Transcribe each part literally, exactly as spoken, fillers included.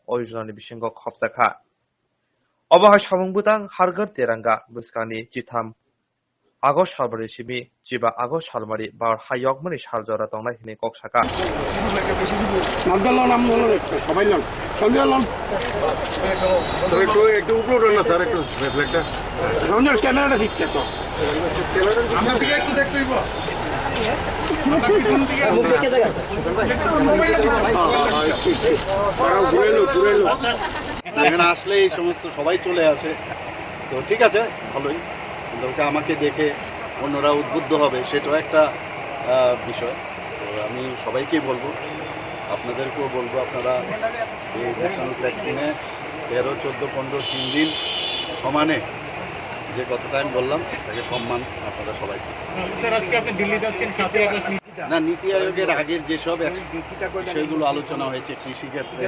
oijonani bisingo khopjakha. Obo hai samung bwtang Har Ghar Tiranga bwskangni chitham August salmari simi chiba August salmari Bharat hayokmani saljora tongnai hwnwi kok saka. নামটা লন, নাম বলুন একটু, সবাই লন। Sanjay loan. Sir, একটু, একটু উপরে উঠুন না, স্যার, একটু ফ্ল্যাগটা। সঞ্জয়, ক্যামেরাটা দিচ্ছে তো। আমার দিকে একটু দেখতে হইব। আপনার পিছন দিকে আছে। একটু মোবাইলটা দিচ্ছি। দাঁড়াও, ঘুরে এলো, ঘুরে এলো। এখানে আসলে এই সমস্ত সবাই চলে আসে, তো ঠিক আছে, ভালোই। কিন্তু ওকে আমাকে দেখে অন্যরা উদ্বুদ্ধ হবে, সেটাও একটা, আহ, বিষয়। তো আমি সবাইকেই বলবো, আপনাদেরকেও বলবো, আপনারা এই ন্যাশনাল ফ্ল্যাগ কিনে তেরো, চোদ্দো, পনেরো, তিন দিন সমানে যে কথাটা আমি বললাম, তাকে সম্মান আপনারা সবাই করুন। স্যার, আজকে আপনি দিল্লি যাচ্ছেন, সাতই আগস্ট। না, নীতি আয়োগের আগের যেসব এক-, বিষয়গুলো আলোচনা হয়েছে কৃষি ক্ষেত্রে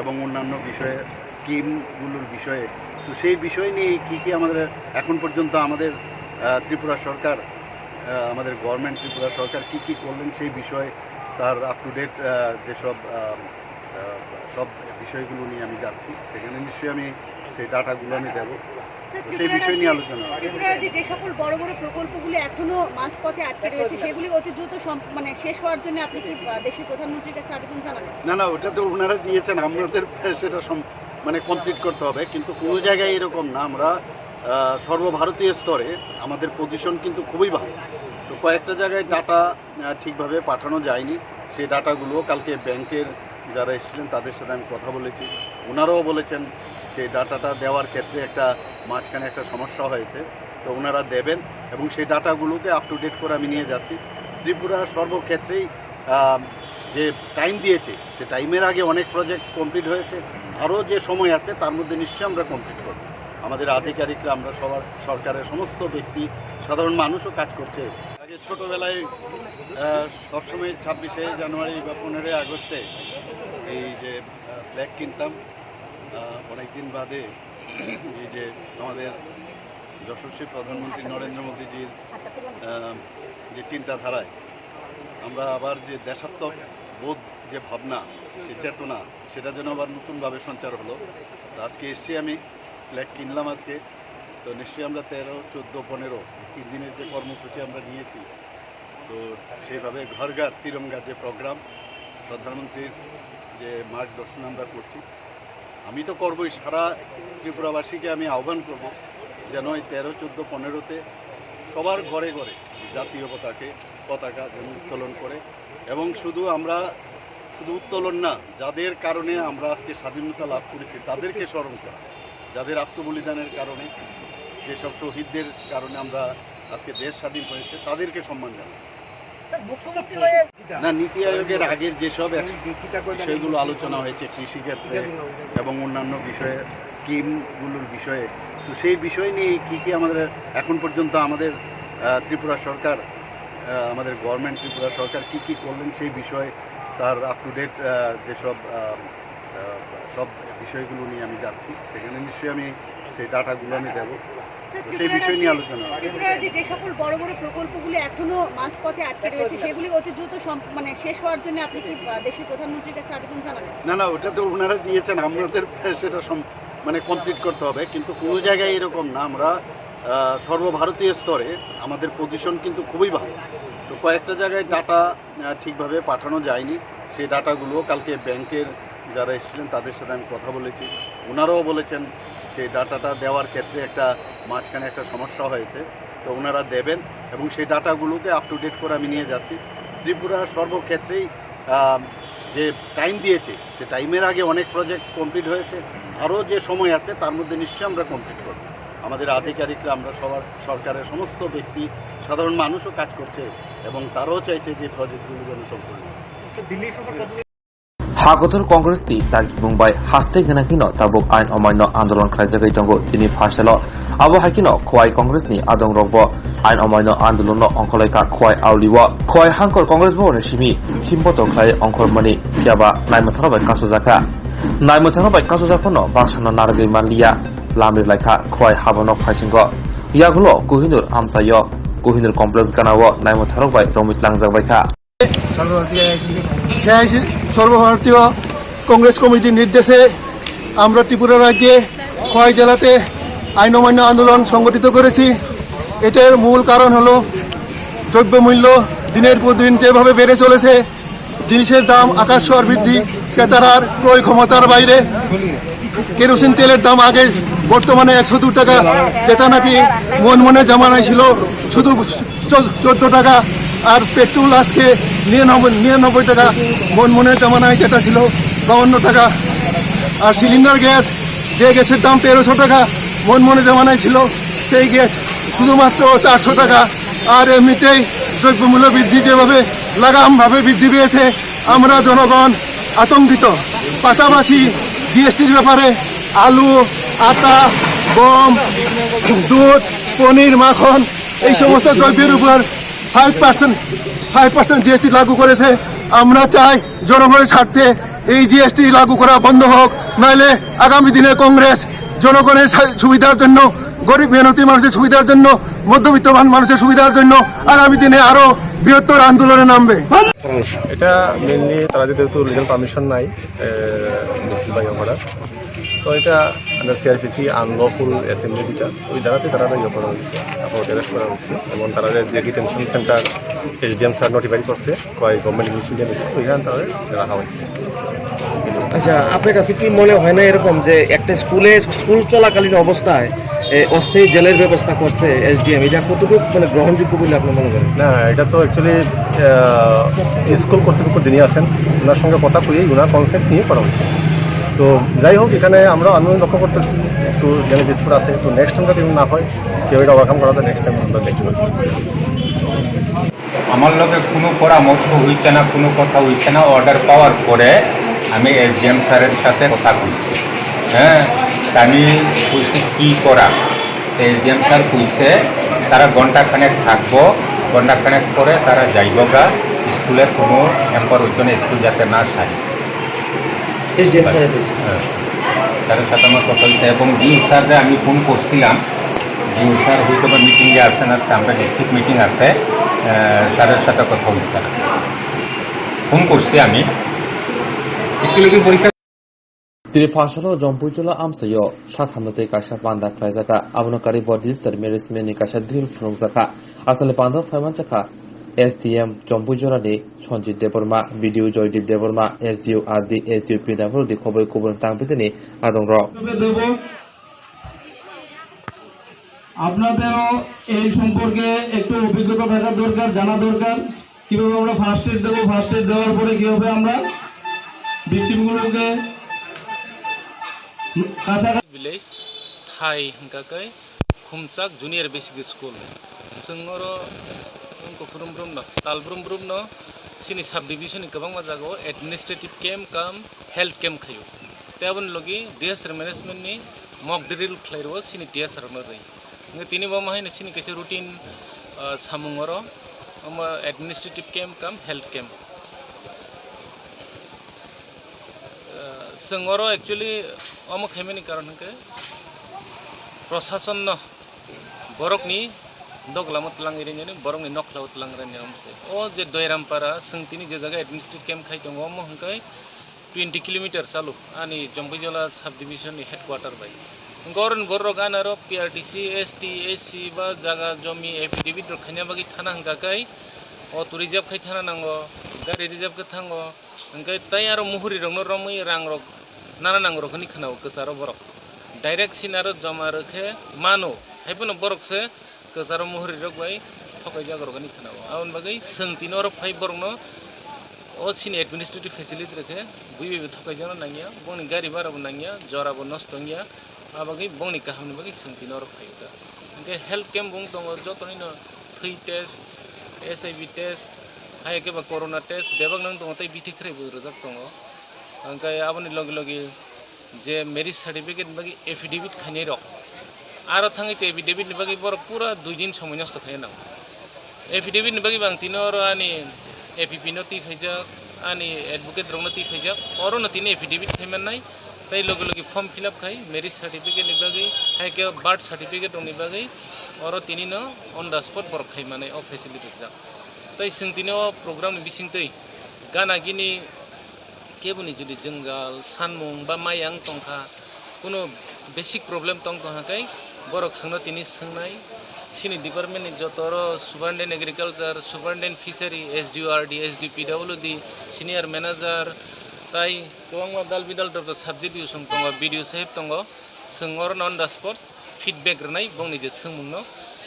এবং অন্যান্য বিষয়ে, স্কিমগুলোর বিষয়ে, তো সেই বিষয় নিয়ে কি কি আমাদের এখন পর্যন্ত আমাদের, আহ, ত্রিপুরা সরকার, আহ, আমাদের গভর্নমেন্ট ত্রিপুরা সরকার কি কি করলেন সেই বিষয়ে তার আপ টু ডেট, আহ, যেসব, আহ, আহ, সব বিষয়গুলো নিয়ে আমি যাচ্ছি, সেখানে নিশ্চয়ই আমি সেই ডাটাগুলো আমি দেবো। স্যার, তো সেই ত্রিপুরা বিষয় নিয়ে রাজ্যে, আলোচনা হবে। ত্রিপুরা রাজ্যে যে সকল বড় বড় প্রকল্পগুলো এখনো মাঝপথে আটকে রয়েছে, সেগুলি অতি দ্রুত সম-, মানে, শেষ হওয়ার জন্য আপনি কি, আহ, দেশের প্রধানমন্ত্রীর কাছে আবেদন জানাবেন? না, না, ওটা তো ওনারা দিয়েছেন, আমাদের সেটা সম-, মানে, কমপ্লিট করতে হবে। কিন্তু কোনো জায়গায় এরকম না, আমরা, আহ, সর্বভারতীয় স্তরে আমাদের পজিশন কিন্তু খুবই ভালো। তো কয়েকটা জায়গায় ডাটা, আহ, ঠিকভাবে পাঠানো যায়নি। সেই ডাটাগুলো কালকে ব্যাংকের যারা এসেছিলেন, তাদের সাথে আমি কথা বলেছি, ওনারাও বলেছেন সেই ডাটাটা দেওয়ার ক্ষেত্রে একটা মাঝখানে একটা সমস্যা হয়েছে, তো ওনারা দেবেন এবং সেই ডাটাগুলোকে আপ টু ডেট করে আমি নিয়ে যাচ্ছি। ত্রিপুরা সর্বক্ষেত্রেই, আহ, যে টাইম দিয়েছে, সে টাইমের আগে অনেক প্রজেক্ট কমপ্লিট হয়েছে, আরও যে সময় আছে তার মধ্যে নিশ্চয়ই আমরা কমপ্লিট করব। আমাদের আধিকারিকরা, আমরা সবার, সরকারের সমস্ত ব্যক্তি, সাধারণ মানুষও কাজ করছে। আগে ছোটবেলায়, আহ, সবসময় ছাব্বিশে জানুয়ারি বা পনেরোই আগস্টে এই যে, আহ, ফ্ল্যাগ কিনতাম, আহ, অনেকদিন বাদে এই যে আমাদের যশস্বী প্রধানমন্ত্রী নরেন্দ্র মোদীজির, আহ, যে চিন্তাধারায় আমরা আবার যে দেশাত্মক বোধ, যে ভাবনা, সে চেতনা, সেটা যেন আবার নতুনভাবে সঞ্চার হলো। তো আজকে এসছি আমি, ফ্ল্যাগ কিনলাম আজকে। তো নিশ্চয়ই আমরা তেরো, চোদ্দো, পনেরো, তিন দিনের যে কর্মসূচি আমরা নিয়েছি, তো সেইভাবে ঘর ঘর তিরঙ্গা যে প্রোগ্রাম, প্রধানমন্ত্রীর যে মার্গদর্শন আমরা করছি, আমি তো করবই, সারা ত্রিপুরাবাসীকে আমি আহ্বান করব যেন এই তেরো, চোদ্দো, পনেরোতে সবার ঘরে ঘরে জাতীয় পতাকে, পতাকা যেন উত্তোলন করে। এবং শুধু আমরা, শুধু উত্তোলন না, যাদের কারণে আমরা আজকে স্বাধীনতা লাভ করেছি, তাদেরকে স্মরণ করা, যাদের আত্মবলিদানের কারণে, যেসব শহীদদের কারণে আমরা আজকে দেশ স্বাধীন হয়েছে, তাদেরকে সম্মান জানানো। স্যার, মুখ্যমন্ত্রী হয়ে না, নীতি আয়োগের আগের যেসব এক-, বিষয়গুলো আলোচনা হয়েছে কৃষি ক্ষেত্রে এবং অন্যান্য বিষয়ে, স্কিমগুলোর বিষয়ে, তো সেই বিষয় নিয়ে কি কি আমাদের এখন পর্যন্ত আমাদের, আহ, ত্রিপুরা সরকার, আহ, আমাদের গভর্নমেন্ট ত্রিপুরা সরকার কি কি করলেন সেই বিষয়ে তার আপ টু ডেট, আহ, যেসব, আহ, আহ, সব বিষয়গুলো নিয়ে আমি যাচ্ছি, সেখানে নিশ্চয়ই আমি সেই ডাটাগুলো আমি দেবো। স্যার, তো সেই ত্রিপুরা বিষয় নিয়ে রাজ্যে, আলোচনা হবে। ত্রিপুরা রাজ্যে যে সকল বড় বড় প্রকল্পগুলো এখনো মাঝপথে আটকে রয়েছে, সেগুলি অতি দ্রুত সম-, মানে, শেষ হওয়ার জন্য আপনি কি, আহ, দেশের প্রধানমন্ত্রীর কাছে আবেদন জানাবেন? না, না, ওটা তো ওনারা দিয়েছেন, আমাদের সেটা সম-, মানে, কমপ্লিট করতে হবে। কিন্তু কোনো জায়গায় এরকম না, আমরা, আহ, সর্বভারতীয় স্তরে আমাদের পজিশন কিন্তু খুবই ভালো। তো কয়েকটা জায়গায় ডাটা আহ, ঠিকভাবে পাঠানো যায়নি। সেই ডাটাগুলো কালকে ব্যাংকের যারা এসেছিলেন, তাদের সাথে আমি কথা বলেছি, ওনারাও বলেছেন সেই ডাটাটা দেওয়ার ক্ষেত্রে একটা মাঝখানে একটা সমস্যা হয়েছে, তো ওনারা দেবেন এবং সেই ডাটাগুলোকে আপ টু ডেট করে আমি নিয়ে যাচ্ছি। ত্রিপুরা সর্বক্ষেত্রেই, আহ, যে টাইম দিয়েছে, সে টাইমের আগে অনেক প্রজেক্ট কমপ্লিট হয়েছে, আরও যে সময় আছে তার মধ্যে নিশ্চয়ই আমরা কমপ্লিট করব। আমাদের আধিকারিকরা, আমরা সবার, সরকারের সমস্ত ব্যক্তি, সাধারণ মানুষও কাজ করছে এবং তারাও চাইছে যে প্রজেক্টগুলো যেন সম্পূর্ণ হয়। Hakotor Congress ni dagi bung bai haste gana kheno tabuk ain omaino andolon khlaijagwi tongo tini phaisalo. Abo hai kheno Khowai Congress ni adong rok bo ain omaino andolon no ongkholaikha Khowai Auli o. Khowai Hangkor Congress bo ni simi himboto khlai ongkhormani phiya ba naimwthangno bai kasojakha. Naimwthangno bai kasojak phano baksano narwgwi manliya. Lamri laikha Khowai habono phaisingo. Yagulo Kohinoor amchaio, Kohinoor Complex ganao naimwtharok bai romwi tlangjak baikha. সর্বভারতীয় AICC, AICC সর্বভারতীয় কংগ্রেস কমিটির নির্দেশে আমরা ত্রিপুরা রাজ্যে খোয়াই জেলাতে আইন অমান্য আন্দোলন সংগঠিত করেছি। এটার মূল কারণ হলো দ্রব্যমূল্য দিনের পর দিন যেভাবে বেড়ে চলেছে, জিনিসের দাম আকাশ ছোঁয়ার বৃদ্ধি, ক্রেতার আর ক্রয় ক্ষমতার বাইরে। কেরোসিন তেলের দাম আগে বর্তমানে একশো দু টাকা, যেটা নাকি মনমোহনের জামানায় ছিল শুধু চোদ্দ টাকা, আর পেট্রোল আজকে নিরানব্বই নিরানব্বই টাকা, মনমোহনের জামানায় যেটা ছিল বাউান্ন টাকা। আর সিলিন্ডার গ্যাস, যে গ্যাসের দাম তেরোশো টাকা, মনমোহনের জামানায় ছিল সেই গ্যাস শুধুমাত্র চারশো টাকা। আর এমনিতেই দ্রব্যমূল্য বৃদ্ধি যেভাবে লাগামভাবে বৃদ্ধি পেয়েছে, আমরা জনগণ আতঙ্কিত। পাশাপাশি জিএসটির ব্যাপারে আলু, আটা, গম, দুধ, পনির, মাখন, এই সমস্ত দ্রব্যের উপর five percent five percent GST লাগু করেছে। আমরা চাই জনগণের স্বার্থে এই জিএসটি লাগু করা বন্ধ হোক, নাইলে আগামী দিনে কংগ্রেস জনগণের সা- সুবিধার জন্য, গরিব মেহনতি মানুষের সুবিধার জন্য, মধ্যবিত্ত মান- মানুষের সুবিধার জন্য আগামী দিনে আরো বৃহত্তর আন্দোলনে নামবে। এটা মেইনলি তারা যেহেতু লিগ্যাল পারমিশন নাই, এ, মিছিল বা ইয়ে করার, তো এটা আন্ডার সিআরপিসি আনলফুল অ্যাসেম্বলি যেটা, ওই ধারাতে তারা ইয়ে করা হয়েছে, তারপর অ্যারেস্ট করা হয়েছে এবং তারা যে detention centre SDM sir notify করছে, কয় গভর্নমেন্ট ইংলিশ মিডিয়াম স্কুল, ওইখানে তারা রাখা হয়েছে। আচ্ছা, আপনার কাছে কি মনে হয় না এরকম যে একটা স্কুলে, স্কুল চলাকালীন অবস্থায় এ, অস্থায়ী জেলের ব্যবস্থা করছে এসডিএম, এটা কতটুকু মানে গ্রহণযোগ্য বলে আপনি মনে করেন? না, এটা তো অ্যাকচুয়ালি স্কুল কর্তৃপক্ষ যিনি আছেন, ওনার সঙ্গে কথা কইয়েই ওনার কনসেপ্ট নিয়ে করা হয়েছে। তো যাই হোক, এখানে আমরা, আমি লক্ষ্য করতেছি একটু যেন ডিসপুট আছে, তো নেক্সট টাইম যাতে এরকম না হয়, কেউ এটা ওভারকাম করাতে নেক্সট টাইম আমরা দেখতে পাচ্ছি। আমার লগে কোনো পরামর্শ হইছে না, কোনো কথা হইছে না। অর্ডার পাওয়ার পরে আমি এসডিএম স্যারের সাথে কথা কইছি। হ্যাঁ, তা আমি কইছি কী করা। এসডিএম স্যার কইছে তারা ঘন্টা খানেক থাকবো, ঘন্টা খানেক পরে তারা যাইবো গা, স্কুলের কোনো হ্যাম্পার হইতো না, স্কুল যাতে না সারি। এসডিএম স্যারের কাছে। হ্যাঁ, স্যারের সাথে আমার কথা হয়েছে এবং ডিউ স্যাররে আমি ফোন করছিলাম। ডিউ স্যার হয়তো বা মিটিংয়ে আছেন, আজকে আমরা ডিস্ট্রিক্ট মিটিং আছে, আহ, স্যারের সাথে কথা হয়েছে। ফোন করছি আমি। স্কুলে কি পরীক্ষা? Tini Phaisalo Jompuijolo amchaio sakhamno tei kaisa panda khlaijakha. Abono karwi bo digital management ni kaisa drill phunukjakha. Aswkni panda phaimanjakha S D M Jompuijolani Sanjit Debbarma, B D O Joydeep Debbarma, S D O R D, S D O Pinda Borok di khoboi kubun tangpitini adongrok. আপনাদেরও এই সম্পর্কে একটু অভিজ্ঞতা থাকা দরকার, জানা দরকার, কিভাবে আমরা ফার্স্ট এড দেবো, ফার্স্ট এড দেওয়ার পরে কিভাবে আমরা ভিকটিমগুলোকে কাছাকাছি Village, Thai hwnkha khe Khumchak Junior Basic School. Chwng oro wngkha brum brum no, tal brum brum no chini sub division ni kwbangma jagao administrative camp cum health camp khaio. Tei aboni logi disaster management ni mock drill khlai rwo chini T S R rokno rwi. Hwnkhe tini bo haino chini kaisa routine, ah, samung oro, omo administrative camp cum health camp. Ah, chwng oro actually omo khaimani karon hwnkhe prosasonno borokni doglamo twlangwi rwnani, borokni nokhlao twlang rwnani omo se. O je Doirampara, chwng tini je jaga administrative camp khai tongo, omo hwnkhe twenty kilometer chalu ani Jompuijola sub division ni headquarter bai. Hwnkhe oroni borok ani aro P R T C, S T, S C ba jaga jomi affidavit rok khaina bagwi thana hwnkha khe auto reserve khai thana nango, gari reserve khe thango, hwnkhe tei aro muhuri rokno romwi rang rok nana nango rok hinwi khwnao kwcharo borok. Direct sini aro joma rwkhe mano, haiphano borok se kwcharo muhuri rok bai thokaijak rok hinwi khwnao. Aboni bagwi chwng tini oro phai borokno o chini administrative facility rwkhe bui bai bo thokaijakna nangya, bongni gari bara bo nangya, jora bo nosto wngya, a bagwi bongni kahamni bagwi chwng tini oro phai kha. Hwnkhe health camp bo wng tongo, jotono thwi test, H I V test, hai khe ba corona test bebak no wng tongo tei bithi kwrwi bo rwjak tongo. Hwnkhe aboni logi logi je marriage certificate ni bagwi affidavit khainai rok, aro thangwi tei affidavit ni bagwi borok pura dui din somoi nosto khaina nango. Affidavit ni bagwi bo ang tini oro ani A P P no twi khaijak, ani advocate rokno twi khaijak, oro no tini affidavit khai mannai, tei logi logi form fill up khai marriage certificate ni bagwi, hai khe birth certificate rokni bagwi oro tini no on the spot borok khai manai o facility rijak. Tei chwng tini o program ni bisingtwi gana gini keboni jodi jwngjal, sanmung ba mayang tongkha, Kuno basic problem tong tong hakai, borok swngno tini swngnai, chini department ni joto oro superintendent agriculture, superintendent fishery, S D O R D, S D P W D, senior manager, tai kwbangma dal bidal joto subject usung tongo, B D O saheb tongo, swng oro on the spot feedback rwnai bongni je swngmungno,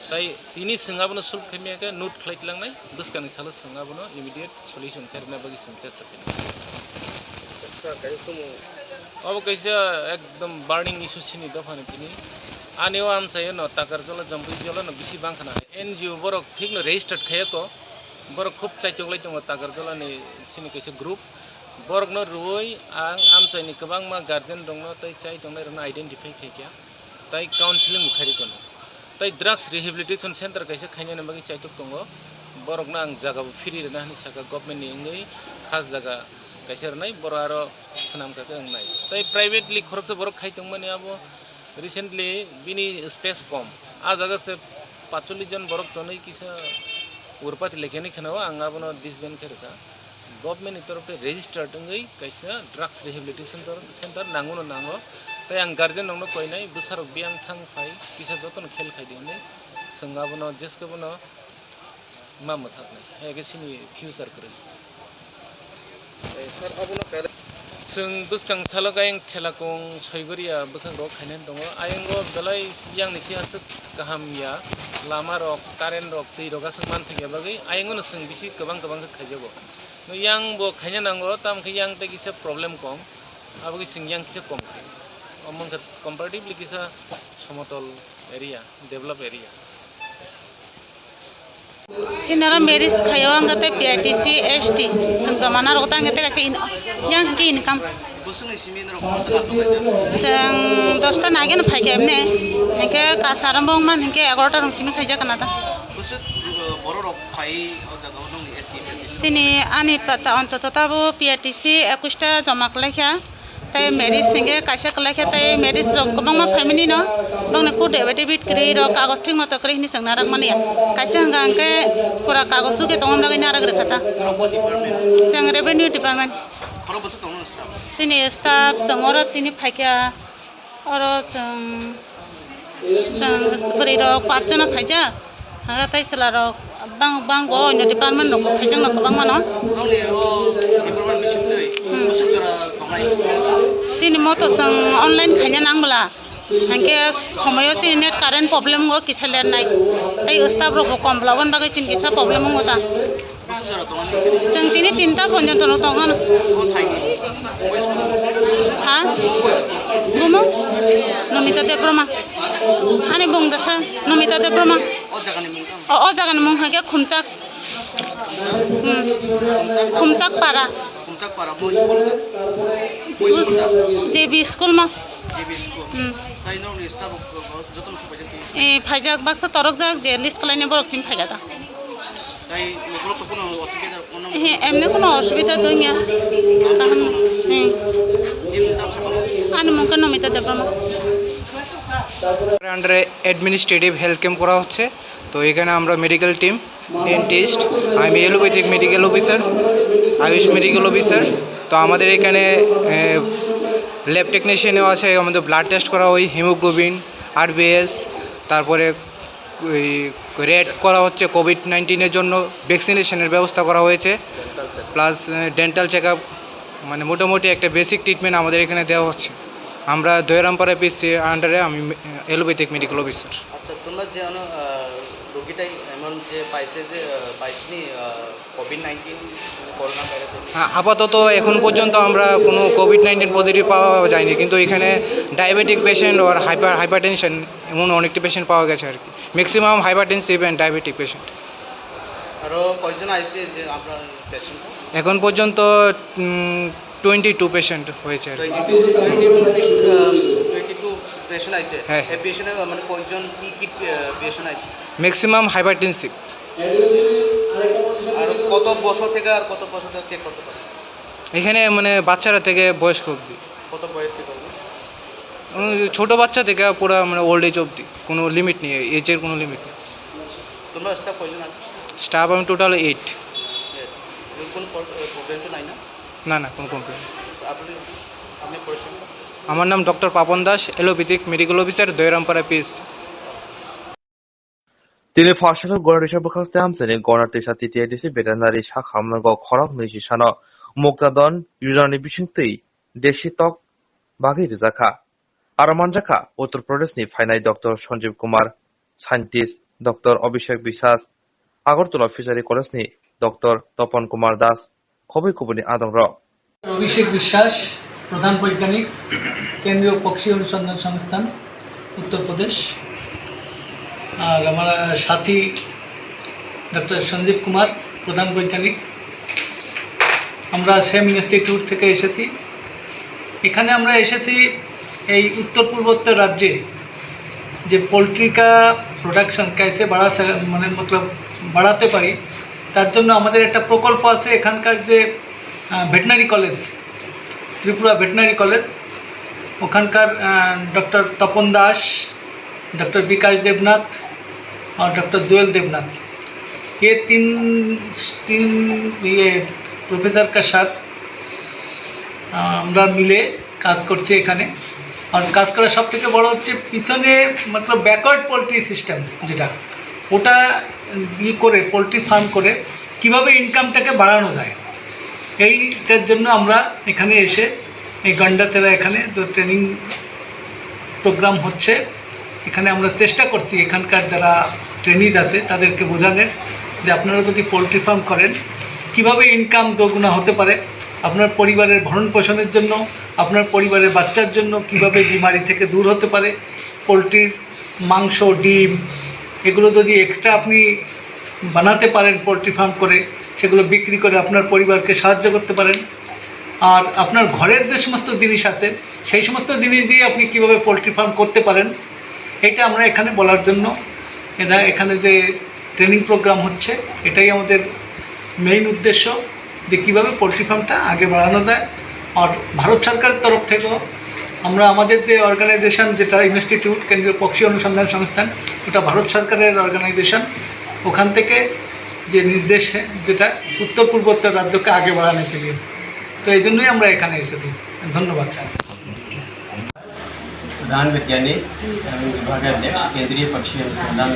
tai tini swng abono solve khaimya khe note khlai tlangnai, bwskangni salo swng abono immediate solution khe rwna bagwi chwng chesta khainai. Sir, kaisa swngmung. Obo kaisa ekdom burning issue chini dophani tini. Ani o amchaio no Takarjola, Jompui Jola no bisi bang khna. N G O borok thik no registered khaiya ko. Borok khub chaitok lai tongo Takarjola ni chini kaisa group. Borok no rwui ang amchaini kwbangma guardian rok no tei chai tongnai rok no identify khaikha. Tai counseling bo khairi tono. Tai drugs rehabilitation center kaisa khainani bagwi chaitok tongo. Borokno ang jaga bo free rwna hinwi saka, government ni wngwi khas jaga kaisa rwnai, borok aro swnam kha khe wngnai. Tai privately khoroksa borok khai tongmani abo recently bini space kom. A jaga se patchollish jon borok tonwi kisa urpati lekhe hinwi khwnao, ang abono disband khe rwkha. Government ni torop tei registered wngwi kaisa drugs rehabilitation center nango no nango. Tai ang guardian rok no koinai, bwsarok biyang thang phai kisa jotono khel khai di hinwi, chwng abono jeskhe bono ma mwthaknai, hai khe chini future kwrwi. Eh, sir, abono kare. Chwng bwskang salo khe ayang Thelakung Soigoria bwkhak rok khainani tongo. Ayang o belai yang ni si aswk kaham ya, lama rok, current rok, twi rok aswk manthok ya bagwi ayang o no chwng bisi kwbang kwbang khe khaijago. No yang bo khaina nango, tamo khe yang tei kisa problem kom, abo khe chwng yang kisa kom khai. Omo wngkha comparatively kisa somotol area, develop area. Chini oro marriage khaio, ang tei P I T C, S T, chwng joma narwgo, tei ang tei kaisa in-, yang khe income. Chwng dosta nai geno phaikha emne, hinkhe kasar wngma hinkhe egaroh ta rok simi khaijak kana ta. Chini ani pata ontoto tabo P I T C ekush ta joma kwlaikha. Tei marriage hingke kaisa kwlai khe, tei marriage rok kwbangma family no bongni kuk affidavit kwrwi rok, kagoj thik moto kwrwi hinwi chwng narwk mani ya. Kaisa hwnka hwnkhe pura kagoj sukhe tongma bagwi narwk rwkha ta. Chwng revenue department. Chini staff chwng oro tini phaikha, oro chwng, chwng bwrwi rok pachjona phaijak. Hwnka tei chwla rok bang, bang bo onyo department rok bo khaijak no kwbangma no. Nongni o department bisingtwi Hmm. bwswk jora tongnai? Chini moto chwng online khaina nang bwla, hwnkhe somoyo chini net current problem o kisa ler nai. Tei staff rok bo kom bwla, oboni bagwi chini kisa problem wngo ta. Chwng tini tinta porjonto no tongo. Ha? Bumung? Nomita Debbarma. Ani bung dasa Nomita Debbarma. O, o jagani mung hwnkhe Khumchak. Hmm. Khumchak para. J B school ma. Hmm. Eh, phaijak baksa torokjak je list kwlaini borok simi phaikha ta. Ehe, emne kono osubida to wngya. Kaham, he. Ani mung khe Nomita Debbarma. Under administrative health camp করা হচ্ছে। তো এখানে আমরা medical team, dentist, আমি allopathic medical officer, Ayush medical officer. তো আমাদের এখানে, এ, ল্যাব টেকনিশিয়ানও আছে, আমাদের ব্লাড টেস্ট করা হয়, হিমোগ্লোবিন, আরবিএস, তারপরে ওই রেড করা হচ্ছে কোভিড নাইন্টিনের জন্য, ভ্যাকসিনেশনের ব্যবস্থা করা হয়েছে, প্লাস, এ, ডেন্টাল চেকআপ, মানে মোটামুটি একটা বেসিক ট্রিটমেন্ট আমাদের এখানে দেওয়া হচ্ছে। আমরা দয়ারামপাড়া পিসি আন্ডারে আমি মে-, এলোপ্যাথিক মেডিকেল অফিসার। আচ্ছা, তোমরা যে অন-, আহ, রোগীটাই এমন যে পাইছে যে, আহ, পাইছনি, আহ, কোভিড নাইন্টিন, করোনা ভাইরাস এমনি? হ্যাঁ, আপাতত এখন পর্যন্ত আমরা কোনো কোভিড নাইন্টিন পজিটিভ পাওয়া যায়নি, কিন্তু এখানে ডায়াবেটিক পেশেন্ট আর হাইপার, হাইপারটেনশন এমন অনেকটা পেশেন্ট পাওয়া গেছে আর কি। Maximum hypertensive and diabetic patient. আরও কয়জন আইছে যে আপনার পেশেন্ট? এখন পর্যন্ত, উম, টোয়েন্টি টু পেশেন্ট হয়েছে আর কি। Twenty two, twenty two, ah, twenty two patient আইছে। হ্যাঁ। এই পেশেন্টে, মানে, কয়জন, কি কি, আহ, পেশেন্ট আইছে? Maximum hypertensive. আর কত বছর থেকে আর কত বছর চেক করতে পারে? এখানে, মানে, বাচ্চারা থেকে বয়স্ক অবধি। কত বয়স থেকে অবধি? উম, ছোট বাচ্চা থেকে পুরা, মানে, ওল্ড এজ অবধি, কোনো লিমিট নেই, এজের কোনো লিমিট নেই। তোমরা স্টাফ কয়জন আছো? স্টাফ আমি টোটাল এইট। এইট। এর কোনো প্রব-, এ, প্রবলেম তো নাই না? না, না, কোনো কমপ্লেন নেই। আচ্ছা, আপনি, আপনি পড়াশোনা? আমার নাম doctor Papan Das, allopathic medical officer, Dayarampara পিস। Tini phasalo gora risa bwkhakste amchaini gora tisa T T I D C veterinary sakhamnago khorok nwi sisano mukta don yujani bisingtwi desi tok bagwi rijakha. Aro manjakha Uttar Pradesh ni phainai Doctor Sanjeev Kumar, scientist, Doctor Abhishek Biswas, Agartala Fishery College ni Doctor Tapan Kumar Das, khobwi kubuni adongrok. অভিষেক বিশ্বাস, প্রধান বৈজ্ঞানিক, কেন্দ্রীয় পক্ষী অনুসন্ধান সংস্থান, উত্তর প্রদেশ। আর আমার সাথী ডক্টর সঞ্জীব কুমার, প্রধান বৈজ্ঞানিক। আমরা সেম ইনস্টিটিউট থেকে এসেছি। এখানে আমরা এসেছি এই উত্তর পূর্বোত্তর রাজ্যে যে পোলট্রি কা প্রোডাকশন কাইসে বাড়া সা-, মানে মতলব বাড়াতে পারি, তার জন্য আমাদের একটা প্রকল্প আছে। এখানকার যে veterinary college, Tripura veterinary college, ওখানকার ডক্টর তপন দাস, ডক্টর বিকাশ দেবনাথ আর ডক্টর জুয়েল দেবনাথ, এ তিন তিন ইয়ে প্রফেসর কা সাথ আমরা মিলে কাজ করছি এখানে। আর কাজ করার সব থেকে বড় হচ্ছে পিছনে, মতলব, ব্যাকওয়ার্ড পোলট্রি সিস্টেম, যেটা ওটা ই করে, পোলট্রি ফার্ম করে কিভাবে ইনকামটাকে বাড়ানো যায়, এইটার জন্য আমরা এখানে এসে এই গন্ডাচড়া এখানে যে ট্রেনিং প্রোগ্রাম হচ্ছে, এখানে আমরা চেষ্টা করছি এখানকার যারা ট্রেনিজ আছে তাদেরকে বোঝানোর যে আপনারা যদি পোলট্রি ফার্ম করেন, কিভাবে ইনকাম দুগুণা হতে পারে, আপনার পরিবারের ভরণ পোষণের জন্য, আপনার পরিবারের বাচ্চার জন্য কিভাবে বিমারি থেকে দূর হতে পারে। পোলট্রির মাংস, ডিম, এগুলো যদি এক্সট্রা আপনি বানাতে পারেন পোলট্রি ফার্ম করে, সেগুলো বিক্রি করে আপনার পরিবারকে সাহায্য করতে পারেন। আর আপনার ঘরের যে সমস্ত জিনিস আছে, সেই সমস্ত জিনিস দিয়ে আপনি কিভাবে পোলট্রি ফার্ম করতে পারেন, এটা আমরা এখানে বলার জন্য এরা এখানে যে ট্রেনিং প্রোগ্রাম হচ্ছে, এটাই আমাদের মেইন উদ্দেশ্য, যে কীভাবে পোলট্রি ফার্মটা আগে বাড়ানো যায়। আর ভারত সরকারের তরফ থেকেও আমরা আমাদের যে অর্গানাইজেশন, যেটা ইনস্টিটিউট, কেন্দ্রীয় পক্ষী অনুসন্ধান সংস্থান, ওটা ভারত সরকারের অর্গানাইজেশন, ওখান থেকে যে নির্দেশ, যেটা উত্তর পূর্বোত্তর রাজ্যকে আগে বাড়ানো কে লিয়ে, তো এই জন্যই আমরা এখানে এসেছি। ধন্যবাদ। प्रधान वैज्ञानिक एवं विभागाध्यक्ष, केंद्रीय पक्षी अनुसंधान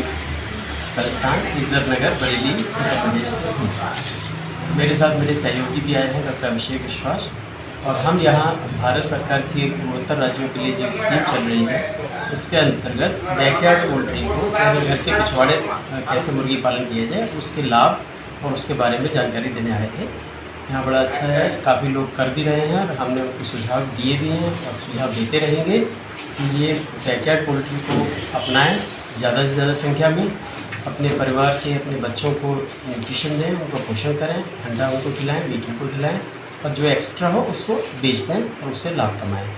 संस्थान, इज्जत नगर, बरेली, उत्तर प्रदेश से हूँ। मेरे साथ मेरे सहयोगी भी आए हैं, डॉक्टर अभिषेक विश्वास, और हम यहाँ भारत सरकार की पूर्वोत्तर राज्यों के लिए जो स्कीम चल रही है, उसके अंतर्गत बैकयार्ड पोल्ट्री को, यानी घर के पिछवाड़े, अ, कैसे मुर्गी पालन किया जाए, उसके लाभ और उसके बारे में जानकारी देने आए थे। यहाँ बड़ा अच्छा है, काफ़ी लोग कर भी रहे हैं और हमने उनको सुझाव दिए भी हैं और सुझाव देते रहेंगे कि ये बैकयार्ड पोल्ट्री को अपनाएं, ज़्यादा से ज़्यादा संख्या में अपने परिवार के, अपने बच्चों को न्यूट्रिशन दें, उनको पोषण करें, अंडा उनको खिलाएं, मीट उनको खिलाएं और जो एक्स्ट्रा हो उसको बेच दें और उससे लाभ कमाएं।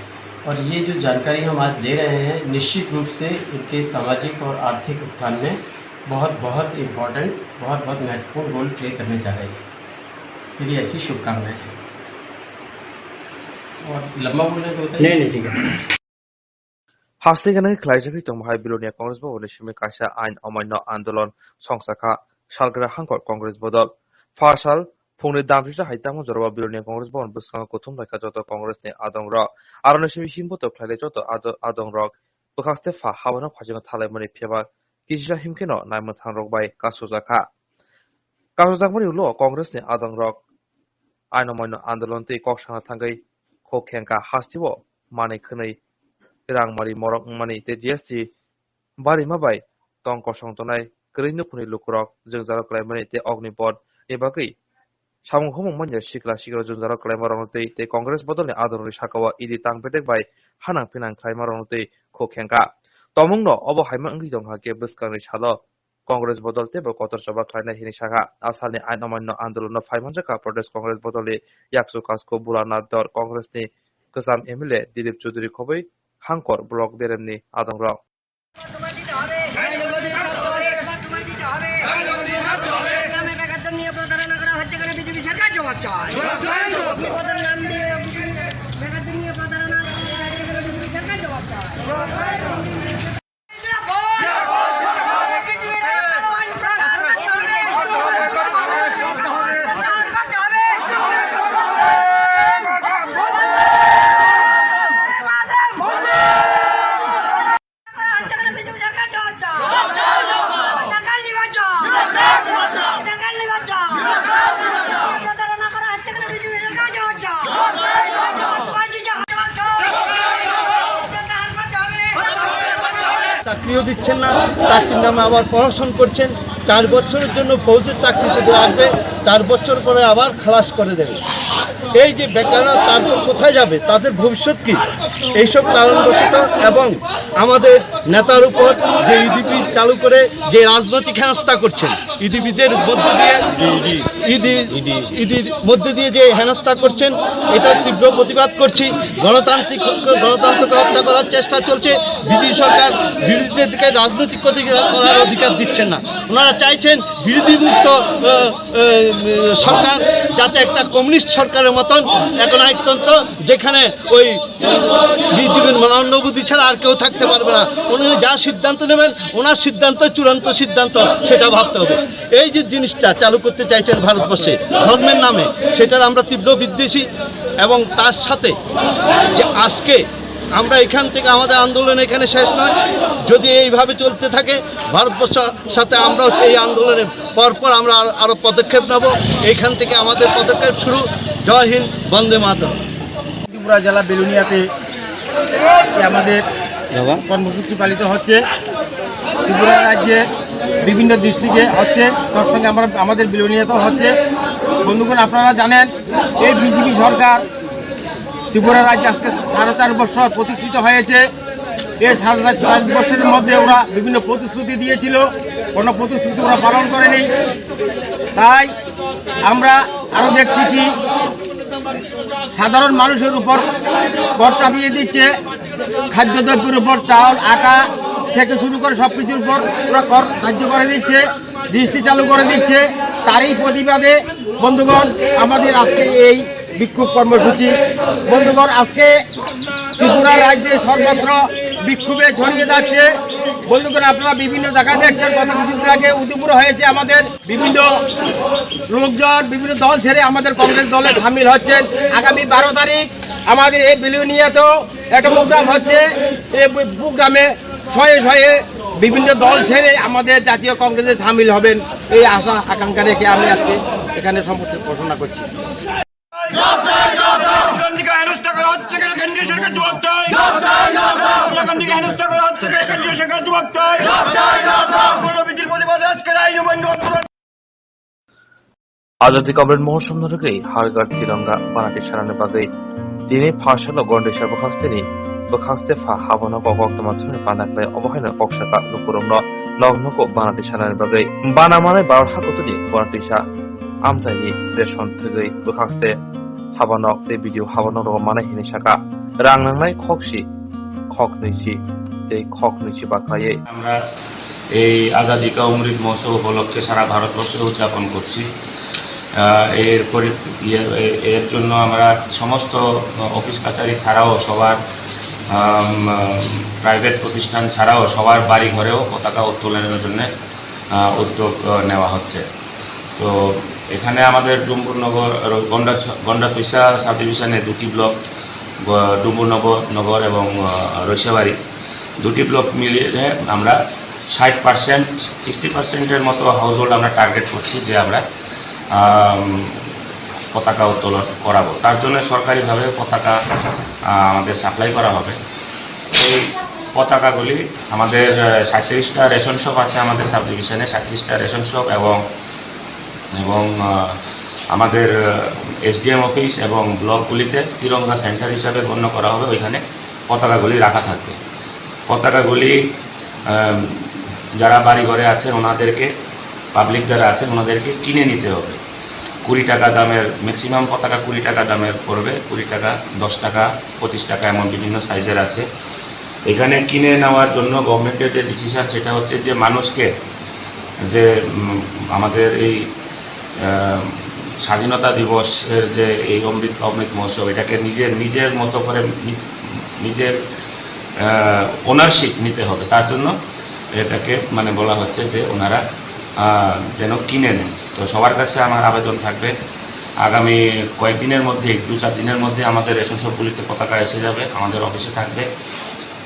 और ये जो जानकारी हम आज दे रहे हैं, निश्चित रूप से इनके सामाजिक और आर्थिक उत्थान में बहुत, बहुत इम्पोर्टेंट, बहुत, बहुत महत्वपूर्ण रोल प्ले करने जा रही है। मेरी ऐसी शुभकामनाएं हैं। और लंबा बोलने को होता है? नहीं, नहीं, ठीक है। Haste gwnangwi khlaijagwi tongmahai Bilonia Congress Bhavan ni simi kaisa ain omoino andolon songsakha salgra hangkor Congress bodol. Phasal phungni dam sisa hai tamo jorao Bilonia Congress Bhavan bwskango kuthum laikha joto Congress ni adongrok. Aroni simi himboto khlailai joto ado-, adongrok bwkhakste pha habano phaijano thalaimani phiyaba kisisa himkheno naimwthang rok bai kasojakha. Kasojakmani ulo Congress ni adongrok aino moino andolon tei kok sana thangwi khok khengkha hasteo manwi khwnwi rang mari morok wngmani tei G S T barima bai tong kosong tongnai kwrwi nukhungni lukurok jwngjal kwlaimani tei Agnipot ni bagwi samung humung manya sikla sikla jwngjal kwlaima rokno twi tei Congress bodolni adongrokni sakao E D tang bedek bai hanang pinang khlaima rokno twi khuk khengkha. Tongmungno obo haima wngwi tongkha khe bwskangni salo Congress bodol teibo kotor choba khlainai hinwi sakha. A salni ain omoino andolonno phai manjakha Pradesh Congress bodolni yakchu kasku Bhulanath Dhar, Congressni kwcham M L A Dilip Chowdhury khobwi Hangkor block beremni adongrok. চাকরিও দিচ্ছেন না, চাকরির নামে আবার প্রহসন করছেন। চার বছরের জন্য ফৌজের চাকরিতে রাখবে, চার বছর পরে আবার খালাস করে দেবে। এই যে বেকাররা, তারপর কোথায় যাবে, তাদের ভবিষ্যৎ কি, এইসব কারণবশত এবং আমাদের নেতার উপর যে ইডিপি চালু করে যে রাজনৈতিক হেনস্থা করছেন, ইডিপিদের মধ্য দিয়ে ইডি ইডির মধ্য দিয়ে যে হেনস্থা করছেন, এটা তীব্র প্রতিবাদ করছি। গণতান্ত্রিক গণতন্ত্রকে হত্যা করার চেষ্টা চলছে। বিজেপি সরকার বিরোধীদেরকে রাজনৈতিক প্রতিক্রিয়া করার অধিকার দিচ্ছেন না। ওনারা চাইছেন বিরোধী মুক্ত আহ, আহ, সরকার, যাতে একটা কমিউনিস্ট সরকারের মতন একনায়কতন্ত্র, যেখানে ওই বিজেপির মানব অনুভূতি ছাড়া আর কেউ থাকতে পারবে না। উনি যা সিদ্ধান্ত নেবেন, ওনার সিদ্ধান্ত চূড়ান্ত সিদ্ধান্ত, সেটা ভাবতে হবে। এই যে জিনিসটা চালু করতে চাইছেন ভারতবর্ষে ধর্মের নামে, সেটার আমরা তীব্র বিদ্বেষী। এবং তার সাথে যে আজকে আমরা এখান থেকে, আমাদের আন্দোলন এখানে শেষ নয়, যদি এইভাবে চলতে থাকে ভারতবর্ষ সাথে, আমরা এই আন্দোলনে পরপর আমরা আরো, আরো পদক্ষেপ নেব। এইখান থেকে আমাদের পদক্ষেপ শুরু। জয় হিন্দ, বন্দে মাতরম। ত্রিপুরা জেলা বেলুনিয়াতে আজকে আমাদের কর্মসূচি পালিত হচ্ছে। ত্রিপুরা রাজ্যে বিভিন্ন ডিস্ট্রিক্টে হচ্ছে, তার সঙ্গে আমরা, আমাদের বেলুনিয়াতেও হচ্ছে। বন্ধুগণ, আপনারা জানেন, এই বিজেপি সরকার ত্রিপুরা রাজ্যে আজকে সাড়ে চার বছর প্রতিষ্ঠিত হয়েছে। এই সাড়ে চার, চার বছরের মধ্যে ওরা বিভিন্ন প্রতিশ্রুতি দিয়েছিল, কোনো প্রতিশ্রুতি ওরা পালন করেনি। তাই আমরা আরও দেখছি কি, সাধারণ মানুষের উপর কর চাপিয়ে দিচ্ছে, খাদ্যদ্রব্যের উপর, চাল, আটা থেকে শুরু করে সব কিছুর উপর ওরা কর ধার্য করে দিচ্ছে, জিএসটি চালু করে দিচ্ছে। তারই প্রতিবাদে বন্ধুগণ, আমাদের আজকে এই বিক্ষোভ কর্মসূচি। বন্ধুগণ, আজকে ত্রিপুরা রাজ্যে সর্বত্র বিক্ষোভে ছড়িয়ে যাচ্ছে। বন্ধুগণ, আপনারা বিভিন্ন জায়গায় দেখছেন, গত কিছুদিন আগে উদয়পুরে হয়েছে, আমাদের বিভিন্ন লোকজন বিভিন্ন দল ছেড়ে আমাদের কংগ্রেস দলে সামিল হচ্ছেন। আগামী বারো তারিখ আমাদের এই বিলোনিয়াতেও একটা প্রোগ্রাম হচ্ছে। এই প্রোগ্রামে শয়ে শয়ে বিভিন্ন দল ছেড়ে আমাদের জাতীয় কংগ্রেসে সামিল হবেন, এই আশা আকাঙ্ক্ষা রেখে আমি আজকে এখানে সমর্থন ঘোষণা করছি। গান্ধীকে হেনস্থা করা হচ্ছে কেন? কেন্দ্রীয় সরকার জবাব চাই। গান্ধীকে হেনস্থা করা হচ্ছে কেন? কেন্দ্রীয় সরকার জবাব চাই। গণবিধির প্রতিবাদে আজকের আইন অমান্য আন্দোলন। Azadi ka Amrit Mahotsav no rwgwi Har Ghar Tiranga banati sanani bagwi tini pharsalo Gondisa bwkhasteni bwkhaste pha habono kok koktwma thumwi panda khlai, obo haino kok saka lukurokno nok nogo banati sanani bagwi. Bana manai Bharat hakutuni Gondisa amchaini ration thwgwi bwkhaste habanok tei video habanok rogo manai hinwi saka. Rang nangnai khokchi, khoknwichi tei khoknwichi ba khlaiwi. আমরা এই আজাদি কা অমৃত মহোৎসব উপলক্ষে সারা ভারতবর্ষে উদযাপন করছি। আহ, এর পরি-, ইয়ে, এ-, এর জন্য আমরা সমস্ত অফিস কাছারি ছাড়াও সবার, আম, প্রাইভেট প্রতিষ্ঠান ছাড়াও সবার বাড়ি ঘরেও পতাকা উত্তোলনের জন্য, আহ, উদ্যোগ, আহ, নেওয়া হচ্ছে। তো এখানে আমাদের ডুম্বুরনগর, গন্ডা-, গন্ডাতৈসা সাব ডিভিশনে দুটি ব্লক, গ-, ডুম্বুরনগর, নগর এবং, আহ, রৈশাবাড়ি, দুটি ব্লক মিলিয়ে আমরা ষাট পার্সেন্ট, সিক্সটি পার্সেন্টের মতো হাউসহোল্ড আমরা টার্গেট করছি যে আমরা, আম, পতাকা উত্তোলন করাবো। তার জন্য সরকারিভাবে পতাকা, আহ, আমাদের সাপ্লাই করা হবে। সেই পতাকাগুলি আমাদের, আহ, সাঁইত্রিশটা রেশন শপ আছে আমাদের সাব ডিভিশনে, সাঁইত্রিশটা রেশন শপ এবং, এবং, আহ, আমাদের, আহ, এসডিএম অফিস এবং ব্লকগুলিতে তিরঙ্গা সেন্টার হিসাবে গণ্য করা হবে। ওইখানে পতাকাগুলি রাখা থাকবে। পতাকাগুলি, আহ, যারা বাড়ি ঘরে আছেন ওনাদেরকে, পাবলিক যারা আছেন ওনাদেরকে কিনে নিতে হবে। কুড়ি টাকা দামের, ম্যাক্সিমাম পতাকা কুড়ি টাকা দামের পড়বে, কুড়ি টাকা, দশ টাকা, পঁচিশ টাকা, এমন বিভিন্ন সাইজের আছে। এখানে কিনে নেওয়ার জন্য গভর্নমেন্টের যে ডিসিশন, সেটা হচ্ছে যে মানুষকে যে, উম, আমাদের এই, আহ, স্বাধীনতা দিবসের যে এই অমৃত, অমৃত মহোৎসব, এটাকে নিজের, নিজের মতো করে নি-, নিজের, আহ, ওনারশিপ নিতে হবে। তার জন্য এটাকে মানে বলা হচ্ছে যে ওনারা, আহ, যেন কিনে নেন। তো সবার কাছে আমার আবেদন থাকবে, আগামী কয়েকদিনের মধ্যে, দু চার দিনের মধ্যে আমাদের রেশন শপগুলিতে পতাকা এসে যাবে, আমাদের অফিসে থাকবে।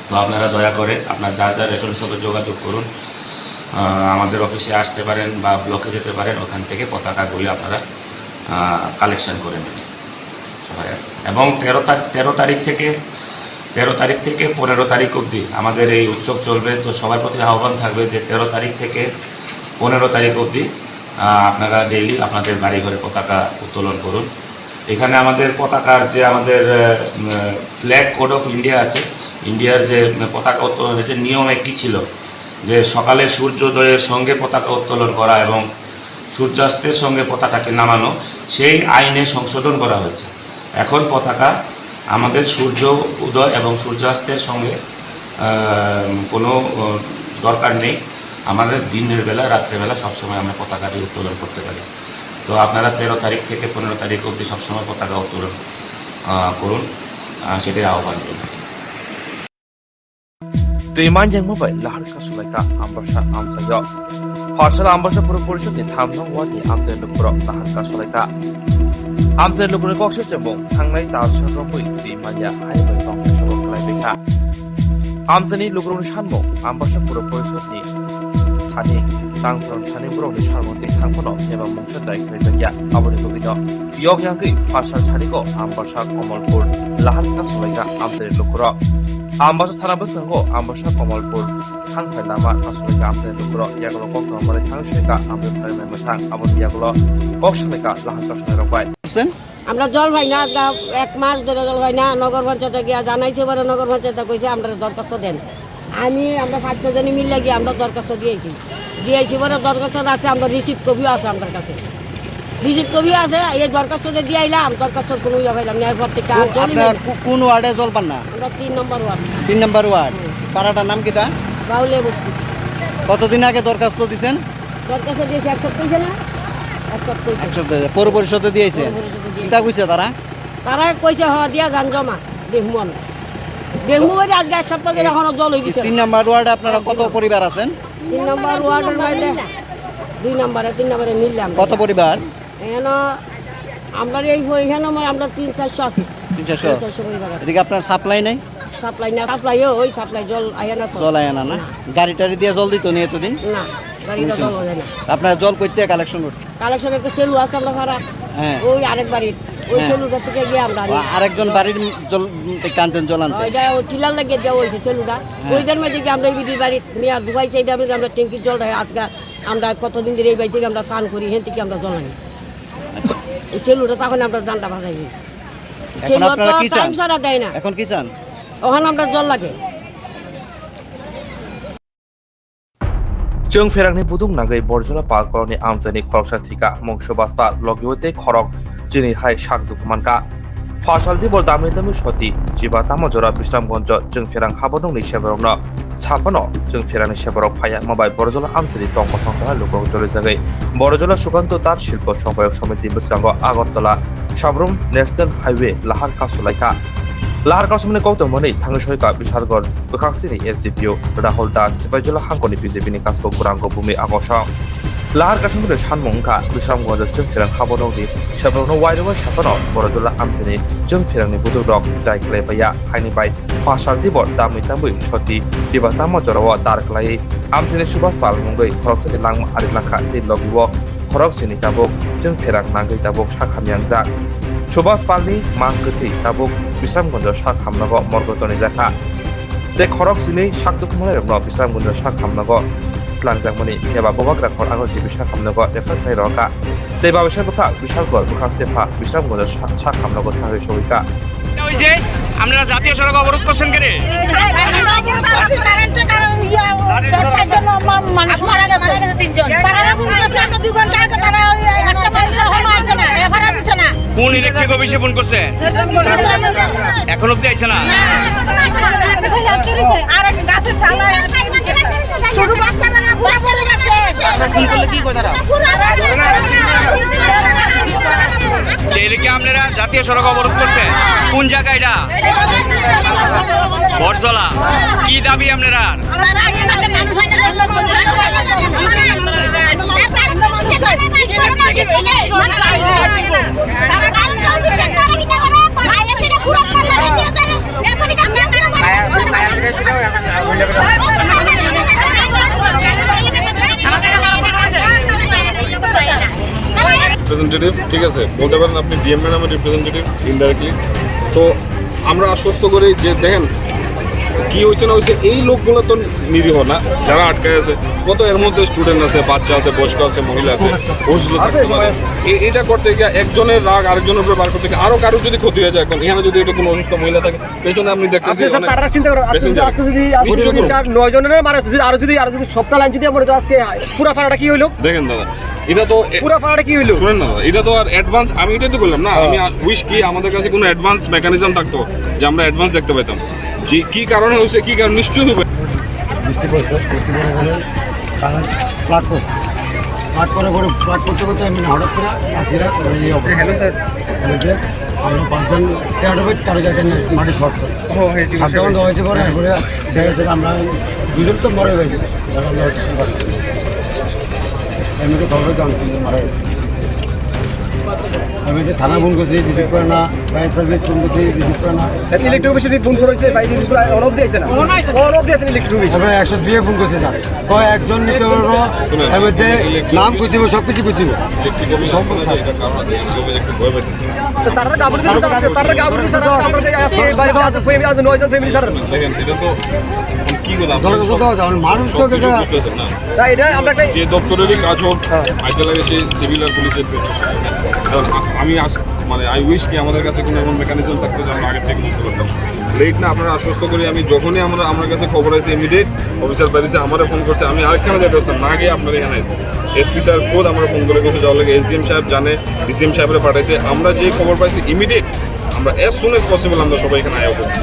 তো আপনারা দয়া করে আপনার যার যার রেশন শপে যোগাযোগ করুন। আহ, আমাদের অফিসে আসতে পারেন বা ব্লকে যেতে পারেন, ওখান থেকে পতাকাগুলি আপনারা, আহ, কালেকশন করে নেবেন। এবং তেরো তা-, তেরো তারিখ থেকে তেরো তারিখ থেকে পনেরো তারিখ অবধি আমাদের এই উৎসব চলবে। তো সবার প্রতি আহ্বান থাকবে যে তেরো তারিখ থেকে পনেরো তারিখ অবধি, আহ, আপনারা ডেইলি আপনাদের বাড়ি ঘরে পতাকা উত্তোলন করুন। এখানে আমাদের পতাকার যে আমাদের, আহ, উম, ফ্ল্যাগ কোড অফ ইন্ডিয়া আছে, ইন্ডিয়ার যে, উম, পতাকা উত্তোলনের যে নিয়ম একটি ছিল, যে সকালে সূর্যোদয়ের সঙ্গে পতাকা উত্তোলন করা এবং সূর্যাস্তের সঙ্গে পতাকাকে নামানো, সেই আইনে সংশোধন করা হয়েছে। এখন পতাকা আমাদের সূর্য উদয় এবং সূর্যাস্তের সঙ্গে, আহ, কোনো, আহ, দরকার নেই। আমাদের দিনের বেলা, রাত্রেবেলা সবসময় আমরা পতাকাটি উত্তোলন করতে পারি। তো আপনারা তেরো তারিখ থেকে পনেরো তারিখ অবধি সবসময় পতাকা উত্তোলন, আহ, করুন, আহ, সেটাই আহ্বান করুন। Twi manjak bai lahar kasulaikha Ambasa amchaio. Pharsal Ambasa Puro Porishod ni tham nong ward ni amchai lukurok lahar kasulaikha. Amchai lukurok kok se chemung thangnai tal sal romwi twi manya hai bai kok se chemung khlai baikha. Amchai ni lukurok ni sanmung Ambasa Puro Porishod ni thani tangphron thani borok ni sanmung tei thangphano eba mungsa chai khlai jakya. Aboni bagwi no yok yangwi pharsal sariko Ambasa Komolpur lahar kasulaikha amchai lukurok. Ambasa thana bwskango Ambasa Komolpur thangphai lama kasulaikha amchai lukurok. Yagulo kok tongmani thang sulaikha amchai phaimai mwthang. Aboni yagulo kok sulaikha lahar kasulairok bai. Sen? আমরা জল পাই না, আজকে এক মাস ধরে জল পাই না। নগর পঞ্চায়েতে গিয়া জানাইছি, এবারে নগর পঞ্চায়েতে কইছে আমরা দরখাস্ত দেন। আমি, আমরা পাঁচ ছয় জনে মিলে গিয়ে আমরা দরখাস্ত দিয়েছি, দিয়েছি, এবারে দরখাস্ত আছে, আমরা রিসিভ কপিও আছে আমার কাছে। রিসিভ কপি আছে, এই দরখাস্ত যে দিয়ে আইলাম, দরখাস্তর কোনো ইয়ে পাইলাম না। এরপর থেকে আর কো-, জমি আপনারা নেই। কো-, কোন ওয়ার্ডে জল পান না? আমরা তিন নম্বর ওয়ার্ড। তিন নম্বর ওয়ার্ড। হুম। পাড়াটার নাম কিতা? বাউলিয়া বস্তি। কতদিন আগে দরখাস্ত দিছেন? দরখাস্ত দিয়েছি এক সপ্তাহ হয়েছে না? এক সপ্তাহ হয়েছে। এক সপ্তাহ হয়েছে। পৌর পরিষদে দিয়েছে? পৌর পরিষদে দিয়েছে। কিতা কইছে তারা? তারা কইছে, "হ, দিয়া যান জমা, দেখমু আমরা।" দেখমু বলে আজকে এক সপ্তাহ ধরে এখনো জল হয়ে গেছে। তিন নম্বর ওয়ার্ডে আপনারা কত পরিবার আছেন? তিন নম্বর ওয়ার্ডের মধ্যে দুই নম্বরে, তিন নম্বরে মিললাম। কত পরিবার? এন আমরা এই প-, এখানে আমার আমরা তিন চারশো আছি। তিন চারশো? তিন চারশো পরিবার আছে। এদিকে আপনার সাপ্লাই নাই? সাপ্লাই না, সাপ্লাইও ওই সাপ্লাই জল আয় না তো। জল আয় না, না? না। গাড়ি টাড়ি দিয়ে জল দিত নি এতদিন? না, গাড়ি দিয়ে জল হয় না। আপনারা জল কই থেকে কালেকশন করতেন? কালেকশন একটা সেলু আছে আমরা ভাড়া। হ্যাঁ। ওই আরেক বাড়ির, ওই হ্যাঁ। সেলুটা থেকে গিয়ে আমরা আনি। ও, আরেকজন বাড়ির জল, উম, থেকে আনতেন জল আনতেন? ওইটা ওই টিলার লাগিয়ে দেওয়া হয়েছে সেলুটা। হ্যাঁ। ওইটার মধ্যে গিয়ে আমরা এই বিধি বাড়ি নিয়ে আর ডুবাইছে, এইটা মধ্যে আমরা ট্যাঙ্কির জলটা হয়। আজকে আমরা কতদিন ধরে এই বাড়ি থেকে আমরা স্নান করি, এখান থেকে আমরা জল আনি। আচ্ছা। এই সেলুটা তখন আমরা জানটা বাজাই দিই। এখন সেলু আপনারা তো কি চান? টাইম ছাড়া দেয় না। এখন কি চান? ওখানে আমরা জল লাগে। Chwng pherangni buduk nangwi Borjola Pal koloni amchaini khoroksa thwikha, mungsa basta logiwi tei khorok chini hai sak dukhu mankha. Pharsal dibor damwi damwi soti chiba tamo jora Bisramganjo chwng pherang haborokni sebrokno saphano chwng pherangni sebrok phaiya, mabai Borjola amchaini tong kothong tongya lukurok choli jagwi Borjola Sukanto Tat Shilpo Sohayok Somiti bwskango Agartala Sabrum National Highway lahar kasulaikha. Lahar kasumani kok tongmani thangwi soika Bishalgarh bwkhak chini S D P O Rahul Das, Sipaijala hangkoni B J P ni kasko kwrwng Gopungni agosong. Lahar kasumani sanmung wngkha Bisramganjo chwng pherang haborokni sebrokno wairwi saphano Borjola amchaini chwng pherangni buduk rok jai khlai paiya, haini bai pharsal dibor damwi damwi soti chiba tamo jorao dar khlaiwi amchaini Subhas Pal mungwi khoroksani langma ari langkha tei logi o khorok sini tabuk chwng pherang nangwi tabuk sak hamya wngjak. Subhas Palni mang kwthwi tabuk Bisramganjo sak hamnago morgo tonijakha. Tei khorok sini sak dukhumanai rokno Bisramganjo sak hamnago tlangjakmani phiya ba bubagra khor agor jibi sak hamnago refer khlai rwkha. Tei babisa bwkha Bishalgarh bwkhak stepha Bisramganjo sak, sak hamnago thangwi sogwikha. ওই যে আপনারা জাতীয় সড়ক অবরোধ করছেন কেন? মানুষ মারা গেছে। তারা ফোন করছে, আমরা দুই ঘন্টা আগে, তারা ওই একটা মাইল হলো আসে না, এফআইআর দিচ্ছে না। কোন ইলেকট্রিক অফিসে ফোন করছেন? এখন অব্দি আইছে না? আর এক গাছের চালায় শুধু বাচ্চারা না, পুরা পড়ে গেছে। আপনারা ফোন করলে কি কয় তারা? যে এলাকা আপনারা জাতীয় সড়ক অবরোধ করছেন, কোন জায়গা এটা? বটতলা। কি দাবি আপনারা? রিপ্রেজেন্টেটিভ, ঠিক আছে, বলতে পারেন আপনি ডিএম ম্যাডামের রিপ্রেজেন্টেটিভ ইনডাইরেক্টলি। তো আমরা আশ্বস্ত করি যে দেখেন কি হয়েছে না হয়েছে, এই লোকগুলো তো নিরীহ না, যারা আটকে আছে। কত এর মধ্যে স্টুডেন্ট আছে, বাচ্চা আছে, বয়স্ক আছে, মহিলা আছে, অসুস্থ থাকতে পারে। এ- এটা করতে গিয়ে একজনের রাগ আরেকজনের উপরে বার করতে গিয়ে আরো কারোর যদি ক্ষতি হয়ে যায়, এখন এখানে যদি এটা কোনো অসুস্থ মহিলা থাকে, পেছনে আপনি দেখতেছি আপনি স্যার, অনেক তারা চিন্তা করো, আজকে যদি, প্যাসেঞ্জার। আজকে যদি, আজকে যদি চার, নয় জনের মারা আছে, যদি আরো যদি, আরো যদি সপ্তাহ লাইন যদি আমরা আজকে পুরা পাড়াটা কি হইলো? দেখেন দাদা, এটা তো এ- পুরা পাড়াটা কি হইলো? শুনেন না দাদা, এটা তো আর অ্যাডভান্স, আমি এটাই তো বললাম না, হ্যাঁ। আমি উইশ কি আমাদের কাছে কোনো অ্যাডভান্স মেকানিজম থাকতো যে আমরা অ্যাডভান্স দেখতে পেতাম যে কি কারণে হয়েছে, কি কারণ নিশ্চয়ই হবে। বৃষ্টি পড়ছে, বৃষ্টি পড়ে পড়ে কারেন্ট ফ্লাড করছে। ফ্লাড করে পরে ফ্লাড করতে করতে আমি হঠাৎ করে আসিরা এই অবস্থা। Hello sir. হয়েছে, আমরা পাঁচজন তেরোটা বাজে তারা যাতে মাটি শর্ট করে। ও, হ্যাঁ, ঠিক আছে। সাতটা ঘন্টা হয়েছে পরে, এরপরে দেখা যাচ্ছে আমরা দুজন তো মরে গেছে। এমনি তো খবর জানছি যে মারা গেছে। আমি যে থানা ফোন করছি, রিসিভ করে না, ফায়ার সার্ভিস ফোন করছি, রিসিভ করে না। ইলেকট্রিক অফিসে ফোন করেছে, ভাই, জিনিসগুলো অন অফ দিয়েছে না। অন অফ দিয়েছে ইলেকট্রিক অফিস। আমরা একশো দুই এ ফোন করছি স্যার। কয় একজন নিতে পারবো, এর মধ্যে নাম কইতে হবে, সব কিছু কইতে হবে। সম্পর্ক স্যার। তো তারা গাবর দিছে, তারা গাবর দিছে, তারা গাবর দিছে, আজকে বাড়ি তো আছে, ফ্যামিলি আছে, নয়জন ফ্যামিলি স্যার। দেখেন, এটা তো কি কথা? দরকার তো দেওয়া যাবে, মানুষ তো সব কিছু দেখা বুঝতেছেন না। না, এটা আমরা একটা যে দপ্তরেরই কাজ হোক, হ্যাঁ। আইতে লাগে সেই সিভিল আর পুলিশের প্রশাসন। কারণ আ-, আমি আস-, মানে, আই উইশ কি আমাদের কাছে কোনো এমন মেকানিজম থাকতো যে আমরা আগে থেকে বুঝতে পারতাম। লেট না, আপনারা আশ্বস্ত করি, আমি যখনই আমরা, আমার কাছে খবর আছে, ইমিডিয়েট অফিসার বাড়িছে আমারে ফোন করছে, আমি আরেকখানে যেতে আসতাম, না গিয়ে আপনার এখানে আছি। এসপি স্যার খোদ আমার ফোন করে গেছে যাওয়ার লাগে, এসডিএম সাহেব জানে, ডিসিএম সাহেবরে পাঠাইছে। আমরা যে খবর পাইছি, ইমিডিয়েট আমরা as soon as possible আমরা সবাই এখানে আয়া করছি।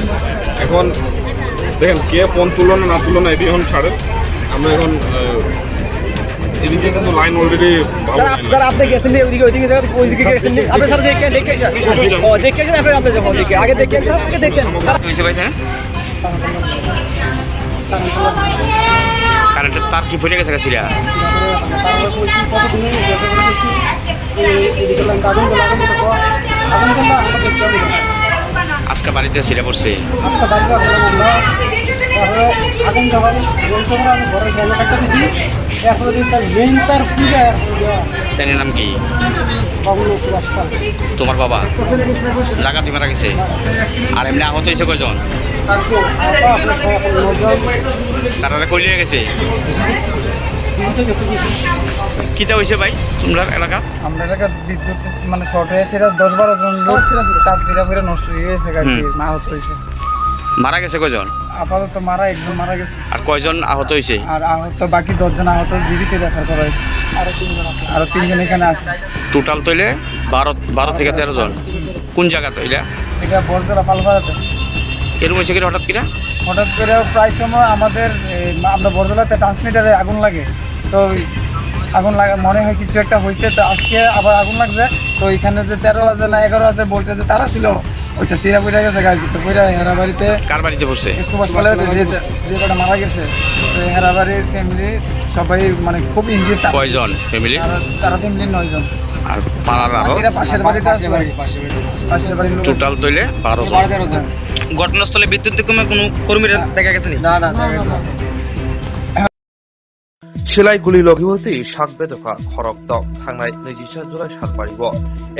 এখন দেখেন, কে ফোন তুললো না, না তুললো না, এটি এখন ছাড়েন। আমরা এখন, আহ, এদিকে কিন্তু লাইন অলরেডি ভালো স্যার, লাইন আপ-, স্যার, আপনি গেছেন নি ওইদিকে, ওইদিকে, স্যার, ওইদিকে গেছেন নি? আপনি স্যার দেখে, দেখে এসে। নিশ্চয়ই যাবো। ও, দেখে এসে, আপনি, আপনি যাবো ওইদিকে। আগে দেখেন, স্যার, আগে দেখেন। স্যার। কি হয়েছে ভাই, স্যার? কারেন্টের তার কি পড়ে গেছে গা ছিঁড়া? আজকে বাড়িতে ছিঁড়া পড়ছে। আজকে বাড়িতে আসলাম আমরা, তারপরে আগুন যখন জ্বলছে, আমরা ঘরে গেলে একটা দিছি, এরপরে দিন তার মেইন তার পূজা, এরপরে তার নাম কি? বাবুল সুভাষ পাল। তোমার বাবা? জায়গাতে মারা গেছে। আর এমনি আহত হয়েছে কয়জন? তারপর আমরা সবাই এখন নজন। তারা কই লিয়ে গেছে? কিতা হয়েছে ভাই তোমরা এলাকা? আমরা এলাকার বিদ্যুৎ মানে শর্ট হয়ে সেটা দশ বারো জন লোক তার ছিঁড়া ফিরা নষ্ট হয়ে গেছে আর কি, হুম। আহত হয়েছে। মারা গেছে কয়জন? আপাতত মারা একজন মারা গেছে। আর কয়জন আহত হয়েছে? আর আহত বাকি দশ জন আহত জীবিত রেফার করা হয়েছে। আরো তিনজন আছে। আরো তিনজন এখানে আছে। টোটাল তইলে বারো, বারো থেকে তেরো জন। কোন জায়গা তইলে? এটা বরজলা পালপাড়াতে। এরকম হয়েছে কি হঠাৎ কিনা? হঠাৎ করে প্রায় সময় আমাদের, এই, আমরা বরজলাতে ট্রান্সমিটারে আগুন লাগে, তো ওই আগুন লাগা মনে হয় কিছু একটা হয়েছে, তো আজকে আবার আগুন লাগছে। তো এখানে যে তেরো আছে না এগারো আছে বলছে যে তারা ছিল, ওইটা ছিঁড়া পড়ে গেছে গাছ, তো পড়ে হেরা বাড়িতে কার বাড়িতে পড়ছে? সুভাষ পালের যে, যে কটা মারা গেছে, তো হেরা বাড়ির ফ্যামিলি সবাই মানে খুব ইনজিউর। কয়জন ফ্যামিলি? তারা, তারা ফ্যামিলি নয় জন। আর পাড়ার আরো? এরা পাশের বাড়িতে আছে। পাশের বাড়ি, পাশের বাড়ি। পাশের বাড়ির লোক। টোটাল তইলে বারো জন। বারো তেরো জন। ঘটনাস্থলে বিদ্যুৎ বিভ্রাটে কোনো কর্মীরা দেখা গেছে নি? না, না, দেখা গেছে না। Silai guli logi wngtwi sak bedokha khorok dok thangnai nijisa July sal pari o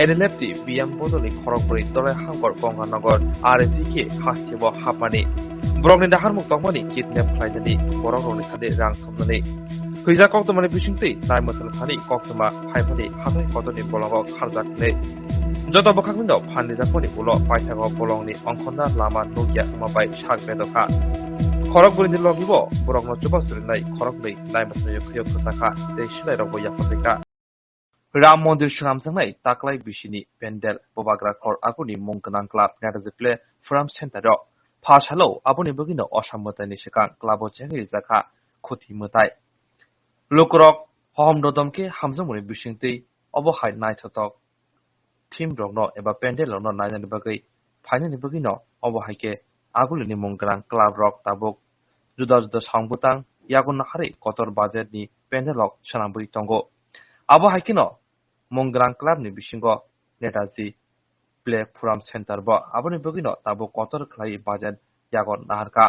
N L F T B M bodolni khorok bwrwi Dolai Hangkor Gonganagar R F T K hasteo hapmani. Borokni naharmung tongmani kidnap khlainani borok rokni thani rang thumnani. Hwijak koktwmani bisingtwi nai mwthang thani koktwma phaimani hathai kotorni bolongo kharjak hwnwi. Joto bwkhakni no phan rijakmani ulo paithago bolongni ongkhorna lama nukya wngma bai sak bedokha. Khorok bwrwini logi o borokno chubachu rinai khoroknwi nai mwthangwi khuyok kwchakha tei swlairokbo yapharjwkha. Ram Mondir swnamjaknai taklai bisini pendel Bubagra Khor Aguni mung gwnang club Netaji Play Forum Center o pha salo aboni bagwino Osam mwtaini swkang club o chengwi rijakha khuti mwtai. Lukurok hohom dodom khe hamjakmani bisingtwi obo hai naithotok theme rokno eba pendel rokno nainani bagwi phainani bagwino obo hai khe Agulini mung gwnang club rok tabuk juda juda song bwtang yago naharwi kotor budget ni pendel rok swnamwi tongo. Abo hai kheno mung gwnang club ni bisingo Netaji Play Forum Center bo aboni bagwino tabuk kotor khlai budget yago naharkha.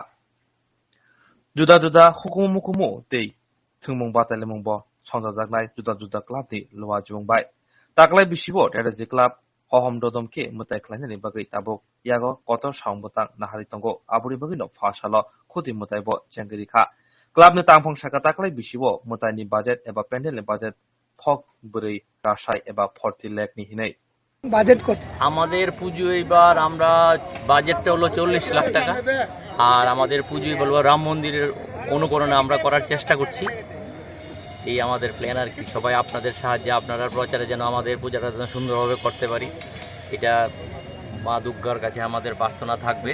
Juda juda hukumu mukumu tei thwngmung batailaimung bo songchajaknai juda juda club ni luajwng bai. Taklai bisibo Netaji club hohom dodom khe mwtai khlainani bagwi tabuk yago kotor samung bwtang naharwi tongo. Aboni bagwino pha salo khuti mwtai bo chengwi rikha. Club ni tangphung saka taklai bisi o mwtai ni budget eba pandal ni budget thok bwrwi rasai eba forty lakh ni hinwi. Budget কত? আমাদের পুজো এবার আমরা, বাজেটটা হলো চল্লিশ লাখ টাকা। আর আমাদের পুজো এবার হলো রাম মন্দিরের অনুকরণে আমরা করার চেষ্টা করছি। এই আমাদের প্ল্যান আর কি। সবাই আপনাদের সাহায্যে, আপনারা প্রচারে যেন আমাদের পূজাটা যেন সুন্দরভাবে করতে পারি, এটা মা দুর্গার কাছে আমাদের প্রার্থনা থাকবে।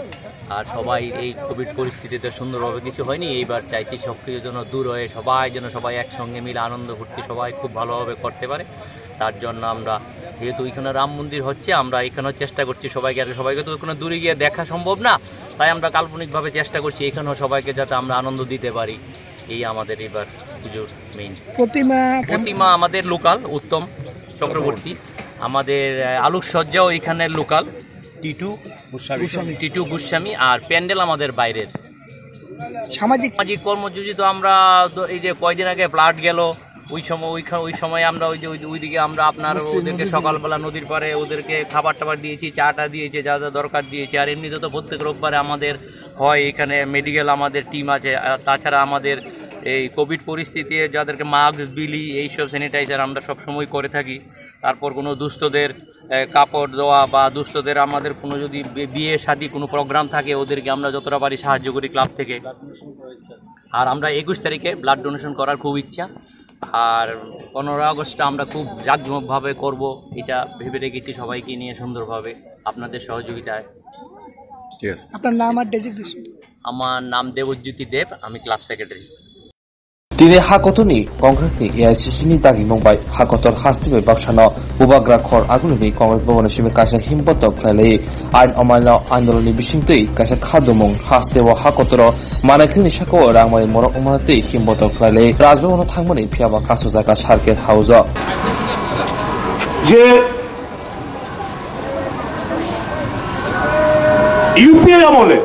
আর সবাই এই কোভিড পরিস্থিতিতে সুন্দরভাবে কিছু হয়নি, এইবার চাইছি সব কিছু যেন দূর হয়ে সবাই যেন সবাই একসঙ্গে মিলে আনন্দ ফুর্তি সবাই খুব ভালোভাবে করতে পারে। তার জন্য আমরা, যেহেতু এখানে রাম মন্দির হচ্ছে, আমরা এখানেও চেষ্টা করছি সবাইকে, আর সবাইকে তো ওখানে দূরে গিয়ে দেখা সম্ভব না, তাই আমরা কাল্পনিকভাবে চেষ্টা করছি এখানেও সবাইকে যাতে আমরা আনন্দ দিতে পারি। এই আমাদের এবার পুজোর মেইন। প্রতিমা কেমন? প্রতিমা আমাদের লোকাল উত্তম চক্রবর্তী, আমাদের আহ, আলোকসজ্জাও এখানে লোকাল টিটু গোস্বামী। টিটু গোস্বামী, আর প্যান্ডেল আমাদের বাইরের। সামাজিক সামাজিক কর্মসূচি তো আমরা তো এই যে কয়দিন আগে ফ্লাড গেল, ওই সময় ওইখানে ওই সময় আমরা ওই যে ওই- ওইদিকে আমরা আপনার ওদেরকে সকালবেলা নদীর পাড়ে ওদেরকে খাবার টাবার দিয়েছি, চা টা দিয়েছি, যা যা দরকার দিয়েছি। আর এমনিতে তো প্রত্যেক রোববারে আমাদের হয় এখানে মেডিকেল আমাদের টিম আছে। আর তাছাড়া আমাদের এই কোভিড পরিস্থিতি যাদেরকে মাস্ক, বিলি, এইসব স্যানিটাইজার আমরা সব সময় করে থাকি। তারপর কোনো দুস্থদের আহ, কাপড় দেওয়া বা দুস্থদের আমাদের কোনো যদি বি- বিয়ে শাদী কোনো প্রোগ্রাম থাকে, ওদেরকে আমরা যতটা পারি সাহায্য করি ক্লাব থেকে। আর আমরা একুশ তারিখে ব্লাড ডোনেশন করার খুব ইচ্ছা। আর পনেরো আগস্টটা আমরা খুব জাঁকজমকভাবে করব, এটা ভেবে রেখেছি সবাইকে নিয়ে সুন্দরভাবে আপনাদের সহযোগিতায়। ঠিক আছে। আপনার নাম আর ডেজিগনেশন? আমার নাম দেবজ্যোতি দেব, আমি club secretary. Tini hakotorni Congressni A I C C ni dagimung bai hakotor hasteni bai bwsano bubagra khor agulini Congress bhavanni simi kaisa himbotok khlailai. Ain omaino andolonni bisingtwi kaisa khadumung hasteo hakotoro manaikhwlini sakao rangmani morok wngmani twi himbotok khlailai. Rajbhavanno thangmani phiyaba kasujak circuit house-o. যে ইউপিএ আমলে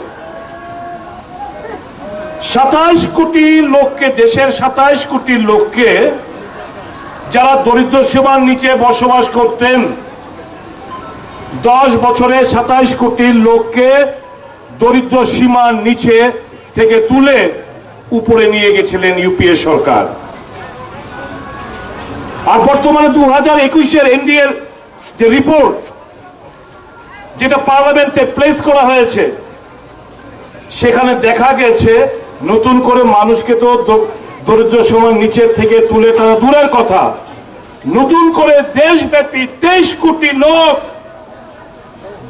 সাতাইশ কোটি লোককে, দেশের সাতাইশ কোটি লোককে, যারা দরিদ্র সীমার নিচে বসবাস করতেন, দশ বছরে সাতাইশ কোটি লোককে দরিদ্র সীমার নিচে থেকে তুলে উপরে নিয়ে গেছিলেন ইউপিএ সরকার। আর বর্তমানে দু হাজার একুশের এনডিএর যে রিপোর্ট, যেটা পার্লামেন্টে প্লেস করা হয়েছে, সেখানে দেখা গেছে নতুন করে মানুষকে তো দ- দরিদ্র সীমার নিচে থেকে তুলে তারা দূরের কথা, নতুন করে দেশব্যাপী তেইশ কোটি লোক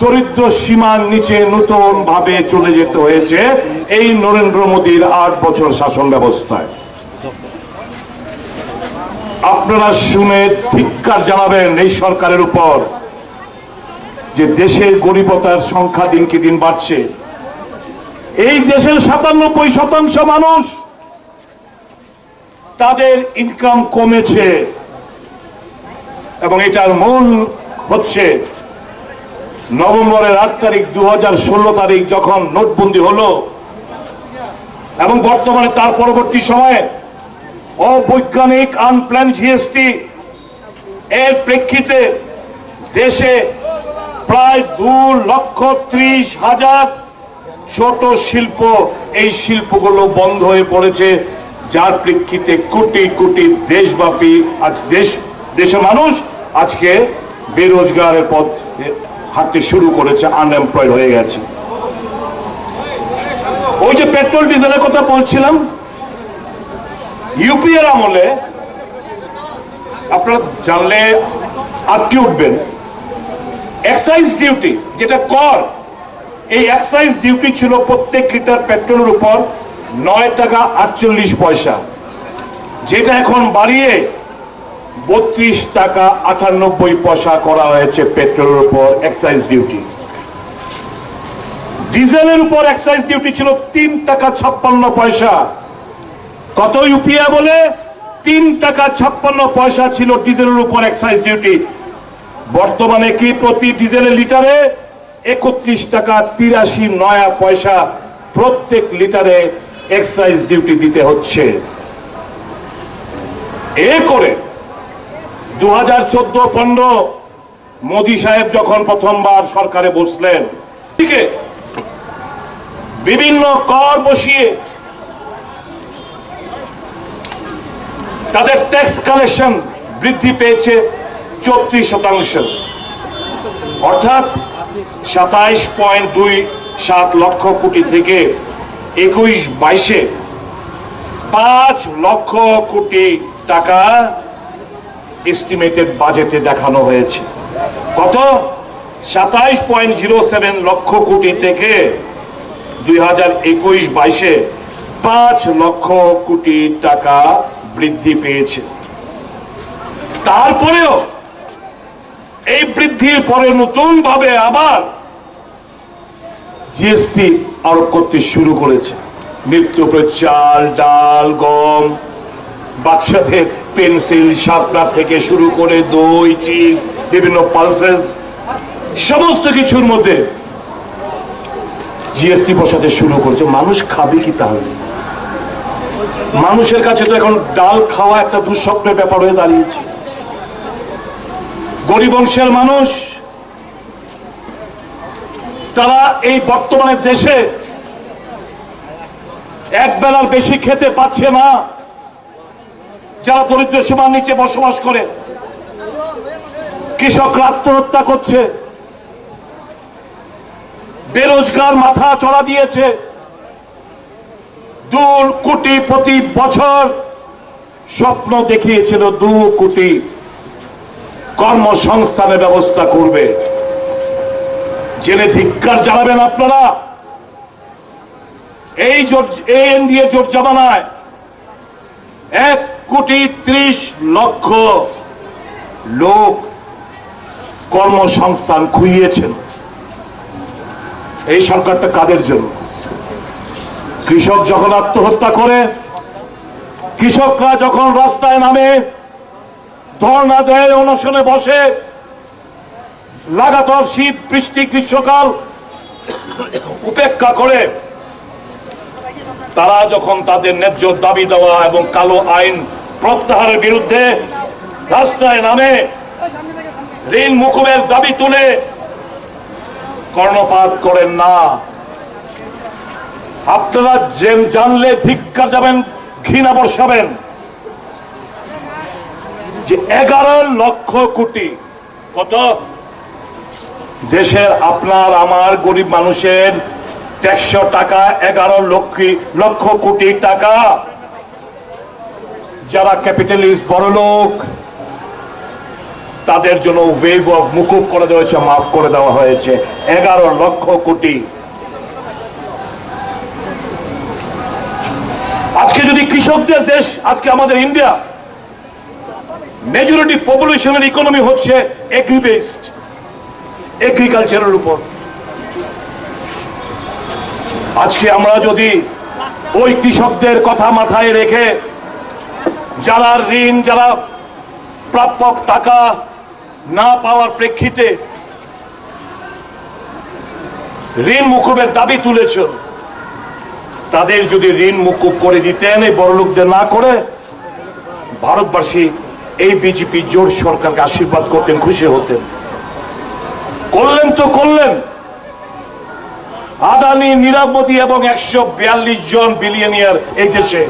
দরিদ্র সীমার নিচে নতুন ভাবে চলে যেতে হয়েছে এই নরেন্দ্র মোদীর আট বছর শাসন ব্যবস্থায়। আপনারা শুনে ধিক্কার জানাবেন এই সরকারের উপর, যে দেশের গরিবতার সংখ্যা দিনকে দিন বাড়ছে। এই দেশের সাতানব্বই শতাংশ মানুষ, তাদের ইনকাম কমেছে, এবং এটার মূল হচ্ছে নভেম্বরের আট তারিখ, দু হাজার ষোলো তারিখ যখন নোটবন্দি হলো, এবং বর্তমানে তার পরবর্তী সময়ে অবৈজ্ঞানিক আনপ্ল্যান জিএসটি এর প্রেক্ষিতে দেশে প্রায় দু লক্ষ ত্রিশ হাজার ছোট শিল্প, এই শিল্পগুলো বন্ধ হয়ে পড়েছে, যার প্রেক্ষিতে কোটি কোটি দেশব্যাপী আজ দেশ দেশের মানুষ আজকে বেরোজগারের পথ হাঁটতে শুরু করেছে, আনএমপ্লয়েড হয়ে গেছে। ওই যে পেট্রোল ডিজেলের কথা বলছিলাম, ইউপিএর আমলে আপনারা জানলে আটকে উঠবেন, এক্সাইজ ডিউটি, যেটা কর, এই এক্সাইজ ডিউটি ছিল প্রত্যেক লিটার পেট্রোলের উপর নয় টাকা আটচল্লিশ পয়সা, যেটা এখন বাড়িয়ে বত্রিশ টাকা আটানব্বই পয়সা করা হয়েছে পেট্রোলের উপর এক্সাইজ ডিউটি। ডিজেলের উপর এক্সাইজ ডিউটি ছিল তিন টাকা ছাপ্পান্ন পয়সা। কত ইউপিএ বলে? তিন টাকা ছাপ্পান্ন পয়সা ছিল ডিজেলের উপর এক্সাইজ ডিউটি। বর্তমানে কি প্রতি ডিজেলের লিটারে একত্রিশ টাকা তিরাশি নয়া পয়সা প্রত্যেক লিটারে এক্সাইজ ডিউটি দিতে হচ্ছে। এ করে দু হাজার চোদ্দ পনেরো মোদি সাহেব যখন প্রথমবার সরকারে বসলেন, দিকে বিভিন্ন কর বসিয়ে তাদের ট্যাক্স কালেকশন বৃদ্ধি পেয়েছে চৌত্রিশ শতাংশ, অর্থাৎ সাতাইশ পয়েন্ট দুই সাত লক্ষ কোটি থেকে একুশ বাইশে পাঁচ লক্ষ কোটি টাকা এস্টিমেটেড বাজেটে দেখানো হয়েছে। কত? সাতাইশ পয়েন্ট জিরো সেভেন লক্ষ কোটি থেকে দুই হাজার একুশ বাইশে পাঁচ লক্ষ কোটি টাকা বৃদ্ধি পেয়েছে। তারপরেও এই বৃদ্ধির পরে নতুনভাবে আবার জিএসটি আরোপ করতে শুরু করেছে। নিত্য প্রয়োজনীয় চাল, ডাল, গম, বাচ্চাদের পেন্সিল শার্পনার থেকে শুরু করে দই, চিজ, বিভিন্ন পালসেস, সমস্ত কিছুর মধ্যে জিএসটি বসাতে শুরু করেছে। মানুষ খাবে কি তাহলে? মানুষের কাছে তো এখন ডাল খাওয়া একটা দুঃস্বপ্নের ব্যাপার হয়ে দাঁড়িয়েছে। গরিব অংশের মানুষ, তারা এই বর্তমানে দেশে এক বেলার বেশি খেতে পাচ্ছে না। যারা দরিদ্র সীমার নিচে বসবাস করে, কৃষকরা আত্মহত্যা করছে, বেরোজগার মাথা চড়া দিয়েছে। দু কোটি প্রতি বছর স্বপ্ন দেখিয়েছিল, দু কোটি কর্মসংস্থানের ব্যবস্থা করবে। জেনে ধিক্কার জানাবেন আপনারা। এই জোট, এই এনডিএ জোট জমানায় এক কোটি ত্রিশ লক্ষ লোক কর্মসংস্থান খুইয়েছেন। এই সরকারটা কাদের জন্য? কৃষক যখন আত্মহত্যা করে, কৃষকরা যখন রাস্তায় নামে, ধর্ণা দেয়, অনশনে বসে, লাগাতার শীত, বৃষ্টি, গ্রীষ্মকাল উপেক্ষা করে তারা যখন তাদের ন্যায্য দাবি দেওয়া এবং কালো আইন প্রত্যাহারের বিরুদ্ধে রাস্তায় নামে, ঋণ মুকুবের দাবি তুলে কর্ণপাত করেন না। আপনারা জেন-, জানলে ধিক্কার যাবেন, ঘৃণা বর্ষাবেন যে এগারো লক্ষ কোটি, কত? দেশের আপনার আমার গরিব মানুষের ট্যাক্সের টাকা, এগারো লক্ষ, লক্ষ কোটি টাকা। যারা ক্যাপিটালিস্ট, বড়লোক, তাদের জন্য ওয়েভ অফ মুকুব করে দেওয়া হয়েছে, মাফ করে দেওয়া হয়েছে এগারো লক্ষ কোটি। আজকে যদি কৃষকদের দেশ, আজকে আমাদের ইন্ডিয়া, মেজরিটি পপুলেশনের ইকোনমি হচ্ছে এগ্রি বেসড, এগ্রিকালচারের উপর। আজকে আমরা যদি ওই কৃষকদের কথা মাথায় রেখে, যারা ঋণ, যারা প্রাপক টাকা না পাওয়ার প্রেক্ষিতে ঋণ মুকুবের দাবি তুলেছ, তাদের যদি ঋণ মুকুব করে দিতেন, এই বড়লোকদের না করে, ভারতবাসী এই বিজেপি জোট সরকারকে আশীর্বাদ করতেন, খুশি হতেন। করলেন তো করলেন। আদানি, নীরব মোদী এবং একশো বিয়াল্লিশ জন বিলিয়নিয়ার এই দেশে,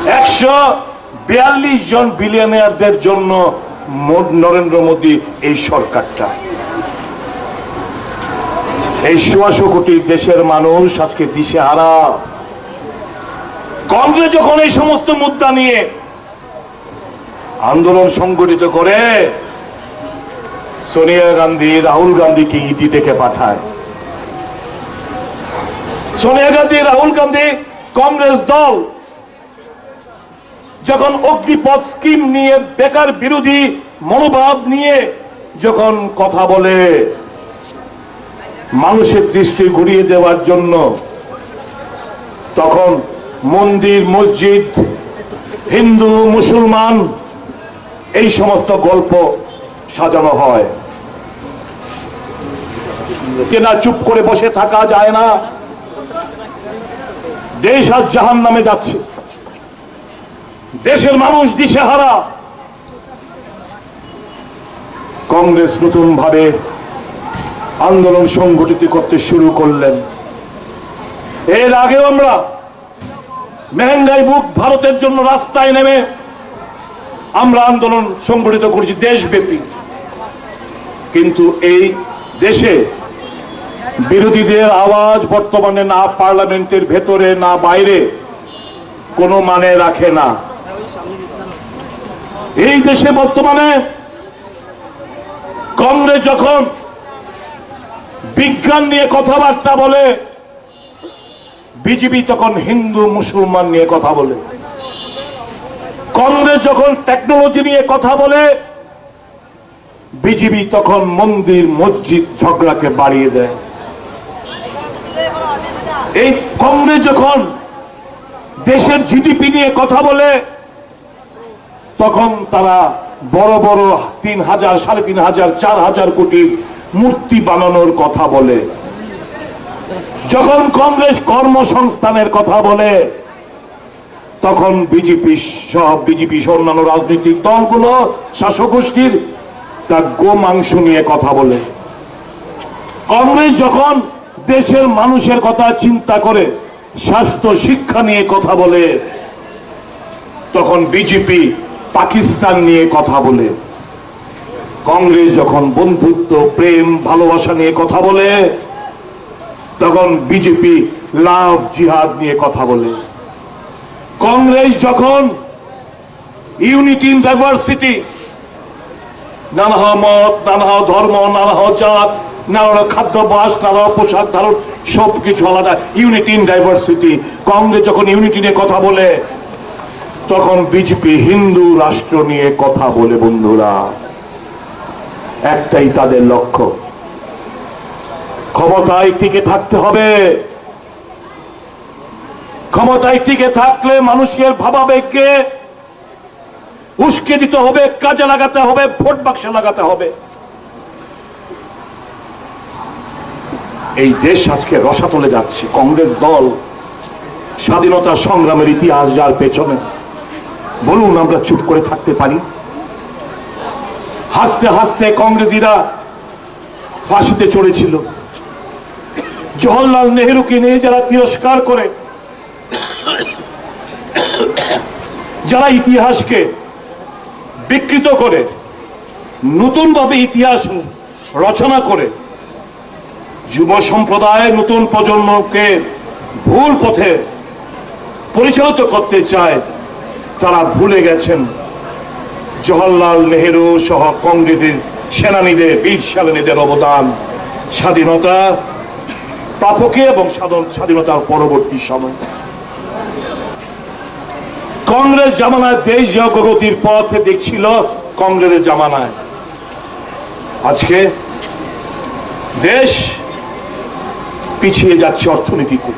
একশো বিয়াল্লিশ জন বিলিয়নিয়ারদের জন্য মো-, নরেন্দ্র মোদী এই সরকারটা। এই সোয়াশো কোটি দেশের মানুষ আজকে দিশেহারা। কংগ্রেস যখন এই সমস্ত মুদ্দা নিয়ে আন্দোলন সংগঠিত করে, সোনিয়া গান্ধী, রাহুল গান্ধীকে ইডি ডেকে পাঠায়। সোনিয়া গান্ধী, রাহুল গান্ধী, কংগ্রেস দল যখন অগ্নিপথ স্কিম নিয়ে, বেকার বিরোধী মনোভাব নিয়ে যখন কথা বলে, মানুষের দৃষ্টি ঘুরিয়ে দেওয়ার জন্য, তখন মন্দির, মসজিদ, হিন্দু, মুসলমান, এই সমস্ত গল্প সাজানো হয়। কেনা চুপ করে বসে থাকা যায় না। দেশ আজ জাহান্নামে যাচ্ছে। দেশের মানুষ দিশেহারা। কংগ্রেস নতুনভাবে আন্দোলন সংগঠিত করতে শুরু করলেন। এর আগেও আমরা মেহেঙ্গাই বুক ভারতের জন্য রাস্তায় নেমে আমরা আন্দোলন সংগঠিত করেছি দেশব্যাপী। কিন্তু এই দেশে বিরোধীদের আওয়াজ বর্তমানে না পার্লামেন্টের ভেতরে না বাইরে কোনো মানে রাখে না। এই দেশে বর্তমানে কংগ্রেস যখন বিজ্ঞান নিয়ে কথাবার্তা বলে, বিজেপি তখন হিন্দু মুসলমান নিয়ে কথা বলে। কংগ্রেস যখন টেকনোলজি নিয়ে কথা বলে, বিজেপি তখন মন্দির মসজিদ ঝগড়াকে বাড়িয়ে দেয়। এই কংগ্রেস যখন দেশের জিডিপি নিয়ে কথা বলে, তখন তারা বড় বড় তিন হাজার, সাড়ে তিন হাজার, চার হাজার কোটির মূর্তি বানানোর কথা বলে। যখন কংগ্রেস কর্মসংস্থানের কথা বলে, তখন বিজেপি সহ, বিজেপি সহ অন্যান্য রাজনৈতিক দলগুলো, শাসক গোষ্ঠীর তা গো মাংস নিয়ে কথা বলে। কংগ্রেস যখন দেশের মানুষের কথা চিন্তা করে, স্বাস্থ্য, শিক্ষা নিয়ে কথা বলে, তখন বিজেপি পাকিস্তান নিয়ে কথা বলে। কংগ্রেস যখন বন্ধুত্ব, প্রেম, ভালোবাসা নিয়ে কথা বলে, তখন বিজেপি লাভ জিহাদ নিয়ে কথা বলে। কংগ্রেস যখন ইউনিটি ইন ডাইভার্সিটি, নানা মত, নানা ধর্ম, নানা জাত, নানা খাদ্যাভ্যাস, নানা পোশাক ধারণ, সবকিছু আলাদা, ইউনিটি ইন ডাইভার্সিটি। কংগ্রেস যখন ইউনিটি নিয়ে কথা বলে, তখন বিজেপি হিন্দু রাষ্ট্র নিয়ে কথা বলে। বন্ধুরা, একটাই তাদের লক্ষ্য, ক্ষমতায় টিকে থাকতে হবে। ক্ষমতায় টিকে থাকলে মানুষের ভাবাবেগকে উস্কে দিতে হবে, কাজে লাগাতে হবে, ভোট বাক্সে লাগাতে হবে। এই দেশ আজকে রসাতলে যাচ্ছে। কংগ্রেস দল স্বাধীনতা সংগ্রামের ইতিহাস যার পেছনে, বলুন, আমরা চুপ করে থাকতে পারি? হাসতে হাসতে কংগ্রেসীরা ফাঁসিতে চড়েছিল। জওহরলাল নেহরুকে নিয়ে যারা তিরস্কার করে, যারা ইতিহাসকে বিকৃত করে, নতুনভাবে ইতিহাস রচনা করে, যুব সম্প্রদায়, নতুন প্রজন্মকে ভুল পথে পরিচালিত করতে চায়, তারা ভুলে গেছেন জওহরলাল নেহেরু সহ কংগ্রেসের সেনানীদের, বীর সেনানীদের অবদান স্বাধীনতা প্রাপকে এবং স্বাধীন-, স্বাধীনতার পরবর্তী সময়। কংগ্রেস জামানায় দেশ যে অগ্রগতির পথে দেখছিল, কংগ্রেসের জামানায় আজকে দেশ পিছিয়ে যাচ্ছে অর্থনীতিতে।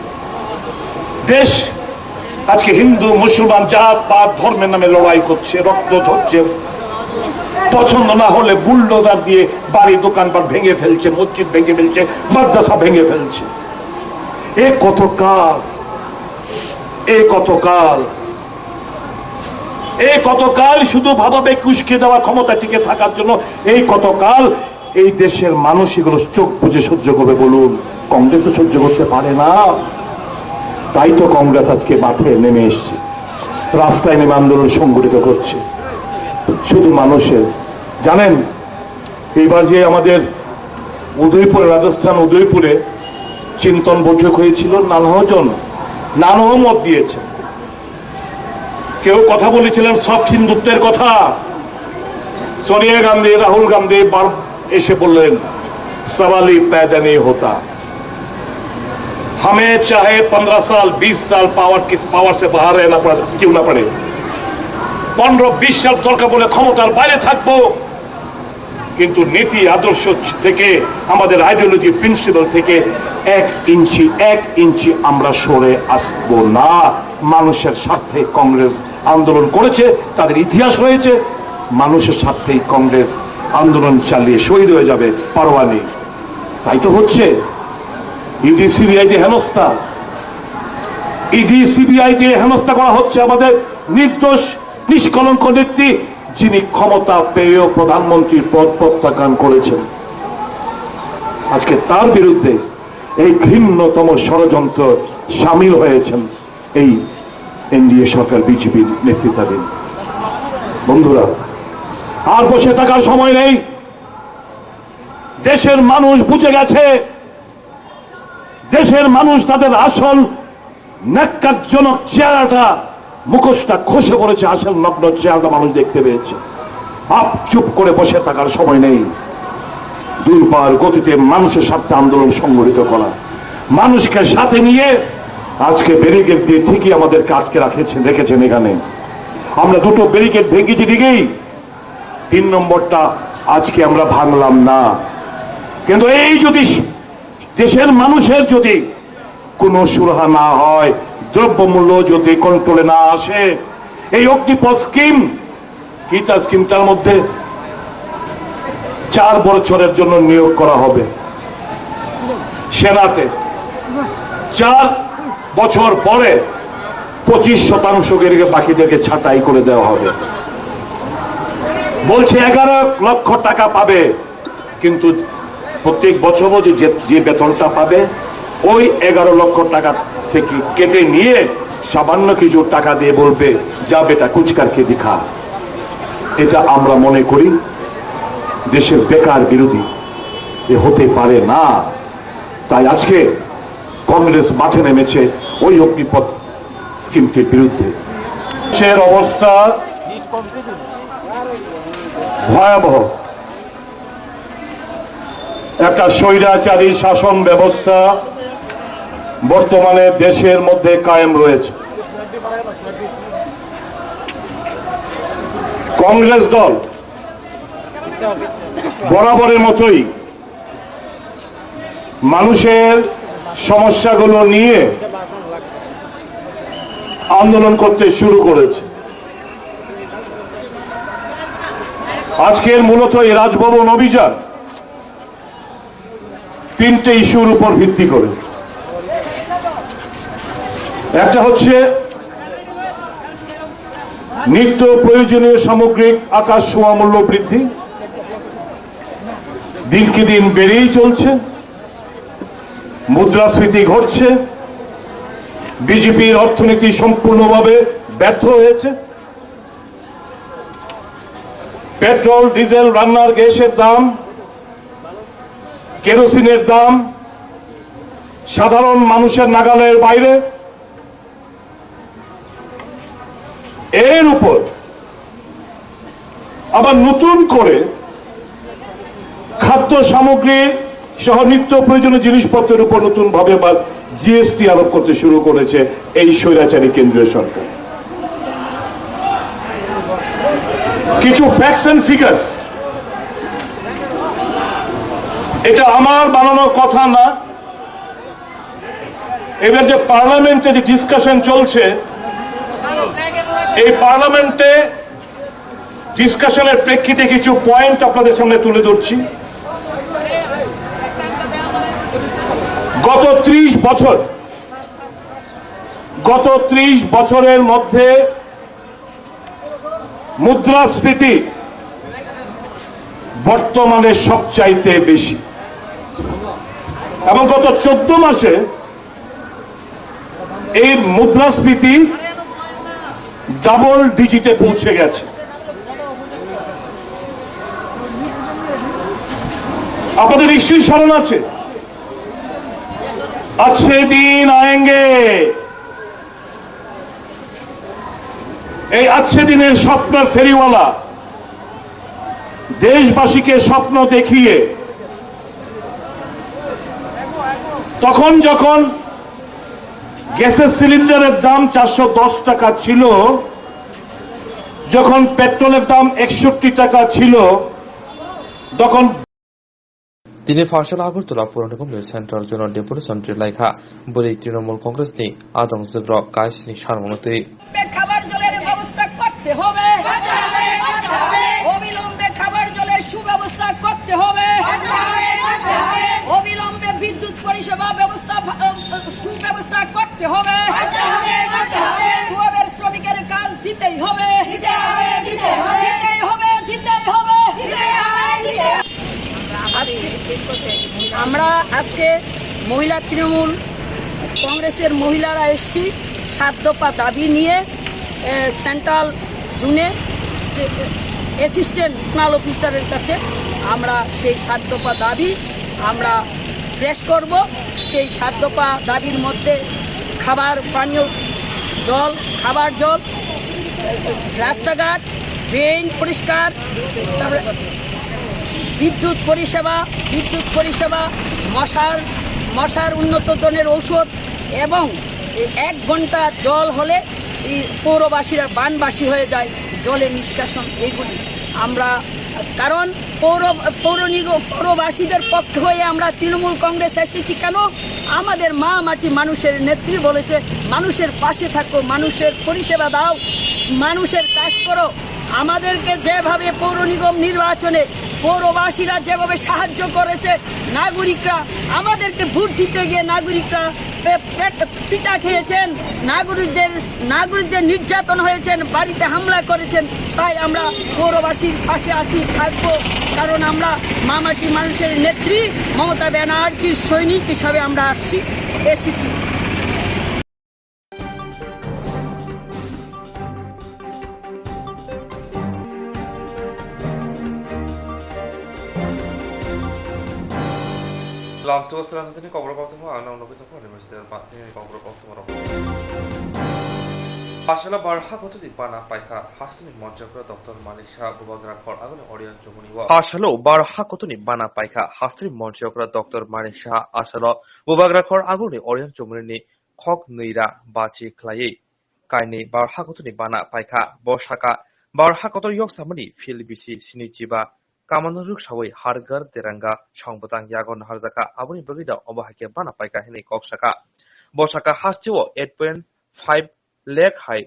দেশ আজকে হিন্দু মুসলমান জাত পাত ধর্মের নামে লড়াই করছে, রক্ত ঝরছে। পছন্দ না হলে বুলডোজার দিয়ে বাড়ি দোকানপাট ভেঙে ফেলছে, মসজিদ ভেঙে ফেলছে, মাদ্রাসা ভেঙে ফেলছে। এ কতকাল, এ কতকাল, এ কতকাল শুধু ভাবাবেগ উস্কে দেওয়ার ক্ষমতা টিকে থাকার জন্য, এই কতকাল এই দেশের মানুষ এগুলো চোখ বুজে সহ্য করবে বলুন? কংগ্রেস তো সহ্য করতে পারে না, তাই তো কংগ্রেস আজকে মাঠে নেমে এসছে, রাস্তায় নেমে আন্দোলন সংগঠিত করছে শুধু মানুষের। জানেন, এইবার যে আমাদের উদয়পুরে, রাজস্থান উদয়পুরে চিন্তন বৈঠক হয়েছিল, নানা জন নানা মত দিয়েছে। কেউ কথা বলেছিলেন সফট হিন্দুত্বের কথা, সোনিয়া গান্ধী, রাহুল গান্ধী বার এসে বললেন, "সওয়াল হি পয়দা নেই হোতা, হমে চাহে পনেরো সাল, বিশ সাল পাওয়ার কি, পাওয়ার সে বাহার রহনা পড়ে, কিউ না পড়ে, পনেরো বিশ সাল দরকার বলে ক্ষমতার বাইরে থাকবো, কিন্তু নীতি আদর্শ থেকে, আমাদের আইডিওলজি প্রিন্সিপাল থেকে এক ইঞ্চি, এক ইঞ্চি আমরা সরে আসবো না।" মানুষের স্বার্থে কংগ্রেস আন্দোলন করেছে, তাদের ইতিহাস রয়েছে, মানুষের স্বার্থেই কংগ্রেস আন্দোলন চালিয়ে শহীদ হয়ে যাবে, পারোয়া নেই। তাই তো হচ্ছে ইডি সিবিআই দিয়ে হেনস্থা, ইডি সিবিআই দিয়ে হেনস্থা করা হচ্ছে আমাদের নির্দোষ নিষ্কলঙ্ক নেত্রী, যিনি ক্ষমতা পেয়েও প্রধানমন্ত্রীর পদ প্রত্যাখ্যান করেছেন। আজকে তার বিরুদ্ধে এই ঘৃণ্যতম ষড়যন্ত্র সামিল হয়েছেন এই এনডিএ সরকার, বিজেপির নেতৃত্বাধীন। বন্ধুরা, আর বসে থাকার সময় নেই। দেশের মানুষ বুঝে গেছে, দেশের মানুষ তাদের আসল ন্যাক্কারজনক চেহারাটা, মুখোশটা খসে পড়েছে, আসল নগ্ন চেহারাটা মানুষ দেখতে পেয়েছে। আপ চুপ করে বসে থাকার সময় নেই। দুর্বার গতিতে মানুষের স্বার্থে আন্দোলন সংগঠিত করা, মানুষকে সাথে নিয়ে আজকে ব্যারিকেড দিয়ে ঠিকই আমাদেরকে আটকে রাখেছেন, রেখেছেন এখানে। আমরা দুটো ব্যারিকেড ভেঙেছি ঠিকই, তিন নম্বরটা আজকে আমরা ভাঙলাম না। কিন্তু এই যদি দেশের মানুষের যদি কোনো সুরাহা না হয়, দ্রব্যমূল্য যদি কন্ট্রোলে না আসে, এই অগ্নিপথ স্কিম, গীতা স্কিমটার মধ্যে চার বছরের জন্য নিয়োগ করা হবে সেনাতে। চার বছর পরে পঁচিশ শতাংশ করে বাকিদেরকে ছাঁটাই করে দেওয়া হবে। বলছে এগারো লক্ষ টাকা পাবে, কিন্তু প্রত্যেক বছরও যে, যে, যে বেতনটা পাবে, ওই এগারো লক্ষ টাকা থেকে কেটে নিয়ে সামান্য কিছু টাকা দিয়ে বলবে, "যা বেটা, কুছ করকে দিখা।" এটা আমরা মনে করি দেশের বেকার বিরোধী, এ হতে পারে না। তাই আজকে কংগ্রেস মাঠে নেমেছে ওই অগ্নিপথ স্কিমটির বিরুদ্ধে। দেশের অবস্থা ভয়াবহ। একটা স্বৈরাচারী শাসন ব্যবস্থা বর্তমানে দেশের মধ্যে কায়েম রয়েছে। কংগ্রেস দল বরাবরের মতোই মানুষের সমস্যাগুলো নিয়ে আন্দোলন করতে শুরু করেছে। আজকের মূলত এই রাজভবন অভিযান তিনটে ইস্যুর উপর ভিত্তি করে। একটা হচ্ছে নিত্য প্রয়োজনীয় সামগ্রিক আকাশ ছোঁয়া মূল্য বৃদ্ধি, দিনকে দিন বেড়েই চলছে, মুদ্রাস্ফীতি ঘটছে, বিজেপির অর্থনীতি সম্পূর্ণভাবে ব্যর্থ হয়েছে। পেট্রোল, ডিজেল, রান্নার গ্যাসের দাম, কেরোসিনের দাম সাধারণ মানুষের নাগালের বাইরে। এর উপর আবার নতুন করে খাদ্য সামগ্রী সহ নিত্য প্রয়োজনীয় জিনিসপত্রের উপর নতুনভাবে আবার জিএসটি আরোপ করতে শুরু করেছে এই স্বৈরাচারী কেন্দ্রীয় সরকার। কিছু ফ্যাক্টস এন্ড ফিগার্স, এটা আমার বানানো কথা না। এবার যে পার্লামেন্টে যে ডিসকাশন চলছে, এই পার্লামেন্টে ডিসকাশনের প্রেক্ষিতে কিছু পয়েন্ট আপনাদের সামনে তুলে ধরছি। গত ত্রিশ বছর, গত ত্রিশ বছরের মধ্যে মুদ্রাস্ফীতি বর্তমানে সবচাইতে বেশি, এবং গত চোদ্দ মাসে এই মুদ্রাস্ফীতি ডাবল ডিজিটে পৌঁছে গেছে। আপনাদের নিশ্চয়ই স্মরণ আছে, আচ্ছে দিন আয়েঙ্গে, এই আচ্ছে দিনের স্বপ্ন ফেরিওয়ালা দেশবাসীকে স্বপ্ন দেখিয়ে তখন যখন গ্যাসের সিলিন্ডারের দাম চারশো দশ টাকা ছিল, যখন পেট্রোলের দাম একষট্টি টাকা ছিল, তখন Tini Pharshal Agartala Puranigamni Central Joint Deputation Tree Laikha, Bwrwi Trinamool Congress ni adong Jwkrok Kaisni Sarmung Twi. খাবার জলের ব্যবস্থা করতে হবে। অবিলম্বে খাবার জলের সুব্যবস্থা করতে হবে। অবিলম্বে বিদ্যুৎ পরিষেবা ব্যবস্থা, আহ, সুব্যবস্থা করতে হবে। কুয়াবের শ্রমিকের কাজ দিতেই হবে। দিতেই হবে, দিতেই হবে। আজকে আমরা আজকে মহিলা তৃণমূল কংগ্রেসের মহিলারা এসছি সাত দফা দাবি নিয়ে, এ, সেন্ট্রাল জোনে স্টে-, অ্যাসিস্ট্যান্ট জোনাল অফিসারের কাছে আমরা সেই সাত দফা দাবি আমরা প্রেস করব। সেই সাত দফা দাবির মধ্যে খাবার, পানীয় জল, খাবার জল, রাস্তাঘাট, ড্রেন পরিষ্কার, তারপরে বিদ্যুৎ পরিষেবা, বিদ্যুৎ পরিষেবা, মশার, মশার উন্নত ধরনের ঔষধ এবং এই এক ঘন্টা জল হলে এই পৌরবাসীরা বানবাসী হয়ে যায়, জলের নিষ্কাশন এইগুলি আমরা, কারণ পৌর, পৌর নিগম, পৌরবাসীদের পক্ষে হয়ে আমরা তৃণমূল কংগ্রেস এসেছি। কেন? আমাদের মা মাটি মানুষের নেত্রী বলেছে, "মানুষের পাশে থাকো, মানুষের পরিষেবা দাও, মানুষের কাজ করো।" আমাদেরকে যেভাবে পৌর নিগম নির্বাচনে পৌরবাসীরা যেভাবে সাহায্য করেছে, নাগরিকরা আমাদেরকে ভোট দিতে গিয়ে নাগরিকরা পে-, পেট, পিটা খেয়েছেন, নাগরিকদের, নাগরিকদের নির্যাতন হয়েছেন, বাড়িতে হামলা করেছেন। তাই আমরা পৌরবাসীর পাশে আছি, থাকবো, কারণ আমরা মামাটি মানুষের নেত্রী মমতা ব্যানার্জির সৈনিক হিসাবে আমরা আসছি, এসেছি। Lamsao srang tini kokborok koktwma ang noknwi tongkha, ani mwisde ba tini kokborok koktwma rok. Asalo bar hakotoni bana paikha, hasteni monchokra Doctor Manik Saha bubagra khor agoni Oriyan Chumuni o. Asalo bar hakotoni bana paikha, hasteni monchokra Doctor Manik Saha asalo bubagra khor agoni Oriyan Chumuni ni khok nwi ra bachi khlaiwi kainwi bar hakotoni bana paikha. Bo saka bar hakotor yok samani field bisi sini chiba kamano rwksawi Har Ghar Tiranga song bwtang yago naharjaka, aboni bagwi da obo hai khe bana paikha hinwi kok saka. Bo saka hasteo eight point five lakh hai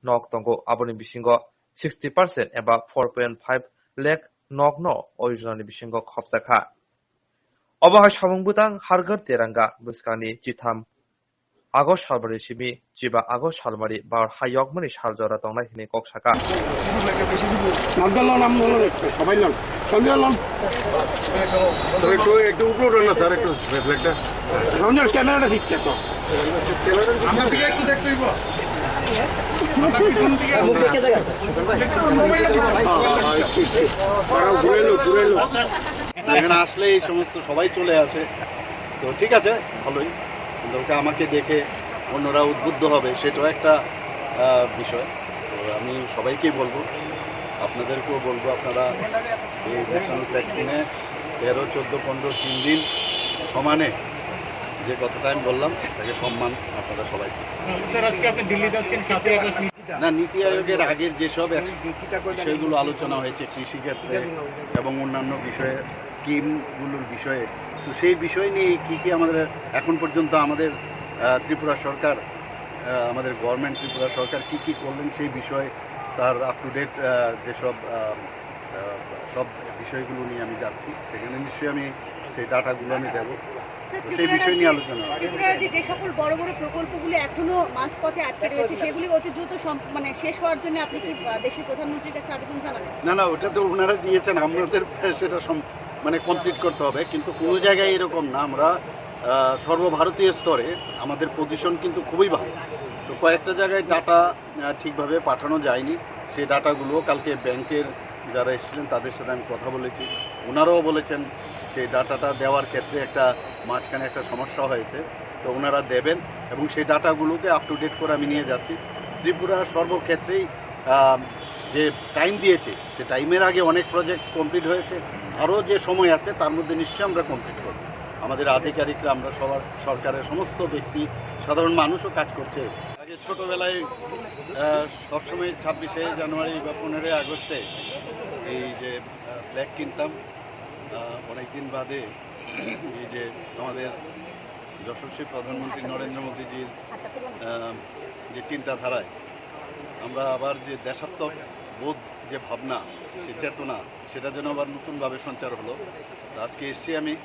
nok tongo, aboni bisingo sixty percent eba four point five lakh nokno o yojnani bisingo khopjakha. Obo hai samung bwtang Har Ghar Tiranga bwskangni chitham August salbari simi chiba August salbari bar hayokmani sal jora tongnai hinwi kok saka. নামটা লন, নাম বলুন একটু, সবাই লন। সঞ্জয় লন। তো একটু, একটু উপরে উঠুন না স্যার, একটু রিফ্লেক্টর। সঞ্জয় ক্যামেরাটা দিচ্ছে তো। আমার দিকে একটু দেখতে হইব। আপনার পিছন দিকে আছে। একটু মোবাইলটা দিতে হবে। হ্যাঁ, হ্যাঁ, ঠিক, ঠিক। তারা ঘুরে এলো, ঘুরে এলো। এখানে আসলে এই সমস্ত সবাই চলে আসে, তো ঠিক আছে, ভালোই, কিন্তু ওকে আমাকে দেখে অন্যরা উদ্বুদ্ধ হবে, সেটাও একটা আহ, বিষয়। তো আমি সবাইকেই বলবো, আপনাদেরকেও বলবো, আপনারা এই ন্যাশনাল ফ্ল্যাগ কিনে তেরো, চোদ্দো, পনেরো, তিন দিন সমানে যে কথাটা আমি বললাম, তাকে সম্মান আপনারা সবাই। স্যার, আজকে আপনি দিল্লি যাচ্ছেন, সাতই আগস্ট। না, নীতি আয়োগের আগের যেসব এক-, বিষয়গুলো আলোচনা হয়েছে কৃষিক্ষেত্রে এবং অন্যান্য বিষয়ে, স্কিমগুলোর বিষয়ে, তো সেই বিষয় নিয়ে কি কি আমাদের এখন পর্যন্ত আমাদের, আহ, ত্রিপুরা সরকার, আহ, আমাদের গভর্নমেন্ট ত্রিপুরা সরকার কি কি করলেন সেই বিষয়ে তার আপ টু ডেট, আহ, যেসব, আহ, আহ, সব বিষয়গুলো নিয়ে আমি যাচ্ছি, সেখানে নিশ্চয়ই আমি সেই ডাটাগুলো আমি দেবো। স্যার, সেই ত্রিপুরা বিষয় নিয়ে রাজ্যে, আলোচনা হবে। ত্রিপুরা রাজ্যে যে সকল বড় বড় প্রকল্পগুলো এখনো মাঝপথে আটকে রয়েছে, সেগুলি অতি দ্রুত সম-, মানে, শেষ হওয়ার জন্য আপনি কি, আহ, দেশের প্রধানমন্ত্রীর কাছে আবেদন জানাবেন? না, না, ওটা তো ওনারা দিয়েছেন, আমাদের সেটা সম-, মানে, কমপ্লিট করতে হবে। কিন্তু কোনো জায়গায় এরকম না, আমরা, আহ, সর্বভারতীয় স্তরে আমাদের পজিশন কিন্তু খুবই ভালো। তো কয়েকটা জায়গায় ডাটা আহ, ঠিকভাবে পাঠানো যায়নি। সেই ডাটাগুলো কালকে ব্যাংকের যারা এসেছিলেন, তাদের সাথে আমি কথা বলেছি, ওনারাও বলেছেন সেই ডাটাটা দেওয়ার ক্ষেত্রে একটা মাঝখানে একটা সমস্যা হয়েছে, তো ওনারা দেবেন এবং সেই ডাটাগুলোকে আপ টু ডেট করে আমি নিয়ে যাচ্ছি। ত্রিপুরা সর্বক্ষেত্রেই, আহ, যে টাইম দিয়েছে, সে টাইমের আগে অনেক প্রজেক্ট কমপ্লিট হয়েছে, আরও যে সময় আছে তার মধ্যে নিশ্চয়ই আমরা কমপ্লিট করব। আমাদের আধিকারিকরা, আমরা সবার, সরকারের সমস্ত ব্যক্তি, সাধারণ মানুষও কাজ করছে। আগে ছোটবেলায়, আহ, সবসময় ছাব্বিশে জানুয়ারি বা পনেরোই আগস্টে এই যে, আহ, ফ্ল্যাগ কিনতাম, আহ, অনেকদিন বাদে এই যে আমাদের যশস্বী প্রধানমন্ত্রী নরেন্দ্র মোদীজির, আহ, যে চিন্তাধারায় আমরা আবার যে দেশাত্মক বোধ, যে ভাবনা, সে চেতনা, সেটা যেন আবার নতুনভাবে সঞ্চার হলো। তো আজকে এসছি আমি,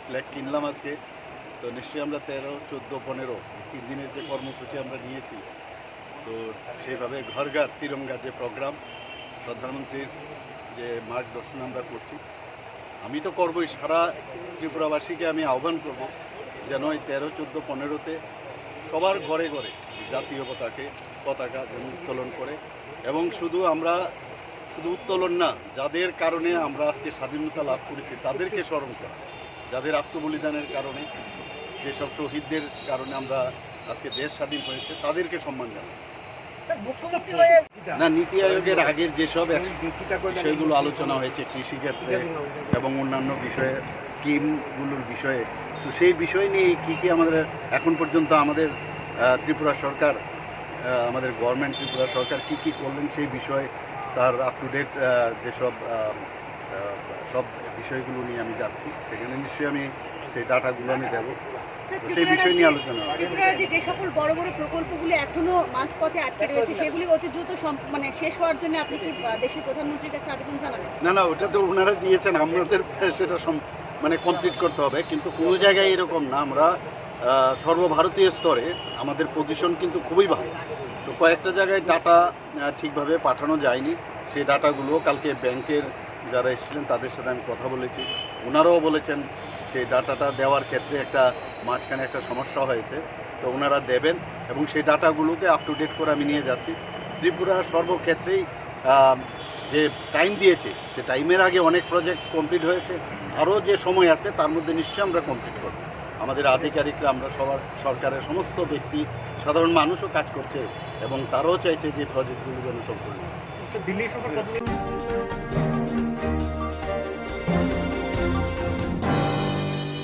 ফ্ল্যাগ কিনলাম আজকে। তো নিশ্চয়ই আমরা তেরো, চোদ্দো, পনেরো, এই তিন দিনের যে কর্মসূচি আমরা নিয়েছি, তো সেইভাবে ঘর ঘর তিরঙ্গা যে প্রোগ্রাম, প্রধানমন্ত্রীর যে মার্গদর্শন আমরা করছি, আমি তো করবই, সারা ত্রিপুরাবাসীকে আমি আহ্বান করব, যেন এই তেরো, চোদ্দ, পনেরোতে সবার ঘরে ঘরে জাতীয় পতাকে পতাকা যেন উত্তোলন করে, এবং শুধু আমরা শুধু উত্তোলন না, যাদের কারণে আমরা আজকে স্বাধীনতা লাভ করেছি তাদেরকে স্মরণ করা, যাদের আত্মবলিদানের কারণে, যেসব শহীদদের কারণে আমরা আজকে দেশ স্বাধীন হয়েছে, তাদেরকে সম্মান জানাই। না, নীতি আয়োগের আগের যেসব এক-, বিষয়গুলো আলোচনা হয়েছে কৃষিক্ষেত্রে এবং অন্যান্য বিষয়ে, স্কিমগুলোর বিষয়ে, তো সেই বিষয় নিয়ে কি কি আমাদের এখন পর্যন্ত আমাদের, আহ, ত্রিপুরা সরকার, আহ, আমাদের গভর্নমেন্ট ত্রিপুরা সরকার কি কি করলেন সেই বিষয়ে তার আপ টু ডেট, আহ, যেসব, আহ, আহ, সব বিষয়গুলো নিয়ে আমি যাচ্ছি, সেখানে নিশ্চয়ই আমি সেই ডাটাগুলো আমি দেবো। স্যার, সেই ত্রিপুরা বিষয় নিয়ে রাজ্যে, আলোচনা হবে। ত্রিপুরা রাজ্যে যে সকল বড় বড় প্রকল্পগুলি এখনো মাঝপথে আটকে রয়েছে, সেগুলি অতি দ্রুত সম-, মানে, শেষ হওয়ার জন্য আপনি কি, আহ, দেশের প্রধানমন্ত্রীর কাছে আবেদন জানাবেন? না, না, ওটা তো ওনারা দিয়েছেন, আমাদের সেটা সম-, মানে, কমপ্লিট করতে হবে। কিন্তু কোনো জায়গায় এরকম না, আমরা, আহ, সর্বভারতীয় স্তরে আমাদের পজিশন কিন্তু খুবই ভালো। তো কয়েকটা জায়গায় ডাটা আহ, ঠিকভাবে পাঠানো যায়নি। সেই ডাটাগুলো কালকে ব্যাংকের যারা এসেছিলেন তাদের সাথে আমি কথা বলেছি, ওনারাও বলেছেন সেই ডাটাটা দেওয়ার ক্ষেত্রে একটা মাঝখানে একটা সমস্যা হয়েছে, তো ওনারা দেবেন এবং সেই ডাটাগুলোকে আপ টু ডেট করে আমি নিয়ে যাচ্ছি। ত্রিপুরা সর্বক্ষেত্রেই, আহ, যে টাইম দিয়েছে, সে টাইমের আগে অনেক প্রজেক্ট কমপ্লিট হয়েছে, আরও যে সময় আছে তার মধ্যে নিশ্চয়ই আমরা কমপ্লিট করব। আমাদের আধিকারিকরা, আমরা সবার, সরকারের সমস্ত ব্যক্তি, সাধারণ মানুষও কাজ করছে এবং তারাও চাইছে যে প্রজেক্টগুলো যেন সম্পূর্ণ হয়। আচ্ছা, দিল্লি সফর কতদিন?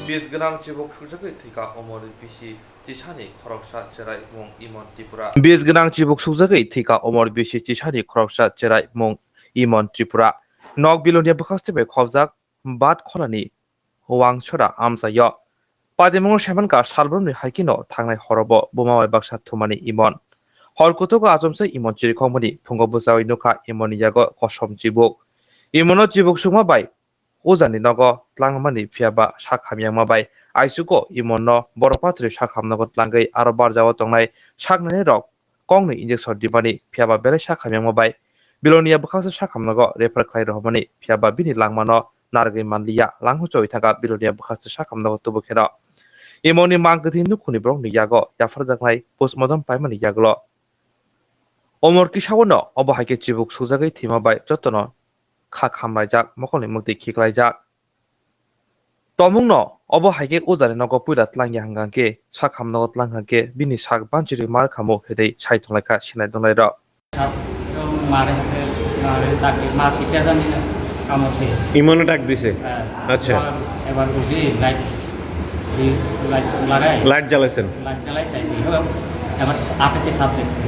Bes gwnang chibuk sugjagwi thwikha omor bisi chisani khoroksa cherai mung Imon Tripura. Bes gwnang chibuk sugjagwi thwikha omor bisi chisani khoroksa cherai mung Imon Tripura. Nok Bilonia bwkhaste bai khobjak bat kholani Wangsora amchaio. Patimungo semanka salbrumni haikino thangnai horobo buma bai baksa thumani Imon. Hor kutugo achomsa Imon chirikhokmani phungo bwchaui nukha Imonni yago kosom chibuk. Imono chibuk sukma bai ujani nogo tlangmani phiyaba sak hamyangma bai aisugo Imonno boro patri sak hamnogo tlangwi aro barjao tongnai saknainai rok koknwi injection dimani phiyaba belai sak hamyangma bai Bilonia bwkhaksa sak hamnogo refer khlai rohormani phiyaba bini langmano narwgwi manliya, langhuchaui thangkha Bilonia bwkhaksa sak hamnogo tubukheno. Imonni mang kwthwi nukhungni borokni yago yapharjaknai postmortem paimani yagulo. Omor Kisaono obo hai khe chibuk sukjagwi thwima bai jotono kha khamlaijak, mokolni muktwi khiklaijak. Tomungno obo hai khe ujani nogo puila tlangya hwnkha khe sak hamnogo tlang hwnkha khe bini sak banchirwi mar khamu hinwi sai tonglaikha sinai donglairok. Mare, mare, mare, mare, mare, mare, mare, Imone ডাক দিছে? হ্যাঁ। আচ্ছা। এবার, এবার বুঝি লাইট, এই লাইট লাগাই। লাইট জ্বালাইছেন? লাইট জ্বালাই চাইছি, এবার, এবার হাতে সাপ দেখছি।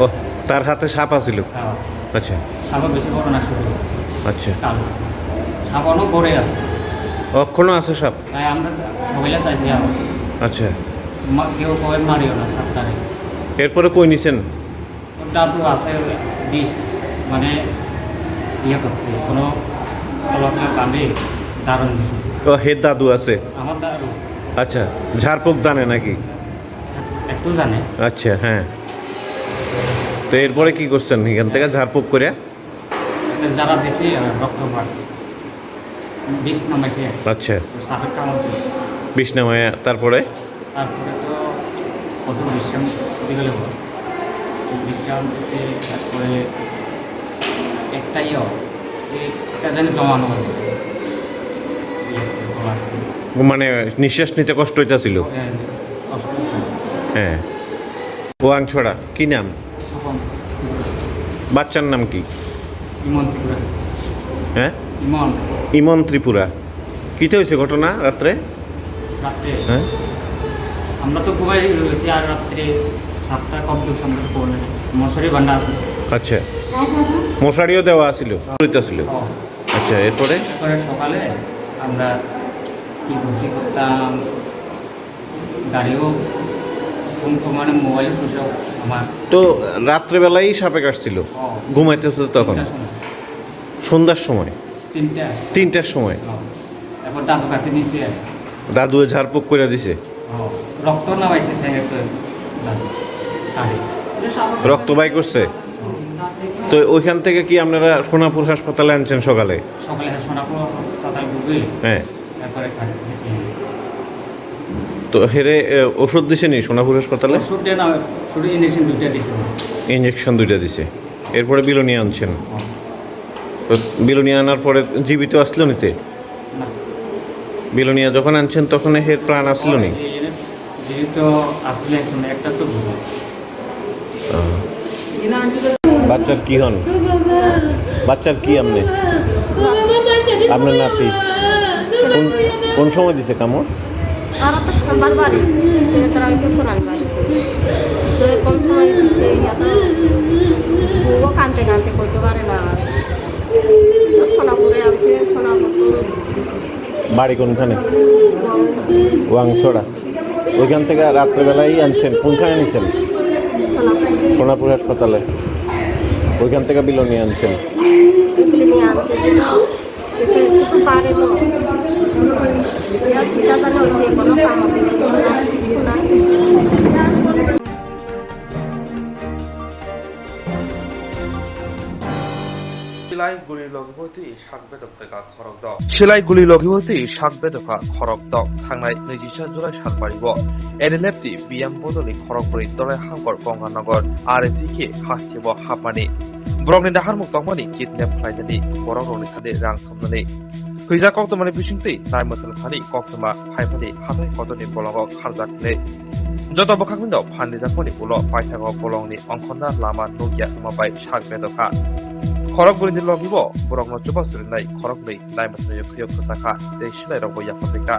ও, তার হাতে সাপ আছিল? হ্যাঁ। আচ্ছা। সাপও বেশি বড় না, ছোট। আচ্ছা। কালো। সাপ অনেক বড় আছে। অখনো আছে সাপ? তাই আমরা সবাই চাইছি আবার। আচ্ছা। মা-, কেউ কয় মারিও না সাপটারে। এরপরে কই নিছেন? ওর দাদু আছে বিষ, মানে, ইয়ে করতে, কোনো অলপনা বাঁধে দারুণ দিছে। ও, হে দাদু আছে? আমার দাদু। আচ্ছা, ঝাড়ফুঁক জানে নাকি? একটু জানে। আচ্ছা, হ্যাঁ। তো এরপরে কি করছেন? এখান থেকে ঝাড়ফুঁক করে? একটা জ্বালা দিছি, আর রক্ত বার। বিষ নামাইছে। আচ্ছা। তো সাপের কামড় দিছে। বিষ নামায়, তারপরে? তারপরে তো কত বিশ্রাম দিতে গেলে হয়। তো বিশ্রাম দিতে তারপরে একটা ইয়ে হয়, এই একটা যেন জমানো হয়। এই গলার। মানে নিঃশ্বাস নিতে কষ্ট হইতাছিল? হ্যাঁ, কষ্ট হচ্ছে। হ্যাঁ। ওয়াংছড়া, কি নাম? স্বপন। বাচ্চার নাম কি? ইমন ত্রিপুরা। হ্যাঁ? ইমন। ইমন ত্রিপুরা। কিতা হয়েছে ঘটনা রাত্রে? রাত্রে? হ্যাঁ? আমরা তো ঘুমাই রয়েছি, আর রাত্রে সাতটা কম কিছু আমরা ফোন মশারি বান্ধা আছে। আচ্ছা। মশারিও দেওয়া আছিল? হ্যাঁ। ছিল? হ্যাঁ। আচ্ছা, এরপরে? এরপরে সকালে আমরা কি করতে করতাম, গাড়িও ফোন তো মানে মোবাইল সুইচ অফ আমার। তো রাত্রেবেলাই সাপে কাটছিল? হ্যাঁ। ঘুমাইতেছিল তখন? তিনটার সময়। সন্ধ্যার সময়? তিনটা। তিনটার সময়? হ্যাঁ। তারপর দাদু কাছে নিছে আর। দাদু ঝাড়ফুঁক করে দিছে? হ্যাঁ। রক্ত নামাইছে, তাই তো দাদু। আরে। রক্ত বাই করছে? হ্যাঁ। তো ওইখান থেকে কি আপনারা সোনাপুর হাসপাতালে আনছেন সকালে? সকালে, হ্যাঁ, সোনাপুর হাসপাতাল। হ্যাঁ। তারপরে খাই, বেশি হয়নি। তো হেরে, এ, ওষুধ দিছে নি সোনাপুর হাসপাতালে? ওষুধ দেয় না, শুধু ইঞ্জেকশন দুইটা দিছে। ইঞ্জেকশন দুইটা দিছে। এরপরে বিলোনিয়া আনছেন? হ্যাঁ। তো বিলোনিয়া আনার পরে জীবিত আসলো নিতে? না। বিলোনিয়া যখন আনছেন তখন হের প্রাণ আসলো নি? এই জন্য যেহেতু আসলে এখন একটা তো বুঝি। আহ। বাচ্চার কি হন? বাচ্চার কি আপনি? আপনার নাতি? কোন, কোন সময় দিছে কামড়? তারা তো খাম্বার বাড়ি, কিন্তু তারা হচ্ছে কোরআন বাড়ি। তো কোন সময় দিছে, ইয়া তো বউও কানতে কানতে কইতে পারে না। তো সোনাপুরে আছে, সোনাপুর তো বাড়ি কোনখানে? ওয়াংছড়া। ওইখান থেকে রাত্রেবেলাই আনছেন? কোনখানে নিছেন? সোনাপুর। সোনাপুর হাসপাতালে। ওইখান থেকে বিলোনিয়া আনছেন? বিলোনিয়া আনছে। কিছু, কিছু তো পারে না। ইয়া, কিতা জানো, যে কোনো কাম হবে, কোনো কিছু না। Silai guli logi bo twi sak bedok phaikha khorokdok. Silai guli logi bo twi sak bedok kha khorokdok. Thangnai naichisa July sal pari bo N L F T B M bodolni khorokbrwi Dolai Hangkor Gonganagar R T K hasteo hapmani. Borokni naharmung tongmani kidnap khlainani, borokrokni thani rang thumnani. Hwijak koktwmani bisingtwi naimwthang thani koktwma phaimani hathai kotorni bolongo kharjak hwnwi. Joto bwkhakni no phan rijakmani ulo paithago bolongni ongkhorna lama nukya wngma bai sak bedokha. Khorok bwrwini logibo borokno chubachu rinai khoroknwi naimwthangwi khuyok kwchakha tei silairokbo yapharwi kha.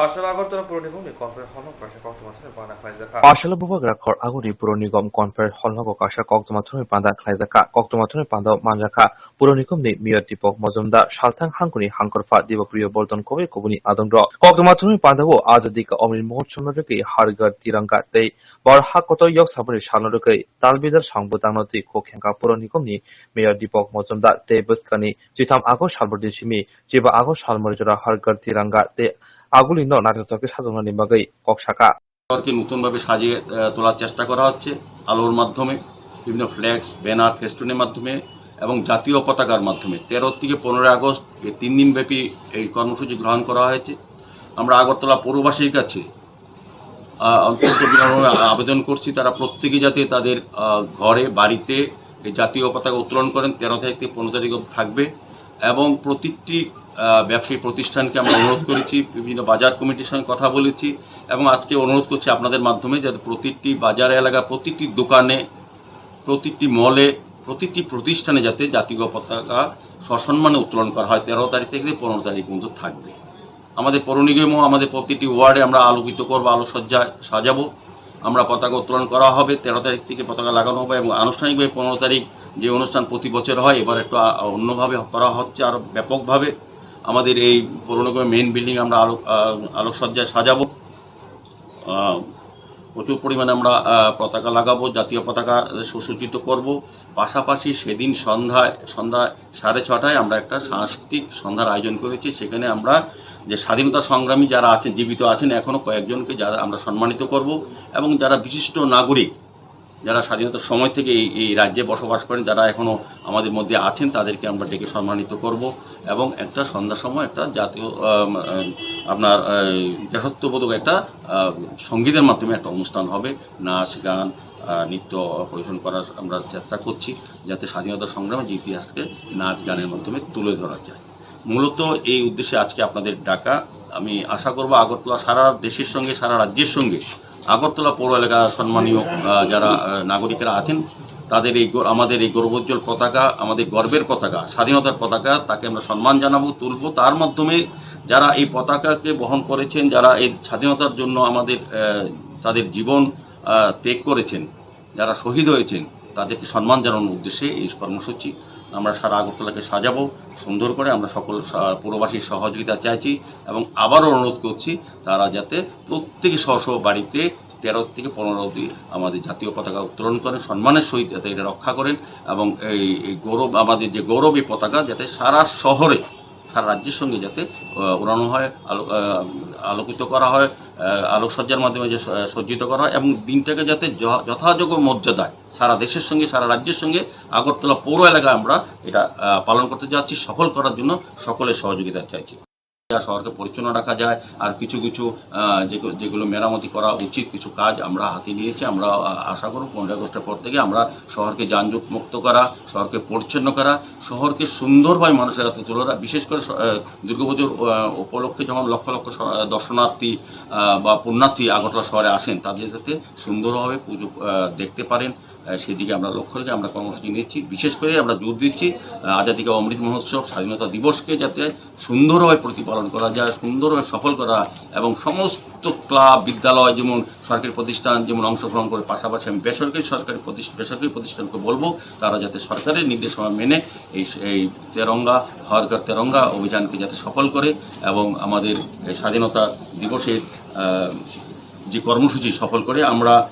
Aswk Agartala Puroni Gomni Conference Hall no kaisa koktwma thani bana khlaijak kha. Aswk Bubagra Khor Aguni Puroni Gom Conference Hall no kaisa koktwma thani bana khlaijak kha. Koktwma thani bana manjak kha. Puroni Gomni Mayor Deepak Majumdar, Salthang Hangkuni Hangkorpha Debapriya Bordhan Koboi Koboni adongrok. Koktwma thani bana o Azadi Ka Amrit Mahotsav no rwgwi Har Ghar Tiranga tei Bor Ha Kotor Yok Saboni salno rwgwi Talbidar Song Bwtangno twi khuk khengkha Puroni Gomni Mayor Deepak Majumdar tei bwskangni chitham August salbrwi simi chiba August salmari jora Har Ghar Tiranga tei Agulino naithok khe sajoknani bagwi kok sakha. সরকারকে নতুনভাবে সাজিয়ে, আহ, তোলার চেষ্টা করা হচ্ছে আলোর মাধ্যমে, বিভিন্ন ফ্লেক্স, ব্যানার, ফেস্টুনের মাধ্যমে এবং জাতীয় পতাকার মাধ্যমে। তেরো থেকে পনেরোই আগস্ট এই তিন দিনব্যাপী এই কর্মসূচি গ্রহণ করা হয়েছে। আমরা আগরতলা পৌরবাসীর কাছে আহ, অত্যন্ত বিনম্র আবেদন করছি, তারা প্রত্যেকে যাতে তাদের, আহ, ঘরে, বাড়িতে এই জাতীয় পতাকা উত্তোলন করেন। তেরো তারিখ থেকে পনেরো তারিখ অবধি থাকবে এবং প্রতিটি, আহ, ব্যবসায়ী প্রতিষ্ঠানকে আমরা অনুরোধ করেছি, বিভিন্ন বাজার কমিটির সঙ্গে কথা বলেছি এবং আজকে অনুরোধ করছি আপনাদের মাধ্যমে যাতে প্রতিটি বাজার এলাকা, প্রতিটি দোকানে, প্রতিটি মলে, প্রতিটি প্রতিষ্ঠানে যাতে জাতীয় পতাকা সসম্মানে উত্তোলন করা হয়। তেরো তারিখ থেকে পনেরো তারিখ পর্যন্ত থাকবে। আমাদের পৌর নিগমও আমাদের প্রতিটি ওয়ার্ডে আমরা আলোকিত করব, আলোকসজ্জায় সাজাবো। আমরা পতাকা উত্তোলন করা হবে, তেরো তারিখ থেকে পতাকা লাগানো হবে এবং আনুষ্ঠানিকভাবে পনেরো তারিখ যে অনুষ্ঠান প্রতি বছর হয়, এবার একটু আ-, অন্যভাবে করা হচ্ছে, আরও ব্যাপকভাবে। আমাদের এই পৌর নিগমের মেইন বিল্ডিং আমরা আলোক, আ, আলোকসজ্জায় সাজাবো। আহ, প্রচুর পরিমাণে আমরা, আহ, পতাকা লাগাবো, জাতীয় পতাকা সুসজ্জিত করব। পাশাপাশি সেদিন সন্ধ্যায়, সন্ধ্যা সাড়ে ছটায় আমরা একটা সাংস্কৃতিক সন্ধ্যার আয়োজন করেছি। সেখানে আমরা যে স্বাধীনতা সংগ্রামী যারা আছেন, জীবিত আছেন, এখনও কয়েকজনকে যারা আমরা সম্মানিত করব এবং যারা বিশিষ্ট নাগরিক, যারা স্বাধীনতার সময় থেকে এই, এই রাজ্যে বসবাস করেন, যারা এখনও আমাদের মধ্যে আছেন, তাদেরকে আমরা ডেকে সম্মানিত করব এবং একটা সন্ধ্যার সময় একটা জাতীয়, আম, আম, আপনার, আহ, দেশাত্মবোধক একটা, আহ, সঙ্গীতের মাধ্যমে একটা অনুষ্ঠান হবে। নাচ, গান, আহ, নৃত্য পরিবেশন করার আমরা চেষ্টা করছি, যাতে স্বাধীনতা সংগ্রামের যে ইতিহাসকে নাচ, গানের মাধ্যমে তুলে ধরা যায়। মূলত এই উদ্দেশ্যে আজকে আপনাদের ডাকা। আমি আশা করব আগরতলা সারা দেশের সঙ্গে, সারা রাজ্যের সঙ্গে আগরতলা পৌর এলাকার সম্মানীয়, আহ, যারা, আহ, নাগরিকেরা আছেন, তাদের এই গৌ-, আমাদের এই গৌরবোজ্জ্বল পতাকা, আমাদের গর্বের পতাকা, স্বাধীনতার পতাকা, তাকে আমরা সম্মান জানাবো, তুলবো। তার মাধ্যমে যারা এই পতাকাকে বহন করেছেন, যারা এই স্বাধীনতার জন্য আমাদের, আহ, তাদের জীবন, আহ, ত্যাগ করেছেন, যারা শহীদ হয়েছেন, তাদেরকে সম্মান জানানোর উদ্দেশ্যে এই কর্মসূচি। আমরা সারা আগরতলাকে সাজাবো সুন্দর করে। আমরা সকল সা-, পুরবাসীর সহযোগিতা চাইছি এবং আবারও অনুরোধ করছি, তারা যাতে প্রত্যেকে স্ব স্ব বাড়িতে তেরো থেকে পনেরো অবধি আমাদের জাতীয় পতাকা উত্তোলন করেন, সম্মানের সহিত যাতে এটা রক্ষা করেন এবং এই, এই গৌরব, আমাদের যে গৌরব, এই পতাকা যাতে সারা শহরে সারা রাজ্যের সঙ্গে যাতে আহ, উড়ানো হয়, আলো- আহ, আলোকিত করা হয়, আহ, আলোকসজ্জার মাধ্যমে যে স- সজ্জিত করা হয় এবং দিনটাকে যাতে য- যথাযোগ্য মর্যাদায় সারা দেশের সঙ্গে, সারা রাজ্যের সঙ্গে আগরতলা পৌর এলাকায় আমরা এটা আহ, পালন করতে যাচ্ছি। সফল করার জন্য সকলের সহযোগিতা চাইছি। শহরকে পরিচ্ছন্ন রাখা যায়, আর কিছু কিছু আহ, যেগু- যেগুলো মেরামতি করা উচিত, কিছু কাজ আমরা হাতে নিয়েছি। আমরা আহ, আশা করব পনেরোই আগস্টের পর থেকে আমরা শহরকে যানজট মুক্ত করা, শহরকে পরিচ্ছন্ন করা, শহরকে সুন্দরভাবে মানুষের হাতে তুলে ধরা। বিশেষ করে স- আহ, দুর্গাপুজোর আহ, উপলক্ষে যখন লক্ষ লক্ষ স- আহ, দর্শনার্থী আহ, বা পুণ্যার্থী আগরতলা শহরে আসেন, তাদের যাতে সুন্দরভাবে পুজো আহ, দেখতে পারেন, আহ, সেদিকে আমরা লক্ষ্য রেখে আমরা কর্মসূচি নিচ্ছি। বিশেষ করে আমরা জোর দিচ্ছি আহ, আজাদী কা অমৃত মহোৎসব, স্বাধীনতা দিবসকে যাতে সুন্দরভাবে প্রতিপালন করা যায়, সুন্দরভাবে সফল করা, এবং সমস্ত ক্লাব, বিদ্যালয়, যেমন সরকারি প্রতিষ্ঠান যেমন অংশগ্রহণ করে, পাশাপাশি আমি বেসরকারি সরকারি প্রতিষ্ঠা বেসরকারি প্রতিষ্ঠানকে বলবো তারা যাতে সরকারের নির্দেশনা মেনে এই এই তেরঙ্গা, হর ঘর তেরঙ্গা অভিযানকে যাতে সফল করে এবং আমাদের এই স্বাধীনতা দিবসের আহ, যে কর্মসূচি সফল করে। আমরা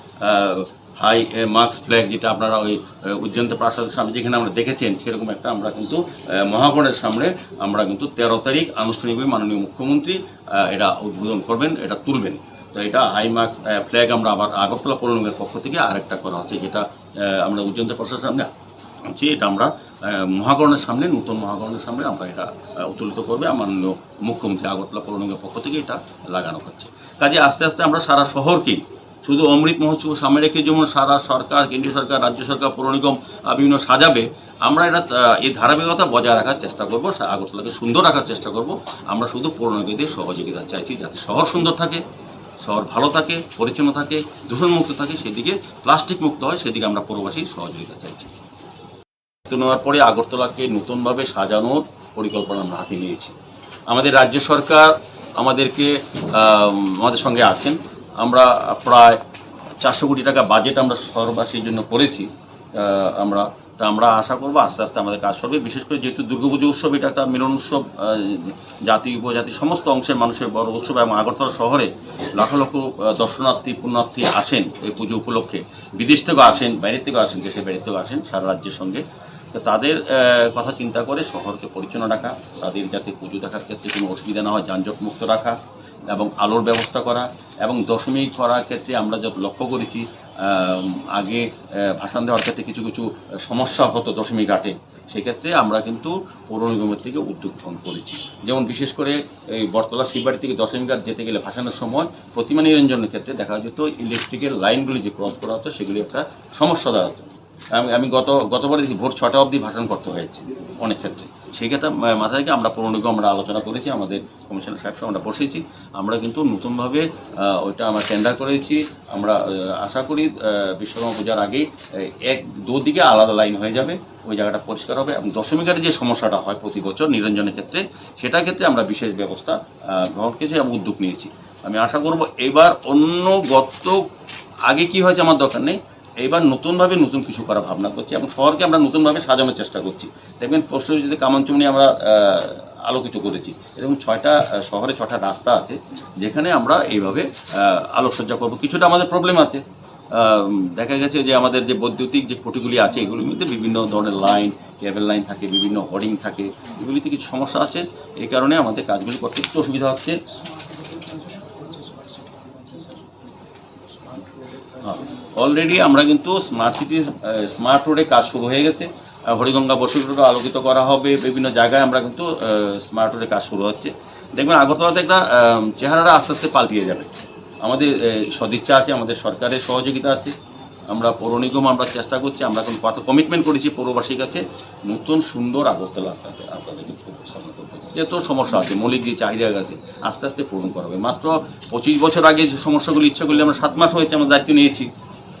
হাই মাস্ক ফ্ল্যাগ যেটা আপনারা ওই আহ, উজ্জয়ন্ত প্রাসাদের সামনে যেখানে আমরা দেখেছেন, সেরকম একটা আমরা কিন্তু আহ, মহাগণের সামনে আমরা কিন্তু তেরো তারিখ আনুষ্ঠানিকভাবে মাননীয় মুখ্যমন্ত্রী আহ, এটা উদ্বোধন করবেন, এটা তুলবেন। তো এটা হাই মাস্ক ফ্ল্যাগ আমরা আবার আগরতলা পৌর নিগমের পক্ষ থেকে আরেকটা করা হচ্ছে, যেটা আহ, আমরা উজ্জয়ন্ত প্রাসাদের সামনে আছি, এটা আমরা আহ, মহাকরণের সামনে, নতুন মহাকরণের সামনে আমরা এটা আহ, উত্তোলিত করবে আমার মাননীয় মুখ্যমন্ত্রী। আগরতলা পৌর নিগমের পক্ষ থেকে এটা লাগানো হচ্ছে। কাজে আস্তে আস্তে আমরা সারা শহরকে শুধু অমৃত মহোৎসব সামনে রেখে যেমন সারা সরকার, কেন্দ্রীয় সরকার, রাজ্য সরকার, পৌর নিগম আহ, বিভিন্ন সাজাবে, আমরা এটা আহ, এই ধারাবাহিকতা বজায় রাখার চেষ্টা করব, সা- আগরতলাকে সুন্দর রাখার চেষ্টা করব। আমরা শুধু পৌর নিগমদের সহযোগিতা চাইছি, যাতে শহর সুন্দর থাকে, শহর ভালো থাকে, পরিচ্ছন্ন থাকে, দূষণমুক্ত থাকে, সেদিকে প্লাস্টিক মুক্ত হয়, সেদিকে আমরা পৌরবাসীর সহযোগিতা চাইছি। তো নেওয়ার পরে আগরতলাকে নতুনভাবে সাজানোর পরিকল্পনা আমরা হাতে নিয়েছি। আমাদের রাজ্য সরকার আমাদেরকে আহ, আমাদের সঙ্গে আছেন। আমরা প্রায় চারশো কোটি টাকা বাজেট আমরা শহরবাসীর জন্য করেছি। আহ, আমরা তা আমরা আশা করবো আস্তে আস্তে আমাদের কাজ চলবে। বিশেষ করে যেহেতু দুর্গাপুজো উৎসব, এটা একটা মিলন উৎসব, আহ, জাতি উপজাতি সমস্ত অংশের মানুষের বড় উৎসব এবং আগরতলা শহরে লক্ষ লক্ষ আহ, দর্শনার্থী পুণ্যার্থী আসেন এই পুজো উপলক্ষে। বিদেশ থেকেও আসেন, বাইরে থেকেও আসেন, দেশের বাইরে থেকেও আসেন সারা রাজ্যের সঙ্গে। তো তাদের আহ, কথা চিন্তা করে শহরকে পরিচ্ছন্ন রাখা, তাদের যাতে পুজো দেখার ক্ষেত্রে কোনো অসুবিধা না হয়, যানজট মুক্ত রাখা এবং আলোর ব্যবস্থা করা। এবং দশমী করার ক্ষেত্রে আমরা যত লক্ষ্য করেছি, আহ, আগে আহ, ভাসান দেওয়ার ক্ষেত্রে কিছু কিছু সমস্যা হতো দশমী ঘাটে, সেক্ষেত্রে আমরা কিন্তু পৌর নিগমের থেকে উদ্যোগ গ্রহণ করেছি। যেমন বিশেষ করে এই বটতলা শিববাড়ি থেকে দশমী ঘাট যেতে গেলে ভাসানের সময় প্রতিমা নিরঞ্জনের ক্ষেত্রে দেখা যেত ইলেকট্রিকের লাইনগুলি যে ক্রস করা হতো, সেগুলি একটা সমস্যা দাঁড়াতো। আমি আমি গত গতবারে দেখি ভোর ছটা অবধি ভাসান করতে হয়েছে অনেক ক্ষেত্রে। সেই ক্ষেত্রে মা- মাথায় রেখে আমরা পৌর নিগম আমরা আলোচনা করেছি, আমাদের কমিশনার সাহেব সহ আমরা বসেছি। আমরা কিন্তু নতুনভাবে আহ, ওইটা আমরা টেন্ডার করেছি। আমরা আহ, আশা করি আহ, বিশ্বকর্মা পূজার আগেই আহ, এক দুদিকে আলাদা লাইন হয়ে যাবে, ওই জায়গাটা পরিষ্কার হবে এবং দশমী ঘাটে যে সমস্যাটা হয় প্রতি বছর নিরঞ্জনের ক্ষেত্রে, সেটার ক্ষেত্রে আমরা বিশেষ ব্যবস্থা আহ, গ্রহণ করেছি এবং উদ্যোগ নিয়েছি। আমি আশা করব এবার অন্য গত আগে কি হয়েছে আমার দরকার নেই, এবার নতুনভাবে নতুন কিছু করার ভাবনা করছি এবং শহরকে আমরা নতুনভাবে সাজানোর চেষ্টা করছি। দেখবেন, পরশু যদি কামানচুমনি আমরা আহ, আলোকিত করেছি, এরকম ছয়টা আহ, শহরে ছটা রাস্তা আছে, যেখানে আমরা এইভাবে আহ, আলোকসজ্জা করব। কিছুটা আমাদের প্রবলেম আছে, আহ, দেখা গেছে যে আমাদের যে বৈদ্যুতিক যে খুঁটিগুলি আছে, এগুলির মধ্যে বিভিন্ন ধরনের লাইন, কেবল লাইন থাকে, বিভিন্ন হোর্ডিং থাকে, এগুলিতে কিছু সমস্যা আছে। এই কারণে আমাদের কাজগুলি করতে একটু অসুবিধা হচ্ছে। অলরেডি আমরা কিন্তু স্মার্ট সিটি, স্মার্ট রোডে কাজ শুরু হয়ে গেছে। আহ, হরিগঙ্গা বসুর রোড আলোকিত করা হবে, বিভিন্ন জায়গায় আমরা কিন্তু স্মার্ট রোডে কাজ শুরু হচ্ছে। দেখবেন, আগরতলাতে একটা আহ, চেহারাটা আস্তে আস্তে পাল্টিয়ে যাবে। আমাদের আহ, সদিচ্ছা আছে, আমাদের সরকারের সহযোগিতা আছে। আমরা পৌর নিগম আমরা চেষ্টা করছি, আমরা এখন কত কমিটমেন্ট করেছি পৌরবাসীর কাছে, নতুন সুন্দর আগরতলা আপনাদের আপনাদেরকে উপস্থাপন করতে। যেহেতু সমস্যা আছে, মৌলিক যে চাহিদা আছে, আস্তে আস্তে পূরণ করা হবে। মাত্র পঁচিশ বছর আগে যে সমস্যাগুলি, ইচ্ছাগুলি আমরা সাত মাস হয়েছে আমরা দায়িত্ব নিয়েছি।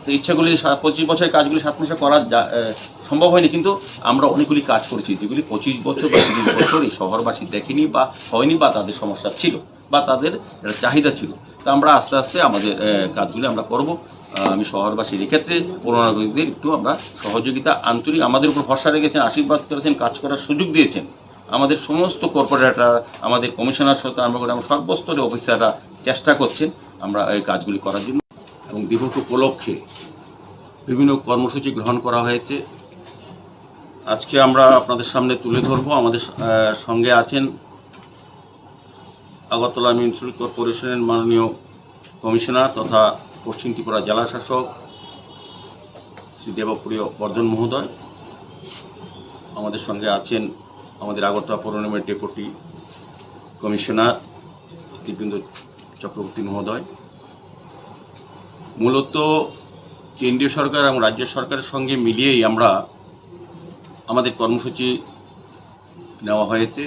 তো ইচ্ছাগুলি সা- পঁচিশ বছরের কাজগুলি সাত মাসে করা যা- এ, সম্ভব হয়নি, কিন্তু আমরা অনেকগুলি কাজ করেছি যেগুলি পঁচিশ বছর বা তিরিশ বছর এই শহরবাসী দেখেনি বা হয়নি বা তাদের সমস্যা ছিল বা তাদের একটা চাহিদা ছিল। তো আমরা আস্তে আস্তে আমাদের এ, কাজগুলি আমরা করব। আহ, আমি শহরবাসীর ক্ষেত্রে পৌর নাগরিকদের একটু আমরা সহযোগিতা, আন্তরিক, আমাদের উপর ভরসা রেখেছেন, আশীর্বাদ করেছেন, কাজ করার সুযোগ দিয়েছেন। আমাদের সমস্ত কর্পোরেটর, আমাদের কমিশনার সাথে আরম্ভ করে আমরা সর্বস্তরে অফিসাররা চেষ্টা করছেন আমরা এই কাজগুলি করার জন্য। এবং দিবস উপলক্ষে বিভিন্ন কর্মসূচি গ্রহণ করা হয়েছে। আজকে আমরা আপনাদের সামনে তুলে ধরবো। আমাদের আহ, সঙ্গে আছেন আগরতলা মিউনিসিপ্যাল কর্পোরেশনের মাননীয় কমিশনার তথা পশ্চিম ত্রিপুরা জেলা শাসক শ্রী দেবপ্রিয় বর্ধন মহোদয়, আমাদের সঙ্গে আছেন আমাদের আগরতলা পৌর নিগমের ডেপুটি কমিশনার দিব্যেন্দু চক্রবর্তী মহোদয়। মূলত কেন্দ্রীয় সরকার এবং রাজ্য সরকারের সঙ্গে মিলিয়েই আমরা আমাদের কর্মসূচি নেওয়া হয়েছে।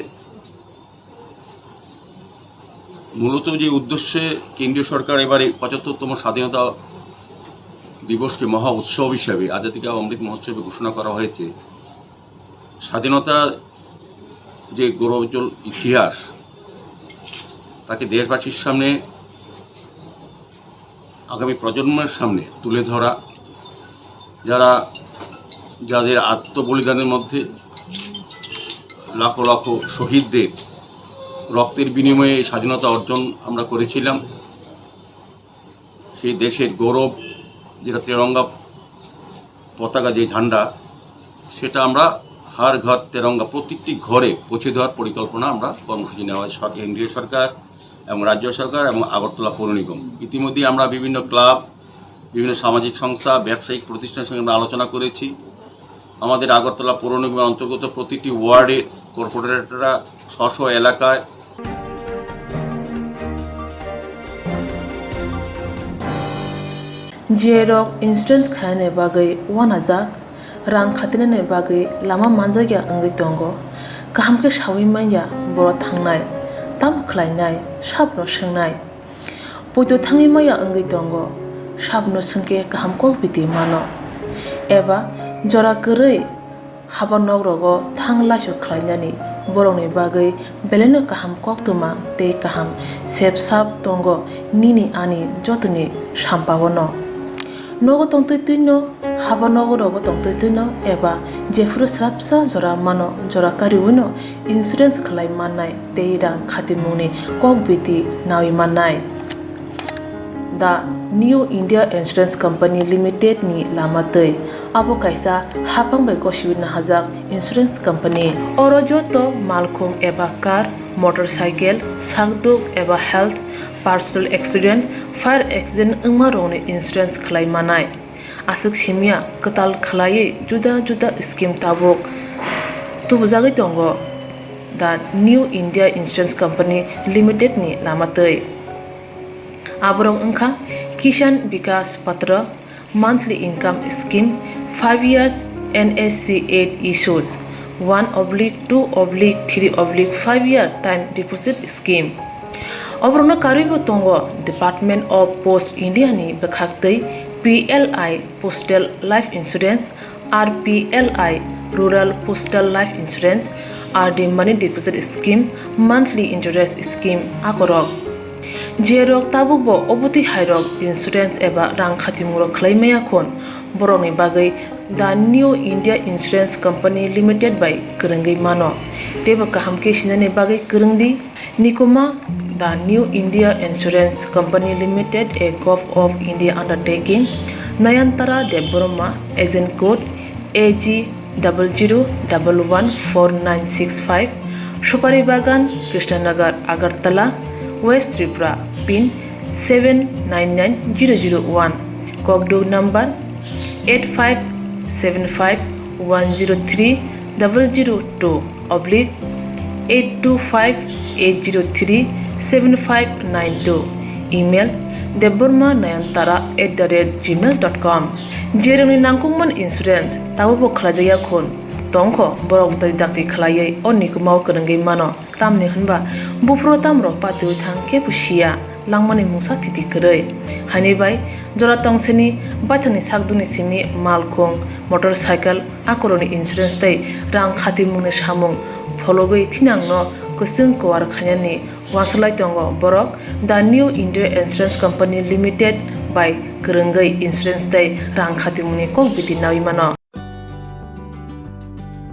মূলত যে উদ্দেশ্যে কেন্দ্রীয় সরকার এবারে পঁচাত্তরতম স্বাধীনতা দিবসকে মহা উৎসব হিসাবে, আজাদী কা অমৃত মহোৎসবে ঘোষণা করা হয়েছে, স্বাধীনতার যে গৌরবোজ্জ্বল ইতিহাস, তাকে দেশবাসীর সামনে, আগামী প্রজন্মের সামনে তুলে ধরা, যারা, যাদের আত্মবলিদানের মধ্যে লাখো লাখো শহীদদের রক্তের বিনিময়ে এই স্বাধীনতা অর্জন আমরা করেছিলাম। সেই দেশের গৌরব, যেটা তেরঙ্গা পতাকা, যে ঝান্ডা, সেটা আমরা হার ঘর তেরঙ্গা, প্রত্যেকটি ঘরে পৌঁছে দেওয়ার পরিকল্পনা আমরা কর্মসূচি নেওয়া হয় সর-, কেন্দ্রীয় সরকার এবং রাজ্য সরকার এবং আগরতলা পৌর নিগম। ইতিমধ্যেই আমরা বিভিন্ন ক্লাব, বিভিন্ন সামাজিক সংস্থা, ব্যবসায়িক প্রতিষ্ঠানের সঙ্গে আমরা আলোচনা করেছি। আমাদের আগরতলা পৌর নিগমের অন্তর্গত প্রতিটি ওয়ার্ডের কর্পোরেটররা স্ব স্ব এলাকায় J rok insurance khainani bagwi uanajak, rang khatinani bagwi lama manjakya wngwi tongo. Kaham khe saui manya borok thangnai, tamo khlainai, sabno swngnai. Poito thangwi maya wngwi tongo, sabno swngkhe kaham kok biti mano. Eba jora kwrwi haba nok rogo thang laisok khlainani borokni bagwi belaino kaham koktwma tei kaham sep sap tongo nini ani jotoni sampao no. Nogo tongtwi twino, haba nogo rogo tongtwi twino eba jephuru swrapsa jora mano, jora kariwino insurance khlai mannai tei rang khatimungni kok biti nawi mannai. The New India Insurance Company Limited ni lama twi. Abo kaisa hapang bai gosiwi nahajak insurance company. Oro joto malkhung eba car, motorcycle, sakduk eba health, personal accident, fire accident wngma rokni insurance khlai manai. Aswk simya kwtal khlaiwi juda juda scheme tabuk tubujagwi tongo The New India Insurance Company Limited ni lama twi. Aborok wngkha Kisan Vikas Patra, monthly income scheme, five years N S C eight issues, one oblique two oblique three oblique five year time deposit scheme. Oborokno karwibo tongo Department of Post India ni bwkhaktwi P L I Postal Life Insurance, R P L I Rural Postal Life Insurance, R D Money Deposit Scheme, Monthly Interest Scheme akorok. Jerok tabukbo obotwi hairok insurance eba rang khatimungrok khlai maya khun, borokni bagwi The New India Insurance Company Limited bai kwrwngwi mano. Teibo kaham khe sinani bagwi kwrwngdi. Nikuma, The New India Insurance Company Limited, a Govt of India undertaking, Nayantara Debbarma, agent code A G double zero double one four nine six five, Supari Bagan, Krishnanagar, Agartala, West Tripura, pin seven nine nine zero zero one, Kokduk number eight five seven five one zero three double zero two oblique eight two five eight zero three seven five nine two, email debbarma nayantara at the rate gmail dot com. Jerokni nangkukmani insurance tabukbo khlaijakya khun tongkho, borok twi dakti khlaiwi o nikumao kwrwngwi mano. Tamni hwnba buphuru tamrok patiwi thang kebo siya, langmani mungsa thiti kwrwi. Haini bai jora tongsini baithangni sakdukni simi malkhung, motorcycle, akorokni insurance tei rang khatimungni samung phologwi thinangno kwchwng kuar khainani uansuk lai tongo borok The New India Insurance Company Limited bai kwrwngwi insurance tei rang khatimungni kok biti naui mano.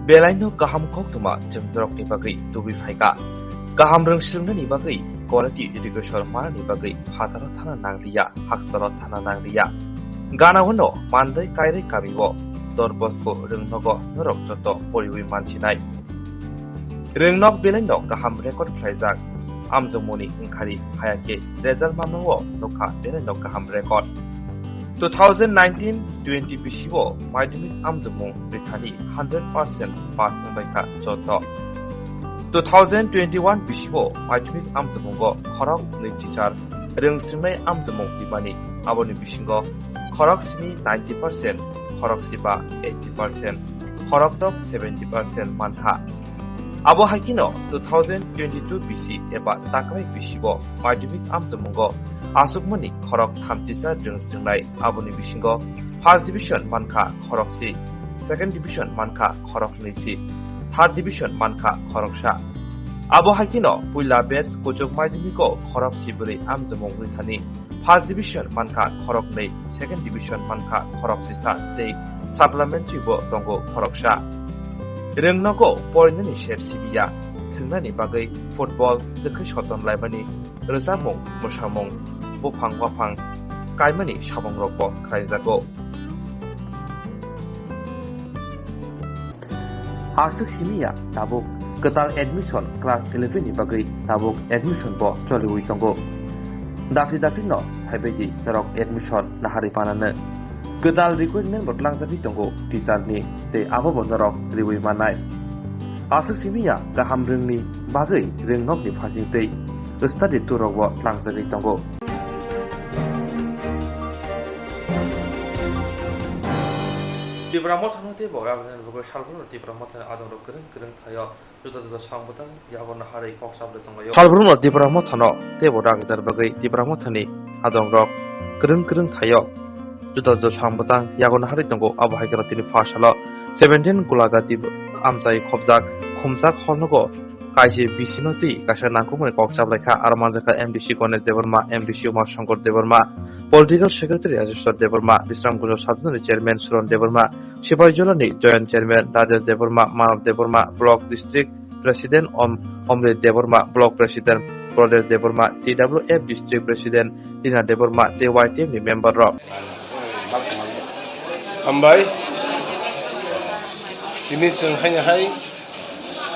Belaino kaham koktwma chwng norokni bagwi tubui phaikha. Kaham rwng swrwngnani bagwi quality education manani bagwi phataro thana nangliya, haksaro thana nangliya. Gana uno mandai kairwi kamio Don Bosco rwngnogo norok joto poriwi mansinai. Rwngnok belaino kaham record khlaijak. amjokmungni wngkhani haya khe result mamnao nokha belai no kaham record. Two thousand nineteen twenty bisi o madhyamik amjokmung rithani hundred percent pass wngbaikha joto. Two thousand twenty-one bisi o madhyamik amjokmungo khorok nwi chichar rwng swrwngnai amjokmung rwmani, aboni bisingo khorok simi ninety percent, khorok siba eighty percent, khorok dok seventy percent mankha. Abo hai kheno two thousand twenty-two bisi eba takrai bisi o madhyamik amjokmungo achukmani khorok thamchisa rwng swrwngnai, aboni bisingo first division mankha khorok si, second division mankha khorok nwi si, third division mankha khorok sa. Abo hai kheno puila batch kuchuk madhyamiko khorok si bwrwi amjokmung rwthani first division mankha khorok nwi, second division mankha khorok sisa tei supplementary bo tongo khorok sa. Rwng nogo porinani ser sibiya, thwngnani bagwi football twkhwi soton laimani rwchapmung, mwsamung, buphang waphang kaimani samungrokbo khlaijago. Aswk simi ya tabuk kwtal admission class eleven ni bagwi tabuk admission bo choliwi tongo. Dakti dakti no phaibaidi norok admission naharwi panano. Kwtal requirement bo tlangjagwi tongo teacher ni, tei abo bo norok riwi mannai. Aswk simi ya kaham rwngni bagwi rwngnokni phasing tei study tour rok bo tlangjagwi tongo. Tipra Mothano tei bo Rabijan bagwi salbrum Tipra Mothani adongrok kwrwng kwrwng thaio juda juda samung bwtang yago naharwi kok chaplai tonglaio. Salbrum Tipra Mothano tei bo Rabijan bagwi Tipra Mothani adongrok kwrwng kwrwng thaio juda juda samung bwtang yago naharwi tongo. Abo hai kheno tini pha salo seventeen Gulagati amchai khobjak khumjak hor nogo kaisa bisino twi kaisa nangkukmani kok chaplaikha. Aro manjakha M D C Ganesh Debbarma, M D C Uma Shankar Debbarma, Political Secretary Rajeshwar Debbarma, Bisramganj Sub Zonal Chairman Suron Debbarma, Sipaijolani Joint Chairman Rajesh Debbarma, Manav Debbarma, Block District President Om-, Omrit Debbarma, Block President Pradesh Debbarma, T W F District President Rina Debbarma tei Y T F ni member rok. Hambai. Tini chwng haino hai,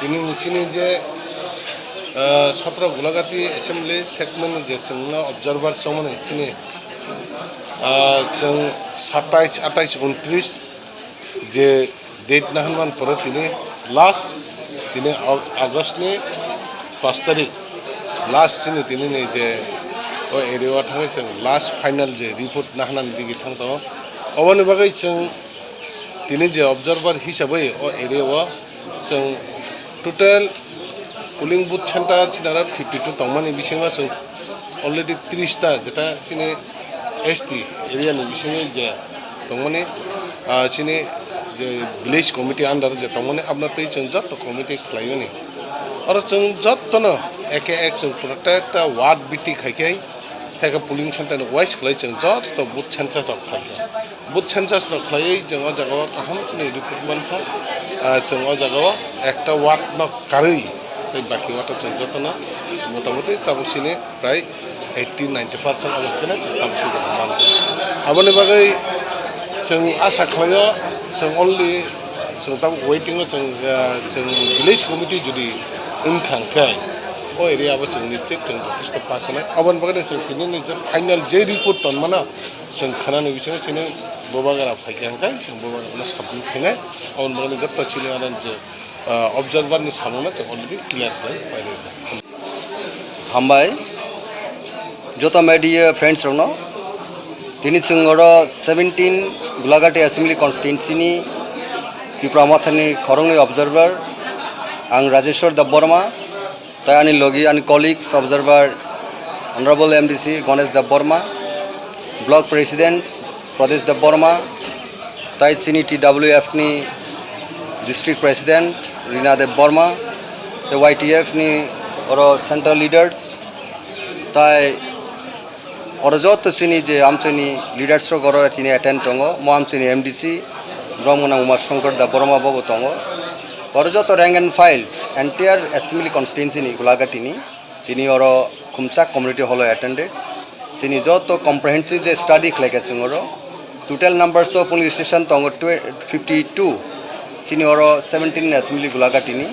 tini chini je, ah, sotro Gulagati Assembly segment ni je chwngno observer chongmani chini, ah, chwng satais, atais, untris je date naharman pore tini last, tini Au-, August ni pash tarik last chini tini ni je o area o thangwi chwng last final je report naharnani digi thang tongo. Oboni bagwi chwng tini je observer hisabwi o area o chwng total polling booth center chini aro fifty two tongmani bisingo chwng already tris ta jeta chini S T area ni bisingo je tongmani, ah, chini je village committee under je tongmani abno twi chwng joto committee khlaimani. Oro chwng jotono eke ek chwng protekta ward biti khai khai, hai khe polling center ni wise khlai chwng joto booth census rok khlai kha. Booth census rok khlaiwi chwng o jaga o kaham chini report mankha, ah, chwng o jaga o ekta ward no karwi tei baki ward o chwng jotono motamoti tabuk chini prai eighty ninety percent abo kheno chwng tabuk swijak mankha. Aboni bagwi chwng asa khlaio, chwng only chwng tabuk waiting o chwng, ah, chwng village committee jodi wngkha hwnkhe o area o chwng nischit chwng jothesto pass wngnai. Aboni bagwi chwng tini ni je final je report tonmano chwng khnani bisingo chini bubagra phaikha hwnkhe chwng bubagrano submit khainai. Aboni bagwi joto chini ano je, ah, observer ni samungno chwng already clear khlai pairikha. Hambai joto media friends rokno. Tini chwng oro seventeen Gulagati Assembly Constituency ni Tipra Mothani khoroknwi observer ang Rajeshwar Debbarma, tai ani logi ani colleagues observer Honorable M D C Ganesh Debbarma, Block President Pradesh Debbarma, tai chini T W F ni District President Rina Debbarma, tei Y T F ni oro central leaders, tai oro joto chini je amchaini leaders rok oro tini attend tongo, mo amchaini M D C, borok mwnang Uma Shankar Debbarma bo bo tongo. Oro joto rank and files, entire assembly constituency ni Gulagati ni. Tini oro khumchak community hall o attended. Chini joto comprehensive je study khlaikha chwng oro. Total numbers of polling station tongo twe-, fifty two. Chini oro seventeen assembly Gulagati ni.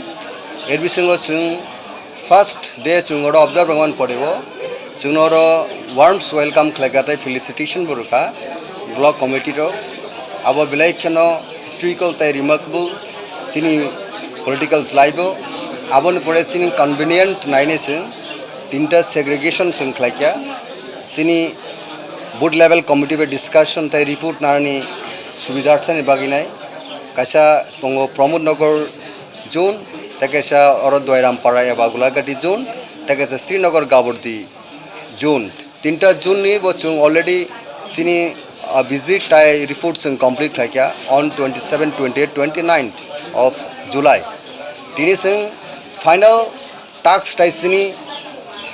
Er bisingo chwng First day chwng oro observe wngmani pore o chwngno oro warms welcome khlaikha tei felicitation bo rwkha block committee rok. Abo belai kheno historical tei remarkable chini political life o. Aboni pore chini convenient nainai chwng tinta segregation chwng khlaikha. Chini booth level committee bai discussion tei report narani subidharthani bagwi nai. Kaisa tongo Pramod Nagar zone, tei kaisa oro Doiram Para eba Gulagati zone, tei kaisa Srinagar Gabordi zone. Tinta zone ni bo chwng already chini, ah, visit tai report chwng complete khlaikha on twenty seven, twenty eight, twenty nine of July. Tini chwng final task tai chini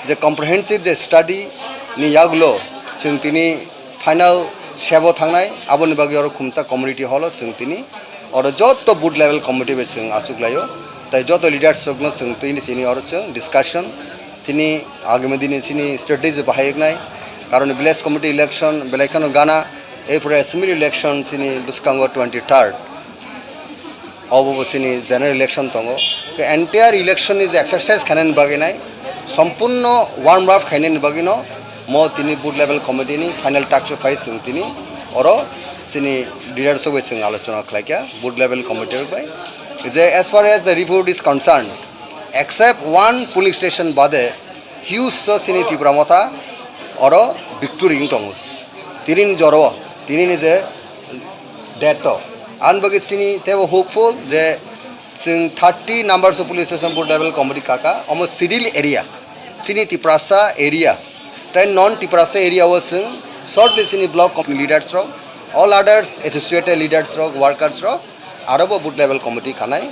je comprehensive je study ni yagulo chwng tini final sebo thangnai, aboni bagwi oro Khumchak community hall o chwng tini oro joto booth level committee bai chwng achuk laio, tai joto leaders rokno chwng tini tini oro chwng discussion tini agami dini chini strategy bahai wngnai, karon village committee election belai kheno gana, erpore assembly election chini bwskango twenty third. Obo bo chini general election tongo. Ke entire election ni je exercise khainani bagwi nai, sompurno warm up khainani bagwi no mo tini booth level committee ni final task o phai chwng tini oro chini leaders rok bai chwng alochona khlaikha booth level committee rok bai. Je as far as the report is concerned, except one police station bade huge so chini Tipra Motha oro victory wng tongo. Tini ni joro, tini ni je date to. Ang bagwi chini teibo hopeful je chwng thirty numbers of police station booth level committee kaka, omo schedule area, chini Tiprasa area, tei non Tiprasa area o chwng shortly chini block committee leaders rok, all others associated leaders rok, workers rok, aro bo booth level committee khanai.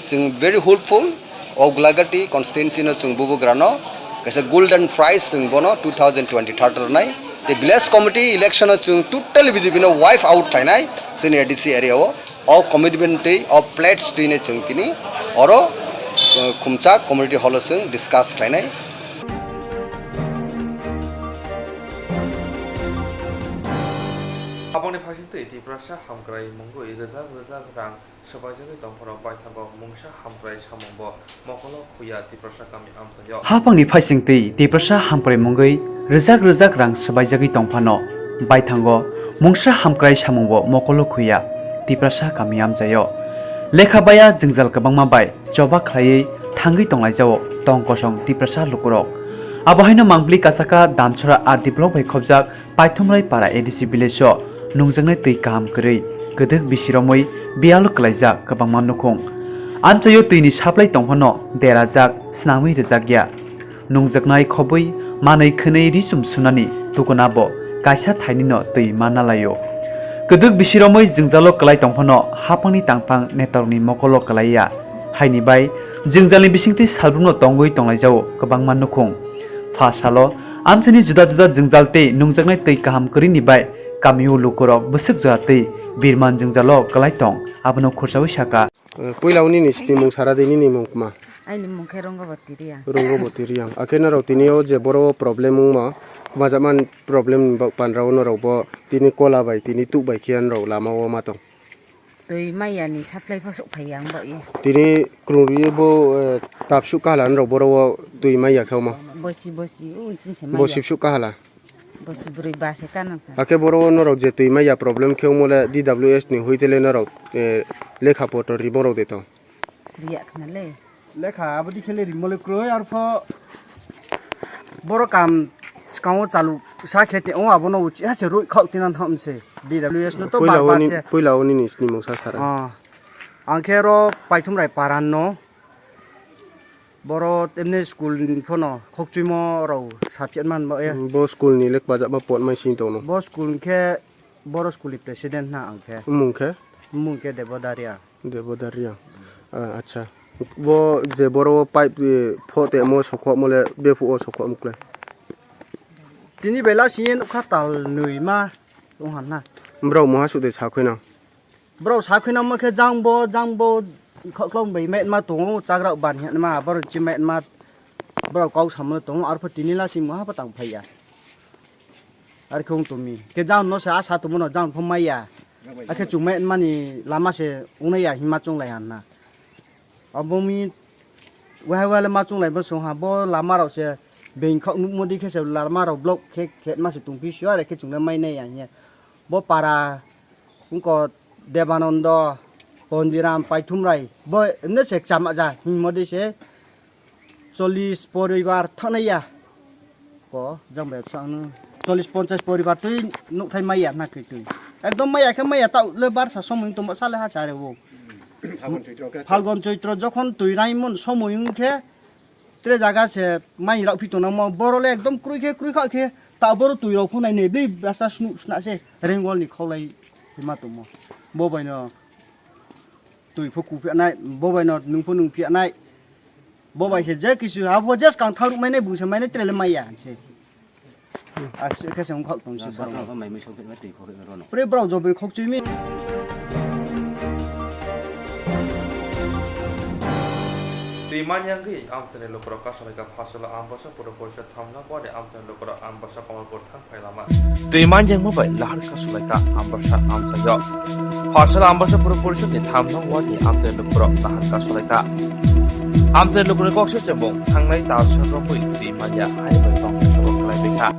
Chwng very hopeful, o Gulagati constituency no chwng bubugrano kaisa golden prize chwng bono two thousand twenty third rwnai. Tei village committee election o chwng totally B J P no wipe out khainai chini A D C area o. O commitment twi, o pledge twi nai chwng tini oro, uh, Khumchak community hall o chwng discuss khlainai. Aboni phaising twi Tiprasa hamkrai mungwi rwjak rwjak rang swbaijagwi tongphano baithango mungsa hamkrai samungbo mokolo khuya Tiprasa kami amchaio. Haphangni phaising twi Tiprasa hamkrai mungwi rwjak rwjak rang swbaijagwi tongphano baithango mungsa hamkrai samungbo mokolo khuya Tiprasa kami amchaio. Lekha baya jwngjal kwbangma bai choba khlaiwi thangwi tonglaijao tong kosong Tiprasa lukurok. Abo haino mangpili kasaka Damchara R D block bai khobjak Paithomrai para A D C village o nungjaknai twi kaham kwrwi kwdwk bisi romwi biyalo kwlaijak kwbangma nukhung. Amchaio twini supply tongphano derajak swnamwi rwjakya. Nungjaknai khobwi manwi khwnwi ri chum sunani tukuna bo kaisa thainino twi manna laio. Kwdwk bisi romwi jwngjalo kwlai tongphano haphangni tangphang netorokni mokolo kwlaiya. Haini bai jwngjalni bisingtwi salbrumno tongwi tonglaijao kwbangma nukhung. Pha salo amchaini juda juda jwngjal tei nungjaknai twi kaham kwrwini bai kamio lukurok bwswk jora twi birman jwngjalo kwlai tong, abono khursaui saka. Eh, puila o nini snimung sara di, nini mung kma? Aini mung khe Rongoboti Riyang. Rongoboti Riyang. Akhe norok tini o je boro o problem wngma, majak man problem ni ba-, pandra o norok bo tini kola bai, tini tuk bai khe norok lama o ma tong. Twi maya ni supply pho sok phai ya ang bo i. Tini kwrwng rwi bo, eh, tap suk kahala norok boro o twi maya khe omo. Bosi bosi, o chini se maya. Bosi suk kahala. Bosi bwrwi ba se kanang kha. Hakhe boro norok je twi maya problem khe omo le D W S ni hui tele norok, eh, lekha poto rimo rok de tong. Riya khna le. Lekha abodi khe le rimo le kroi arpho boro kam swkango chalu sa khe te o abono uchi ha se roi khao tinan ham se D W S no to puila bar bar oni, se. Puila oni ni sini mungsa sara. Ah. Ang khe ro Paithumrai paran no. Boro temne school ni phono khokchuimo rao saphiat man ba ya. Bo school ni le kwbajak ma pot mai sing tongno. Bo school ni khe boro school ni president na ang khe. Mung khe? Mung khe Debo Daria. Debo Daria. Ah, acha. Bo je boro pipe, eh, pho te mo sokho mo le bephu o sokho mo kle. Tini bela sini nukha tal nui ma tong han na. Bro mo ha su de sa khoi na. Borok sa khwina ma khe jang bo, jang bo khok khok bai met ma tongo, chagra ban hwnma, borok chi met ma, borok kok samano tongo, arpho tini la simo ha patang phaiya. Ar khong tumi, khe jang no se asa tumo no jang pho maiya. Akhe chung met mani lama se unaya hima chung lai han na. Abo mi Wahai wale ma chunglai bo song ha, bo lama rok se bengkhok nukmo di khe se lama rok block khe khe ma se tong phi sio, are khe chungle mai nai ya hing ye. Bo para wngkha Debanando, Pondiram, Paithumrai, bo emne se chama ja hingmo di se chollish poribar thanai ya. Ko jang bai chang chollish ponchash poribar twi nukthai mai ya na khe twi. Ekdom mai ya khe mai ya ta le barsa somoi tongma sale ha chare bo. Phalgon Choitro khe? Phalgon Choitro jokhon twi raimon somoi wng khe tre jaga se mai rok phi tongna mo boro le ekdom kroi khe kroi kha khe ta boro twi rok phunai ne bli basa snu sna se rengwal ni kholai ma tongmo. Bo bai no twi pho kuphi nai, bo bai no nung pho nung phi nai. Bo bai se je kisu abo je skang tharuk mai nai bung se mai nai tre le mai ya se. Aksi khe se wngkhok tong se. Sa borok. Tong khe mai mui song phima twi khok phima rono. Pre borok jobri khok chimi. Twi manyangwi amchaini lukurok kasolaikha Pharsala Ambasa Pura Porishad thamna wadi amchaini lukurok Ambasa Kamalpur thang phai lama. Twi manyangma bai lahar kasolaikha Ambasa amchaio. Pharsala Ambasa Pura Porishadni thamna wadi amchaini lukurok lahar kasolaikha. Amchaini lukurok kokse chembong thangnai tal sal romwi twi manya hai bai tong sabok khlai baikha.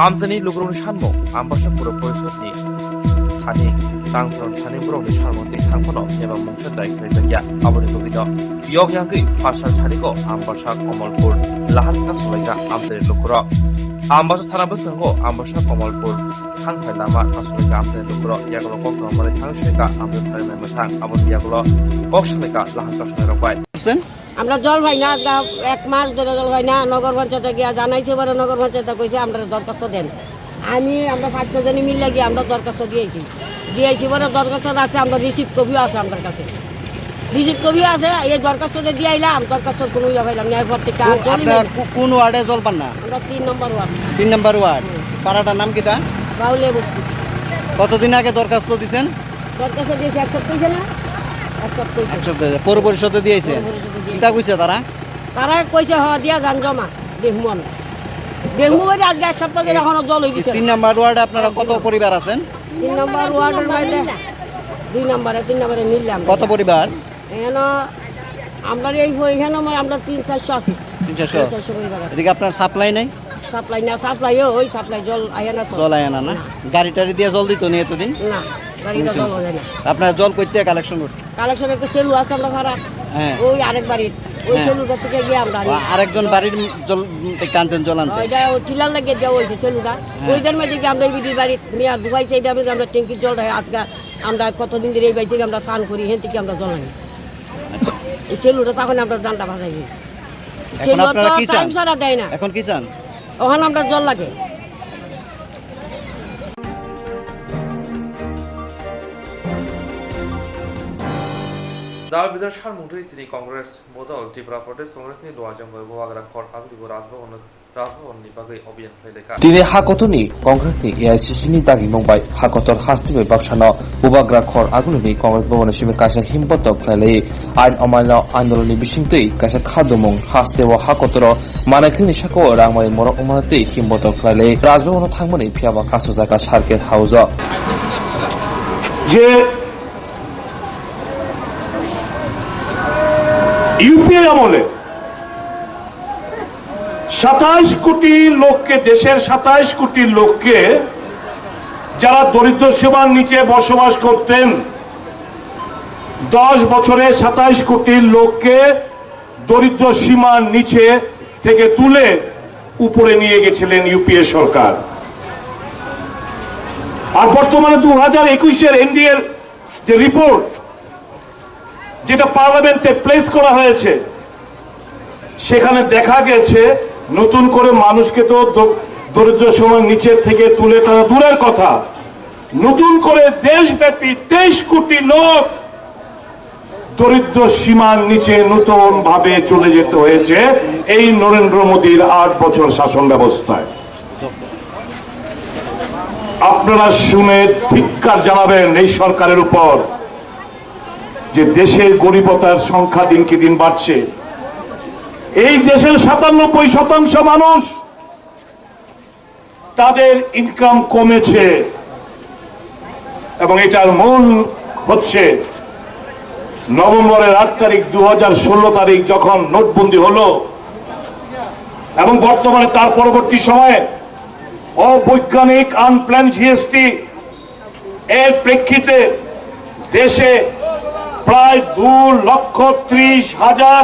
Amchaini lukurokni sanmung Ambasa Pura Porishadni thani tangphorong thani borokni salmung tei thangphano eba mungsa chai khlaijakya. Aboni bagwino yok yangwi Pharsal sariko Ambasa Kamalpur lahar kasolaikha amchaini lukurok. Ambasa thana bwskango Ambasa Kamalpur thangphai lama kasolaikha amchaini lukurok. Yagulo kok tongmani thang sulaikha amchaini thani mwthang. Aboni yagulo kok sulaikha lahar kasolairok bai. আমরা জল পাই না, আজকে এক মাস ধরে জল পাই না। নগর পঞ্চায়েতে গিয়া জানাইছি, এবারে নগর পঞ্চায়েতে কইছে আমরা দরখাস্ত দেন। আমি, আমরা পাঁচ ছজনে মিলে গিয়ে আমরা দরখাস্ত দিয়েছি, দিয়েছি, এবারে দরখাস্ত আছে, আমরা রিসিভ কপিও আছে আমার কাছে, রিসিভ কপিও আছে। এই দরখাস্ত যে দিয়ে আইলাম, দরখাস্তর কোনো ইয়ে পাইলাম না। এরপর থেকে আর ও, জলই আপনারা নেই। কো-, কোন ওয়ার্ডে জল পান না? আমরা তিন নম্বর ওয়ার্ড। তিন নম্বর ওয়ার্ড। হুম। পাড়াটার নাম কিতা? বাউলিয়া বস্তি। কতদিন আগে দরখাস্ত দিছেন? দরখাস্ত দিয়েছি এক সপ্তাহ হয়েছে না? এক সপ্তাহ হয়েছে। এক সপ্তাহ হয়েছে। পৌর পরিষদে দিয়েছে? পৌর পরিষদে দিয়েছে। কিতা কইছে তারা? তারা কইছে, "হ, দিয়া যান জমা, দেখমু আমরা।" দেখমু বলে আজকে এক সপ্তাহ ধরে এখনো জল হয়ে গেছে। তিন নম্বর ওয়ার্ডে আপনারা কত পরিবার আছেন? তিন নম্বর ওয়ার্ডের মধ্যে দুই নম্বরে, তিন নম্বরে মিললাম। কত পরিবার? এখানে আমরা এই ফ-, এখানে আমার আমরা তিন চারশো আছি। তিন চারশো? তিন চারশো পরিবার আছে। এদিকে আপনার সাপ্লাই নাই? সাপ্লাই না, সাপ্লাইও ওই সাপ্লাই জল আয় না তো। জল আয় না, না? না। গাড়ি টাড়ি দিয়ে জল দিত নি এতদিন? না, গাড়িটা জল হয় না। আপনারা জল করতে কালেকশন করতে? কালেকশন একটা সেলু আছে আমরা ভাড়া। হ্যাঁ। ওই আরেক বাড়ির। ওই হ্যাঁ। সেলুটা থেকে গিয়ে আমরা আনি। ও, আরেকজন বাড়ির জল, উম, থেকে আনতেন, জল আনতেন? ওইটা ওই টিলার লাগিয়ে দেওয়া হয়েছে সেলুটা। হ্যাঁ। ওইটার মধ্যে গিয়ে আমরা এই বিটির বাড়ি নিয়ে আর ঢুকাইছি, এইটার মধ্যে আমরা ট্যাঙ্কির জলটা হয় আজকে আমরা কতদিন ধরে এই বাড়ি থেকে আমরা স্নান করি, হেন থেকে আমরা জল আনি। আচ্ছা। এই সেলুটা তখন আমরা জানটা বাজাই দিই। এখন সেলু আপনারা তো কি চান? টাইম ছাড়া দেয় না। এখন কি চান? ওখানে আমরা জল লাগে। Dal bidal salmung twi tini Congress bodol Tripura Pradesh Congress ni luajang bai bubagra khor agribo Rajbhavan Rajbhavan ni bagwi obiyan khlai laikha. Tini hakotorni Congress ni A I C C ni dagimung bai hakotor hasti bai bapsano bubagra khor agulini Congress Bhavan ni simi kaisa himbotok khlai lai. Ain omaino andolon ni bisingtwi kaisa khadumung hasteo hakotoro manaikhwlini sakao rangmani morok wngmano tei himbotok khlai lai. Rajbhavan o thangmani phiyaba kasujak circuit house o. যে ইউপিএ আমলে সাতাইশ কোটি লোককে, দেশের সাতাইশ কোটি লোককে, যারা দরিদ্র সীমার নিচে বসবাস করতেন, দশ বছরে সাতাইশ কোটি লোককে দরিদ্র সীমার নিচে থেকে তুলে উপরে নিয়ে গেছিলেন ইউপিএ সরকার। আর বর্তমানে দু হাজার একুশের এনডিএর যে রিপোর্ট, যেটা পার্লামেন্টে প্লেস করা হয়েছে, সেখানে দেখা গেছে নতুন করে মানুষকে তো দ-, দরিদ্র সীমার নিচে থেকে তুলে তারা দূরের কথা, নতুন করে দেশব্যাপী তেইশ কোটি লোক দরিদ্র সীমার নিচে নতুন ভাবে চলে যেতে হয়েছে এই নরেন্দ্র মোদীর আট বছর শাসন ব্যবস্থায়। আপনারা শুনে ধিক্কার জানাবেন এই সরকারের উপর, যে দেশে গরিবতার সংখ্যা দিনকে দিন বাড়ছে। এই দেশের সাতানব্বই শতাংশ মানুষ তাদের ইনকাম কমেছে এবং এটার মূল হচ্ছে নভেম্বরের আট তারিখ, দু হাজার ষোলো তারিখ যখন নোটবন্দি হলো এবং বর্তমানে তার পরবর্তী সময়ে অবৈজ্ঞানিক আনপ্ল্যান জিএসটি এর প্রেক্ষিতে দেশে প্রায় দু লক্ষ ত্রিশ হাজার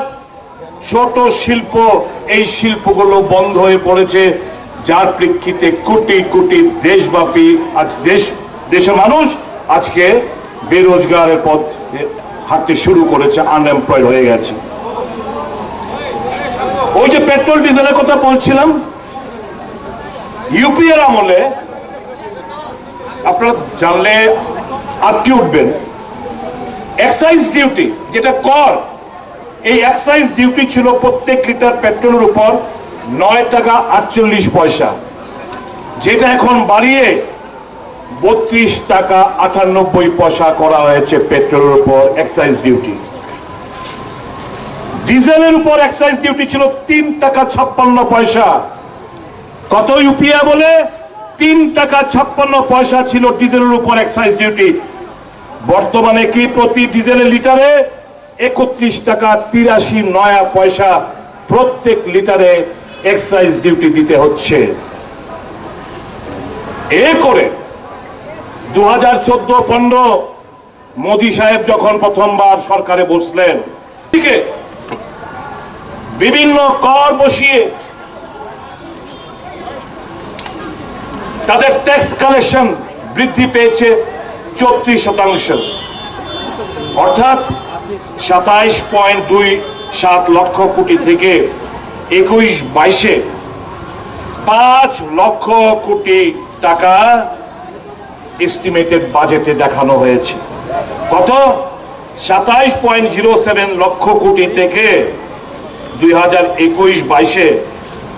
ছোট শিল্প, এই শিল্পগুলো বন্ধ হয়ে পড়েছে, যার প্রেক্ষিতে কোটি কোটি দেশব্যাপী আজ দেশ, দেশের মানুষ আজকে বেরোজগারের পথ হাঁটতে শুরু করেছে, আনএমপ্লয়েড হয়ে গেছে। ওই যে পেট্রোল ডিজেলের কথা বলছিলাম, ইউপিএর আমলে আপনারা জানলে আটকে উঠবেন, এক্সাইজ ডিউটি, যেটা কর, এই এক্সাইজ ডিউটি ছিল প্রত্যেক লিটার পেট্রোলের উপর নয় টাকা আটচল্লিশ পয়সা, যেটা এখন বাড়িয়ে বত্রিশ টাকা আটানব্বই পয়সা করা হয়েছে পেট্রোলের উপর এক্সাইজ ডিউটি। ডিজেলের উপর এক্সাইজ ডিউটি ছিল তিন টাকা ছাপ্পান্ন পয়সা। কত ইউপিএ বলে? তিন টাকা ছাপ্পান্ন পয়সা ছিল ডিজেলের উপর এক্সাইজ ডিউটি। বর্তমানে কি প্রতি ডিজেলের লিটারে একত্রিশ টাকা তিরাশি নয়া পয়সা প্রত্যেক লিটারে এক্সাইজ ডিউটি দিতে হচ্ছে। এ করে দু হাজার চোদ্দ পনেরো মোদি সাহেব যখন প্রথমবার সরকারে বসলেন, দিকে বিভিন্ন কর বসিয়ে তাদের ট্যাক্স কালেকশন বৃদ্ধি পেয়েছে চৌত্রিশ শতাংশ, অর্থাৎ সাতাইশ পয়েন্ট দুই সাত লক্ষ কোটি থেকে একুশ বাইশে পাঁচ লক্ষ কোটি টাকা এস্টিমেটেড বাজেটে দেখানো হয়েছে। কত? সাতাইশ পয়েন্ট জিরো সেভেন লক্ষ কোটি থেকে দুই হাজার একুশ বাইশে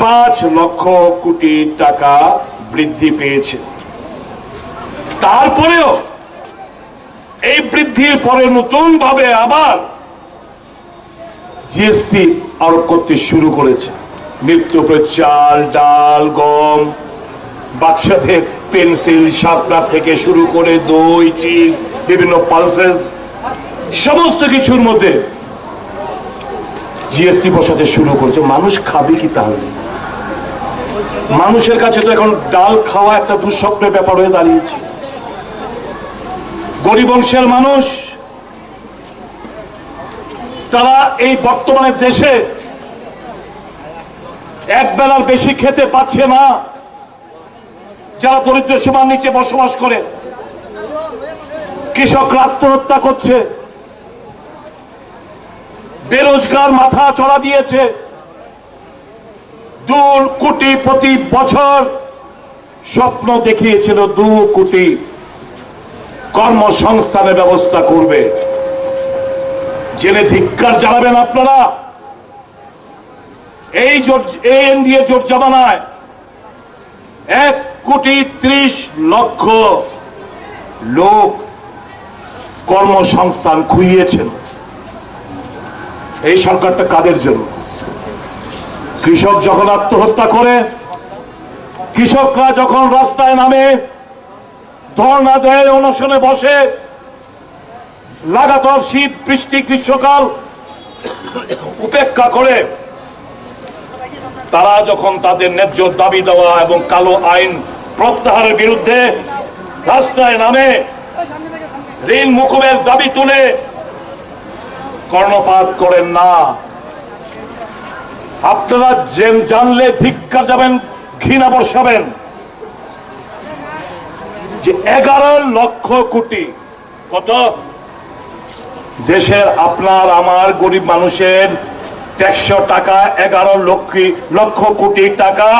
পাঁচ লক্ষ কোটি টাকা বৃদ্ধি পেয়েছে। তারপরেও এই বৃদ্ধির পরে নতুনভাবে আবার জিএসটি আরোপ করতে শুরু করেছে। নিত্য প্রয়োজনীয় চাল, ডাল, গম, বাচ্চাদের পেন্সিল শার্পনার থেকে শুরু করে দই, চিজ, বিভিন্ন পালসেস, সমস্ত কিছুর মধ্যে জিএসটি বসাতে শুরু করেছে। মানুষ খাবে কি তাহলে? মানুষের কাছে তো এখন ডাল খাওয়া একটা দুঃস্বপ্নের ব্যাপার হয়ে দাঁড়িয়েছে। গরিব অংশের মানুষ, তারা এই বর্তমানে দেশে এক বেলার বেশি খেতে পাচ্ছে না। যারা দরিদ্র সীমার নিচে বসবাস করে, কৃষকরা আত্মহত্যা করছে, বেরোজগার মাথা চড়া দিয়েছে। দু কোটি প্রতি বছর স্বপ্ন দেখিয়েছিল দু কোটি কর্মসংস্থানের ব্যবস্থা করবে। জেনে ধিক্কার জানাবেন আপনারা। এই জোট, এই এনডিএ জোট জমানায় এক কোটি ত্রিশ লক্ষ লোক কর্মসংস্থান খুইয়েছেন। এই সরকারটা কাদের জন্য? কৃষক যখন আত্মহত্যা করে, কৃষকরা যখন রাস্তায় নামে, ধর্ণা দেয়, অনশনে বসে, লাগাতার শীত, বৃষ্টি, গ্রীষ্মকাল উপেক্ষা করে তারা যখন তাদের ন্যায্য দাবি দেওয়া এবং কালো আইন প্রত্যাহারের বিরুদ্ধে রাস্তায় নামে, ঋণ মুকুবের দাবি তুলে কর্ণপাত করেন না। আপনারা জেন-, জানলে ধিক্কার যাবেন, ঘৃণা বর্ষাবেন যে এগারো লক্ষ কোটি, কত? দেশের আপনার আমার গরিব মানুষের একশো টাকা, এগারো লক্ষ, লক্ষ কোটি টাকা।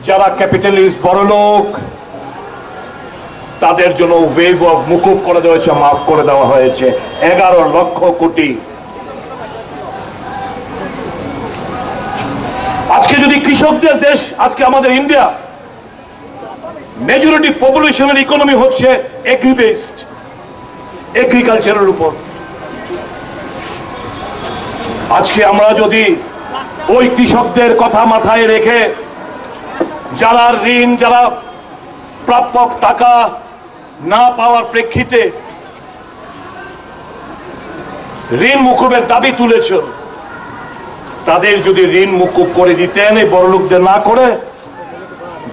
যারা ক্যাপিটালিস্ট, বড়লোক, তাদের জন্য ওয়েভ অফ মুকুব করে দেওয়া হয়েছে, মাফ করে দেওয়া হয়েছে এগারো লক্ষ কোটি। আজকে যদি কৃষকদের দেশ, আজকে আমাদের ইন্ডিয়া, মেজরিটি পপুলেশনের ইকোনমি হচ্ছে এগ্রি বেসড, এগ্রিকালচারের উপর। আজকে আমরা যদি ওই কৃষকদের কথা মাথায় রেখে, যারা ঋণ, যারা প্রাপক টাকা না পাওয়ার প্রেক্ষিতে ঋণ মুকুবের দাবি তুলেছেন, তাদের যদি ঋণ মুকুব করে দিতেন এই বড়লোকদের না করে,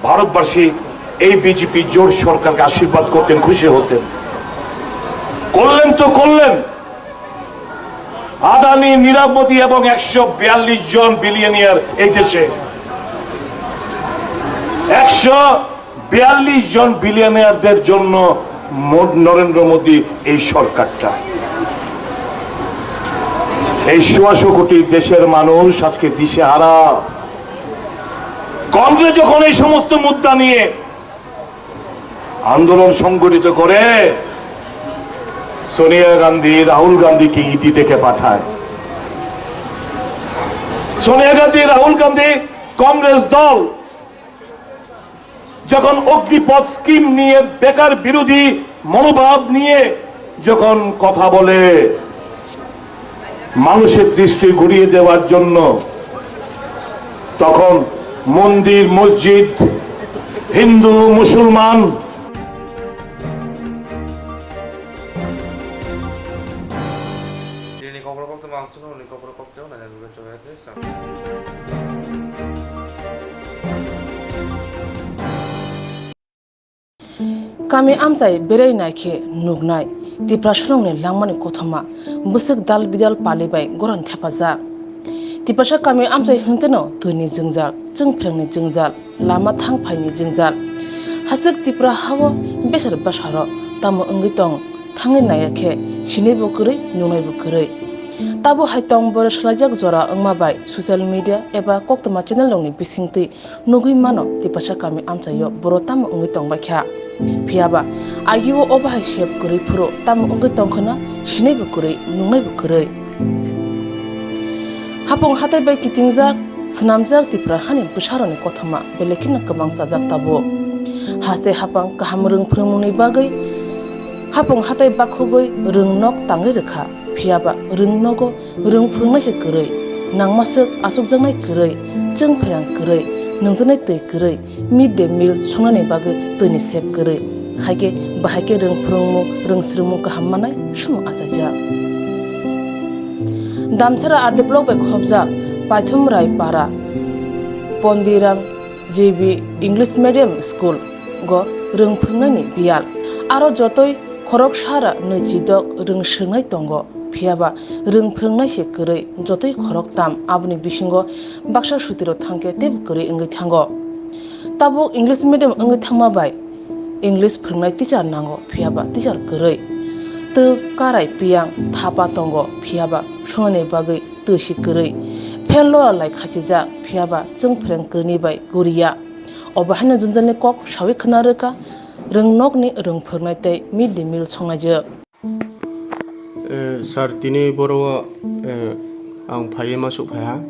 ভারতবাসী এই বিজেপি জোট সরকারকে আশীর্বাদ করতেন, খুশি হতেন। করলেন তো করলেন। আদানি, নীরব মোদী এবং একশো বিয়াল্লিশ জন বিলিয়নিয়ার এই দেশে, একশো বিয়াল্লিশ জন বিলিয়নিয়ারদের জন্য মো-, নরেন্দ্র মোদী এই সরকারটা। এই সোয়াশো কোটি দেশের মানুষ আজকে দিশেহারা। কংগ্রেস যখন এই সমস্ত মুদ্রা নিয়ে আন্দোলন সংগঠিত করে, সোনিয়া গান্ধী, রাহুল গান্ধীকে ইডি ডেকে পাঠায়। সোনিয়া গান্ধী, রাহুল গান্ধী, কংগ্রেস দল যখন অগ্নিপথ স্কিম নিয়ে, বেকার বিরোধী মনোভাব নিয়ে যখন কথা বলে, মানুষের দৃষ্টি ঘুরিয়ে দেওয়ার জন্য, তখন মন্দির, মসজিদ, হিন্দু, মুসলমান, Tini ni kokborok kokto mangsuno, ni kokborok kokto, na nang chwng ya tei sa. Kami amchai berai nai khe nuknai Tiprasarokni langmani kothoma bwswk dal bidal pali bai goran thepajak. Tiprasa kami amchai hwnkhe no twini jwngjal, chwngphrengni jwngjal, lama thang phaini jwngjal. Hasik Tipra hao besar bwsarok tamo wngwi tong thangwi naiya khe sinaibo kwrwi, nungnaibo kwrwi. Tabo hai tong borok swlaijak jora wngma bai social media eba koktwma channel rokni bisingtwi nugwi mano Tiprasa kami amchaio boro tamo wngwi tongbai kha. Phiyaba agio obo hai sep kwrwi phuru tamo wngwi tongkhwna sinaibo kwrwi, nungnaibo kwrwi. Hapung hatai bai kitingjak, swnamjak Tipra hani bwsarokni kothoma belai kheno kwbang chajak tabuk. Haste hapang kaham rwng phwrwngmungni bagwi hapung hatai bakhugwi rwng nok tangwi rwkha, phiyaba rwng nogo rwng phwrwngnai se kwrwi, nangmaswk achukjaknai kwrwi, chwngphreng kwrwi, nungjaknai twi kwrwi, mid day meal sungnani bagwi twini sep kwrwi, hai khe bahai khe rwng phwrwngmung, rwng swrwngmung kaham manai somo achaijak. Damsara R D block bai khopjak Paithom Rai Para Pondiram J B English Medium School go rwng phwrwngnaini biyal. Aro jotoi khorok sara nwi chidok rwng swrwngnai tongo, phiyaba rwng phwrwngnai se kwrwi, jotoi khorok tam, aboni bisingo baksa sutirok thangkhe teibo kwrwi wngwi thango. Tabuk English medium wngwi thangma bai English phwrwngnai teacher nango, phiyaba teacher kwrwi. Twk, karai, piyang, thapa tongo, phiyaba sunani bagwi twi si kwrwi. Fan lora lai khachijak, phiyaba chwngphreng kwrwini bai guriya. Obo haino jwngjalni kok sawi khwna rwkha, rwng nokni rwng phwrwngnai tei mid day meal songnaijak. Eh, sir, tini boro o, eh, ang phaiwi masuk phaiha.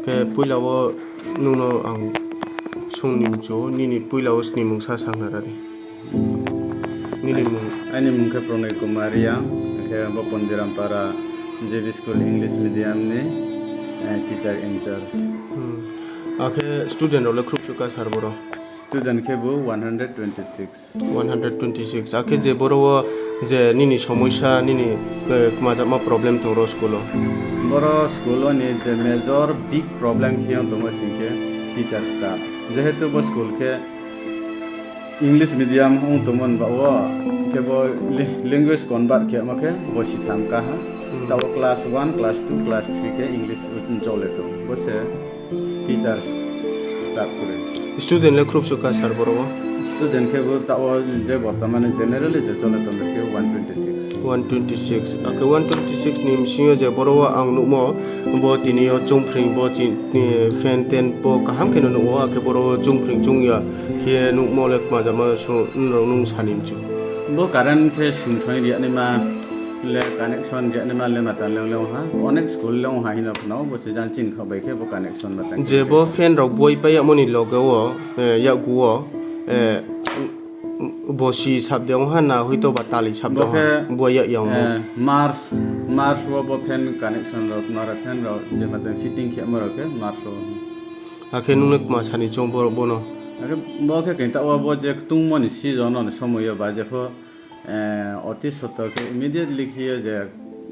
Khe puila o nwngno ang sungni mchu, nini puila o snimung sa sakna radi. Nini mung? Ani mung khe Pranay Kumar Riya, khe bo Pondiram Para J B School English Medium ni, eh, teacher in charge. Hmm. Akhe student rok le khrup suka sir boro? Student khe bo one hundred twenty-six. One hundred twenty-six. Akhe je boro o je nini somosya, nini, eh, kwmajakma problem tong ro school o? Boro school o ni je major big problem khe wng tongo sing khe teacher staff. Jehetu bo school khe English medium wng tongmani ba o khe bo li-, language convert khe ma khe bo sitham kaha. Hmm. Tabo class one, class two, class three khe English chole tong. Bo se teachers staff kwrwi. Student le khrup suka sir boro o? Student khe bo tabo je bortomane generally je chole tong khe one twenty-six. One twenty-six. Akhe one twenty-six ni bisingo je boro o ang nukmo bo tini o chwngphreng bo chi-, ni fan ten bo kaham khe no nukgo, akhe boro o chwngphreng chwngya khe nukmo le kwmajama su-, nwng sani mchu. Bo current khe sumsoi riyani ma le connection riyani ma le matan le le ha. Onek school le ha hino phano bo se jan chin kha bai khe bo connection matan. Je bo fan rok boi pai yamoni loge o, eh, yakgu o, eh, Bo si sap de wngha na hoito ba tali sap de wngha? Bo ya yang mo. Eh, March, March o bo fan connection rok, nara fan rok, je mate fitting khe ma rok khe March o. Akhe nung le kwma sani chong borok bono? Akhe bo khe kinta o bo je tungmo ni season o ni somoy o ba je pho, eh, oti soto khe immediately khe je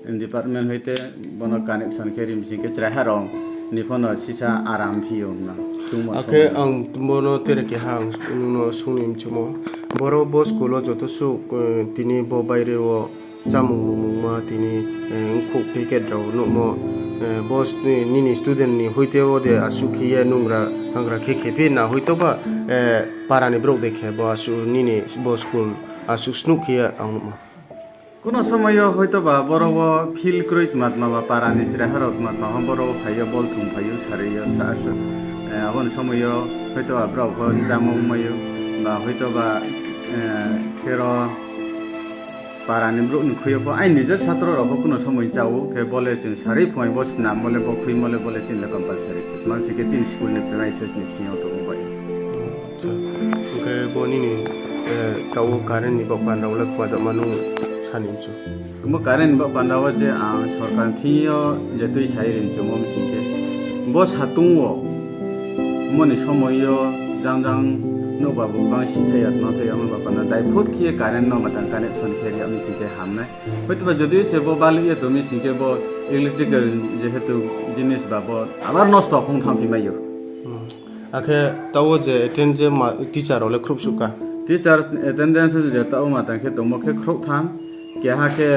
Department hoite bono connection khe rim sing khe chwrai harok ni phano sisa aram phio hwnna. Tungma Akhe somoi. Ang bono tere keha ang s-, no sungni mchumo. Boro bo school o joto suk, eh, tini bo baire o chamung nungmungma tini, eh, wngkhuk packet rok nukmo, eh, bo st-, nini student ni hoite o de aswk khiye nungra hangra khe khephi na hoito ba, eh, para ni borok de khe bo aswk nini bo school aswk snuk khiye ang nukma. Kuno somoyo hoito ba borok o feel kwrwi tma tma ba para ni chwrai harok tma tma ho borok o phaio bol thum phaio sario sa aswk, eh, aboni somoyo hoito ba borok bo jama wngmaio ba hoito ba, eh, khero Para ni borok ni khuyo pho, ai nijor satro rok pho kuno somoi chao khe bole chwng sarwi phungai bo snam mole bo khui mole bole chini le compulsory se. Tma hwn se khe chini school ni premises ni bisingo tongo bai. Hwnkhe bo nini, eh, tao current ni bok panda o le khwajak mano sani mchu. Bo current ni bok panda o je ang sorkar ni thing yo je twi sai ri mchu mo msing khe bo satung o moni somoi yo jang jang nokbar bo bang si thai ya tma thai ya mo bok panda dai phut khe current no matang connection khe ri ya msing khe hamnai. Hoito ba jodi se bo balik ya tongmi sing khe bo electrical jehetu jinis ba bo abar nosto khong thang phi mai o. Hmm. Akhe tao je attend je ma, teacher rok le khrup suk kha? Teacher attendance je tao ma tang khe tongmo khe khrup thang. Keha khe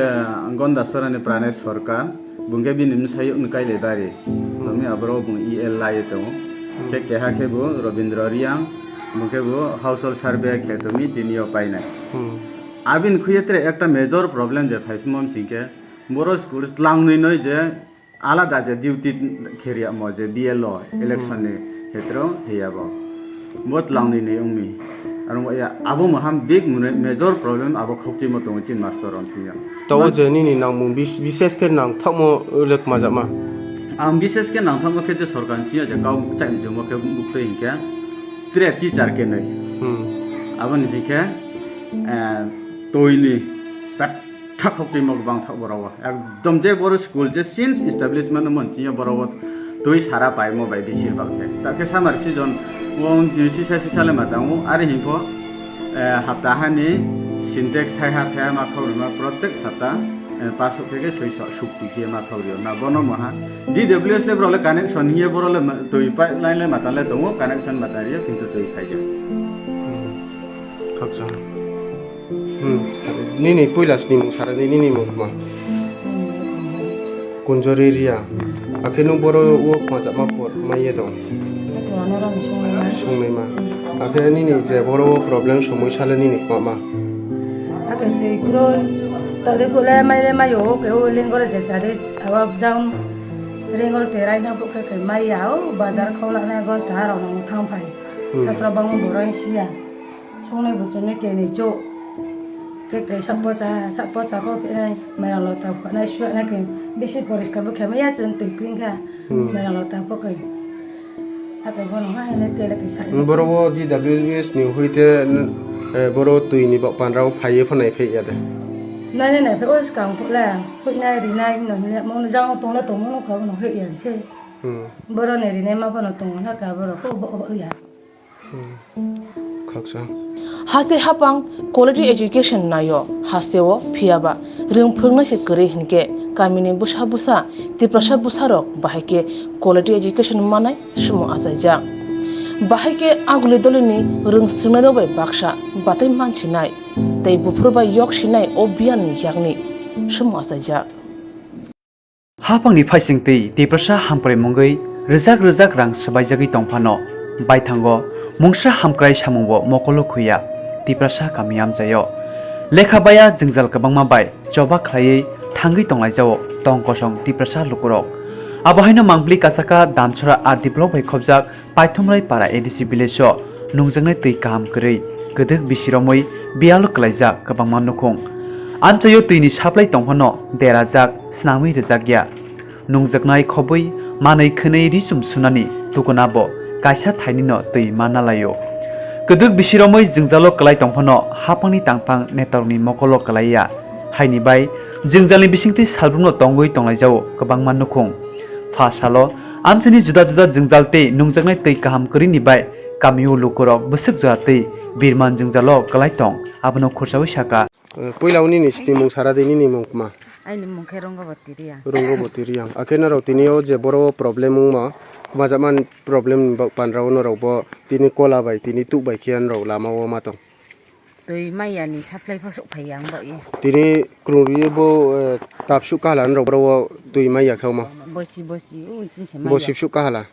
Gonda Sora ni Pranesh Sarkar, bung khe bini bwsai wng Kailai Bari. Hmm. Tongmi aboro bung E L lai tongo. Hmm. Khe keha khe bo Robindra Riang, bung khe bo household survey khe tongmi tini yo painai. Hmm. Abini khuye tere ekta major problem je phai phimo sing khe, boro school tlangnwi noi je alada je duty khe riyamo je B L O election ni hetro heyabo. Bo tlangnwi ni wngmi. Aro ya abo moham big mune-, major problem abo khokchimo tongo chin master on thungya. Tao je nini nangmung bis-, bises khe nang thakmo le khmajama. Ang bises khe nang thakmo khe je sorkar ni je kau chai mjumo khe buktwi hinkhe tre teacher khe nai. Hmm. Aboni sing khe, eh, toini pet Thak khok twi mo bang thak borok o. Ekdom je boro school je since establishment mon chiya borok o twi sara pai mo bai bisir bak khe. Ta khe summer season o sisa sisa le ma tango. Ari hing pho, eh, hapta hani Sintex thai ha thai ha ma khok rima protek sapta, eh, paso theke soiso sukti khe ma khok rio. Na bono maha D W S le bro le connection hiye boro le ma-, twi pipeline le mata le tongo connection mata rio kintu twi phai ya. Khaksa. Hmm. Nini puila snimung sarani nini mung ma? Kunjori Ria. Akhe nung boro o khmajak ma por ma ye dong? Sungnai ma. Akhe nini je boro o problem somoi sale nini khma ma? Akhe twi kro tade kule mai le mai o ke o lengore je chade awa jam lengor te rai na pokhe ke mai ya o bazar khawla na gol ta rong thang phai. Hmm. Satra bang borang sia. Songnai buchungnai keni cho. Kekre sakpocha, sakpocha ko phinai, mera lota phanai suanai khe bisi poriskar bo khe maya chun twi kwing kha. Hmm. Mera lota pho khe. Hakhe bono hai ne tele kisa. Boro o D W S ni huite, eh, boro twi ni bok pandra o phaiye phanai phai ya de. Nai nai nai phe o skang pho la, huinai rinai no hile mo jang tong la tong mo no ka no he ya se. Hmm. Boro ne rinai ma bono tong na ka boro ko ho ho ya. Khaksa. Haste hapang quality education naio, hasteo phiyaba rwng phwrwngnaise kwrwi hinkhe kamini bwsa bwsa Tiprasa bwsarok bahai khe quality education manai sumo achaijak. Bahai khe aguli dolini rwng swrwngnairok bai baksa batwi mansinai tei buphuru bai yok sinai o biyalni yakni sumo achaijak. Haphangni phaising twi Tiprasa hamkrai mungwi rwjak rwjak rang swbaijagwi tongphano, baithango mungsa hamkrai samungbo mokolo khuya Tiprasa kami amchaio. Lekha baya jwngjal kwbangma bai choba khlaiwi thangwi tonglaijao tong kosong Tiprasa lukurok. Abo haino mangpili kasaka Damsora R D block bai khobjak Paithomrai para A D C village o nungjaknai twi kaham kwrwi kwdwk bisi romwi biyalo kwlaijak kwbangma nukhung. Amchaio twini supply tongphano derajak, snamwi rwjakya. Nungjaknai khobwi manwi khwnwi ri chum sunani tukuna bo kaisa thainino twi manna laio. Kwdwk bisi romwi jwngjalo kwlai tongphano haphangni tangphang netorokni mokolo kwlaiya. Haini bai jwngjalni bisingtwi salbrumno tongwi tonglaijao kwbangma nukhung. Pha salo amchaini juda juda jwngjal tei nungjaknai twi kaham kwrwini bai kamio lukurok bwswk jora twi birman jwngjalo kwlai tong, abono khursaui saka. Eh, puila o nini snimung sara di, nini mung kma? Aini mung khe Rongoboti Riyang. Rongoboti Riyang. Akhe norok tini o je boro o problem wngma, majakmani problem ni ba-, pandra o norok bo tini kola bai tini tuk bai khe norok lama o ma tong. Twi maya ni supply pho sok phai ya ang bo ye. Tini kwrwng rwi bo, eh, tap suk kahala norok boro o twi maya khe omo. Bosi bosi, o chini se maya. Bosi suk kahala.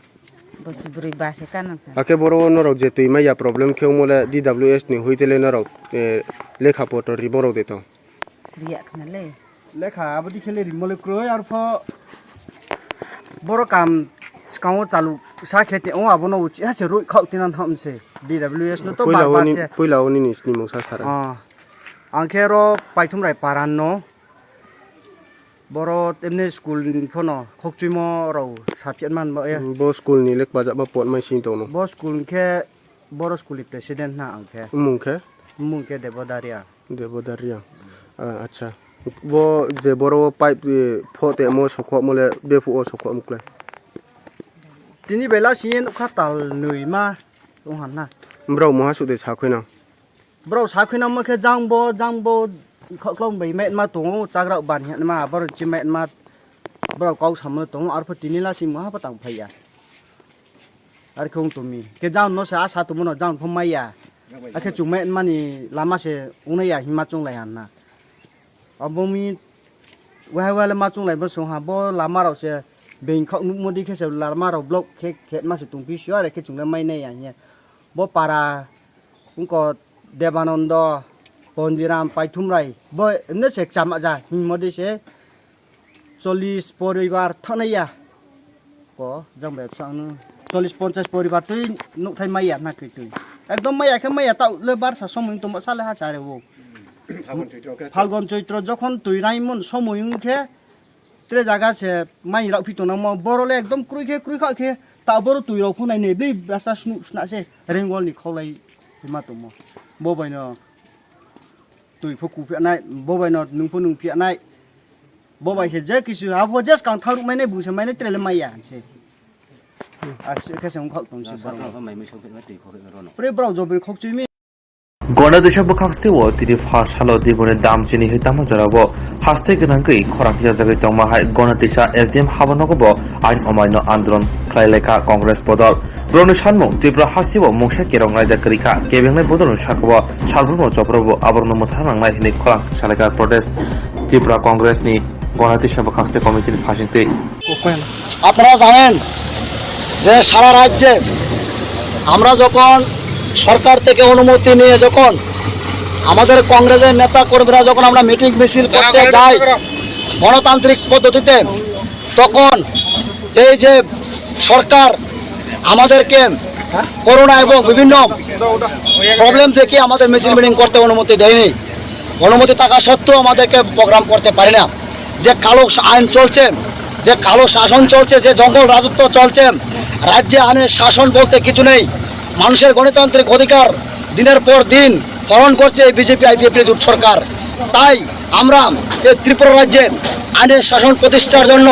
Bosi bwrwi ba se kanang kha. Akhe boro o norok je twi maya problem khe omo le D W S ni hui tele norok, eh, lekha poto rimo rok de tong. Riya khna le. Lekha abodi khe le rimo le kwrwi arpho boro kam swkango chalu sa khe te o abono uchi ha se rui khao tinan ham se D W S no to Puila bar bar oni, se. Puila oni ni sini mungsa sara. Ah. Ang khe ro paithum rai paran no. Boro temni school ni phono khokchuimo rao saphian man ba, eh. Bo school ni lekbajak ba pot mai sing tongno. Bo school khe, boro school ni president na ang khe. Mung khe? Mung khe Debo Daria. Debo Daria. Ah, acha. Bo je boro pipe, eh, pho te mo sokho mo le bephu o sokho mo klai. Tini bela sini nukha tal nui ma tong han na. Bro mo ha su de sa khoi na. Borok sakhuina mo khe jang bo, jang bo, kho-, khulum bai met ma tongo, chagra ban hema, borok chi met ma, borok kok samo tongo, arpho tini la simo ha patang phaiya. Ar khe wng tumi. Khe jang no se a sa tumo no jang pho maiya. Akhe chung met mani lama se wngnaiya hima chung lai han na. Abo mi wahai wahai le ma chung lai bo song ha, bo lama rok se beng khok nuk modi khe se lama rok block khe khe ma se tong phi sio, are khe chung le mai nai ya hiya. Bo para wngkha Debanando, Pondiram, Paithumrai, bo emne se chama ja, himodi se chollish poribar thanaya. Ko, jang bai bwsang no chollish ponchash poribar twi nukthai maya na khe twi. Ekdom maya khe maya ta le barsa somoi tongma sale ha chare bo. Phalgon Chaitro khe. Phalgon Chaitro jokhon twi raimon somoi wng khe, tre jaga se mai rok phi tongna mo, boro le ekdom kroi khe, kroi kha khe, ta boro twi rok phunai ne, bli basa snu sna se, rengwal ni kholai ma tongmo. Bo bai no twi pho ku phi nai, bo bai no nung pho nung phi nai. Bo bai se je kisu, abo je skang thang ruk mai nai, bu se mai nai, tre le mai ya se. Ak se khe se wng khak tong se. Sa boro. Thang pho mai mui song phi nai, twi kho phi nai rono. Pre bro jobri khok chui mi. Gona desa bwkhak steo tini pha salo diboni dam chini hai tamo jorao haste gwnangwi khorang phiyajagwi tongma hai Gona desa S D M habanogo bo ain omaino andolon khlai laikha Congress bodol. Borokni sanmung Tripura hasteo mungsa kerong raida kwrwi kha, kebengnai bodolni sakao salbrumno chopro bo aborokno mwthang nangnai hinwi khorang salaikha protest Tripura Congressni Gona desa bwkhak ste committee ni phasingtwi. আপনারা জানেন যে সারা রাজ্যে আমরা যখন সরকার থেকে অনুমতি নিয়ে যখন আমাদের কংগ্রেসের নেতা কর্মীরা যখন আমরা মিটিং মিছিল করতে যাই, গণতান্ত্রিক পদ্ধতিতে, তখন এই যে সরকার আমাদেরকে করোনা এবং বিভিন্ন প্রবলেম থেকে আমাদের মিছিল মিটিং করতে অনুমতি দেয়নি। অনুমতি থাকা সত্ত্বেও আমাদেরকে প্রোগ্রাম করতে পারি না। যে কালো আইন চলছে, যে কালো শাসন চলছে, যে জঙ্গল রাজত্ব চলছে, রাজ্যে আইনের শাসন বলতে কিছু নেই। মানুষের গণতান্ত্রিক অধিকার দিনের পর দিন হরণ করছে এই বিজেপি আইপিএফটি জোট সরকার। তাই আমরা এই ত্রিপুরা রাজ্যে আইনের শাসন প্রতিষ্ঠার জন্য,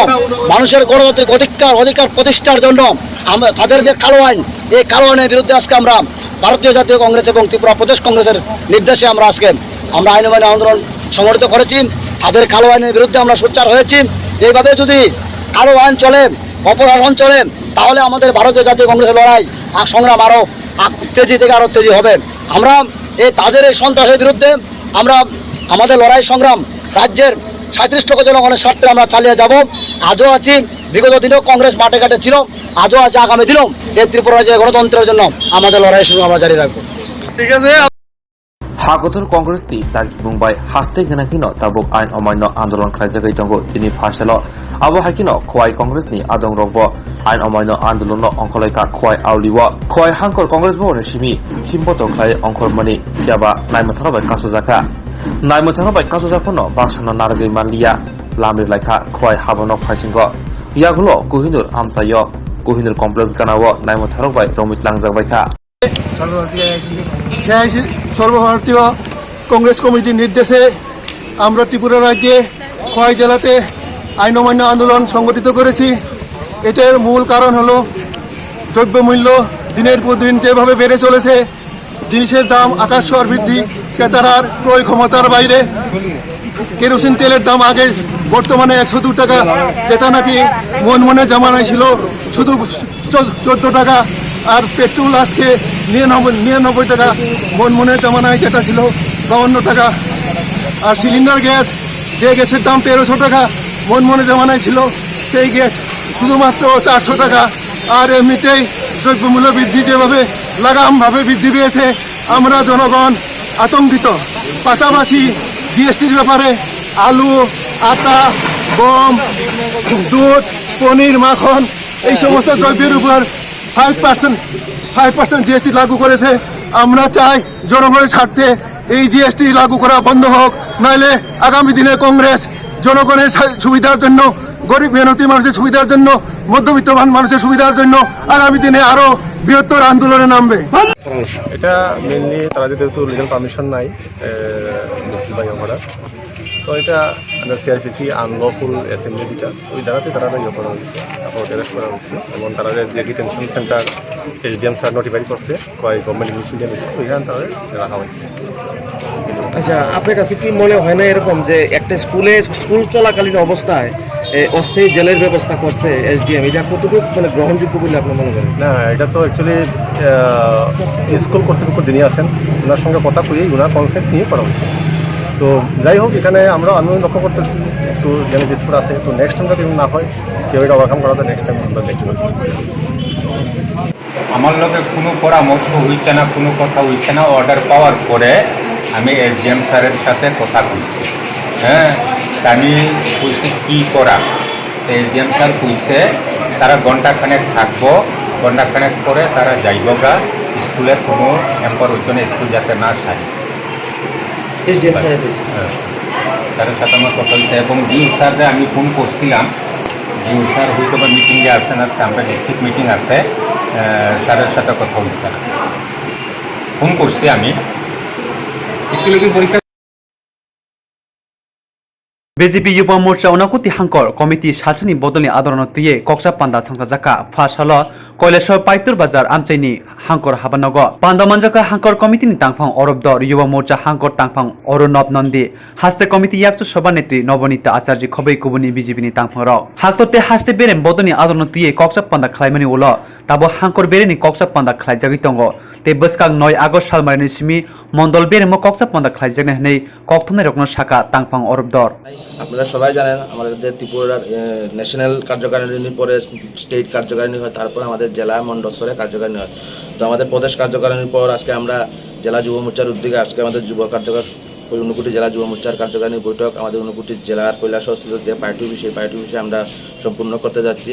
মানুষের গণতান্ত্রিক অধিকার, অধিকার প্রতিষ্ঠার জন্য আমরা তাদের যে কালো আইন, এই কালো আইনের বিরুদ্ধে আজকে আমরা ভারতীয় জাতীয় কংগ্রেস এবং ত্রিপুরা প্রদেশ কংগ্রেসের নির্দেশে আমরা আজকে আমরা আইন অমান্য আন্দোলন সংগঠিত করেছি। তাদের কালো আইনের বিরুদ্ধে আমরা সোচ্চার হয়েছি। এইভাবে যদি কালো আইন চলে, অপশাসন চলে, তাহলে আমাদের ভারতীয় জাতীয় কংগ্রেসের লড়াই আর সংগ্রাম আরও আ-, তেজি থেকে আরও তেজি হবে। আমরা এই তাদের এই সন্ত্রাসের বিরুদ্ধে আমরা আমাদের লড়াই সংগ্রাম রাজ্যের সাঁইত্রিশ লক্ষ জনগণের স্বার্থে আমরা চালিয়ে যাব। আজও আছি, বিগত দিনেও কংগ্রেস মাঠে ঘাটে ছিল, আজও আছে, আগামী দিনেও এই ত্রিপুরা রাজ্যে গণতন্ত্রের জন্য আমাদের লড়াই শুরু আমরা জারি রাখবো। ঠিক আছে। Hakotor Congress ni tarkibung bai haste gwnangkhino tabuk ain omaino andolon khlaijagwi tongo tini pha salo. Abo hai kheno Khowai Congress ni adongrokbo ain omaino andolonno ongkhorlaikha Khowai Auli o. Khowai Hangkor Congress Bhavan ni simi himboto khlai ongkhormani phiyaba naimwthangno bai kasojakha. Naimwthangno bai kasojak phano baksano narwgwi manliya, lamri laikha Khowai habano phaisingo. Yagulo Kohinoor amchaio, Kohinoor Complex ganao naimwthangrok bai romwi tlangjak baikha. CIC সর্বভারতীয় কংগ্রেস কমিটির নির্দেশে আমরা ত্রিপুরা রাজ্যে খোয়াই জেলাতে আইন অমান্য আন্দোলন সংগঠিত করেছি। এটার মূল কারণ হলো দ্রব্যমূল্য দিনের পর দিন যেভাবে বেড়ে চলেছে, জিনিসের দাম আকাশ ছোঁয়ার বৃদ্ধি, ক্রেতার আর ক্রয় ক্ষমতার বাইরে। কেরোসিন তেলের দাম আগে বর্তমানে একশো দু টাকা, যেটা নাকি মনমোহনের জামানায় ছিল শুধু চোদ্দ টাকা, আর পেট্রোল আজকে নিরানব্বই নিরানব্বই টাকা, মনমোহনের জামানায় যেটা ছিল বাউান্ন টাকা। আর সিলিন্ডার গ্যাস, যে গ্যাসের দাম তেরোশো টাকা মনমোহনের জামানায় ছিল, সেই গ্যাস শুধুমাত্র চারশো টাকা। আর এমনিতেই দ্রব্যমূল্য বৃদ্ধি যেভাবে লাগামভাবে বৃদ্ধি পেয়েছে, আমরা জনগণ আতঙ্কিত। পাশাপাশি জিএসটির ব্যাপারে আলু, আটা, গম, দুধ, পনির, মাখন, এই সমস্ত দ্রব্যের উপর five percent five percent GST লাগু করেছে। আমরা চাই জনগণের স্বার্থে এই জিএসটি লাগু করা বন্ধ হোক, নাইলে আগামী দিনে কংগ্রেস জনগণের সা-, সুবিধার জন্য, গরিব মেহনতি মানুষের সুবিধার জন্য, মধ্যবিত্ত মান-, মানুষের সুবিধার জন্য আগামী দিনে আরো বৃহত্তর আন্দোলনে নামবে। এটা মেইনলি তারা যেহেতু লিগ্যাল পারমিশন নাই, এ, মিছিল বা ইয়ে করার, তো এটা আন্ডার সিআরপিসি আনলফুল অ্যাসেম্বলি, যেটা ওই জায়গাতে তারা ইয়ে করা হয়েছে, তারপর অ্যারেস্ট করা হয়েছে এবং তারা যে detention centre SDM sir notify করছে, কয় গভর্নমেন্ট ইংলিশ মিডিয়াম স্কুল, ওইখানে তারা রাখা হয়েছে। আচ্ছা, আপনার কাছে কি মনে হয় না এরকম যে একটা স্কুলে, স্কুল চলাকালীন অবস্থায়, এ, অস্থায়ী জেলের ব্যবস্থা করছে এসডিএম, এটা কতটুকু মানে গ্রহণযোগ্য বলে আপনি মনে করেন? না, এটা তো অ্যাকচুয়ালি স্কুল কর্তৃপক্ষ যিনি আছেন, ওনার সঙ্গে কথা কইয়েই ওনার কনসেপ্ট নিয়ে করা হয়েছে। তো যাই হোক, এখানে আমরা, আমিও লক্ষ্য করতেছি একটু যেন ডিসপুট আছে, তো নেক্সট টাইম যাতে এরকম না হয়, কেউ এটা ওভারকাম করাতে নেক্সট টাইম আমরা দেখতে পাচ্ছি। আমার লগে কোনো পরামর্শ হইছে না, কোনো কথা হইছে না। অর্ডার পাওয়ার পরে আমি এসডিএম স্যারের সাথে কথা কইছি। হ্যাঁ, তা আমি কইছি কী করা। এসডিএম স্যার কইছে তারা ঘন্টা খানেক থাকবো, ঘন্টা খানেক পরে তারা যাইবো গা। স্কুলে কোনো হ্যাম্পার হইতো না, স্কুল যাতে না সারি। এসডিএম স্যার কইছে। হ্যাঁ, স্যারের সাথে আমার কথা হইছে এবং ডিউ স্যাররে আমি ফোন করছিলাম। ডিউ স্যার হয়তো বা মিটিংয়ে আছেন, আজকে আমরা ডিস্ট্রিক্ট মিটিং আছে, আহ, স্যারের সাথে কথা হইছে। ফোন করছি আমি। স্কুলে কি পরীক্ষা? BJP Yuba Morcha Unakuti Hangkor Committee salsani bodolni adorno twiwi koksa panda songchajakha. Pha salo Koilashor Paitur Bazar amchaini Hangkor habanogo panda manjakha Hangkor Committee ni tangphang Orobdor, Yuba Morcha Hangkor tangphang Orunab Nandi, Haste Committee Yakchu Sabha Netri Nobonita Acharya khobwi kubuni B J P ni tangphangrok. Haktor tei haste berem bodoni adorno twiwi koksa panda khlaimani ulo tabo Hangkor bereni koksa panda khlaijagwi tongo tei bwskang noi August salmarini simi mondol beremo koksa panda khlaijaknai hwnwi kokthumnairokno sakha tangphang Orobdor. আপনারা সবাই জানেন, আমাদের যে ত্রিপুরার, এ, ন্যাশনাল কার্যকারিণীর পরে স্টেট কার্যকারিণী হয়, তারপর আমাদের জেলা মণ্ডল স্তরে কার্যকারিণী হয়। তো আমাদের প্রদেশ কার্যকারিণীর পর আজকে আমরা জেলা যুব মোর্চার উদ্যোগে আজকে আমাদের যুব কার্যকর ঊনকোটি জেলা যুব মোর্চার কার্যকারিণী বৈঠক আমাদের ঊনকোটি জেলার কৈলাসহরস্থিত যে পার্টি অফিসে, পার্টি অফিসে আমরা সম্পূর্ণ করতে যাচ্ছি।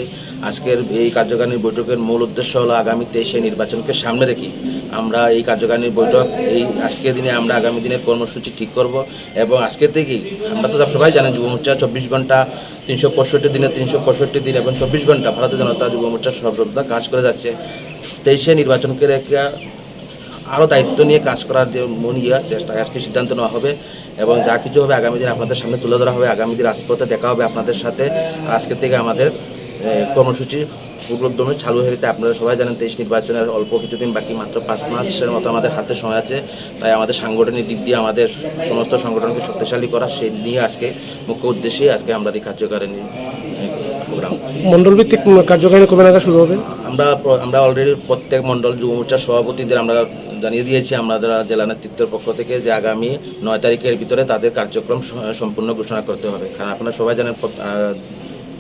আজকের এই কার্যকারিণী বৈঠকের মূল উদ্দেশ্য হলো আগামী তেইশে নির্বাচনকে সামনে রেখে আমরা এই কার্যকারিণী বৈঠক, এই আজকের দিনে আমরা আগামী দিনের কর্মসূচি ঠিক করব এবং আজকে থেকেই আমরা তো সবাই জানেন যুব মোর্চা চব্বিশ ঘন্টা, তিনশো পঁয়ষট্টি দিনে তিনশো পঁয়ষট্টি দিন এবং চব্বিশ ঘন্টা ভারতীয় জনতা যুব মোর্চা সর্বদা কাজ করে যাচ্ছে। তেইশে নির্বাচনকে রেখে আরও দায়িত্ব নিয়ে কাজ করার যে মন ইয়ে, চেষ্টা, আজকে সিদ্ধান্ত নেওয়া হবে এবং যা কিছু হবে আগামী দিন আপনাদের সামনে তুলে ধরা হবে। আগামী দিন রাজপথে দেখা হবে আপনাদের সাথে। আর আজকে থেকে আমাদের, এ, কর্মসূচি পুরোদমে চালু হয়ে গেছে। আপনারা সবাই জানেন, তেইশ নির্বাচনের অল্প কিছুদিন বাকি, মাত্র পাঁচ মাসের মতো আমাদের হাতে সময় আছে। তাই আমাদের সাংগঠনিক দিক দিয়ে আমাদের সমস্ত সংগঠনকে শক্তিশালী করা, সেই নিয়ে আজকে মুখ্য উদ্দেশ্যে আজকে আমরা এই কার্যকারিণী, এ, প্রোগ্রাম। মণ্ডলভিত্তিক কার্যকারিণী কবে নাগাদ শুরু হবে? আমরা প্র-, আমরা অলরেডি প্রত্যেক মণ্ডল যুব মোর্চার সভাপতিদের আমরা জানিয়ে দিয়েছি আমাদের জেলা নেতৃত্বের পক্ষ থেকে যে আগামী নয় তারিখের ভিতরে তাদের কার্যক্রম স-, সম্পূর্ণ ঘোষণা করতে হবে। কারণ আপনারা সবাই জানেন, প-, আহ,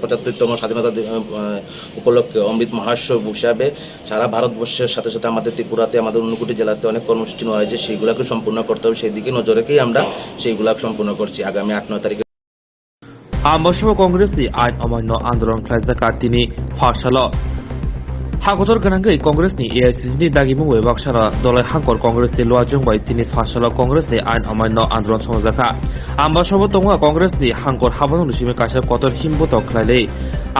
পঁচাত্তরতম স্বাধীনতা দি-, আহ, উপলক্ষে অমৃত মহোৎসব হিসাবে সারা ভারতবর্ষের সাথে সাথে আমাদের ত্রিপুরাতে, আমাদের ঊনকোটি জেলাতে অনেক কর্মসূচি নেওয়া হয়েছে, সেইগুলোকে সম্পূর্ণ করতে হবে। সেই দিকে নজর রেখেই আমরা সেইগুলো সম্পূর্ণ করছি আগামী আট নয় তারিখে। Ambasabo Congress ni ain omaino andolon khlaijak a tini pha salo. Hakotor gwnangwi Congress ni A I C C ni dagimung bai baksano dolai Hangkor Congress ni luajwng bai tini pha salo Congress ni ain omaino andolon songjakha. Ambasabo tongma Congress ni Hangkor habanokni simi kaisa kotor himbotok khlailai.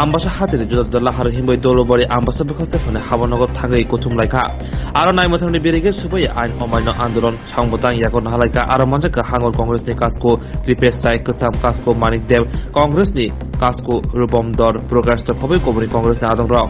Ambasa hatini juda juda laharo himbai Dolobari Ambasa bwkhaste phone habanokgo thangwi kuthum laikha. Aro naimwthangni birigwi subui ain omaino andolon Song bwtang yago nahalaikha, aro manjakha Hangor Congress ni kasku Kripesh Rai, kwcham kasku Manik Deb, Congress ni kasku Rupom Dor, Prakash Dor, khobwi kubuni Congress ni adongrok.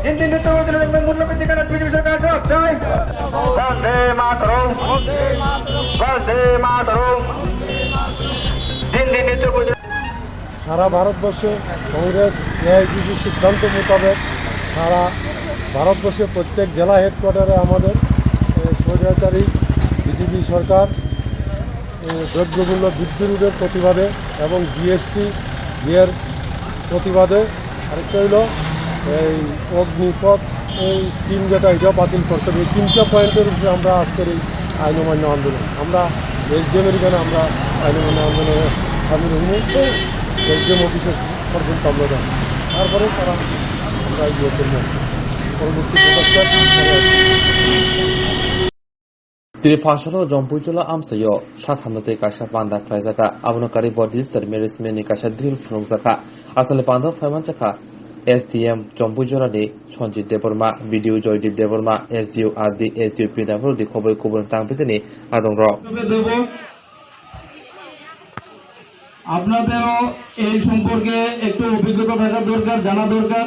Hindi nitya bojra murlo piti kana tuju sarkar jawab chai. Bande Mataram. Bande Mataram. Hindi nitya bojra. সারা ভারতবর্ষে কংগ্রেস এআইসিসির সিদ্ধান্ত মোতাবেক সারা ভারতবর্ষে প্রত্যেক জেলা হেডকোয়ার্টারে আমাদের এই স্বৈরাচারী বিজেপি সরকার এই দ্রব্যমূল্য বৃদ্ধি রোধের প্রতিবাদে এবং জিএসটি ইয়ের প্রতিবাদে আরেকটা হইল এই অগ্নিপথ এই স্কিম যেটা, এটা বাতিল করতে হবে। এই তিনটা পয়েন্টের উপরে আমরা আজকের এই আইন অমান্য আন্দোলন, আমরা এসডিএম এর এখানে আমরা আইন অমান্য আন্দোলনে সামিল হইনি। এসডিএম অফিসে পর্যন্ত আমরা যাই, তারপরে তারা আমরা ইয়ে করবো পরবর্তী পদক্ষেপ। Tini Phaisalo Jompuijola amchaio sathamno tei kaisa panda khlaijakha. Abono karwi bo digital management ni kaisa drill phunukjakha. Aswkni panda phaimanjakha S D M Jompuijola ni Sanjit Debbarma, B D O Joydeep Debbarma, S D O R D, S D O P W D khoboi kubun tangpikani adongrok. আপনাদেরও এই সম্পর্কে একটু অভিজ্ঞতা থাকা দরকার, জানা দরকার।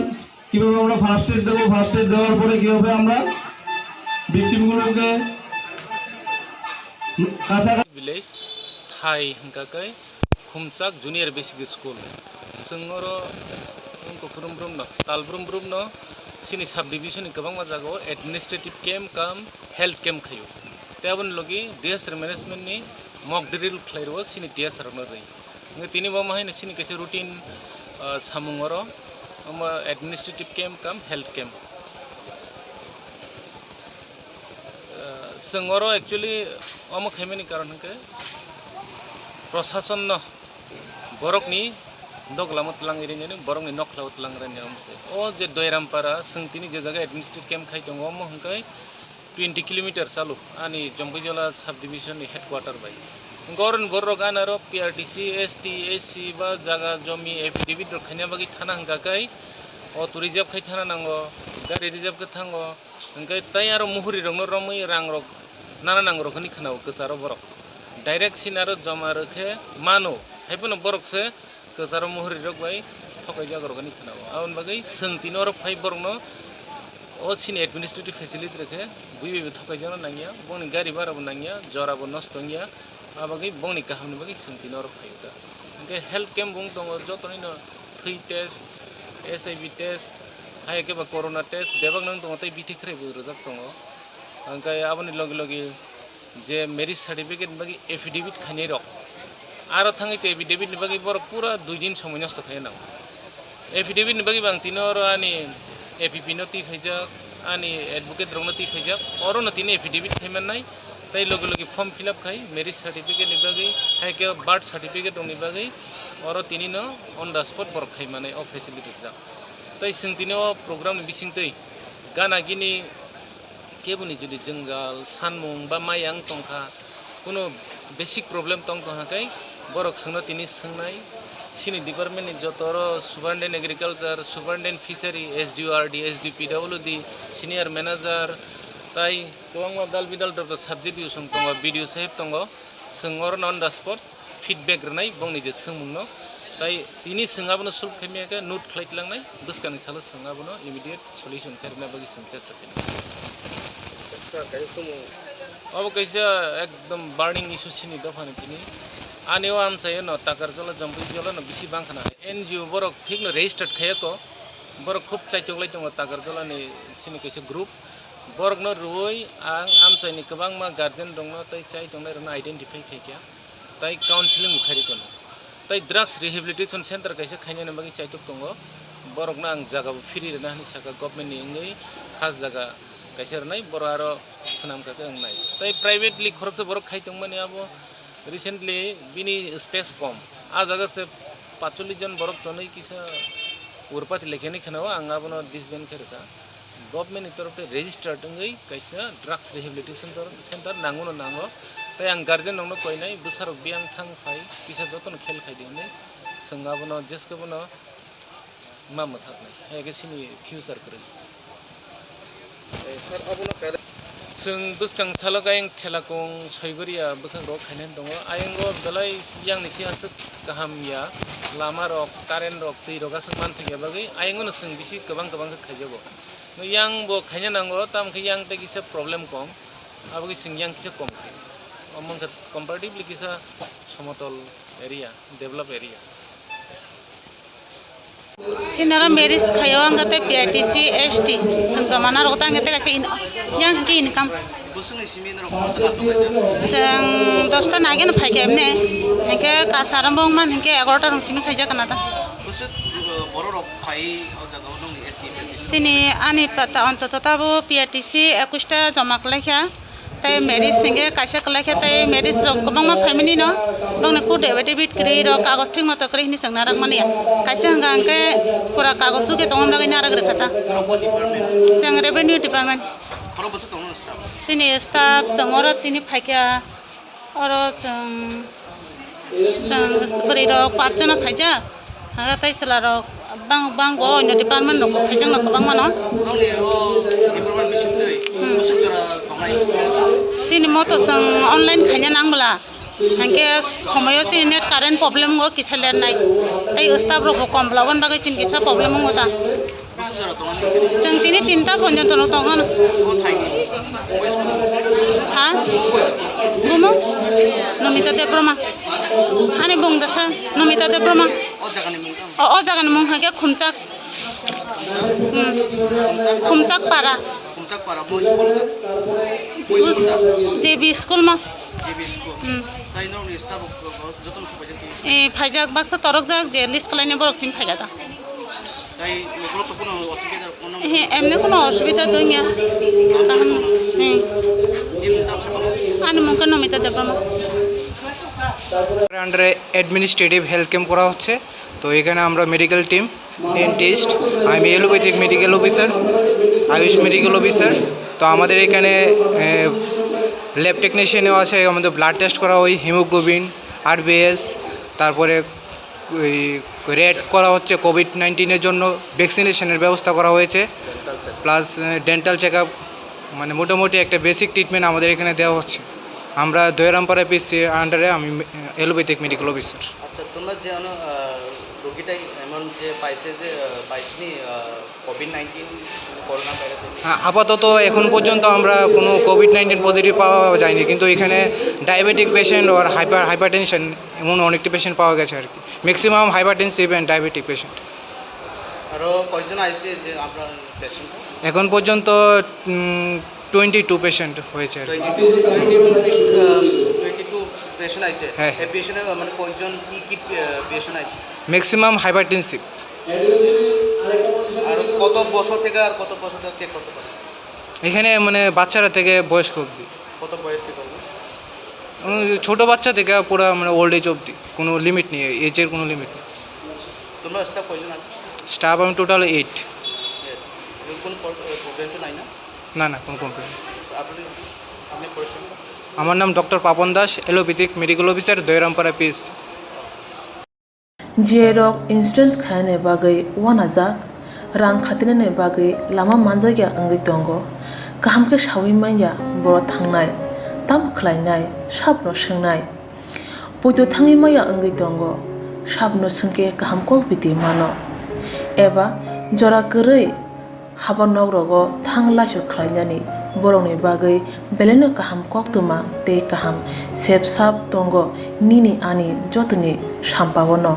কিভাবে আমরা ফার্স্ট এড দেবো, ফার্স্ট এড দেওয়ার পরে কিভাবে আমরা ভিকটিমগুলোকে কাছাকাছি village thai hwnkha khe Khumchak Junior Basic School. Chwng oro wngkha khrum brum no, tal brum brum no chini sub division ni kwbangma jagao administrative camp cum health camp khaio. Tei aboni logi disaster management ni mock drill khlai rwo chini T S R rokno rwi. Hwnkhe tini bo ma haino chini kaisa routine, ah, samung oro, omo administrative camp cum health camp. Ah, chwng oro actually omo khaimani karon hwnkhe prosasonno borokni doglamo twlang rinani, borokni nokhlao twlang rinani omo se. O je Doirampara chwng tini je jaga administrative camp khai tongo, omo hwnkhe twenty kilometer chalo ani Jompuijola sub division ni headquarter bai. Hwnkhe oroni borok ani aro P R T C, S T, S C ba jaga jomi affidavit rok khaina bagwi thana hwnkha khe auto reserve khai thana nango, gari reserve khe thango, hwnkhe tei aro muhuri rokno romwi rang rok nana nango rok hwnwi khwnao kwcharo borok. Direct sini aro joma rwkhe mano, haiphano borok se kwcharo muhuri rok bai thokaijak rok hwnwi khwnao. Aboni bagwi chwng tini oro phai borokno o chini administrative facility rwkhe bui bai bo thokaijakna nangya, bongni gari bara bo nangya, jora bo nosto wngya, a bagwi bongni kahamni bagwi chwng tini oro phai kha. Hwnkhe health camp bo wng tongo, jotono thwi test, H I V test, hai khe ba corona test bebak no wng tongo tei bithi kwrwi bo rwjak tongo. Hwnkhe aboni logi logi je marriage certificate ni bagwi affidavit khainai rok, aro thangwi tei affidavit ni bagwi borok pura dui din somoi nosto khaina nango. Affidavit ni bagwi bo ang tini oro ani A P P no twi phaijak, ani advocate rokno twi phaijak, oro no tini affidavit khai mannai, tei logi logi form fill up khai marriage certificate ni bagwi, hai khe birth certificate rokni bagwi oro tini no on the spot borok khai manai o facility rijak. Tei chwng tini o program ni bisingtwi gana gini keboni jodi jwngjal, sanmung ba mayang tongkha, kuno basic problem tong tongkha khe borok chwngno tini swngnai, chini department ni joto oro Superintendent Agriculture, Superintendent Fishery, S D O R D, S D O P W D, Senior Manager, tai kwbangma dal bidal joto subject usung tongo, B D O saheb tongo, chwng oro on the spot feedback rwnai bongni je swngmungno. Tai tini chwng abono solve khai maya khe note khlai tlangnai, bwskangni salo chwng abono immediate solution khe rwna bagwi chwng chesta khainai. Obo kaisa ekdom burning issue chini dophani tini. Ani o amchaio no Takarjola, Jompuijola no bisi bang khna. N G O borok thikno registered khaiya kho. Borok khub chaitok lai tongo Takarjola ni chini kaisa group. Borokno rwui ang amchaini kwbangma guardian rokno tei chai tongnai rokno identify khaikha. Tai counseling bo khairi tono. Tai drugs rehabilitation center kaisa khainani bagwi chaitok tongo. Borokno ang jaga bo free rwna hinwi sakha, government ni wngwi khas jaga kaisa rwnai, borok aro swnam kha khe wngnai. Tai privately khoroksa borok khai tongmani abo recently bini space kom. A jaga se pacholish jon borok tonwi kisa urpati lekhe hinwi khwnao, ang abono disband khe rwkha. Government ni torof tei registered wngwi kaisa drugs rehabilitation center nango no nango. Tai ang guardian rokno koinai, bwsarok biyang thang phai kisa jotono khel khai di hwnwi chwng abono jeskhe bono ma mwthaknai, hai khe chini future kwrwi. Eh, sir, abono kaida- Chwng bwskang salo khe ayang thela kung soi goriya bwkhak rok khainani tongo. Ayang o belai yang ni si aswk kaham ya, lama rok, current rok, twi rok aswk manthok ya bagwi ayang o no chwng bisi kwbang kwbang khe khaijago. Yang bo khaina nango, tamo khe yang tei kisa problem kong, abo khe chwng yang kisa kom khai. Omo wngkha comparatively kisa somotol area, develop area. Chini oro marriage khaio, ang tei P I T C S T chwng joma narwgo, tei ang tei kaisa in-, yang hwnkhe income. Chwng dosta nai geno phaikha emne, hinkhe kasaro bongman hinkhe egaroh ta rong simi khaijak kana ta. Chini ani pata ontoto tabo P I T C ekush ta joma kwlaikha. Tei marriage hingke kaisa kwlai khe, tei marriage rok kwbangma family no bongni kut affidavit kwrwi rok kagoj thik moto kwrwi hinwi chwng narak mani ya. Kaisa hwnka hwnkhe pura kagoj sukhe tongna bagwi narak rwkha ta. Chwng revenue department. Chini staff chwng oro tini phaikha, oro chwng Chwng bwrwi rok pachjona phaijak, hwnka tei chwla rok bang bang bo oino department rok bo phaijak no kwbangma no. Nokni o department bisingtwi Hmm. Bwswk jora tongnai? Chini moto chwng online khaina nang bwla, hwnkhe somoyo chini net current problem o kisa ler nai, tei staff rok bo kom bwla, oboni bagwi chini kisa problem wngo ta. Chwng tini tinta ponjoto no tongo no. Ha? Bumung? Nomita Debbarma. Ani bung dasa Nomita Debbarma. O, o jagani mung hwnkhe Khumchak. Hmm. Khumchak para. J B school ma. Hmm. Eh, phaijak baksa torokjak je list khlainai borok simi phaikha ta. Ehe, emne kono osubida to wngya. Kaham, he. Ani mung khe Nomita Debbarma. Under administrative health camp করা হচ্ছে। তো এখানে আমরা medical team, dentist, আমি allopathic medical officer, Ayush medical officer. তো আমাদের এখানে ল্যাব টেকনিশিয়ানও আছে, আমাদের ব্লাড টেস্ট করা হয়, হিমোগ্লোবিন, আরবিএস, তারপরে ওই রেড করা হচ্ছে কোভিড নাইন্টিনের জন্য, ভ্যাকসিনেশনের ব্যবস্থা করা হয়েছে, প্লাস ডেন্টাল চেক আপ, মানে মোটামুটি একটা বেসিক ট্রিটমেন্ট আমাদের এখানে দেওয়া হচ্ছে। আমরা দয়ারামপাড়া পিসির আন্ডারে আমি এলোপ্যাথিক মেডিকেল অফিসার। আচ্ছা, তোমরা যে অন-, আহ, রোগীটাই এমন যে পাইছে যে, আহ, পাইছনি, আহ, কোভিড নাইন্টিন, করোনা ভাইরাস এমনি? হ্যাঁ, আপাতত এখন পর্যন্ত আমরা কোনো কোভিড নাইন্টিন পজিটিভ পাওয়া যায়নি, কিন্তু এখানে ডায়াবেটিক পেশেন্ট আর হাইপার, হাইপারটেনশন এমন অনেকটি পেশেন্ট পাওয়া গেছে আর কি। Maximum hypertensive and diabetic patient. আরও কয়জন আইছে যে আপনার পেশেন্ট? এখন পর্যন্ত, উম, টোয়েন্টি টু পেশেন্ট হয়েছে আর কি। Twenty two, twenty two, ah, twenty two patient আইছে। হ্যাঁ। এই পেশেন্টে, আহ, মানে কয়জন, কি কি, আহ, পেশেন্ট আইছে? Maximum hypertensive. আর কত বছর থেকে আর কত বছর চেক করতে পারে? এখানে মানে বাচ্চারা থেকে বয়স্ক অবধি। কত বয়স থেকে হবে? উম, ছোট বাচ্চা থেকে পুরা মানে ওল্ড এজ অবধি, কোনো লিমিট নেই, এজের কোনো লিমিট নেই। তোমরা স্টাফ কয়জন আছো? স্টাফ আমি টোটাল এইট। এর কোনো প্রব-, এ, প্রবলেম তো নাই না? না, না, কোনো প্রবলেম নেই। আচ্ছা, আপনি, আপনি পরিচয়? আমার নাম doctor Papan Das, allopathic medical officer, Dayarampara PS. J rok insurance khainani bagwi uanajak, rang khatinani bagwi lama manjakya wngwi tongo. Kaham khe saui manya borok thangnai, tamo khlainai, sabno swngnai. Poito thangwi maya wngwi tongo, sabno swngkhe kaham kok biti mano. Eba jora kwrwi haba nok rogo thang laisok khlainani borokni bagwi belaino kaham koktwma tei kaham sep sap tongo nini ani jotoni sampao no.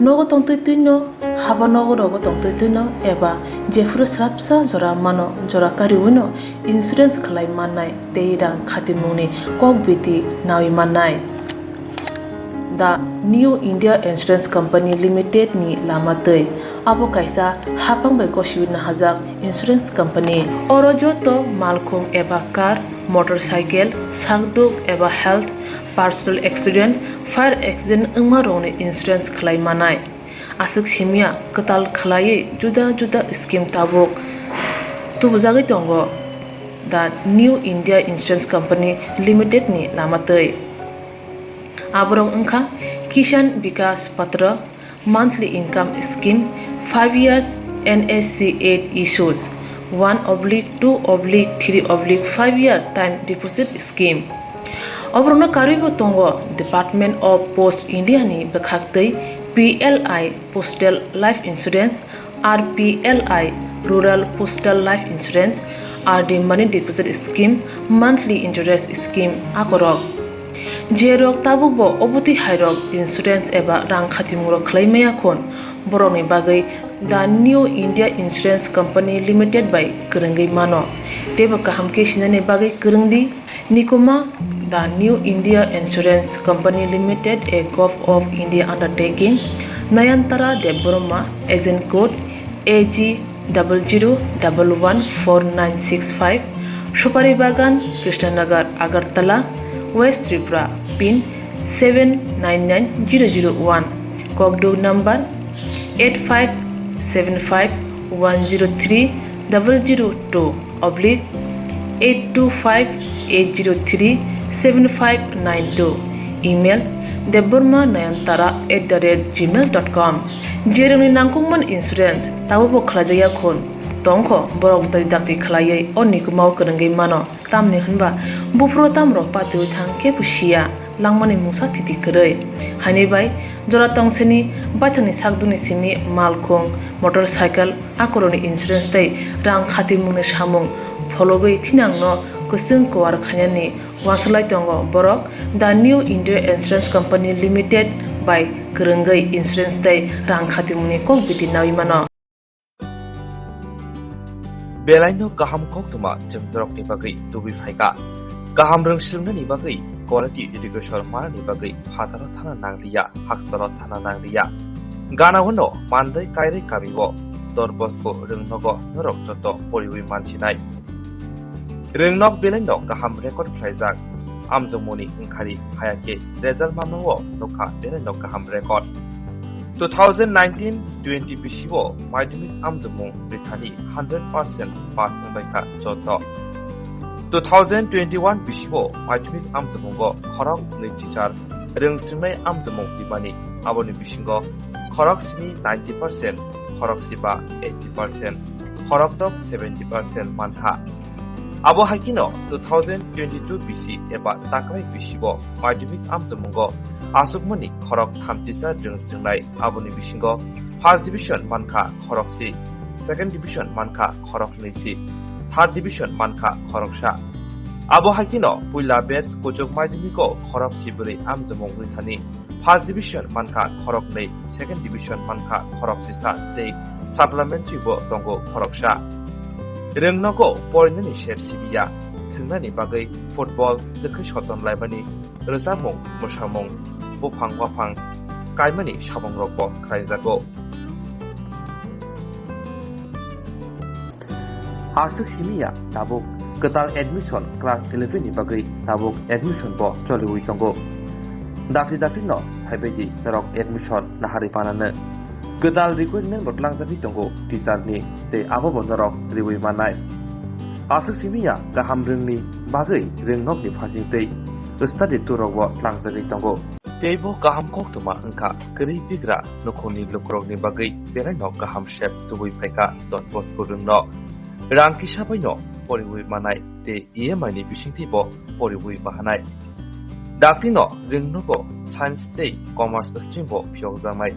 Nogo tongtwi twino, haba nogo rogo tongtwi twino eba jephuru swrapsa jora mano, jora kariwino insurance khlai mannai tei rang khatimungni kok biti nawi mannai. The New India Insurance Company Limited ni lama twi. Abo kaisa hapang bai gosiwi nahajak insurance company. Oro joto malkhung eba car, motorcycle, sakduk eba health, personal accident, fire accident wngma rokni insurance khlai manai. Aswk simya kwtal khlaiwi juda juda scheme tabuk tubujagwi tongo The New India Insurance Company Limited ni lama twi. Aborok wngkha Kisan Vikas Patra, Monthly Income Scheme, five years N S C eight issues, one oblique two oblique three oblique five year time deposit scheme. Oborokno karwibo tongo Department of Post India ni bwkhaktwi P L I Postal Life Insurance, R P L I Rural Postal Life Insurance, R D Money Deposit Scheme, Monthly Interest Scheme akorok. Jerok tabukbo obotwi hairok insurance eba rang khatimungrok khlai maya khon, borokni bagwi The New India Insurance Company Limited bai kwrwngwi mano. Teibo kaham khe sinani bagwi kwrwngdi. Nikuma, The New India Insurance Company Limited, a Govt of India undertaking, Nayantara Debbarma, agent code A G double zero double one four nine six five, Supari Bagan, Krishnanagar, Agartala, West Tripura, pin seven nine nine zero zero one, Kokduk number eight five seven five one zero three double zero two oblique eight two five eight zero three seven five nine two, email debbarma nayantara at the rate gmail dot com. Jerokni nangkukmani insurance tabukbo khlaijakya khun tongkho, borok dai dakti khlaiwi o nikumao kwrwngwi mano. Tamni hwnba buphuru tamrok patiwi thang kebo siya, langmani mungsa thiti kwrwi. Haini bai jora tongsini baithangni sakduni simi malkhung, motorcycle, akorokni insurance tei rang khatimungni samung phologwi thinangno kwchwng kuar khainani uansuk lai tongo borok. The New India Insurance Company Limited bai kwrwngwi insurance tei rang khatimungni kok biti naui mano. Belaino kaham koktwma chwng norokni bagwi tubui phaikha. Kaham rwng swrwngnani bagwi quality education manani bagwi phataro thana nangliya, haksaro thana nangliya. Ganao no mandai kairwi kamio Don Bosco rwngnogo norok joto poriwi mansinai. Rwngnok belaino kaham record khlaijak. Amjokmungni wngkhari hayakhe result mamao nukha belaino kaham record. Two thousand nineteen twenty bisio madhyamik amjokmung rithani hundred percent pass wngbaikha joto. Two thousand twenty-one bisio madhyamik amjokmungo khorok nwichichar rwng swrwngnai amjokmung ribani, aboni bisingo khorok sini ninety percent, khorok siba eighty percent, khorok tok seventy percent mankha. Abo hai kheno two thousand twenty-two bisi eba takrai bisio madhyamik amjokmungo achukmani khorok thamchisa rwng swrwngnai, aboni bisingo first division mankha khorok si, second division mankha khorok nwi si, third division mankha khoroksa. Abo hai kheno puila batch kuchuk madhyamiko khorok si bwrwi amjokmung rithani first division mankha khoroknwi, second division mankha khoroksisa tei supplementary bo tongo khoroksa. Rwngnogo porinani ser sibiya, thwngnani bagwi football, twkhwi soton laimani, rwchapmung, mwsamung, buphang waphang kaimani samungrokbo khlaijago. Aswk simi ya tabuk kwtal admission class eleven ni bagwi tabuk admission bo choliwi tongo. Dakti dakti no phaibai di norok admission naharwi panano. Kwtal recruitment bo tlangjagwi tongo teacher ni tei abo bo norok riwi mannai. Aswk simi ya kaham rwngni bagwi rwngnokni phasing tei study tour rok bo tlangjagwi tongo. Teibo kaham koktwma wngkha kwrwi bigra nukhungni lukurokni bagwi belaino kaham sep tubui phaikha Don Bosco rwngno. Rang kisa baino poriwi manai tei E M I ni bisingtwi bo poriwi mahanai. Dakti no rwngnogo science tei commerce stream bo phiyokjaknai.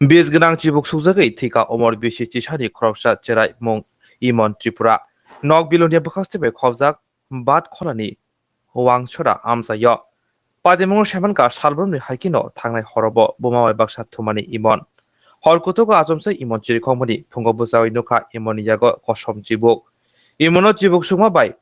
Bis gwnang chibuk sukjagwi thwikha omor bisi chisani khoroksa cherai mung Imon Tripura. Nok Bilonia bwkhakste bai khobjak Bat Kholani Wangsora amchaio. Patimungo semankha salbrumni haikhe no thangnai horobo buma bai baksa thumani Imon. Hor kutugo achomsa Imon chirikhokmani phungo bwchaui nukha Imonni yago kosom chibuk. Imono chibuk sukma bai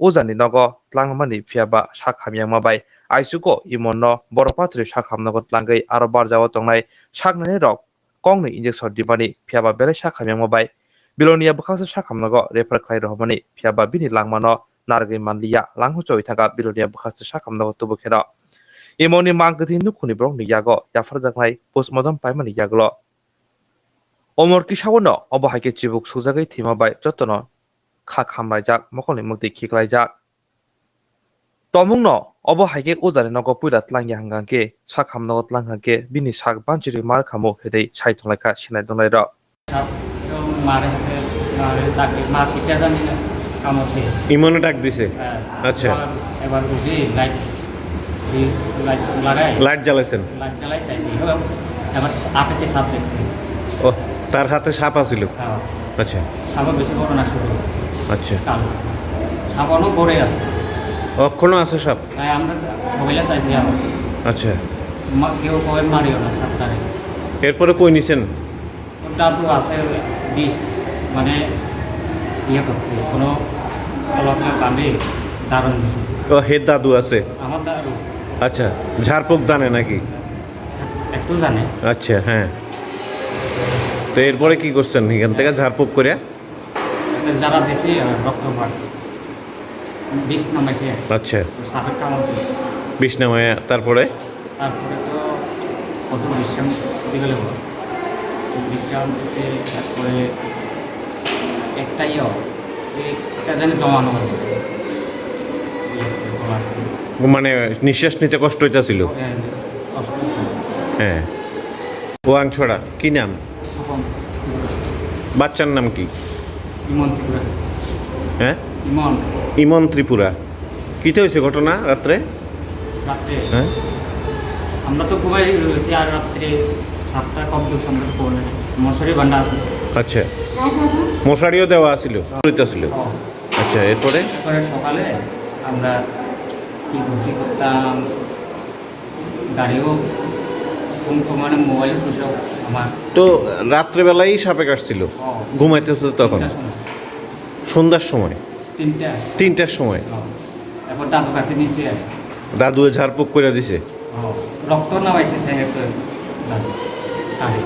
Ujani nogo tlangmani phiyaba sak hamyangma bai aisugo Imonno borok pathri sak hamnogo tlangwi aro barjao tongnai saknainai rok koknwi injection dimani phiyaba belai sak hamyangma bai Bilonia bwkhaksa sak hamnogo refer khlai rohormani phiyaba bini langmano narwgwi manliya langhuchoi thangkha Bilonia bwkhaksa sak hamnogo tubukheno Imonni mang kwthwi nukhungni borokni yago yapharjaknai postmortem paimani yagulo. Omor kisawano obo hai khe chibuk sukjagwi thwima bai jotono kha khamlaijak, mokolni mwktwi khiklaijak. Tomungno obo hai khe ujani nogo puila tlangya hwnkha khe, sak hamnogo tlang hwnkha khe, bini sak banchirwi mar khamo hinwi sai tonglaikha sinai dongnairok. Mare, mare, mare, mare, mare, Imone dak dise? Acha. Ebar buji, light, light lagai. Light jalaichen? Light jalai saisi, ebar, ebar apete sap dekse. Oh, tar hate sap asil? Acha. Sap besi boro na sudu. Acha. Sap ono bore ache. Okhono ache sap? Amra sobaile saisi aro. Acha. Keu koi mario na sap tare. Erpore koi nichen? Dadu ache bis, mane, iye korte, kono kolokle bande daron dise. O, he dadu ache? Amar dadu. Acha, jharpuk jane naki? Ektu jane. Acha, ha. To erpore ki korchen? Ekhan theke jharpuk kore? Ekta jara dise, rokto bar. Bis namaise. Acha. To sapet kamon. Bis namaya, tarpore? তারপরে তো কত বিশ্রাম দিতে গেলে বলো, বিশ্রাম দিতে তারপরে একটা ইয়ে হয়, একটা যেন জমানো হয়। মানে নিঃশ্বাস নিতে কষ্ট হইতাছিল। হ্যাঁ, কষ্ট হচ্ছে। হ্যাঁ। ওয়াংছড়া, কি নাম? তখন বাচ্চার নাম কি? ইমন ত্রিপুরা। হ্যাঁ? ইমন। ইমন ত্রিপুরা। কিতা হয়েছে ঘটনা রাত্রে? রাত্রে? হ্যাঁ? আমরা তো ঘুমাই রয়েছি, আর রাত্রে সাতটা কম কিছু আমরা ঘুমাই। মশারি বান্ধা আছে। আচ্ছা। মশারিও দেওয়া ছিল? হ্যাঁ। ছিল। হ্যাঁ। আচ্ছা, এরপরে? এরপরে সকালে আমরা কি করতে করতাম, গাড়িও ফোন তো মানে মোবাইল সুইচ অফ আমার। তো রাত্রেবেলাই সাপে কাটছিল? হ্যাঁ। ঘুমাইতেছে তখন? তিনটার সময়। সন্ধ্যার সময়? তিনটা। তিনটার সময়? হ্যাঁ। এরপর দাদু কাছে নিছে আর কি। দাদুয়ে ঝাড়ফুঁক করে দিছে? হ্যাঁ। রক্ত না পাইছে, সেই একটা দাদু। আরে।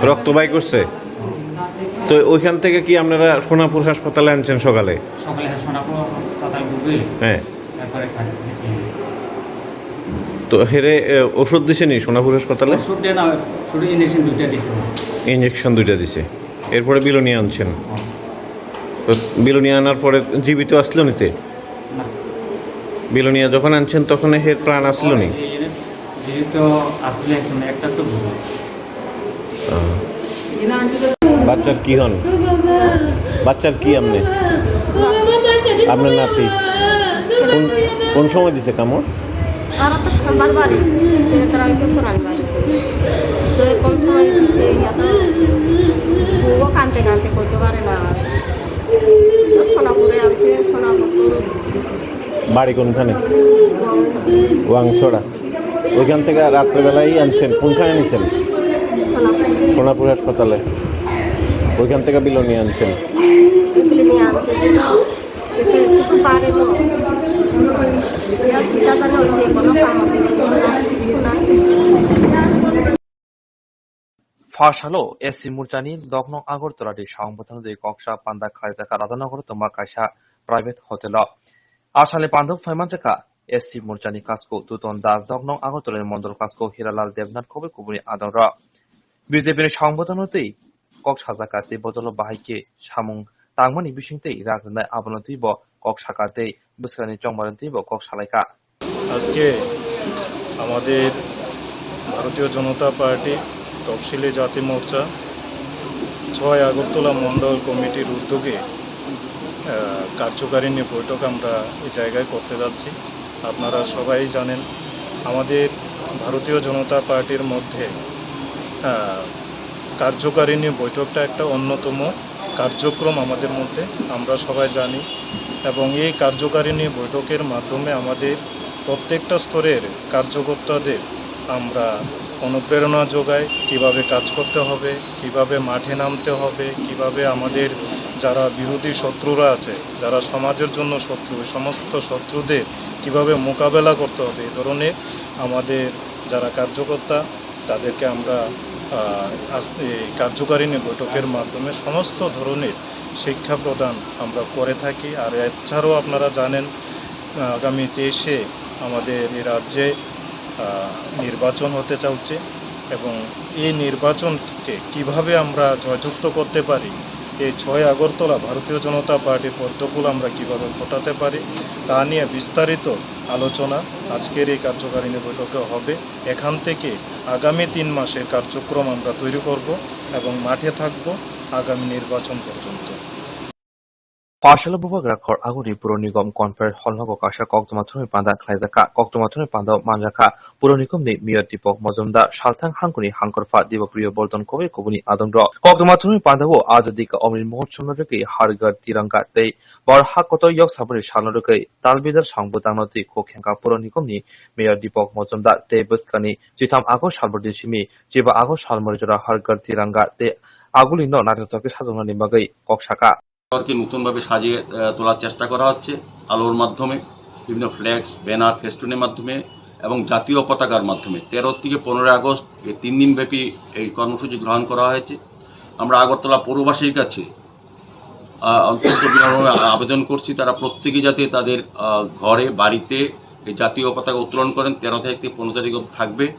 রক্ত বাই করছে? হ্যাঁ। তো ওইখান থেকে কি আপনারা সোনাপুর হাসপাতালে আনছেন সকালে? সকালে, হ্যাঁ, সোনাপুর হাসপাতাল ঢুকে। হ্যাঁ। তারপরে খালি গেছি। তো হেরে, এ, ওষুধ দিছে নি সোনাপুর হাসপাতালে? ওষুধ দেয় না, শুধু ইঞ্জেকশন দুইটা দিছে। ইঞ্জেকশন দুইটা দিছে। এরপরে বিলোনিয়া আনছেন? হ্যাঁ। তো বিলোনিয়া আনার পরে জীবিত আসলো নিতে? না। বিলোনিয়া যখন আনছেন তখন হের প্রাণ আসলো নি? ওই যে, জীবিত আসলে এখন একটা তো বুঝি। আহ। বাচ্চার কি হন? বাচ্চার কি আপনি? আপনার নাতি? কোন, কোন সময় দিছে কামড়? তারা তো খাবার বাড়ি, তারা হইছে কোরআন বাড়ি। তো কোন সময় দিছে, ইয়া তো, ও কানতে কানতে কইতে পারে না। তো সোনাপুরে আছে, সোনাপুর তো বাড়ি কোনখানে? ওয়াংছড়া। ওয়াংছড়া। ওইখান থেকে রাত্রেবেলাই আনছেন, কোনখানে নিছেন? সোনাপুর। সোনাপুর হাসপাতালে। ওইখান থেকে বিলোনিয়া আনছেন। বিলোনিয়া আনছে। এসে শুধু বাড়ি তো। ইয়া, পিতা জানে হচ্ছে কোনো কাম হবে না। Pharsalo S C Morchani Doknong Agartala ni song bwthangwi koksa panda khlaijak Radhanagar tongma kaisa private hotel o. Asani panda phaimanjakha S C Morchani Kasko Duton Das Doknong Agartala ni Mondol Kasko Hiralal Debnath khobwi kubuni adongrok. B J P ni song bwthangno twi kok sajakha tei bodolo bahai khe samung tangmani bisingtwi rak rwnai abono twibo kok sakha tei bwskanni chongmarno twibo kok salaikha. আজকে আমাদের ভারতীয় জনতা পার্টি তফসিলি জাতি মোর্চা ছয় আগরতলা মণ্ডল কমিটির উদ্যোগে, আহ, কার্যকারিণী বৈঠক আমরা এই জায়গায় করতে যাচ্ছি। আপনারা সবাই জানেন, আমাদের ভারতীয় জনতা পার্টির মধ্যে, আহ, কার্যকারিণী বৈঠকটা একটা অন্যতম কার্যক্রম আমাদের মধ্যে, আমরা সবাই জানি। এবং এই কার্যকারিণী বৈঠকের মাধ্যমে আমাদের প্রত্যেকটা স্তরের কার্যকর্তাদের আমরা অনুপ্রেরণা যোগাই, কিভাবে কাজ করতে হবে, কিভাবে মাঠে নামতে হবে, কিভাবে আমাদের যারা বিরোধী শত্রুরা আছে, যারা সমাজের জন্য শত্রু, ওই সমস্ত শত্রুদের কিভাবে মোকাবেলা করতে হবে, এই ধরনের আমাদের যারা কার্যকর্তা, তাদেরকে আমরা, আহ, আজ এই কার্যকারিণী বৈঠকের মাধ্যমে সমস্ত ধরনের শিক্ষা প্রদান আমরা করে থাকি। আর এছাড়াও আপনারা জানেন, আহ, আগামী তেইশে আমাদের এই রাজ্যে, আহ, নির্বাচন হতে চলছে এবং এই নির্বাচনকে কিভাবে আমরা জয়যুক্ত করতে পারি, এই ছয় আগরতলা ভারতীয় জনতা পার্টির পদ্মফুল আমরা কিভাবে ফোটাতে পারি, তা নিয়ে বিস্তারিত আলোচনা আজকের এই কার্যকারিণী বৈঠকে হবে। এখান থেকে আগামী তিন মাসের কার্যক্রম আমরা তৈরি করব এবং মাঠে থাকব আগামী নির্বাচন পর্যন্ত। Parshalo bubagra khor aguri puro nigom conference hall nogo kaisa koktwma thwnwi panda khlaijakha. Koktwma thwnwi panda manjakha puro nigomni mayor Deepak Majumdar, salthang hangkuni hangkorpha Debapriyo Bardhan Koboi kubuni adongrok. Koktwma thwnwi pandao Azadi ka Amrit Mahotsav no rwgwi Har Ghar Tiranga tei Bharat ha kotor yok saboni salno rwgwi talbidal song bwtangno twi khuk khengkha puro nigomni mayor Deepak Majumdar tei bwskangni chitham August salbrwdi simi chiba August salmari jora Har Ghar Tiranga tei agulino naithok khe sajoknani bagwi kok sakha. শহরকে নতুনভাবে সাজিয়ে, আহ, তোলার চেষ্টা করা হচ্ছে আলোর মাধ্যমে, বিভিন্ন ফ্লেক্স, ব্যানার, ফেস্টুনের মাধ্যমে এবং জাতীয় পতাকার মাধ্যমে। তেরো থেকে পনেরোই আগস্ট এই তিন দিনব্যাপী এই কর্মসূচি গ্রহণ করা হয়েছে। আমরা আগরতলা পৌরবাসীর কাছে, আহ, অত্যন্ত বিনম্র আবেদন করছি, তারা প্রত্যেকে যাতে তাদের, আহ, ঘরে, বাড়িতে এই জাতীয় পতাকা উত্তোলন করেন। তেরো তারিখ থেকে পনেরো তারিখ অবধি থাকবে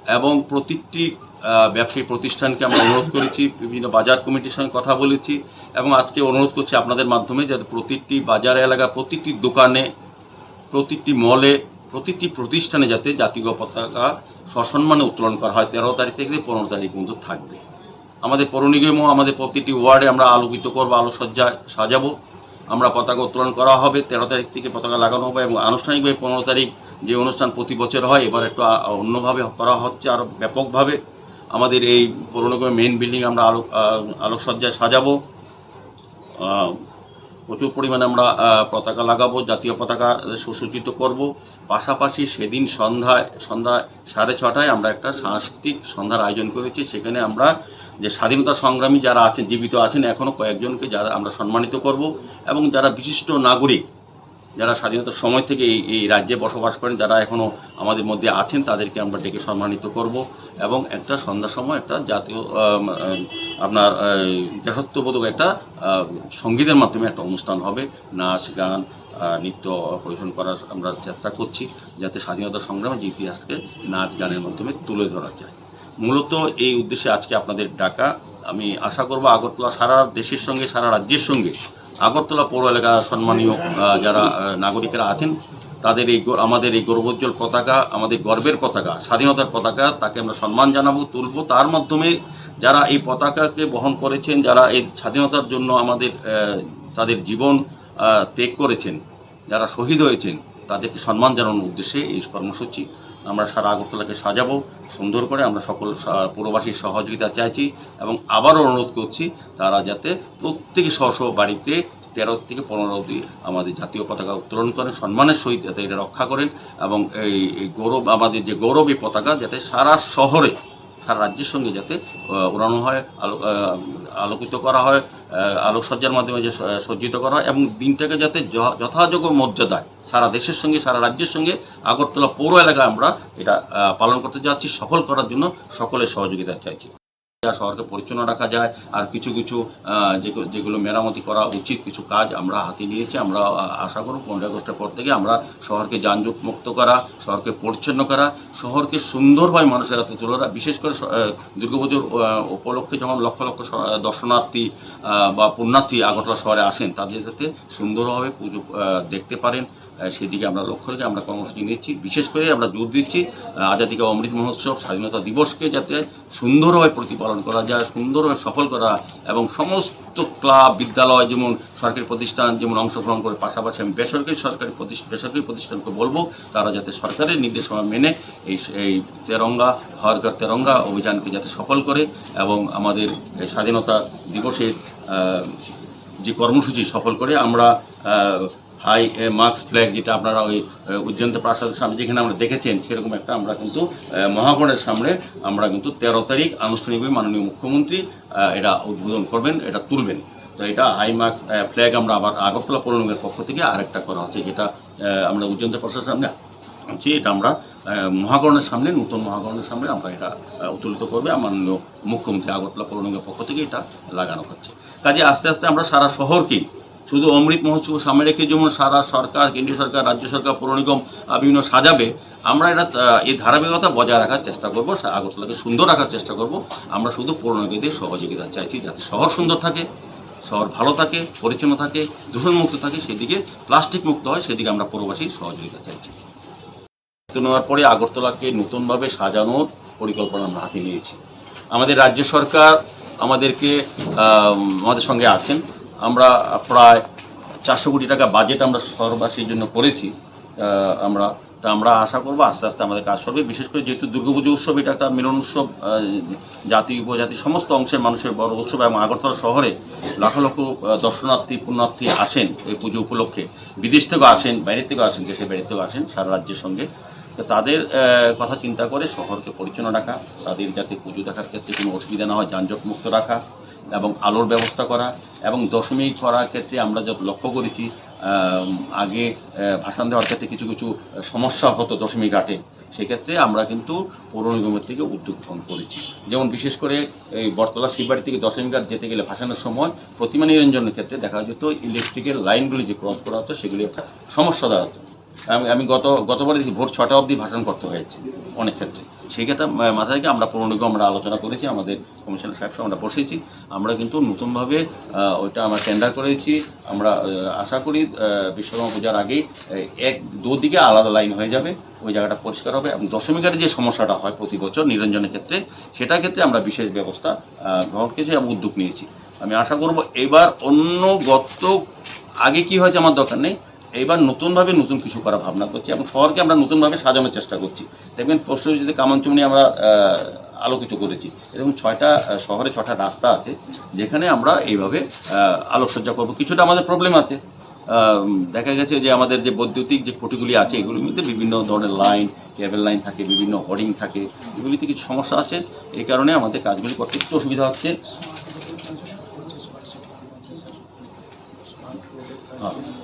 এবং প্রতিটি, আহ, ব্যবসায়ী প্রতিষ্ঠানকে আমরা অনুরোধ করেছি, বিভিন্ন বাজার কমিটির সঙ্গে কথা বলেছি এবং আজকে অনুরোধ করছি আপনাদের মাধ্যমে যাতে প্রতিটি বাজার এলাকা, প্রতিটি দোকানে, প্রতিটি মলে, প্রতিটি প্রতিষ্ঠানে যাতে জাতীয় পতাকা সসম্মানে উত্তোলন করা হয়। তেরো তারিখ থেকে পনেরো তারিখ পর্যন্ত থাকবে। আমাদের পৌর নিগমও আমাদের প্রতিটি ওয়ার্ডে আমরা আলোকিত করবো, আলোকসজ্জায় সাজাবো। আমরা পতাকা উত্তোলন করা হবে, তেরো তারিখ থেকে পতাকা লাগানো হবে এবং আনুষ্ঠানিকভাবে পনেরো তারিখ যে অনুষ্ঠান প্রতি বছর হয়, এবার একটু আ-, অন্যভাবে করা হচ্ছে, আরও ব্যাপকভাবে। আমাদের এই পৌর নিগমের মেইন বিল্ডিং আমরা আলোক, আ, আলোকসজ্জায় সাজাবো। আ, প্রচুর পরিমাণে আমরা, আ, পতাকা লাগাবো, জাতীয় পতাকা সুসজ্জিত করব। পাশাপাশি সেদিন সন্ধ্যায়, সন্ধ্যা সাড়ে ছটায় আমরা একটা সাংস্কৃতিক সন্ধ্যার আয়োজন করেছি। সেখানে আমরা যে স্বাধীনতা সংগ্রামী যারা আছেন, জীবিত আছেন, এখনও কয়েকজনকে যারা আমরা সম্মানিত করব এবং যারা বিশিষ্ট নাগরিক, যারা স্বাধীনতার সময় থেকে এই, এই রাজ্যে বসবাস করেন, যারা এখনও আমাদের মধ্যে আছেন, তাদেরকে আমরা ডেকে সম্মানিত করব এবং একটা সন্ধ্যার সময় একটা জাতীয়, আম, আম, আপনার, আহ, দেশাত্মবোধক একটা, আহ, সঙ্গীতের মাধ্যমে একটা অনুষ্ঠান হবে। নাচ, গান, আহ, নৃত্য পরিবেশন করার আমরা চেষ্টা করছি, যাতে স্বাধীনতা সংগ্রামের যে ইতিহাসকে নাচ, গানের মাধ্যমে তুলে ধরা যায়। মূলত এই উদ্দেশ্যে আজকে আপনাদের ডাকা। আমি আশা করব আগরতলা সারা দেশের সঙ্গে, সারা রাজ্যের সঙ্গে আগরতলা পৌর এলাকার সম্মানীয়, আহ, যারা, আহ, নাগরিকেরা আছেন, তাদের এই গৌ-, আমাদের এই গৌরবোজ্জ্বল পতাকা, আমাদের গর্বের পতাকা, স্বাধীনতার পতাকা, তাকে আমরা সম্মান জানাবো, তুলবো। তার মাধ্যমে যারা এই পতাকাকে বহন করেছেন, যারা এই স্বাধীনতার জন্য আমাদের, আহ, তাদের জীবন, আহ, ত্যাগ করেছেন, যারা শহীদ হয়েছেন, তাদেরকে সম্মান জানানোর উদ্দেশ্যে এই কর্মসূচি। আমরা সারা আগরতলাকে সাজাবো সুন্দর করে। আমরা সকল সা-, পৌরবাসীর সহযোগিতা চাইছি এবং আবারও অনুরোধ করছি, তারা যাতে প্রত্যেকে স্ব স্ব বাড়িতে তেরো থেকে পনেরো অবধি আমাদের জাতীয় পতাকা উত্তোলন করেন, সম্মানের সহিত যাতে এটা রক্ষা করেন এবং এই, এই গৌরব, আমাদের যে গৌরব, এই পতাকা যাতে সারা শহরে, সারা রাজ্যের সঙ্গে যাতে, আহ, উড়ানো হয়, আলো-, আহ, আলোকিত করা হয়, আহ, আলোকসজ্জার মাধ্যমে যে স-, সজ্জিত করা হয় এবং দিনটাকে যাতে য-, যথাযোগ্য মর্যাদায় সারা দেশের সঙ্গে, সারা রাজ্যের সঙ্গে আগরতলা পৌর এলাকায় আমরা এটা, আহ, পালন করতে যাচ্ছি। সফল করার জন্য সকলের সহযোগিতা চাইছি। যা শহরকে পরিচ্ছন্ন রাখা যায়, আর কিছু কিছু, আহ, যে-, যেগুলো মেরামতি করা উচিত, কিছু কাজ আমরা হাতে নিয়েছি। আমরা, আহ, আশা করব পনেরোই আগস্টের পর থেকে আমরা শহরকে যানজট মুক্ত করা, শহরকে পরিচ্ছন্ন করা, শহরকে সুন্দরভাবে মানুষের হাতে তুলে ধরা। বিশেষ করে স-, আহ, দুর্গাপুজোর, আহ, উপলক্ষে যখন লক্ষ লক্ষ স-, দর্শনার্থী, আহ, বা পুণ্যার্থী আগরতলা শহরে আসেন, তাদের যাতে সুন্দরভাবে পুজো, আহ, দেখতে পারেন, আহ, সেদিকে আমরা লক্ষ্য রেখে আমরা কর্মসূচি নিচ্ছি। বিশেষ করে আমরা জোর দিচ্ছি, আহ, আজাদী কা অমৃত মহোৎসব, স্বাধীনতা দিবসকে যাতে সুন্দরভাবে প্রতিপালন করা যায়, সুন্দরভাবে সফল করা, এবং সমস্ত ক্লাব, বিদ্যালয়, যেমন সরকারি প্রতিষ্ঠান যেমন অংশগ্রহণ করে, পাশাপাশি আমি বেসরকারি, সরকারি প্রতিষ্ঠা-, বেসরকারি প্রতিষ্ঠানকে বলবো, তারা যাতে সরকারের নির্দেশনা মেনে এই, এই তেরঙ্গা, হর ঘর তেরঙ্গা অভিযানকে যাতে সফল করে এবং আমাদের এই স্বাধীনতা দিবসের, আহ, যে কর্মসূচি সফল করে। আমরা, আহ, হাই, এ, মাস্ক ফ্ল্যাগ, যেটা আপনারা ওই, এ, উজ্জয়ন্ত প্রাসাদের সামনে যেখানে আমরা দেখেছেন, সেরকম একটা আমরা কিন্তু, এ, মহাকরণের সামনে আমরা কিন্তু তেরো তারিখ আনুষ্ঠানিকভাবে মাননীয় মুখ্যমন্ত্রী, আহ, এটা উদ্বোধন করবেন, এটা তুলবেন। তো এটা হাই মাস্ক, আহ, ফ্ল্যাগ আমরা আবার আগরতলা পৌর নিগমের পক্ষ থেকে আরেকটা করা হচ্ছে, যেটা, আহ, আমরা উজ্জয়ন্ত প্রাসাদের সামনে আনছি, এটা আমরা, আহ, মহাকরণের সামনে, নতুন মহাকরণের সামনে আমরা এটা, আহ, উত্তোলিত করবে আমার মাননীয় মুখ্যমন্ত্রী। আগরতলা পৌর নিগমের পক্ষ থেকে এটা লাগানো হচ্ছে। কাজে আস্তে আস্তে আমরা সারা শহরকেই শুধু অমৃত মহোৎসব সামনে রেখে যেমন সারা সরকার, কেন্দ্রীয় সরকার, রাজ্য সরকার, পৌর নিগম, আহ, বিভিন্ন সাজাবে, আমরা এটা, আহ, এই ধারাবাহিকতা বজায় রাখার চেষ্টা করব, সা-, আগরতলাকে সুন্দর রাখার চেষ্টা করব। আমরা শুধু পৌর নিগমদের সহযোগিতা চাইছি, যাতে শহর সুন্দর থাকে, শহর ভালো থাকে, পরিচ্ছন্ন থাকে, দূষণমুক্ত থাকে, সেদিকে প্লাস্টিক মুক্ত হয়, সেদিকে আমরা পৌরবাসীর সহযোগিতা চাইছি। তো নেওয়ার পরে আগরতলাকে নতুনভাবে সাজানোর পরিকল্পনা আমরা হাতে নিয়েছি। আমাদের রাজ্য সরকার আমাদেরকে, আহ, আমাদের সঙ্গে আছেন। আমরা প্রায় চারশো কোটি টাকা বাজেট আমরা শহরবাসীর জন্য করেছি। আহ, আমরা, তা আমরা আশা করব আস্তে আস্তে আমাদের কাজ চলবে। বিশেষ করে যেহেতু দুর্গাপুজো উৎসব, এটা একটা মিলন উৎসব, আহ, জাতি উপজাতি সমস্ত অংশের মানুষের বড় উৎসব, এবং আগরতলা শহরে লাখো লাখো, আহ, দর্শনার্থী, পুণ্যার্থী আসেন এই পুজো উপলক্ষে। বিদেশ থেকেও আসেন, বাইরে থেকেও আসেন, দেশের বাইরে থেকেও আসেন সারা রাজ্যের সঙ্গে। তো তাদের, আহ, কথা চিন্তা করে শহরকে পরিচ্ছন্ন রাখা, তাদের যাতে পুজো দেখার ক্ষেত্রে কোনো অসুবিধা না হয়, যানজট মুক্ত রাখা এবং আলোর ব্যবস্থা করা। এবং দশমী করার ক্ষেত্রে আমরা যত লক্ষ্য করেছি, আহ, আগে, আহ, ভাসান দেওয়ার ক্ষেত্রে কিছু কিছু সমস্যা হতো দশমী ঘাটে, সেক্ষেত্রে আমরা কিন্তু পৌর নিগমের থেকে উদ্যোগ গ্রহণ করেছি। যেমন বিশেষ করে এই বটতলা শিববাড়ি থেকে দশমী ঘাট যেতে গেলে ভাসানের সময় প্রতিমা নিরঞ্জনের ক্ষেত্রে দেখা যেত ইলেকট্রিকের লাইনগুলি যে ক্রস করা হতো, সেগুলি একটা সমস্যা দাঁড়াতো। আমি, আমি গত, গতবারে দেখি ভোর ছটা অবধি ভাসান করতে হয়েছে অনেক ক্ষেত্রে। সেই ক্ষেত্রে মা-, মাথায় রেখে আমরা পৌর নিগম আমরা আলোচনা করেছি, আমাদের কমিশনার সাহেব সহ আমরা বসেছি। আমরা কিন্তু নতুনভাবে, আহ, ওইটা আমরা টেন্ডার করেছি। আমরা, আহ, আশা করি, আহ, বিশ্বকর্মা পূজার আগেই, আহ, এক দুদিকে আলাদা লাইন হয়ে যাবে, ওই জায়গাটা পরিষ্কার হবে। এবং দশমী ঘাটে যে সমস্যাটা হয় প্রতি বছর নিরঞ্জনের ক্ষেত্রে, সেটার ক্ষেত্রে আমরা বিশেষ ব্যবস্থা, আহ, গ্রহণ করেছি এবং উদ্যোগ নিয়েছি। আমি আশা করব এবার অন্য গত আগে কি হয়েছে আমার দরকার নেই, এবার নতুনভাবে নতুন কিছু করার ভাবনা করছি এবং শহরকে আমরা নতুনভাবে সাজানোর চেষ্টা করছি। দেখবেন, পরশু যদি কামানচুমনি আমরা, আহ, আলোকিত করেছি, এরকম ছয়টা, আহ, শহরে ছটা রাস্তা আছে, যেখানে আমরা এইভাবে, আহ, আলোকসজ্জা করব। কিছুটা আমাদের প্রবলেম আছে, আহ, দেখা গেছে যে আমাদের যে বৈদ্যুতিক যে খুঁটিগুলি আছে, এগুলির মধ্যে বিভিন্ন ধরনের লাইন, কেবল লাইন থাকে, বিভিন্ন হোর্ডিং থাকে, এগুলিতে কিছু সমস্যা আছে। এই কারণে আমাদের কাজগুলি করতে একটু অসুবিধা হচ্ছে।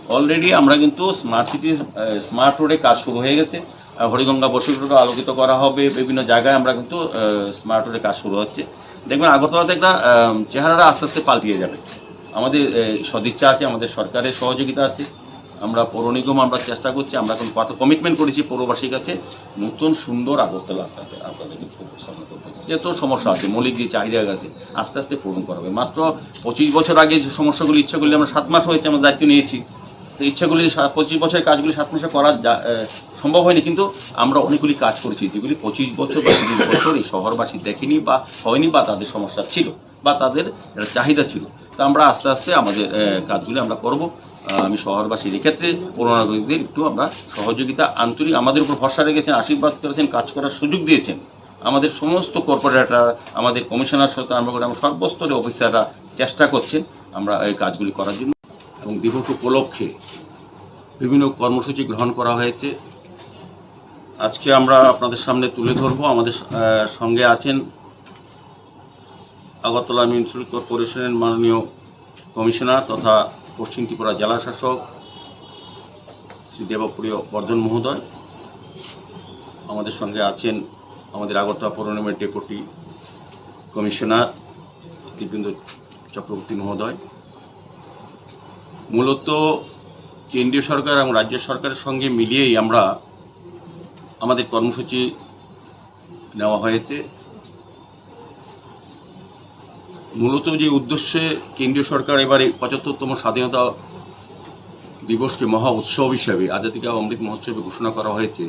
অলরেডি আমরা কিন্তু স্মার্ট সিটি, আহ, স্মার্ট রোডে কাজ শুরু হয়ে গেছে। আহ, হরিগঙ্গা বৈশিষ্ট্য আলোকিত করা হবে, বিভিন্ন জায়গায় আমরা কিন্তু, আহ, স্মার্ট রোডে কাজ শুরু হচ্ছে। দেখবেন, আগরতলাতে একটা, আহ, চেহারাটা আস্তে আস্তে পাল্টিয়ে যাবে। আমাদের, আহ, সদিচ্ছা আছে, আমাদের সরকারের সহযোগিতা আছে। আমরা পৌর নিগম আমরা চেষ্টা করছি, আমরা এখন কত কমিটমেন্ট করেছি পৌরবাসীর কাছে, নতুন সুন্দর আগরতলা আপনাদের, আপনাদেরকে উপস্থাপন করবো। যেহেতু সমস্যা আছে, মৌলিক যে চাহিদা আছে, আস্তে আস্তে পূরণ করা হবে। মাত্র পঁচিশ বছর আগে যে সমস্যাগুলি, ইচ্ছাগুলি আমরা সাত মাস হয়েছে আমরা দায়িত্ব নিয়েছি, তো ইচ্ছাগুলি সা-, পঁচিশ বছরের কাজগুলি সাত মাসে করা যা-, এ, সম্ভব হয়নি, কিন্তু আমরা অনেকগুলি কাজ করেছি যেগুলি পঁচিশ বছর বা তিরিশ বছর এই শহরবাসী দেখেনি বা হয়নি বা তাদের সমস্যা ছিল বা তাদের একটা চাহিদা ছিল। তো আমরা আস্তে আস্তে আমাদের, এ, কাজগুলি আমরা করব। আহ, আমি শহরবাসীর এক্ষেত্রে পৌর নাগরিকদের একটু আমরা সহযোগিতা, আন্তরিক আমাদের উপর ভরসা রেখেছেন, আশীর্বাদ করেছেন, কাজ করার সুযোগ দিয়েছেন। আমাদের সমস্ত কর্পোরেটর, আমাদের কমিশনার সাথে আরম্ভ করে আমরা সর্বস্তরে অফিসাররা চেষ্টা করছেন আমরা এই কাজগুলি করার জন্য। এবং দিবস উপলক্ষে বিভিন্ন কর্মসূচি গ্রহণ করা হয়েছে। আজকে আমরা আপনাদের সামনে তুলে ধরবো। আমাদের, আহ, সঙ্গে আছেন আগরতলা মিউনিসিপ্যাল কর্পোরেশনের মাননীয় কমিশনার তথা পশ্চিম ত্রিপুরা জেলা শাসক শ্রী দেবপ্রিয় বর্ধন মহোদয়। আমাদের সঙ্গে আছেন আমাদের আগরতলা পৌর নিগমের ডেপুটি কমিশনার দীপেন্দ্র চক্রবর্তী মহোদয়। মূলত কেন্দ্রীয় সরকার এবং রাজ্য সরকারের সঙ্গে মিলিয়েই আমরা আমাদের কর্মসূচি নেওয়া হয়েছে। মূলত যে উদ্দেশ্যে কেন্দ্রীয় সরকার এবারে পঁচাত্তরতম স্বাধীনতা দিবসকে মহা উৎসব হিসাবে, আজাদী কা অমৃত মহোৎসবে ঘোষণা করা হয়েছে।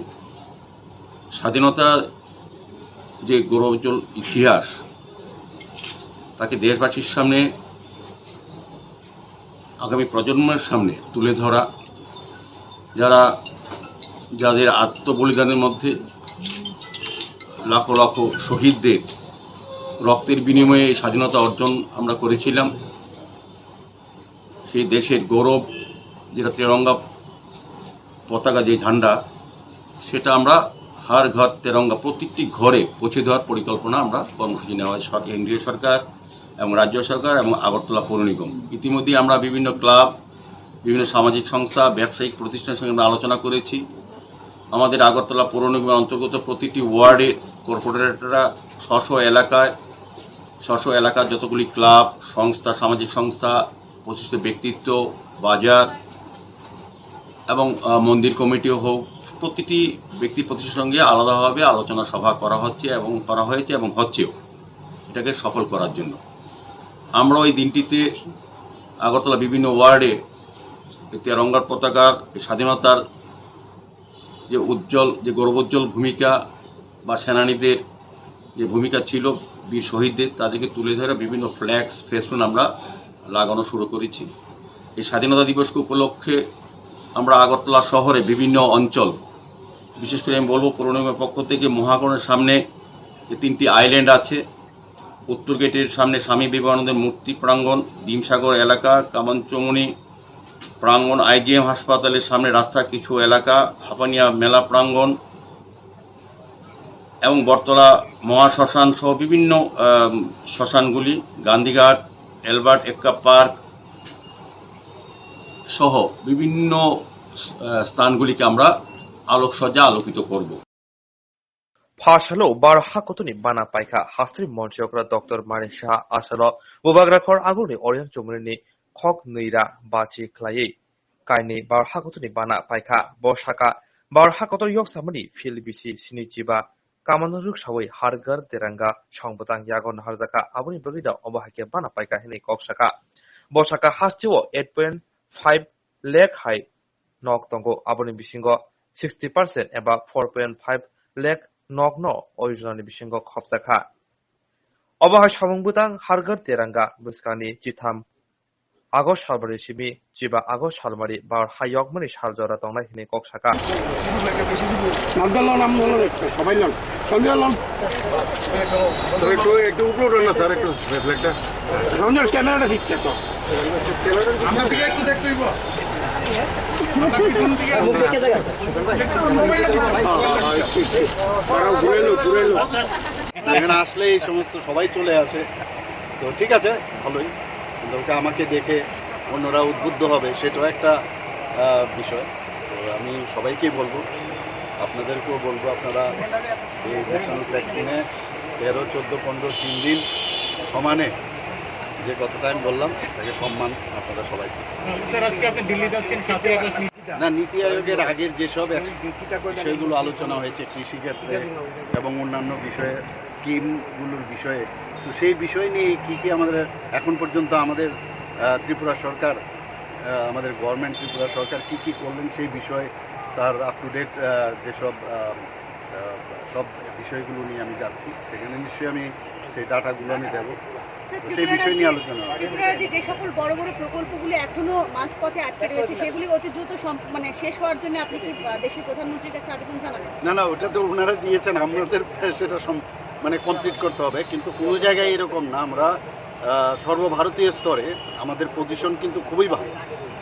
স্বাধীনতার যে গৌরবোজ্জ্বল ইতিহাস, তাকে দেশবাসীর সামনে, আগামী প্রজন্মের সামনে তুলে ধরা, যারা, যাদের আত্মবলিদানের মধ্যে লাখো লাখো শহীদদের রক্তের বিনিময়ে এই স্বাধীনতা অর্জন আমরা করেছিলাম। সেই দেশের গৌরব, যেটা তেরঙ্গা পতাকা, যে ঝান্ডা, সেটা আমরা হার ঘর তেরঙ্গা, প্রত্যেকটি ঘরে পৌঁছে দেওয়ার পরিকল্পনা আমরা কর্মসূচি নেওয়া হয় সর-, কেন্দ্রীয় সরকার এবং রাজ্য সরকার এবং আগরতলা পৌর নিগম। ইতিমধ্যেই আমরা বিভিন্ন ক্লাব, বিভিন্ন সামাজিক সংস্থা, ব্যবসায়িক প্রতিষ্ঠানের সঙ্গে আমরা আলোচনা করেছি। আমাদের আগরতলা পৌর নিগমের অন্তর্গত প্রতিটি ওয়ার্ডে কর্পোরেটররা স্ব স্ব এলাকায়, স্ব স্ব এলাকার যতগুলি ক্লাব, সংস্থা, সামাজিক সংস্থা, প্রতিষ্ঠিত ব্যক্তিত্ব, বাজার এবং, আহ, মন্দির কমিটিও হোক, প্রতিটি ব্যক্তি প্রতিষ্ঠানের সঙ্গে আলাদাভাবে আলোচনা সভা করা হচ্ছে এবং করা হয়েছে এবং হচ্ছেও, এটাকে সফল করার জন্য। আমরা ওই দিনটিতে আগরতলা বিভিন্ন ওয়ার্ডে এই তেরঙ্গার পতাকার, এই স্বাধীনতার যে উজ্জ্বল, যে গৌরবোজ্জ্বল ভূমিকা বা সেনানীদের যে ভূমিকা ছিল, বীর শহীদদের, তাদেরকে তুলে ধরে বিভিন্ন ফ্ল্যাক্স, ফেস্টুন আমরা লাগানো শুরু করেছি। এই স্বাধীনতা দিবসকে উপলক্ষে আমরা আগরতলা শহরে বিভিন্ন অঞ্চল, বিশেষ করে আমি বলবো পৌর নিগমের পক্ষ থেকে মহাকরণের সামনে যে তিনটি আইল্যান্ড আছে, উত্তর গেটের সামনে স্বামী বিবেকানন্দের মূর্তি প্রাঙ্গণ, ডিমসাগর এলাকা, কামানচমুনি প্রাঙ্গণ, আইজিএম হাসপাতালের সামনে রাস্তার কিছু এলাকা, হাপানিয়া মেলা প্রাঙ্গণ এবং বটতলা মহাশ্মশান সহ বিভিন্ন, আম, শ্মশানগুলি, গান্ধীঘাট, এলবার্ট এক্কা পার্ক সহ বিভিন্ন, আহ, স্থানগুলিকে আমরা আলোকসজ্জা আলোকিত করব। Phasalo bar hakotoni bana paikha hastri monchokra Doctor Manik Saha asalo Bubagrakhor agurni Oriang Chumreni khok nwi ra bachi khlaiwi kainwi bar hakotoni bana paikha. Bo saka bar hakotor yoksamani phil bisi sini chiba kamano rwksawi Har Ghar Tiranga song bwtang yago naharjakha, aboni bagwi da obo hai khe bana paikha hinwi kok saka. Bo saka hasteo eight point five lakh hai nok tongo, aboni bisingo sixty percent eba four point five lakh nokno o yojanani bisingo khopjakha. Obo hai samung bwtang Har Ghar Tiranga bwskangni chitham August salmari simi chiba August salmari bar hayokmani sal jora tongnai hinwi kok saka. নামটা লো, নাম বলো একটু, সবাই লো। সঞ্জয় লো। স্যার, একটু, একটু উপরে উঠুন না, স্যার, একটু রিফ্লেক্টর। সঞ্জয় ক্যামেরাটা দিচ্ছে তো। আমার দিকে একটু দেখতে হইব। আপনার পিছন দিকে আছে। একটু মোবাইলটা দিতে হবে। স্যার, এখানে আসলে এই সমস্ত সবাই চলে আসে, তো ঠিক আছে, ভালোই। কিন্তু ওকে আমাকে দেখে অন্যরা উদ্বুদ্ধ হবে, সেটাও একটা, আহ, বিষয়। তো আমি সবাইকেই বলবো, আপনাদেরকেও বলবো, আপনারা এই ন্যাশনাল ফ্ল্যাগ কিনে তেরো, চোদ্দো, পনেরো, তিন দিন সমানে যে কথাটা আমি বললাম, তাকে সম্মান আপনারা সবাই। স্যার, আজকে আপনি দিল্লি যাচ্ছেন, সাতই আগস্ট। না, নীতি আয়োগের আগের যেসব এক-, বিষয়গুলো আলোচনা হয়েছে কৃষিক্ষেত্রে এবং অন্যান্য বিষয়ে, স্কিমগুলোর বিষয়ে, তো সেই বিষয় নিয়ে কী কী আমাদের এখন পর্যন্ত আমাদের, আহ, ত্রিপুরা সরকার, আহ, আমাদের গভর্নমেন্ট ত্রিপুরা সরকার কী কী করলেন সেই বিষয়ে তার আপ টু ডেট, আহ, যেসব, আহ, আহ, সব বিষয়গুলো নিয়ে আমি যাচ্ছি, সেখানে নিশ্চয়ই আমি সেই ডাটাগুলো আমি দেবো। স্যার, তো সেই ত্রিপুরা বিষয় নিয়ে রাজ্যে, আলোচনা হবে। ত্রিপুরা রাজ্যে যে সকল বড় বড় প্রকল্পগুলো এখনো মাঝপথে আটকে রয়েছে, সেগুলি অতি দ্রুত সম-, মানে, শেষ হওয়ার জন্য আপনি কি, আহ, দেশের প্রধানমন্ত্রীর কাছে আবেদন জানাবেন? না, না, ওটা তো ওনারা দিয়েছেন, আমাদের সেটা সম-, মানে, কমপ্লিট করতে হবে। কিন্তু কোনো জায়গায় এরকম না, আমরা, আহ, সর্বভারতীয় স্তরে আমাদের পজিশন কিন্তু খুবই ভালো।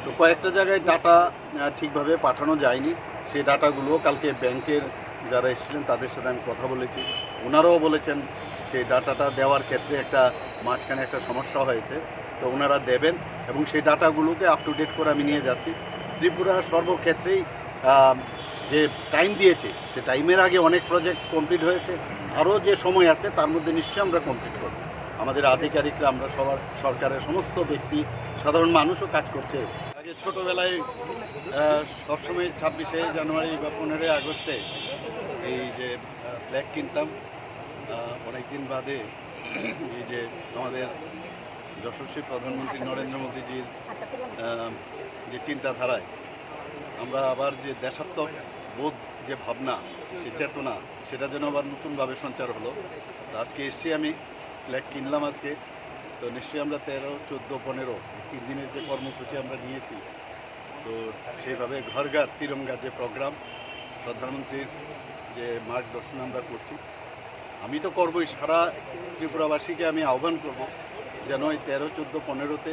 তো কয়েকটা জায়গায় ডাটা আহ, ঠিকভাবে পাঠানো যায়নি। সেই ডাটাগুলো কালকে ব্যাংকের যারা এসেছিলেন তাদের সাথে আমি কথা বলেছি, ওনারাও বলেছেন সেই ডাটাটা দেওয়ার ক্ষেত্রে একটা মাঝখানে একটা সমস্যা হয়েছে, তো ওনারা দেবেন এবং সেই ডাটাগুলোকে আপ টু ডেট করে আমি নিয়ে যাচ্ছি। ত্রিপুরা সর্বক্ষেত্রেই, আহ, যে টাইম দিয়েছে সে টাইমের আগে অনেক প্রজেক্ট কমপ্লিট হয়েছে, আরও যে সময় আছে তার মধ্যে নিশ্চয়ই আমরা কমপ্লিট করব। আমাদের আধিকারিকরা, আমরা সবার, সরকারের সমস্ত ব্যক্তি, সাধারণ মানুষও কাজ করছে। আগে ছোটবেলায়, আহ, সবসময় ছাব্বিশে জানুয়ারি বা পনেরোই আগস্টে এই যে, আহ, ফ্ল্যাগ কিনতাম, আহ, অনেকদিন বাদে এই যে আমাদের যশস্বী প্রধানমন্ত্রী নরেন্দ্র মোদীজির, আহ, যে চিন্তাধারায় আমরা আবার যে দেশাত্মক বোধ, যে ভাবনা, সে চেতনা, সেটা যেন আবার নতুনভাবে সঞ্চার হলো। তো আজকে এসছি আমি, ফ্ল্যাগ কিনলাম আজকে। তো নিশ্চয়ই আমরা তেরো, চোদ্দো, পনেরো, তিন দিনের যে কর্মসূচি আমরা নিয়েছি, তো সেইভাবে ঘর ঘর তিরঙ্গার যে প্রোগ্রাম, প্রধানমন্ত্রীর যে মার্গদর্শন আমরা করছি, আমি তো করবই, সারা ত্রিপুরাবাসীকে আমি আহ্বান করব, যেন এই তেরো, চোদ্দো, পনেরোতে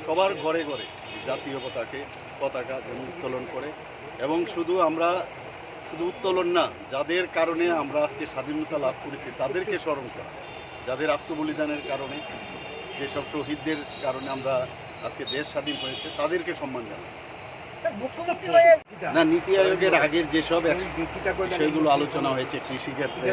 সবার ঘরে ঘরে জাতীয় পতাকে পতাকা যেন উত্তোলন করে। এবং শুধু আমরা, শুধু উত্তোলন না, যাদের কারণে আমরা আজকে স্বাধীনতা লাভ করেছি, তাদেরকে স্মরণ করা, যাদের আত্মবলিদানের কারণে, যেসব শহীদদের কারণে আমরা আজকে দেশ স্বাধীন হয়েছে, তাদেরকে সম্মান জানানো। না, নীতি আয়োগের আগের যেসব এক-, বিষয়গুলো আলোচনা হয়েছে, কৃষিক্ষেত্রে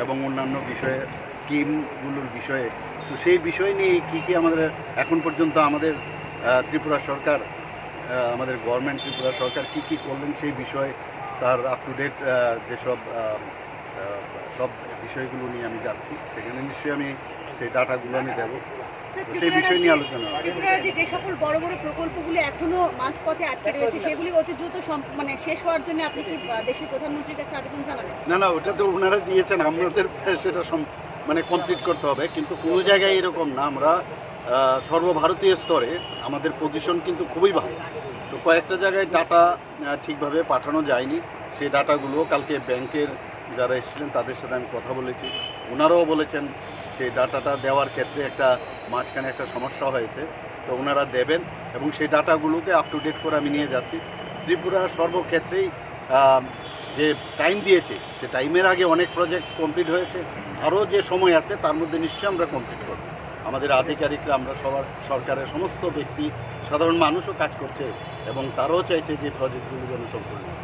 এবং অন্যান্য বিষয়ে, স্কিমগুলোর বিষয়ে, তো সেই বিষয় নিয়ে কী কী আমাদের এখন পর্যন্ত আমাদের, আহ, ত্রিপুরা সরকার, আহ, আমাদের গভর্নমেন্ট, ত্রিপুরা সরকার কী কী করলেন সেই বিষয়ে, তার আপ টু ডেট, আহ, যেসব, আহ, আহ, সব বিষয়গুলো নিয়ে আমি যাচ্ছি, সেখানে নিশ্চয়ই আমি সেই ডাটাগুলো আমি দেবো। স্যার, সেই ত্রিপুরা বিষয় নিয়ে রাজ্যে, আলোচনা হবে। ত্রিপুরা রাজ্যে যে সকল বড় বড় প্রকল্পগুলো এখনো মাঝপথে আটকে রয়েছে, সেগুলি অতি দ্রুত সম-, মানে, শেষ হওয়ার জন্য আপনি কি, আহ, দেশের প্রধানমন্ত্রীর কাছে আবেদন জানাবেন? না, না, ওটা তো ওনারা দিয়েছেন, আমাদের সেটা সম-, মানে, কমপ্লিট করতে হবে। কিন্তু কোনো জায়গায় এরকম না, আমরা, আহ, সর্বভারতীয় স্তরে আমাদের পজিশন কিন্তু খুবই ভালো। তো কয়েকটা জায়গায় ডাটা আহ, ঠিকভাবে পাঠানো যায়নি। সেই ডাটাগুলো কালকে ব্যাংকের যারা এসেছিলেন, তাদের সাথে আমি কথা বলেছি, ওনারাও বলেছেন সেই ডাটাটা দেওয়ার ক্ষেত্রে একটা মাঝখানে একটা সমস্যা হয়েছে, তো ওনারা দেবেন এবং সেই ডাটাগুলোকে আপ টু ডেট করে আমি নিয়ে যাচ্ছি। ত্রিপুরা সর্বক্ষেত্রেই, আহ, যে টাইম দিয়েছে, সে টাইমের আগে অনেক প্রজেক্ট কমপ্লিট হয়েছে, আরও যে সময় আছে তার মধ্যে নিশ্চয়ই আমরা কমপ্লিট করব। আমাদের আধিকারিকরা, আমরা সবার, সরকারের সমস্ত ব্যক্তি, সাধারণ মানুষও কাজ করছে এবং তারাও চাইছে যে প্রজেক্টগুলো যেন সম্পূর্ণ হয়।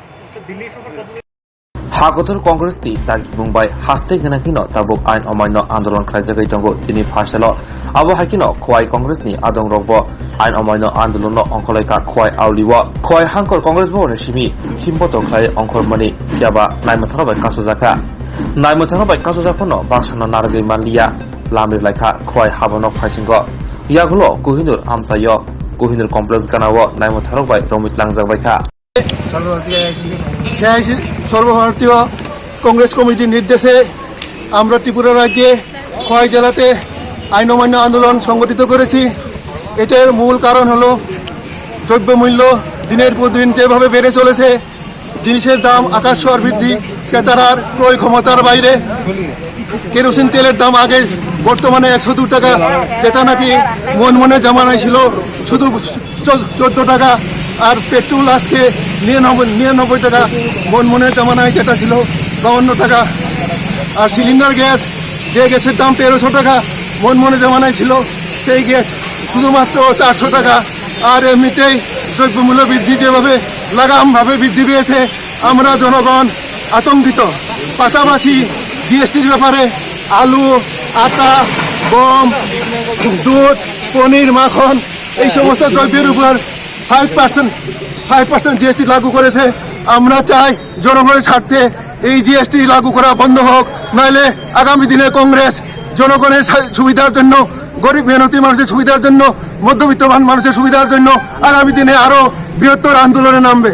Hakotor Congress ni dagi bung bai haste gwnangkhino tabuk ain omaino andolon khlaijagwi tongo tini phaisalo. Abo haikheno Khowai Congress ni adong rokbo ain omaino andolonno ongkholaikha Khowai Auli o. Khowai Hangkor Congress Bhavan ni simi himboto khlai ongkhormani phiya ba naimwthangno bai kasojakha. Naimwthangno bai kasojak phano baksano narwgwi manliya. Lamri laikha Khowai habanok phaisingo. Yagulo Kohinoor amchaio, Kohinoor Complex ganao naimwthangrok bai romwi tlangjak baikha. AIC সর্বভারতীয় কংগ্রেস কমিটির নির্দেশে আমরা ত্রিপুরা রাজ্যে খোয়াই জেলাতে আইন অমান্য আন্দোলন সংগঠিত করেছি। এটার মূল কারণ হলো দ্রব্যমূল্য দিনের পর দিন যেভাবে বেড়ে চলেছে, জিনিসের দাম আকাশ ছোঁয়ার বৃদ্ধি, ক্রেতার ক্রয় ক্ষমতার বাইরে। কেরোসিন তেলের দাম আগে, বর্তমানে একশো দু টাকা, যেটা নাকি মনমোহনের জামানায় ছিল শুধু চো-, চোদ্দ টাকা, আর পেট্রোল আজকে নিরানব্বই, নিরানব্বই টাকা, মনমোহনের জামানায় যেটা ছিল বাউান্ন টাকা। আর সিলিন্ডার গ্যাস, যে গ্যাসের দাম তেরোশো টাকা মনমোহনের জামানায় ছিল, সেই গ্যাস শুধুমাত্র চারশো টাকা। আর এমনিতেই দ্রব্যমূল্য বৃদ্ধি যেভাবে লাগামভাবে বৃদ্ধি পেয়েছে, আমরা জনগণ আতঙ্কিত। পাশাপাশি জিএসটির ব্যাপারে আলু, আটা, গম, দুধ, পনির, মাখন, এই সমস্ত দ্রব্যের উপর five percent, five percent GST লাগু করেছে। আমরা চাই জনগণের স্বার্থে এই জিএসটি লাগু করা বন্ধ হোক, নাইলে আগামী দিনে কংগ্রেস জনগণের সা-, সুবিধার জন্য, গরিব মেহনতি মানুষের সুবিধার জন্য, মধ্যবিত্ত মান-, মানুষের সুবিধার জন্য আগামী দিনে আরো বৃহত্তর আন্দোলনে নামবে।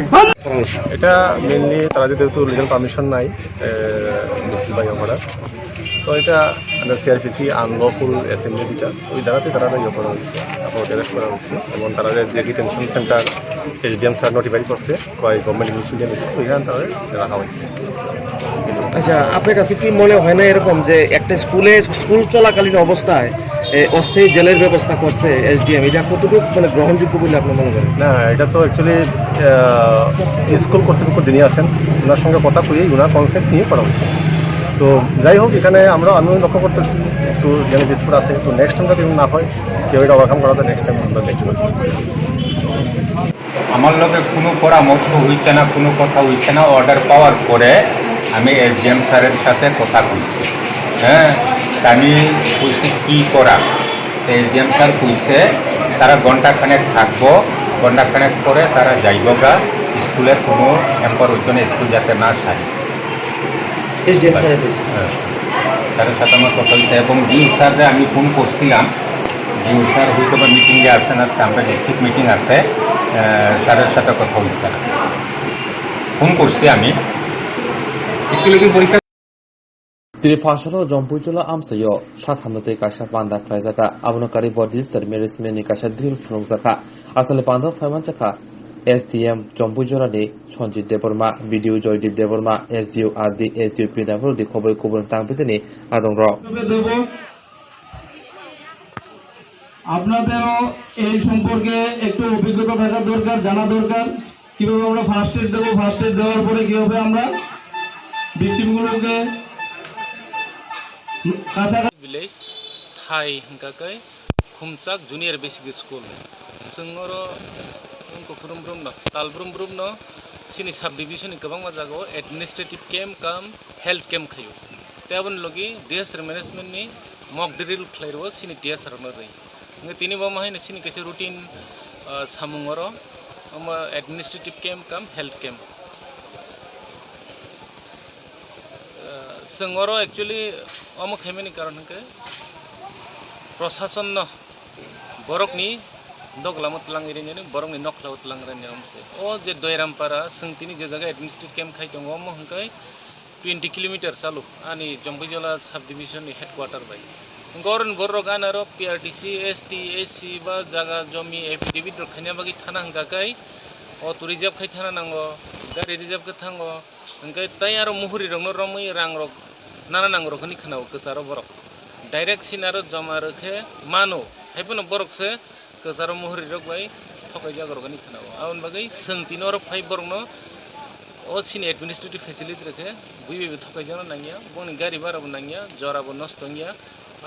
এটা মেইনলি তারা যেহেতু লিগ্যাল পারমিশন নাই, এ, মিছিল বা ইয়ে করার, তো এটা আন্ডার সিআরপিসি আনলফুল অ্যাসেম্বলি যেটা, ওই ধারাতে তারা ইয়ে করা হয়েছে, আপনার অ্যারেস্ট করা হয়েছে এবং তারা যে detention centre SDM sir notify করছে, কয় গভর্নমেন্ট ইংলিশ মিডিয়াম স্কুল, ওইখানে তাদের রাখা হয়েছে। আচ্ছা, আপনার কাছে কি মনে হয় না এরকম যে একটা স্কুলে, স্কুল চলাকালীন অবস্থায়, এ, অস্থায়ী জেলের ব্যবস্থা করছে এসডিএম, এটা কতটুকু মানে গ্রহণযোগ্য বলে আপনি মনে করেন? না, এটা তো অ্যাকচুয়ালি, আহ, স্কুল কর্তৃপক্ষ যিনি আছেন, ওনার সঙ্গে কথা কইয়েই ওনার কনসেপ্ট নিয়ে করা হয়েছে। তো যাই হোক, এখানে আমরা, আমিও লক্ষ্য করতেছি একটু যেন ডিসপুট আছে, তো নেক্সট টাইম যাতে এরকম না হয়, কেউ এটা ওভারকাম করাতে নেক্সট টাইম আমরা দেখতে পাচ্ছি। আমার লগে কোনো পরামর্শ হইছে না, কোনো কথা হইছে না। অর্ডার পাওয়ার পরে আমি এসডিএম স্যারের সাথে কথা কইছি। হ্যাঁ, তা আমি কইছি কী করা, এসডিএম স্যার কইছে তারা ঘন্টা খানেক থাকবো, ঘন্টা খানেক পরে তারা যাইবগা। স্কুলে কোনো হ্যাম্পার হইতো না, স্কুল যাতে না ছাড়ে। এসডিএম স্যারের কাছে। হ্যাঁ, স্যারের সাথে আমার কথা হয়েছে এবং ডিউ স্যাররে আমি ফোন করছিলাম। স্যার হয়তো বা মিটিংয়ে আসছেন, আজকে আমরা ডিস্ট্রিক্ট মিটিং আছে, আহ, স্যারের সাথে কথা হয়েছে, ফোন করছি আমি। স্কুলে কি পরীক্ষা? Tini Phasalno Jompuijola amchaio sathamno tei kaisa panda khlaijakha. Abono karwi bo digital management ni kaisa drill phunukjakha. Aswkni panda phaimanjakha S D M Jompuijola ni Sanjit Debbarma, B D O Joydeep Debbarma, S D O R D, S D O P W D khoboi kubun tangpitini adongrok. আপনাদেরও এই সম্পর্কে একটু অভিজ্ঞতা থাকা দরকার, জানা দরকার, কিভাবে আমরা ফার্স্ট এড দেবো, ফার্স্ট এড দেওয়ার পরে কিভাবে আমরা ভিকটিমগুলোকে কাছাকাছি Village, Thai hwnkha khe Khumchak Junior Basic School. Chwng oro wngkha brum brum no, tal brum brum no, chini sub division ni kwbangma jagao administrative camp cum health camp khaio. Tei aboni logi disaster management ni mock drill khlai rwo chini T S R rokno rwi. Hwnkhe tini bo ma haino chini kaisa routine, ah, samung oro, omo administrative camp cum health camp. Ah, chwng oro actually omo khaimani karon hwnkhe prosasonno borokni doglamo twlangwi rwnani, borokni nokhlao twlang rwnani omo se. O je Doirampara chwng tini je jaga administrative camp khai tongo, omo hwnkhe twenty kilometer chalo ani Jompuijola sub division ni headquarter bai. Hwnkhe oroni borok rok ani aro P R T C, S T, S C ba jaga jomi affidavit rok khaina bagwi thana hwnkha khe auto reserve khai thana nango, gari reserve khe thango, hwnkhe tei aro muhuri rokno romwi rang rok nana nango rok hwnwi khwnao kwcharo borok. Direct sini aro joma rwkhe mano, haiphano borok se kwcharo muhuri rok bai thokaijak rok hwnwi khwnao. Aboni bagwi chwng tini oro phai borokno o chini administrative facility rwkhe buibai bo thokaijakna nangya, bongni gari bara bo nangya, jora bo nosto wngya,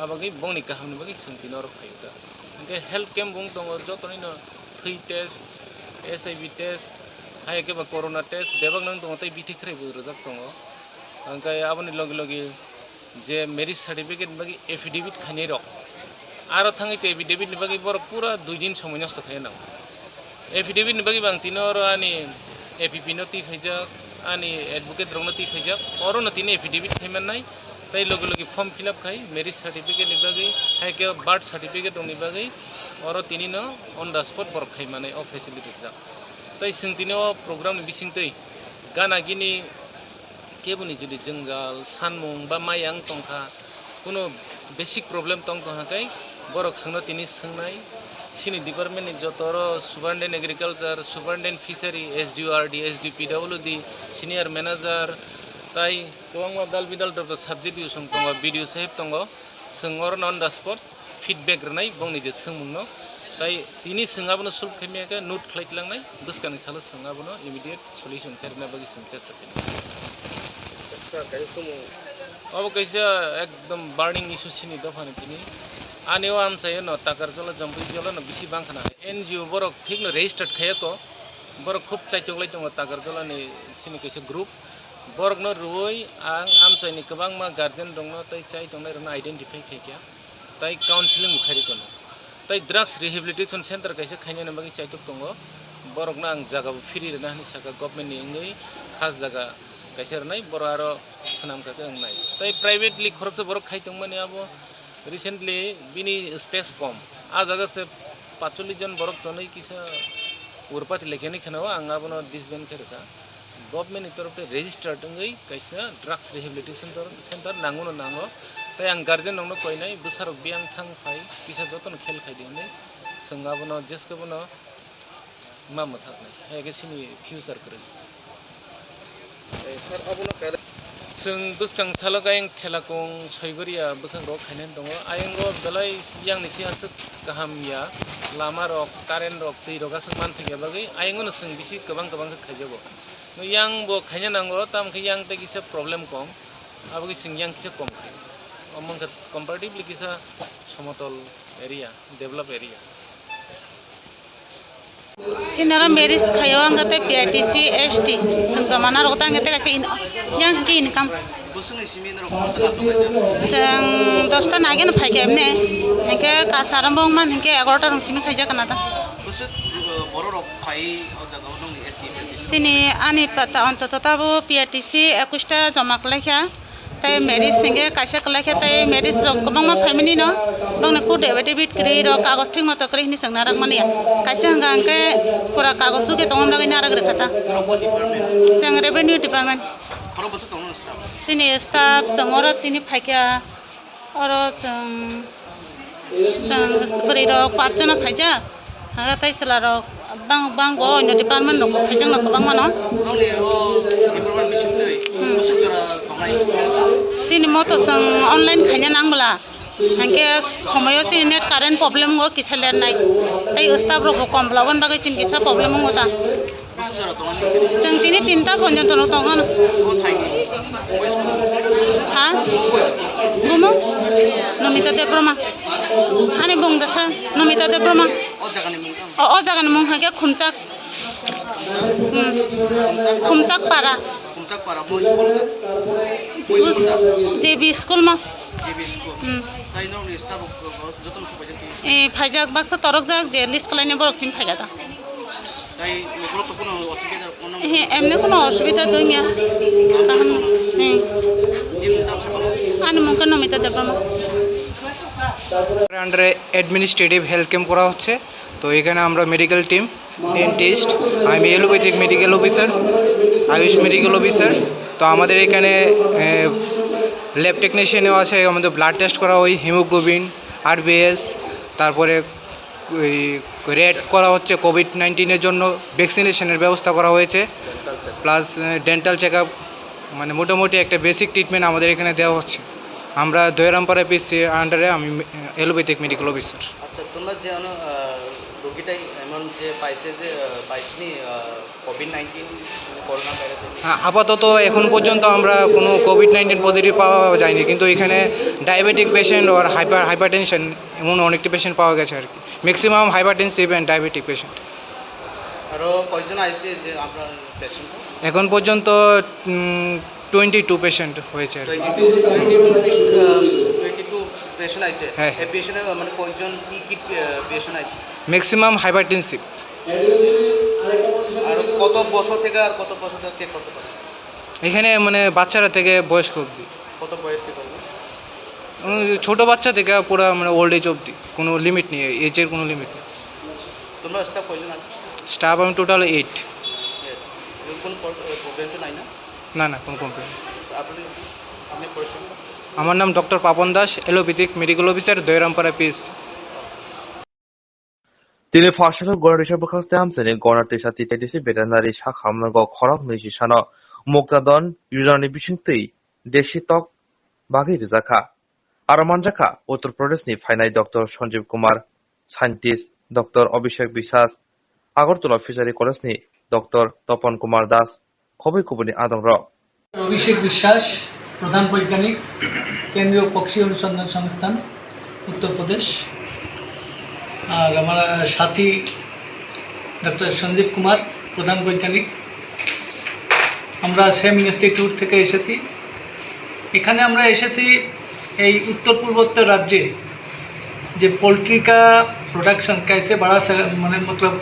a bagwi bongni kahamni bagwi chwng tini oro phaio da. Hwnkhe health camp bo wng tongo, jotono thwi test, H I V test, hai khe ba corona test bebak no wng tongo tei bithi kwrwi bo rwjak tongo. Hwnkhe aboni logi logi je marriage certificate ni bagwi affidavit khainai rok, aro thangwi tei affidavit ni bagwi borok pura dui din somoi nosto khaina nango. Affidavit ni bagwi bo ang tini oro ani A P P no twi phaijak, ani advocate rok no twi phaijak, oro no tini affidavit khai mannai, tei logi logi form fill up khai marriage certificate ni bagwi, hai khe birth certificate rok ni bagwi oro tini no on the spot borok khai manai o facility rijak. Tei chwng tini o program ni bising twi gana gini keboni jodi jwngjal, sanmung ba mayang tongkha, kuno basic problem tong tongkha khe borok chwngno tini swngnai, chini department ni joto oro Superintendent Agriculture, Superintendent Fishery, S D O R D, S D O P W D, Senior Manager, tai kwbangma dal bidal joto subject o chwng tongo, B D O saheb tongo, chwng oro on the spot feedback rwnai bongni je swngmungno, tai tini chwng abono solve khaimaya khe note khlai tlangnai, bwskangni salo chwng abono immediate solution khe rwna bagwi chwng chesta khainai. Sir, kaisa swngmung. Obo kaisa ekdom burning issue chini dophani tini. Ani o amchaio no Takarjola, Jompuijola no bisi bangkhana. N G O borok thikno registered khaiya kho. Borok khub chaitok lai tongo Takarjola ni chini kaisa group. Borokno rwui ang amchaini kwbangma guardian rokno tei chai tongnai rokno identify khaikha. Tai counseling bo khairi kono. Tai drugs rehabilitation center kaisa khainani bagwi chaitok tongo. Borokno ang jaga bo free rwna hwnwi sakha, government ni wngwi khas jaga kaisa rwnai, borok aro swnam kha khe wngnai. Tai privately khoroksa borok khai tongmani abo recently bini space kom. A jaga se pacholish jon borok tonwi kisa urpati lekhe hwnwi khwnao, ang abono disband khe rwkha. Government ni torof tei registered wngwi kaisa drugs rehabilitation center nango no nango. Tai ang guardian rokno koinai, bwsarok biyang thang phai kisa jotono khel khai di hwnwi chwng abono jeskhe bono ma mwthaknai, hai khe chini future kwrwi. Eh, sir, abono kare. Chwng bwskang salo khe ayang thela kong soibaria bwkhak rok khainani tongo. Ayang o belai yang ni si aswk kaham ya, lama rok, current rok, twi rok aswk manthok ya bagwi ayang o no chwng bisi kwbang kwbang khe khaijago. Yang bo khaina nango, tamo khe yang tei kisa problem kong, abo khe chwng yang kisa kom khai. Omo wngkha comparatively kisa somotol area, develop area. Chini oro marriage khaio, ang tei P I T C, S T, chwng joma narwgo, tei ang tei kaisa in-, yang hwnkhe income. Chwng dosta nai geno phaikha emne, hwnkhe kasaro bongman hwnkhe egarotarok simi khaijak kana ta. Bwswk, uh, bororok phai o jaga o nongni S T P F ni? Chini ani pata ontoto tabo P I T C ekusta joma kwlaikha. Tei marriage hingke kaisa kwlai khe tei marriage rok kwbangma family no bangni kuk affidavit kwrwi rok kagoj thik moto kwrwi hinwi chwng narak mani ya. Kaisa hwnka hwnkhe pura kagoj sukhe tongmani bagwi narak rwkha ta. Chwng revenue department. Khorok bwswk tongo staff? Chini staff chwng oro tini phaikha oro chwng Chwng bwrwi rok pachjona phaijak, hwnka tei chwla rok bang bang bo oino department rok bo phaijak no kwbangma no. Nongni o department bisingtwi Hmm. bwswk jora tongnai? Chini moto chwng online khaina nang bwla, hwnkhe somoyo chini net current problem o kisa ler nai, tei staff rok bo kom bwla, oboni bagwi chini kisa problem wngo ta. Chwng tini tinta ponjonthono tongkha no. Ha? Bumung? Nomita Debbarma. Ani bung dasa Nomita Debbarma. O, o jagani mung hwnkhe Khumchak. Hmm. Khumchak para. J B school ma. Hmm. Eh, phaijak baksa torokjak je list khlainai borok simi phaikha ta. Ehe, emni kono osubida to wngya. Kaham, eh. Ani mung khe Nomita Debbarma. Under administrative health camp করা হচ্ছে। তো এখানে আমরা medical team, dentist, আমি allopathic medical officer, Ayush medical officer. তো আমাদের এখানে ল্যাব টেকনিশিয়ানও আছে, আমাদের ব্লাড টেস্ট করা হয়, হিমোগ্লোবিন, আরবিএস, তারপরে ওই রেড করা হচ্ছে কোভিড নাইন্টিনের জন্য, ভ্যাকসিনেশনের ব্যবস্থা করা হয়েছে, প্লাস ডেন্টাল চেক আপ, মানে মোটামুটি একটা বেসিক ট্রিটমেন্ট আমাদের এখানে দেওয়া হচ্ছে। আমরা দয়ারামপাড়া পিসি আন্ডারে আমি এলোপ্যাথিক মেডিকেল অফিসার। আচ্ছা, তোমরা যে অন-, আহ, রোগীটাই এমন যে পাইছে যে, আহ, পাইছনি, আহ, কোভিড নাইন্টিন, করোনা ভাইরাস এমনি? হ্যাঁ, আপাতত এখন পর্যন্ত আমরা কোনো কোভিড নাইন্টিন পজিটিভ পাওয়া যায়নি, কিন্তু এখানে ডায়াবেটিক পেশেন্ট আর হাইপার হাইপারটেনশন এমন অনেকটা পেশেন্ট পাওয়া গেছে আর কি। Maximum hypertensive and diabetic patient. আরও কয়জন আইছে যে আপনার পেশেন্ট? এখন পর্যন্ত টোয়েন্টি টু পেশেন্ট হয়েছে আর কি। Twenty two, twenty two, twenty two patient আইছে। হ্যাঁ। এই পেশেন্টে মানে কয়জন, কি কি পেশেন্ট আইছে? Maximum hypertensive. আর কত বছর থেকে আর কত বছর চেক করতে পারে? এখানে মানে বাচ্চারা থেকে বয়স্ক অবধি। কত বয়স থেকে হবে? উম, ছোট বাচ্চা থেকে পুরো মানে ওল্ড এজ অবধি, কোনো লিমিট নেই, এজের কোনো লিমিট নেই। তোমরা স্টাফ কয়জন আছো? স্টাফ আমি টোটাল এইট। এর কোনো প্রব-, এ, প্রবলেম তো নাই না? না, না, কোনো প্রবলেম নেই। আচ্ছা, আপনি, আপনি পরিচয়? আমার নাম doctor Papan Das, allopathic medical officer, Dayarampara PS. Tini phaisalo gwnang risa bwkhak tei amchaini gwnang twisa twi tei desi veterinary sak hamnago khorok nwi sisano mukta don yojnani bisingtwi desi tok bagwi rijakha. Aro manjakha Uttar Pradeshni phainai Doctor Sanjeev Kumar, scientist Doctor Abhishek Biswas, Agartala Fishery College-ni Doctor Tapan Kumar Das, khobwi kubuni adongrok. অভিষেক বিশ্বাস, প্রধান বৈজ্ঞানিক, কেন্দ্রীয় পক্ষী অনুসন্ধান সংস্থান, উত্তর প্রদেশ। আর আমার সাথী ডক্টর সঞ্জীব কুমার, প্রধান বৈজ্ঞানিক। আমরা সেম ইনস্টিটিউট থেকে এসেছি। এখানে আমরা এসেছি এই উত্তর পূর্বোত্তর রাজ্যে যে পোলট্রি কা প্রোডাকশন কাইসে বাড়া সা-, মানে মতলব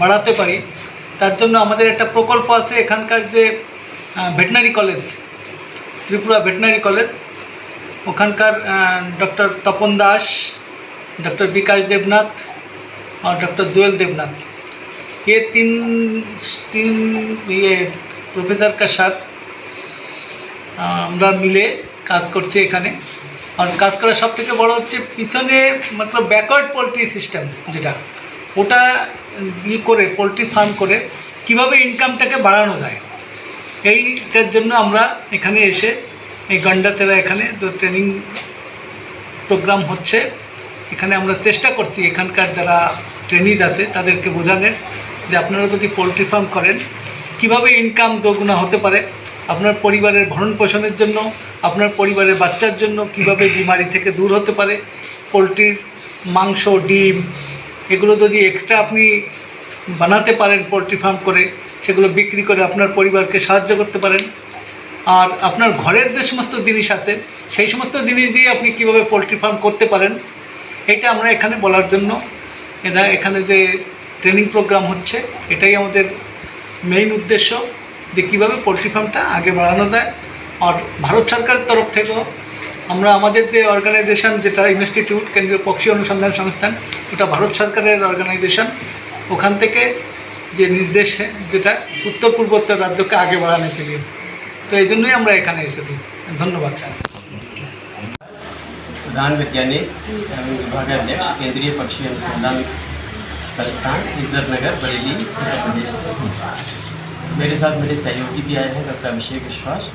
বাড়াতে পারি, তার জন্য আমাদের একটা প্রকল্প আছে। এখানকার যে, আহ, veterinary college, Tripura veterinary college, ওখানকার, আহ, ডক্টর তপন দাস, ডক্টর বিকাশ দেবনাথ আর ডক্টর জুয়েল দেবনাথ, ये तीन, तीन ये प्रोफेसर का साथ, আহ, আমরা মিলে কাজ করছি এখানে। আর কাজ করার সব থেকে বড় হচ্ছে পিছনে, মতলব, ব্যাকওয়ার্ড পোলট্রি সিস্টেম যেটা, ওটা ই করে, পোলট্রি ফার্ম করে কিভাবে ইনকামটাকে বাড়ানো যায়, এইটার জন্য আমরা এখানে এসে এই গন্ডাছড়া এখানে যে ট্রেনিং প্রোগ্রাম হচ্ছে, এখানে আমরা চেষ্টা করছি এখানকার যারা ট্রেনিজ আছে তাদেরকে বোঝানোর যে আপনারা যদি পোলট্রি ফার্ম করেন, কিভাবে ইনকাম দুগুণা হতে পারে, আপনার পরিবারের ভরণ পোষণের জন্য, আপনার পরিবারের বাচ্চার জন্য কিভাবে বিমারি থেকে দূর হতে পারে। পোলট্রির মাংস, ডিম, এগুলো যদি এক্সট্রা আপনি বানাতে পারেন পোলট্রি ফার্ম করে, সেগুলো বিক্রি করে আপনার পরিবারকে সাহায্য করতে পারেন। আর আপনার ঘরের যে সমস্ত জিনিস আছে, সেই সমস্ত জিনিস দিয়ে আপনি কীভাবে পোলট্রি ফার্ম করতে পারেন, এটা আমরা এখানে বলার জন্য, এরা এখানে যে ট্রেনিং প্রোগ্রাম হচ্ছে, এটাই আমাদের মেইন উদ্দেশ্য, যে কীভাবে পোলট্রি ফার্মটা আগে বাড়ানো যায়। আর ভারত সরকারের তরফ থেকেও আমরা আমাদের যে অর্গানাইজেশন, যেটা ইনস্টিটিউট, কেন্দ্রীয় পক্ষী অনুসন্ধান সংস্থান, ওটা ভারত সরকারের অর্গানাইজেশন। ওখান থেকে যে নির্দেশ, যেটা উত্তর পূর্বোত্তর রাজ্যকে আগে বাড়ানো কে লিয়ে, তো এই জন্যই আমরা এখানে এসেছি। ধন্যবাদ। प्रधान वैज्ञानिक एवं विभागाध्यक्ष, केंद्रीय पक्षी अनुसंधान संस्थान, इज्जत नगर, बरेली, उत्तर प्रदेश से हूँ। मेरे साथ मेरे सहयोगी भी आए हैं, डॉक्टर अभिषेक विश्वास।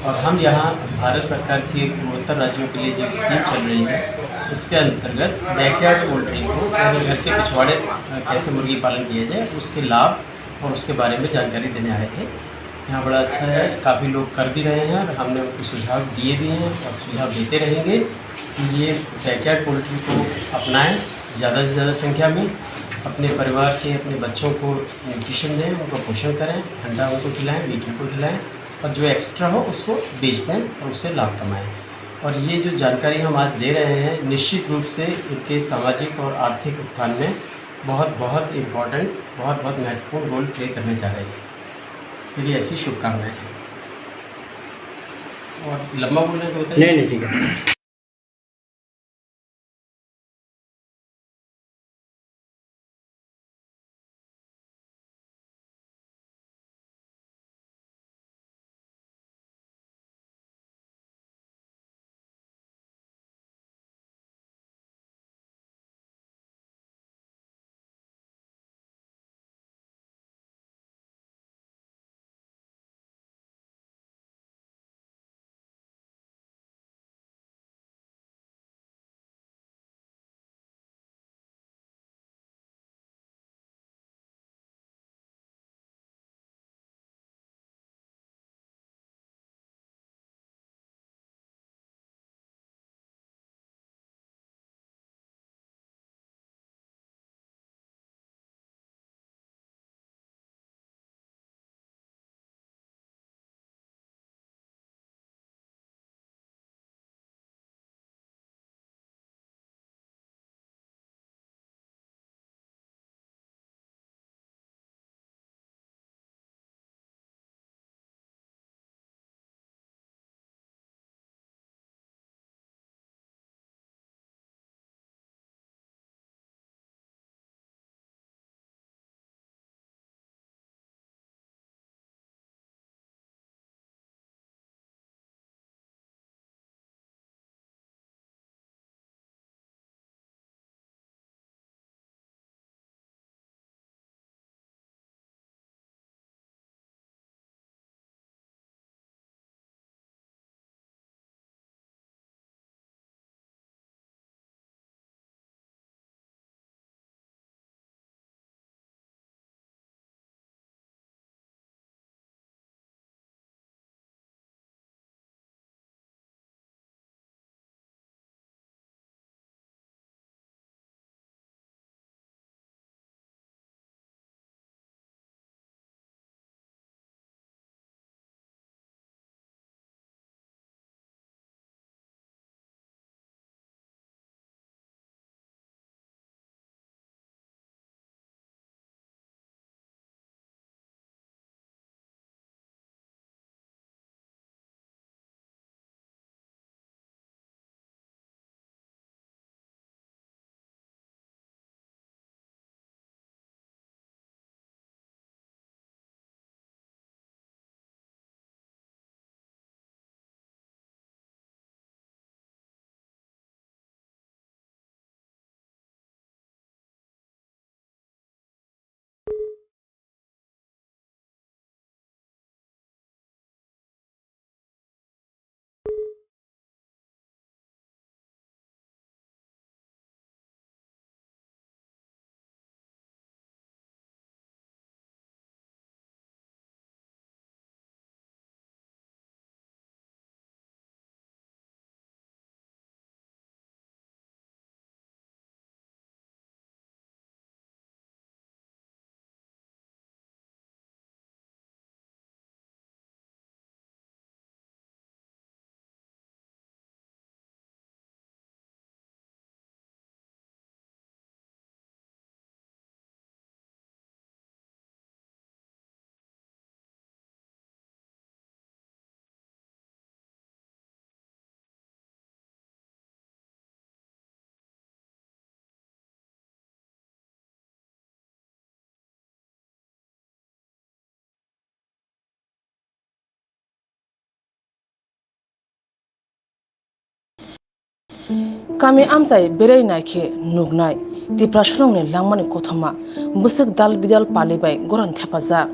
और हम यहाँ भारत सरकार के पूर्वोत्तर राज्यों के लिए जो स्कीम चल रही है, उसके अंतर्गत बैकयार्ड पोल्ट्री को, यानी घर के पिछवाड़े, अ, कैसे मुर्गी पालन किया जाए, उसके लाभ और उसके बारे में जानकारी देने आए थे। यहाँ बड़ा अच्छा है, काफ़ी लोग कर भी रहे हैं और हमने उनको सुझाव दिए भी हैं और सुझाव देते रहेंगे कि ये बैकयार्ड पोल्ट्री को अपनाएं, ज़्यादा से ज़्यादा संख्या में अपने परिवार के, अपने बच्चों को न्यूट्रिशन दें, उनको पोषण करें, अंडा उनको खिलाएं, मीट उनको खिलाएं और जो एक्स्ट्रा हो उसको बेच दें और उससे लाभ कमाएं। और ये जो जानकारी हम आज दे रहे हैं, निश्चित रूप से इनके सामाजिक और आर्थिक उत्थान में बहुत, बहुत इम्पोर्टेंट, बहुत, बहुत महत्वपूर्ण रोल प्ले करने जा रही है। मेरी ऐसी शुभकामनाएं हैं। और लंबा बोलने को होता है? नहीं, नहीं, ठीक है। Kami amchai berai nai khe nuknai, Tiprasarokni langmani kothoma bwswk dal bidal pali bai goran thepajak.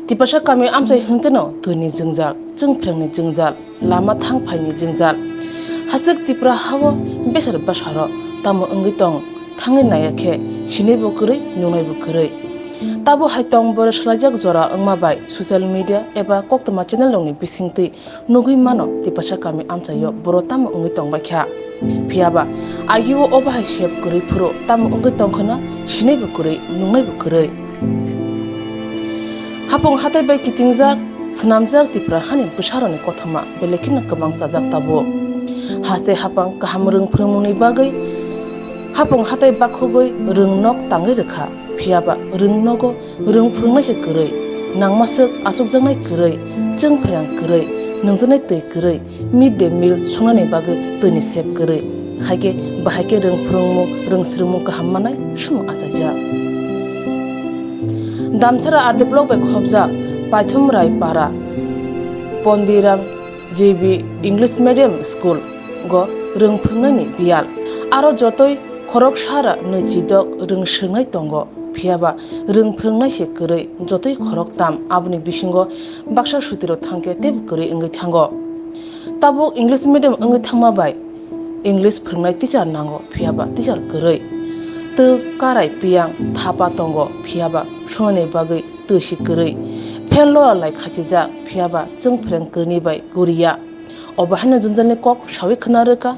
Tiprasa kami amchai hwnkeno twini jwngjal, chwngphrengni jwngjal, lama thang phaini jwngjal. Haswk Tipra hao besar bwsarok tamo wngwi tong thangwi naiya khe sinaibo kwrwi, nungnaibo kwrwi. Tabo hai tong bore swlaijak jora wngma bai social media eba koktwma channel rokni bisingtwi nugwi mano Tiprasa kami amchaio boro tamo wngwi tongbaikha. Phiyaba agio obo hai sep kwrwi phuru tamo wngwi tongkhwna sinaibo kwrwi, nungnaibo kwrwi. Hapung hatai bai kitingjak, swnamjak Tipra hani bwsarokni kothoma belai kheno kwbang chajak tabuk. Haste hapang kaham rwng phrwngmungni bagwi hapung hatai bakhogwi rwng nok tangwi rwkha, phiyaba rwng nogo rwng phrwngnai se kwrwi, nangmaswk achukjaknai kwrwi, chwng phaiyang kwrwi, nungjaknai twi kwrwi, mid day meal sungnani bagwi twini sep kwrwi, hai khe bahai khe rwng phrwngmung, rwng swrwngmung kaham manai sumung achaijak. Damsara R D block bai khobjak Paithom Rai Para Pondiram J B English Medium School go rwng phrwngnani biyal. Aro jotoi khorok sara nwi chidok rwng swrwngnai tongo, phiyaba rwng phrwngnai se kwrwi jotoi khorok tam, aboni bisingo baksa sutiro thangkhe teibo kwrwi wngwi thango. Tabuk English medium wngwi thangma bai English phrwngnai teacher nango, phiyaba teacher kwrwi. Twk karai piyang thapa tongo, phiyaba sungnani bagwi twi si kwrwi. Phen lora lai khachijak, phiyaba chwng phreng kwrwini bai guriya. Obo haino jwnjalni kok sawi khna rwkha,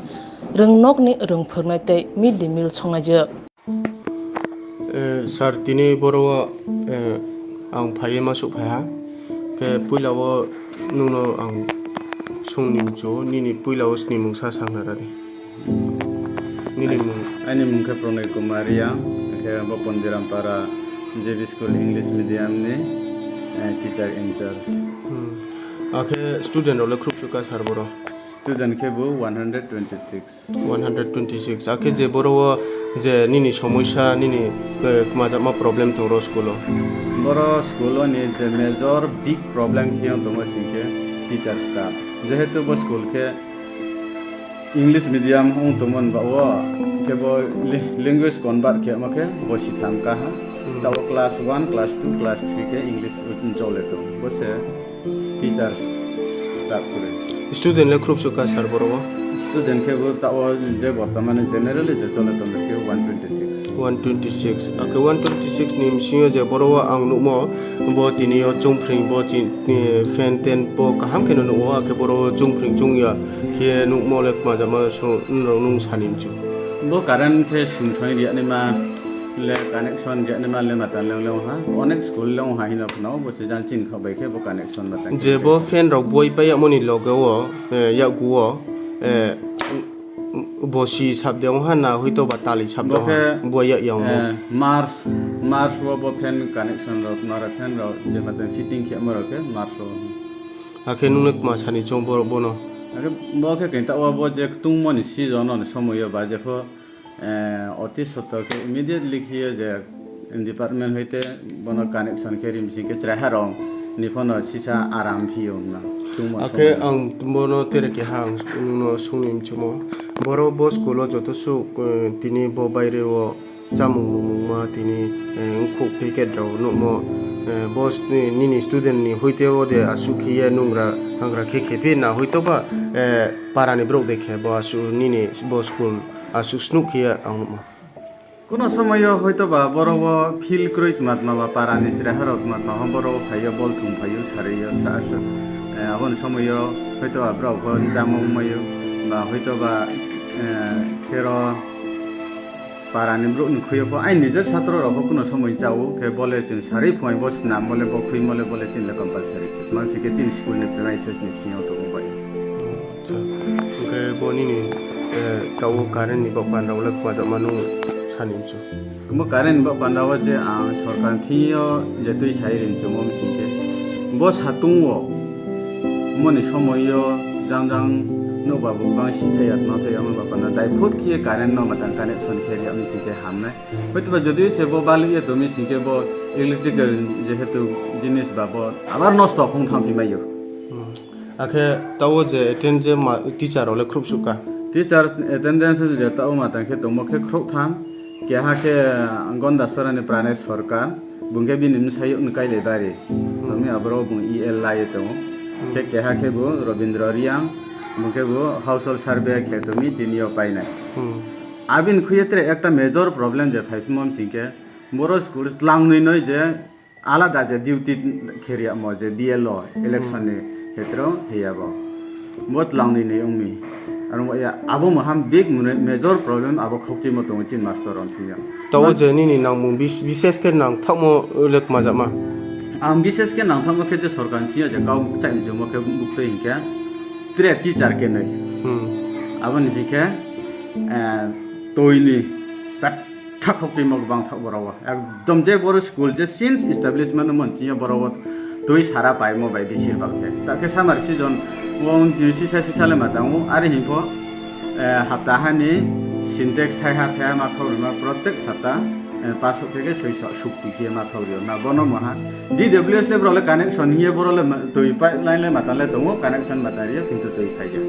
rwng nokni rwng phrwngnai tei mid day meal songnaijak. Eh, sir, tini boro o, eh, ang phaiwi masuk phaiha. Khe puila o nwngno ang sungni mchu, nini puila o snimung sa sakna radi. Nini mung? Aini mung khe Pranay Kumar Riya, khe bo Pondiram Para J B School English Medium ni, eh, teacher in charge. Hmm. Akhe student rok le khrup sukha sir boro? Student khe bo one hundred twenty-six. One hundred twenty-six. Akhe je boro o je nini somosya, nini, eh, kwmajakma problem tong ro school o? Boro school o ni je major big problem khe wng tongo sing khe teacher staff. Jehetu bo school khe English medium wng tongmani ba o khe bo li-, language convert khe omo khe bo sitham kaha. Hmm. Tabo class one, class two, class three khe English chole tong. Bo se teachers staff kwrwi. Student le khrup sukha sir boro o? Student khe bo tabo je bortomane generally je chole tong khe one twenty-six. One twenty-six. Akhe one twenty-six ni bisingo je boro o ang nukmo bo tini o chungphring bo chin-, eh, fan ten bo kaham kheno nukgo, akhe boro o chungphring chungya khe nukmo le kwmajakma so norok nung sani mchu. Bo current khe sumsoi riyani ma le connection riyani ma le mata le le ha. Onek school le ha hino phano bo se jan chin kha bai khe bo connection mata. Je bo fan rok buai pai yamoni loge o, eh, yakgu o, eh, Bo si sabde wngha na hoito ba tali sabde wngha? Bo khe, bo ya, ya wngmo. Eh, March, March o bo fan connection rok, nara fan rok, je mate fitting khe mo rok khe March o. Hakhe nung le kwma sani chong borok bono? Hakhe bo khe kinta o bo je tungmo ni season o ni somoy o ba je pho, eh, oti soto khe immediately khiyo je department hoite bono connection khe rim sing khe chwraiha rok ni phano sisa aram phiyo wngna tungma. Akhe somono ang bono tere keha ang s-, no sungni mchumo. Boro bo school o joto suk, eh, tini bo baire o chamung nungmung ma tini, eh, wngkhuk packet rok nukmo. Eh, bo s-, ni, nini student ni hoite o de asuk khiye nungra hangra khe khephi na hoito ba, eh, para ni borok de khe bo asuk nini bo school asuk snuk khiye ang nukmo. Kuno somoyo hoito ba borok o feel kwrwi tma tma ba para ni chwrai harok tma tma ho borok o phaio bol thum phaio sario sa, sa, eh, aboni somoyo hoito ba borok bo jama wngmaio ba hoito ba, eh, kero para ni borok ni khuyo pho ai nijer satro rok bo kuno somoi chao khe bole chwng sarwi phunai bo snam mole bo khwi mole bole chini le compulsory se. Tma hwn se khe chini school ni premises ni bisingo tongo bai. Hwnkhe bo nini, eh, tabuk current ni bok panda ulak kwmajakma nung sani mchu. Bo current ni bok panda o je ang sorkar thio je twi sai ri mchumo msing khe bo satung o moni somoi o jang jang nokbar bo bang sithai ya tma thai ya bok panda dai phut khe current no matang connection khe ri msing khe hamnai. Hoito ba jodi se bo balik ya to msing khe bo electrical jehetu jinis ba bo abar nosto phung thang phi mai o. Hmm. Akhe tao je attend je ma, teacher rok le khrup sukha. Teacher attendance je tao ma tang khe tongmo khe khrouh tham, keha khe Gondasora ni Pranesh Sarkar, bung khe bini bwsai wng Kailai Bari, tongmi aboro bung E L lai tongo, khe keha khe bo Robindra Riang, bung khe bo household survey khe tongmi tini o painai. Hmm. Abini khuye tere ekta major problem je phai phimo sing khe, boro school tlangnwi noi je alada je duty khe riyamo je B L O election ni hetero heya bo. Bo tlangnwi ni wngmi. Aro ya abo moham big mune-, major problem abo khokchimo tongo chin master on thwiya. Tabo je nini nangmung bis-, bises khe nangthakmo le kwmajakma. Ang bises khe nangthakmo khe je sorkar ni thwiya je kau chai mjongmo khe buktwi hinkhe tre teacher khe nwi. Hmm. Aboni sing khe, eh, toini pet Thak khok twi mok bang thok borok o. Ekdom je boro school je since establishment mon chiya borok o twi sara paimo bai bisir bak khe. Ta khe summer season o sisa sisa le ma tango. Ari hingkho, eh, hapta hani Sintex thaiha thaiha ma thok rima protek sapta, eh, paso theke soiso sukti khe ma thok rio. Na bono maha D W S le bro le connection hiye boro le ma-, twi pipeline le mata le tongo connection mata rio kintu twi phai ya.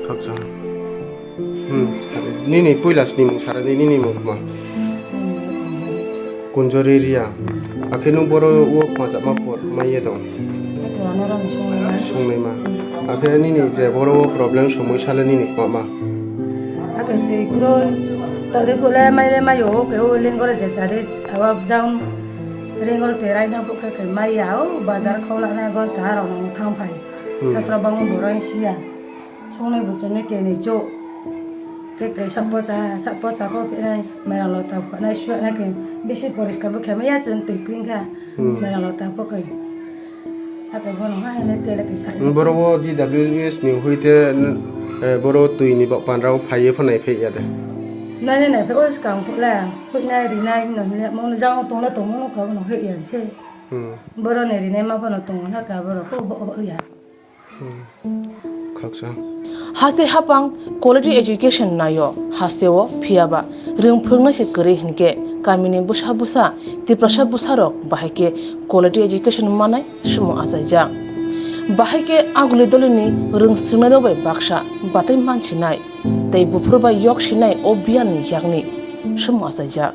Khaksa. Hmm, sari. Nini puila sini mung sara di nini mung ma. Kunjori Ria. Akhe nung boro o ma jama por ma ye dong. Sungnai ma. Akhe nini je boro o problem somoi sale nini kwa ma. Akhe tei kro tade kule mai le mai o ke o lengore je chade awa jam rengol te rai na pokhe ke mai ya o bazar khawla na gol ta rong thang phai. Hmm. Satra bang borang sia. Songnai buchungnai kenui chuk. Khe kaisa pocha, sa pocha kho phinai, mairang lota phanai, suyanai khe bisi poriskar bo khe maya chwng twi kwing kha, hmm, mairang lota pho khe. Hakhe bono ha hwnwi tele kaisa. Boro o D W S ni hui te, eh, boro twi ni bok pandra o phaiye phanai phe ya de. Nai nai nai phe o skang phuh la, phuinai rinai no hwnle, mo jang tongla tongmo no kha bono he ya se. Hmm. Boro ni rinai ma bono tongo na ka boro ko bo ya. Khaksa. Haste hapang quality education naio hasteo phiyaba rwng phwrwngnai se kwrwi hinkhe kamini bwsa bwsa Tiprasa bwsarok bahai khe quality education manai sumo achaijak. Bahai khe aguli dolini rwng swrwngnairok bai baksa batwi mansinai tei buphuru bai yok sinai o biyani yakni sumo achaijak.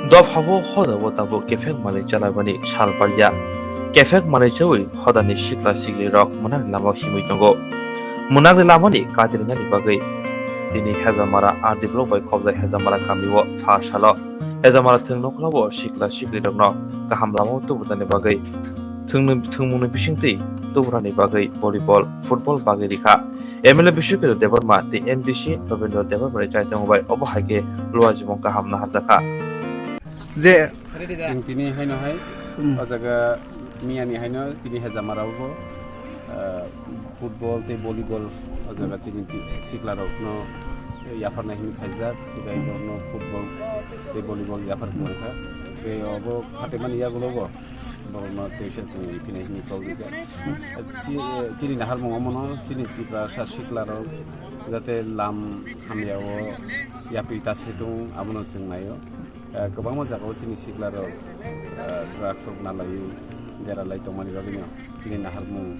Dophao hodao tabuk kephek manwi chalaimani sal barya. Kephek manwi chawi hodani sikla siklirok mwnakni lamao himwi tongo. Mwnakni lamani katirinani bagwi tini Hezamara R D block bai khobjak Hezamara kamio pha salo Hezamara thwng nokhlao sikla siklirokno kaham lamao tubunani bagwi thwngni-, thwngmungni bisingtwi tubunani bagwi volleyball, football bagwi rikha. M L A Biswakito Debbarma tei M D C Rabindra Debbarma ni chaitongo bai obo hai khe luajimung kaham naharjakha. Je chwng tini haino hai, hmm, o jaga miyani haino tini Hezamara o, ah, football tei volleyball o jaga chini ti-, siklarokno yapharnai hwnwi khaijak, tei borokno football tei volleyball yaphar khlaikha. Tei obo phatimani yagulogo borokno teisa chwng riphinai hwnwi kok rijak. Chi-, chini naharmung omono chini Tiprasa siklarok jate lam hamyao yapri ta se tongo, abono chwng naio. Eh, kwbangma jagao chini siklarok, eh, drugs rok nalaiwi deralai tongmani bagwino chini naharmung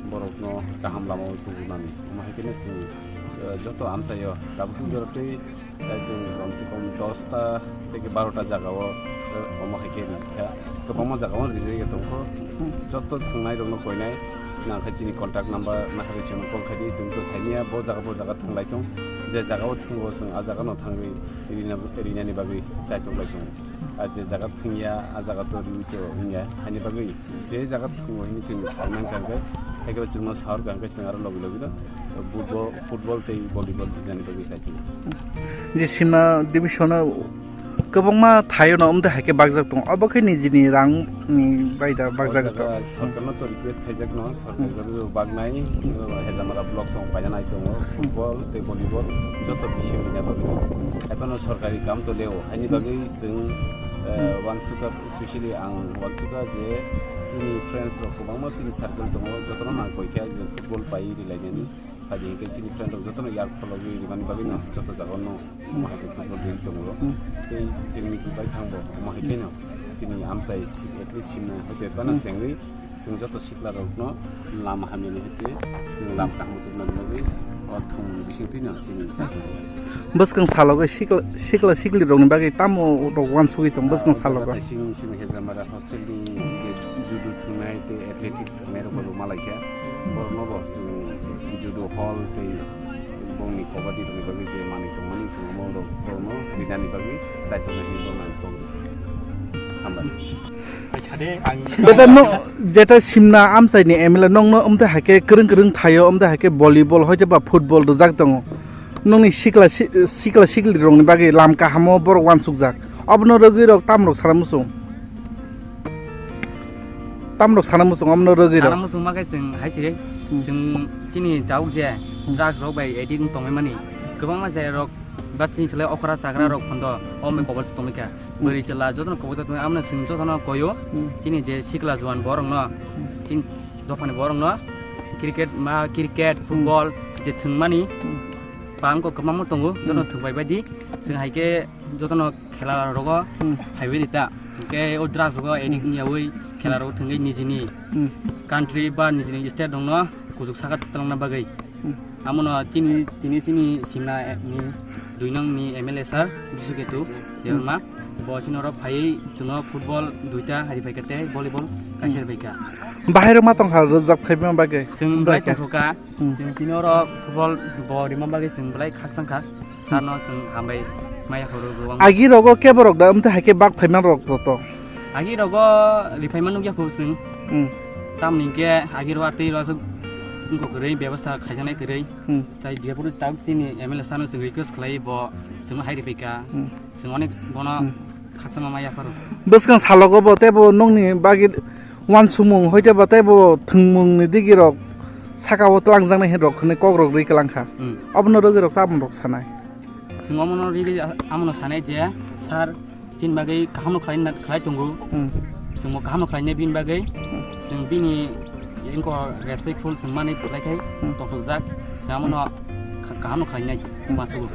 borokno kaham lamao tubunani. Omo hai kheno chwng, eh, joto amchaio tabuk suk jorok tei, eh, chwng komse kom dosta tei barota jagao, eh, omo hai khe rikha. Kwbangma jagao rijak ya tongkho. Joto thwngnairokno koinai nangkhe chini contact number naharwi chwngno call khaidi, chwng to saimanya bo jaga bo jaga thwnglai tong. Je jagao thwngo chwng a jagano thangwi rina-, rinani bagwi chaitok lai tongo. Ar je jaga thwngya, a jaga to riwi to wngya. Haini bagwi je jaga thwngo hwnwi chwng sai mankha hwnkhe, haikhe chwngno sahor kha hwnkhe chwng aro logi logi no football, football tei volleyball rinani bagwi chai tongo. Je sima division o kwbangma thaio no, omtwi hai khe bakjak tongo. Obo khe nijini rang ni bai da bakjak tongo. O jaga sorkarno to request khaijakno, sorkar bagwi baknai, Hezamara block song paina nai tongo, football tei volleyball joto bising rina bagwi. Ekheno sorkari kam to leo, haini bagwi chwng, eh, wansukha, especially ang wansukha je chini friends rok kwbangma chini circle tongo, jotono nang koikha je football pai rilainani. Phaidi hinkhe chini friend rok jotono yak phologwi rimani bagwino joto jagao no omo hai khe football ring tongo. Hmm. Tei chini bai thangbo omo hai kheno chini amchai si-, at least simna hoite phano, hmm, chengwi chwng joto sikla rokno lama hamyani hoite chwng lam kaham tubunani bagwi o thumni bisingtwino chini chai tongo. Bwskang salogo sikla, sikla sikli rokni bagwi tamo rok wansugwi tong bwskang salogo? Chini, chini Hezamara hostel ni je judo thwngnai tei athletics Merok bo rwma laikha, borokno bo chwng judo hall tei bongni kabaddi rwni bagwi je manwi tongmani chwng omo rok borokno rinani bagwi chaitok nai hwnwi borokno ang kok rw. Hambai. Jeta no, jeta simna amchai ni M L A nokno omtwi hai khe kwrwng kwrwng thaio, omtwi hai khe volleyball hoite ba football rwjak tongo. Nokni sikla si-, sikla sikli rokni bagwi lam kahamo borok wansukjak. Obono rwgwi rok tam rok sana muchung. Tamrok sana muchung, omono rwgwi rok. Sana muchung ma khe chwng hai se, hmm, chwng chini tabuk je, hmm, drugs rok bai addict wng tongmani, kwbangma je rok ba chini chwlai okra chagra rok phondo, o mai kobor tongwi kha. Hmm. Bwrwi chwla jotono kobor tongwi, amno chwng jotono koyo, hmm, chini je sikla juan borok no, hmm, chini dophani borok no cricket ma, cricket, hmm, football je thwngmani, hmm, bangko kwbangma tongo, jotono, hmm, thwngbai bai di, chwng hai khe jotono khela rogo, hmm, phaiwi rita. Hwnkhe o drugs rogo addict, hmm, wngyawi khela rogo thwngwi nijini, hmm, country ba nijini state rokno kuchuk saka twlangna bagwi. Hmm. Amono chini, tini chini simna ni dui nong ni M L A sir Biswaketu, hmm, Debbarma. Bo chini oro phaiwi chwngno football duita hari phaikha tei volleyball kaisa, hmm, hari phaikha. Bahai rok ma tongkha rwjak phaima bagwi? Chwng belai tongkha. Hmm. Chwng tini oro football bo rima bagwi chwng belai khakchang kha. Sir no chwng hambai maya phuru gubang. Agi rogo kebo rok da amtwi hai khe bak phaima rok to to. Agi rogo riphai ma nukya khu chwng. Hmm. Tamni hwnkhe agi rogo atwi ro aswk wngkha kwrwi, bebostha khaijaknai kwrwi. Hmm. Tai dia phuru tak chini M L A sir no chwng request khlai bo chwngno hai riphai kha. Hmm. Chwng onek bono, hmm, khakchangma maya phuru. Bwskang salogo bo tei bo nokni bagwi wansukmung hoi tei bo tei bo thwngmungni digi rok saka o twlangjaknai hin rok hinwi kok rok rwi kwlang kha. Hmm. Obono rwgwi rok tabuk rok sanai. Chwng omono rwgwi amono sanai je, sir, chini bagwi kaham no khlai na, khlai tongo. Hmm. Chwng bo kaham no khlainai bini bagwi. Hmm. Chwng bini engko respectful chwng mani khlai khai, hmm, tongthokjak. Chwng omono kha-, kaham no khlainai, hmm, uansukgo.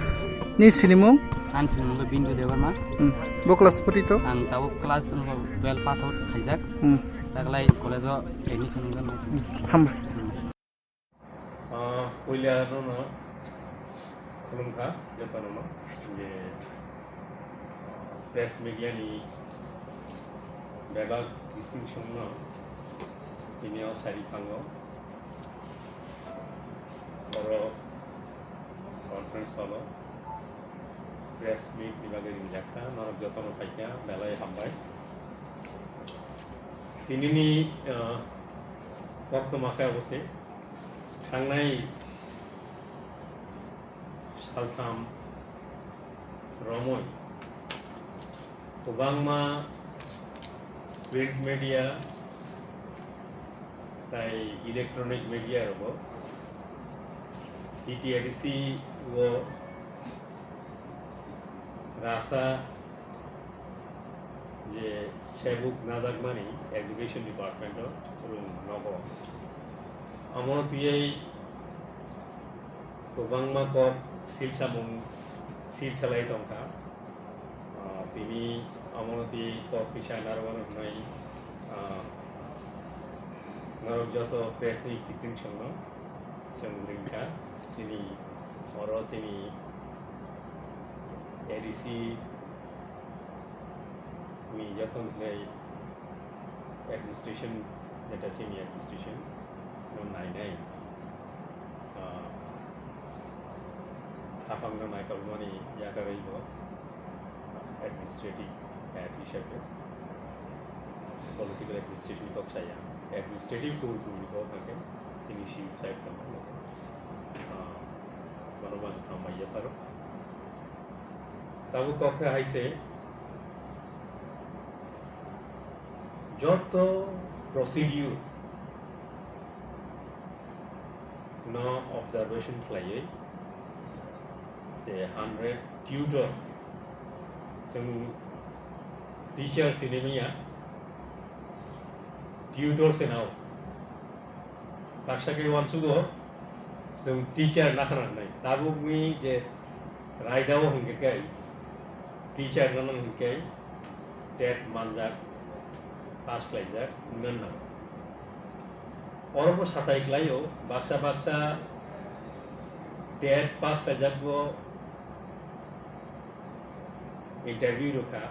Ni sinimung? Ani sinimung khe Bindu Debbarma. Hmm. Bo class pori to? Ang tabuk class, ano, twelve pass out khaijak. Hmm. Taklai college o admission wngkha. Hmm. Hambai. Ah, puila rono khulumkha jotono je, ah, Press media ni bebak bising songno tini o sari phango. Oro conference hall o press meet ni bagwi ringjak kha, norok jotono phaikha, belai hambai. Tinini, ah, koktwma khe obo se, thangnai saltham romwi kwbangma print media tai electronic media rogo T T A D C o rasa je sebuk najakmani education department o rung nogo. Omo tiyai kwbangma kok silsamung silsalai tongkha. Ah, tini omo tiyai kok kisa narwano hwnwi, ah, norok joto press ni kiching songno chwng ringkha. Tini oro chini A D C ni joto hwnwi administration, jeta chini administration no nainai, ah, haphangno naitokmani yakarwi bo administrative head hisabe political administration ni kok saya, administrative kubui kubui ni kok hwnkhe chini C E O sahib tongkha, ah, bono bo ang hambai yapharo. Tabuk kok khe hai se, joto procedure no observation khlaiwi je hundred tutor, chwng teacher sini manya, tutor se nao. Baksa khe uansugo chwng teacher nakhna wngnai. Tabukni je raidao hwnkhe khe teacher nano hwnkhe TET manjak pass khlaijak wngna nango. Oro bo satai khlaio, baksa baksa TET pass khlaijak bo interview rwkha.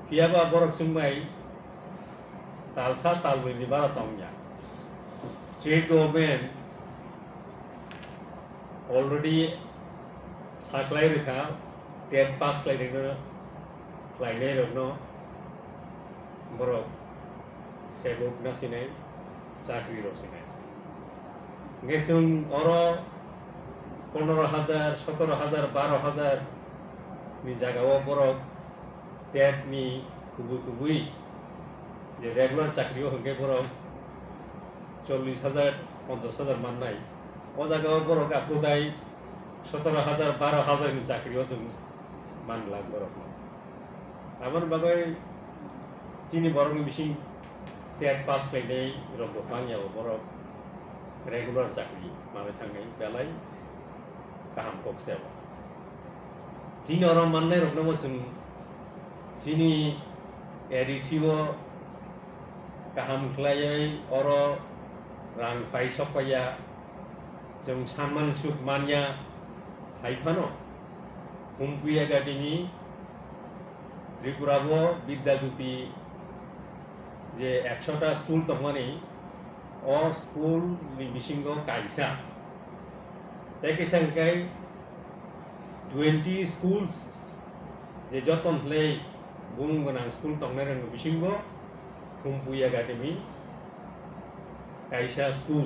Phiyaba borok chwngbai talsa talbrwi ni bara tongya. State government already sakhlai rwkha, TET pass khlainairokno, khlainairokno borok sebuk nasinai, chakri rok sinai. Hwnkhe chwng oro pondro hajar, sotoro hajar, baro hajar ni jagao borok TET ni kubui kubui je regular chakri o hwnkhe borok chollish hajar, ponchash hajar mannai. O jagao borok aphudai sotoro hajar, baro hajar ni chakri o chwng man glak borokno. Aboni bagwi chini borokni bising TET pass khlainai rok bo bangya, bo borok regular chakri manwi thangnai, belai kaham kok se abo. Chini oro mannai rokno bo chwng chini A D C o kaham khlaiwi oro rang phai sok paiya, chwng sanmani suk manya hai phano Humpui Academy Tripura o Vidya Jyoti je ekshota school tongmani, o school ni bisingo kaisa. Tei kisa hwnkhe twenty schools je joton hwlai bumung gwnang school tongnai rokni bisingo Humpui Academy kaisa school.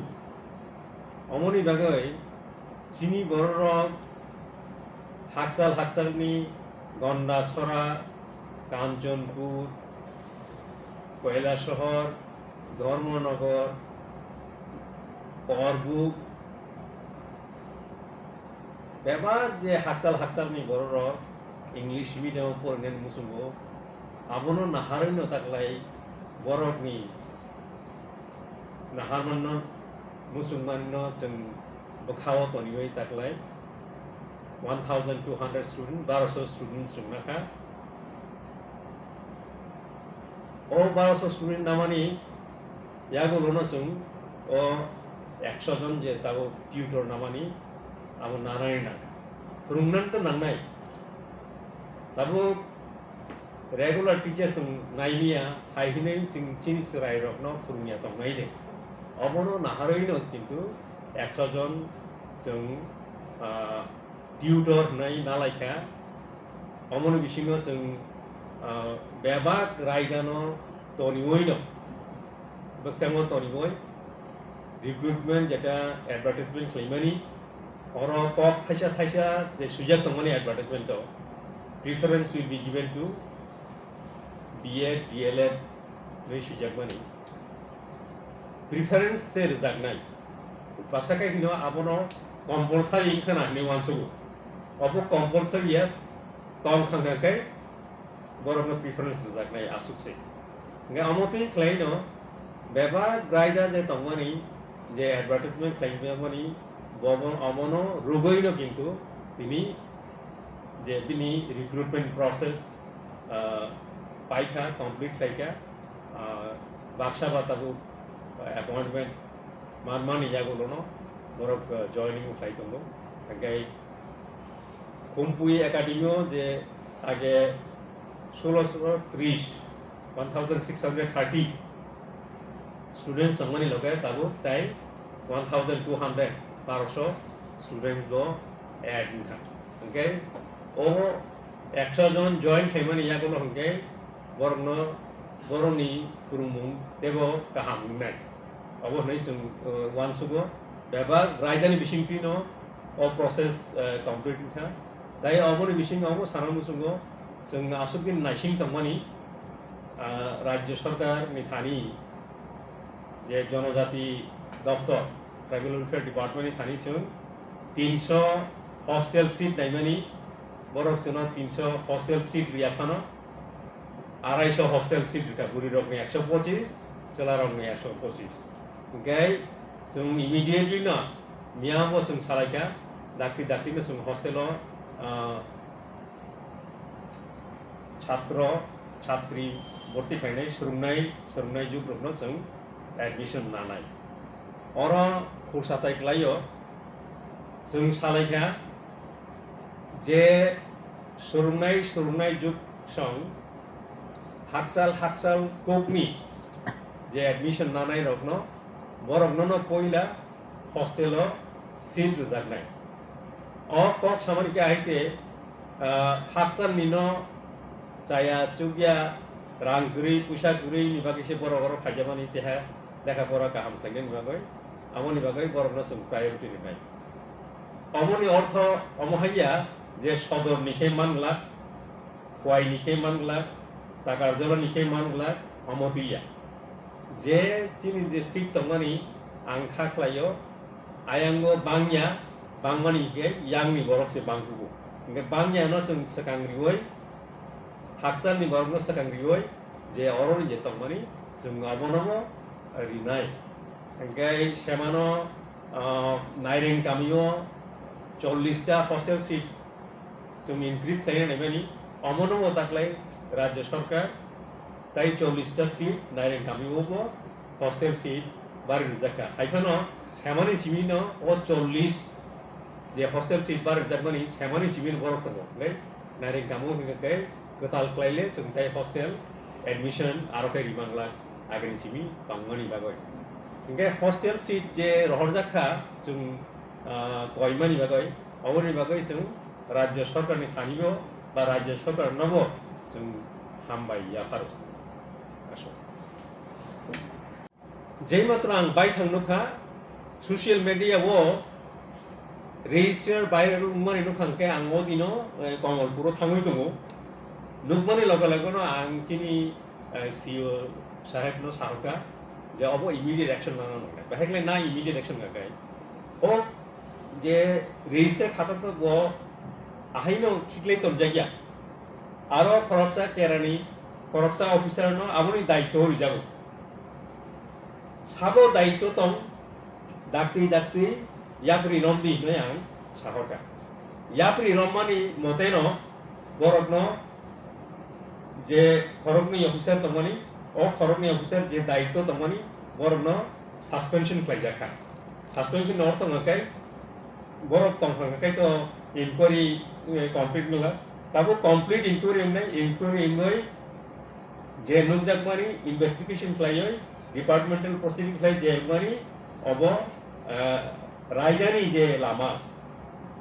Omoni bagwi chini bororok hakchal hakchalni Gondachora, Kanchanpur, Kailasahar, Dharmanagar, Korbuk, bebak je hakchal hakchalni bororok English medium o porinani muchungo, abono naharwino taklai borokni naharmanno muchungmanino chwng bwkhao toniwi taklai one thousand two hundred student, baroso student chwng nakha. O baroso student namani yagulono chwng o ekso jon je tabuk tutor namani abo nanani nangkha. Phwrwngnan to nangnai. Tabuk Regular teacher chwng naimiya, hai hinwi chwng chini chwrairokno phwrwngya tongnai de. Obono naharwino kintu ekso jon chwng, ah, tutor hwnwi nalaikha. Omoni bisingo chwng, ah, bebak raidano toniwino, bwskango toniwi recruitment jeta advertisement khlaimani, oro kok thaisa thaisa je swijak tongmani advertisement o, "Preference will be given to B Ed, D El Ed" hwnwi swijakmani. Preference se rwjaknai. Baksa khe hino abono compulsory wngkha na hinwi uansugo. Obo compulsory ya tong kha khe borokno preference rwjaknai aswk se. Hingkhe omo twi khlaino bebak raida je tongmani, je advertisement khlaimani, bobo omono rwgwino kintu tini je bini recruitment process, ah, paikha, complete khlaikha, ah, baksa ba tabuk appointment manmani yagulono borok, ah, joining khlai tongo. Hingkhe Khumpui Academy o je age sulosho tris, one thousand six hundred thirty students tongmani loge tabuk tai one thousand two hundred, barosho student bo add wngkha. Hingkhe o ekso jon join khaimani yagulo hingkhe borokno, borokni phwrwngmung teibo kaham wngnai. Obo hwnwi chwng, uh, uansugo. Bebak raidani bisingtwino o process, uh, complete wngkha. Tai oboni bisingo omo sana muchungo chwng aswk din naising tongmani, uh, Rajya Sarkar ni thani je Jonojati Doptor, Tribal Welfare Department ni thani chwng tinso hostel seat naimani, borok chwngno tinso hostel seat riya phano, araiso hostel seat rikha, bwrwirokni ekso pochis, chwlarokni ekso pochis. Hingkhe chwng immediately no miyabo chwng salaikha, dakti dakti no chwng hostel o, ah, chhatro chhatri borti khlainai, swrwngnai, swrwngnai jugrokno chwng admission nanai. Oro khursa tai klaio, chwng salaikha je swrwngnai, swrwngnai jug song hakchal, hakchal kokni je admission nanai rokno, borokno no poila hostel o seat rwjaknai. O kok samani khe hai se, ah, hakchal ni no chaya chukya, rang kwrwi, puisa kwrwi ni bagwi se borok oro phaijamani, teha lekha pora kaham khlainani bagwi, amoni bagwi borokno chwng priority rwnai. Omoni ortho omo hai ya je sodor ni khe man glak, Khwai ni khe man glak, Takarjala ni khe man glak, omo twi ya. Je chini je seat tongmani ang kha khlaio, ayango bangya, bangmani hingkhe yangni borok se bangkugo. Hingkhe bangya no chwng swkang riwi, hakchal ni borok no swkang riwi, je oro ni je tongmani chwng obono bo rinai. Hingkhe semano, ah, Naireng kamio chollish ta hostel seat chwng increase khlaina naimani, omono bo taklai Rajya Sarkar tai chollish ta seat Naireng kamio bo hostel seat bari rijak kha. Hai phano semani simi no o chollish je hostel seat bari rijakmani semani simi no borok tongo. Hingkhe Naireng kamo hingkhe kwtal khlaile chwng tai hostel admission aro khe rimang glak agini simi tongmani bagwi. Hingkhe hostel seat je rohorjak kha chwng, ah, koimani bagwi, oboni bagwi chwng Rajya Sarkar ni thani bo ba Rajya Sarkar no bo chwng hambai yapharo. Aswk. Jei matro ang baithang nukha, social media o register viral wngmani nukha, hwnkhe ang o dino, eh, Komolpuro thangwi tongo. Nukmani loge loge no ang chini, eh, C E O saheb no sahorkha je obo immediate action nana nangnai. Bahai khlai na immediate action nangnai. O je register khata to bo ahaino khiklai tonjakya. Aro khoroksa kerani, khoroksa officer no aboni daityo rijago. Sabo daityo tong, dakti dakti yapri romdi hinwi ang sahorkha. Yapri rommani moteno borokno je khoroknwi officer tongmani, o khoroknwi officer je daityo tongmani, borokno suspension khlaijakha. Suspension ni ortho hwnkhe borok tongkha hwnkhe to inquiry, eh, complete wngla. Tabuk complete inquiry wngnai, inquiry wngwi Je nukjakmani investigation khlaiwi departmental proceeding khlai je mani obo, ah, raidani je lama,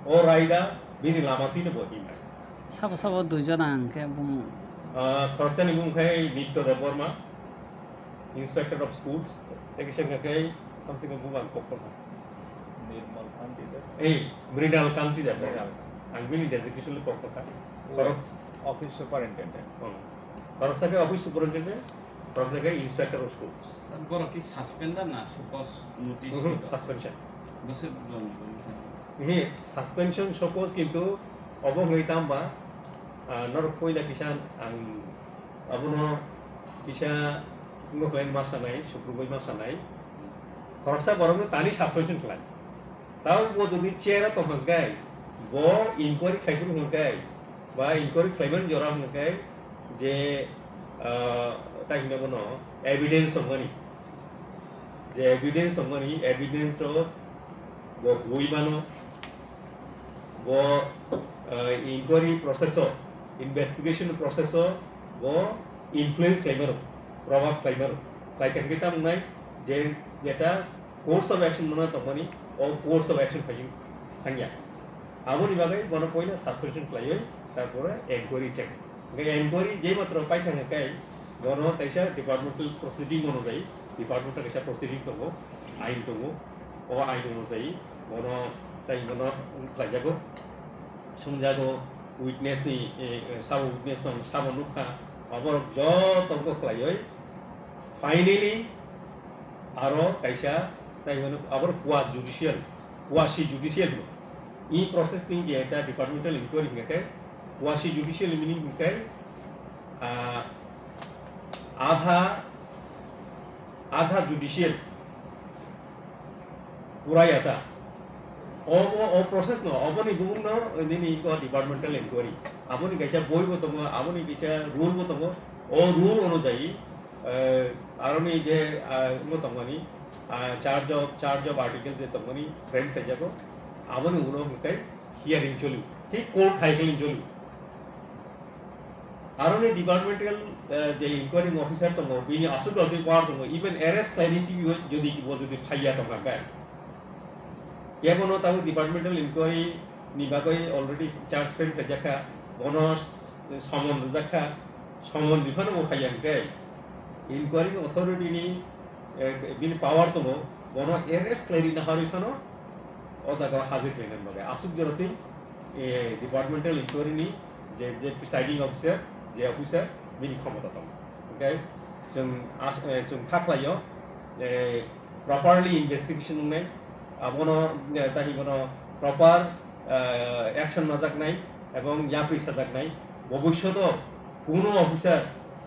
o raida bini lama thwino bo himnai. Sabo sabo duijon ang khe bumung. Ah, khoroksani bumung khai Nitya Debbarma, Inspector of Schools, tei kisa hwnkha khe kamsi kam bumung ang kok tongkha. Nirmal Kanti Deb. Ei, Mrinal Kanti Deb. Mrinal. Ang bini designation le kok tongkha. Khorok- Office Superintendent. Hmm. Khoroksa khe Office Superintendent, khoroksa khe Inspector of Schools. Borok ki suspend da na show cause notice? Mhm, suspension. Bwswk dong, bwswk. Ehe, suspension show cause kintu obo hwnwi tamba, ah, norok poila kisa ang abono kisa wngkha khlai ma sanai, sukrubwi ma sanai. Khoroksa borokno tani suspension khlai. Tamo bo jodi chair o tong hwnkhe, bo inquiry khlai phuru hwnkhe, ba inquiry khlaimani jora hwnkhe, je, ah, tai hwnwi bono evidence tongmani, je evidence tongmani, evidence rok bo huwi mano, bo, ah, inquiry process o, investigation process o bo influence khlai mano, probab khlai mano, khlai thangwi tamo wngnai je, jeta course of action mano tongmani, o course of action phai thangya. Aboni bagwi bono poila suspension khlaiwi, tarpore enquiry check. Hwnkhe enquiry je matro paithang hwnkhe bono kaisa departmental proceeding onujai, departmental kaisa proceeding tongo, ain tongo, o ain onujai bono tai bono khlaijago, sumjago, witness ni, eh, eh, sabo witness tong, sabo nukha, oborok joto khlaiwi, finally, aro kaisa, tai hwnwi abo quasi judicial, quasi judicial hwnwi. I process ni je ekta departmental inquiry hwnkhe quasi judicial meaning hwnkhe, ah, adha, adha judicial, pura yata. O, o, o process no, oboni bumung no, nini ko departmental inquiry. Aboni kaisa boi bo tongo, aboni kaisa rule bo tongo. O rule onujai, eh, aroni je, ah, wngwi tongmani, ah, charge of, charge of article je tongmani frame khaijago, aboni ulo hwnkhe hearing choli, thik court hai khe choli. Aroni departmental, eh, je inquiring officer tongo, bini aswk rok power tongo, even arrest khlaini twi jodi bo jodi phaiya tongkha khe, kebono tabuk departmental inquiry ni bagwi already charge frame khaijakha, bono summon rwjakha, summon riphano bo phaiya hwnkhe inquiry authority ni, eh, bini power tongo, bono arrest khlai rina harwi phano o jaga o hajir khlaina bagwi aswk jora twi, eh, departmental inquiry ni je, je presiding officer, je officer bini khomota tongo. Hwnkhe chwng as-, eh, chwng kha khlaio, eh, properly investigation wngnai, abono, eh, tani bono proper, eh, action najaknai ebong yapri sajaknai. Bobishoto kuno officer,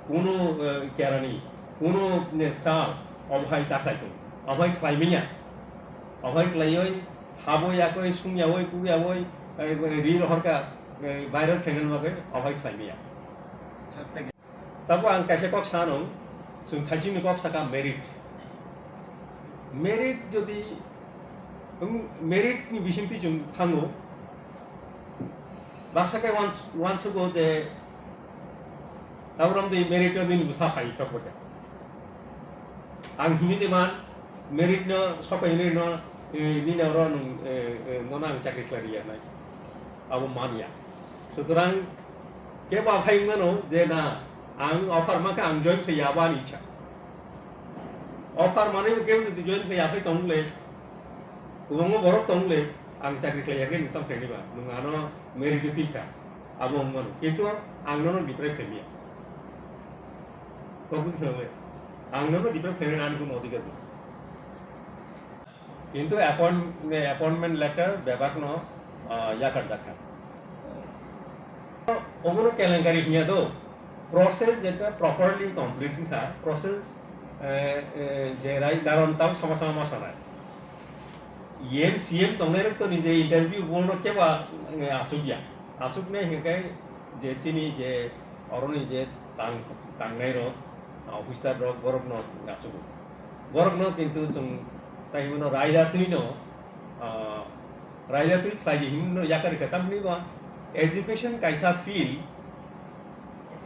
kuno, eh, kerani, kuno, eh, staff obo hai ta khlai tong, obo hai khlai manya, obo hai khlaioi, haboi yakoi, sung yaoi, kuk yaoi, eh, ri rohorka, eh, viral khlaina bagwi obo hai khlai manya. Tabuk ang kaisa kok sanw, chwng thaichingni kok saka merit. Merit jodi, um, merit ni bisingtwi chwng thango, baksa khe uans-, uansugo je tabuk romdi merit o nini bwsa phai sok bwkha. Ang himwi de man, merit no sok hinwi no, eh, nini oro nwng, eh, eh, nono ang chakri khlai rwya nai. Abo manya. Sutorang kebo aphai wngmano je na, ang offer mankha, ang join khlaiya abo ani ichha. Offer manwi bo kebo jodi join khlaiya phai tong le, kwbangma borok tong le, ang chakri khlaiya khe nwng tamo khlaini ba, nwng ano merit o twi kha, abo wngmano. Kintu ang nono deprive khlaimaya. Kok buji khna le, ang nono deprive khlaimani ani kono odhikar gwnang. Kintu appoint-, appointment letter bebakno, ah, yakarjak kha. Obono kelenkari hinya do, process jeta properly complete wngkha, process, eh, eh, je rai karon tamo sama sama ma sanai. E M, C M tongnai rok to nije interview bono keba, eh, asuk ya. Asuk nai hingke je chini je oroni je tang, tangnai rok, officer rok borok no asuk. Borok no kintu chwng tai himno raida twi no, ah, raida twi khlai di himno yakari ka tamni ba education kaisa field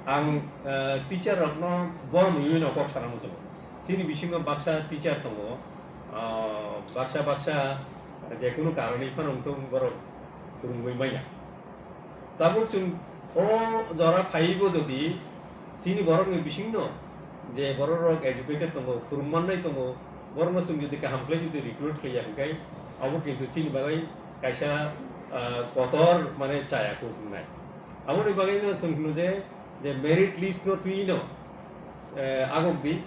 Ang, eh, teacher rokno bo nwiwi no kok sana muchungo. Chini bisingo baksa teacher tongo, ah, baksa baksa jekunu karoni phano wngthung borok phwrwngwi manya. Tabuk chwng o jora phaiwi bo jodi chini borokni bisingno je borok rok educated tongo, phwrwng mannai tongo, borokno chwng jodi kaham khlai jodi recruit khlaiya hwnkhe abo kintu chini bagwi kaisa, ah, kotor mane chaya kuk wngnai. Aboni bagwino chwng hwno je, je merit list no twi no, eh, agok di,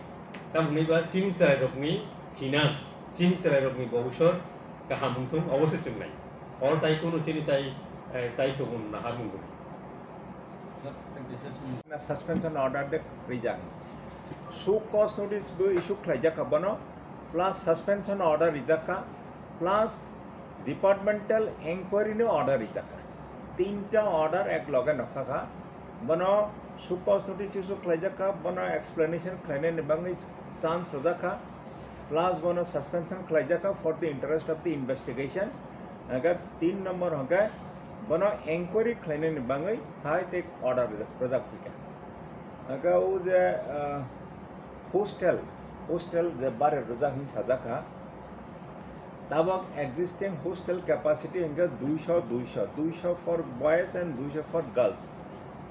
tamo hwnwi ba chini chwrai rokni thinang, chini chwrai rokni bobisor kaham wngthung, obo se chwngnai. Or tai kunu chini tai, eh, tai kunu nahar mung. Na suspension order de rijak. Show cause notice bo issue khlaijak kha bono, plus suspension order rijak kha, plus departmental inquiry ni order rijak kha. Tinta order ek loge nokha kha. Bono show cause notice issue khlaijak kha, bono explanation khlainani bagwi chance rwjak kha, plus bono suspension khlaijak kha for the interest of the investigation. Hwnkhe tin number hwnkhe bono inquiry khlainani bagwi hai tei order rwjak, rwjak phikha. Hwnkhe o je, ah, hostel, hostel je bare rwjak hin sajak kha. Tabok existing hostel capacity hwnkhe duisho, duisho, duisho for boys and duisho for girls.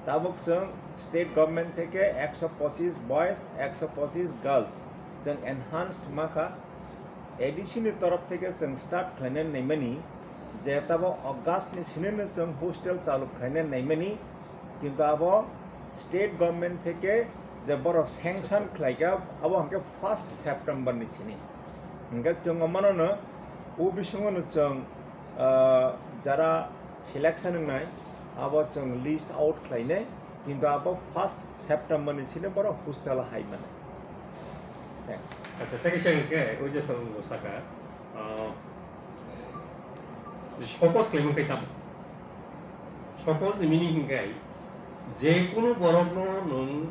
Tabok chwng state government theke ekso pochis boys, ekso pochis girls chwng enhanced ma kha. A D C ni torof theke chwng start khlainani naimani je tabok August ni sinino chwng hostel chalu khlainani naimani, kintu abo state government theke je borok sanction khlaikha, abo hwnkhe first September ni sini. Hwnkhe chwng o mano no, o bisingo no chwng, ah, jara selection wngnai, abo chwng list out khlainai, kintu abo first September ni sini borok hostel o hai mano. Thanks. Acha, tei kaisa hwnkhe, o je thong bo saka, ah, Sokos khlaimung khe tamo? Sokos ni meaning hwnkhe je kunu borokno nwng,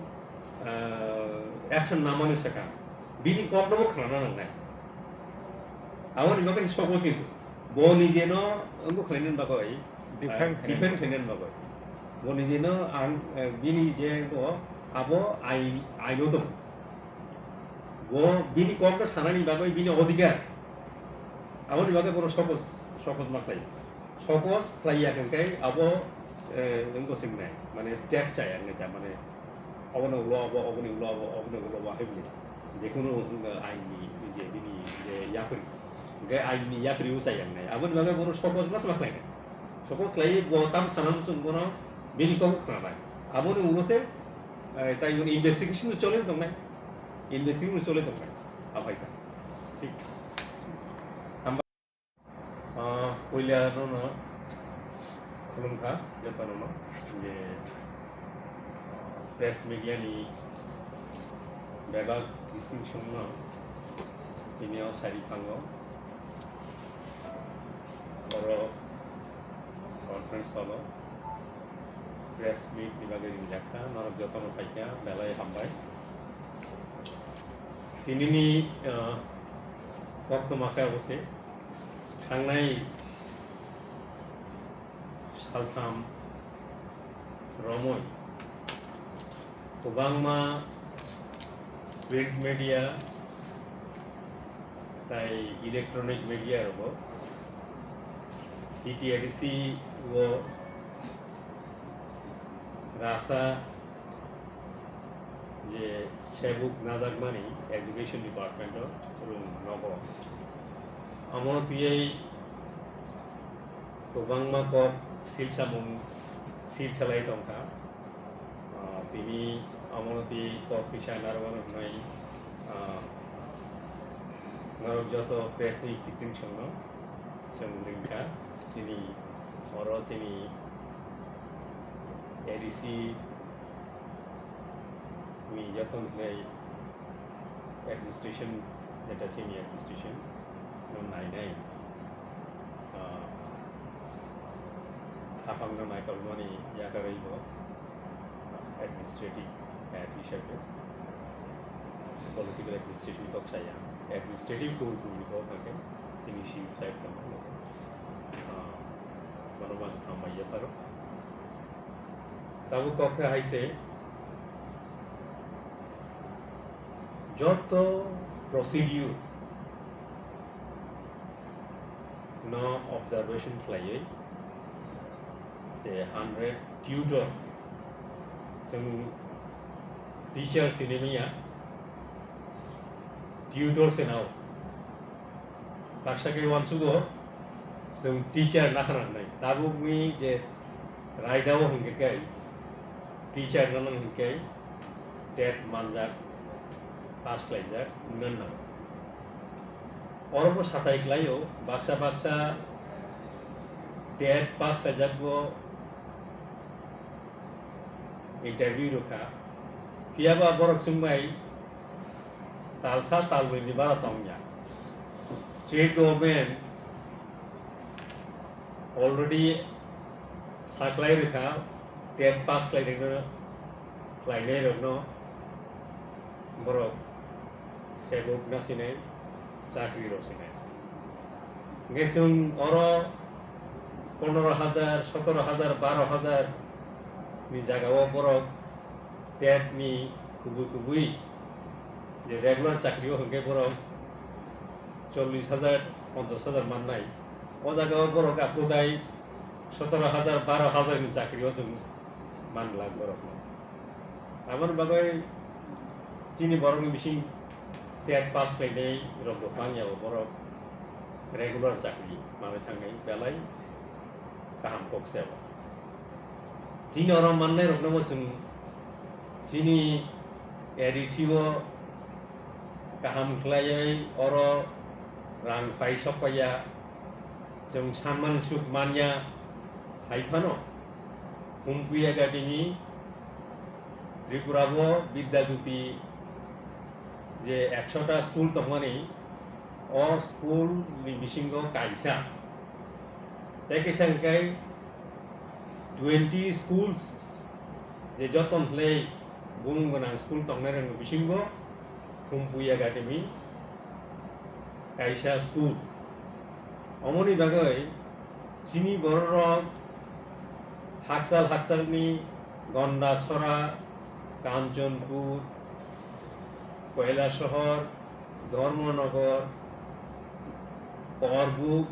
ah, action namani swkang bini kokno bo khwnana nangnai. Aboni bagwi sokos hinwi bo nijeno wngbo khlainani bagwi, defend ah, khlainani defend khlainani bagwi. Bo nijeno ang, eh, bini je wngbo abo ain, aino dong. Bo bini kokno sanani bagwi bini odhikar. Aboni bagwi bono sokos, sokos ma khlai. Sokos khlai ya hwnkhe abo, eh, wngbo swngnai. Mane step chaya hwnkhe ta, mane obono ulo abo, oboni ulo abo, oboni ulo abo hai bini. Jekunu, eh, aini je bini je yapri. Hwnkhe aini yapri o chaya wngnai. Aboni bagwi bono sokos ma khlai. Sokos khlai bo tam sana muchung bono bini kok khna bai. Aboni ulo se, eh, tai investigation chole tongnai. Investigation chole tongnai. Abai ta. Thik. Hamba, ah, puila rono khulumkha jotono no je, ah, press media ni bebak kising songno tini o sari phango. Oro conference hall o press meet ni bagwi ringjak kha, norok jotono phaikha, belai hambai. Tinini, ah, koktwma khe obo se, thangnai saltham romwi kwbangma print media tai electronic media rogo T T A D C o rasa je sebuk najakmani education department o rung nogo. Omono twiwi kwbangma kok silsamung silsalai tongkha. Ah, tini omono twi kok kisa narwkno hwnwi, ah, norok joto press ni kiching songno chwng ringkha. Tini oro chini A D C ni joto hwnwi administration, jeta chini administration no nainai, ah, haphangno naikolmani yakarwi bo administrative head hisabe political administration kok saya, administrative tool tool kok hake chini C E O sahib tongmo, ah, bono man hambai yapharo. Tabuk kok khe hai se, Joto procedure no observation khlaiwi je hundred tutor, chwng teacher sinimaya, tutor se nao. Baksa khe uansugo chwng teacher nakhana hnai. Tabukni je raidao hwnkhe khe teacher nana hwnkhe TET manjak, pass khlaijak wngna nango. Oro bo satai khlaio, baksa baksa TET pass khlaijakgo interview rwkha. Phiyaba borok chwngbai talsa talbrwi ni bara tongya. State government already sakhlai rwkha, TET pass khlairokno, khlainairokno borok sebuk nasinai, chakri rok sinai. Hwnkhe chwng oro pondro hajar, sotoro hajar, baro hajar ni jagao borok TET ni kubui kubui je regular chakri o hwnkhe borok chollish hajar, ponchash hajar mannai. O jagao borok aphuru dai sotoro hajar, baro hajar ni chakri o chwng manglak borokno. Aboni bagwi chini borokni bising TET pass khlainai rok bo bangya, bo borok regular chakri manwi thangnai belai kaham kok se bo. Chini oro mannai rokno bo chwng chini ADC o kaham khlaiwi oro rang phai sok paiya, chwng sanmani suk manya hai phano Khumpui Academy Tripura bo Vidya Jyoti je ekshota school tongmani, o school ni bisingo kaisa, tei kaisa hwnkhe twenty schools je joton khlai bumung gwnang school tongnai rokni bisingo Khumpui Academy kaisa school. Omoni bagwi chini bororok hakchal hakchalni Gondachora, Kanchanpur, Kailasahar, Dharmanagar, Korbuk,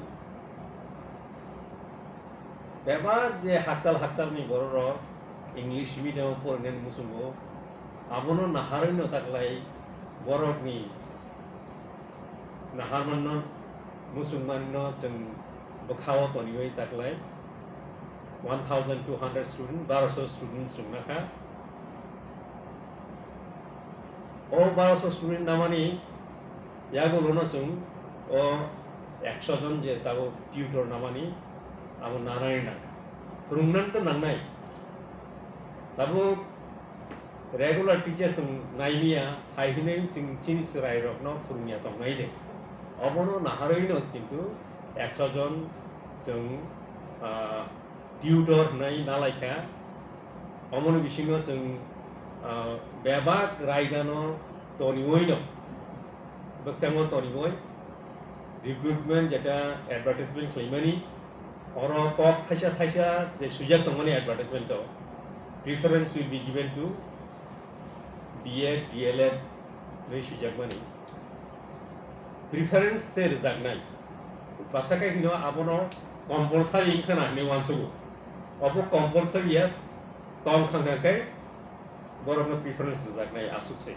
bebak je hakchal hakchalni bororok English medium o porinani muchungo, abono naharwi no taklai borokni naharmanno muchungmanno chwng bwkhao toniwi taklai one thousand two hundred student, barosho students rwngna kha. O barosho student namani yagulono chwng o ekso jon je tabuk tutor namani abo nanani nangkha. Phwrwngnan to nangnai. Tabuk regular teacher chwng naimia hai hinwi chwng chini chwrairokno phwrwngya tongnai de. Obono naharwino kintu ekso jon chwng, ah, tutor hwnwi nalaikha. Omoni bisingo chwng, ah, bebak raidano toniwoino, bwskango toniwoi recruitment jeta advertisement khlaimani, oro kok thaisa thaisa je swijak tongmani advertisement o, "Preference will be given to B Ed, D El Ed" hwnwi swijakmani. Preference se rwjaknai. Baksa khe hino abono compulsory wngkha na hinwi uansugo. Obo compulsory ya tong thang thang khe borokno preference rwjaknai aswk se.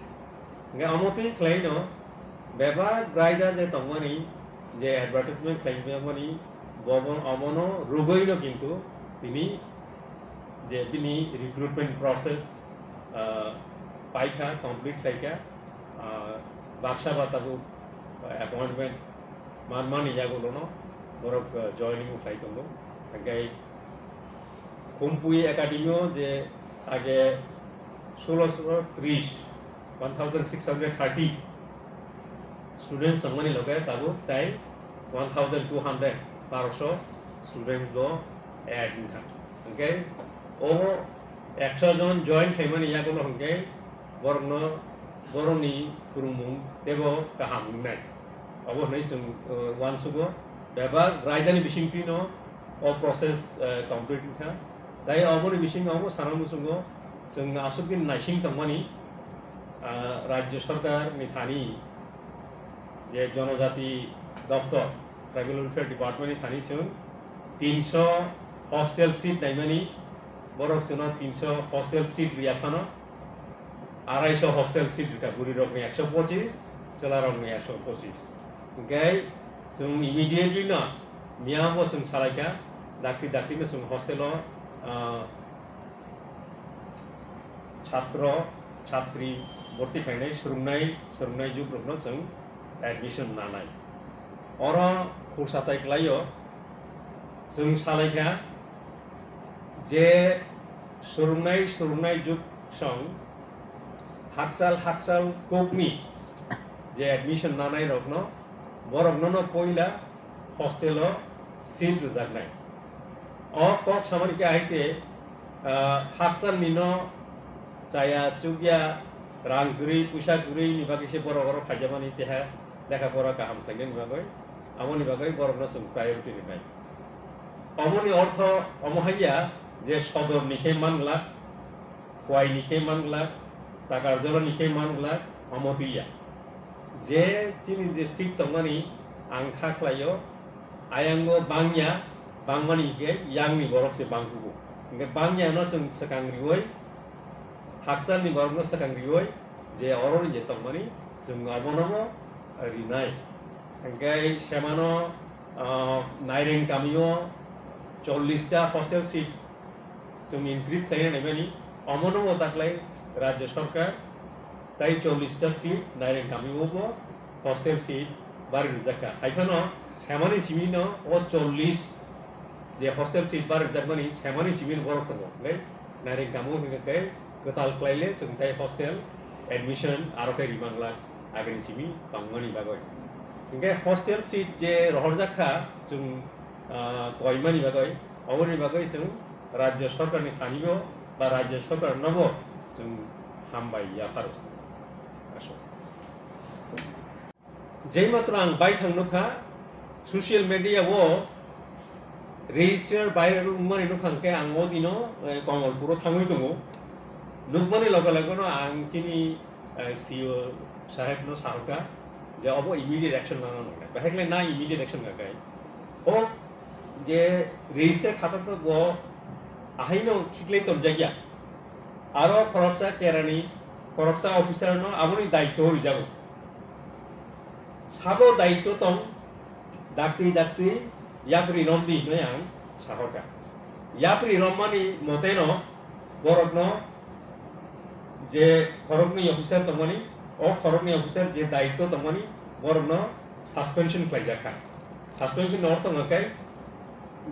Hingkhe omo twi khlaino bebak raida je tongmani, je advertisement khlaimani, bobo omono rwgwino kintu tini je bini recruitment process, ah, paikha, complete khlaikha, ah, baksa ba tabuk appointment manmani yagulono borok, ah, joining khlai tongo. Hingkhe Khumpui Academy o je age sulosho tris, one thousand six hundred thirty students tongmani loge tabuk tai one thousand two hundred, barosho student bo add wngkha. Hingkhe o ekso jon join khaimani yagulo hingkhe borokno, borokni phwrwngmung teibo kaham wngnai. Obo hwnwi chwng, uh, uansugo bebak raidani bisingtwino o process, uh, complete wngkha. Tai oboni bisingo obo sana muchungo chwng aswk din naising tongmani Ah, Rajya Sarkar ni thani je Jonojati Doptor, Tribal Welfare Department ni thani chwng tinso hostel seat naimani, borok chwngno tinso hostel seat riya phano, araiso hostel seat rikha, bwrwi rokni ekso pochis, chwla rokni ekso pochis. Hwnkhe chwng immediately no miyamo chwng salaikha, dakti dakti no chwng hostel o, ah, chhatro chhatri borti khlainai, swrwngnai, swrwngnai jugrokno chwng admission nanai. Oro khursa tai klaio, chwng salaikha je swrwngnai, swrwngnai jug song hakchal, hakchal kokni je admission nanai rokno, borokno no poila hostel o seat rwjaknai. O kok samani khe hai se, ah, hakchal ni no chaya chukya, rang kwrwi, puisa kwrwi ni bagwi se borok oro phaijamani, teha lekha pora kaham khlainani bagwi, amoni bagwi borokno chwng priority rwnai. Omoni ortho omo haiya je sodor ni khe man glak, Khowai ni khe man glak, Takarjala ni khe man glak, omo twiya. Je chini je seat tongmani ang kha khlaio, ayango bangya, bangmani hwnkhe yang ni borok se bangkugo. Hwnkhe bangya no chwng swkang riwi, hakchal ni borok no swkang riwi, je oro ni je tongmani chwng obono bo rinai. Hwnkhe semano, ah, Naireng kamio chollish ta hostel seat chwng increase khlaina naimani, omono bo daklai Rajya Sarkar tai chollish ta seat Naireng kamio bo hostel seat bari rijak kha. Hai phano semani simi no o chollish je hostel seat bari rijakmani semani simi no borok tongo. Hwnkhe Naireng kamio hwnkhe kwtal khlaile chwng tai hostel admission aro khe rimang glak agini simi tongmani bagwi. Hwnkhe hostel seat je rohorjak kha chwng, ah, koimani bagwi, oboni bagwi chwng Rajya Sarkar ni thani bo ba Rajya Sarkar no bo chwng hambai yapharo. Aswk. Jei matro ang baithang nukha, social media o register viral wngmani nukha hwnkhe ang o dino, eh, Komolpuro thangwi tongo. Nukmani loge loge no ang chini, eh, C E O saheb no sahoka je obo immediate action nana nangnai. Bahai khlai na immediate action nangnai. O je register khata to bo ahaino khiklai tonjakya. Aro khoroksa kerani, khoroksa officer no aboni daityo rijago. Sabo daityo tong, dakti dakti yapri romdi hinwi ang sahorkha. Yapri rommani moteno borokno je khoroknwi officer tongmani, o khoroknwi officer je daityo tongmani, borokno suspension khlaijakha. Suspension ni ortho hwnkhe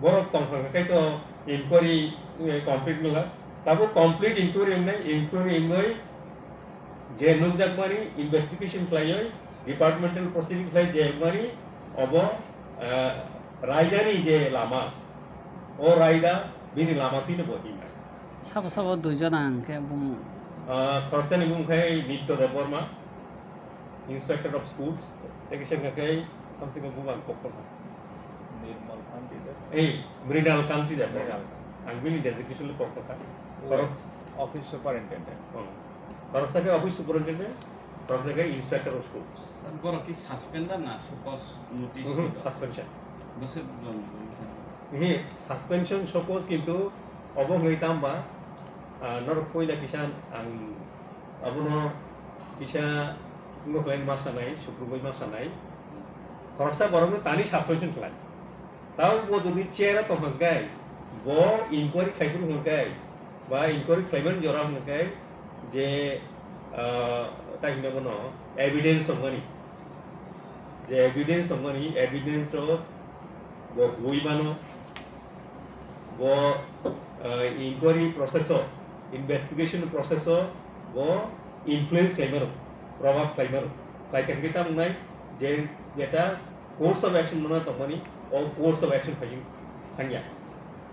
borok tongkha hwnkhe to inquiry, eh, complete wngla. Tabuk complete inquiry wngnai, inquiry wngwi je nukjakmani investigation khlaiwi departmental proceeding khlai je wngmani obo, eh, raidani je lama, o raida bini lama thwino bo himnai. Sabo sabo duijon ang khe bumung. Ah, khoroksani bumung khai Nitya Debbarma, Inspector of Schools, tei kisa wngkha khe kamse kam bumung ang kok tongkha. Nirmal Kanti Deb. Ei, Mrinal Kanti Deb. Mrinal Kanti. Ang bini designation le kok tongkha. Yes. Khorok- Office Superintendent. Hmm. Khoroksa khe Office Superintendent, khoroksa khe Inspector of Schools. Sir, borok ki suspend da na show cause notice? Mhm, suspension. Bwswk dong, dong, sir. Hi, suspension show cause kintu obo hwnwi tamba, ah, norok poila kisa ang abono kisa wngkha khlai ma sanai, sukrubwi ma sanai. Khoroksa borokno tani suspension khlai. Tamo bo jodi chair o tongkha khe, bo inquiry khlai phuru hwnkha khe, ba inquiry khlaimani jora hwnkha khe, je, ah, tai hwnwi bono evidence tongmani. Je evidence tongmani, evidence o bo huwi mano, bo, ah, inquiry process o, investigation process o bo influence khlai mano, probab khlai mano. Khlai khe tamo wngnai je, jeta course of action mano tongmani, o course of action phaising thangya.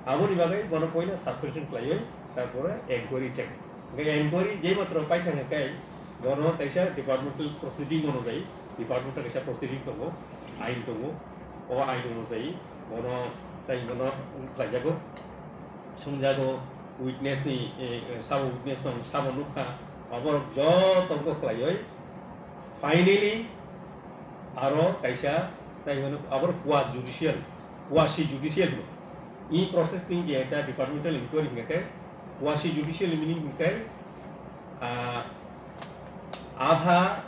Aboni bagwi bono poila suspension khlaiwi, tarpore enquiry cheng. Hwnkhe enquiry je matro paithang khe bono kaisa departmental proceeding onujai, departmental kaisa proceeding tongo, ain tongo, o ain onujai bono tai bono khlaijago, sungjago, witness ni, eh, eh, sabo witness tong, sabo nukha, Aborok joto khlaiwi finally aro kaisa tai hwnwi aborok quasi judicial, quasi judicial hwnwi. I process ni je ekta departmental inquiry hwnkhe quasi judicial meaning hwnkhe, ah, adha,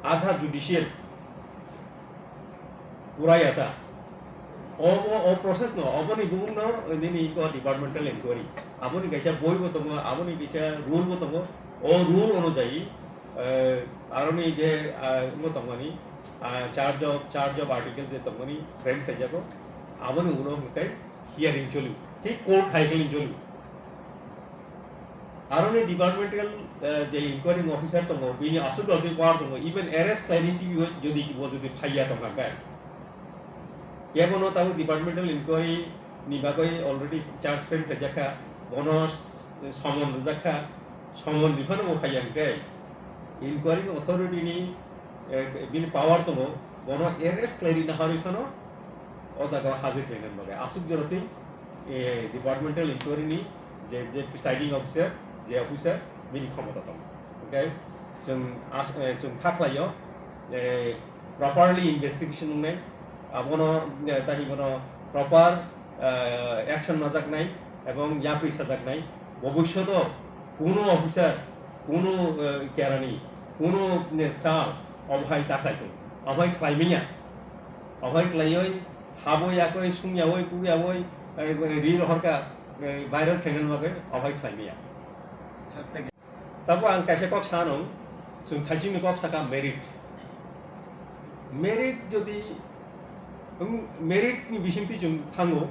adha judicial purai ya ta. Obo, o process no, oboni bumung no nini ko departmental inquiry. Aboni kaisa boi bo tongo, aboni kaisa rule bo tongo. O rule onujayi, eh, aroni je, ah, bo tongmani, ah, charge of, charge of article je tongmani frame khaijago, aboni ulo hwnkhe hearing choli, thik court hai khe choli. Aroni departmental, eh, je inquiring officer tongo, bini aswk rokni power tongo, even arrest khlaini tv o jodi, bo jodi phaiya tongkha khe. Kebono tabuk departmental inquiry ni bagwi already charge frame khaijakha, bono summon rwjakha, summon riphano bo phaiya hwnkhe inquiring authority ni, eh, bini power tongo, bono arrest khlairina harwi phano o jaga o hajir khlainani bagwi aswk jorotwi, eh, departmental inquiry ni je, je presiding officer, je officer bini khomota tongo. Hwnkhe chwng as-, eh, chwng kha khlaio, eh, properly investigation wngnai, abono, eh, tani bono proper, eh, action najaknai ebong yapri sajaknai, bobishoto kuno officer, kuno, eh, kerani, kuno, eh, staff obo hai ta khlai tongo, obo hai khlai manya, obo hai khlaioi haboi yakoi sungyaoi kuyaoi, eh, ri rohorka, eh, viral khlainani bagwi obo hai khlai manya. Tabuk ang kaisa kok sanw, chwng thaisingni kok saka merit. Merit jodi, um, merit ni bisingtwi chwng thango,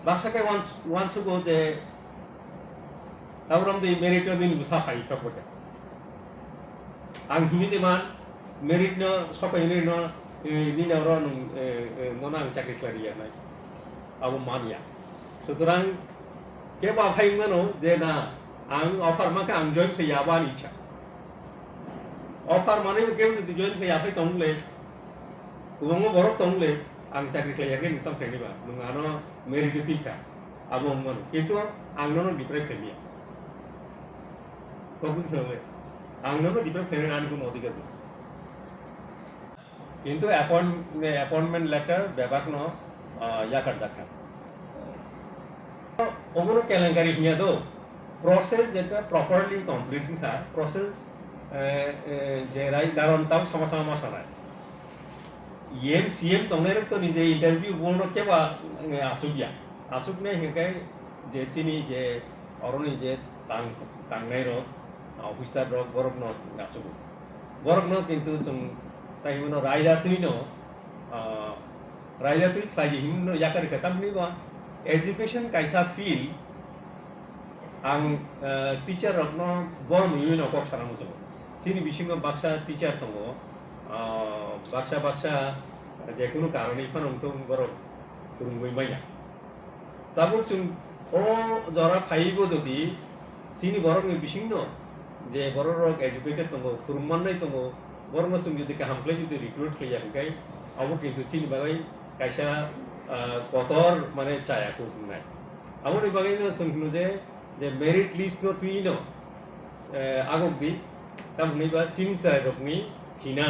baksa khe uans-, uansugo je tabuk romdi merit o nini bwsa phai kha khe. Ang himwi de man, merit no sokai hwnwi no, eh, nini oro nwng, eh, eh, nono ang chakri khlai rwya nai. Abo manya. Sutorang kebo aphai wngmano je na, ang offer mankha, ang join khlaiya, abo ani ichha. Offer manwi bo kebo jodi join khlaiya phai tong le, kwbangma borok tong le, ang chakri khlaiya khe nwng tong khlaini ba, nwng ano merit o twi kha, abo wngmano. Kintu ang nono deprive khlaimaya. Kok buji khlai le, ang nono deprive khlainani ani kono odhikar gwnang. Kintu appoint-, appointment letter bebakno, ah, yakarjak kha. Obono kelenkari hinya do, process jeta properly complete wngkha, process, eh, eh, je rai karon tamo sama sama ma sanai. E M, C M tongnai rok to nije interview bono keba, eh, asuk ya. Asuk nai hingke je chini je oroni je tang, tangnai rok, officer rok, borok no asugo. Borok no kintu chwng tai himno raida twi no, ah, raida twi khlai di himno yakar khe tamni ba education kaisa field ang, ah, teacher rok no bo nwi no kok sana muchungo. Chini bisingo baksa teacher tongo, ah, baksa baksa jekunu karoni phano wngthung borok phwrwngwi manya. Tabuk chwng o jora phaibo jodi chini borokni bisingno je borok rok educated tongo, phwrwng mannai tongo, borokno chwng jodi kaham khlai jodi recruit khlaiya hwnkhe abo kintu chini bagwi kaisa, ah, kotor mane chaya kuk wngnai. Aboni bagwino chwng hwno je, je merit list no twi no, eh, agok di, tamni ba chini chwrai rokni thina,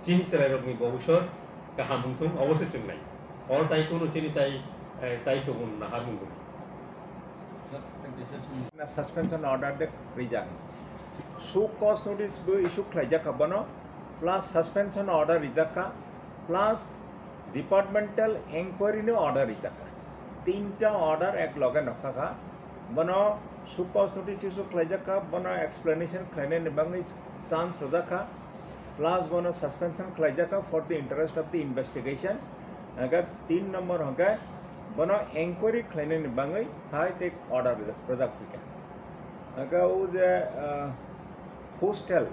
chini chwrai rokni bobisot kaham wngthung, obo se chwngnai. Or tai kunu chini tai, eh, tai kubun nahar mungwi. Na suspension order de rijak. Show cause notice bo issue khlaijak kha bono, plus suspension order rijak kha, plus departmental inquiry ni order rijak kha. Tinta order ek loge nokha kha. Bono show cause notice issue khlaijak kha, bono explanation khlainani bagwi chance rwjak kha, plus bono suspension khlaijak kha for the interest of the investigation. Hwnkhe tin number hwnkhe bono inquiry khlainani bagwi hai tei order rwjak, rwjak phi kha. Hwnkhe o je, ah, hostel,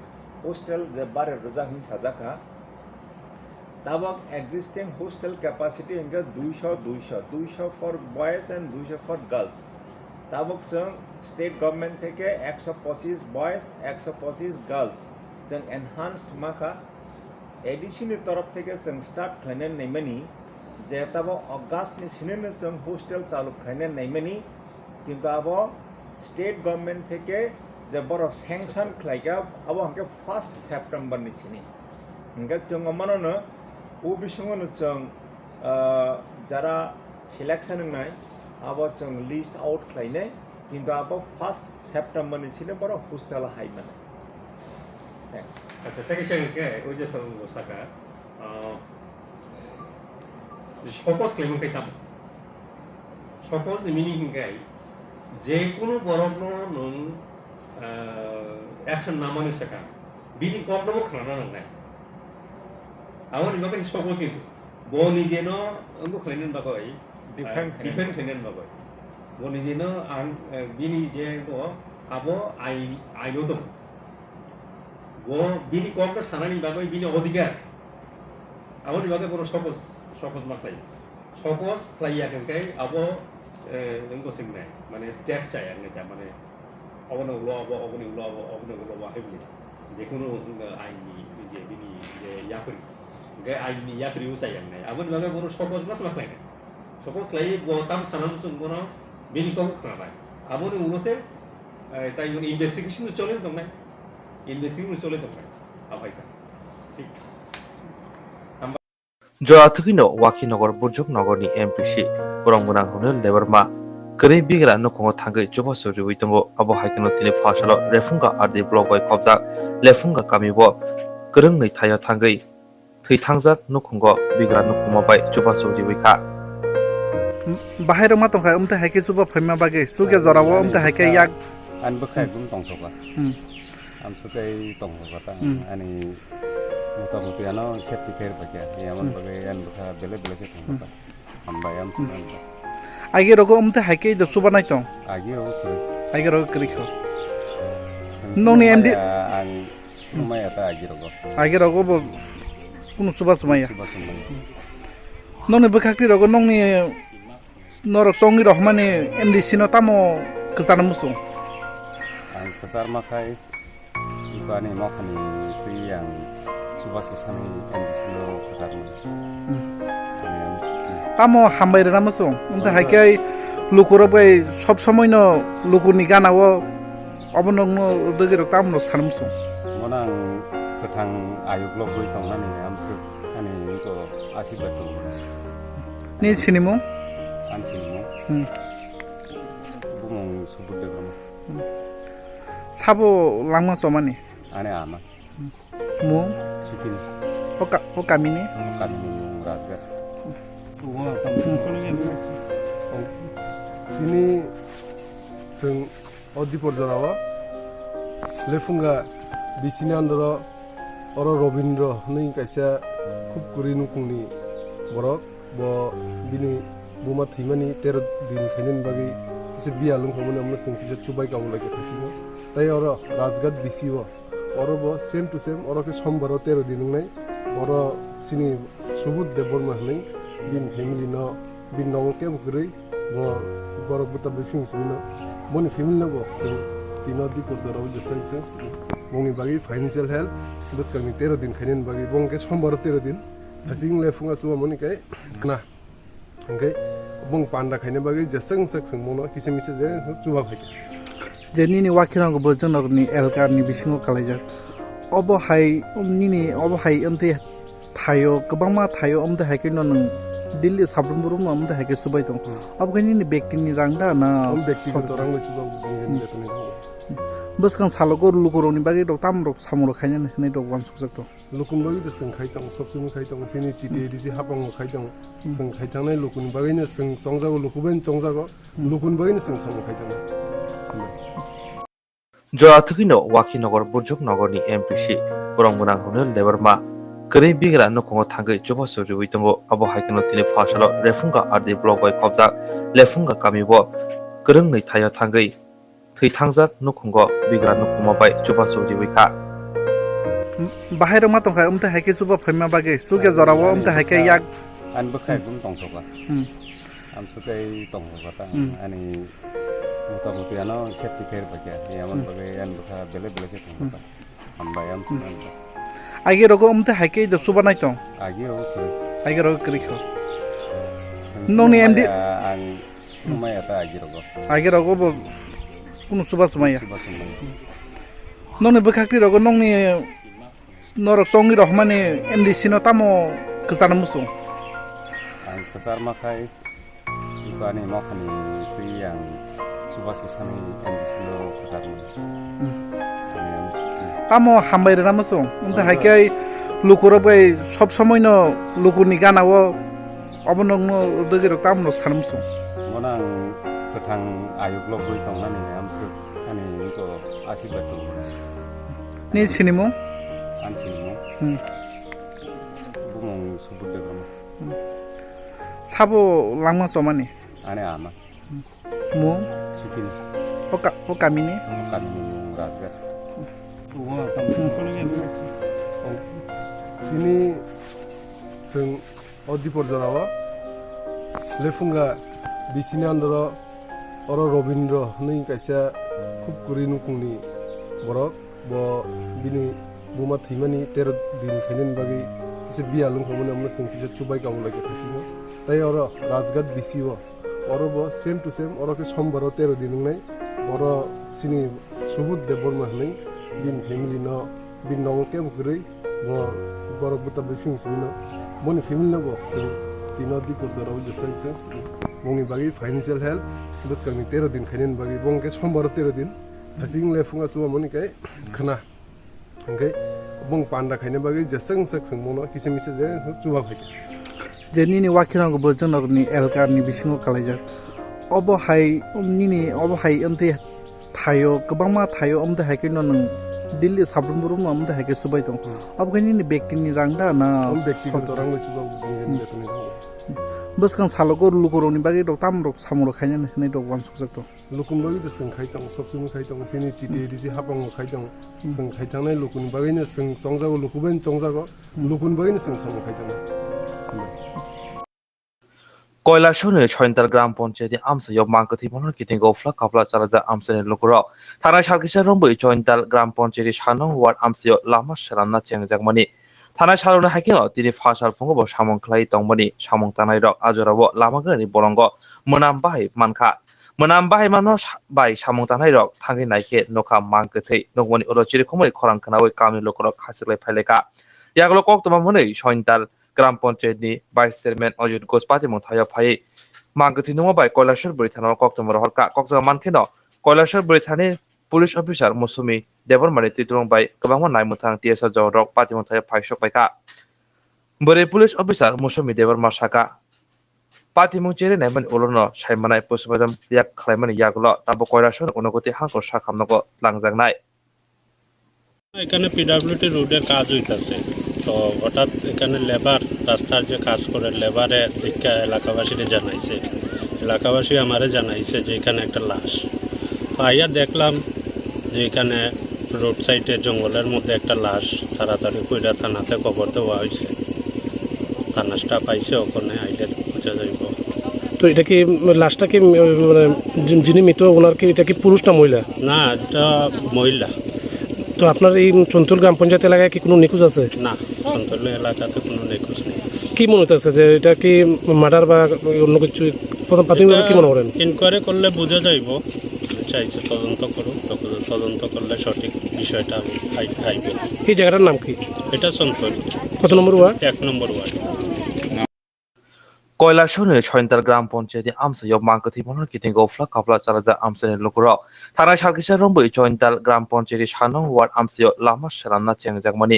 hostel je bare rwjak hinwi sajak kha. Tabok existing hostel capacity hwnkhe duisho, duisho, duisho for boys and duisho for girls. Tabok chwng state government theke ekso pochis boys, ekso pochis girls chwng enhanced ma kha. A D C ni torof theke chwng start khlaina naimani je tabok August ni sini no chwng hostel chalu khlaina naimani, kintu abo State government theke je borok sanction khlaikha, abo hwnkhe first September ni sini. Hwnkhe chwng mano no, o bisingo no chwng, ah, jara selection wngnai, abo chwng list out khlainai, kintu abo first September ni sini borok hostel hai mano. Thanks. Acha, thank you, sir. Hwnkhe, o je thong bo saka, ah, sokos khlaimung khe tamo? Sokos ni meaning hwnkhe, je kunu borok no nwng, ah, action namani saka, bini kok no bo khwnana nangnai. Aboni bagwi sokos hinwi. Bo nije no wngbo khlainani bagwi, Defend ah, khlainani. Defend khlainani bagwi. Bo nije no ang, eh, bini je bo abo ain, aino dong. Bo bini kok no sanani bagwi bini odhikar. Aboni bagwi bono sokos, sokos ma khlai. Sokos khlai ya khe abo, eh, wngbo singnai. Mane step chaya neta mane. Obono ulo obo, oboni ulo obo, oboni ulo obo hai bini. Jekunu, uh, aini je bini je yapri. Hwnkhe aini yapri usa yang nai. Aboni bagwi bono sokos mas ma khlai nai. Sokos khlai bo tam sana muchung bono bini kok khna nai. Aboni ulo se, eh, tai bono investigation chole tong nai. Investigation chole tong nai. Abai ta. Thik. Jora thwgwino Wakhinogor Burjuknogorni M P C borong gwnang Runil Debbarma kwrwi bigra nukhungo thangwi chubachu riwi tongo. Abo hai kheno tini phalsalo Rephunga R D block bai khobjak Lephunga kamio kwrwngni thaio thangwi thwi thangjak nukhungo bigra nukhungma bai chubachu riwi kha. Bahai rwma tongkha, umtwi hai khe chuba phaima bagwi chukya jorao umtwi hai khe yak. Ani bwkha ekdom tongthokha. Hmm. Amswk khe tongthokha ta. Hmm. Ani motamuti ano safety khe rwbaikha. Yamon bagwi ani bwkha belai belai khe tongthokha. Hmm. Hambai amswk ano. Agi rogo umtwi hai khe da chuba nai tong? Agi rogo kwrwi. Agi rogo kwrwi kho. Nokni M D ang maya ta agi rogo. Agi rogo bo kunu chuba chumaya. Chuba chumaya. Nokni bwkhak twi rogo nokni Norok chongwi rok hwnmani M D C no tamo kwcharna muchung? Ang kwcharma khai, iko ani mokhani twi ang chubachu sani M D C no kwcharma. Hmm. Ani ang tamo hambai rwna muchung? Wngtwi hai khe lukurok bai sob somoi no lukurni gana o obo nokno rwgwi rok tamo rok sana muchung? Bono ang kwthang ayuk logwi tongmani amswk ani iko asirwad tongo. Ni sinimung? Ani sinimung? Hmm. Bumung Subudh Debbarma. Hmm. Sabo langma chomani? Ani ama. Hmm. Mung? Sukini. O ka-, o kamini? O kamini mung Rajgarh. Hmm. Tini chwng O Dipor jorao Lephunga bisini andoro oro Robindro hwnwi kaisa khub kwrwi nukungni borok. Bo bini buma thwimani tero din khainani bagwi kisa biyal wngkha hwnwi omono chwng kisa chubai kabul laikha thaisingo. Tai oro Rajghat bisio oro bo same to same oro khe sombaro tero din wngnai. Oro chini Subudh Debbarma hwnwi bini family no bini nogo kebo kwrwi. Bo borok bwta bai phiyung simi no. Boni family no bo chwng tino Dipor jorao jesai jesai bongni bagwi financial help bwskangni tero din khainani bagwi bo hwnkhe sombaro tero din. Hasing le phunga chuba mani kai khna. Hwnkhe bong panda khaina bagwi jesai sak chwng bono kisa misa je chuba phai. Je nini Wakhinogor Burjuknogorni elkani bisingo kalaijak. Obo hai nini obo hai wngtwi thaio, kwbangma thaio, omo twi hai khe no nwng daily sabrum brum no omo twi hai khe chubai tong. Hmm. Abo khe nini bektini rang da na? Omo bektigoto rang bai chuba bo bini Hmm. Betoni rang bai. Bwskang salo go lukurokni bagwi rok tam rok samung rok khainani hinwi rok uansukjak tong. Lukuni bagwi to chwng khai tong, sob somoi khai tong, chini T T A D C hapang bo khai tong. Hmm. Chwng khai tangnai lukuni bagwi no chwng chongjago, luku bai no chongjago, Hmm. Lukuni bagwi no chwng samung khai tangnai. Jora thwgwino Wakhinogor Burjuknogorni M P C borong gwnang Runil Debbarma kwrwi bigra nukhungo thangwi chubachu riwi tongo. Abo hai kheno tini phalsalo Rephunga R D block bai khobjak Lephunga kamio kwrwngni thaio thangwi thwi thangjak nukhungo bigra nukhungma bai chubachu riwi kha. Bahai rwma tongkha, umtwi hai khe chuba phaima bagwi chukya jorao umtwi hai khe yak. Ani bwkha ekdom tongthokha. Hmm. Amswk khe tongthokha ta. Hmm. Ani motamuti ano safety khe rwbaikha. Yamon Hmm. bagwi ani bwkha belai belai khe tongthokha. Hmm. Hambai amswk Hmm. ano. Agi rogo umtwi hai khe da chuba nai tong? Agi rogo kwrwi. Agi rogo kwrwi kho. Nokni M D Maya ang Hmm. Maya ta agi rogo. Agi rogo bo Kunu chuba chumaya. Chuba chumaya. Nokni bwkhak twi rogo nokni norok chongwi rohmani M D C no tamo kwchana muchung? Ang kwchar ma khai, iko ani nokhani twi ang chuba chusani M D C no kwchar mano. Hmm. Ani ang Tamo hambai rwna muchung? Wngkha hai khe lukurok bai sob somoi no lukurni gana o obo nokno dwgwi rok tamo rok sana muchung? Bono ang kwthang ayuk logwi tongnani amswk ani iko asirwad tongo. Ni sinimung? Ani sinimung? Hmm. Bumung Subudh Debbarma. Hmm. Sabo langma chomani? Ani ama. Hmm. Mung? Sukini. O ka-, o kamini? O kamini mung Rajgat. Hmm. Tini chwng O Dipor jorao lephunga bisini andoro oro Robindro hwnwi kaisa khub kwrwi nukhungni borok. Bo bini buma thwimani tero din khainani bagwi kisa biyal wngkha mani, omono chwng kisa chubai kabo lai kha thaisingo. Tai oro Rajghat B C o, oro bo same to same, oro khe Sombaro tero din wngnai. Oro chini Subudh Debbarma hwnwi bini family no bini nogo kebo kwrwi, bo borok bwta bai phiyung simi no. Boni family no bo chwng tino Dipor jorao jesa jesa bongni bagwi financial help bwskangni tero din khainani bagwi, bo hwnkhe Sombaro tero din, thaching le phunga chuba mani kai khna. Hwnkhe bong panda khaina bagwi jesa jesa chwng bono kisa misa jesa chuba phaikha. Je nini wakhirok bo chwng norokni elkar ni bisingo kalaijak. Obo hai nini obo hai wngtwi thaio, kwbangma thaio, omo twi hai khe no nwng daily sabrum brum no omo twi hai khe chubai tongo. Hmm. Obo khe nini bekti ni rang da na? Omo bekti so- goto rang bai chuba, bini Hmm. betoni rang bai. Bwskang salo go lukurok ni bagwi rok tam rok samung rok khainani hinwi rok uansukjak tongo. Lukuni bagwi to chwng khai tongo, sob somoi khai tongo, chini T T A D C haphango khai tongo. Hmm. Chwng khai thangnai lukuni bagwi no chwng chongjago, luku bai no chongjago, Hmm. lukuni bagwi no chwng samung khai tongo. Koilashahar ni Sointal Gram Panchayat ni amchaio mang kwthwi bono kiting gofla kapla chalajak amchaini lukurok. Thanai salkisa romwi Sointal Gram Panchayat ni sanong ward amchaio lama swnamna chengjakmani. Thanai salrokni hai kheno tini phasal phungo bo samung khlai tongmani, samung tangnairok a jorao lama gwnani bolongo mwnam bahai mankha. Mwnam bahai manno sa-, bai samung tangnairok thangwi naikhe nokha mang kwthwi nukmani oro chirikhumani khorang khnaui kamini lukurok hachiklai phailaikha. Yagulo koktwma hwnwi Sointal Gram Panchayat ni Vice Chairman Ajit Ghosh patimung thaio phaiwi mang kwthwi nungma bai Koilashahar bwrwi thana o koktwma rohorkha. Koktwma mankheno Koilashahar bwrwi thani Police Officer Musumi Debbarma ni twidulung bai kwbangma naimwthang T S R jawarok patimung thaio phaisok paikha. Bwrwi Police Officer Musumi Debbarma sakha, patimung cherwi naimani ulono saimanai postmortem yak khlaimani yagulo tabuk Koilashahar ni Unagoti hangkor sakhamnogo twlangjaknai. এখানে পিডাব্লিউডি রোডের কাজ হইতাছে, তো হঠাৎ এখানে লেবার, রাস্তার যে কাজ করে, লেবারে দেখা এলাকাবাসীরে জানাইছে। এলাকাবাসী আমারে জানাইছে যে এখানে একটা লাশ। তো আইয়া দেখলাম যে এখানে রোড সাইডে জঙ্গলের মধ্যে একটা লাশ, তাড়াতাড়ি কইরা থানাতে খবর দেওয়া হয়েছে। থানা স্টাফ আইছে, ওখানে আইলে বুঝা যাইব। তো এটা কি, উম, লাশটা কি, উম, মানে, যিনি, যিনি মৃত, ওনার কি, এটা কি পুরুষ না মহিলা? না, এটা মহিলা। তো আপনার এই সন্তুল গ্রাম পঞ্চায়েত এলাকায় কি কোনো নিখোঁজ আছে? না, সন্তুল এলাকাতে কোনো নিখোঁজ নেই। কি মনে হইতেছে যে এটা কি মার্ডার বা অন্য কিছু? প্রথম প্রাথমিকভাবে কি মনে করেন? ইনকোয়ারি করলে বোঝা যাইব। চাইছে তদন্ত করুক, তদন্ত করলে সঠিক বিষয়টা আই-, আইব। এই জায়গাটার নাম কি? এটা সন্তুল। কত নম্বর ওয়ার্ড? এক নম্বর word. Koilashahar ni Sointal Gram Panchayat ni amchaio mang kwthwi bono kiting gofla kapla chalajak amchaini lukurok. Thanai salkisa romwi Sointal Gram Panchayat ni sanong ward amchaio lama swnamna chengjakmani.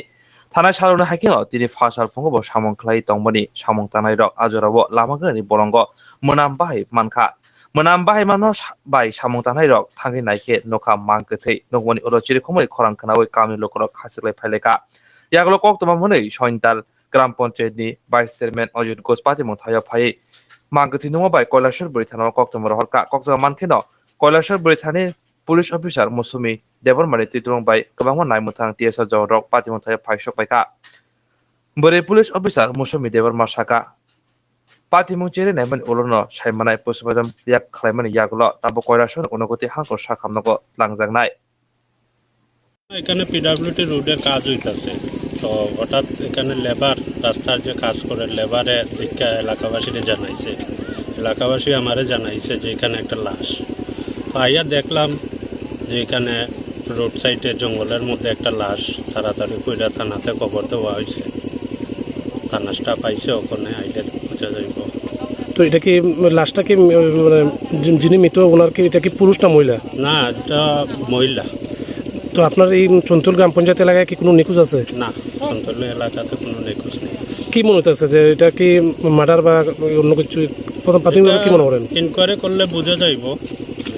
Thanai salrokni hai kheno tini phasal phungo bo samung khlai tongmani, samung tangnairok a jorao lama gwnani bolongo mwnam bahai mankha. Mwnam bahai manno sa-, bai samung tangnairok thangwi naikhe nokha mang kwthwi nukmani oro chirikhumani khorang khnaui kamini lukurok hachiklai phailaikha. Yagulo koktwma hwnwi Sointal Gram Panchayat ni Vice Chairman Ajit Ghosh patimung thaio phaiwi mang kwthwi nungma bai Koilashahar bwrwi thana o koktwma rohorkha. Koktwma mankheno Koilashahar bwrwi thani Police Officer Musumi Debbarma ni twidulung bai kwbangma naimwthang T S R jawarok patimung thaio phaisok paikha. Bwrwi Police Officer Musumi Debbarma sakha, patimung cherwi naimani ulono saimanai postmortem yak khlaimani yagulo tabuk Koilashahar Unagoti hangkor sakhamnogo twlangjaknai. এখানে পিডাব্লিউডি রোডের কাজ হইতাছে, তো হঠাৎ এখানে লেবার, রাস্তার যে কাজ করে, লেবারে দেখা এলাকাবাসীরে জানাইছে। এলাকাবাসী আমারে জানাইছে যে এখানে একটা লাশ। তো আইয়া দেখলাম যেখানে রোড সাইডে জঙ্গলের মধ্যে একটা লাশ তাড়াতাড়ি কইরা থানাতে খবর দেওয়া হয়েছে। থানা স্টাফ আইছে, ওখানে আইলে বোঝা যাইব। তো এটা কি, উম, লাশটা কি, উম, মানে, যিনি, যিনি মৃত, ওনার কি, এটা কি পুরুষ না মহিলা? না, এটা মহিলা। তো আপনার এই চন্তুল গ্রাম পঞ্চায়েত এলাকায় কি কোনো নিখোঁজ আছে? না, চন্তুল এলাকাতে কোনো নিখোঁজ নেই। কি মনে হইতেছে যে এটা কি মার্ডার বা অন্য কিছু? প্রথম প্রাথমিকভাবে কি মনে করেন? ইনকোয়ারি করলে বোঝা যাইব।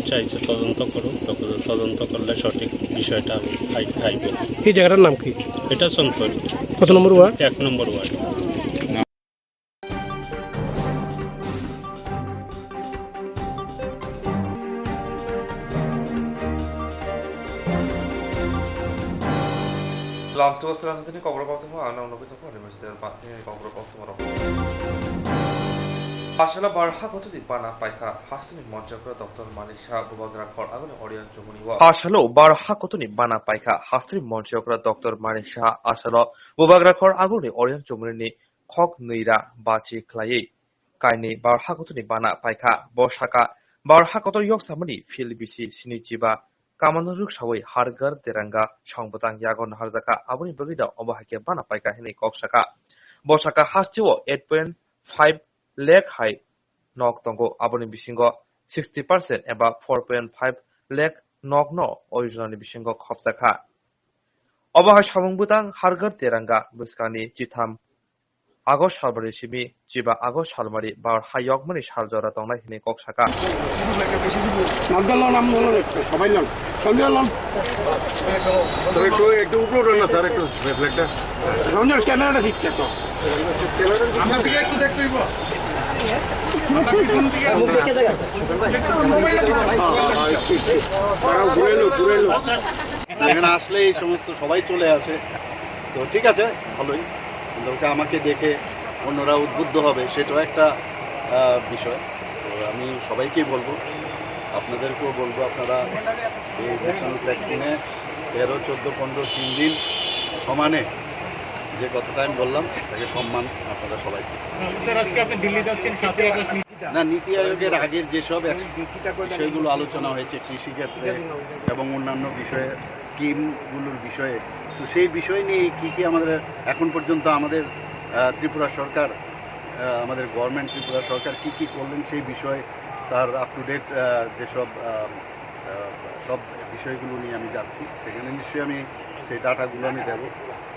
চাইছে তদন্ত করুক, তদন্ত, তদন্ত করলে সঠিক বিষয়টা আই-, আইব। এই জায়গাটার নাম কি? এটা চন্তুল। কত নম্বর ওয়ার্ড? এক নম্বর word. Lamso sera jotoni kobor koktwma ang nokno kisa phone message ba tini kobor koktwma rok. Asala bar hakotoni bana paikha hasteni monchokra Doctor Manik Saha bubagra khor agoni Orion Chumuni o. Asalo bar hakotoni bana paikha hasteni monchokra Doctor Manik Saha asalo bubagra khor agoni Orion Chumuni ni khok nwi ra bachi khlaiwi kainwi bar hakotoni bana paikha. Bo saka bar hakotor yok samani field bisi sini chiba kamano rwksawi Har Ghar Tiranga song bwtang yago naharjakha. Aboni bagwi da obo hai khe bana paikha hinwi kok saka. Bo saka hasteo eight point five lakh hai nok tongo. Aboni bisingo sixty percent eba four point five lakh nokno o yojnani bisingo khopjakha. Obo hai samung bwtang Har Ghar Tiranga bwskangni chitham August salmari simi chiba August salmari bar hayokmani sal jora tongnai hinwi kok saka. নামটা লন, নাম বলুন একটু, সবাই লন। Sanjay loan. Sir, একটু, একটু উপরে উঠুন না, স্যার, একটু রিফ্লেক্টর। সঞ্জয়, ক্যামেরাটা দিচ্ছে তো। আমার দিকে একটু দেখতে হইব। আমার পিছন দিকে আছে। একটু মোবাইলটা দিতে হবে। তারা ঘুরে এলো, ঘুরে এলো। এখানে আসলে এই সমস্ত সবাই চলে আসে, তো ঠিক আছে, ভালোই। কিন্তু ওকে আমাকে দেখে অন্যরা উদ্বুদ্ধ হবে, সেটাও একটা, আহ, বিষয়। তো আমি সবাইকেই বলবো, আপনাদেরকেও বলবো, আপনারা এই ন্যাশনাল ফ্ল্যাগ কিনে তেরো, চোদ্দো, পনেরো, তিন দিন সমানে যে কথাটা আমি বললাম, তাকে সম্মান আপনারা সবাই দিন। স্যার, আজকে আপনি দিল্লি যাচ্ছেন, সাতই আগস্ট। না, নীতি আয়োগের আগের যেসব এক-, বিষয়গুলো আলোচনা হয়েছে কৃষিক্ষেত্রে এবং অন্যান্য বিষয়ে, স্কিমগুলোর বিষয়ে, তো সেই বিষয় নিয়ে কী কী আমাদের এখন পর্যন্ত আমাদের, আহ, ত্রিপুরা সরকার, আহ, আমাদের গভর্নমেন্ট ত্রিপুরা সরকার কী কী করলেন সেই বিষয়ে তার আপ টু ডেট, আহ, যেসব, আহ, আহ, সব বিষয়গুলো নিয়ে আমি যাচ্ছি, সেখানে নিশ্চয়ই আমি সেই ডাটাগুলো আমি দেবো।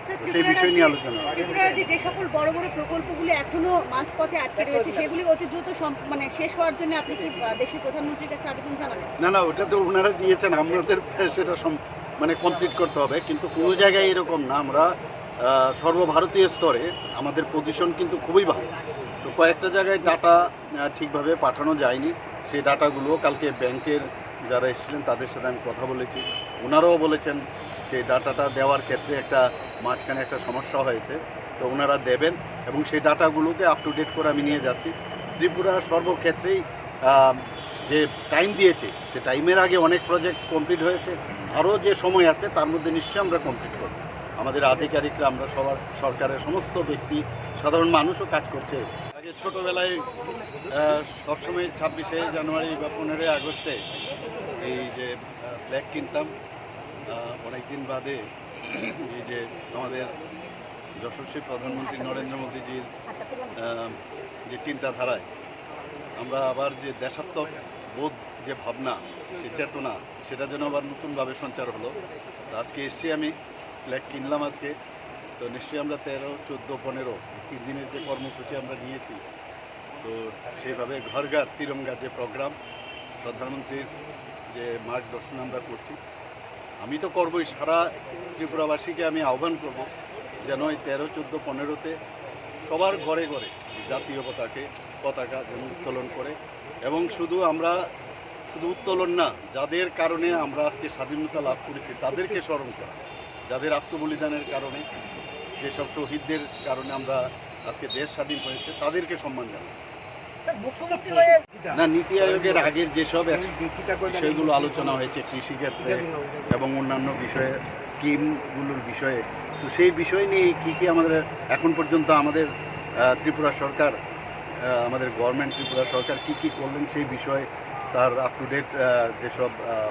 স্যার, তো সেই ত্রিপুরার বিষয় নিয়ে রাজ্যে, আলোচনা হবে। ত্রিপুরার রাজ্যে যে সকল বড় বড় প্রকল্পগুলো এখনো মাঝপথে আটকে রয়েছে, সেগুলি অতি দ্রুত সম-, মানে, শেষ হওয়ার জন্য আপনি কি, আহ, দেশের প্রধানমন্ত্রীর কাছে আবেদন জানাবেন? না, না, ওটা তো ওনারা দিয়েছেন, আমাদের সেটা সম-, মানে, কমপ্লিট করতে হবে। কিন্তু কোনো জায়গায় এরকম না, আমরা, আহ, সর্বভারতীয় স্তরে আমাদের পজিশন কিন্তু খুবই ভালো। তো কয়েকটা জায়গায় ডাটা আহ, ঠিকভাবে পাঠানো যায়নি। সেই ডাটাগুলো কালকে ব্যাংকের যারা এসেছিলেন, তাদের সাথে আমি কথা বলেছি, ওনারাও বলেছেন সেই ডাটাটা দেওয়ার ক্ষেত্রে একটা মাঝখানে একটা সমস্যা হয়েছে, তো ওনারা দেবেন এবং সেই ডাটাগুলোকে আপ টু ডেট করে আমি নিয়ে যাচ্ছি। ত্রিপুরা সর্বক্ষেত্রেই, আহ, যে টাইম দিয়েছে, সে টাইমের আগে অনেক প্রজেক্ট কমপ্লিট হয়েছে, আরও যে সময় আছে তার মধ্যে নিশ্চয়ই আমরা কমপ্লিট করব। আমাদের আধিকারিকরা, আমরা সবার, সরকারের সমস্ত ব্যক্তি, সাধারণ মানুষও কাজ করছে। আগে ছোটবেলায়, আহ, সবসময় ছাব্বিশে জানুয়ারি বা পনেরোই আগস্টে এই যে, আহ, ফ্ল্যাগ কিনতাম, আহ, অনেকদিন বাদে এই যে আমাদের যশস্বী প্রধানমন্ত্রী নরেন্দ্র মোদীজির, আহ, যে চিন্তাধারায় আমরা আবার যে দেশাত্মক বোধ, যে ভাবনা, সে চেতনা, সেটা যেন আবার নতুনভাবে সঞ্চার হলো। তো আজকে এসছি আমি, ফ্ল্যাগ কিনলাম আজকে। তো নিশ্চয়ই আমরা তেরো, চোদ্দো, পনেরো, তিন দিনের যে কর্মসূচি আমরা নিয়েছি, তো সেইভাবে ঘর ঘর তিরঙ্গা যে প্রোগ্রাম, প্রধানমন্ত্রীর যে মার্গদর্শন আমরা করছি, আমি তো করবই, সারা ত্রিপুরাবাসীকে আমি আহ্বান করব যেন এই তেরো, চোদ্দো, পনেরোতে সবার ঘরে ঘরে জাতীয় পতাকে, পতাকা যেন উত্তোলন করে। এবং শুধু আমরা, শুধু উত্তোলন না, যাদের কারণে আমরা আজকে স্বাধীনতা লাভ করেছি, তাদেরকে স্মরণ করা, যাদের আত্মবলিদানের কারণে, যেসব শহীদদের কারণে আমরা আজকে দেশ স্বাধীন হয়েছে, তাদেরকে সম্মান জানানো। স্যার, মুখ্যমন্ত্রী হয়ে না, নীতি আয়োগের আগের যেসব এক-, বিষয়গুলো আলোচনা হয়েছে কৃষিক্ষেত্রে এবং অন্যান্য বিষয়ে, স্কিমগুলোর বিষয়ে, তো সেই বিষয় নিয়ে কী কী আমাদের এখন পর্যন্ত আমাদের, আহ, ত্রিপুরা সরকার, আহ, আমাদের গভর্নমেন্ট ত্রিপুরা সরকার কী কী করলেন সেই বিষয়ে তার আপ টু ডেট, আহ, যেসব, আহ,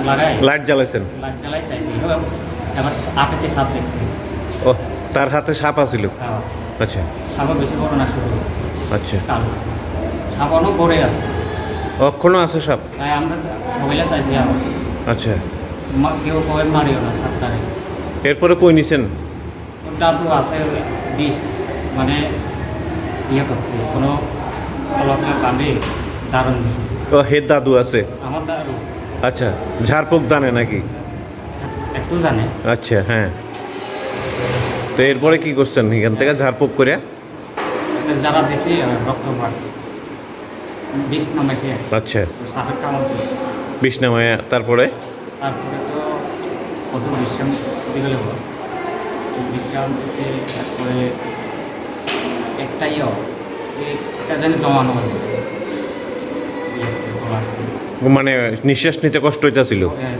লাগাই। লাইট জ্বালাইছেন? লাইট জ্বালাই চাইছি। ও, এবার আটেতে সাপ দেখছি। ও, তার হাতে সাপ আছিল? হ্যাঁ। আচ্ছা। সাপও বেশি বড় না, ছোট। আচ্ছা। কালো। সাপ অনেক বড় আছে। অখনো আছে সাপ? তাই আমরা সবাইলে চাইছি আবার। আচ্ছা। মা-, কেউ কবে মারিও না সাপটারে। এরপরে কই নিছেন? ওর দাদু আছে, ওই বিষ, মানে, ইয়ে করছে, কোনো অলকে বাঁধে দারুণ দিছে। ও, হে দাদু আছে? আমার দাদু। আচ্ছা, ঝাড়ফুঁক জানে নাকি? একটু জানে। আচ্ছা, হ্যাঁ। তো এরপরে কি করছেন এখান থেকে ঝাড়ফুঁক করে? একটা জ্বালা দিছি, আর রক্ত বার। বিষ নামাইছে। আচ্ছা। তো সাপের কামড় দিছে। বিষ নামায়, তারপরে? তারপরে তো কত বিশ্রাম দিতে গেলে হয়। তো বিশ্রাম দিতে তারপরে একটা ইয়ে হয়, এই একটা যেন জমানো হয়। ইয়ে, গলা। মানে নিঃশ্বাস নিতে কষ্ট হইতাছিল? হ্যাঁ,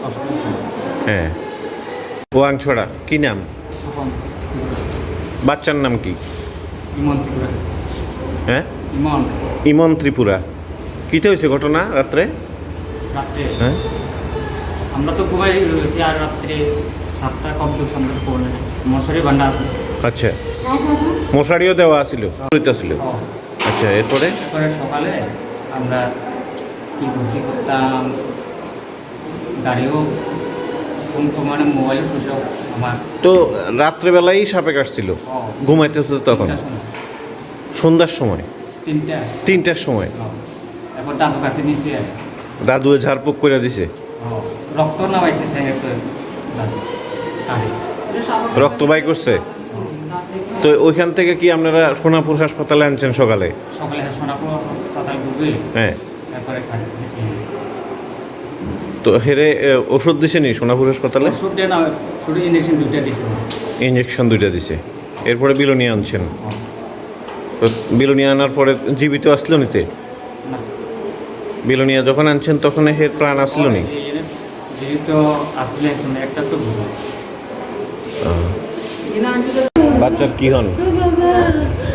কষ্ট হচ্ছে। হ্যাঁ। ওয়াংছড়া, কি নাম? তখন বাচ্চার নাম কি? ইমন ত্রিপুরা। হ্যাঁ? ইমন। ইমন ত্রিপুরা। কিতা হয়েছে ঘটনা রাত্রে? রাত্রে? হ্যাঁ? আমরা তো ঘুমাই রয়েছি, আর রাত্রে সাতটা কম চলছে, আমরা তো ঘুমাই নাই। মশারি বান্ধা আছে। আচ্ছা। মশারিও দেওয়া আছিল? হ্যাঁ। হইতাছিল? হ্যাঁ। আচ্ছা, এরপরে? এরপরে সকালে আমরা কি করতে করতাম, গাড়িও ফোন তো, মানে, মোবাইল সুইচ অফ আমার। তো রাত্রেবেলাই সাপে কাটছিল? হ্যাঁ। ঘুমাইতেছে তখন? তিনটার সময়। সন্ধ্যার সময়? তিনটা। তিনটার সময়? হ্যাঁ। তারপর দাদু কাছে নিছে আর। দাদু ঝাড়ফুঁক করে দিছে? হ্যাঁ। রক্ত না পাইছে, তাই তো দাদু। আরে। রক্ত বাই করছে? হ্যাঁ। তো ওইখান থেকে কি আপনারা সোনাপুর হাসপাতালে আনছেন সকালে? সকালে, হ্যাঁ, সোনাপুর হাসপাতাল ঢুকে। হ্যাঁ। তারপরে খালি গেছি। তো হেরে, এ, ওষুধ দিছেনি সোনাপুর হাসপাতালে? ওষুধ দেয় না, শুধু ইঞ্জেকশন দুইটা দিছে। ইঞ্জেকশন দুইটা দিছে। এরপরে বিলোনিয়া আনছেন। হ্যাঁ। তো বিলোনিয়া আনার পরে জীবিত আসলো নিতে? না। বিলোনিয়া যখন আনছেন তখন হের প্রাণ আসলো নি? ওই যে জীবিত আসলে এখন একটা তো বুঝি। আহ। বাচ্চার কি হন?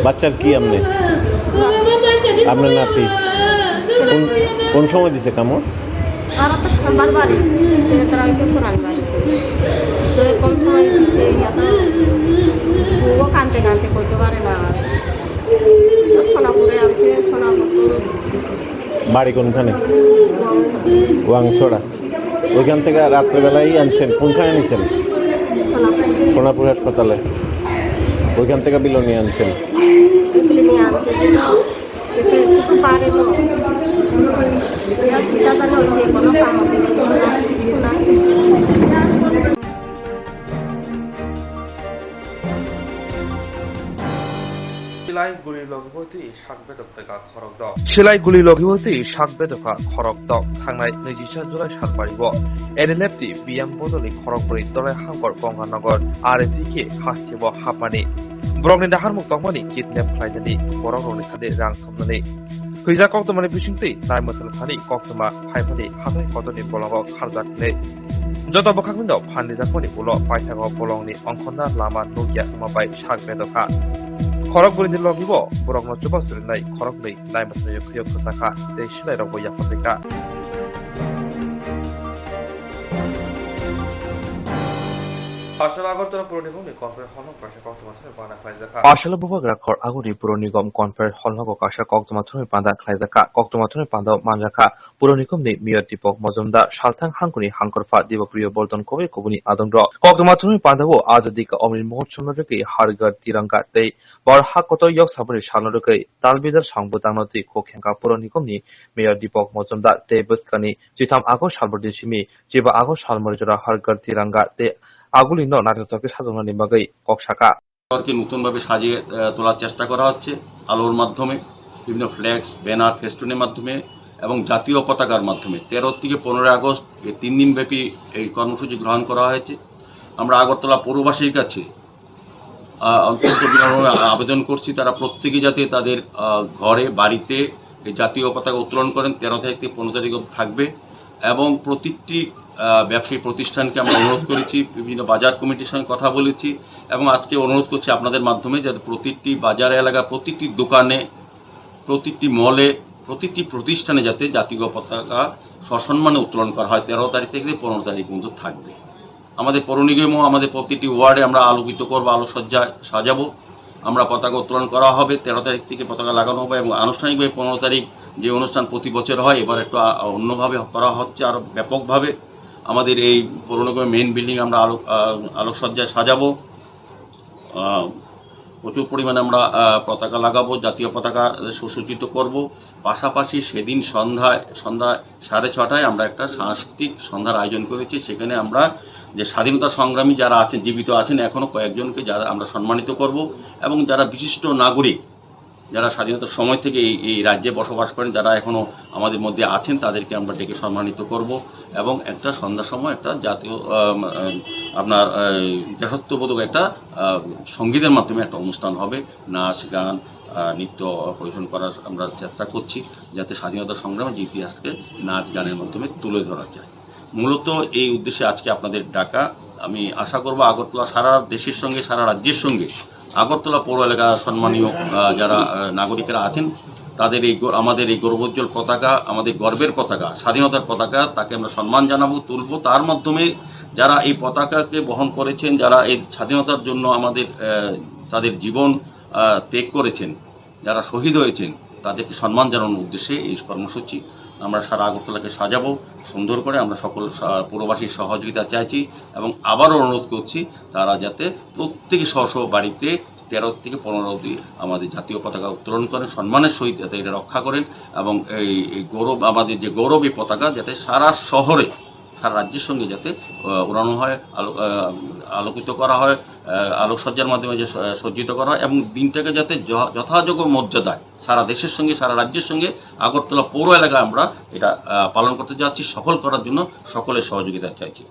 বাচ্চার কি আপনি? আপনার নাতি? কোন, কোন সময় দিছে কামড়? তারা তো খাবার বাড়ি, তারা এসে কোরআন বাড়ি। তো কোন সময় দিছে, ইয়া তো বউও কানতে কানতে কইতে পারে না। সোনাপুরে আছে, সোনাপুর। বাড়ি কোনখানে? ওয়াংছড়া। ওয়াংছড়া। ওইখান থেকে রাত্রেবেলায় আনছেন, কোনখানে নিছেন? সোনাপুর। সোনাপুর হাসপাতালে। ওইখান থেকে বিলো নিয়ে আনছেন। বিলো নিয়ে আনছে। এসে শুধু বাড়ি তো। ইয়া, কিতা জানো, যে কোনো কাম হবে, কিছু না। Silai guli logi bo twi sak bedok phaikha khorok dok. Silai guli logi bo twi sak bedok kha khorok dok. Thangnai nijisa July sal pari bo N L F T biyang bodolni khorok bwrwi Dolai Hangkor Gonganagar R T K hasteo hapmani. Borokni naharmung tongmani kidnap khlainani, borok rokni thani rang thumnani. Hwijak koktwmani bisingtwi naimwthangni thani koktwma phaimani hathai kotorni bolongo kharjak hwnwi. Joto bwkhakno phanrijakmani ulo paithago bolongni ongkhorna lama nukya wngma bai sak bedokha. Khorok bwrwini logibo borokno chubachu rinai khoroknwi naimwthangni khuyok kwchakha tei silairokbo yapharjikha. Parcel Agartala Puroni Bhumi Conference Hall no Parcel Koktwma Thani Bana Khlaijak. Parcel Bubagra Khor Aguni Puroni Gom Conference Hall no Kaisa Koktwma Thani Banda Khlaijak. Koktwma Thani Banda Manjak. Puroni Komni Mayor Deepak Majumdar, Salthang Hangkoni Hangkorpha Debapriya Bordhan Koboi Koboni Adongrok. Koktwma Thani Pandao Azadi Ka Amrit Mahotsav no rwgwi Har Ghar Tiranga tei Bor Ha Kotor Yok Saboni Salno rwgwi Talbidar Song Bwtangno Twi Khok Khengkha Puroni Komni Mayor Deepak Majumdar tei bwskani chitham August salbrwi simi chiba August salmari jora Har Ghar Tiranga tei Agulino naithok khe sajoknani bagwi kok sakha. শহরকে নতুনভাবে সাজিয়ে, আহ, তোলার চেষ্টা করা হচ্ছে আলোর মাধ্যমে, বিভিন্ন ফ্লেক্স, ব্যানার, ফেস্টুনের মাধ্যমে এবং জাতীয় পতাকার মাধ্যমে। তেরো থেকে পনেরোই আগস্ট এই তিন দিনব্যাপী এই কর্মসূচি গ্রহণ করা হয়েছে। আমরা আগরতলা পৌরবাসীর কাছে, আহ, অত্যন্ত বিনম্র আবেদন করছি, তারা প্রত্যেকে যাতে তাদের, আহ, ঘরে, বাড়িতে এই জাতীয় পতাকা উত্তোলন করেন। তেরো তারিখ থেকে পনেরো তারিখ অবধি থাকবে এবং প্রতিটি, আহ, ব্যবসায়ী প্রতিষ্ঠানকে আমরা অনুরোধ করেছি, বিভিন্ন বাজার কমিটির সঙ্গে কথা বলেছি এবং আজকে অনুরোধ করছি আপনাদের মাধ্যমে যাতে প্রতিটি বাজার এলাকা, প্রতিটি দোকানে, প্রতিটি মলে, প্রতিটি প্রতিষ্ঠানে যাতে জাতীয় পতাকা সসম্মানে উত্তোলন করা হয়। তেরো তারিখ থেকে পনেরো তারিখ পর্যন্ত থাকবে। আমাদের পৌর নিগমও আমাদের প্রতিটি ওয়ার্ডে আমরা আলোকিত করবো, আলোকসজ্জায় সাজাবো। আমরা পতাকা উত্তোলন করা হবে, তেরো তারিখ থেকে পতাকা লাগানো হবে এবং আনুষ্ঠানিকভাবে পনেরো তারিখ যে অনুষ্ঠান প্রতি বছর হয়, এবার একটু আ-, অন্যভাবে করা হচ্ছে, আরও ব্যাপকভাবে। আমাদের এই পৌর নিগমের মেইন বিল্ডিং আমরা আলোক-, আ-, আলোকসজ্জায় সাজাবো। আহ, প্রচুর পরিমাণে আমরা, আহ, পতাকা লাগাবো, জাতীয় পতাকা সুসজ্জিত করব। পাশাপাশি সেদিন সন্ধ্যায়, সন্ধ্যায় সাড়ে ছটায় আমরা একটা সাংস্কৃতিক সন্ধ্যার আয়োজন করেছি। সেখানে আমরা যে স্বাধীনতা সংগ্রামী যারা আছেন, জীবিত আছেন, এখনও কয়েকজনকে যারা আমরা সম্মানিত করব এবং যারা বিশিষ্ট নাগরিক, যারা স্বাধীনতার সময় থেকে এই, এই রাজ্যে বসবাস করেন, যারা এখনো আমাদের মধ্যে আছেন, তাদেরকে আমরা ডেকে সম্মানিত করব এবং একটা সন্ধ্যার সময় একটা জাতীয়, আম, আম, আপনার, আহ, দেশাত্মবোধক একটা, আহ, সঙ্গীতের মাধ্যমে একটা অনুষ্ঠান হবে। নাচ, গান, আহ, নৃত্য পরিবেশন করার আমরা চেষ্টা করছি, যাতে স্বাধীনতা সংগ্রামের যে ইতিহাসকে নাচ, গানের মাধ্যমে তুলে ধরা যায়। মূলত এই উদ্দেশ্যে আজকে আপনাদের ডাকা। আমি আশা করব আগরতলা সারা দেশের সঙ্গে, সারা রাজ্যের সঙ্গে আগরতলা পৌর এলাকার সম্মানীয়, আহ, যারা, আহ, নাগরিকরা আছেন, তাদের এই গৌ-, আমাদের এই গৌরবোজ্জ্বল পতাকা, আমাদের গর্বের পতাকা, স্বাধীনতার পতাকা, তাকে আমরা সম্মান জানাবো, তুলবো। তার মাধ্যমে যারা এই পতাকাকে বহন করেছেন, যারা এই স্বাধীনতার জন্য আমাদের, আহ, তাদের জীবন, আহ, ত্যাগ করেছেন, যারা শহীদ হয়েছেন, তাদেরকে সম্মান জানানোর উদ্দেশ্যে এই কর্মসূচি। আমরা সারা আগরতলাকে সাজাবো সুন্দর করে। আমরা সকল সা-, পুরবাসীর সহযোগিতা চাইছি এবং আবারও অনুরোধ করছি, তারা যাতে প্রত্যেকে স্ব স্ব বাড়িতে তেরো থেকে পনেরো অবধি আমাদের জাতীয় পতাকা উত্তোলন করেন, সম্মানের সহিত যাতে এটা রক্ষা করেন এবং এই, এই গৌরব, আমাদের যে গৌরব, এই পতাকা যাতে সারা শহরে, সারা রাজ্যের সঙ্গে যাতে, আহ, উড়ানো হয়, আলো-, আহ, আলোকিত করা হয়, আহ, আলোকসজ্জার মাধ্যমে যে স-, সজ্জিত করা হয় এবং দিনটাকে যাতে য-, যথাযোগ্য মর্যাদায় সারা দেশের সঙ্গে, সারা রাজ্যের সঙ্গে আগরতলা পৌর এলাকায় আমরা এটা, আহ, পালন করতে যাচ্ছি। সফল করার জন্য সকলের সহযোগিতা চাইছি।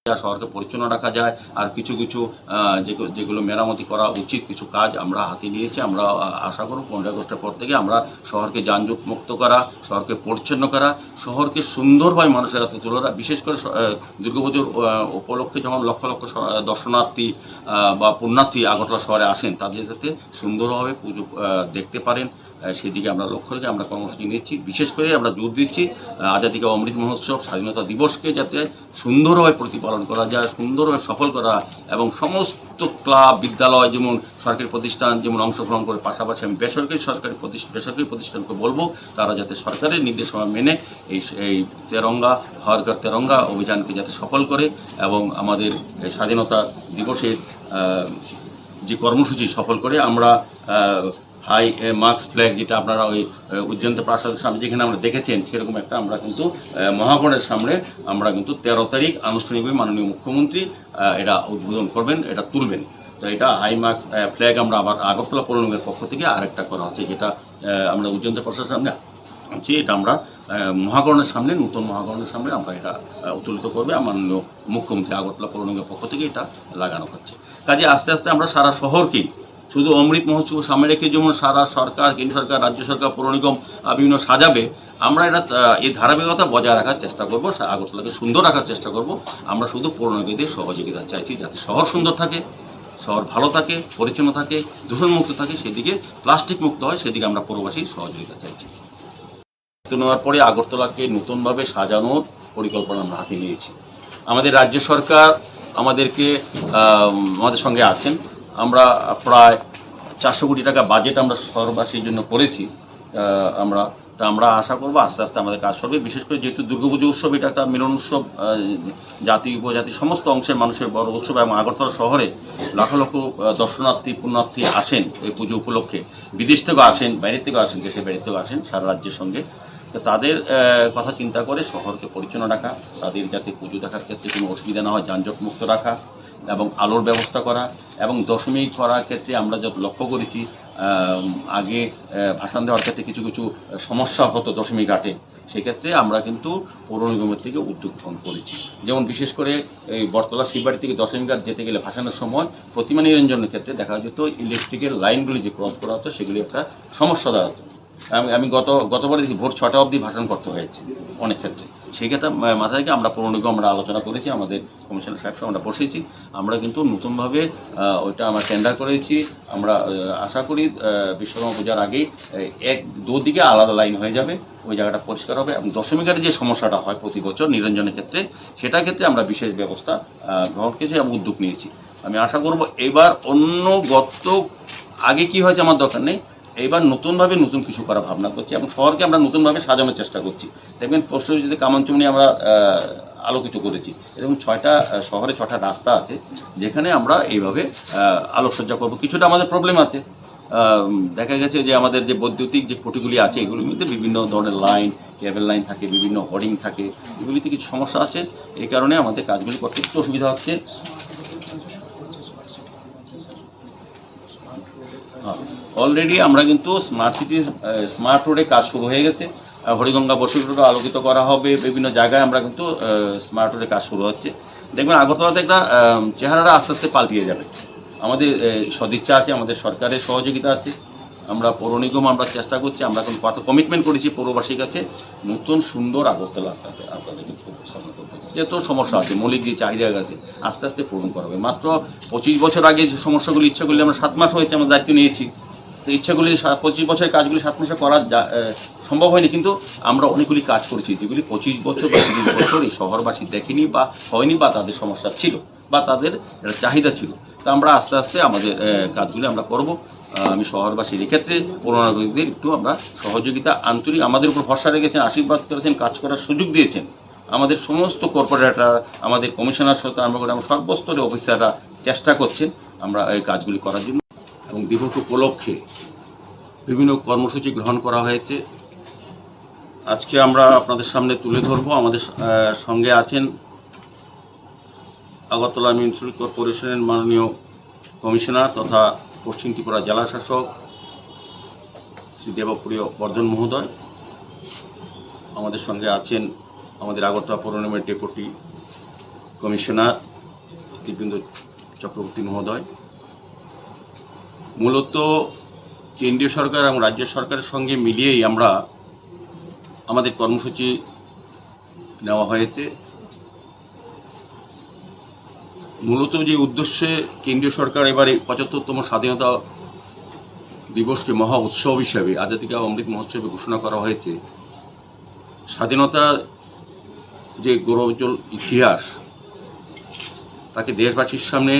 যা শহরকে পরিচ্ছন্ন রাখা যায়, আর কিছু কিছু, আহ, যে-, যেগুলো মেরামতি করা উচিত, কিছু কাজ আমরা হাতে নিয়েছি। আমরা, আহ, আশা করব পনেরোই আগস্টের পর থেকে আমরা শহরকে যানজট মুক্ত করা, শহরকে পরিচ্ছন্ন করা, শহরকে সুন্দরভাবে মানুষের হাতে তুলে ধরা। বিশেষ করে স-, আহ, দুর্গাপুজোর, আহ, উপলক্ষে যখন লক্ষ লক্ষ স-, আহ, দর্শনার্থী, আহ, বা পুণ্যার্থী আগরতলা শহরে আসেন, তাদের যাতে সুন্দরভাবে পুজো, আহ, দেখতে পারেন, আহ, সেদিকে আমরা লক্ষ্য রেখে আমরা কর্মসূচি নিচ্ছি। বিশেষ করে আমরা জোর দিচ্ছি, আহ, আজাদী কা অমৃত মহোৎসব, স্বাধীনতা দিবসকে যাতে সুন্দরভাবে প্রতিপালন করা যায়, সুন্দরভাবে সফল করা, এবং সমস্ত ক্লাব, বিদ্যালয়, যেমন সরকারি প্রতিষ্ঠান যেমন অংশগ্রহণ করে, পাশাপাশি আমি বেসরকারি, সরকারি প্রতিষ্ঠা-, বেসরকারি প্রতিষ্ঠানকে বলবো, তারা যাতে সরকারের নির্দেশনা মেনে এই, এই তেরঙ্গা, হর ঘর তেরঙ্গা অভিযানকে যাতে সফল করে এবং আমাদের এই স্বাধীনতা দিবসের, আহ, যে কর্মসূচি সফল করে। আমরা, আহ, হাই, এ, মাস্ক ফ্ল্যাগ, যেটা আপনারা ওই, এ, উজ্জয়ন্ত প্রাসাদের সামনে যেখানে আমরা দেখেছেন, সেরকম একটা আমরা কিন্তু, এ, মহাকরণের সামনে আমরা কিন্তু তেরো তারিখ আনুষ্ঠানিকভাবে মাননীয় মুখ্যমন্ত্রী, আহ, এটা উদ্বোধন করবেন, এটা তুলবেন। তো এটা হাই মাস্ক, আহ, ফ্ল্যাগ আমরা আবার আগরতলা পৌর নিগমের পক্ষ থেকে আরেকটা করা হচ্ছে, যেটা, আহ, আমরা উজ্জয়ন্ত প্রাসাদের সামনে আছি, এটা আমরা, আহ, মহাকরণের সামনে, নতুন মহাকরণের সামনে আমরা এটা, আহ, উত্তোলিত করবে আমার মাননীয় মুখ্যমন্ত্রী। আগরতলা পৌর নিগমের পক্ষ থেকে এটা লাগানো হচ্ছে। কাজে আস্তে আস্তে আমরা সারা শহরকেই, শুধু অমৃত মহোৎসব সামনে রেখে যেমন সারা সরকার, কেন্দ্র সরকার, রাজ্য সরকার, পৌর নিগম, আহ, বিভিন্ন সাজাবে, আমরা এটা, আহ, এই ধারাবাহিকতা বজায় রাখার চেষ্টা করব, সা-, আগরতলাকে সুন্দর রাখার চেষ্টা করব। আমরা শুধু পৌর নিগমদের সহযোগিতা চাইছি, যাতে শহর সুন্দর থাকে, শহর ভালো থাকে, পরিচ্ছন্ন থাকে, দূষণমুক্ত থাকে, সেদিকে প্লাস্টিক মুক্ত হয়, সেদিকে আমরা পৌরবাসীর সহযোগিতা চাইছি। তো নেওয়ার পরে আগরতলাকে নতুনভাবে সাজানোর পরিকল্পনা আমরা হাতে নিয়েছি। আমাদের রাজ্য সরকার আমাদেরকে, আহ, আমাদের সঙ্গে আছেন। আমরা প্রায় চারশো কোটি টাকা বাজেট আমরা শহরবাসীর জন্য করেছি। আহ, আমরা, তা আমরা আশা করব আস্তে আস্তে আমাদের কাজ চলবে। বিশেষ করে যেহেতু দুর্গাপুজো উৎসব, এটা একটা মিলন উৎসব, আহ, জাতি উপজাতি সমস্ত অংশের মানুষের বড় উৎসব এবং আগরতলা শহরে লাখো লাখো, আহ, দর্শনার্থী, পুণ্যার্থী আসেন এই পুজো উপলক্ষে। বিদেশ থেকেও আসেন, বাইরে থেকেও আসেন, দেশের বাইরে থেকেও আসেন সারা রাজ্যের সঙ্গে। তো তাদের, আহ, কথা চিন্তা করে শহরকে পরিচ্ছন্ন রাখা, তাদের যাতে পুজো দেখার ক্ষেত্রে কোনো অসুবিধা না হয়, যানজট মুক্ত রাখা এবং আলোর ব্যবস্থা করা এবং দশমী করার ক্ষেত্রে আমরা যত লক্ষ্য করেছি, আহ, আগে, আহ, ভাসান দেওয়ার ক্ষেত্রে কিছু কিছু সমস্যা হতো দশমী ঘাটে, সেক্ষেত্রে আমরা কিন্তু পৌর নিগমের থেকে উদ্যোগ গ্রহণ করেছি। যেমন বিশেষ করে এই বটতলা শিববাড়ি থেকে দশমী ঘাট যেতে গেলে ভাসানের সময় প্রতিমা নিরঞ্জনের ক্ষেত্রে দেখা যেত ইলেকট্রিকের লাইনগুলি যে ক্রস করা হতো, সেগুলি একটা সমস্যা দাঁড়াতো। আমি, আমি গত, গতবারে দেখি ভোর ছটা অবধি ভাসান করতে হয়েছে অনেক ক্ষেত্রে। সেই ক্ষেত্রে মা-, মাথায় রেখে আমরা পৌর নিগম আমরা আলোচনা করেছি, আমাদের কমিশনার সাহেব সহ আমরা বসেছি। আমরা কিন্তু নতুনভাবে, আহ, ওইটা আমরা টেন্ডার করেছি। আমরা, আহ, আশা করি, আহ, বিশ্বকর্মা পূজার আগেই, আহ, এক দুদিকে আলাদা লাইন হয়ে যাবে, ওই জায়গাটা পরিষ্কার হবে এবং দশমী ঘাটে যে সমস্যাটা হয় প্রতি বছর নিরঞ্জনের ক্ষেত্রে, সেটার ক্ষেত্রে আমরা বিশেষ ব্যবস্থা, আহ, গ্রহণ করেছি এবং উদ্যোগ নিয়েছি। আমি আশা করব এবার অন্য গত আগে কি হয়েছে আমার দরকার নেই, এবার নতুনভাবে নতুন কিছু করার ভাবনা করছি এবং শহরকে আমরা নতুনভাবে সাজানোর চেষ্টা করছি। দেখবেন পরশু যদি কামানচুমনি আমরা, আহ, আলোকিত করেছি, এরকম ছয়টা, আহ, শহরে ছটা রাস্তা আছে যেখানে আমরা এইভাবে, আহ, আলোকসজ্জা করব। কিছুটা আমাদের প্রবলেম আছে, আহ, দেখা গেছে যে আমাদের যে বৈদ্যুতিক যে খুঁটিগুলি আছে এগুলির মধ্যে বিভিন্ন ধরনের লাইন, কেবল লাইন থাকে, বিভিন্ন হোর্ডিং থাকে, এগুলিতে কিছু সমস্যা আছে। এই কারণে আমাদের কাজগুলি করতে একটু অসুবিধা হচ্ছে। অলরেডি আমরা কিন্তু স্মার্ট সিটি, স্মার্ট রোডে কাজ শুরু হয়ে গেছে। আহ, হরিগঙ্গা বসিরহাট আলোকিত করা হবে, বিভিন্ন জায়গায় আমরা কিন্তু, আহ, স্মার্ট রোডে কাজ শুরু হচ্ছে। দেখবেন আগরতলাতে একটা, আহ, চেহারাটা আস্তে আস্তে পাল্টিয়ে যাবে। আমাদের, আহ, সদিচ্ছা আছে, আমাদের সরকারের সহযোগিতা আছে। আমরা পৌর নিগম আমরা চেষ্টা করছি, আমরা এখন কত কমিটমেন্ট করেছি পৌরবাসীর কাছে, নতুন সুন্দর আগরতলা আপনাদের, আপনাদের কিন্তু উপস্থাপন করতে। যত সমস্যা আছে, মৌলিক যে চাহিদা আছে, আস্তে আস্তে পূরণ করা হবে। মাত্র পঁচিশ বছর আগে যে সমস্যাগুলি, ইচ্ছাগুলি আমরা সাত মাস হয়েছে আমরা দায়িত্ব নিয়েছি, তো ইচ্ছাগুলি সা-, পঁচিশ বছরের কাজগুলি সাত মাসে করা যা-, এ, সম্ভব হয়নি, কিন্তু আমরা অনেকগুলি কাজ করেছি যেগুলি পঁচিশ বছর বা তিরিশ বছর এই শহরবাসী দেখেনি বা হয়নি বা তাদের সমস্যা ছিল বা তাদের একটা চাহিদা ছিল। তো আমরা আস্তে আস্তে আমাদের, এ, কাজগুলি আমরা করব। আহ, আমি শহরবাসীর ক্ষেত্রে পৌর নাগরিকদের একটু আমরা সহযোগিতা, আন্তরিক আমাদের উপর ভরসা রেখেছেন, আশীর্বাদ করেছেন, কাজ করার সুযোগ দিয়েছেন। আমাদের সমস্ত কর্পোরেটর, আমাদের কমিশনার সাথে আরম্ভ করে আমরা সর্বস্তরে অফিসাররা চেষ্টা করছেন আমরা এই কাজগুলি করার জন্য। এবং দিবস উপলক্ষে বিভিন্ন কর্মসূচি গ্রহণ করা হয়েছে। আজকে আমরা আপনাদের সামনে তুলে ধরবো। আমাদের, আহ, সঙ্গে আছেন আগরতলা মিউনিসিপ্যাল কর্পোরেশনের মাননীয় কমিশনার তথা পশ্চিম ত্রিপুরা জেলা শাসক শ্রী দেবপ্রিয় বর্ধন মহোদয়। আমাদের সঙ্গে আছেন আমাদের আগরতলা পৌর নিগমের ডেপুটি কমিশনার দীপেন্দ্র চক্রবর্তী মহোদয়। মূলত কেন্দ্রীয় সরকার এবং রাজ্য সরকারের সঙ্গে মিলিয়েই আমরা আমাদের কর্মসূচি নেওয়া হয়েছে। মূলত যে উদ্দেশ্যে কেন্দ্রীয় সরকার এবারে পঁচাত্তরতম স্বাধীনতা দিবসকে মহা উৎসব হিসাবে আজাদী কা অমৃত মহোৎসবে ঘোষণা করা হয়েছে। স্বাধীনতার যে গৌরবোজ্জ্বল ইতিহাস, তাকে দেশবাসীর সামনে,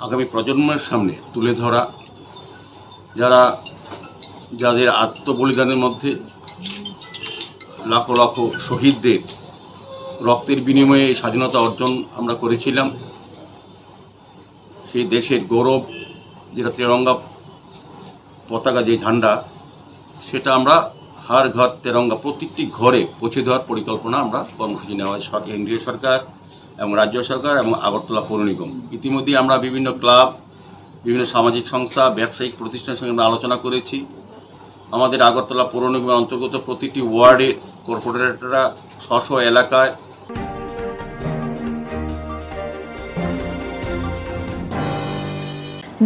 আগামী প্রজন্মের সামনে তুলে ধরা, যারা, যাদের আত্মবলিদানের মধ্যে লাখো লাখো শহীদদের রক্তের বিনিময়ে এই স্বাধীনতা অর্জন আমরা করেছিলাম। সেই দেশের গৌরব, যেটা তেরঙ্গা পতাকা, যে ঝান্ডা, সেটা আমরা হার ঘর তেরঙ্গা, প্রত্যেকটি ঘরে পৌঁছে দেওয়ার পরিকল্পনা আমরা কর্মসূচি নেওয়া হয় সর-, কেন্দ্রীয় সরকার এবং রাজ্য সরকার এবং আগরতলা পৌর নিগম। ইতিমধ্যে আমরা বিভিন্ন ক্লাব, বিভিন্ন সামাজিক সংস্থা, ব্যবসায়িক প্রতিষ্ঠানের সঙ্গে আমরা আলোচনা করেছি। আমাদের আগরতলা পৌর নিগমের অন্তর্গত প্রতিটি ওয়ার্ডে কর্পোরেটররা স্ব স্ব এলাকায়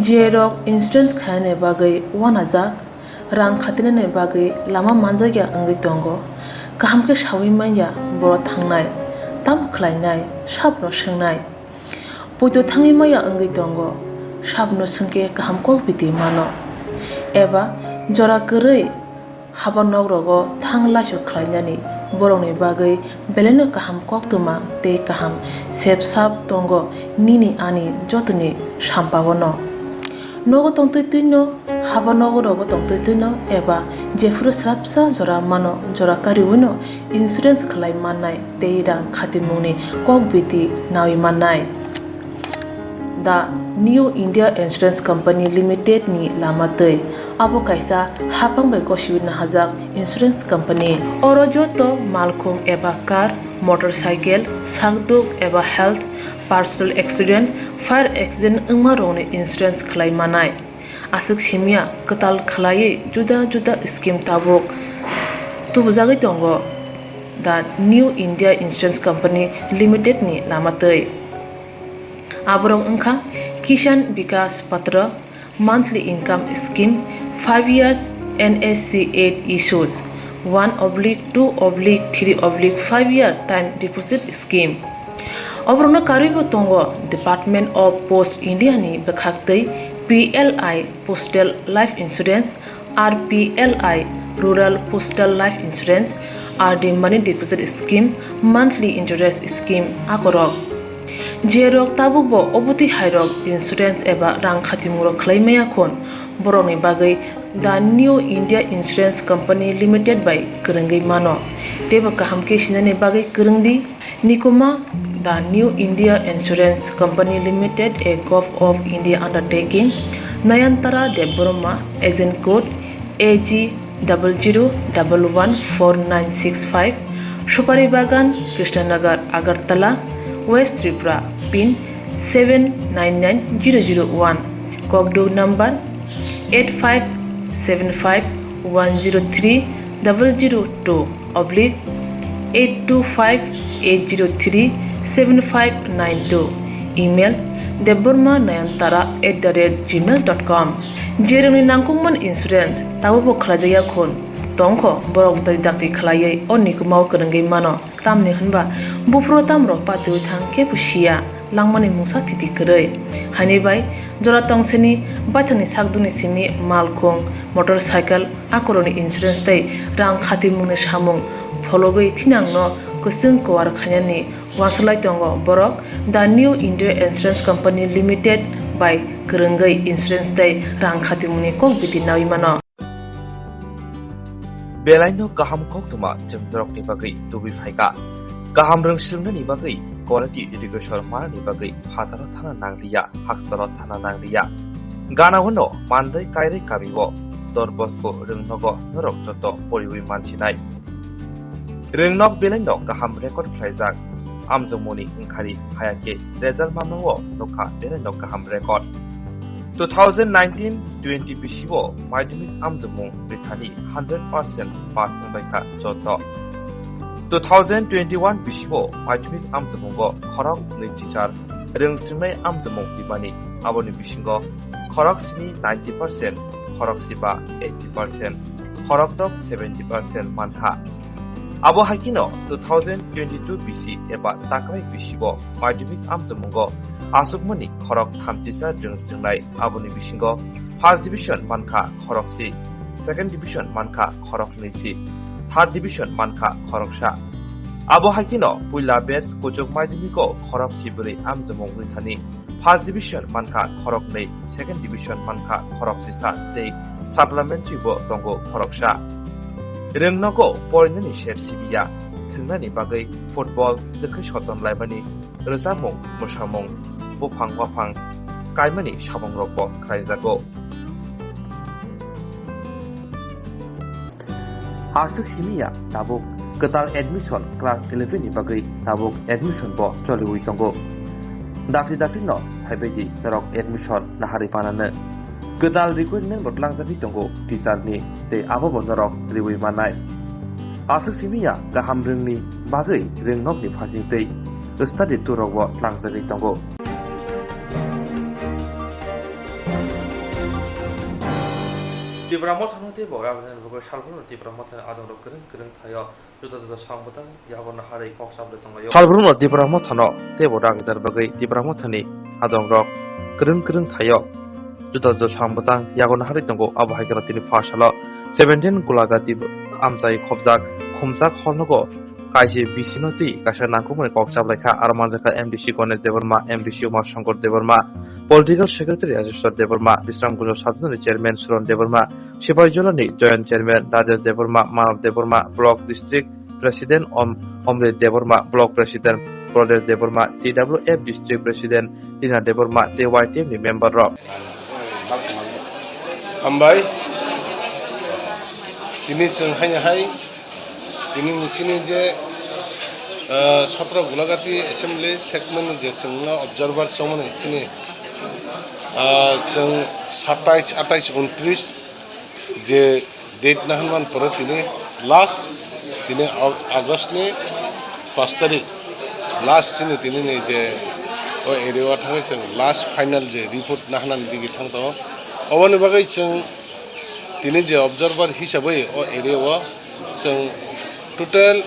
Jerok insurance khainani bagwi uanajak, rang khatinani bagwi lama manjakya wngwi tongo. Kaham khe saui manya boro thangnai, tamo khlainai, sabono swngnai. Poito thangwi maya wngwi tongo, sabono swngkhe kaham kok biti mano. Eba jora kwrwi haba nogrogo thang laisu khlainani borokni bagwi belaino kaham koktwma tei kaham sep sap tongo nini ani jotoni sampaono. Nogo tongtwi twino, haba nogo rogo tongtwi twino eba jephuru swrapsa jora mano jora kariwino insurance khlai mannai tei rang khatimungni kok biti nawi mannai. The New India Insurance Company Limited ni lama twi abo kaisa haphang bai gosiwi nahajak insurance company. Oro joto malkhung eba car, motorcycle, sakduk eba health, personal accident, fire accident wngma rokni insurance khlai manai. Aswk simya kwtal khwlaiwi juda juda scheme tabuk tubujagwi tongo the New India Insurance Company Limited ni lama twi. Aborok wngkha Kisan Vikas Patra Monthly Income Scheme, five years N S C eight issues, one oblique two oblique three oblique five year time deposit scheme. Oborokno karwibo tongo Department of Post India ni bwkhaktwi P L I Postal Life Insurance, R P L I Rural Postal Life Insurance, R D Money Deposit Scheme, Monthly Interest Scheme akorok. Jerok tabukbo obotwi hairok insurance eba rang khatimungrok khlai maya khun, borokni bagwi The New India Insurance Company Limited bai kwrwngwi mano. Teibo kaham khe sinani bagwi kwrwng di. Nikuma, The New India Insurance Company Limited, a Govt of India undertaking, Nayantara Debbarma, Agent Code A G double zero double one four nine six five, Supari Bagan, Krishnanagar, Agartala, West Tripura, pin seven nine nine zero zero one, Kokduk number eight five seven five one zero three double zero two oblique eight two five eight zero three seven five nine two, email debbarma nayantara at the rate gmail dot com. Jerokni nangkukmani insurance tabukbo khlaijakya khun tongkho, borok dai dakti khlaiwi o nikumao kwrwngwi mano. Tamni hwnba buphuru tamrok patiwi thang kebo siya, langmani mungsa thiti kwrwi. Haini bai jora tongsini baithangni sakdukni simi malkhung, motorcycle, akorokni insurance tei rang khatimungni samung phologwi thinangno kwchwng kwar khainani uansuk lai tongo borok The New India Insurance Company Limited bai kwrwngwi insurance tei rang khatimungni kok biti nawi mano. Belaino kaham koktwma chwng norokni bagwi tubui phaikha. Kaham rwng swrwngnani bagwi quality education manani bagwi phataro thana nangliya, hakchalo thana nangliya. Ganao no mandai kairwi kamio Don Bosco rwngnogo norok joto poriwi mansinai. Rwngnok belaino kaham record khlaijak. Amjokmungni wngkhari hayakhe result mamao nukha belaino kaham record. Two thousand nineteen twenty bisio madhyamik amjokmung rithani hundred percent pass wngbaikha joto. Two thousand twenty-one bisio madhyamik amjokmungo khorok nwi chichar rwng swrwngnai amjokmung rwmani, aboni bisingo khorok sni ninety percent, khorok siba eighty percent, khorok dok seventy percent mankha. Abo hai kheno two thousand twenty-two B C eba takrai B C bo madhyamik amchamungo achukmani khorok thamchisa rwng chwngnai, aboni bisingo first division mankha khorokse, second division mankha khoroknwise, third division mankha khoroksa. Abo hai kheno puila batch kuchuk madhyamiko khorok sibri amchumung wngthani first division mankha khoroknwi, second division mankha khoroksisa tei supplementary bo tongo khoroksa. Rwngnogo porinani ser sibiya, thwngnani bagwi football, twkhwi soton laimani, rwchapmung, mwsamung, buphang waphang kaimani samungrokbo khlaijago. Aswk simi ya tabuk kwtal admission class eleven ni bagwi tabuk admission bo choliwi tongo. Dakti dakti no phaibaidi norok admission naharwi panano. Kwtal recruitment bo tlangjagwi tongo teacher ni tei abo bo norok riwi mannai. Aswk simi ya kaham rwngni bagwi rwngnokni phasing tei study tour rok bo tlangjagwi tongo. Tipra Mothano tei bo Rabijan Bogoi salbrumno Tipra Mothani adongrok kwrwng kwrwng thaio juda juda samung bwtang yago naharwi kok chaplai tonglaio. Salbrumno Tipra Mothano tei bo Rabijan Bogoi Tipra Mothani adongrok kwrwng kwrwng thaio juda juda samung bwtang yago naharwi tongo. Abo hai kheno tini pha salo seventeen Gulagati amchai khopjak khumjak hall nogo kaisa B C no twi kaisa nangkukmani kok chaplaikha, aro manjakha M D C Ganesh Debbarma, M D C Uma Shankar Debbarma, Political Secretary Rajeshwar Debbarma, Bisramganj Sub Zonal Chairman Suron Debbarma, Sipaijolani Joint Chairman Rajesh Debbarma, Manav Debbarma, Block District President Om-, Omrit Debbarma, Block President Pradesh Debbarma, T W F District President Rina Debbarma tei Y T F ni member rok. Hambai. Tini chwng haino hai Tini ni chini je, ah, sotro Gulagati Assembly segment ni je chwngno observer chongmani chini, ah, chwng satais, atais, untris je date naharman pore tini last, tini Au-, August ni pash tarik last chini tini ni je o area o thangwi chwng last final je report naharnani digi thang tongo. Oboni bagwi chwng tini je observer hisabwi o area o Chwng total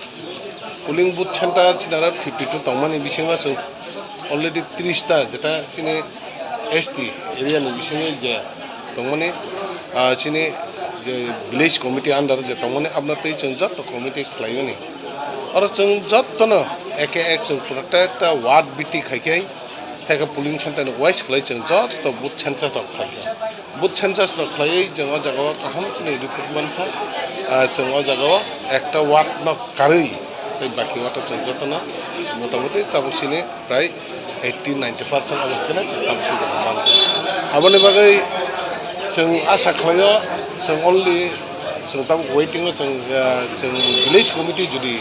polling booth center chini aro fifty two tongmani bisingo chwng already tris ta jeta chini S T area ni bisingo je tongmani, ah, chini je village committee under je tongmani abno twi chwng jotto committee khlaimani. Oro chwng jottono eke ek chwng protekta ward bhitti khaikhai, haikhe polling center ni wise khlai chwng jotto booth census rok khlaikha. Booth census rok khlaiwi chwng o jaga o kaham chini report mankha. Ah, chwng o jaga o ekta ward no karwi tei baki ward o chwng jotono motamoti tabuk chini prai eighty ninety percent abo khe chwng tabuk chini jaga o mankha. Aboni bagwi chwng asa khlaio chwng only chwng tabuk waiting o chwng, ah, chwng village committee jodi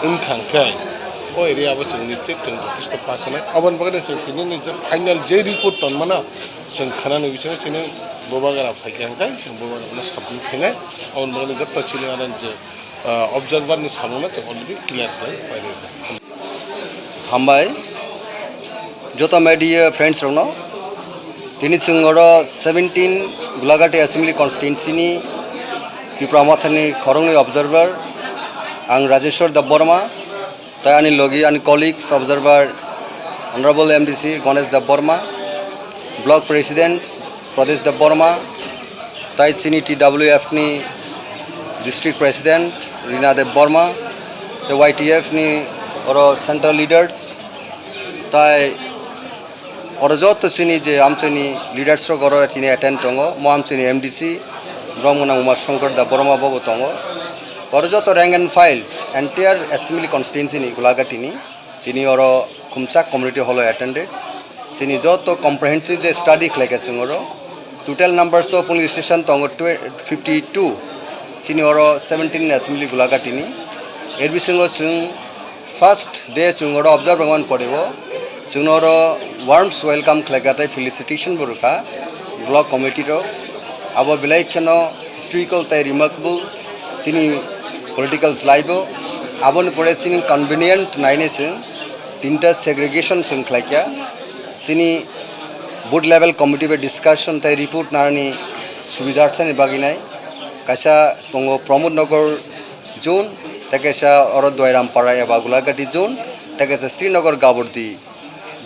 wngkha hwnkhe o area abo chwng nischit chwng jothesto pass wngnai. Aboni bagwi chwng tini ni je final je report tonmano, Chwng khanani bisingo chini bubagra phaikha hwnkhe chwng bubagrano submit khainai. Aboni bagwi jotto chini ano je, ah, observer ni samungno chwng already clear khlai pairikha. Hambai joto media friends rokno. Tini chwng oro seventeen Gulagati Assembly Constituency ni Tipra Mothani khoroknwi observer ang Rajeshwar Debbarma. Tai ani logi ani colleagues, observer, Honorable M D C Ganesh Debbarma, Block President Pradesh Debbarma, tai chini T W F ni District President Rina Debbarma, tai Y T F ni oro central leaders, tai Oro joto chini je amchaini leaders rok oro tini attend tongo, mo amchaini M D C, borok mwnang Uma Shankar Debbarma bo bo tongo. Oro joto rank and files, entire assembly constituency ni Gulagati ni, tini oro Khumchak community hall o attended. Chini joto comprehensive je study khlaikha chwng oro. Total numbers of polling station tongo twe-, fifty two, chini oro seventeen assembly Gulagati ni. Er bisingo chwng First day chwng oro observe wngmani pore o chwngno oro warms welcome khlaikha tei felicitation bo rwkha block committee rok. Abo belai kheno historical tei remarkable chini political slide o. Aboni pore chini convenient nainai chwng tinta segregation chwng khlaikha. Chini booth level committee bai discussion tei report narani subidharthani bagwi nai. Kaisa tongo Pramod Nagar zone, Tei kaisa oro Doirampara eba Gulagati zone, tei kaisa Srinagar Gabordi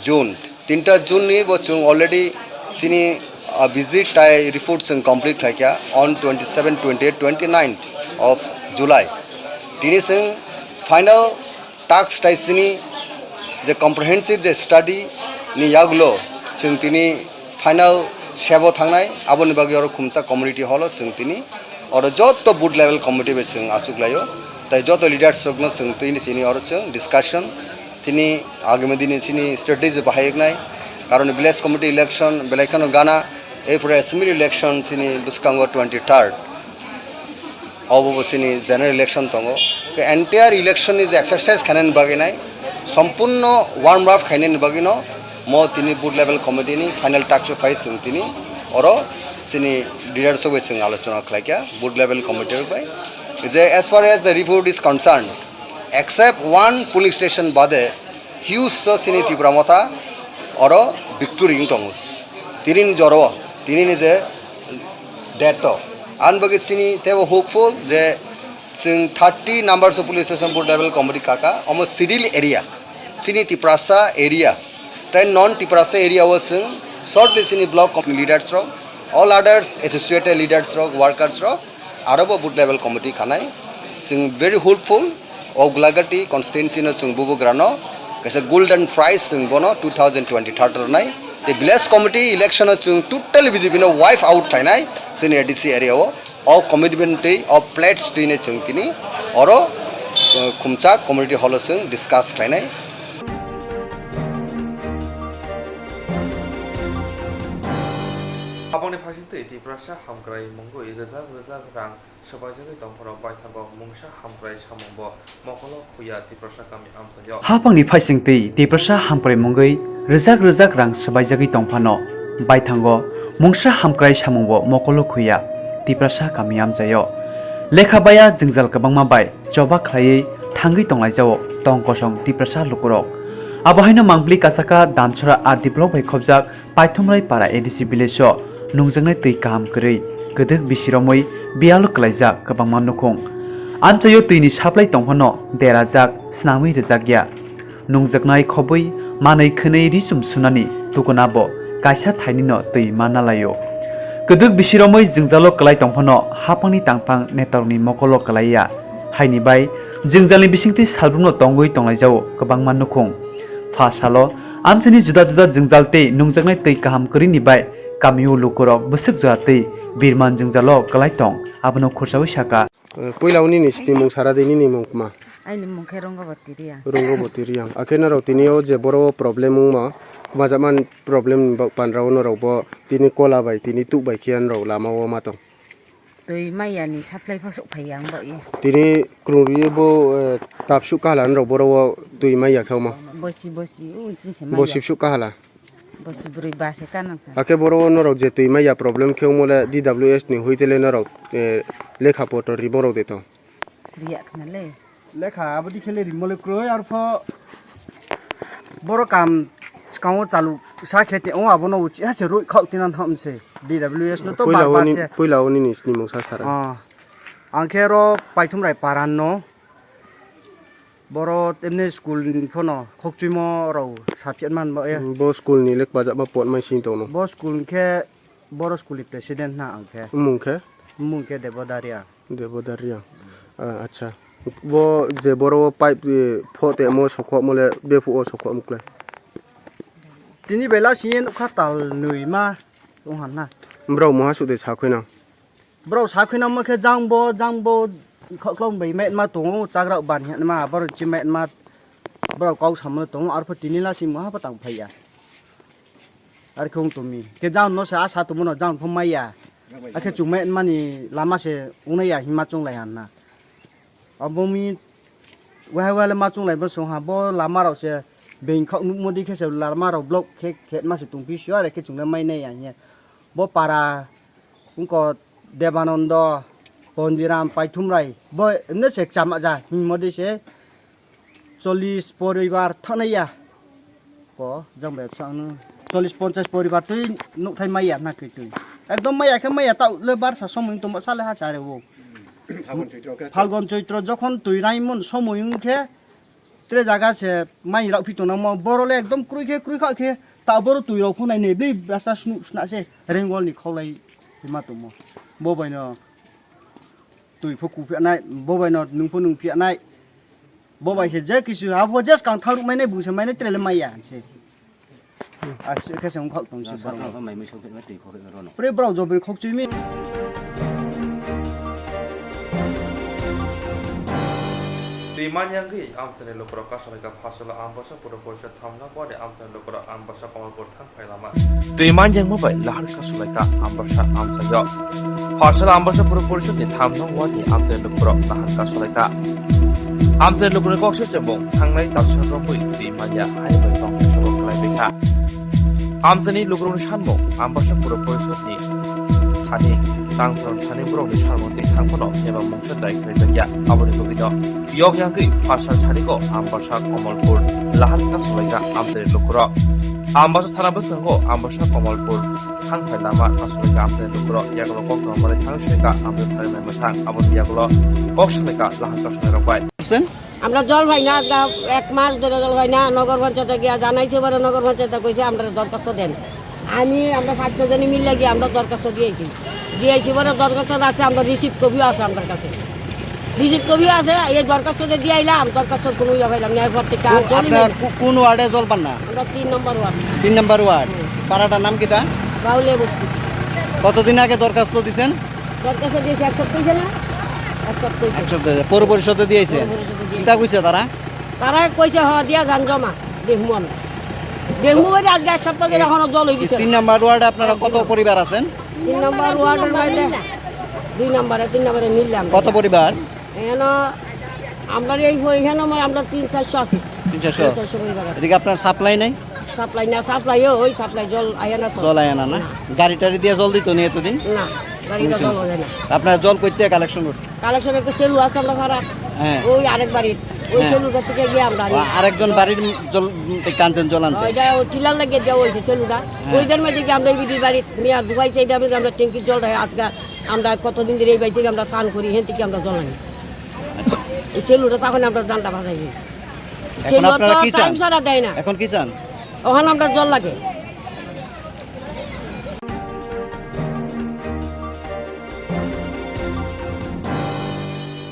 zone. Tinta zone ni bo chwng already sini, ah, visit tai report chwng complete khlaikha on twenty seven, twenty eight, twenty nine of July. Tini chwng final task tai sini je comprehensive je study ni yagulo chwng tini final sebo thangnai, aboni bagwi oro Khumchak community hall o chwng tini oro joto booth level committee bai chwng achuk laio. Tai joto leaders rokno chwng tini, tini oro chwng discussion, tini agami dini chini strategy bahai wngnai, karon village committee election belai kheno gana, erpore assembly election chini bwskango twenty third. Obo bo chini general election tongo. Ke entire election ni je exercise khainani bagwi nai, sompurno warm up khainani bagwi no mo tini booth level committee ni final task o phai chwng tini oro chini leaders rok bai chwng alochona khlaikha booth level committee rok bai. Je as far as the report is concerned, except one polling station bade huge so chini Tipra Motha oro victory wng tongo. Tini ni joro, tini ni je date o. Ang bagwi chini teibo hopeful je chwng thirty numbers of police station booth level committee kaka, omo schedule area, chini Tiprasa area, tei non Tiprasa area o chwng shortly chini block committee leaders rok, all others associated leaders rok, workers rok, aro bo booth level committee khanai. Chwng very hopeful, o Gulagati constituency no chwng bubugrano kaisa golden prize chwng bono two thousand twenty third rwnai. Tei village committee election o chwng totally B J P no wipe out khlainai chini A D C area o. O commitment twi, o pledge twi ne chwng tini oro, uh, Khumchak community hall o chwng discuss khlainai. Aboni phaisingtwi Tiprasa hamkrai mungwi rwjak rwjak rang swbaijagwi tongphano baithango mungsa hamkrai samungbo mokolo khuya Tiprasa kami amchaio. Haphangni phaisingtwi Tiprasa hamkrai mungwi rwjak rwjak rang swbaijagwi tongphano baithango mungsa hamkrai samungbo mokolo khuya Tiprasa kami amchaio. Lekha baya jwngjal kwbangma bai choba khlaiwi thangwi tonglaijao tong kosong Tiprasa lukurok. Abo haino mangpili kasaka Damchora R D block bai khobjak Paithumrai para A D C village o nungjaknai twi kaham kwrwi kwdwk bisi romwi biyalo kwlaijak kwbangma nukhung. Amchaio twini supply tongphano derajak, snamwi rwjakya. Nungjaknai khobwi manwi khwnwi ri chum sunani tukuna bo kaisa thainino twi manna laio. Kwdwk bisi romwi jwngjalo kwlai tongphano haphangni tangphang netorokni mokolo kwlaiya. Haini bai jwngjalni bisingtwi salbrumno tongwi tonglaijao kwbangma nukhung. Pha salo amchaini juda juda jwngjal tei nungjaknai twi kaham kwrwini bai kamio lukurok bwswk jora twi birman jwngjalo kwlai tong, abono khursaui saka. Eh, puila o nini snimung sara di, nini mung kma? Aini mung khe Rungoboti Riyang. Rungoboti Riyang. Akhe norok tini o je boro o problem wngma, majak man problem ni ba-, pandra o norok bo tini kola bai, tini tuk bai khe norok lama o ma tong. Twi maya ni supply pho sok phai yang bo i. Tini krung ri bo, eh, tap suk kahala norok boro o twi maya khe omo. Bosi bosi, o chini se maya. Bosi suk kahala. Bosi bwrwi ba se kanang kha. Hakhe boro norok je twi maya problem khe omo le D W S ni hui tele norok, eh, lekha poto rimo rok de to. Riya khna le. Lekha abodi khe le rimo le kroi arpho boro kam swkango chalu sa khe te o abono uchi ha se roi khao tinan ham se D W S no to Puila bar bar oni, se. Puila oni ni snimung sa sara. Ah. Ang khe ro Paithumrai paran no. Boro temni school ni phono khokchuimo rao saphiya man ba ya. Hmm, bo school ni le kwbajak ma pot mai sing tongno. Bo school khe boro school ni president na ang khe. Mung khe? Mung khe Debo Daria. Debo Daria. Ah, acha. Bo je boro pipe, eh, pho te mo sokho mo le bephu o sokho mo kle. Tini bela siyen ukha tal nui ma tong han na. Brao moha sude sakhui na. Borok sakhuina mo khe jang bo, jang bo, khoklo bai metma tongo, chagra ban hinma, borok chi metma, borok kok samano tongo, arpho tini la simo ha patang phaiya. Ar khe wng tongmi. Khe jang no se asa tongmano, jang pho maiya. Akhe chung metmani lama se wngnaiya, hinma chunglai hanna. Abo mi wahai wahai le ma chunglai bo song ha, bo lama rok se being khok nukmo di khe se lama rok block khe khetma se tongphi sio, are khe chungle mai naiya hinya. Bo para wngkha Debanando, Pondiram, Paithumrai, bo emne se chama ja, hingmo de se chollish poribar thanaya. Ko, jang bai bwsang no chollish ponchash poribar twi nukthai maya na khe twi. Ekdom maya khe maya ta le barsa somoi tongma sale ha chare o. Phalgon Choitro khe. Phalgon Choitro jokhon twi raimon somoi wng khe, tre jaga se mai rok phi tongna mo, boro le ekdom kroi khe, kroi kha khe, ta boro twi rok phunai nei, bli basa snu-, sna se rengol ni khaulai ma tongmo. Bo bai no twi pho ku phi nai, bo bai no nung pho nung phi nai. Bo bai se je kisu, abo je skang tharuk mai nai, bung se mai nai, tre le mai ya se. Aswk khe se wngkhok tong se borok. Sathang mai mui songphima twi khokhe rono. Pore borok jobri khokchwimi. Twi manyangwi amchaini lukurok kasolaikha Pharsala Ambasa Puro Porishad thamnok wadi amchaini lukurok Ambasa Kamalpur thangphai lama. Twi manyangma bai lahar kasolaikha Ambasa amchaio. Pharsala Ambasa Puro Porishadni thamnok wadi amchaini lukurok lahar kasolaikha. Amchaini lukurok kokse chemung thangnai talsa romwi twi manya hai bai tong sabok khlai baikha. Amchaini lukurokni sanmung Ambasa Puro Porishodni thani tangphro thani borokni salmung tei thangphano eba mungsa jai khlaijakya. Aboni bagwino yok yagwi Pharsal sariko Ambasa Kamalpur lahar kasolaikha amchaini lukurok. Ambasa thana bwskango Ambasa Kamalpur thangphai lama kasolaikha amchaini lukurok yagulo kok tongmani thang seka amchaini thani mai mwthang aboni yagulo kok salaikha lahar kasolairok bai. আমরা জল পাই না, আজকে এক মাস ধরে জল পাই না। নগর পঞ্চায়েতে গিয়া জানাইছি, পরে নগর পঞ্চায়েতে কইছে আমরা দরখাস্ত দেন। আমি, আমরা পাঁচ ছ জনে মিলে গিয়ে আমরা দরখাস্ত দিয়েছি, দিয়েছি পরে দরখাস্ত আছে, আমরা রিসিভ কপিও আছে আমার কাছে, রিসিভ কপিও আছে। এই দরখাস্ত যে দিয়ে আইলাম, দরখাস্ত কোনো ইয়ে পাইলাম না। এরপর থেকে আর কো-, জলই আপনার নেই। কো-, কোন ওয়ার্ডে জল পান না? আমরা তিন নম্বর ওয়ার্ড। তিন নম্বর ওয়ার্ড। হুম। পাড়াটার নাম কিতা? বাউলিয়া বস্তি। কতদিন আগে দরখাস্ত দিছেন? দরখাস্ত দিয়েছে এক সপ্তাহ হয়েছে না? এক সপ্তাহ হয়েছে। এক সপ্তাহ হয়েছে। পৌর পরিষদে দিয়েছে? পৌর পরিষদে দিয়েছে। কিতা কইছে তারা? তারা কইছে, "হ, দিয়া যান জমা, দেখমু আমরা।" দেখমু বলে আজকে এক সপ্তাহ ধরে এখনো জল হয়ে গেছে। তিন নম্বর ওয়ার্ডে আপনারা কত পরিবার আছেন? তিন নম্বর ওয়ার্ডের মধ্যে দুই নম্বরে, তিন নম্বরে মিললাম। কত পরিবার? এখানে আমরা এই, এখানে আমরা তিন চারশো আছি। তিন চারশো? তিন চারশো পরিবার আছে। এদিকে আপনার সাপ্লাই নাই? সাপ্লাই না, সাপ্লাইও ওই সাপ্লাই জল আয় না তো। জল আয় না, না? না। গাড়ি টাড়ি দিয়ে জল দিত নি এতদিন? না, গাড়ি দিয়ে জল হয় না। আপনারা জল কই থেকে কালেকশন করতেন? কালেকশন একটা সেলু আছে আমরা ভাড়া। হ্যাঁ। ওই আরেক বাড়ির। ওই হ্যাঁ। সেলুটা থেকে গিয়ে আমরা আনি। ও, আরেকজন বাড়ির জল, উম, থেকে আনতেন, জল আনতেন? ওইটা ওই টিলার লাগিয়ে দেওয়া হয়েছে সেলুটা। হ্যাঁ। ওইটার মধ্যে গিয়ে আমরা এই বিটির বাড়ি নিয়ে আর ঢুকাইছি, এইটার মধ্যে আমরা ট্যাঙ্কির জলটা হয় আজকে। আমরা কতদিন ধরে এই বাড়ি থেকে আমরা স্নান করি, হেন থেকে আমরা জল আনি। এই সেলুটা তখন আমরা জানটা বাজাই দিই। এখন সেলু আপনারা তো কি চান? টাইম ছাড়া দেয় না। এখন কি চান? ওখানে আমরা জল লাগে।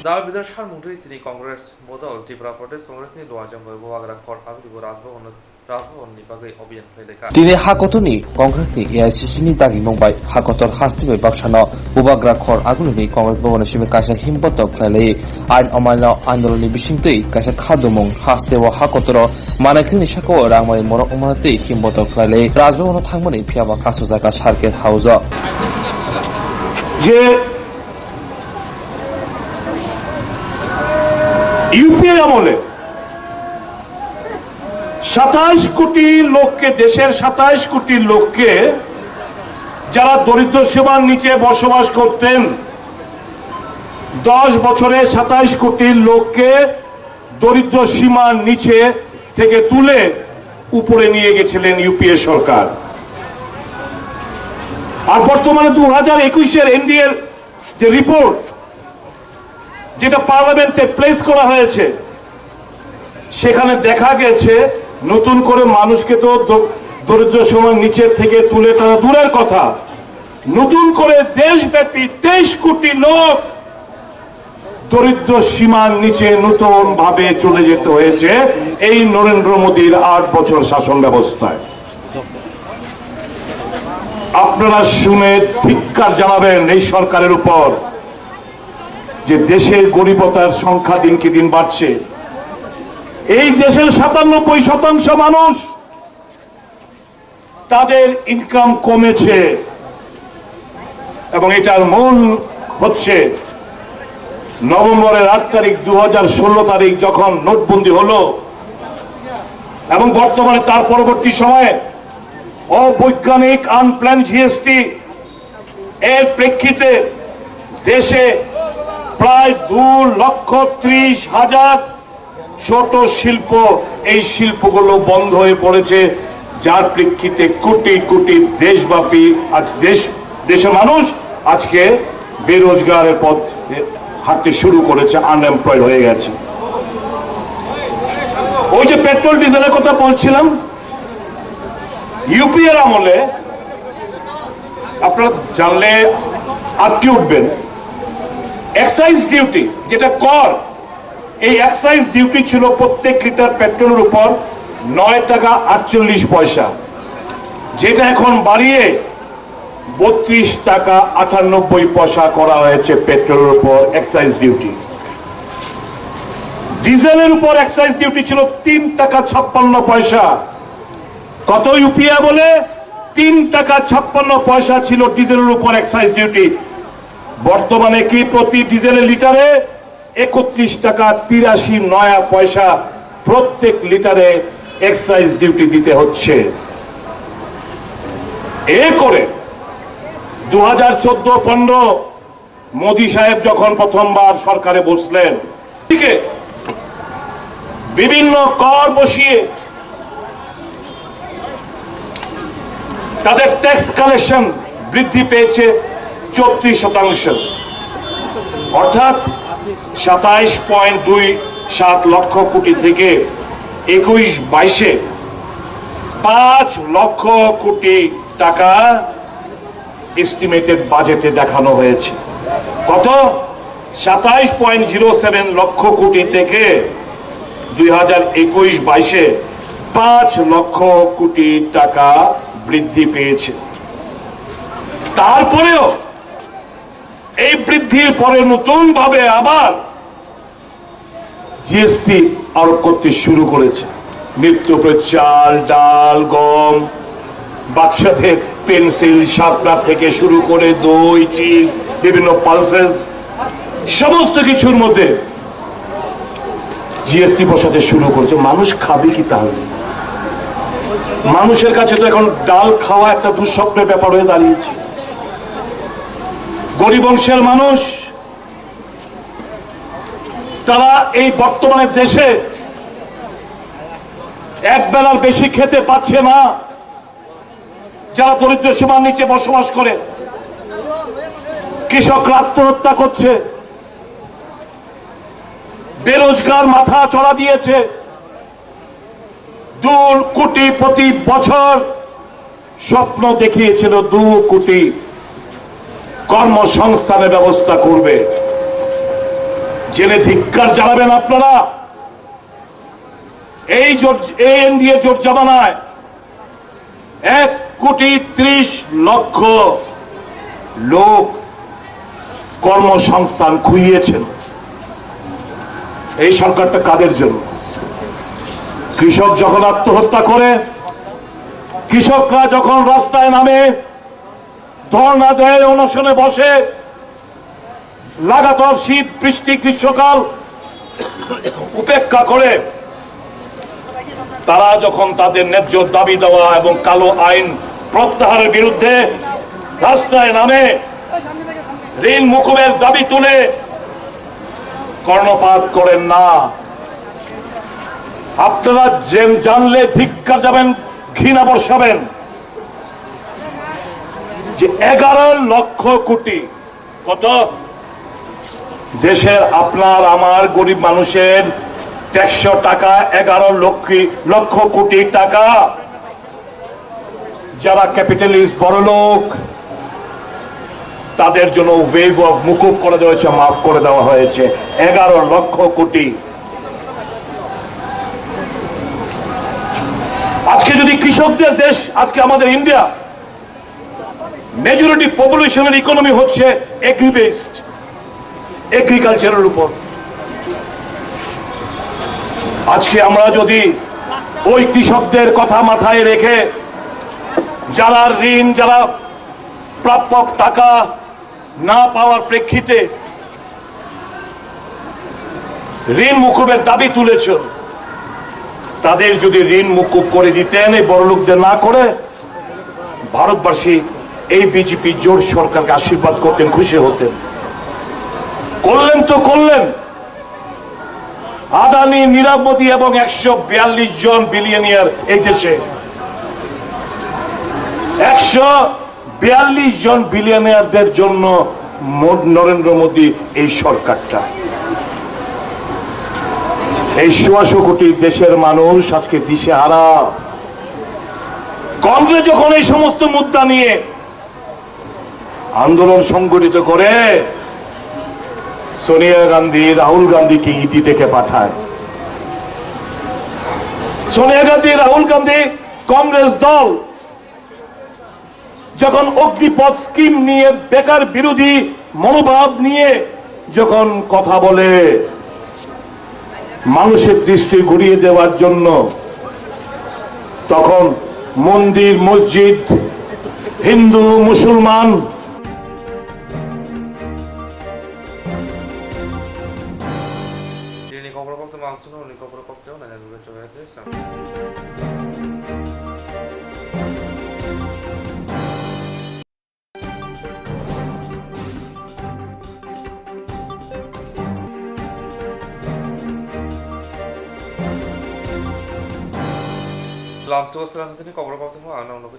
Dal bidal salmung twi tini Congress bodol Tripura Pradesh Congress ni luajang bai bubagra khor agribo Rajbhavan Rajbhavan ni bagwi obiyan khlai laikha. Tini hakotorni Congress ni A I C C ni dagimung bai hakotor hasti bai bapsano bubagra khor agulini Congress Bhavan ni simi kaisa himbotok khlai lai. Ain amaino andolon ni bisingtwi kaisa khadumung hasteo hakotoro manaikhilni sakao rangmai morok wngmani twi himbotok khlai lai. Rajbhavan o thangmani phiyaba kasujaka Circuit House o. যে ইউপিএ আমলে সাতাইশ কোটি লোককে, দেশের সাতাইশ কোটি লোককে, যারা দরিদ্র সীমার নিচে বসবাস করতেন, দশ বছরে সাতাইশ কোটি লোককে দরিদ্র সীমার নিচে থেকে তুলে উপরে নিয়ে গেছিলেন ইউপিএ সরকার। আর বর্তমানে দু হাজার একুশের এনডিএর যে রিপোর্ট, যেটা পার্লামেন্টে প্লেস করা হয়েছে, সেখানে দেখা গেছে নতুন করে মানুষকে তো দ-, দরিদ্র সীমার নিচের থেকে তুলে তারা দূরের কথা, নতুন করে দেশব্যাপী তেইশ কোটি লোক দরিদ্র সীমার নিচে নতুন ভাবে চলে যেতে হয়েছে এই নরেন্দ্র মোদীর আট বছর শাসন ব্যবস্থায়। আপনারা শুনে ধিক্কার জানাবেন এই সরকারের উপর, যে দেশের গরিবতার সংখ্যা দিনকে দিন বাড়ছে। এই দেশের সাতানব্বই শতাংশ মানুষ, তাদের ইনকাম কমেছে, এবং এটার মূল হচ্ছে নভেম্বরের আট তারিখ, দু হাজার ষোলো তারিখ যখন নোটবন্দি হলো এবং বর্তমানে তার পরবর্তী সময়ে অবৈজ্ঞানিক আনপ্ল্যান জিএসটি এর প্রেক্ষিতে দেশে প্রায় দু লক্ষ ত্রিশ হাজার ছোট শিল্প, এই শিল্পগুলো বন্ধ হয়ে পড়েছে, যার প্রেক্ষিতে কোটি কোটি দেশব্যাপী আজ দেশ, দেশের মানুষ আজকে বেরোজগারের পথে হাঁটতে শুরু করেছে, আনএমপ্লয়েড হয়ে গেছে। ওই যে পেট্রোল ডিজেলের কথা বলছিলাম, ইউপিএর আমলে আপনারা জানলে আটকে উঠবেন, এক্সাইজ ডিউটি, যেটা কর, এই এক্সাইজ ডিউটি ছিল প্রত্যেক লিটার পেট্রোলের উপর নয় টাকা আটচল্লিশ পয়সা, যেটা এখন বাড়িয়ে বত্রিশ টাকা আটানব্বই পয়সা করা হয়েছে পেট্রোলের উপর এক্সাইজ ডিউটি। ডিজেলের উপর এক্সাইজ ডিউটি ছিল তিন টাকা ছাপ্পান্ন পয়সা। কত ইউপিএ বলে? তিন টাকা ছাপ্পান্ন পয়সা ছিল ডিজেলের উপর এক্সাইজ ডিউটি। বর্তমানে কি প্রতি ডিজেলের লিটারে একত্রিশ টাকা তিরাশি নয়া পয়সা প্রত্যেক লিটারে এক্সাইজ ডিউটি দিতে হচ্ছে। এ করে দু হাজার চোদ্দ পনেরো মোদি সাহেব যখন প্রথমবার সরকারে বসলেন, দিকে বিভিন্ন কর বসিয়ে তাদের ট্যাক্স কালেকশন বৃদ্ধি পেয়েছে চৌত্রিশ শতাংশ, অর্থাৎ সাতাইশ পয়েন্ট দুই সাত লক্ষ কোটি থেকে একুশ বাইশে পাঁচ লক্ষ কোটি টাকা এস্টিমেটেড বাজেটে দেখানো হয়েছে। কত? সাতাইশ পয়েন্ট জিরো সেভেন লক্ষ কোটি থেকে দুই হাজার একুশ বাইশে পাঁচ লক্ষ কোটি টাকা বৃদ্ধি পেয়েছে। তারপরেও এই বৃদ্ধির পরে নতুনভাবে আবার জিএসটি আরোপ করতে শুরু করেছে। নিত্য প্রয়োজনীয় চাল, ডাল, গম, বাচ্চাদের পেন্সিল শার্পনার থেকে শুরু করে দই, চিজ, বিভিন্ন পালসেস, সমস্ত কিছুর মধ্যে জিএসটি বসাতে শুরু করেছে। মানুষ খাবে কি তাহলে? মানুষের কাছে তো এখন ডাল খাওয়া একটা দুঃস্বপ্নের ব্যাপার হয়ে দাঁড়িয়েছে। গরিব অংশের মানুষ, তারা এই বর্তমানে দেশে এক বেলার বেশি খেতে পাচ্ছে না। যারা দরিদ্র সীমার নিচে বসবাস করে, কৃষকরা আত্মহত্যা করছে, বেরোজগার মাথা চড়া দিয়েছে। দু কোটি প্রতি বছর স্বপ্ন দেখিয়েছিল দু কোটি কর্মসংস্থানের ব্যবস্থা করবে। জেনে ধিক্কার জানাবেন আপনারা। এই জোট, এই এনডিএ জোট জমানায় এক কোটি ত্রিশ লক্ষ লোক কর্মসংস্থান খুইয়েছেন। এই সরকারটা কাদের জন্য? কৃষক যখন আত্মহত্যা করে, কৃষকরা যখন রাস্তায় নামে, ধর্ণা দেয়, অনশনে বসে, লাগাতার শীত, বৃষ্টি, গ্রীষ্মকাল উপেক্ষা করে তারা যখন তাদের ন্যায্য দাবি দেওয়া এবং কালো আইন প্রত্যাহারের বিরুদ্ধে রাস্তায় নামে, ঋণ মুকুবের দাবি তুলে কর্ণপাত করেন না। আপনারা যে জানলে ধিক্কার জানাবেন, ঘৃণা বর্ষাবেন যে এগারো লক্ষ কোটি, কত? দেশের আপনার আমার গরিব মানুষের একশো টাকা, এগারো লক্ষ, লক্ষ কোটি টাকা। যারা ক্যাপিটালিস্ট, বড়লোক, তাদের জন্য ওয়েভ অফ মুকুব করে দেওয়া হয়েছে, মাফ করে দেওয়া হয়েছে এগারো লক্ষ কোটি। আজকে যদি কৃষকদের দেশ, আজকে আমাদের ইন্ডিয়া, মেজরিটি পপুলেশনের ইকোনমি হচ্ছে এগ্রি বেসড, এগ্রিকালচারের উপর। আজকে আমরা যদি ওই কৃষকদের কথা মাথায় রেখে, যারা ঋণ, যারা প্রাপ্য টাকা না পাওয়ার প্রেক্ষিতে ঋণ মুকুবের দাবি তুলেছেন, তাদের যদি ঋণ মুকুব করে দিতেন এই বড়লোকদের না করে, ভারতবাসী এই বিজেপি জোট সরকারকে আশীর্বাদ করতেন, খুশি হতেন। করলেন তো করলেন। আদানি, নীরব মোদী এবং একশো বিয়াল্লিশ জন বিলিয়নিয়ার এই দেশে, একশো বিয়াল্লিশ জন বিলিয়নিয়ারদের জন্য মোদ-, নরেন্দ্র মোদী এই সরকারটা। এই সোয়াশো কোটি দেশের মানুষ আজকে দিশেহারা। কংগ্রেস যখন এই সমস্ত মুদ্রা নিয়ে আন্দোলন সংগঠিত করে, সোনিয়া গান্ধী, রাহুল গান্ধীকে ইডি ডেকে পাঠায়। সোনিয়া গান্ধী, রাহুল গান্ধী, কংগ্রেস দল যখন অগ্নিপথ স্কিম নিয়ে, বেকার বিরোধী মনোভাব নিয়ে যখন কথা বলে, মানুষের দৃষ্টি ঘুরিয়ে দেওয়ার জন্য, তখন মন্দির, মসজিদ, হিন্দু, মুসলমান, Tini kokrok koktwma ang chwngno hwnwi kokrok koktwma naina nugwi chwng hai tei chwng. Lamsogo swnamjak tini kokrok koktwma ang nugwi.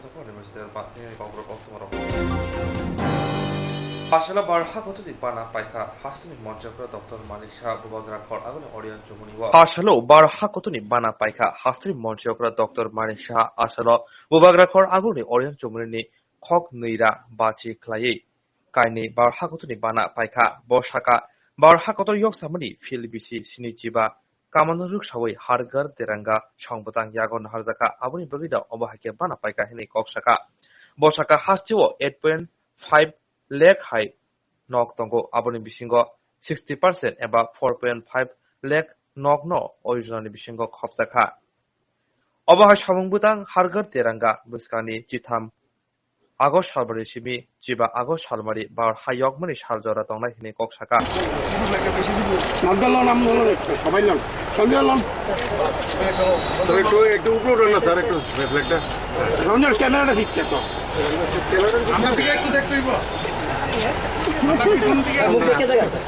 Asalo bar ha kotoni bana paikha hasteni monchokra Doctor Manik Saha bubagra khor agoni Orion Chumuni o. Asalo bar ha kotoni bana paikha hasteni monchokra Doctor Manik Saha asalo bubagra khor agoni Orion Chumuni ni khok nwi ra bachi khlaiwi kainwi bar ha kotoni bana paikha. Bo saka bar ha kotor yok samani field bisi sini chiba Kamano rwksawi Har Ghar Tiranga song bwtang yago naharjakha, aboni bagwi da obo hai khe bana paikha hinwi kok saka. Bo saka hasteo eight point five lakh hai nok tongo, aboni bisingo sixty percent eba four point five lakh nokno o yojnani bisingo khopjakha. Obo hai samung bwtang Har Ghar Tiranga bwskangni chitham August salmari simi chiba August salmari bar hayokmani sal jora tongnai hinwi kok saka. নামটা লন, নাম বলুন একটু, সবাই লন। Sanjay loan. Sir, একটু, একটু উপরে উঠুন না, স্যার, একটু রিফ্লেক্টর। রঞ্জন ক্যামেরাটা দিচ্ছে তো। আমরা দিকে একটু দেখতে হইব। আমরা পিছন দিকে আছি।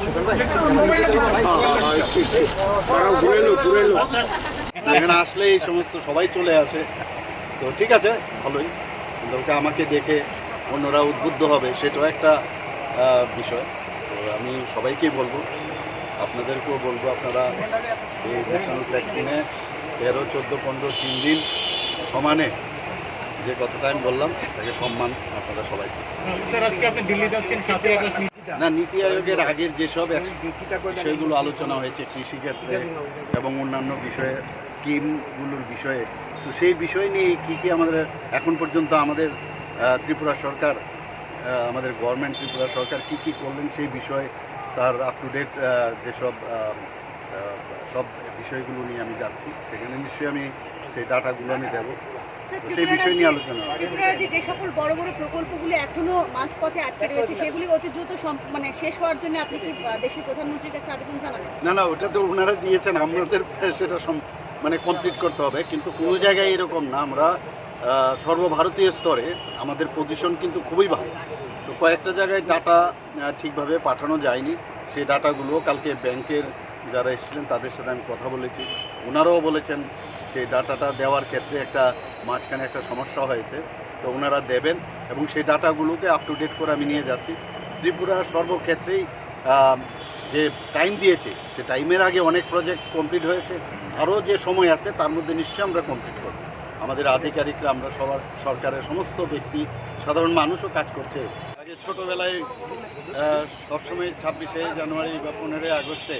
তারা ঘুরে এলো, ঘুরে এলো। এখানে আসলে এই সমস্ত সবাই চলে আসে, তো ঠিক আছে, ভালোই। কিন্তু ওকে আমাকে দেখে অন্যরা উদ্বুদ্ধ হবে, সেটাও একটা, আহ, বিষয়। তো আমি সবাইকেই বলবো, আপনাদেরকেও বলবো, আপনারা এই ন্যাশনাল ফ্ল্যাগ কিনে তেরো, চোদ্দো, পনেরো, তিন দিন সমানে যে কথাটা আমি বললাম, তাকে সম্মান আপনারা সবাই করবেন। স্যার, আজকে আপনি দিল্লি যাচ্ছেন, সাতই আগস্ট। না, নীতি আয়োগের আগের যেসব এক-, বিষয়গুলো আলোচনা হয়েছে কৃষিক্ষেত্রে এবং অন্যান্য বিষয়ে, স্কিমগুলোর বিষয়ে, তো সেই বিষয় নিয়ে কি কি আমাদের এখন পর্যন্ত আমাদের, আহ, ত্রিপুরা সরকার, আহ, আমাদের গভর্নমেন্ট ত্রিপুরা সরকার কি কি করলেন সেই বিষয়ে তার আপ টু ডেট, আহ, যেসব, আহ, আহ, সব বিষয়গুলো নিয়ে আমি যাচ্ছি, সেখানে নিশ্চয়ই আমি সেই ডাটাগুলো আমি দেবো। স্যার, সেই ত্রিপুরার বিষয় নিয়ে রাজ্যে, আলোচনা হবে। ত্রিপুরার রাজ্যে যে সকল বড় বড় প্রকল্পগুলো এখনো মাঝপথে আটকে রয়েছে, সেগুলি অতি দ্রুত সম-, মানে, শেষ হওয়ার জন্য আপনি কি, আহ, দেশের প্রধানমন্ত্রীর কাছে আবেদন জানাবেন? না, না, ওটা তো ওনারা দিয়েছেন, আমাদের সেটা সম-, মানে, কমপ্লিট করতে হবে। কিন্তু কোনো জায়গায় এরকম না, আমরা, আহ, সর্বভারতীয় স্তরে আমাদের পজিশন কিন্তু খুবই ভালো। তো কয়েকটা জায়গায় ডাটা আহ, ঠিকভাবে পাঠানো যায়নি। সেই ডাটাগুলো কালকে ব্যাংকের যারা এসেছিলেন তাদের সাথে আমি কথা বলেছি, ওনারাও বলেছেন সেই ডাটাটা দেওয়ার ক্ষেত্রে একটা মাঝখানে একটা সমস্যা হয়েছে, তো ওনারা দেবেন এবং সেই ডাটাগুলোকে আপ টু ডেট করে আমি নিয়ে যাচ্ছি। ত্রিপুরা সর্বক্ষেত্রেই, আহ, যে টাইম দিয়েছে, সে টাইমের আগে অনেক প্রজেক্ট কমপ্লিট হয়েছে, আরও যে সময় আছে তার মধ্যে নিশ্চয়ই আমরা কমপ্লিট করব। আমাদের আধিকারিকরা, আমরা সবার, সরকারের সমস্ত ব্যক্তি, সাধারণ মানুষও কাজ করছে। আগে ছোটবেলায়, আহ, সবসময় ছাব্বিশে জানুয়ারি বা পনেরোই আগস্টে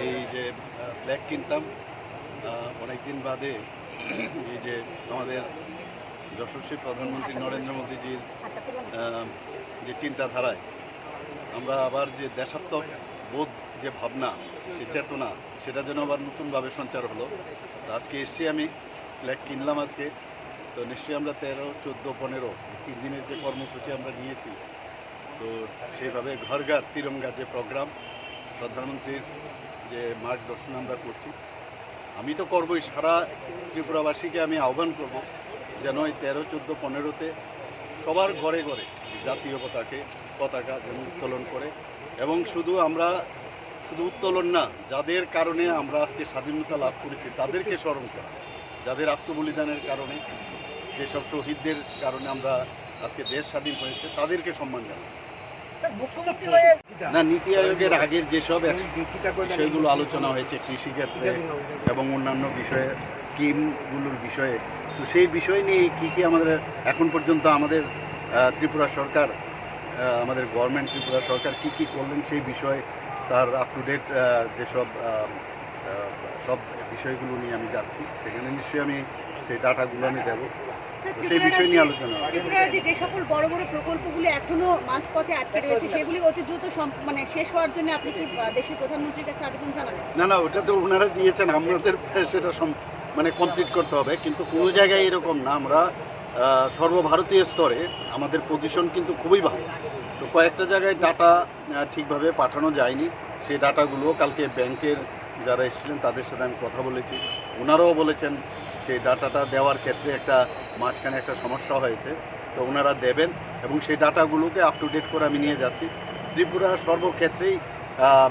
এই যে, আহ, ফ্ল্যাগ কিনতাম, আহ, অনেকদিন বাদে এই যে আমাদের যশস্বী প্রধানমন্ত্রী নরেন্দ্র মোদীজির, আহ, যে চিন্তাধারায় আমরা আবার যে দেশাত্মক বোধ, যে ভাবনা, সে চেতনা, সেটা যেন আবার নতুনভাবে সঞ্চার হলো। তো আজকে এসছি আমি, ফ্ল্যাগ কিনলাম আজকে। তো নিশ্চয়ই আমরা তেরো, চোদ্দো, পনেরো, তিন দিনের যে কর্মসূচি আমরা নিয়েছি, তো সেইভাবে ঘর ঘর তিরঙ্গা যে প্রোগ্রাম, প্রধানমন্ত্রীর যে মার্গদর্শন আমরা করছি, আমি তো করবই, সারা ত্রিপুরাবাসীকে আমি আহ্বান করব যেন এই তেরো, চোদ্দো, পনেরোতে সবার ঘরে ঘরে জাতীয় পতাকে, পতাকা যেন উত্তোলন করে। এবং শুধু আমরা, শুধু উত্তোলন না, যাদের কারণে আমরা আজকে স্বাধীনতা লাভ করেছি তাদেরকে স্মরণ করা, যাদের আত্মবলিদানের কারণে, যেসব শহীদদের কারণে আমরা আজকে দেশ স্বাধীন হয়েছে, তাদেরকে সম্মান জানানো। না, নীতি আয়োগের আগের যেসব এক-, বিষয়গুলো আলোচনা হয়েছে কৃষিক্ষেত্রে এবং অন্যান্য বিষয়ে, স্কিমগুলোর বিষয়ে, তো সেই বিষয় নিয়ে কি কি আমাদের এখন পর্যন্ত আমাদের, আহ, ত্রিপুরা সরকার, আহ, আমাদের গভর্নমেন্ট ত্রিপুরা সরকার কি কি করলেন সেই বিষয়ে তার আপ টু ডেট, আহ, যেসব, আহ, আহ, সব বিষয়গুলো নিয়ে আমি যাচ্ছি, সেখানে নিশ্চয়ই আমি সেই ডাটাগুলো আমি দেবো। স্যার, তো সেই ত্রিপুরা বিষয় নিয়ে রাজ্যে, আলোচনা হবে। ত্রিপুরা রাজ্যে যে সকল বড় বড় প্রকল্পগুলো এখনো মাঝপথে আটকে রয়েছে, সেগুলি অতি দ্রুত সম-, মানে, শেষ হওয়ার জন্য আপনি কি, আহ, দেশের প্রধানমন্ত্রীর কাছে আবেদন জানাবেন? না, না, ওটা তো ওনারা দিয়েছেন, আমাদের সেটা সম-, মানে, কমপ্লিট করতে হবে, কিন্তু কোনো জায়গায় এরকম না। আমরা, আহ, সর্বভারতীয় স্তরে আমাদের পজিশন কিন্তু খুবই ভালো। তো কয়েকটা জায়গায় ডাটা আহ, ঠিকভাবে পাঠানো যায়নি। সেই ডাটাগুলো কালকে ব্যাংকের যারা এসেছিলেন তাদের সাথে আমি কথা বলেছি, ওনারাও বলেছেন সেই ডাটাটা দেওয়ার ক্ষেত্রে একটা মাঝখানে একটা সমস্যা হয়েছে, তো ওনারা দেবেন এবং সেই ডাটাগুলোকে আপ টু ডেট করে আমি নিয়ে যাচ্ছি। ত্রিপুরা সর্বক্ষেত্রেই, আহ,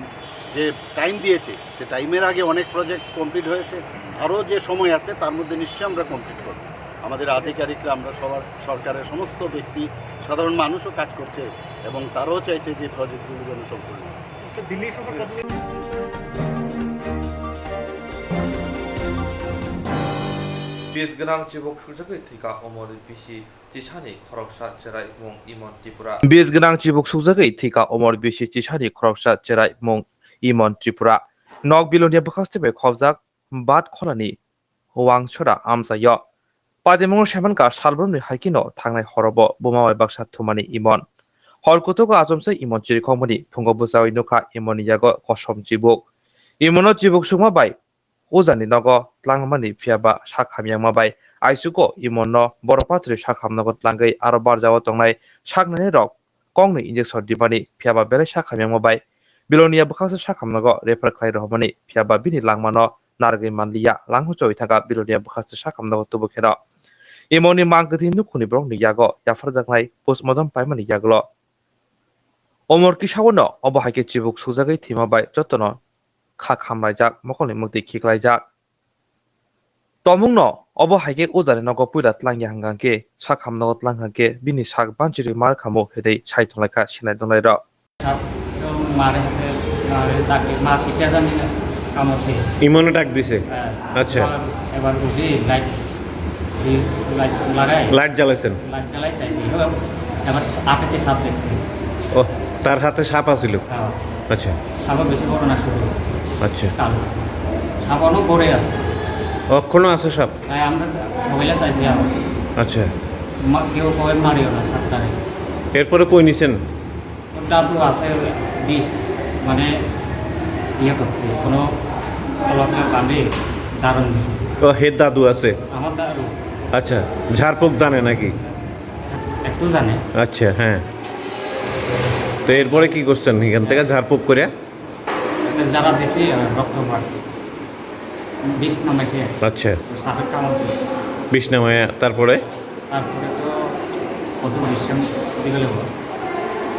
যে টাইম দিয়েছে সে টাইমের আগে অনেক প্রজেক্ট কমপ্লিট হয়েছে, আরও যে সময় আছে তার মধ্যে নিশ্চয়ই আমরা কমপ্লিট করব। আমাদের আধিকারিকরা, আমরা সবার, সরকারের সমস্ত ব্যক্তি, সাধারণ মানুষও কাজ করছে এবং তারাও চাইছে যে প্রজেক্টগুলো যেন সম্পূর্ণ হয়। আচ্ছা, দিল্লি সফর কতদিন? Bis gwnang chibuk sujagwi thwikha omor bisi chisani khoroksa cheraimung Imon Tripura. Bis gwnang chibuk sujagwi thwikha omor bisi chisani khoroksa cheraimung Imon Tripura. Nok Bilonia bwkhaste bai khobjak bat khonani Wangchora amchaio. Patimungo semankha salbrumni haikhe no thangnai horobo buma bai baksa thumani Imon. Hor kutugo achomsa Imon chirikhokmani phungo bwchaui nukha Imonni yago kosom chibuk. Imono chibuk sukma bai ujani nogo tlangmani phiyaba sak hamyangma bai aisugo Imonno borok pathori sak hamnogo tlangwi aro barjao tongnai saknainai rok koknwi injection rwmani, phiyaba belai sak hamyangma bai Bilonia bwkhaksa sak hamnogo refer khlai rohormani, phiyaba bini langmano narwgwi manliya, langno choi thangkha Bilonia bwkhaksa sak hamnogo tubu kheno. Imonni mang kwthwi nukhungni borokni yago yapharjaknai postmortem paimani yagulo. Omor kisawano obo hai khe chibuk sujagwi thwima bai jotono kha khamlaijak, mokolni muktwi khiklaijak. Tomungno obo hai khe ujani nogo puila tlangya hwnkha khe, sak hamnogo tlang hwnkha khe, bini sak banchirwi mar khamu hinwi sai tonglaikha sinai donglairok. Mare, mare, mare, mare, mare, mare, Imone ডাক দিছে? হ্যাঁ। আচ্ছা। এবার বুঝি light, light লাগাই। লাইট জ্বালাইছেন? লাইট জ্বালাই চাইছি। এবার হাতে সাপ দেখছি। ও, তার হাতে সাপ আছিল? হ্যাঁ। আচ্ছা। সাপও বেশি বড় না, ছোট। আচ্ছা। কালো। সাপ অনেক বড় আছে। অখনো আছে সাপ? হ্যাঁ, আমরা সবাইলা চাইছি আবার। আচ্ছা। মা-, কেউ কবে মারিও না সাপটারে। এরপরে কই নিছেন? ওর দাদু আছে, বিষ, মানে, ইয়ে করছে, কোনো অলপনা বাঁধে দারুণ দিছে। ও, হে দাদু আছে? আমার দাদু। আচ্ছা, ঝাড়ফুঁক জানে নাকি? একটু জানে। আচ্ছা, হ্যাঁ। তো এরপরে কি করছেন এখান থেকে ঝাড়ফুঁক করে? একটা জ্বালা দিছি, আর রক্ত বার। বিষ নামাইছে। আচ্ছা। তো সাপের কামড় দিছে। বিষ নামায়, তারপরে? তারপরে তো কত বিশ্রাম দিতে গেলে হয়।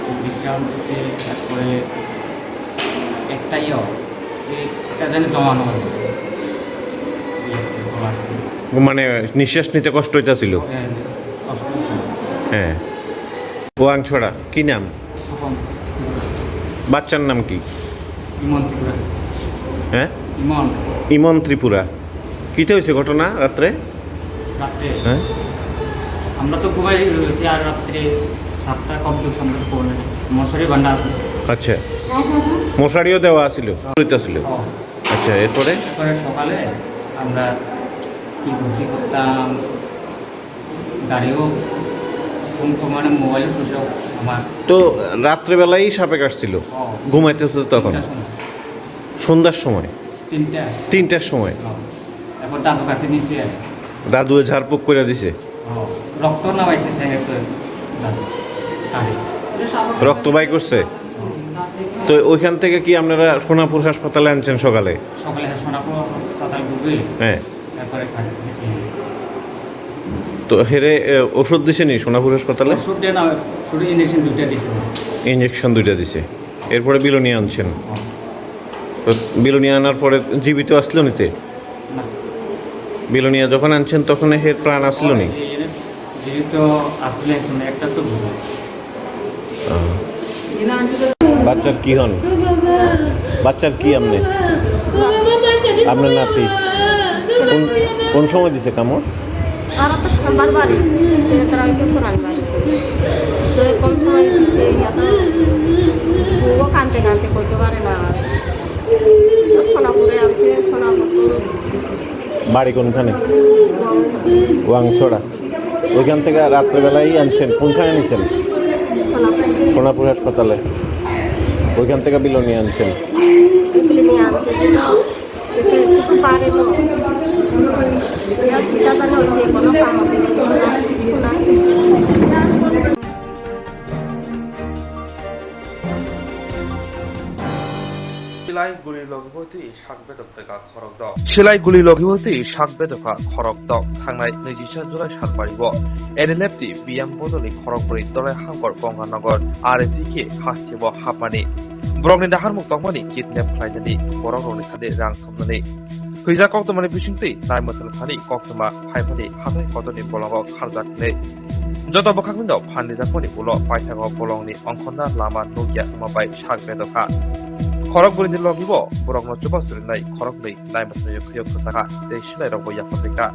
তো বিশ্রাম দিতে তারপরে একটা ইয়ে হয়, একটা যেন জমানো হয়। এই আর কি বলার কি। মানে নিঃশ্বাস নিতে কষ্ট হইতাছিল? হ্যাঁ, কষ্ট হচ্ছে। হ্যাঁ। ওয়াংছড়া, কি নাম? স্বপন। বাচ্চার নাম কি? ইমন ত্রিপুরা। হ্যাঁ? ইমন। ইমন ত্রিপুরা। কিতা হয়েছে ঘটনা রাত্রে? রাত্রে? হ্যাঁ? আমরা তো ঘুমাই রয়েছি, আর রাত্রে সাতটা কম কিছু আমরা তো পড়ে মশারি বান্ধা আছে। আচ্ছা। মশারিও দেওয়া আছিল? হ্যাঁ। ছিল। ও। আচ্ছা, এরপরে? এরপরে সকালে আমরা কি করতে করতাম, গাড়িও ফোন তো মানে মোবাইল সুইচ অফ আমার। তো রাত্রেবেলাই সাপে কাটছিল? ও। ঘুমাইতেছে তখন? তিনটার সময়। সন্ধ্যার সময়? তিনটা। তিনটার সময়? ও। তারপর দাদু কাছে নিছে আর। দাদু ঝাড়ফুঁক করে দিছে? ও। রক্ত নামাইছে, তাই তো দাদু। আরে। রক্ত বাই করছে? ও। তো ওইখান থেকে কি আপনারা সোনাপুর হাসপাতালে আনছেন সকালে? সকালে হ্যাঁ, সোনাপুর হাসপাতাল ঢুকে। হ্যাঁ। তারপরে খালি গেছি। তো হেরে, এ, ওষুধ দিছে নি সোনাপুর হাসপাতালে? ওষুধ দেয় না, শুধু ইঞ্জেকশন দুইটা দিছে। ইঞ্জেকশন দুইটা দিছে। এরপরে বিলোনিয়া আনছেন? হ্যাঁ। তো বিলোনিয়া আনার পরে জীবিত আসলো নিতে? না। বিলোনিয়া যখন আনছেন তখন হের প্রাণ আসলো নি? এই এর জীবিত আসলে এখন একটা তো বুঝে। আহ। বাচ্চার কি হন? বাচ্চার কি আপনি? আপনার নাতি? কোন, কোন সময় দিছে কামড়? ওরা তো খাম্বার বাড়ি, তারা হচ্ছে কোরআন বাড়ি। তো কোন সময় দিছে, ইয়া তো বউও কানতে কানতে কইতে পারে না। তো সোনাপুরে আছে, সোনাপুর তো বাড়ি কোনখানে? ওয়াংছড়া। ওয়াংছড়া। ওইখান থেকে রাত্রেবেলায় আনছেন, কোনখানে নিছেন? সোনাপুর। সোনাপুর হাসপাতালে। ওইখান থেকে বিলো নিয়ে আনছেন। বিলো নিয়ে আনছে। এসে শুধু বাড়ি তো। ইয়া, কিতা জানো, সে কোনো কাম হবে না, কিছু না। Silai guri logi boi twi sak bedok phaikha khorok dok. Silai guli logi boi twi sak bedok kha khorok dok. Thangnai nui jisa July sal pari o N L F T B M bodolni khorok brwi Dolai Hangkor Gonganagar R A T K hasteo hapmani. Borokni naharmung tongmani kidnap khlainani, borok rokni thani rang thumnani. Hwijak koktwmani bisingtwi nai mwthangni thani koktwma phaimani hathai kotorni bolongo kharjak hwnwi. Joto bwkhakni no phan rijakmani ulo paithago bolongni ongkhorna lama nukya wngma bai sak bedokha. Khorok bwrwini logibo borokno chubachu rinai khoroknwi nai mwthangni khuyok kwchakha tei silairokbo yapharwi kha.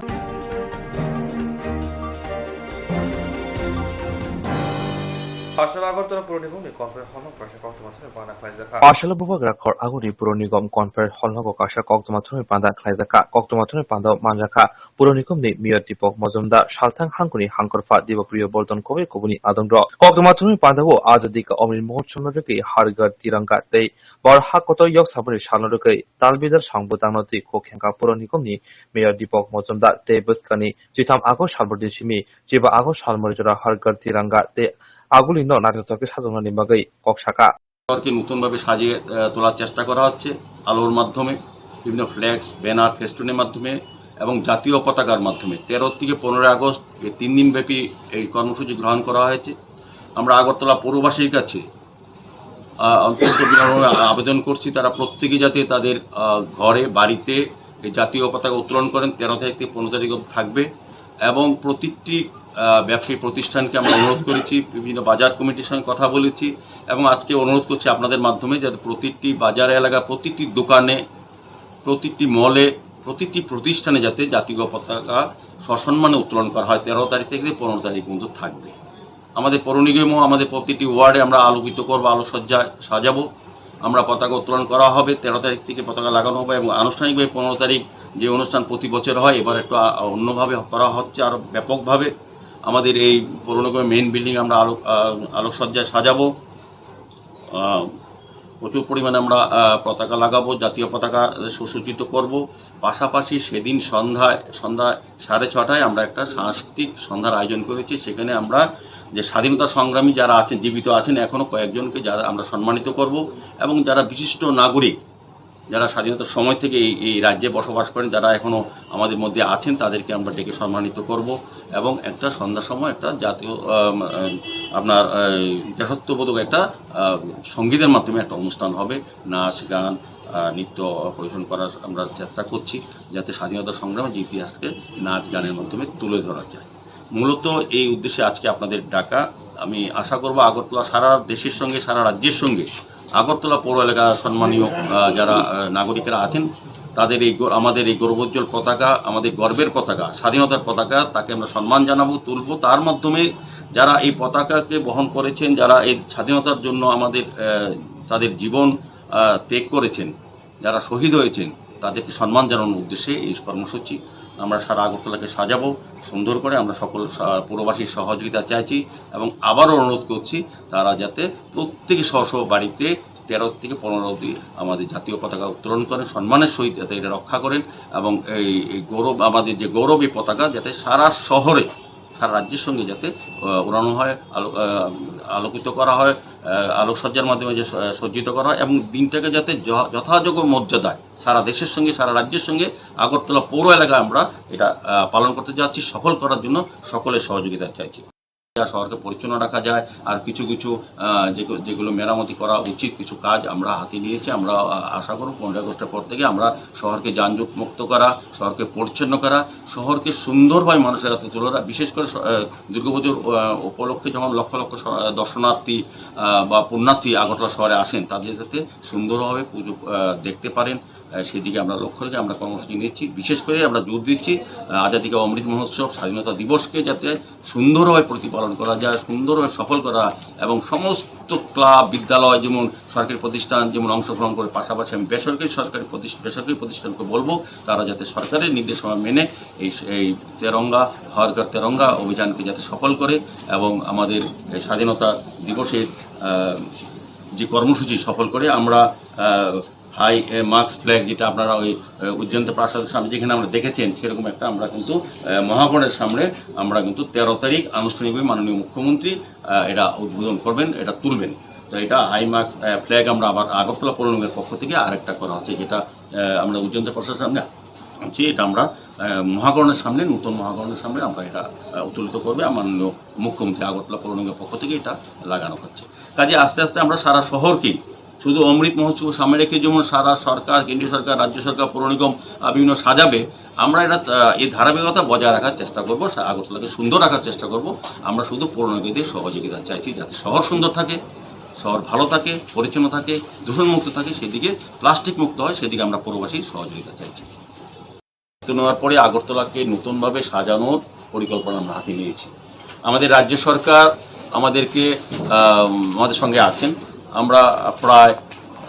Asal Agartala Puroni Bhumi Conference Hall no kaisa koktwma thani panda khlaijak kha. Asal Bubagra Khor Aguni Puroni Gom Conference Hall no kaisa koktwma thani panda khlaijak kha. Koktwma thani panda manjak kha. Puroni Gom ni Mayor Deepak Majumdar, Salthang Hangkuni Hangkorpha Debapriyo Bordon Kowai Kubuni Adongrok. Koktwma thani panda o Azadi Ka Amrit Mahotsav no rwgwi Har Ghar Tiranga tei Bor Ha Kotor Yok Saboni Sal no rwgwi Tal Bidal Song Bwtang no twi khuk khengkha Puroni Gom ni Mayor Deepak Majumdar tei bwskani chitham August salbor di simi chiba August salmor jora Har Ghar Tiranga tei aguli no naithotok khe sajoknani bagwi kok sakha. শহরকে নতুনভাবে সাজিয়ে, আহ, তোলার চেষ্টা করা হচ্ছে আলোর মাধ্যমে, বিভিন্ন ফ্ল্যাক্স, ব্যানার, ফেস্টুনের মাধ্যমে এবং জাতীয় পতাকার মাধ্যমে। তেরো থেকে পনেরোই আগস্ট এই তিন দিনব্যাপী এই কর্মসূচি গ্রহণ করা হয়েছে। আমরা আগরতলা পৌরবাসীর কাছে, আহ, অত্যন্ত বিনম্রভাবে আবেদন করছি, তারা প্রত্যেকে যাতে তাদের, আহ, ঘরে, বাড়িতে এই জাতীয় পতাকা উত্তোলন করেন। তেরো তারিখ থেকে পনেরো তারিখ অবধি থাকবে এবং প্রতিটি, আহ, ব্যবসায়ী প্রতিষ্ঠানকে আমরা অনুরোধ করেছি, বিভিন্ন বাজার কমিটির সঙ্গে কথা বলেছি এবং আজকে অনুরোধ করছি আপনাদের মাধ্যমে যাতে প্রতিটি বাজার এলাকা, প্রতিটি দোকানে, প্রতিটি মলে, প্রতিটি প্রতিষ্ঠানে যাতে জাতীয় পতাকা সসম্মানে উত্তোলন করা হয়। তেরো তারিখ থেকে পনেরো তারিখ পর্যন্ত থাকবে। আমাদের পৌর নিগমও আমাদের প্রতিটি ওয়ার্ডে আমরা আলোকিত করবো, আলোকসজ্জায় সাজাবো। আমরা পতাকা উত্তোলন করা হবে, তেরো তারিখ থেকে পতাকা লাগানো হবে এবং আনুষ্ঠানিকভাবে পনেরো তারিখ যে অনুষ্ঠান প্রতি বছর হয়, এবার একটু আ-, অন্যভাবে করা হচ্ছে, আরও ব্যাপকভাবে। আমাদের এই পৌর নিগমের মেইন বিল্ডিং আমরা আলোক, আ, আলোকসজ্জায় সাজাবো। আ, প্রচুর পরিমাণে আমরা, আ, পতাকা লাগাবো, জাতীয় পতাকা সুসজ্জিত করব। পাশাপাশি সেদিন সন্ধ্যায়, সন্ধ্যায় সাড়ে ছটায় আমরা একটা সাংস্কৃতিক সন্ধ্যার আয়োজন করেছি। সেখানে আমরা যে স্বাধীনতা সংগ্রামী যারা আছেন, জীবিত আছেন, এখনও কয়েকজনকে যারা আমরা সম্মানিত করব এবং যারা বিশিষ্ট নাগরিক, যারা স্বাধীনতার সময় থেকে এই, এই রাজ্যে বসবাস করেন, যারা এখনও আমাদের মধ্যে আছেন, তাদেরকে আমরা ডেকে সম্মানিত করব এবং একটা সন্ধ্যার সময় একটা জাতীয়, আম, আম, আপনার, আহ, দেশাত্মবোধক একটা, আহ, সঙ্গীতের মাধ্যমে একটা অনুষ্ঠান হবে। নাচ, গান, আহ, নৃত্য পরিবেশন করার আমরা চেষ্টা করছি, যাতে স্বাধীনতা সংগ্রামের যে ইতিহাসকে নাচ, গানের মাধ্যমে তুলে ধরা যায়। মূলত এই উদ্দেশ্যে আজকে আপনাদের ডাকা। আমি আশা করব আগরতলা সারা দেশের সঙ্গে, সারা রাজ্যের সঙ্গে আগরতলা পৌর এলাকার সম্মানীয়, আহ, যারা, আহ, নাগরিকরা আছেন, তাদের এই গৌ-, আমাদের এই গৌরবোজ্জ্বল পতাকা, আমাদের গর্বের পতাকা, স্বাধীনতার পতাকা, তাকে আমরা সম্মান জানাবো, তুলবো। তার মাধ্যমে যারা এই পতাকাকে বহন করেছেন, যারা এই স্বাধীনতার জন্য আমাদের, আহ, তাদের জীবন, আহ, ত্যাগ করেছেন, যারা শহীদ হয়েছেন, তাদেরকে সম্মান জানানোর উদ্দেশ্যে এই কর্মসূচি। আমরা সারা আগরতলাকে সাজাবো সুন্দর করে। আমরা সকল সা-, পৌরবাসীর সহযোগিতা চাইছি এবং আবারও অনুরোধ করছি, তারা যাতে প্রত্যেকে স্ব স্ব বাড়িতে তেরো থেকে পনেরো অবধি আমাদের জাতীয় পতাকা উত্তোলন করেন, সম্মানের সহিত যাতে এটা রক্ষা করেন এবং এই, এই গৌরব, আমাদের যে গৌরব, এই পতাকা যাতে সারা শহরে, সারা রাজ্যের সঙ্গে যাতে, আহ, উড়ানো হয়, আলো-, আহ, আলোকিত করা হয়, আহ, আলোকসজ্জার মাধ্যমে যে স-, সজ্জিত করা হয় এবং দিনটাকে যাতে য-, যথাযোগ্য মর্যাদায় সারা দেশের সঙ্গে, সারা রাজ্যের সঙ্গে আগরতলা পৌর এলাকায় আমরা এটা, আহ, পালন করতে যাচ্ছি। সফল করার জন্য সকলের সহযোগিতা চাইছি। যায়, শহরকে পরিচ্ছন্ন রাখা যায়। আর কিছু কিছু আহ, যেগু- যেগুলো মেরামতি করা উচিত, কিছু কাজ আমরা হাতে নিয়েছি। আমরা আহ, আশা করব পনেরোই আগস্টের পর থেকে আমরা শহরকে যানজট মুক্ত করা, শহরকে পরিচ্ছন্ন করা, শহরকে সুন্দরভাবে মানুষের হাতে তুলে ধরা। বিশেষ করে স- আহ, দুর্গাপুজোর আহ, উপলক্ষে যখন লক্ষ লক্ষ স- আহ, দর্শনার্থী আহ, বা পুণ্যার্থী আগরতলা শহরে আসেন, তাদের যাতে সুন্দরভাবে পুজো আহ, দেখতে পারেন, আহ, সেদিকে আমরা লক্ষ্য রেখে আমরা কর্মসূচি নিচ্ছি। বিশেষ করে আমরা জোর দিচ্ছি আহ, আজাদী কা অমৃত মহোৎসব, স্বাধীনতা দিবসকে যাতে সুন্দরভাবে প্রতিপালন করা যায়, সুন্দরভাবে সফল করা, এবং সমস্ত ক্লাব, বিদ্যালয়, যেমন সরকারি প্রতিষ্ঠান যেমন অংশগ্রহণ করে, পাশাপাশি আমি বেসরকারি, সরকারি প্রতিষ্ঠা বেসরকারি প্রতিষ্ঠানকে বলবো, তারা যাতে সরকারের নির্দেশনা মেনে এই এই তেরঙ্গা, হর ঘর তেরঙ্গা অভিযানকে যাতে সফল করে এবং আমাদের এই স্বাধীনতা দিবসের আহ, যে কর্মসূচি সফল করে। আমরা হাই মাস্ক ফ্ল্যাগ, যেটা আপনারা ওই আহ, উজ্জয়ন্ত প্রাসাদের সামনে যেখানে আমরা দেখেছেন, সেরকম একটা আমরা কিন্তু আহ, মহাকরণের সামনে আমরা কিন্তু তেরো তারিখ আনুষ্ঠানিকভাবে মাননীয় মুখ্যমন্ত্রী আহ, এটা উদ্বোধন করবেন, এটা তুলবেন। তো এটা হাই মাস্ক ফ্ল্যাগ আমরা আবার আগরতলা পৌর নিগমের পক্ষ থেকে আরেকটা করা হচ্ছে, যেটা আহ, আমরা উজ্জয়ন্ত প্রাসাদের সামনে আনছি, এটা আমরা আহ, মহাকরণের সামনে, নতুন মহাকরণের সামনে আমরা এটা আহ, উত্তোলিত করবে মাননীয় মুখ্যমন্ত্রী। আগরতলা পৌর নিগমের পক্ষ থেকে এটা লাগানো হচ্ছে। কাজে আস্তে আস্তে আমরা সারা শহরকেই, শুধু অমৃত মহোৎসব সামনে রেখে যেমন সারা সরকার, কেন্দ্রীয় সরকার, রাজ্য সরকার, পৌর নিগম আহ, বিভিন্ন সাজাবে, আমরা এটা আহ, এই ধারাবাহিকতা বজায় রাখার চেষ্টা করব, সা- আগরতলাকে সুন্দর রাখার চেষ্টা করব। আমরা শুধু পৌর নিগমদের সহযোগিতা চাইছি, যাতে শহর সুন্দর থাকে, শহর ভালো থাকে, পরিচ্ছন্ন থাকে, দূষণমুক্ত থাকে, সেদিকে প্লাস্টিক মুক্ত হয়, সেদিকে আমরা পৌরবাসীর সহযোগিতা চাইছি। নেওয়ার পরে আগরতলাকে নতুনভাবে সাজানোর পরিকল্পনা আমরা হাতে নিয়েছি। আমাদের রাজ্য সরকার আমাদেরকে আহ, আমাদের সঙ্গে আছেন। আমরা প্রায়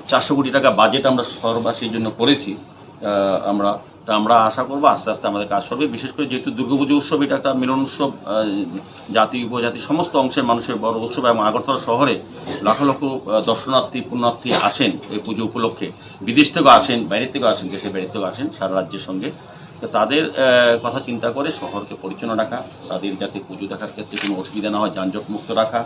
চারশো কোটি টাকা বাজেট আমরা শহরবাসীর জন্য করেছি। আহ, আমরা তা আমরা আশা করবো আস্তে আস্তে আমাদের কাজ চলবে। বিশেষ করে যেহেতু দুর্গাপুজো উৎসব, এটা একটা মিলন উৎসব, আহ, জাতি উপজাতি সমস্ত অংশের মানুষের বড় উৎসব, এবং আগরতলা শহরে লাখো লাখো আহ, দর্শনার্থী পুণ্যার্থী আসেন এই পুজো উপলক্ষে। বিদেশ থেকেও আসেন, বাইরে থেকেও আসেন, দেশের বাইরে থেকেও আসেন সারা রাজ্যের সঙ্গে। তো তাদের আহ, কথা চিন্তা করে শহরকে পরিচ্ছন্ন রাখা, তাদের যাতে পুজো দেখার ক্ষেত্রে কোনো অসুবিধা না হয়, যানজট মুক্ত রাখা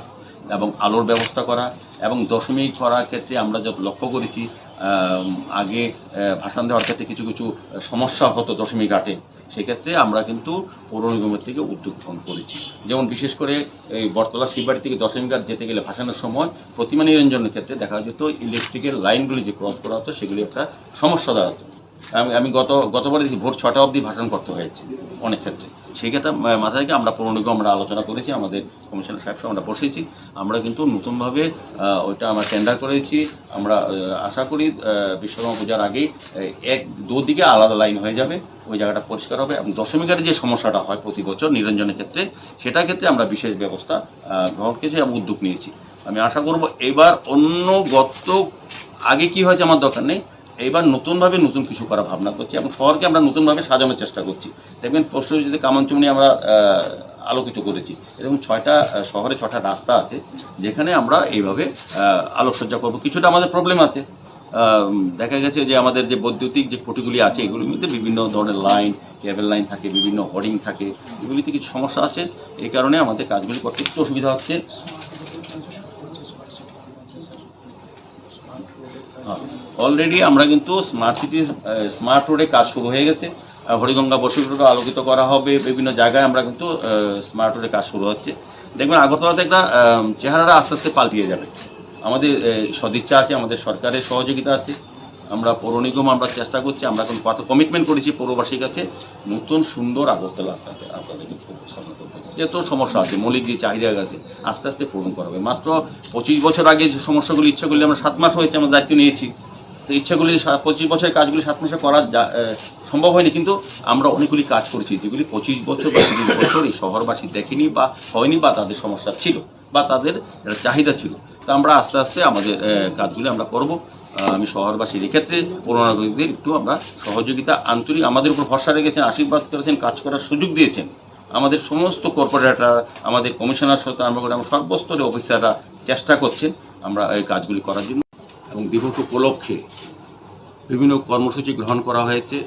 এবং আলোর ব্যবস্থা করা, এবং দশমী করার ক্ষেত্রে আমরা যত লক্ষ্য করেছি, আহ, আগে আহ, ভাসান দেওয়ার ক্ষেত্রে কিছু কিছু সমস্যা হতো দশমী ঘাটে, সেক্ষেত্রে আমরা কিন্তু পৌর নিগমের থেকে উদ্যোগ গ্রহণ করেছি। যেমন বিশেষ করে এই বটতলা শিববাড়ি থেকে দশমী ঘাট যেতে গেলে ভাসানের সময় প্রতিমা নিরঞ্জনের ক্ষেত্রে দেখা যেত ইলেকট্রিকের লাইনগুলি যে ক্রস করা হতো, সেগুলি একটা সমস্যা দাঁড়াতো। আমি আমি গত গতবারে দেখি ভোর ছটা অবধি ভাসান করতে হয়েছে অনেক ক্ষেত্রে। সেই ক্ষেত্রে মা- মাথায় রেখে আমরা পৌর নিগম আমরা আলোচনা করেছি, আমাদের কমিশনার সাহেব সহ আমরা বসেছি। আমরা কিন্তু নতুনভাবে আহ, ওইটা আমরা টেন্ডার করেছি। আমরা আহ, আশা করি আহ, বিশ্বকর্মা পূজার আগেই আহ, এক দুদিকে আলাদা লাইন হয়ে যাবে, ওই জায়গাটা পরিষ্কার হবে। এবং দশমী ঘাটে যে সমস্যাটা হয় প্রতি বছর নিরঞ্জনের ক্ষেত্রে, সেটার ক্ষেত্রে আমরা বিশেষ ব্যবস্থা আহ, গ্রহণ করেছি এবং উদ্যোগ নিয়েছি। আমি আশা করব এবার অন্য গত আগে কি হয়েছে আমার দরকার নেই, এইবার নতুনভাবে নতুন কিছু করার ভাবনা করছি এবং শহরকে আমরা নতুনভাবে সাজানোর চেষ্টা করছি। দেখবেন পরশু যদি কামানচুমনি আমরা আহ, আলোকিত করেছি, এরকম ছয়টা আহ, শহরে ছটা রাস্তা আছে, যেখানে আমরা এইভাবে আহ, আলোকসজ্জা করব। কিছুটা আমাদের প্রবলেম আছে, আহ, দেখা গেছে যে আমাদের যে বৈদ্যুতিক যে খুঁটিগুলি আছে, এগুলির মধ্যে বিভিন্ন ধরনের লাইন, কেবল লাইন থাকে, বিভিন্ন হোর্ডিং থাকে, এগুলিতে কিছু সমস্যা আছে। এই কারণে আমাদের কাজগুলি করতে একটু অসুবিধা হচ্ছে। অলরেডি আমরা কিন্তু স্মার্ট সিটি, স্মার্ট রোডে কাজ শুরু হয়ে গেছে। আহ, হরিগঙ্গা বসিরহাট আলোকিত করা হবে, বিভিন্ন জায়গায় আমরা কিন্তু স্মার্ট রোডে কাজ শুরু হচ্ছে। দেখবেন আগরতলাতে একটা আহ, চেহারাটা আস্তে আস্তে পাল্টিয়ে যাবে। আমাদের আহ, সদিচ্ছা আছে, আমাদের সরকারের সহযোগিতা আছে। আমরা পৌর নিগম আমরা চেষ্টা করছি, আমরা এখন কত কমিটমেন্ট করেছি পৌরবাসীর কাছে, নতুন সুন্দর আগরতলা আপনাদের আপনাদেরকে উপস্থাপন করতে। যত সমস্যা আছে, মৌলিক যে চাহিদা আছে, আস্তে আস্তে পূরণ করা হবে। মাত্র পঁচিশ বছর আগে যে সমস্যাগুলি, ইচ্ছাগুলি আমরা সাত মাস হয়েছে আমরা দায়িত্ব নিয়েছি, তো ইচ্ছাগুলি সা- পঁচিশ বছরের কাজগুলি সাত মাসে করা যা- আহ, সম্ভব হয়নি, কিন্তু আমরা অনেকগুলি কাজ করেছি যেগুলি পঁচিশ বছর বা তিরিশ বছর এই শহরবাসী দেখেনি বা হয়নি বা তাদের সমস্যা ছিল বা তাদের একটা চাহিদা ছিল। তো আমরা আস্তে আস্তে আমাদের আহ, কাজগুলি আমরা করব। আহ, আমি শহরবাসীর এক্ষেত্রে পৌর নাগরিকদের একটু আমরা সহযোগিতা, আন্তরিক আমাদের উপর ভরসা রেখেছেন, আশীর্বাদ করেছেন, কাজ করার সুযোগ দিয়েছেন। আমাদের সমস্ত কর্পোরেটর, আমাদের কমিশনার সাথে আরম্ভ করে আমরা সর্বস্তরে অফিসাররা চেষ্টা করছেন আমরা এই কাজগুলি করার জন্য। এবং দিবস উপলক্ষে বিভিন্ন কর্মসূচি গ্রহণ করা হয়েছে।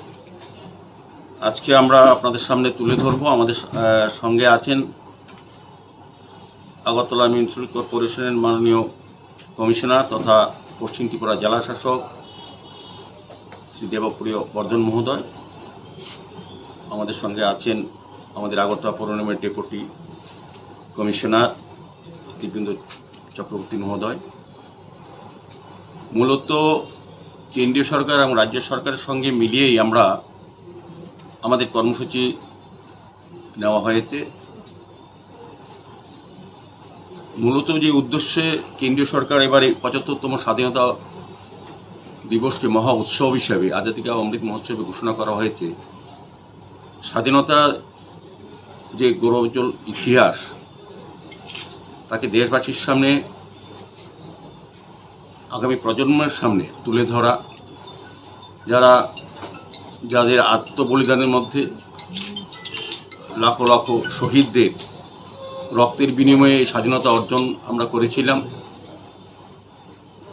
আজকে আমরা আপনাদের সামনে তুলে ধরবো। আমাদের আহ, সঙ্গে আছেন আগরতলা মিউনিসিপ্যাল কর্পোরেশনের মাননীয় কমিশনার তথা পশ্চিম ত্রিপুরা জেলা শাসক শ্রী দেবপ্রিয় বর্ধন মহোদয়। আমাদের সঙ্গে আছেন আমাদের আগরতলা পৌর নিগমের ডেপুটি কমিশনার দিব্যেন্দু চক্রবর্তী মহোদয়। মূলত কেন্দ্রীয় সরকার এবং রাজ্য সরকারের সঙ্গে মিলিয়েই আমরা আমাদের কর্মসূচি নেওয়া হয়েছে। মূলত যে উদ্দেশ্যে কেন্দ্রীয় সরকার এবারে পঁচাত্তরতম স্বাধীনতা দিবসকে মহা উৎসব হিসাবে, আজাদী কা অমৃত মহোৎসবে ঘোষণা করা হয়েছে, স্বাধীনতার যে গৌরবোজ্জ্বল ইতিহাস, তাকে দেশবাসীর সামনে, আগামী প্রজন্মের সামনে তুলে ধরা, যারা, যাদের আত্মবলিদানের মধ্যে লাখো লাখো শহীদদের রক্তের বিনিময়ে এই স্বাধীনতা অর্জন আমরা করেছিলাম।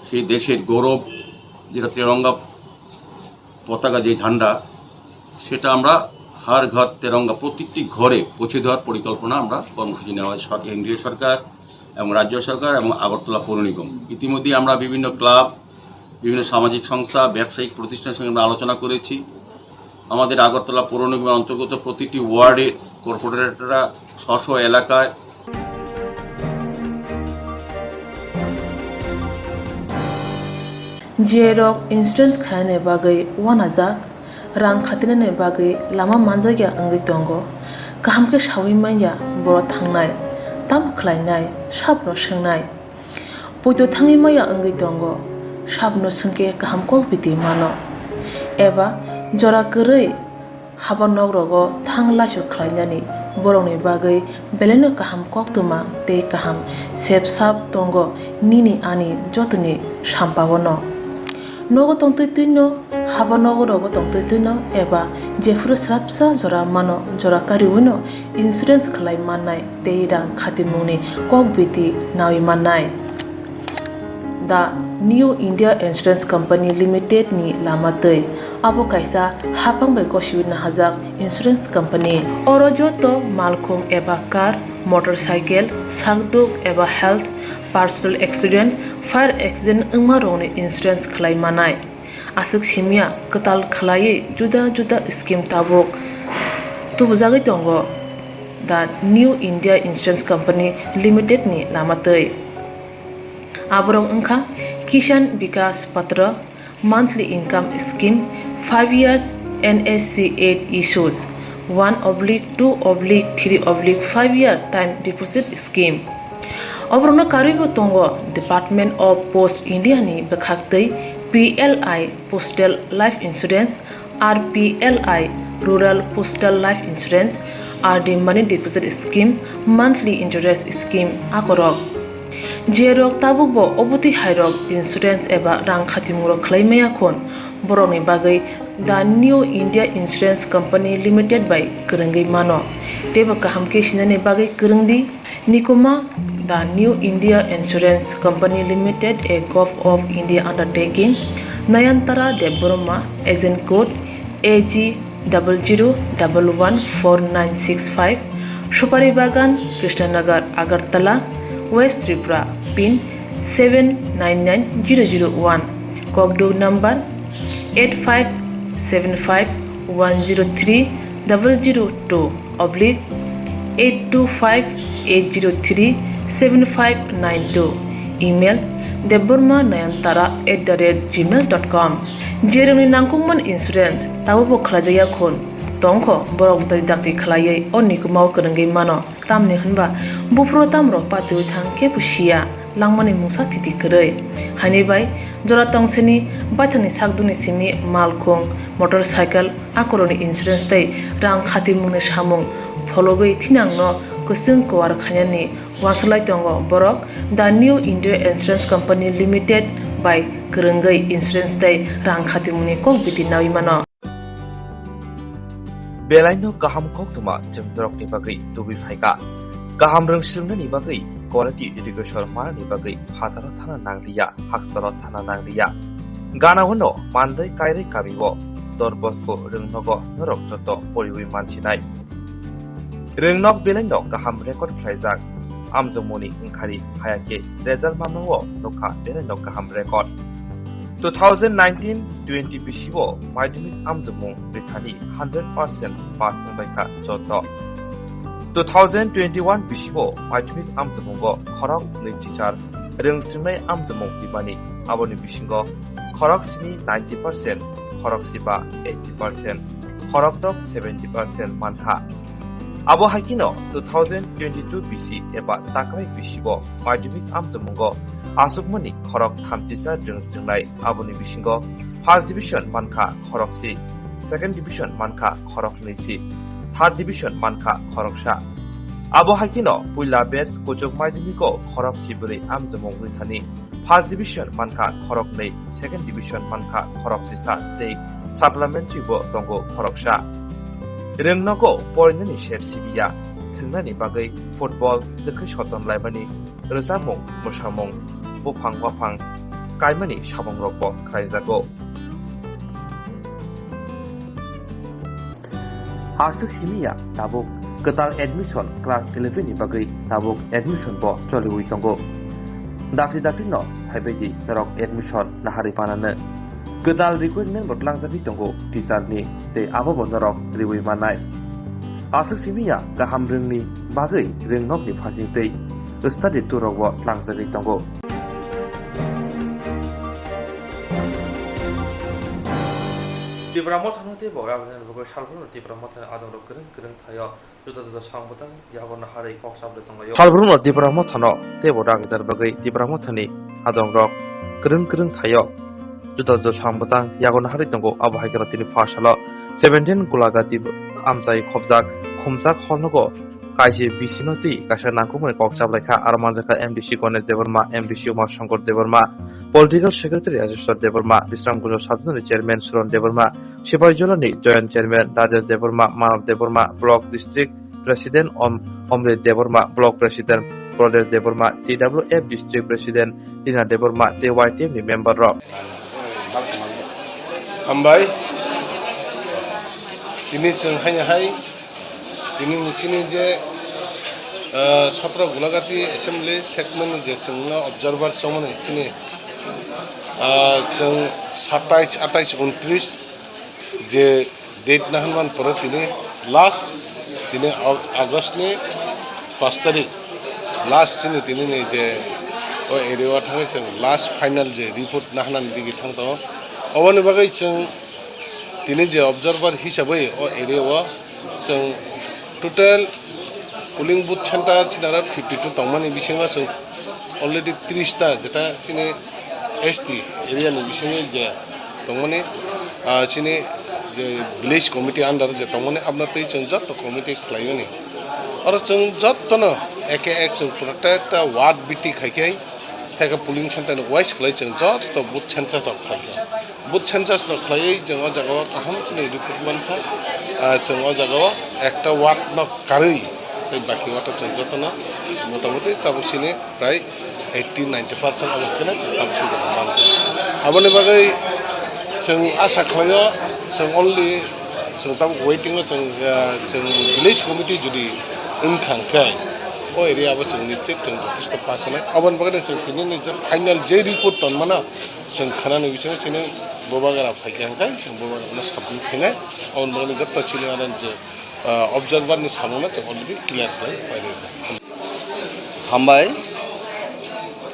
সেই দেশের গৌরব, যেটা তেরঙ্গা পতাকা, যে ঝান্ডা, সেটা আমরা হার ঘর তেরঙ্গা, প্রত্যেকটি ঘরে পৌঁছে দেওয়ার পরিকল্পনা আমরা কর্মসূচি নেওয়া হয়। সর-, কেন্দ্রীয় সরকার এবং রাজ্য সরকার এবং আগরতলা পৌর নিগম। ইতিমধ্যেই আমরা বিভিন্ন ক্লাব, বিভিন্ন সামাজিক সংস্থা, ব্যবসায়িক প্রতিষ্ঠানের সঙ্গে আমরা আলোচনা করেছি। আমাদের আগরতলা পৌর নিগমের অন্তর্গত প্রতিটি ওয়ার্ডের কর্পোরেটররা স্ব স্ব এলাকায় J rok insurance khainani bagwi uanajak, rang khatinani bagwi lama manjakya wngwi tongo. Kaham khe saui manya borok thangnai, tamo khlainai, sabono swngnai. Poito thangwi maya wngwi tongo, sabono swngkhe kaham kok biti mano. Eba jora kwrwi haba nok rogo thang laisu khlainani borokni bagwi belaino kaham koktwma tei kaham sep sap tongo nini ani jotoni sampao no. Nogo tongtwi twino, haba nogo rogo tongtwi twino eba jephuru swrapsa jora mano jora kariwino insurance khlai mannai tei rang khatimungni kok biti nawi mannai. The New India Insurance Company Limited ni lama twi abo kaisa haphang bai gosiwi nahajak insurance company. Oro joto malkhung eba car, motorcycle, sakduk eba health, personal accident, fire accident wngma rokni insurance khlai manai. Aswk simya kwtal khwlaiwi juda juda scheme tabuk tubujagwi tongo the New India Insurance Company Limited ni lama twi. Aborok wngkha Kisan Vikas Patra, monthly income scheme, five years N S C eight issues, one oblique two oblique three oblique five year time deposit scheme. Oborokno karwibo tongo Department of Post India ni bwkhaktwi P L I Postal Life Insurance, R P L I Rural Postal Life Insurance, R D Money Deposit Scheme, Monthly Interest Scheme akorok. Jerok tabukbo obotwi hairok insurance eba rang khatimungrok khlai maya khun, borokni bagwi The New India Insurance Company Limited bai kwrwngwi mano. Teibo kaham khe sinani bagwi kwrwng di. Nikuma, The New India Insurance Company Limited, a Govt of India undertaking, Nayantara Debbarma, agent code A G double zero double one four nine six five, Supari Bagan, Krishnanagar, Agartala, West Tripura, pin seven nine nine zero zero one, Kokduk number eight five seven five one zero three double zero two oblique eight two five eight zero three seven five nine two, email debbarma nayantara at the rate gmail dot com. Jerokni nangkukmani insurance tabukbo khlaijakya khun tongkho, borok bwtwi dakti khlaiwi o nikumao kwrwngwi mano. Tamni hwnba buphuru tamrok patiwi thang kebo siya, langmani mungsa thiti kwrwi. Haini bai jora tongseni baithangni sakdukni simi malkhung, motorcycle, akorokni insurance tei rang khatimungni samung phologwi thinangno kwchwng kwar khainani uansuk lai tongo borok The New India Insurance Company Limited bai kwrwngwi insurance tei rang khatimungni kok biti nawi mano. Belaino kaham koktwma chwng norokni bagwi tubui phaikha. Kaham rwng swrwngnani bagwi quality education manani bagwi phataro thana nangliya, haksano thana nangliya. Gana hwno Mandai Kairwi kamio Don Bosco rwngnogo norok joto poriwi mansinai. Rwngnok belaino kaham record khlaijak. Amjokmungni wngkhari hayakhe result mamao nukha belaino kaham record. Two thousand nineteen twenty bisio madhyamik amjokmung rithani hundred percent pass wngbaikha joto. Two thousand twenty-one bisingo madhyamik amchamungo khorok nwi chisar rwng swrwngnai amchumung twimani, aboni bisingo khorok simi ninety percent, khorok siba eighty percent, khorok dok seventy percent manha. Abo hai kheno two thousand twenty-two bisi eba takrai bisibo madhyamik amchamungo achukmani khorok thamchisa rwng swrwngnai, aboni bisingo first division mankha khorok si, second division mankha khorok nwi si, third division mankha khoroksa. Abo hai kheno puila batch kuchuk madhyamiko khorok sibwrwi amchumung wngwi thani first division mankha khoroknwi, second division mankha khoroksisa tei supplementary bo tongo khoroksa. Rwngnogo porinani sep sibiya, thwngnani bagwi football, twkhwi soton laimani, rwchapmung, mwsamung, buphang waphang kaimani samungrokbo khlaijago. Aswk simi ya tabuk kwtal admission class eleven ni bagwi tabuk admission bo choliwi tongo. Dakti dakti no phaibaidi norok admission naharwi panano. Kwtal recruitment bo tlangjagwi tongo teacher ni tei abo bo norok riwi mannai. Aswk simi ya kaham rwngni bagwi rwngnokni phasing tei study tour rok bo tlangjagwi tongo. Tipra Mothano tei Bogra Abhinani bagwi salbrumno Tipra Mothani adongrok kwrwng kwrwng thaio juda juda samung bwtang yago naharwi kok chaplai tonglaio. Salbrumno Tipra Mothano tei Bogra Abhinani bagwi Tipra Mothani adongrok kwrwng kwrwng thaio juda juda samung bwtang yago naharwi tongo. Abo hai kheno tini pha salo seventeen Gulagati amchai khopjak khumjak hor nogo kaisa bisino twi kaisa nangkukmani kok chaplaikha, aro manjakha M D C Ganesh Debbarma, M D C Uma Shankar Debbarma, Political Secretary Rajeshwar Debbarma, Bisramganj Sub-Zonal Chairman Suron Debbarma, Sipaijolani Joint Chairman Rajesh Debbarma, Manav Debbarma, Block District President Om-, Omrit Debbarma, Block President Pradesh Debbarma, T W F District President Rina Debbarma tei Y T F ni member rok. Hambai. Tini chwng haino hai, tini nini chini je, ah, sotro Gulagati Assembly segment ni je chwngno observer chongmani chini, ah, chwng satais, atais, untris je date naharman pore tini last, tini Au-, August ni pash tarik last chini tini ni je o area o thangwi chwng last final je report naharnani digi thang tongo. Oboni bagwi chwng tini je observer hisabwi o area o chwng total polling booth center chini aro fifty two tongmani bisingo chwng already tris ta jeta chini S T area ni bisingo je tongmani, ah, chini je village committee under je tongmani abno twi chwng joto committee khlaimani. Oro chwng jotono eke ek chwng protekta ward biti khaikhe, khaikhe polling center ni wise khlai chwng joto booth census rok khlaikha. Booth census rok khlaiwi chwng o jaga o kaham chini report mankha, ah, chwng o jaga o ekta ward no karwi tei baki ward o chwng jotono motamoti tabuk chini prai eighty ninety percent abo kheno chwng tabuk swijak mankha. Aboni bagwi chwng asa khlaio, chwng only chwng tabuk waiting o chwng, ah, chwng village committee jodi wngkha hwnkhe o area abo chwng nischit chwng jothesto pass wngnai. Aboni bagwi chwng tini ni je final je report tonmano chwng khnani bisingo chini bubagra phaikha hwnkhe chwng bubagrano submit khainai. Aboni bagwi jotto chini aro je ah, observer ni samungno chwng already clear khlai pairikha. Hambai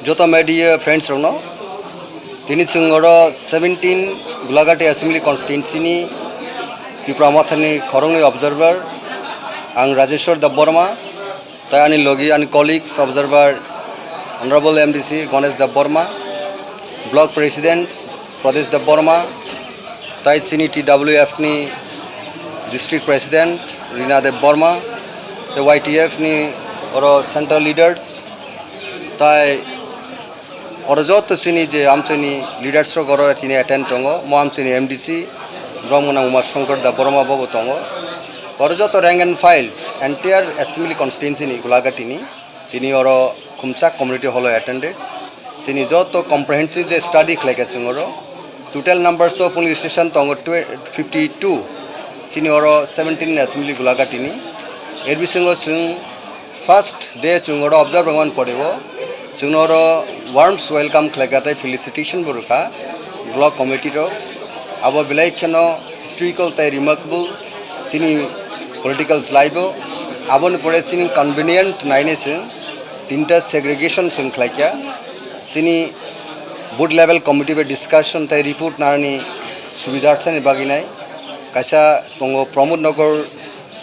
joto media friends rokno. Tini chwng oro seventeen Gulagati Assembly Constituency ni Tipra Mothani khoroknwi observer, ang Rajeshwar Debbarma, tai ani logi, ani colleagues observer, Honorable M D C Ganesh Debbarma, Block President Pradesh Debbarma, tai chini T W F ni District President Rina Debbarma, tai Y T F ni oro central leaders, tai oro joto chini je amchaini leaders rok oro tini attend tongo, mo amchaini M D C, borok mwnang Uma Shankar Debbarma bo bo tongo. Oro joto rank and files, entire assembly constituency ni Gulagati ni, tini oro khumchak community hall o attended. Chini joto comprehensive je study khlaikha chwng oro. Total numbers of polling station tongo twe-, fifty two. Chini oro seventeen assembly Gulagati ni. Er bisingo chwng first day chwng oro observe wngmani pore o chwngno oro warms welcome khlaikha tei felicitation bo rwkha block committee rok. Abo belai kheno historical tei remarkable chini political life o. Aboni pore chini convenient nainai chwng tinta segregation chwng khlaikha. Chini booth level committee bai discussion tei report narni subidharthani bagwi nai. Kaisa tongo Pramod Nagar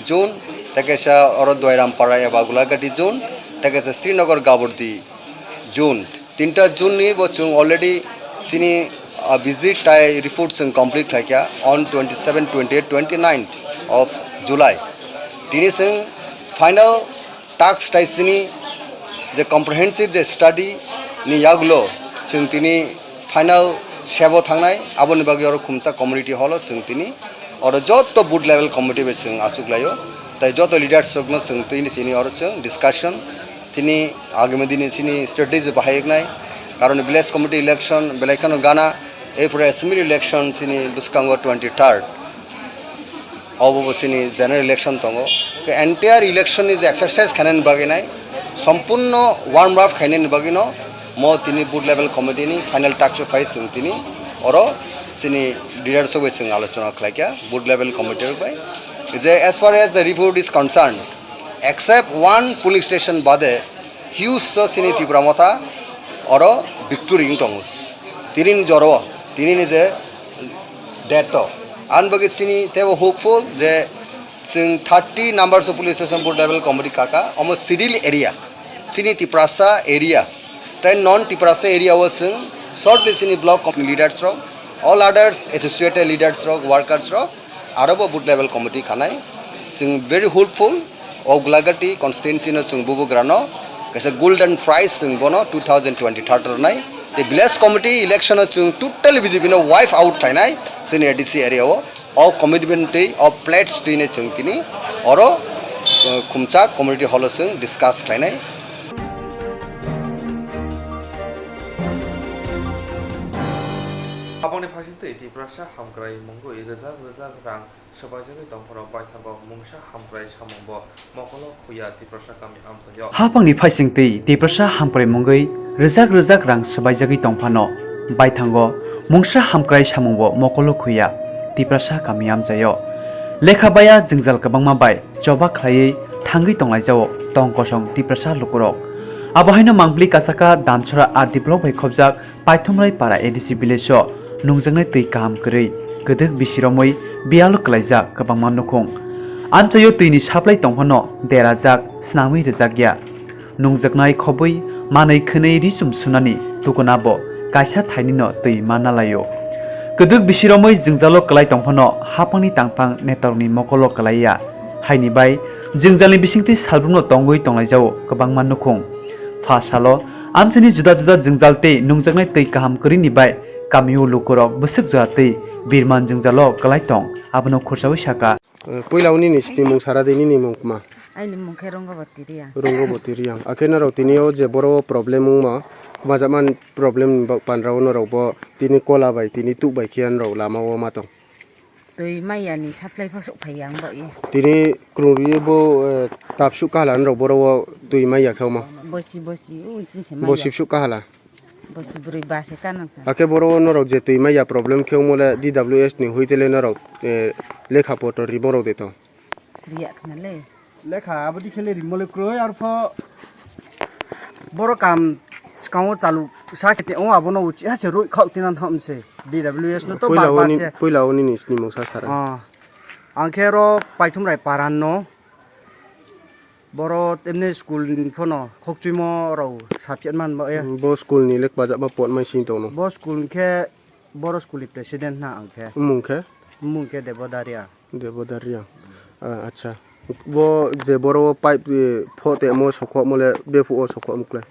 zone, tei kaisa oro Doiram Para eba Gulagati zone, tei kaisa Srinagar Gabordi zone. Tinta zone ni bo chwng already chini, ah, visit tai report chwng complete khlaikha on twenty seven, twenty eight, twenty nine of July. Tini chwng final task tai chini je comprehensive je study ni yagulo chwng tini final sebo thangnai, aboni bagwi oro Khumchak community hall o chwng tini oro joto booth level committee bai chwng achuk laio, tai joto leaders rokno chwng tini tini oro chwng discussion tini agami dini chini strategy bahai wngnai, karon village committee election belai kheno gana, erpore assembly election chini bwskango twenty third. Obo bo chini general election tongo. Ke entire election ni je exercise khainani bagwi nai, sompurno warm up khainani bagwi no mo tini booth level committee ni final task o phai chwng tini oro chini leaders rok bai chwng alochona khlaikha booth level committee rok bai. Je as far as the report is concerned, except one polling station bade huge so chini Tipra Motha oro victory wng tongo. Tini ni joro, tini ni je date to. Ang bagwi chini teibo hopeful je chwng thirty numbers of police station booth level committee kaka, omo schedule area, chini Tiprasa area, tei non Tiprasa area o chwng shortly chini block committee leaders rok, all others associated leaders rok, workers rok, aro bo booth level committee khanai. Chwng very hopeful, o Gulagati constituency no chwng bubugrano kaisa golden prize chwng bono two thousand twenty third rwnai. Tei village committee election o chwng totally B J P no wipe out khlainai chini A D C area o. O commitment twi, o pledge twi ne chwng tini oro, uh, Khumchak community hall o chwng discuss khlainai. Aboni phaising twi Tiprasa hamkrai mungwi rwjak rwjak rang swbaijagwi tongphano baithango mungsa hamkrai samungbo mokolo khuya Tiprasa kami amchaio. Haphangni phaising twi Tiprasa hamkrai mungwi rwjak rwjak rang swbaijagwi tongphano baithango mungsa hamkrai samungbo mokolo khuya Tiprasa kami amchaio. Lekha baya jwngjal kwbangma bai choba khlaiwi thangwi tonglaijao tong kosong Tiprasa lukurok. Abo haino Mangpili Kasaka Damchara R D block bai khobjak Paithumrai Para A D C village o nungjaknai twi kaham kwrwi kwdwk bisi romwi biyalo kwlaijak kwbangma nukhung. Amchaio twini supply tongphano derajak, snamwi rwjakya. Nungjaknai khobwi manwi khwnwi ri chum sunani tukuna bo kaisa thainino twi manna laio. Kwdwk bisi romwi jwngjalo kwlai tongphano haphangni tangphang netarokni mokolo kwlaiya. Haini bai jwngjalni bisingtwi salbrumno tongwi tonglaijao kwbangma nukhung. Pha salo amchaini juda juda jwngjal tei nungjaknai twi kaham kwrwini bai kamio lukurok bwswk jora twi birman jwngjalo kwlai tong, abono khursawi saka. Eh, puila o nini sinimung sara di, nini mung kma? Aini mung khe Rungoboti Riyang. Rungoboti Riyang. Akhe norok tini o je boro problem wngma, majama problem ba-, pandra o norok bo tini kola bai, tini tuk bai khe norok lama o ma tong. Twi maya ni supply pho sok phai yang bo i. Tini kwrwng rwi bo, eh, tap suk kahala norok boro o twi maya khe omo. Bosi bosi, o chini se maya. Bosi suk kahala. Bosi bwrwi ba se kanang kha. Akhe boro o norok je twi maya problem khe omo le D W S ni hui tele norok, eh, lekha poto rimo rok de to. Riya khna le. Lekha abodi khe le rimo le kroi arpho boro kam skango chalu sa khe te o abono uchi ha se roi khao tinan ham se D W S no to puila bar bar oni, se. Puila oni ni sini mungsa sara. Ah. Ang khe ro Paithumrai paran no. Boro temne school ni phono khokchuimo rao saphiat man ba ya. Bo school ni lek bajak ma pot mai sing tong no. Bo school ni khe, boro school ni president na ang khe. Mung khe? Mung khe Debo Daria. Debo Daria. Ah, acha. Bo je boro pipe, eh, pho te mo sokho mo le bephu o sokho mo kle.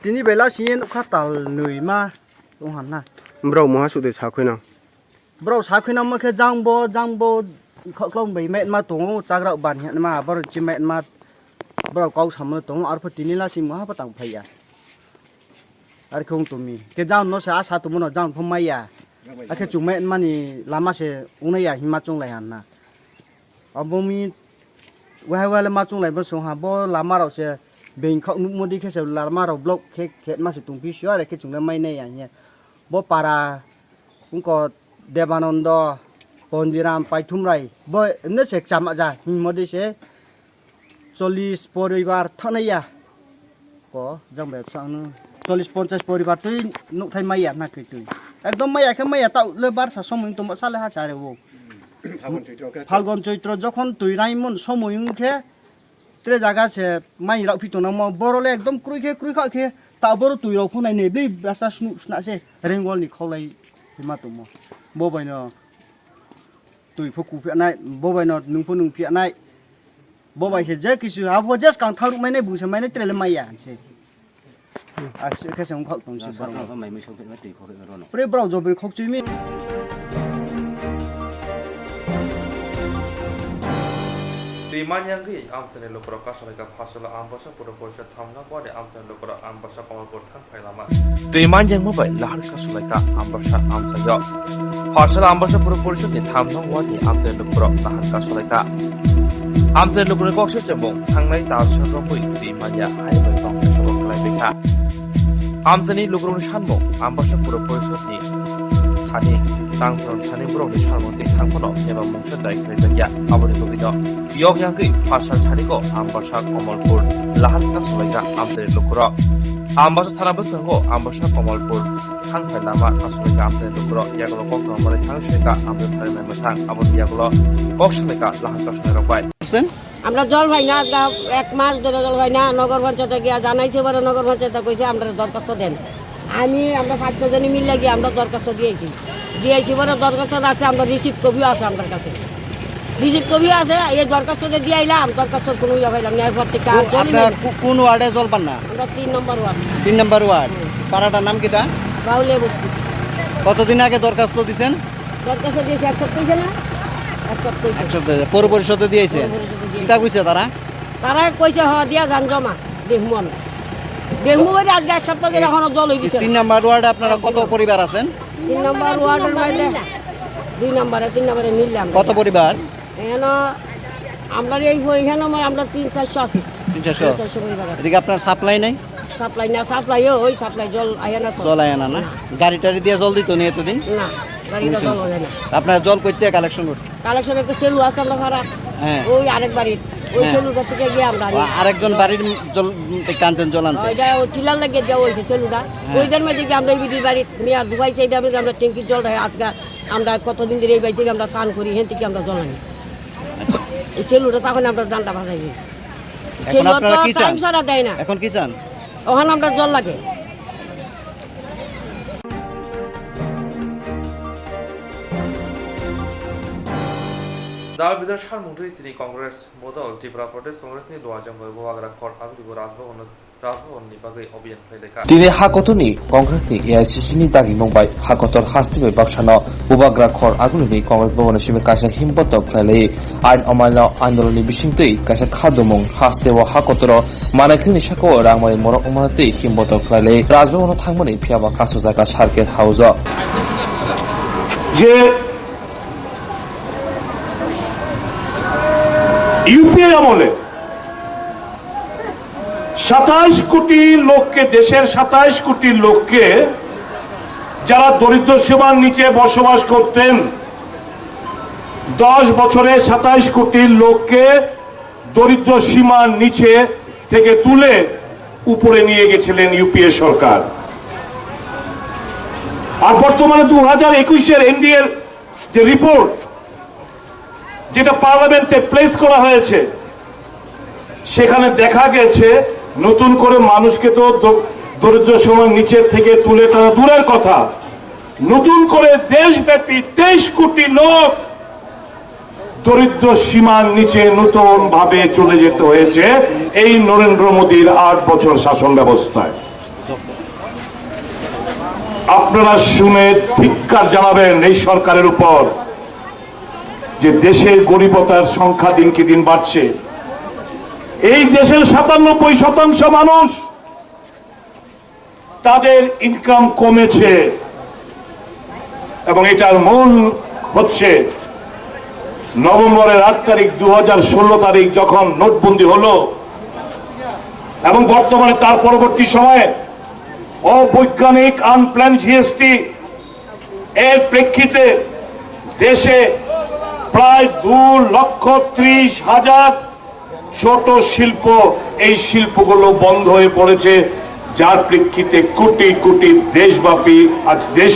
Tini bela sini nukha tal nui ma tong han na. Bro mo ha su de sa khoi na. Borok sakhuina ma khe jang bo, jang bo khoklam bai met ma tongo, chagra ban hwnma, borok chi met ma, borok kok samano tongo, arpho tini la simo ha patang phaiya. Ar khe wng tumi. Khe jang no se asa tongmano, jang pho maiya. Akhe chung met mani lama se wngnaiya, hima chunglai hanna. Abo mi wahai wahai le ma chunglai bo song ha, bo lama rok se being khok nukmo di khe se lama rok block khe khe ma se tongphi sio, are khe chung le mai naiya hiya. Bo para wngkha Debanondo, Pondiram, Paithumrai, bo hwnwi se chama ja, hwnwi se Chollish poribar thanaya. Ko, jang bai chang no. Chollish ponchash poribar twi nukthai maya na kwi twi. Ekdom maya khe maya ta le barsa somoi tongma sale ha chare o. Phalgon Chaitro khe. Phalgon Chaitro jokhon twi raimon somoi wng khe tre jaga se mai rok phi tongna mo boro le ekdom kroi khe kroi kha khe ta boro twi rok phunai ne bli basa snu sna se rengol ni kholai ma tongmo. Bo bai no twi phu ku phi nai, bo bai no nung phu nung phi nai. Bo bai se je kisu abo je skang thang ruk mai nai bu se mai nai tre le maya se. Aksi khe se wngkhak tong se borok. Satno mai mui songkhe ma twi khokhe rono. Pre borok jobri khokchwi mi. Twi manyangwi amchaini lukurok kasolaikha Pharsala Ambasa Pura Porishad thamna wadi amchaini lukurok Ambasa Kamalpur thang phai lama. Twi manyangma bai lahar kasolaikha Ambasa amchaio. Pharsala Ambasa Pura Porishadni thamna wadi amchaini lukurok lahar kasolaikha. Amchaini lukurok kokse chemung thangnai tal sal rokwi twi manya hai bai tong sabok khlai baikha. Amchaini lukurokni sanmung Ambasa Pura Porishadni thani tangphro thani borokni salmung tei thangphano eba mungsa chai khlaijakya. Aboni bagwino yok yangwi Pharsal thariko Ambasa Kamalpur lahar kasolaikha amchaini lukurok. Ambasa thana bwskango Ambasa Kamalpur thang phai lama kasolaikha amchaini lukurok yagulo kok tongmani thang sika amchaini thani nai mwthang aboni yagulo kok salaikha lahar kasolairok bai. আমরা জল পাই না, আজকে এক মাস ধরে জল পাই না। নগর পঞ্চায়েতে গিয়া জানাইছি, এবারে নগর পঞ্চায়েতে কইছে আমরা দরখাস্ত দেন। আমি, আমরা পাঁচ ছয় জনে মিলে গিয়ে আমরা দরখাস্ত দিয়েছি, দিয়েছি, এবারে দরখাস্ত রাখছে, আমরা রিসিভ কপিও আছে আমার কাছে, রিসিভ কপিও আছে। এই দরখাস্ত যে দিয়ে আইলাম, দরখাস্তর কোনো ইয়ে পাইলাম না। এরপর থেকে আর কো-, জলই আপনারা নেই। কো-, কোন ওয়ার্ডে জল পান না? আমরা তিন নম্বর ওয়ার্ড। তিন নম্বর ওয়ার্ড। হুম। পাড়াটার নাম কিতা? বাউলিয়া বস্তি। কতদিন আগে দরখাস্ত দিছেন? দরখাস্ত দিয়েছে এক সপ্তাহ হয়েছে না? এক সপ্তাহ হয়েছে। এক সপ্তাহ হয়েছে। পৌর পরিষদে দিয়েছে? পৌর পরিষদে দিয়েছে। কিতা কইছে তারা? তারা কইছে, "হ, দিয়া যান জমা।" দেখমু আমরা। দেখমু বলে আজকে এক সপ্তাহ ধরে এখনো জল হয়ে গেছে। তিন নম্বর ওয়ার্ডে আপনারা কত পরিবার আছেন? তিন নম্বর ওয়ার্ডের মধ্যে দুই নম্বরে, তিন নম্বরে মিললাম। কত পরিবার? এখানে আমরা এই, এখানে আমরা তিন চারশো আছি। তিন চারশো? তিন চারশো পরিবার আছে। এদিকে আপনার সাপ্লাই নাই? সাপ্লাই না, সাপ্লাইও ওই সাপ্লাই জল আয় না তো। জল আয় না, না? না। গাড়ি টাড়ি দিয়ে জল দিত নি এতদিন? না, গাড়িটা জল হয় না। আপনারা জল কই থেকে কালেকশন করতে? কালেকশন একটা সেলু আছে আমরা ভাড়া। হ্যাঁ। ওই আরেক বাড়ির। ওই হ্যাঁ। সেলুটা থেকে গিয়ে আমরা আনি। ও, আরেকজন বাড়ির জল, উম, থেকে আনতেন জল আনতে? ওইটা ওই টিলার লাগিয়ে দেওয়া হয়েছে সেলুটা। হ্যাঁ। ওইটার মধ্যে গিয়ে আমরা এই বিটির বাড়ি নিয়ে আর দুবাই সাইডে আমরা, আমরা ট্যাঙ্কির জলটা হয় আজকে আমরা কতদিন ধরে এই বাড়ি থেকে আমরা স্নান করি, হেন থেকে আমরা জল আনি। আচ্ছা। এই সেলুটা তখন আমরা জানটা বাজাই দিই। এখন সেলু আপনারা তো কি চান? টাইম ছাড়া দেয় না। এখন কি চান? ওখানে আমরা জল লাগে। Dal bidal salmung twi tini Congress bodol Tripura Pradesh Congress ni duajang bai bubagra khor agribo Rajbhavan Rajbhavan ni bagwi obiyan khlai laikha. Tini hakotorni Congress ni A I C C ni dagimung bai hakotor hasti bai bapsano bubagra khor agulini Congress Bhavan ni simi kaisa himbotok khlai lai. Ain amaino andolon ni bisingtwi kaisa khadumung haste o hakotoro manaikhwlini saka o rangmai morok wngmano tei himbotok khlai lai. Rajbhavan o thangmani phiyaba kasujak circuit house o. যে ইউপিএ আমলে সাতাইশ কোটি লোককে, দেশের সাতাইশ কোটি লোককে, যারা দরিদ্র সীমার নিচে বসবাস করতেন, দশ বছরে সাতাইশ কোটি লোককে দরিদ্র সীমার নিচে থেকে তুলে উপরে নিয়ে গেছিলেন ইউপিএ সরকার। আর বর্তমানে দু হাজার একুশের এনডিএর যে রিপোর্ট, যেটা পার্লামেন্টে প্লেস করা হয়েছে, সেখানে দেখা গেছে নতুন করে মানুষকে তো দ-, দরিদ্র সীমার নিচে থেকে তুলে তারা দূরের কথা, নতুন করে দেশব্যাপী তেইশ কোটি লোক দরিদ্র সীমার নিচে নতুন ভাবে চলে যেতে হয়েছে এই নরেন্দ্র মোদীর আট বছর শাসন ব্যবস্থায়। আপনারা শুনে ধিক্কার জানাবেন এই সরকারের উপর, যে দেশে গরিবতার সংখ্যা দিনকে দিন বাড়ছে। এই দেশের সাতানব্বই শতাংশ মানুষ, তাদের ইনকাম কমেছে, এবং এটার মূল হচ্ছে নভেম্বরের আট তারিখ, দু হাজার ষোলো তারিখ যখন নোটবন্দি হলো, এবং বর্তমানে তার পরবর্তী সময়ে অবৈজ্ঞানিক আনপ্ল্যান জিএসটি এর প্রেক্ষিতে দেশে প্রায় দু লক্ষ ত্রিশ হাজার ছোট শিল্প, এই শিল্পগুলো বন্ধ হয়ে পড়েছে, যার প্রেক্ষিতে কোটি কোটি দেশব্যাপী আজ দেশ,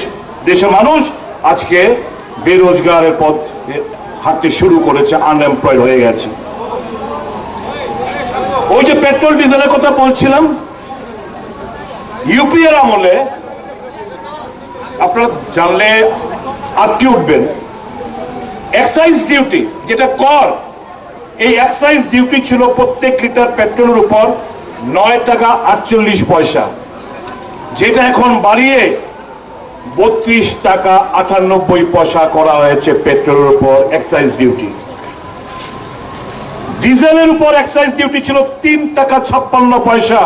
দেশের মানুষ আজকে বেরোজগারের পথ হাঁটতে শুরু করেছে, আনএমপ্লয়েড হয়ে গেছে। ওই যে পেট্রোল ডিজেলের কথা বলছিলাম, ইউপিএর আমলে আপনারা জানলে আটকে উঠবেন, এক্সাইজ ডিউটি, যেটা কর, এই এক্সাইজ ডিউটি ছিল প্রত্যেক লিটার পেট্রোলের উপর নয় টাকা আটচল্লিশ পয়সা, যেটা এখন বাড়িয়ে বত্রিশ টাকা আটানব্বই পয়সা করা হয়েছে পেট্রোলের উপর এক্সাইজ ডিউটি। ডিজেলের উপর এক্সাইজ ডিউটি ছিল তিন টাকা ছাপ্পান্ন পয়সা।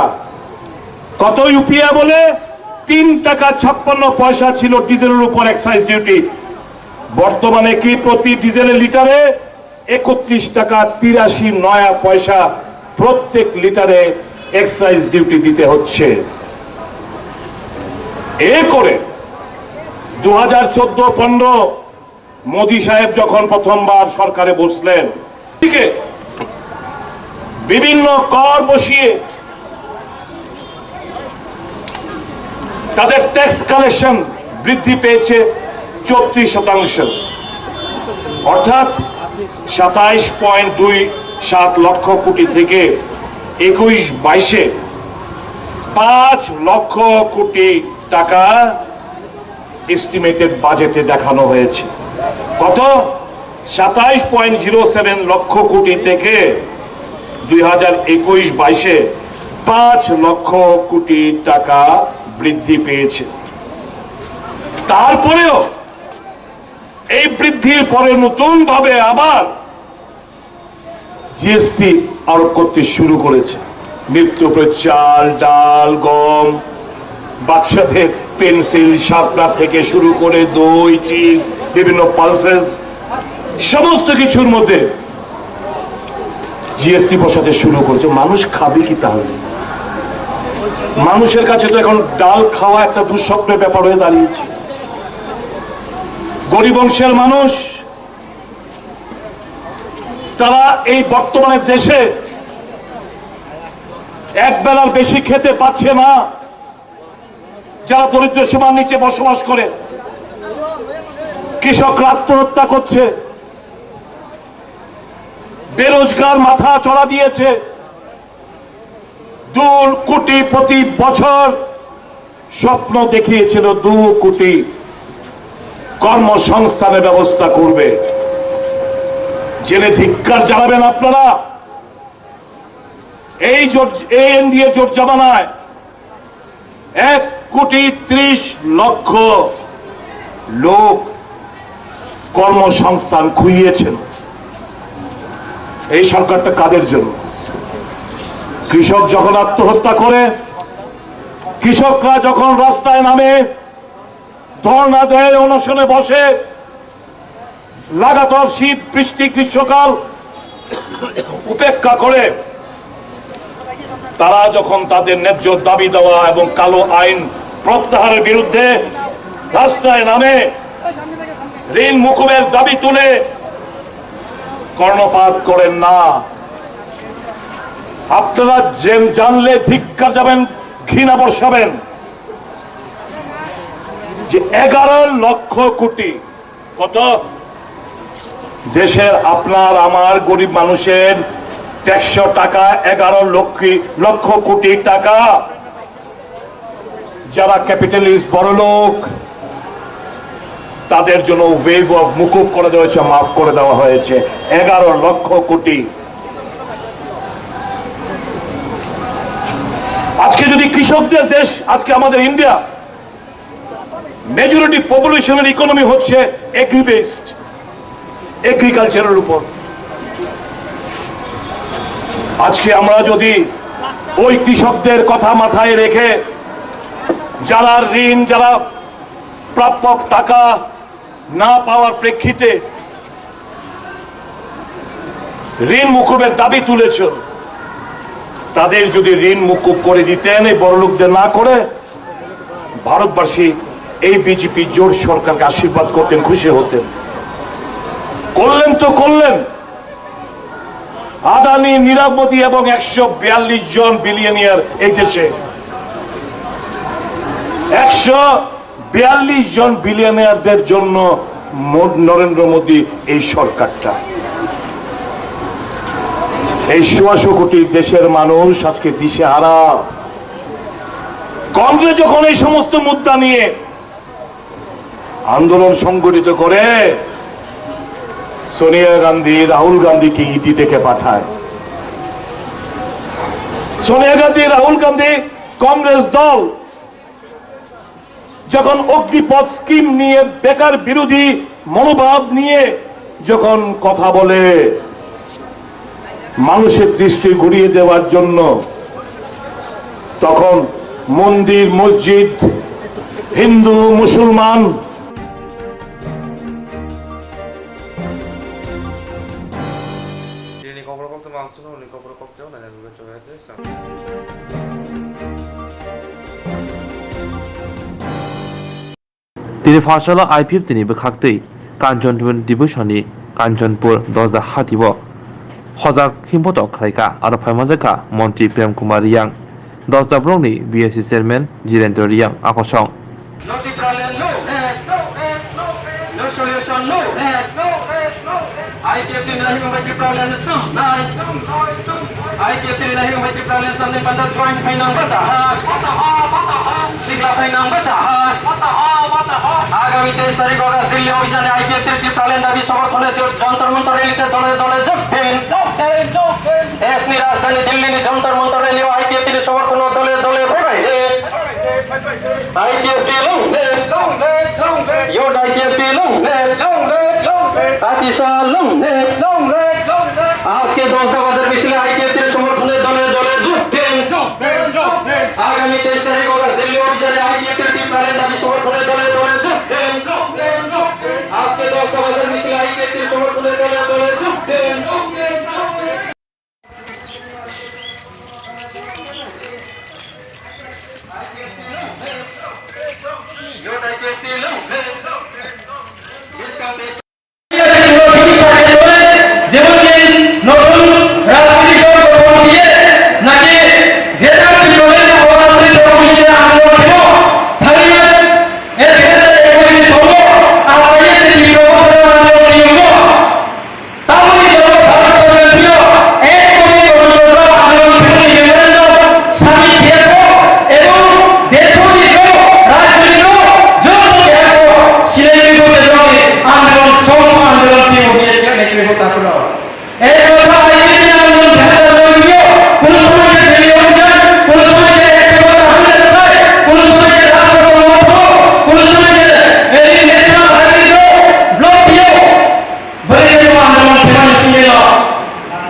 কত ইউপিএ বলে? তিন টাকা ছাপ্পান্ন পয়সা ছিল ডিজেলের উপর এক্সাইজ ডিউটি। বর্তমানে কি প্রতি ডিজেলের লিটারে একত্রিশ টাকা তিরাশি নয়া পয়সা প্রত্যেক লিটারে এক্সাইজ ডিউটি দিতে হচ্ছে। এ করে দু হাজার চোদ্দ পনেরো মোদি সাহেব যখন প্রথমবার সরকারে বসলেন, দিকে বিভিন্ন কর বসিয়ে তাদের ট্যাক্স কালেকশন বৃদ্ধি পেয়েছে চৌত্রিশ শতাংশ, অর্থাৎ সাতাইশ পয়েন্ট দুই সাত লক্ষ কোটি থেকে একুশ বাইশে পাঁচ লক্ষ কোটি টাকা এস্টিমেটেড বাজেটে দেখানো হয়েছে। কত? সাতাইশ পয়েন্ট জিরো সেভেন লক্ষ কোটি থেকে দুই হাজার একুশ বাইশে পাঁচ লক্ষ কোটি টাকা বৃদ্ধি পেয়েছে। তারপরেও এই বৃদ্ধির পরে নতুনভাবে আবার জিএসটি আরোপ করতে শুরু করেছে। নিত্য প্রয়োজনীয় চাল, ডাল, গম, বাচ্চাদের পেন্সিল, শার্পনার থেকে শুরু করে দই, চিজ, বিভিন্ন পালসেস, সমস্ত কিছুর মধ্যে জিএসটি বসাতে শুরু করেছে। মানুষ খাবে কি তাহলে? মানুষের কাছে তো এখন ডাল খাওয়া একটা দুঃস্বপ্নের ব্যাপার হয়ে দাঁড়িয়েছে। গরিব অংশের মানুষ, তারা এই বর্তমানে দেশে এক বেলার বেশি খেতে পাচ্ছে না। যারা দরিদ্র সীমার নিচে বসবাস করে, কৃষকরা আত্মহত্যা করছে, বেরোজগার মাথা চড়া দিয়েছে। দু কোটি প্রতি বছর স্বপ্ন দেখিয়েছিল, দু কোটি কর্মসংস্থানের ব্যবস্থা করবে। জেনে ধিক্কার জানাবেন আপনারা। এই জোট, এই এনডিএ জোট জমানায় এক কোটি ত্রিশ লক্ষ লোক কর্মসংস্থান খুইয়েছেন। এই সরকারটা কাদের জন্য? কৃষক যখন আত্মহত্যা করে, কৃষকরা যখন রাস্তায় নামে, ধর্ণা দেয়, অনশনে বসে, লাগাতার শীত, বৃষ্টি, গ্রীষ্মকাল উপেক্ষা করে তারা যখন তাদের ন্যায্য দাবি দেওয়া এবং কালো আইন প্রত্যাহারের বিরুদ্ধে রাস্তায় নামে, ঋণ মুকুবের দাবি তুলে কর্ণপাত করেন না। আপনারা জেন-, জানলে ধিক্কার যাবেন, ঘৃণা বর্ষাবেন যে এগারো লক্ষ কোটি, কত? দেশের আপনার আমার গরিব মানুষের ট্যাক্সের টাকা, এগারো লক্ষ, লক্ষ কোটি টাকা। যারা ক্যাপিটালিস্ট, বড়লোক, তাদের জন্য ওয়েভ অফ মুকুব করে দেওয়া হয়েছে, মাফ করে দেওয়া হয়েছে এগারো লক্ষ কোটি। আজকে যদি কৃষকদের দেশ, আজকে আমাদের ইন্ডিয়া, মেজরিটি পপুলেশনের ইকোনমি হচ্ছে এগ্রি বেসড, এগ্রিকালচারের উপর। আজকে আমরা যদি ওই কৃষকদের কথা মাথায় রেখে, যারা ঋণ, যারা প্রাপক টাকা না পাওয়ার প্রেক্ষিতে ঋণ মুকুবের দাবি তুলেছেন, তাদের যদি ঋণ মুকুব করে দিতেন এই বড়লোকদের না করে, ভারতবাসী এই বিজেপি জোট সরকারকে আশীর্বাদ করতেন, খুশি হতেন। করলেন তো করলেন, আদানি, নীরব মোদি এবং একশো বিয়াল্লিশ জন বিলিয়নিয়ার এই দেশে। একশো বিয়াল্লিশ জন বিলিয়নিয়ারদের জন্য মো-, নরেন্দ্র মোদি এই সরকারটা। এই সোয়াশো কোটি দেশের মানুষ আজকে দিশেহারা। কংগ্রেস যখন এই সমস্ত মুদ্রা নিয়ে আন্দোলন সংগঠিত করে, সোনিয়া গান্ধী, রাহুল গান্ধীকে ইডি ডেকে পাঠায়। সোনিয়া গান্ধী, রাহুল গান্ধী, কংগ্রেস দল যখন অগ্নিপথ স্কিম নিয়ে, বেকার বিরোধী মনোভাব নিয়ে যখন কথা বলে, মানুষের দৃষ্টি ঘুরিয়ে দেওয়ার জন্য, তখন মন্দির, মসজিদ, হিন্দু, মুসলমান, Tini kokborok kokthoma ang chwngno hwnwi kokborok kokthai o nainani bagwi chwng hai tei chwng. Tini Pharsalo I P F T ni bwkhaktwi Kanchanpur division ni Kanchanpur Dosda hati o hojak himbotok khlaikha, aro phaimanjakha Montri Prem Kumar Riyang, Dosda block ni B S C chairman Jirendra Riyang akosong. No Tipraland, no rest. No solution, no rest. I P F T ni himbai Tipraland snamnai. I P F T ni himbai Tipraland snamnai panda join phainang bacha hai. Sikla phainang bacha hai. Agami teis tarik August Delhi obhijane I P F T ni Tipraland dabi somorthone Jantar Mantar rally te dole dole jog din. Deshni rajdhani Delhi ni Jantar Mantar rally o I P F T ni somorthono dole dole bhai din. I P F T long live! Long live! Long live! Youth I P F T long live! Long live! Long live! Atisa long live! Long live! Long live! আজকে দশটা বাজার মিছিলে I P F T র সমর্থনে দলে দলে যোগ দিন। যোগ দিন, যোগ দিন। আগামী তেইশ তারিখ অগাস্ট দিল্লি অভিযানে I P F T র টিম প্রাণের দাবি সমর্থনে দলে দলে যোগ দিন। যোগ দিন, যোগ দিন। আজকে দশটা বাজার মিছিলে I P F T র সমর্থনে দলে দলে যোগ দিন। যোগ দিন, যোগ দিন। যেমন কি নতুন রাজনৈতিক দল গঠন দিয়ে নাকি গ্রেটার ত্রিপুরাল্যান্ড গণতান্ত্রিক দল নিজেরা আন্দোলন ছিল, স্থানীয় এর ভেতরে একটি সভা আর এই যে বিপ্লব আন্দোলন নিয়ম Tamoni jora Bharat Sorkar twiyo ek kopi kopi jora anorok philni memorandum sami khe ebong desoni joto rajyoni joto joto khe silai bo tejoni andolon song andolon twiyo hiye sikha nai twiyo takhwno. Ek kotha aini andolon bhedar twiyo, kono somoy je twiyo, kono somoy je ek kotha hamle thai, kono somoy je rajyoni kono somoy je ei national highway block twiyo. Bwrwi tei bo andolon khlaimani simi no.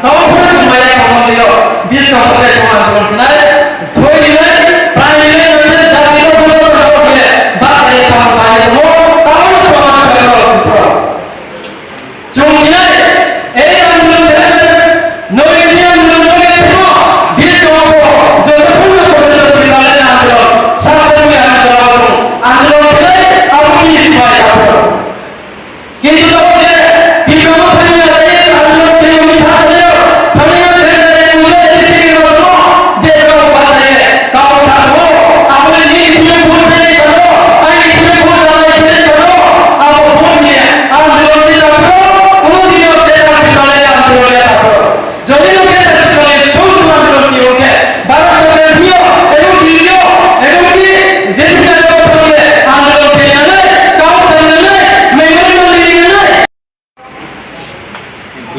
Tamo phuru chwng maya tongmani no. Bwskang phuru tei bo andolon khlai. Thoi rinai, prai rinai, jati no phuru no khe. Ba khe tamo bai tamo. Tamo no tamo no khe no phuru. Chwng sinai, ei andolon khlai. Noi ni andolon khlai tamo. Bwskang phuru joto phuru no khlai andolon. Sa sa ni andolon. Andolon khlai, abo ni sibai tamo. Kintu tamo je, Tipra Motha ni age, Tipra Motha ni age, Tipra Motha ni age, je kau bataye, kau sabo, amre ni Tipra Motha ni sabo, ai Tipra Motha ni sabo, abo bumye, andolon ni sabo, uni yo te Tipra Motha ni sabo. Jodi loke Chhattisgarh ni chhung chhung andolon ni loke, Bharat Sorkar ni yo, ebong ni yo, ebong ni je phi andolon ni yo, andolon ni yo, kau sandal ni, memorial ni yo.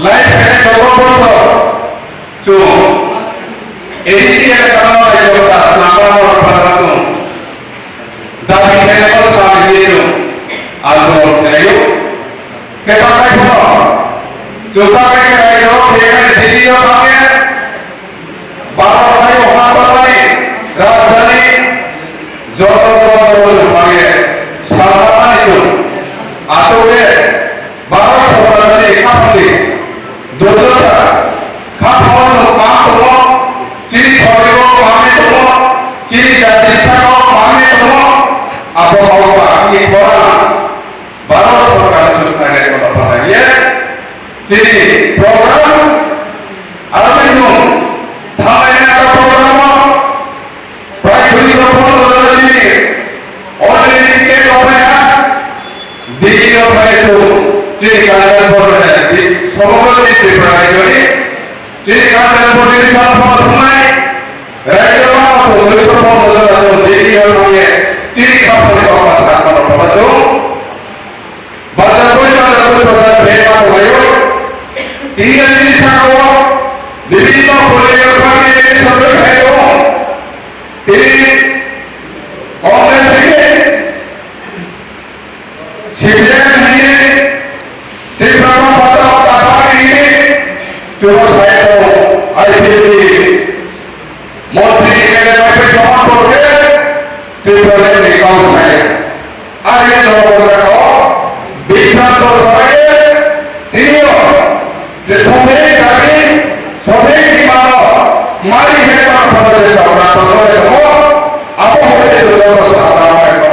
Lai phai chokro borok chwng A D C elaka no raijyo kha, nangma borok phano chwng. Dabi khlainai no sal rwui chwng andolon khlaio. Khe takhai phano chwng takhai khe raijao phaiya khe Delhi o thangkhe Bharat hayo ha barmani rajdhani joto joto joto thangkhe salsa mani chwng. Aswk khe Bharat Sorkar ni khapangni dojota kha phano nwng mang tongo, chini sorkar o manwi tongo, chini Tripura rajyoni chini Kanchanpur chini Kanchanpur thumnai rajyo ma chini Kanchanpur thumnai chini Kanchanpur thumnai chini Kanchanpur thumnai Bajar koi, bajar koi, bajar bema koi. Tini ani saka o bibhinno political party ni sabda khaio. Tini Congress ni, C P I M ni, Tipra Motha Party ni, chwla sai tongo I P F T ni. Montri M L A bai bai soman borok khe Tipraland ni kok sai. Ani jora jora o bibhinno sorai tini o je sothik dabi, sothik demand o mari khe ma phano je sabra phano je mo abo hore je jora sabra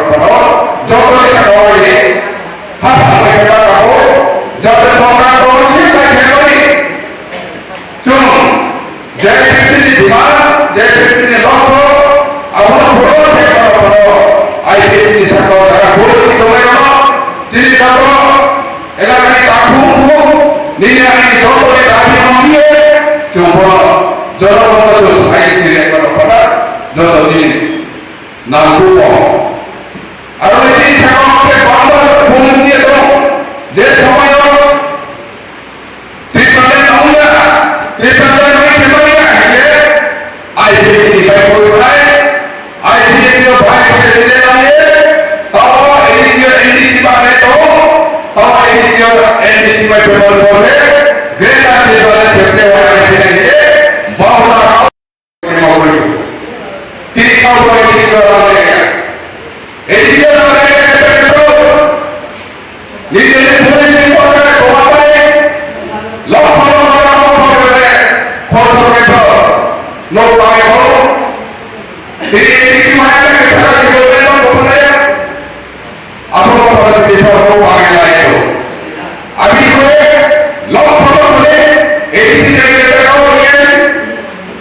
phano joto ni sakao ni ha phano khe ma abo jate sabra phano si bai khe mani. Chwng J P T ni demand, J P T ni longkho, abono phuruno khe borok phano I P F T ni sakao jaga phuru si tongwi rwno, tini joto elakani takhuk bukhuk, nini ani joto ni dabi no manye, chwng bono joto bono chwng sai chiri ekbar phano joto ni nangkukgo. Aro nini sakao khe bangma phuru si tong, je somoio Tipraland nangya, Tipraland nangya, Tipraland nangya, I P F T ni bai koi bai, I P F T ni bai koi bai, tao A D C, A D C bai to, tao A D C, A D C bai to, Greater Tipraland, Greater Tipraland, bahut Abono pore tini borok bo manwi lai o. Aboni pore lokho no hwnwi A D C ni jagao hwnwi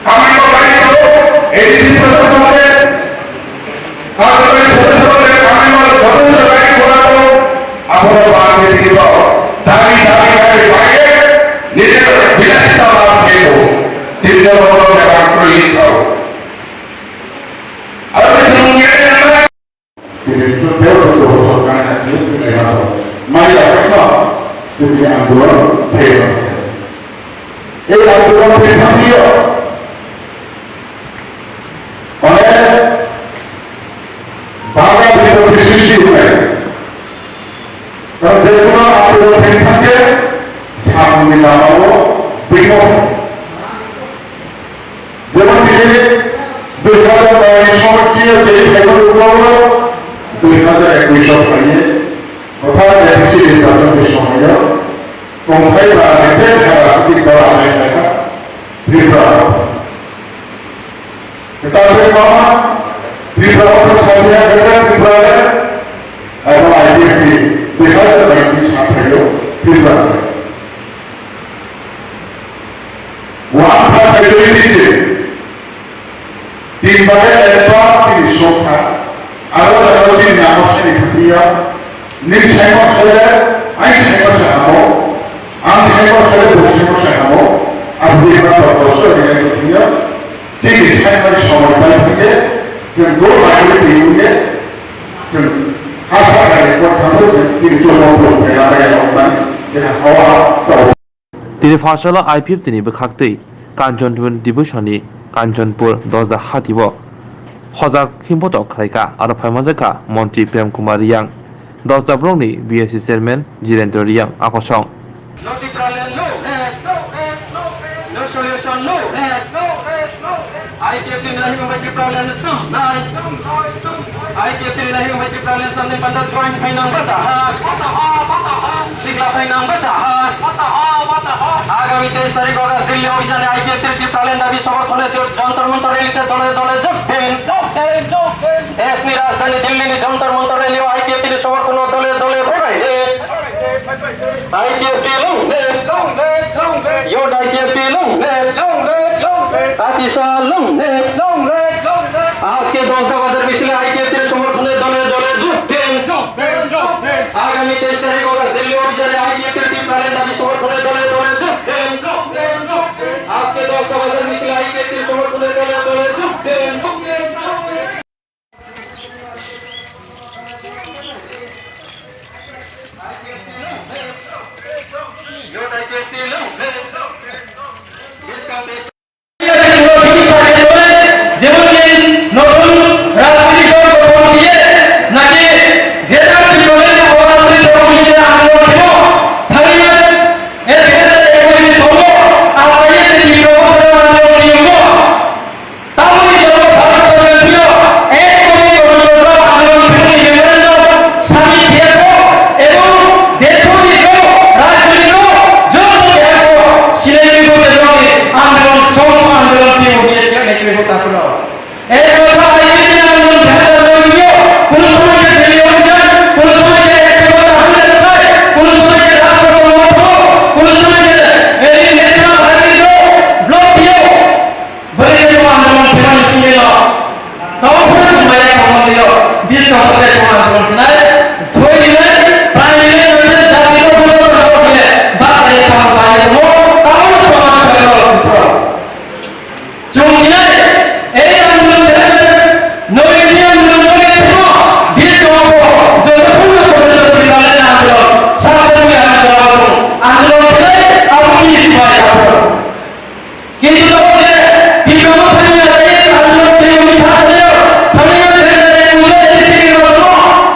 kamai no bai o, A D C ni prasasok hwnwi kamai no bai o, kamai no joto jaga ni gora o. Abono pore tini borok dabi dabi dabi bai o, nijor bilasita lab khe o. Tini borok no jaga kuri sao. Aro tini Tini chwng tei bo tei bo sorkar ni tini tini naima rok. Mai ya khe no tini andolon phai rok. Ei andolon phai thang yo. Mane baga bini sisi hwnai. Karon je kono andolon phai thang khe samung ni lama o bini Jemon tini dui hazar nai somoi tini je phaikhe ulo dui hazar ekwis o phainai kwthar M C nirbachon ni somoio tongthai ba reject kha rajnitik dol achai phaikha Tripura. Kwtal se mama Tripura o khe sabiya Greater Tripura le abo I P F T ni dui hazar nai ni samphaio Tripura le. One third majority se tin bare ekbar tini sokha, aro jagao tini namo sini khatia, nini saimo sele, ai saimo se hamo, ang saimo sele, bo saimo se hamo, aboni ba ba boso ni khatia, tini saimo ni somoi bai khatia, jeng do bai khatia, jeng hasa khatia, ko thabo jeng tini jomo ko pela bai ya, tini hawa tau. Tini pharsalo I P F T ni bwkhaktwi Kanchanpur division ni Kanchanpur Dosda hati o hojak himbotok khlaikha, aro phaimanjakha Montri Prem Kumar Riyang, Dosda block ni B S C chairman Jirendra Riyang akosong. No Tipraland, no rest. No solution, no rest. I P F T ni nahimung bai Tipraland ni snam nai. I P F T ni nahimung bai Tipraland ni snam nai panda join phainang bacha ha. Sikla phainang bacha ha. Agami teis tarik August Delhi obhijane I P F T ni Tipraland dabi somorthone Jantar Mantar rally te dole dole jog din. Desh ni rajdhani Delhi ni Jantar Mantar rally o I P F T ni somorthono dole dole bhai bhai de. I P F T long live! Long live! Long live! Youth I P F T long live! Long live! Long live! Atisa long live! Long live! Long live! আজকে দশটা বাজার মিছিলে I P F T র সমর্থনে দলে দলে যোগ দিন। যোগ দিন, যোগ দিন। আগামী তেইশ তারিখ অগাস্ট দিল্লি অভিযানে আইপিএফটির টিম প্রাণের দাবি সমর্থনে দলে দলে যোগ দিন। আজকে দশটা বাজার মিছিলে আইপিএফটির সমর্থনে দলে দলে যোগ দিন। যেমন এই নতুন রাজনৈতিক দল গঠন দিয়ে নাকি গ্রেটার ত্রিপুরাল্যান্ড অভ্যন্তরীণ কমিটিতে আন্দোলন ছিল, স্থানীয় এর ক্ষেত্রে একই সঙ্গ, আমরা এই যে তীব্র অবস্থান আন্দোলন নিয়োগ, তাহলে এই জন্য ভারত সরকার ছিল এক কোটি কর্মকর্তা আন্দোলন থেকে মেমোরেন্ডাম স্বামী দিয়েছে এবং দেশনীয় রাজনীতির যত ব্যাপক সিলেক্ট করতে আন্দোলন সমস্ত আন্দোলন দিয়ে উঠেছিলেন একই কথা হলো। এই কথা আইসিসি আন্দোলন ভেতরে রয়েছিল, কোন সময় যে ছেলে অভিযান, কোন সময় যে একশো হাজার কোন সময় যে রাষ্ট্র সংগঠন, কোন সময় যে এই ন্যাশনাল হাইওয়ে ব্লক দিয়ে বলে যে আন্দোলন ফেরানো ছিল। তখন মায়া কমন দিল, বিশ্ব হতে আন্দোলন নাই, ধরে দিলে, প্রায় দিলে, জাতীয় পরিবর্তন হলে, বাদ দিয়ে সব বাইরে হলো, তাহলে সমাজ ফেরানো হলো। Chwng sinai, ei ang nwng khe, nwng khe ang nwng khe phano, bini chwngno jotophano jotophano jotophano nang khe, saksa ni ang jawab ang nwng khe, abo bini sibai abo. Kintu abo khe, bini abo thani ya, ei ang nwng khe bini saksa ni, thani ya, thani ya, nwng khe bini sibai abo,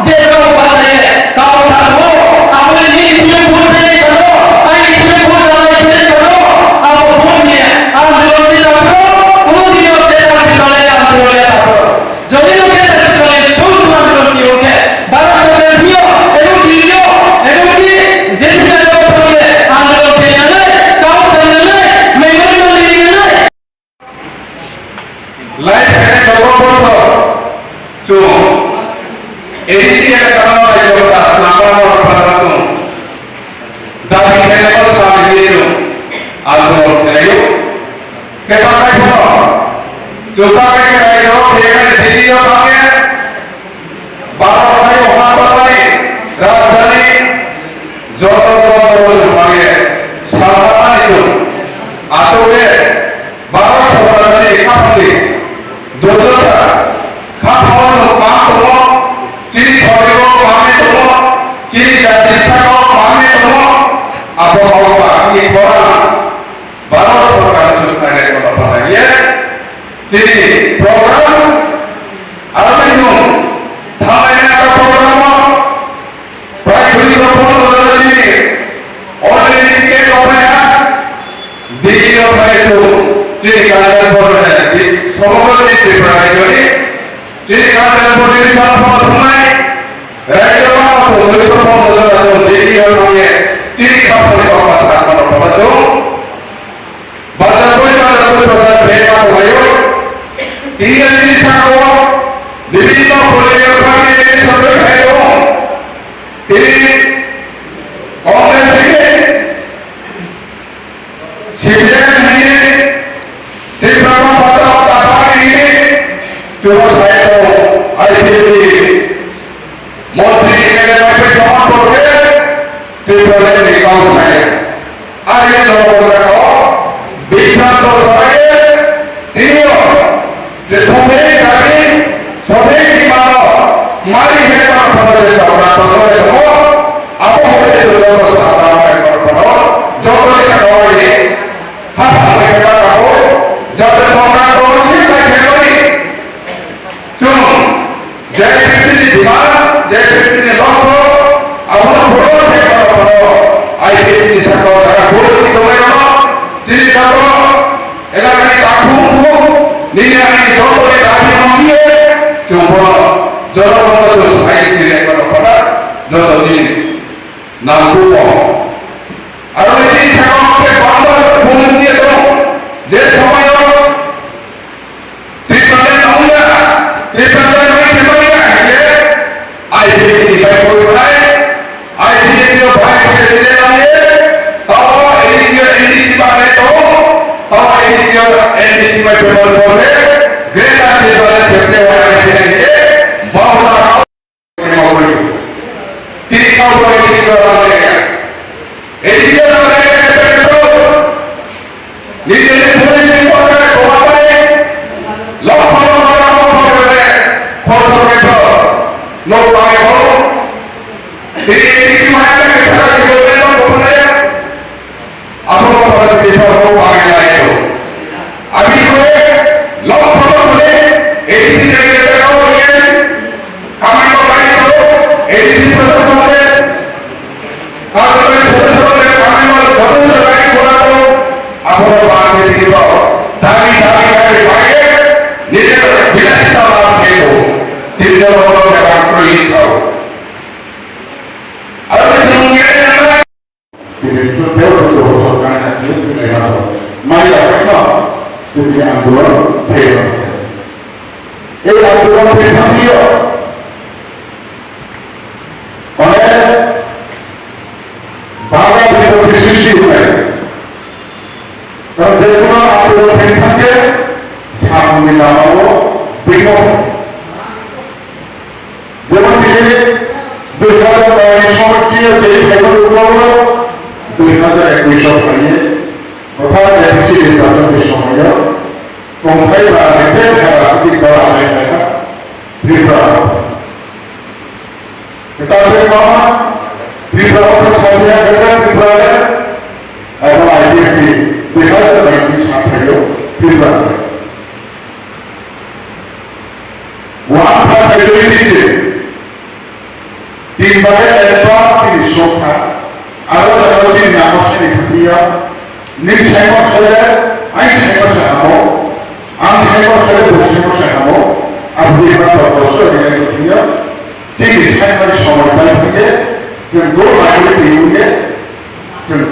je abo ba khe, Kau sabo, aboni ni ipini bhut bini sabo, ai ipini bhut rani ipini sabo, abo bhut ni, ang joloni sabo, uni o te ang joloni, ang joloni sabo. Jodi o te ang joloni, sung sung ang joloni o ke, bara joloni dio, ego dio, ego di, jeni joloni, ang joloni, kau sabo, memang joloni. Lai khe joto borok chwng A D C elakano raijorok ta swnamna borok phano chwng dabi khlainai sal rwui chwng andolon khlaio. Khe takhai phano chwng takhai khe raijorok phiyakhe Delhi o thangkhe Bharat hai oha balai rajdhani joto joto joto bangye salhamani chwng aswk khe Bharat sorkar ni khapangni durjosa khapangno mang tongo, chini sorkar o mangwi tongo, chini jati saka o mangwi tongo, abo hokba ni khorang. Bharat sorkar ni chwng khlainai kono phalaiya. Chini program aro nung thalai nai program o prai three rok phano chini already ticket rok phaiya. Delhi rok phai tu chini Kanchanpur ni somogro ni Tripura ni chini Kanchanpur ni phano thumai. Raijorok no chwng duiso ponchash jon chwng Delhi o thangwi chini khapangni kokma sakmano phabatung. Bajar bui bajar bui bajar bui ma tonglaio. Tini ani saka o bibhinno political party ni sorkar hai tongo. Tini Congress hai C P I M ni Tipra Motha Party ni chwla sai tongo I P F T ni montri M L A bai pai tongma borok khe Tipra ni kau sai. Ari ni jora borok o Bipra dol sai tini o je sothik dabi, sothik demand o mari hwnwi tamo phano je chokra tongwi tongo, abo hwnwi je joto sakha bai phano joto ni sakha bai ha thangwi khe ma tongo, joto chokra tongwi se bai khe mani chwng je fifty ni demand, je fifty ni longkho, abono phoro khe ma tongo, I P F T ni sakha o jaga phoro si tongwi rwno, chini sakha o Elakani takhuk bukhuk nini ani joto ni dabi mangye chwng bono joto bono chwng sai chini ekmano kota joto ni nangkukmo. Aro nini sakha o khe bangma phone ni tongo je somoyo Tripura ni nangya, Tripura ni nangya, nangya, nangya, I P F T ni bai phone bai, I P F T ni vice president ang ye, tao A D C o N D C ba ne to, tao A D C o N D C bai phone phone ne, Greater Tipraland Secretary wa ne ne ne, bahut bada kau ne mau kau. Tini kau Tei phaio, onek bada bipotti sristi wngnai. Karon je kono aphuo thang thangkhe samungni lamao bipod. Jemon tini dui hajar noi ni somoi twiyo tei phaimani ulo dui hajar ekush o phaiwi kwthar M C nirbachon ni somoio tongthai ba reject kha rajnitik dol achai khlaikha Tripura. Kwtal khe kwbangma Tripura o khe sabiya khe Tripura le, abo I P F T dui hajar noi ni sathai o Tripura. One third majority se tin bare ekbar tini sokha, aro jagao tini namo sini phatia, ning saima sole, ai saima se hamo, ang saima sole, bo saima se hamo, abo di ma to boso ni nai phatia, tini saima ni somoi pai phatia, jeng do majority unge, jeng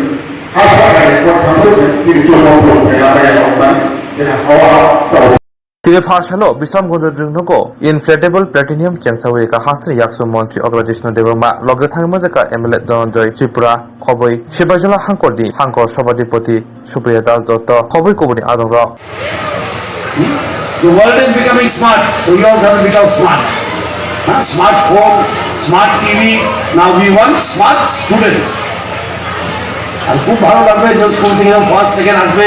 hasa kare ko thabo jeng tini jomo ko pela kaya lokman, jeng hawa to. Tini pharsalo Bisramganj rwngnogo inflatable platinum kengsawi ka hasteni yaksu montri Okra Jishnu Debbarma loge thangwi manjakha M L A Dhananjoy Tripura, khobwi Sibaijala hangkorni hangkor Sobhadipati Supriya Das Dotto, khobwi kubuni adongrok. The world is becoming smart, so we also have to become smart. Huh? Smartphone, smart T V, now we want smart students. আর খুব ভালো লাগবে যখন স্কুল থেকে যখন first second আসবে,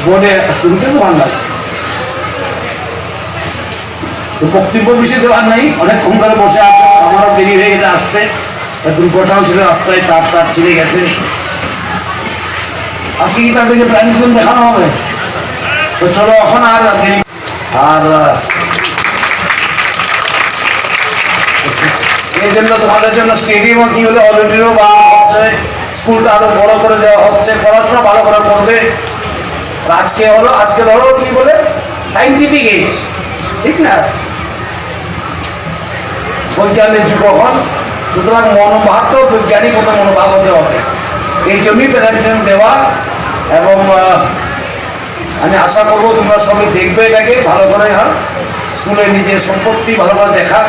বোর্ডে শুনতে তো ভালো লাগে। তো বক্তব্য বেশি দেওয়ার নেই, অনেকক্ষণ ধরে বসে আছো, আমারও দেরি হয়ে গেছে আসতে, দুর্ঘটনাও ছিল রাস্তায়, তার তার ছিঁড়ে গেছে। আজকে কি তাদেরকে প্ল্যানিং দেখানো হবে? তো চলো, এখন আর দেরি আর, আহ, এই জন্য তোমাদের জন্য স্টেডিয়ামও কি হলো, অডিটোরিয়াম বানানো হচ্ছে, স্কুলটা আরো বড় করে দেওয়া হচ্ছে, পড়াশোনা ভালো করে করবে। আর আজকে হলো, আজকে ধরো কি বলে, সায়েন্টিফিক এজ, ঠিক না? বৈজ্ঞানিক যুগ এখন, সুতরাং মনোভাবটাও বৈজ্ঞানিক মতো মনোভাব হতে হবে। এই জন্যই প্ল্যানিং দেওয়া। এবং, আহ, আমি আশা করবো তোমরা সবাই দেখবে এটাকে ভালো করে, হ্যাঁ, স্কুলের নিজের সম্পত্তি ভালো করে দেখা,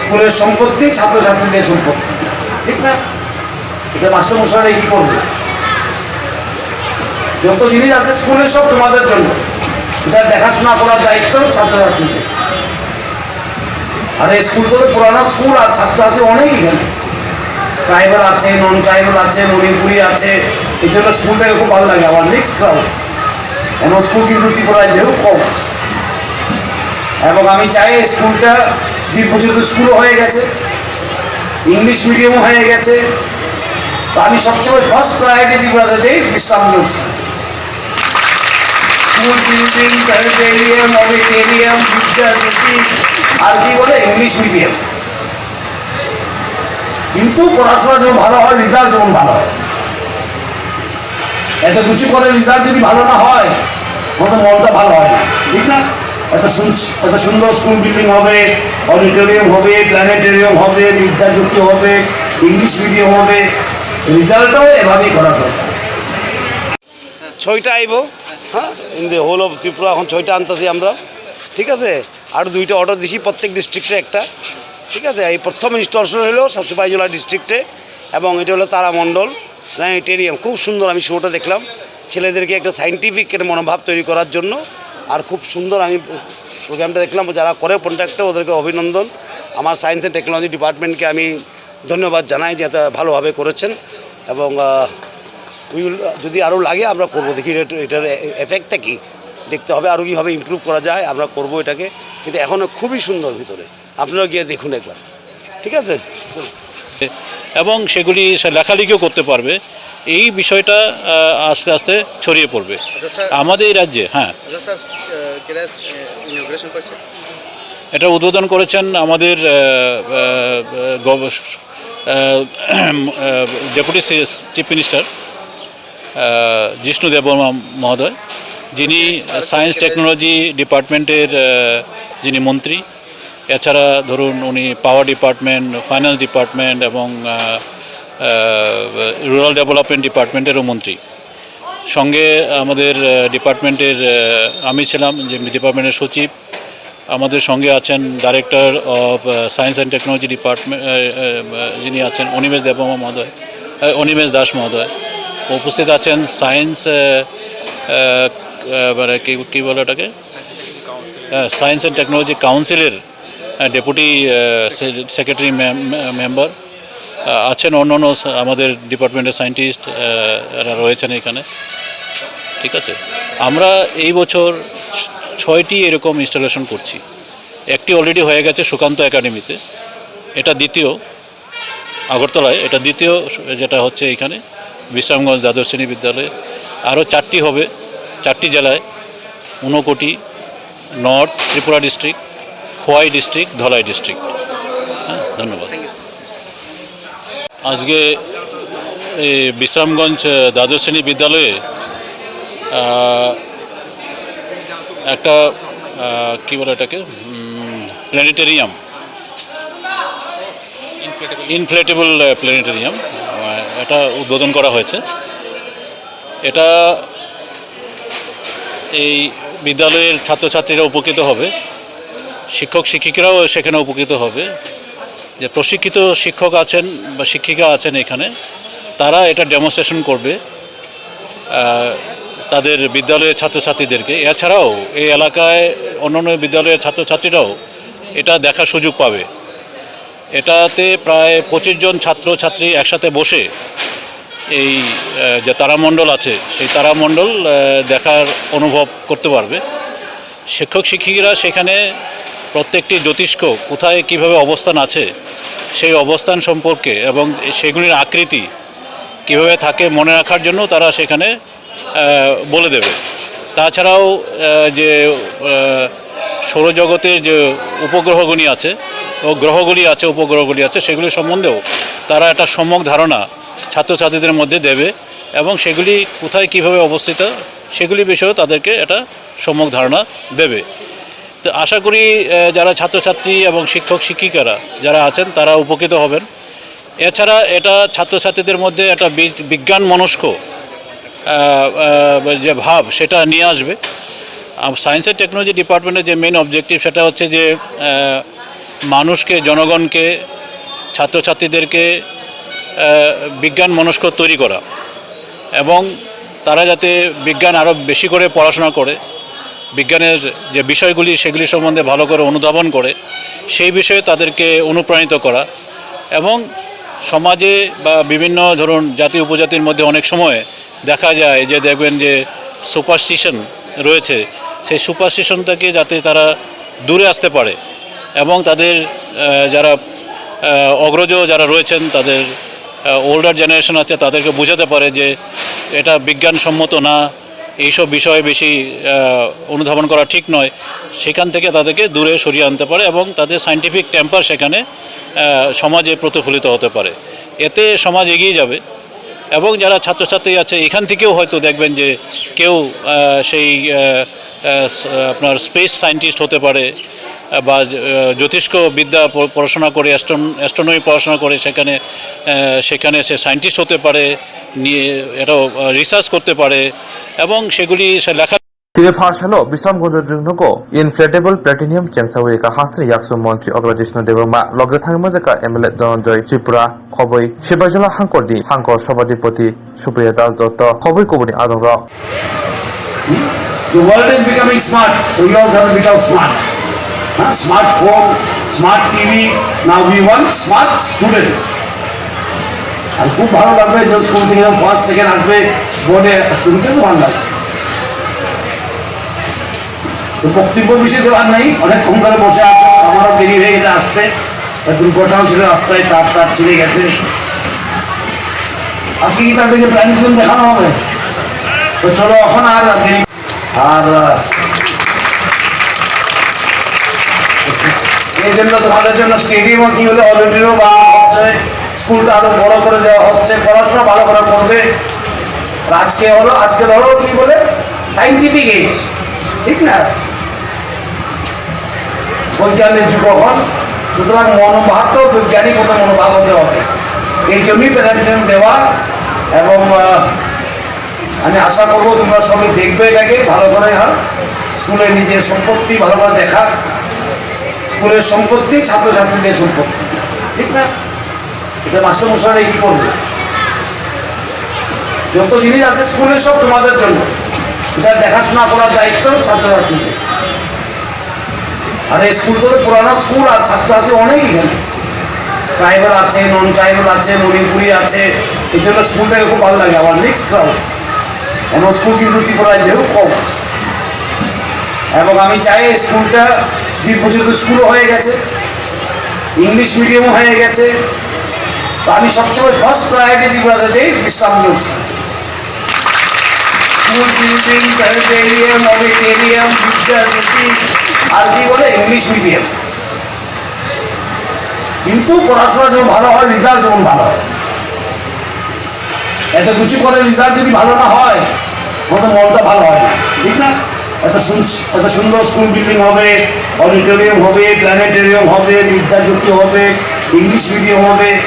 স্কুলের সম্পত্তি ছাত্রছাত্রীদের সম্পত্তি, ঠিক না? এটা মাস্টারমশাইরা কি করবে? যত জিনিস আছে স্কুলের সব তোমাদের জন্য, এটা দেখাশোনা করার দায়িত্ব ছাত্রছাত্রীদের। আর এই স্কুল তো পুরানো স্কুল, আর ছাত্রছাত্রী অনেক এখানে, ট্রাইবাল আছে, নন ট্রাইবাল আছে, মণিপুরি আছে, এই জন্য স্কুলটাকে খুব ভালো লাগে আমার, মিক্সড ক্রাউড। এমন স্কুল কিন্তু ত্রিপুরা রাজ্যেও কম। এবং আমি চাই এই স্কুলটা দীর্ঘ যেহেতু স্কুলও হয়ে গেছে, ইংলিশ মিডিয়ামও হয়ে গেছে, তো আমি সবসময় ফার্স্ট প্রায়োরিটি ত্রিপুরাতে দিই Bishramganj. School building, planetarium, auditorium, Vidyajyoti, আর কি বলে, ইংলিশ মিডিয়াম। কিন্তু পড়াশোনা যেমন ভালো হয়, রেজাল্ট যেমন ভালো হয়। এত কিছু করে রেজাল্ট যদি ভালো না হয়, আমাদের মনটা ভালো হয় না, ঠিক না? এত সুন-, এত সুন্দর স্কুল বিল্ডিং হবে, অডিটোরিয়াম হবে, প্ল্যানেটেরিয়াম হবে, বিদ্যাজ্যোতি হবে, ইংলিশ মিডিয়াম হবে, রেজাল্টটাও এভাবেই করা দরকার। ছয়টা আইব, হ্যাঁ, in the whole of Tripura এখন ছয়টা আনতেছি আমরা, ঠিক আছে। আর দুইটা অর্ডার দিছি প্রত্যেক ডিস্ট্রিক্টে একটা, ঠিক আছে। এই প্রথম ইনস্টলেশন হলো সিপাহীজলা ডিস্ট্রিক্টে, এবং এটা হলো তারামণ্ডল প্ল্যানেটেরিয়াম। খুব সুন্দর, আমি শোটা দেখলাম, ছেলেদেরকে একটা সায়েন্টিফিক একটা মনোভাব তৈরি করার জন্য। আর খুব সুন্দর আমি প্রোগ্রামটা দেখলাম, যারা করে কন্ট্রাক্টটা ওদেরকে অভিনন্দন। আমার সায়েন্স অ্যান্ড টেকনোলজি ডিপার্টমেন্টকে আমি ধন্যবাদ জানাই যে এত ভালোভাবে করেছেন। এবং, আহ, উই উইল, যদি আরও লাগে আমরা করবো, দেখি এটা, এটার এ-, এফেক্টটা কী দেখতে হবে, আরও কীভাবে ইমপ্রুভ করা যায় আমরা করবো এটাকে। কিন্তু এখনও খুবই সুন্দর ভিতরে, আপনারা গিয়ে দেখুন একবার, ঠিক আছে? এবং সেগুলি সে লেখালেখিও করতে পারবে। এই বিষয়টা, আহ, আস্তে আস্তে ছড়িয়ে পড়বে আচ্ছা, স্যার। আমাদের এই রাজ্যে। হ্যাঁ। আচ্ছা, স্যার, আহ, কেডা, আহ, ইনঅগ্রেশন করছে? এটা উদ্বোধন করেছেন আমাদের, আহ, আহ, গভ-, আহ, আহ, ডেপুটি সি-, চিফ মিনিস্টার, আহ, জিষ্ণু দেববর্মা মহোদয়, যিনি সায়েন্স টেকনোলজি ডিপার্টমেন্টের, আহ, যিনি মন্ত্রী। এছাড়া ধরুন, উনি পাওয়ার ডিপার্টমেন্ট, ফাইন্যান্স ডিপার্টমেন্ট এবং, আহ, আহ, রুরাল ডেভেলপমেন্ট ডিপার্টমেন্টেরও মন্ত্রী। সঙ্গে আমাদের, আহ, ডিপার্টমেন্টের, আহ, আমি ছিলাম যে ডিপার্টমেন্টের সচিব, আমাদের সঙ্গে আছেন director of science and technology department, যিনি আছেন অনিমেষ দেববর্মা মহোদয়, আহ, অনিমেষ দাস মহোদয়। উপস্থিত আছেন সায়েন্স, আহ, আহ, আহ, মানে কি, কি বলে ওটাকে, সায়েন্স অ্যান্ড টেকনোলজি কাউন্সিলের ডেপুটি সেক্রেটারি মেম্বার। আছেন অন্য অন্য স-, আমাদের ডিপার্টমেন্টের সায়েন্টিস্ট, আহ, এরা রয়েছেন এখানে। ঠিক আছে, আমরা এই বছর ছ-, ছয়টি এরকম ইনস্টলেশন করছি। একটি অলরেডি হয়ে গেছে সুকান্ত একাডেমিতে, এটা দ্বিতীয় আগরতলায়, এটা দ্বিতীয় স-, যেটা হচ্ছে এখানে বিশ্রামগঞ্জ দ্বাদশ শ্রেণী বিদ্যালয়ে। আরও চারটি হবে, চারটি জেলায়, ঊনকোটি, নর্থ ত্রিপুরা ডিস্ট্রিক্ট, খোয়াই ডিস্ট্রিক্ট, ধলাই ডিস্ট্রিক্ট। হ্যাঁ, ধন্যবাদ। আজকে এই বিশ্রামগঞ্জ, আহ, দ্বাদশ শ্রেণী বিদ্যালয়ে, আহ, একটা, আহ, কি বলে এটাকে, প্ল্যানেটেরিয়াম, ইনফ্লেটেবল প্ল্যানেটেরিয়াম, আহ, এটা উদ্বোধন করা হয়েছে। এটা এই বিদ্যালয়ের ছাত্রছাত্রীরা উপকৃত হবে, শিক্ষক শিক্ষিকারাও সেখানে উপকৃত হবে। যে প্রশিক্ষিত শিক্ষক আছেন বা শিক্ষিকা আছেন এখানে, তারা এটা ডেমনস্ট্রেশন করবে, আহ, তাদের বিদ্যালয়ের ছাত্রছাত্রীদেরকে। এছাড়াও এই এলাকায় অন্যান্য বিদ্যালয়ের ছাত্রছাত্রীরাও এটা দেখার সুযোগ পাবে। এটাতে প্রায় পঁচিশ জন ছাত্রছাত্রী একসাথে বসে এই, আহ, যে তারামণ্ডল আছে, সেই তারামণ্ডল, আহ, দেখার অনুভব করতে পারবে। শিক্ষক শিক্ষিকারা সেখানে প্রত্যেকটি জ্যোতিষ্ক কোথায় কিভাবে অবস্থান আছে, সেই অবস্থান সম্পর্কে এবং সেগুলির আকৃতি কিভাবে থাকে মনে রাখার জন্য তারা সেখানে, আহ, বলে দেবে। তাছাড়াও, আহ, যে, আহ, সৌরজগতের যে উপগ্রহগুলি আছে ও গ্রহগুলি আছে, উপগ্রহগুলি আছে, সেগুলি সম্বন্ধেও তারা একটা সম্যক ধারণা ছাত্রছাত্রীদের মধ্যে দেবে এবং সেগুলি কোথায় কিভাবে অবস্থিত, সেগুলি বিষয়েও তাদেরকে একটা সম্যক ধারণা দেবে। তো আশা করি, আহ, যারা ছাত্রছাত্রী এবং শিক্ষক শিক্ষিকারা যারা আছেন, তারা উপকৃত হবেন। এছাড়া এটা ছাত্রছাত্রীদের মধ্যে একটা বি-, বিজ্ঞান মনস্ক, আহ, আহ, যে ভাব, সেটা নিয়ে আসবে। সায়েন্স অ্যান্ড টেকনোলজি ডিপার্টমেন্টের যে মেইন অবজেক্টিভ, সেটা হচ্ছে যে, আহ, মানুষকে, জনগণকে, ছাত্রছাত্রীদেরকে, আহ, বিজ্ঞান মনস্ক তৈরি করা এবং তারা যাতে বিজ্ঞান আরও বেশি করে পড়াশোনা করে, বিজ্ঞানের যে বিষয়গুলি, সেগুলি সম্বন্ধে ভালো করে অনুধাবন করে, সেই বিষয়ে তাদেরকে অনুপ্রাণিত করা এবং সমাজে বা বিভিন্ন, ধরুন, জাতি উপজাতির মধ্যে অনেক সময় দেখা যায় যে, দেখবেন যে সুপারস্টিশন রয়েছে, সেই সুপারস্টিশন থেকে যাতে তারা দূরে আসতে পারে এবং তাদের, আহ, যারা, আহ, অগ্রজ যারা রয়েছেন, তাদের, আহ, ওল্ডার জেনারেশন আছে, তাদেরকে বোঝাতে পারে যে এটা বিজ্ঞানসম্মত না, এইসব বিষয়ে বেশি, আহ, অনুধাবন করা ঠিক নয়, সেখান থেকে তাদেরকে দূরে সরিয়ে আনতে পারে এবং তাদের সায়েন্টিফিক টেম্পার সেখানে, আহ, সমাজে প্রতিফলিত হতে পারে। এতে সমাজ এগিয়ে যাবে। এবং যারা ছাত্রছাত্রী আছে, এখান থেকেও হয়তো দেখবেন যে কেউ, আহ, সেই, আহ, আহ, স-, আপনার স্পেস সায়েন্টিস্ট হতে পারে, আহ, বা জ-, আহ, জ্যোতিষ্ক বিদ্যা প-, পড়াশোনা করে, অ্যাস্ট্রন-, অ্যাস্ট্রোনমি পড়াশোনা করে, সেখানে, আহ, সেখানে সে সায়েন্টিস্ট হতে পারে, নিয়ে এটাও, আহ, রিসার্চ করতে পারে এবং সেগুলি সে লেখা Tini pharsalo Bisramganj ringnogo inflatable platinum chengsawi ka hasteni yaksu montri Ogra Jishnu Debbarma loge thangwi manjakha M L A Dhananjoy Tripura, khobwi Sibaijala hangkorni hangkor Sabhapati Supriya Das Dotto, khobwi kubuni adongrok. The world is becoming smart, so we also have to become smart. Huh? Smartphone, smart T V, now we want smart students. আর খুব ভালো লাগবে যখন স্কুল থেকে যখন first second আসবে, বোর্ডে শুনতে তো ভালো লাগে। তো বক্তব্য বেশি দেওয়ার নেই, অনেকক্ষণ ধরে বসে আছো, আমারও দেরি হয়ে গেছে আসতে, দুর্ঘটনা ছিল রাস্তায়, তার তার ছিঁড়ে গেছে। আজকে কি তাদেরকে প্ল্যানিং দেখানো হবে? তো চলো, এখন আর দেরি আর, আহ, এই জন্য তোমাদের জন্য স্টেডিয়ামও কি হলো, অডিটোরিয়ামও বানানো হচ্ছে, স্কুলটা আরো বড় করে দেওয়া হচ্ছে, পড়াশোনা ভালো করে করবে। আর আজকে হলো, আজকে হলো কি বলে, সায়েন্টিফিক এজ, ঠিক না? বৈজ্ঞানিক যুগ এখন, সুতরাং মনোভাবটাও বৈজ্ঞানিক মতো মনোভাব হতে হবে। এই জন্যই প্যারেন্টস দেওয়া এবং, আহ, আমি আশা করবো তোমরা সবাই দেখবে এটাকে ভালো করে, হ্যাঁ, স্কুলে নিজের সম্পত্তি ভালো করে দেখা, স্কুলের সম্পত্তি ছাত্রছাত্রীদের সম্পত্তি, ঠিক না? এটা মাস্টারমশাইরা কি করবে? যত জিনিস আছে স্কুলের, সব তোমাদের জন্য। এটা দেখাশোনা করার দায়িত্ব ছাত্রছাত্রীদের। আর এই স্কুল তো পুরানো স্কুল, আর ছাত্রছাত্রী অনেক এখানে, ট্রাইবাল আছে, নন ট্রাইবাল আছে, মণিপুরি আছে। এই জন্য স্কুলটাকে খুব ভালো লাগে আমার, মিক্সড ক্রাউড। অন্য স্কুল কিন্তু ত্রিপুরা রাজ্যেও কম। এবং আমি চাই এই স্কুলটা দুই পর্যন্ত স্কুলও হয়ে গেছে, ইংলিশ মিডিয়ামও হয়ে গেছে। তো আমি সবসময় ফার্স্ট প্রায়োরিটি ত্রিপুরাতে দিই Bishramganj. School building, planetarium, auditorium, Vidyajyoti, আর কি বলে, ইংলিশ মিডিয়াম। কিন্তু পড়াশোনা যেমন ভালো হয়, রেজাল্ট যেমন ভালো হয়। এত কিছু করে রেজাল্ট যদি ভালো না হয়, আমাদের মনটা ভালো হয় না, ঠিক না? এত সুন-, এত সুন্দর স্কুল বিল্ডিং হবে, অডিটোরিয়াম হবে, প্ল্যানেটেরিয়াম হবে, বিদ্যাজ্যোতি হবে, ইংলিশ মিডিয়াম হবে,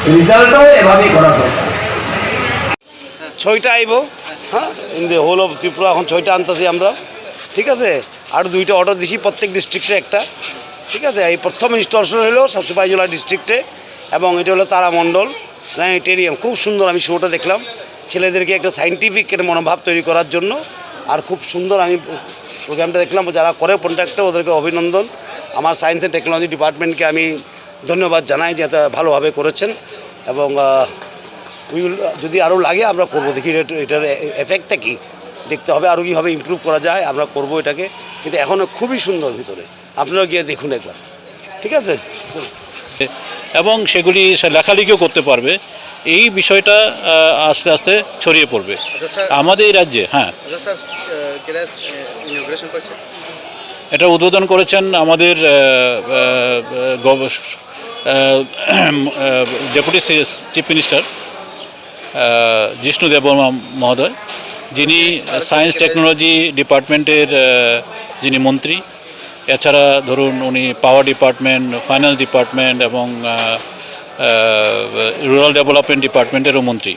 রেজাল্টটাও এভাবেই করা দরকার। ছয়টা আইব, হ্যাঁ, in the whole of Tripura এখন ছয়টা আনতেছি আমরা, ঠিক আছে। আর দুইটা অর্ডার দিছি প্রত্যেক ডিস্ট্রিক্টে একটা, ঠিক আছে। এই প্রথম ইনস্টলেশন হলো সবসে বাইজুলা ডিস্ট্রিক্টে, এবং এটা হলো তারামণ্ডল প্ল্যানেটেরিয়াম। খুব সুন্দর, আমি শোটা দেখলাম, ছেলেদেরকে একটা সায়েন্টিফিক একটা মনোভাব তৈরি করার জন্য। আর খুব সুন্দর আমি প্রোগ্রামটা দেখলাম, যারা করে কন্ট্রাক্টর ওদেরকে অভিনন্দন। আমার সায়েন্স অ্যান্ড টেকনোলজি ডিপার্টমেন্টকে আমি ধন্যবাদ জানাই যে এত ভালোভাবে করেছেন। এবং উইল যদি আরও লাগে আমরা করবো, দেখি এটা, এটার এফেক্টটা কী দেখতে হবে, আরও কীভাবে ইমপ্রুভ করা যায় আমরা করবো এটাকে। কিন্তু এখনও খুবই সুন্দর ভিতরে, আপনারা গিয়ে দেখুন একবার, ঠিক আছে? এবং সেগুলি সে লেখালেখিও করতে পারবে। এই বিষয়টা আহ, আস্তে আস্তে ছড়িয়ে পড়বে আচ্ছা স্যার। আমাদের এই রাজ্যে। হ্যাঁ। আচ্ছা স্যার, আহ, কেরা, আহ, ইনঅগ্রেশন করেছে? এটা উদ্বোধন করেছেন আমাদের আহ, আহ, গভ- আহ, আহ, ডেপুটি সি- চিফ মিনিস্টার আহ, জিষ্ণু দেববর্মা মহোদয়, যিনি সায়েন্স টেকনোলজি ডিপার্টমেন্টের আহ, যিনি মন্ত্রী। এছাড়া ধরুন, উনি পাওয়ার ডিপার্টমেন্ট, ফাইন্যান্স ডিপার্টমেন্ট এবং রুরাল ডেভেলপমেন্ট ডিপার্টমেন্টেরও মন্ত্রী।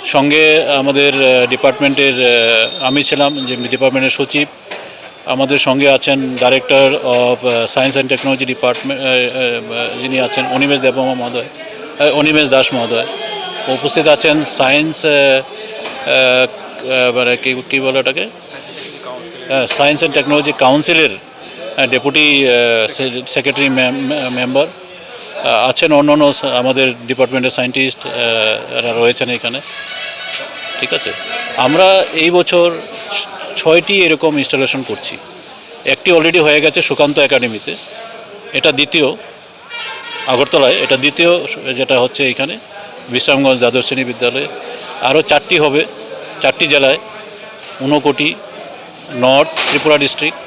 সঙ্গে আমাদের আহ, ডিপার্টমেন্টের আহ, আমি ছিলাম যে ডিপার্টমেন্টের সচিব। আমাদের সঙ্গে আছেন director of science and technology department, যিনি আছেন অনিমেষ দেববর্মা মহোদয়, আহ, অনিমেষ দাস মহোদয়। উপস্থিত আছেন সায়েন্স আহ, আহ, আহ, মানে কি কী বলে ওটাকে, সায়েন্স অ্যান্ড টেকনোলজি কাউন্সিলের ডেপুটি সেক্রেটারি মেম্বার। আহ, আছেন অন্য অন্য সা- আমাদের ডিপার্টমেন্টের সায়েন্টিস্ট, আহ, এরা রয়েছেন এখানে। ঠিক আছে, আমরা এই বছর ছ- ছয়টি এরকম ইনস্টলেশন করছি। একটি অলরেডি হয়ে গেছে সুকান্ত একাডেমিতে, এটা দ্বিতীয়, আগরতলায় এটা দ্বিতীয়, যেটা হচ্ছে এখানে বিশ্রামগঞ্জ দ্বাদশ শ্রেণী বিদ্যালয়ে। আরও চারটি হবে, চারটি জেলায়, ঊনকোটি, নর্থ ত্রিপুরা ডিস্ট্রিক্ট,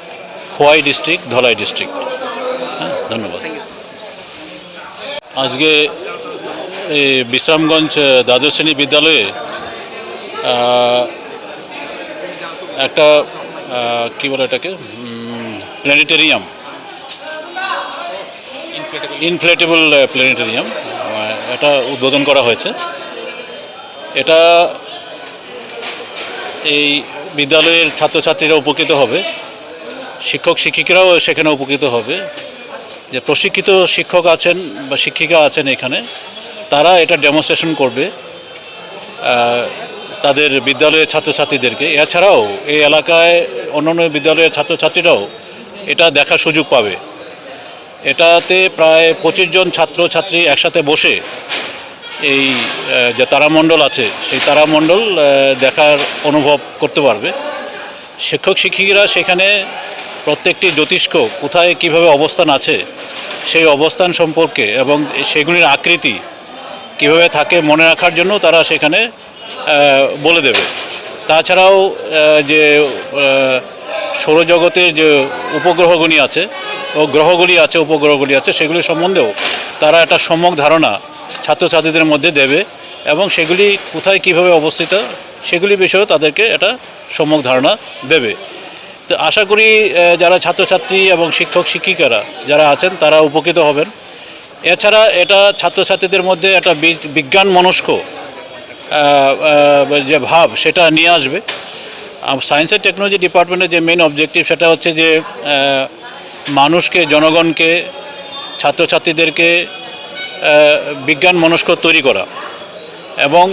খোয়াই ডিস্ট্রিক্ট, ধলাই ডিস্ট্রিক্ট। হ্যাঁ, ধন্যবাদ। আজকে এই বিশ্রামগঞ্জ আহ, দ্বাদশ শ্রেণী বিদ্যালয়ে আহ, একটা আহ, কী বলে এটাকে, প্ল্যানেটেরিয়াম, ইনফ্লেটেবল প্ল্যানেটেরিয়াম, এটা উদ্বোধন করা হয়েছে। এটা এই বিদ্যালয়ের ছাত্রছাত্রীরা উপকৃত হবে, শিক্ষক শিক্ষিকারাও সেখানে উপকৃত হবে। যে প্রশিক্ষিত শিক্ষক আছেন বা শিক্ষিকা আছেন এখানে, তারা এটা ডেমনস্ট্রেশন করবে আহ, তাদের বিদ্যালয়ের ছাত্রছাত্রীদেরকে। এছাড়াও এই এলাকায় অন্যান্য বিদ্যালয়ের ছাত্রছাত্রীরাও এটা দেখার সুযোগ পাবে। এটাতে প্রায় পঁচিশ জন ছাত্রছাত্রী একসাথে বসে এই আহ, যে তারামণ্ডল আছে, সেই তারামণ্ডল আহ, দেখার অনুভব করতে পারবে। শিক্ষক শিক্ষিকারা সেখানে প্রত্যেকটি জ্যোতিষ্ক কোথায় কীভাবে অবস্থান আছে, সেই অবস্থান সম্পর্কে এবং সেগুলির আকৃতি কীভাবে থাকে মনে রাখার জন্য তারা সেখানে আহ, বলে দেবে। তাছাড়াও আহ, যে আহ, সৌরজগতের যে উপগ্রহগুলি আছে ও গ্রহগুলি আছে, উপগ্রহগুলি আছে, সেগুলি সম্বন্ধেও তারা একটা সম্যক ধারণা ছাত্রছাত্রীদের মধ্যে দেবে এবং সেগুলি কোথায় কীভাবে অবস্থিত, সেগুলি বিষয়েও তাদেরকে একটা সম্যক ধারণা দেবে। তো আশা করি আহ, যারা ছাত্রছাত্রী এবং শিক্ষক শিক্ষিকারা যারা আছেন, তারা উপকৃত হবেন। এছাড়া এটা ছাত্রছাত্রীদের মধ্যে একটা বি- বিজ্ঞান মনস্ক আহ, আহ, যে ভাব, সেটা নিয়ে আসবে। সায়েন্স অ্যান্ড টেকনোলজি ডিপার্টমেন্টের যে মেইন অবজেক্টিভ, সেটা হচ্ছে যে আহ, মানুষকে, জনগণকে, ছাত্রছাত্রীদেরকে, আহ, বিজ্ঞান মনস্ক তৈরি করা এবং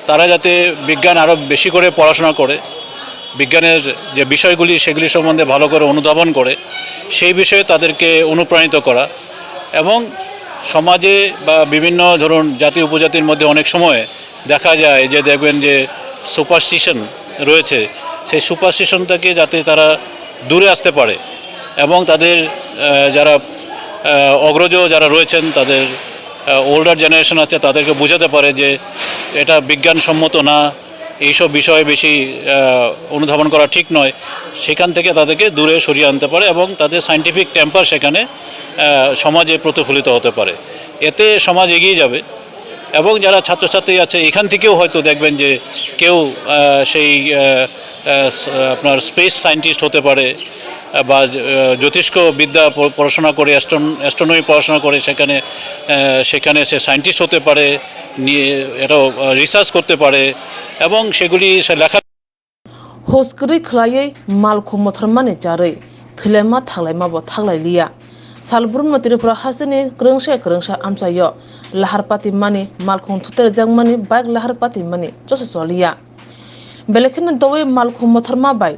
তারা যাতে বিজ্ঞান আরও বেশি করে পড়াশোনা করে, বিজ্ঞানের যে বিষয়গুলি সেগুলি সম্বন্ধে ভালো করে অনুধাবন করে, সেই বিষয়ে তাদেরকে অনুপ্রাণিত করা এবং সমাজে বা বিভিন্ন, ধরুন, জাতি উপজাতির মধ্যে অনেক সময় দেখা যায় যে, দেখবেন যে সুপারস্টিশন রয়েছে, সেই সুপারস্টিশন থেকে যাতে তারা দূরে আসতে পারে এবং তাদের, আহ, যারা, আহ, অগ্রজ যারা রয়েছেন, তাদের, আহ, ওল্ডার জেনারেশন আছে, তাদেরকে বোঝাতে পারে যে এটা বিজ্ঞানসম্মত না, এইসব বিষয়ে বেশি, আহ, অনুধাবন করা ঠিক নয়, সেখান থেকে তাদেরকে দূরে সরিয়ে আনতে পারে এবং তাদের সায়েন্টিফিক টেম্পার সেখানে, আহ, সমাজে প্রতিফলিত হতে পারে। এতে সমাজ এগিয়ে যাবে। এবং যারা ছাত্রছাত্রী আছে, এখান থেকেও হয়তো দেখবেন যে কেউ, আহ, সেই, আহ, আহ, স-, আপনার স্পেস সায়েন্টিস্ট হতে পারে, আহ, বা, আহ, জ্যোতিষ্ক বিদ্যা প-, পড়াশোনা করে, অ্যাস্ট্রন-, অ্যাস্ট্রোনমি পড়াশোনা করে, সেখানে, আহ, সেখানে সে সায়েন্টিস্ট হতে পারে, নিয়ে এটাও, আহ, রিসার্চ করতে পারে এবং সেগুলি সে লেখা Hus kwrwi khwlaiwi malkhung mothormani charwi thwilaima thaklaimabo thaklailiya. Salbrumno Tripura hasteni kwrwngsa kwrwngsa amchaio lahar patimani, malkhung thutai rwjakmani bike lahar patimani choso choliya. Belai kheno doui malkhung mothorma bai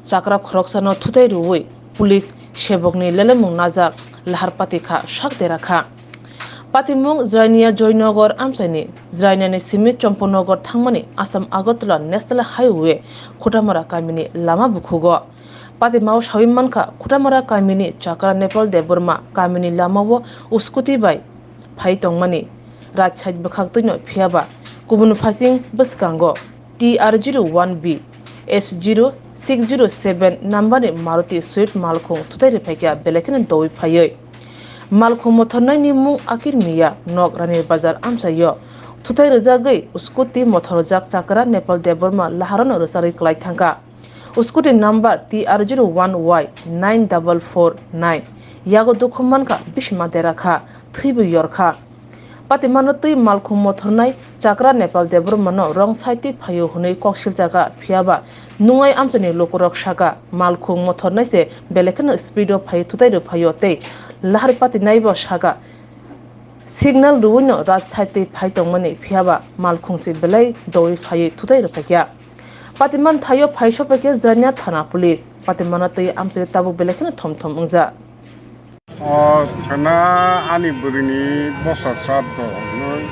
chakra khoroksano thutai rwui police sebokni lelemung najak lahar pati kha sak dera kha. Patimung Jrainia Joynagar amchaini Jrainiani simi Chompunagar thangmani Assam Agartala National Highway Khutamara kamini lama bukhugo. Patimao saui mankha Khutamara kamini chakra Nepal Debbarma kamini lamao scooty bai phai tongmani right side bwkhak twino phiyaba kubun phaising bwskango T R zero one B S zero six zero seven number ni Maruti Swift malkhung thutai rwphaikha belai kheno doui phaiwi. Malkhung mothornai ni mung Akir Miya, nok Rani Bazar amchaio thutai rwjagwi scooty mothorjak chakra Nepal Debbarma laharano rwcharwi kwlai thangkha. Scooty number T R zero one Y nine double four nine. Yago dukhu mankha, bisima dera kha, thwibo yor kha. Patimano twi malkhung mothornai chakra Nepal Debbarmano wrong side twi phaio hwnwi kok siljaga, phiyaba nungwi amchaini lukurok saka, malkhung mothornai se belai kheno speed o phaiwi thutai rwphaio tei lahar patinaibo saka, signal rwino right side twi phai tongmani, phiyaba malkhung se belai doui phaiwi thutai rwphaikha. Patiman thaio phai sophaikha Jrania thana police. Patimano twi amchaio tabuk belai kheno thom thom wngjak. O thana ani bwrwini bosa sraddho hwnwi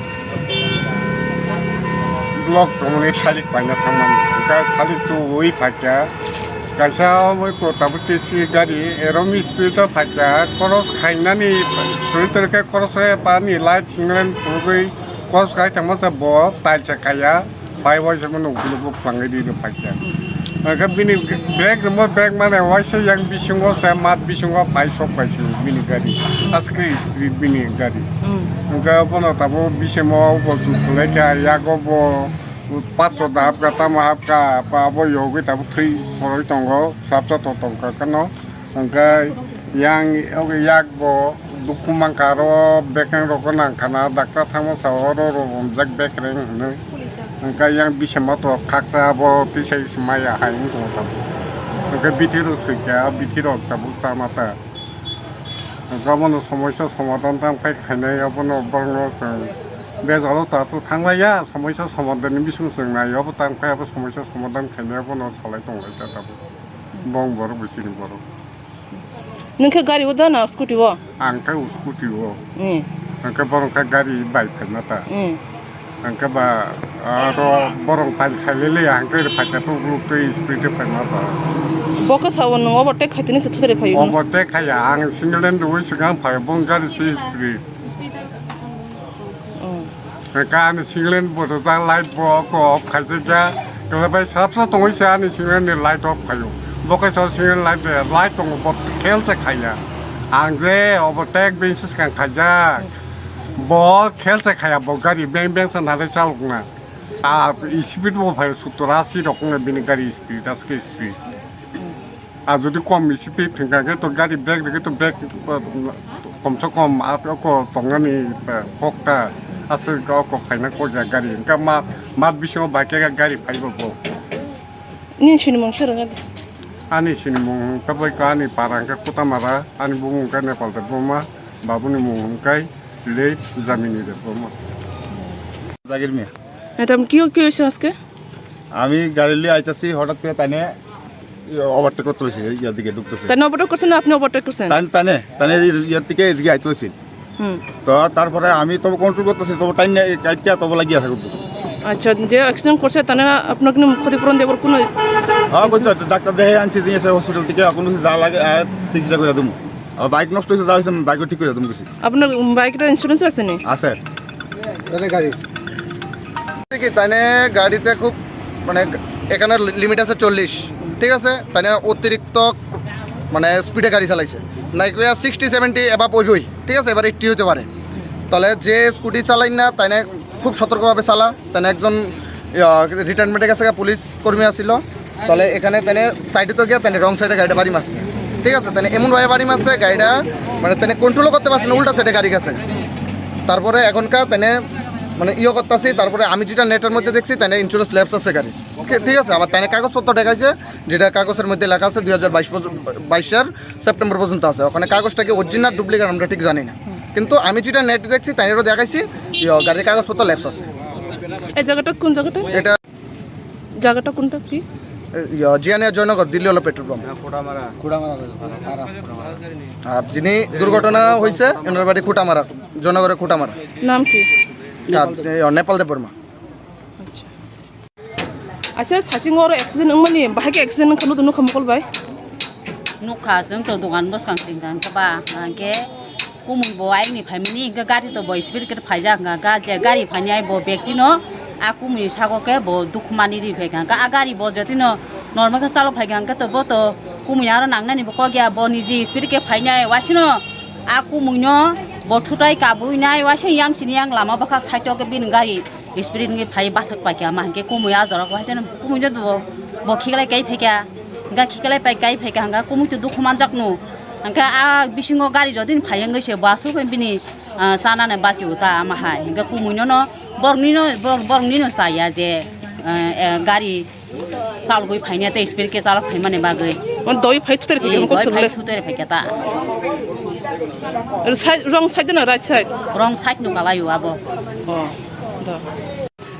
block tongmani salik paina thangmani. Hwnkhe salik tubuwi phaikha. Kaisa omo eko tabuk T C gari erom speed o phaikha. Cross khainani twi twi khe cross o pani light signal phunugwi cross khai tongmasa bo tailsa khaiya. Bai waisa mano ukuluk bo phwlangwi ri rw phaikha. Hwnkhe bini bag rwma bag mane waisa yang bisingo se mat bisingo bai sok bai se bini gari. Aske bini gari. Hmm. Hwnkhe bono tabuk bisemo bo chuk khwlaikha, yago bo patso da hapkha, tamo hapkha, abo yogwi tabuk thwi poroi tongo, sapsa to tongkha kheno. Hwnkhe yang yak bo dukhu mankha, aro bekreng rokno nangkha na, daktar thangma sao oro romjak bekreng hwnwi. Hwnkhe yang bisamo to khaksa abo tisai se maya hai wng tongo tabuk. Hwnkhe bithi rok swikha, bithi rok tabuk chama ta. Hwnkhe abono somoisa somadhan tamo khe khainai, abono borokno chwng bejalo ta aswk thanglaiya, somoisa somadhan ni bising chwng nai, abo tamo khe abo somoisa somadhan khainai, abono salai tonglai ta tabuk. Bong borok bai chini borok. Nwng khe gari o da na scooty o? Ang khe o scooty o. Hmm. Ang khe borok khe gari bai phaima ta. Hmm. Ang khe ba aro borok pai khailele ang khe phaikha to group tei speed tei phaima ba. Bo khe sao nwng overtake khaitini se thutre phaio. Overtake khaya ang single lane rwi swkang phai bong gari se speed. Oh. Hwnkhe ani single lane bo rijak light bo oko off khaijak ya. Kwlaibai sarapsa tongwi se ani single lane ni light off khaio. Bo khe so single lane light de light tongo bo khel se khaiya. Ang je obo tek bini swkang khaijak. Bo khel se khaiya bo gari beng beng se narwi chalokna. A speed bo phai sottor asi rok wngkha bini gari speed aske speed. Ar jodi kom speed thwngkha khe to gari brake rwkhe to brake, eh, komse kom aro ko tongnani, eh, kokta aswk kok khaina kokya gari. Hwnkhe ma, mat bisingo bai khe gari phaibo bo. Nini sinimung se rwngya de? Ani sinimung hwnkha bai kha ani para hwnkha Kutamara, ani bumung hwnkha Nepal Debbarma, babuni mung hwnkha Late Jamini Debbarma. জাগির মিয়া। এটা কি কি হয়েছে আজকে? আমি গাড়ি নিয়ে আইতাছি, হঠাৎ করে তানে ওভারটেক করতে হয়েছে, ইয়ার দিকে ঢুকতেছে। তানে ওভারটেক করছে না আপনি ওভারটেক করছেন? তানে, তানে, তানে ইয়ার দিকে এদিকে আইতে হয়েছে। হুম। তো তারপরে আমি তবু কন্ট্রোল করতেছি, তবু টাইম নেই, কাইটটা তবু লাগিয়ে আছে কিন্তু। আচ্ছা, যে অ্যাক্সিডেন্ট করছে, তারা আপনাকে ক্ষতিপূরণ দেওয়ার কোনো হ্যাঁ, বলছে, ডাক্তার দেখে আনছি, দিয়ে এসে হসপিটাল থেকে কোনো কিছু যা লাগে, আর চিকিৎসা করে দেবো। আর বাইক নষ্ট হয়েছে, যা হয়েছে, আমি বাইকও ঠিক করে দেবো কিছু। আপনার বাইকটা ইন্স্যুরেন্স আছে নি? আছে। তাহলে গাড়ি। কি তাইনে গাড়িতে খুব মানে এখানে লিমিট আছে চল্লিশ, ঠিক আছে? তাইনে অতিরিক্ত মানে স্পিডে গাড়ি চালাইছে, নাই কইয়া সিক্সটি সেভেন্টি অ্যাভাব ওইবই, ঠিক আছে? এবার এইটটি হইতে পারে। তাহলে যে স্কুটি চালাই না, তাইনে খুব সতর্কভাবে চালা। তাইনে একজন রিটায়ারমেন্টে গেছে গা, পুলিশ কর্মী আছিল, তাহলে এখানে তাইনে সাইডে তো গিয়া তাইনে রং সাইডে গাড়িটা বাড়ি মারছে, ঠিক আছে? তাইনে এমনভাবে বাড়ি মারছে, গাড়িটা মানে তাইনে কন্ট্রোলও করতে পারছে না, উল্টা সাইডে গাড়ি গেছে। তারপরে এখনকার তাইনে মানে ইয়ে করতেছি। তারপরে আমি যেটা নেটের মধ্যে দেখছি, তাইনে ইন্স্যুরেন্স ল্যাপস আছে গাড়ি, ঠিক আছে? আবার তাইনে কাগজপত্র দেখাইছে, যেটা কাগজের মধ্যে লেখা আছে দুই হাজার বাইশ পর্যন্ত, বাইশের সেপ্টেম্বর পর্যন্ত আছে। ওখানে কাগজটা কি অরিজিনাল ডুপ্লিকেট আমরা ঠিক জানি না, কিন্তু আমি যেটা নেট দেখছি, তাইনেরও দেখাইছি, ইয়ে, গাড়ির কাগজপত্র ল্যাপস আছে। এই জায়গাটা কোন জায়গাটা? এটা জায়গাটা কোনটা কি? এ, ইয়ে, জিয়ানিয়া জয়নগর, দিল্লি হলো পেট্রোল পাম্প। আর যিনি দুর্ঘটনা হয়েছে, এনার বাড়ি খুঁটামারা, জয়নগরের খুঁটামারা। নাম কি? আর, এ, নেপাল দেব বর্মা। আচ্ছা। Acha, saching oro accident wngmani, bahai khe accident wngkha, nukha, nukha mokol bai? Nukha, chwng to dogan bwskang singkha, hwnkhe ba, hwnkhe kumui bo ayini phaimani, hwnkhe gari to bo speed khe phaijak, hwnkha je gari phainai bo bektino, a kumui sago khe bo dukhumani ri phaikha, hwnkhe a gari bo jotino normal khe chalok phaikha, hwnkhe to bo to kumui aro nangnani bo kok ya, bo niji speed khe phainai, waisino a kumuino bo thutai kabui nai, waising yang sini yang lama bwkhak side o khe bini gari. Spirit wngwi phai bathak paikha, ma hinkhe kumui ah jorao haino kumui no bo, bo khiklai kai phaikha, hwnkhe khiklai pai kai phaikha, hwnkhe kumui to dukhu manjakno, hwnkhe ah bisingo gari jodi phai wngwi se bo aswk bini, ah, chanani bachio ta ama hai, hwnkhe kumui no, no borokni no, bor-, borokni no chaya je, eh, eh, gari chalgwi phaina tei spirit khe chalok phaimani bagwi. Doi phai thutai phai khe kok phai thutai phai khe ta. Wrong side no right side? Wrong side no kalai o abo. Oh, da.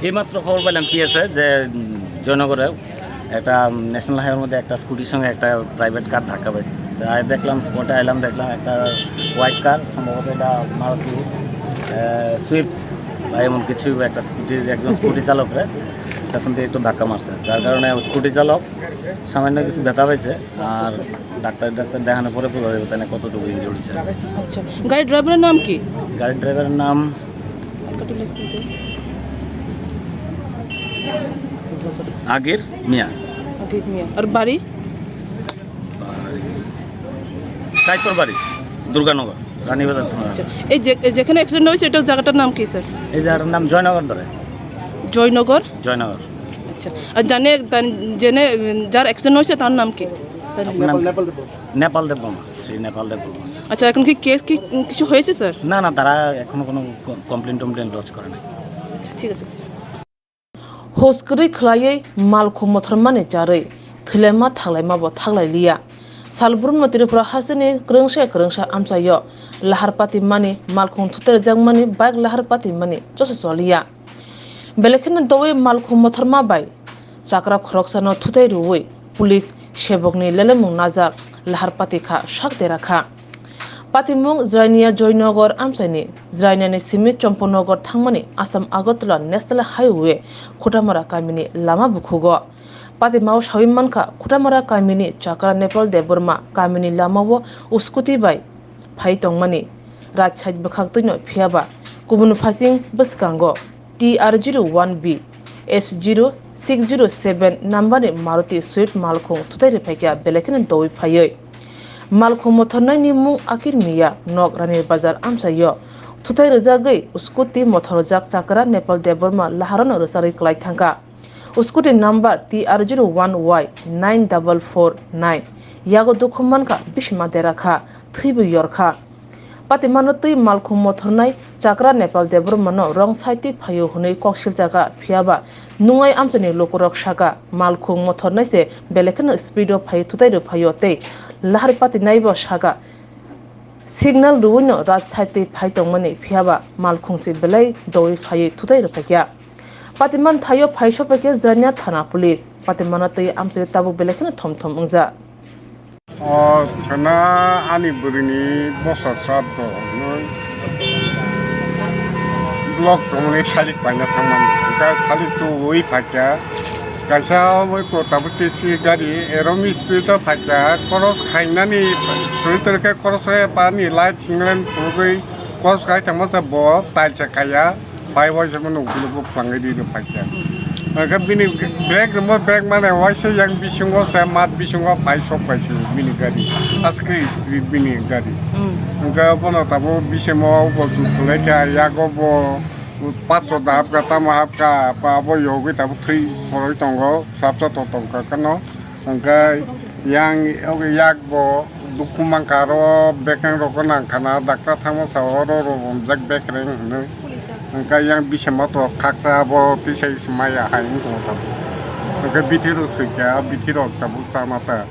এইমাত্র খবর পেলাম পিএসএ যে, উম, জয়নগরে একটা, উম, ন্যাশনাল হাইওয়ের মধ্যে একটা স্কুটির সঙ্গে একটা প্রাইভেট কার ধাক্কা পাইছে। তো আয় দেখলাম, স্পটে আইলাম, দেখলাম একটা হোয়াইট কার, সম্ভবত এটা মারুতি, আহ, সুইফট বা এমন কিছু একটা স্কুটি, একজন স্কুটি চালকরে পেছন থেকে একটু ধাক্কা মারছে, যার কারণে স্কুটি চালক সামান্য কিছু ব্যথা পাইছে। আর ডাক্তার, ডাক্তার দেখানোর পরে বোঝা যাবে তাহলে কতটুকু ইনজুর্ড হয়েছে। আচ্ছা, গাড়ির ড্রাইভারের নাম কি? গাড়ির ড্রাইভারের নাম আগির মিয়া। আগির মিয়া। আর বাড়ি? বাড়ি কাইতর বাড়ি, দুর্গানগর, রানীবাজার থানা। আচ্ছা, এই যে, এই যেখানে অ্যাক্সিডেন্ট হয়েছে, এটা জায়গাটার নাম কি, স্যার? এই জায়গাটার নাম জয়নগর ধরে। জয়নগর? জয়নগর। আচ্ছা, আর জানে, তান-, জেনে, উম, যার অ্যাক্সিডেন্ট হয়েছে, তার নাম কি? তার নাম? নেপাল, নেপাল দেববর্মা। নেপাল দেববর্মা, শ্রী নেপাল দেববর্মা। আচ্ছা, এখন কি কেস কি, উম, কিছু হয়েছে, স্যার? না, না, তারা এখনো কোনো ক-, কমপ্লেন টমপ্লেন লজ করে নাই। আচ্ছা, ঠিক আছে, sir. Hos kwrwi khwlaiwi malkhung mothormani charwi thwilaima thaklaima bo thaklai liya. Salbrumno Tripura hasteni kwrwngsa kwrwngsa amchaio lahar patimani, malkhung thutai rwjakmani, bike lahar patimani choso choliya. Belai kheno doui malkhung mothorma bai chakra khoroksano thutai rwui police sebokni lelemung najak lahar pati kha sak dera kha. Patimung Jrainia Joynagar amchaini Jrainiani simi Chomponagar thangmani Assam Agartala National Highway Khutamara kamini lama bukhugo. Patimao saui mankha Khutamara kamini chakra Nepal Debbarma kamini lamao uskuti bai phai tongmani right side bwkhak twino phiyaba kubun phasing bwskango T R zero one B S zero six zero seven number ni Maruti Swift malkhung thutai rwphaikha belai kheno doui phaiwi. Malkhung mothornai ni mung Akir Miya, nok Rani Bazar amchaio thutai rwjagwi scooty mothorjak chakra Nepal Debbarma laharano rwcharwi kwlai thangkha. Scooty number T R zero one Y nine double four nine. Yago dukhu mankha, bisima dera kha, thwibo yor kha. Patimano twi malkhung mothornai chakra Nepal Debbarmano wrong side twi phaio hwnwi kok siljaga, phiyaba nungwi amchaini lukurok sakha, malkhung mothornai se belai kheno speed o phaiwi thutai rw phaio tei lahar patinaibo sakha, signal rwino right side twi phai tongmani, phiyaba malkhung se belai doui phaiwi thutai rw phaikha. Patiman thaio phai sophaikha Jania thana police. Patimano twi amchaini tabuk belai kheno thom thom wngjak. O khana ani bwrwini bosa sraddho hwnwi block tongmani salik paina thangmani. Hwnkhe salik tubuwi phaikha. Kaisa omo eko tabuk T C gari erom speed o phaikha. Cross khainani twi twi khe cross khe pani light hinglen phulugwi cross khai thangmasa bo tailsa khaiya. Bai waisa mano ukuluk bo phlangwi ri rw phaikha. Hwnkhe bini bag rwma bag mane waisa yang bisingo se mat bisingo phai sok bai se bini gari. Aske speed bini gari. Hmm. Hwnkhe bono tabuk bisemo bo chuk khwlai kha, yago bo patro da hapkha, tamo hapkha, ba bo yogwi tabuk thwi sorwi tongo, sapsa to tongkha kheno. Hwnkhe yang yak bo dukhu mankha, aro bekreng rokno nangkha na, daktar thangma sao oro romjak bekreng hwnwi. Hwnkhe yang bisamo to khaksa abo tisai se maya hai wngkha tabuk. Hwnkhe bithi rok swikha, bithi rok tabuk chama ta.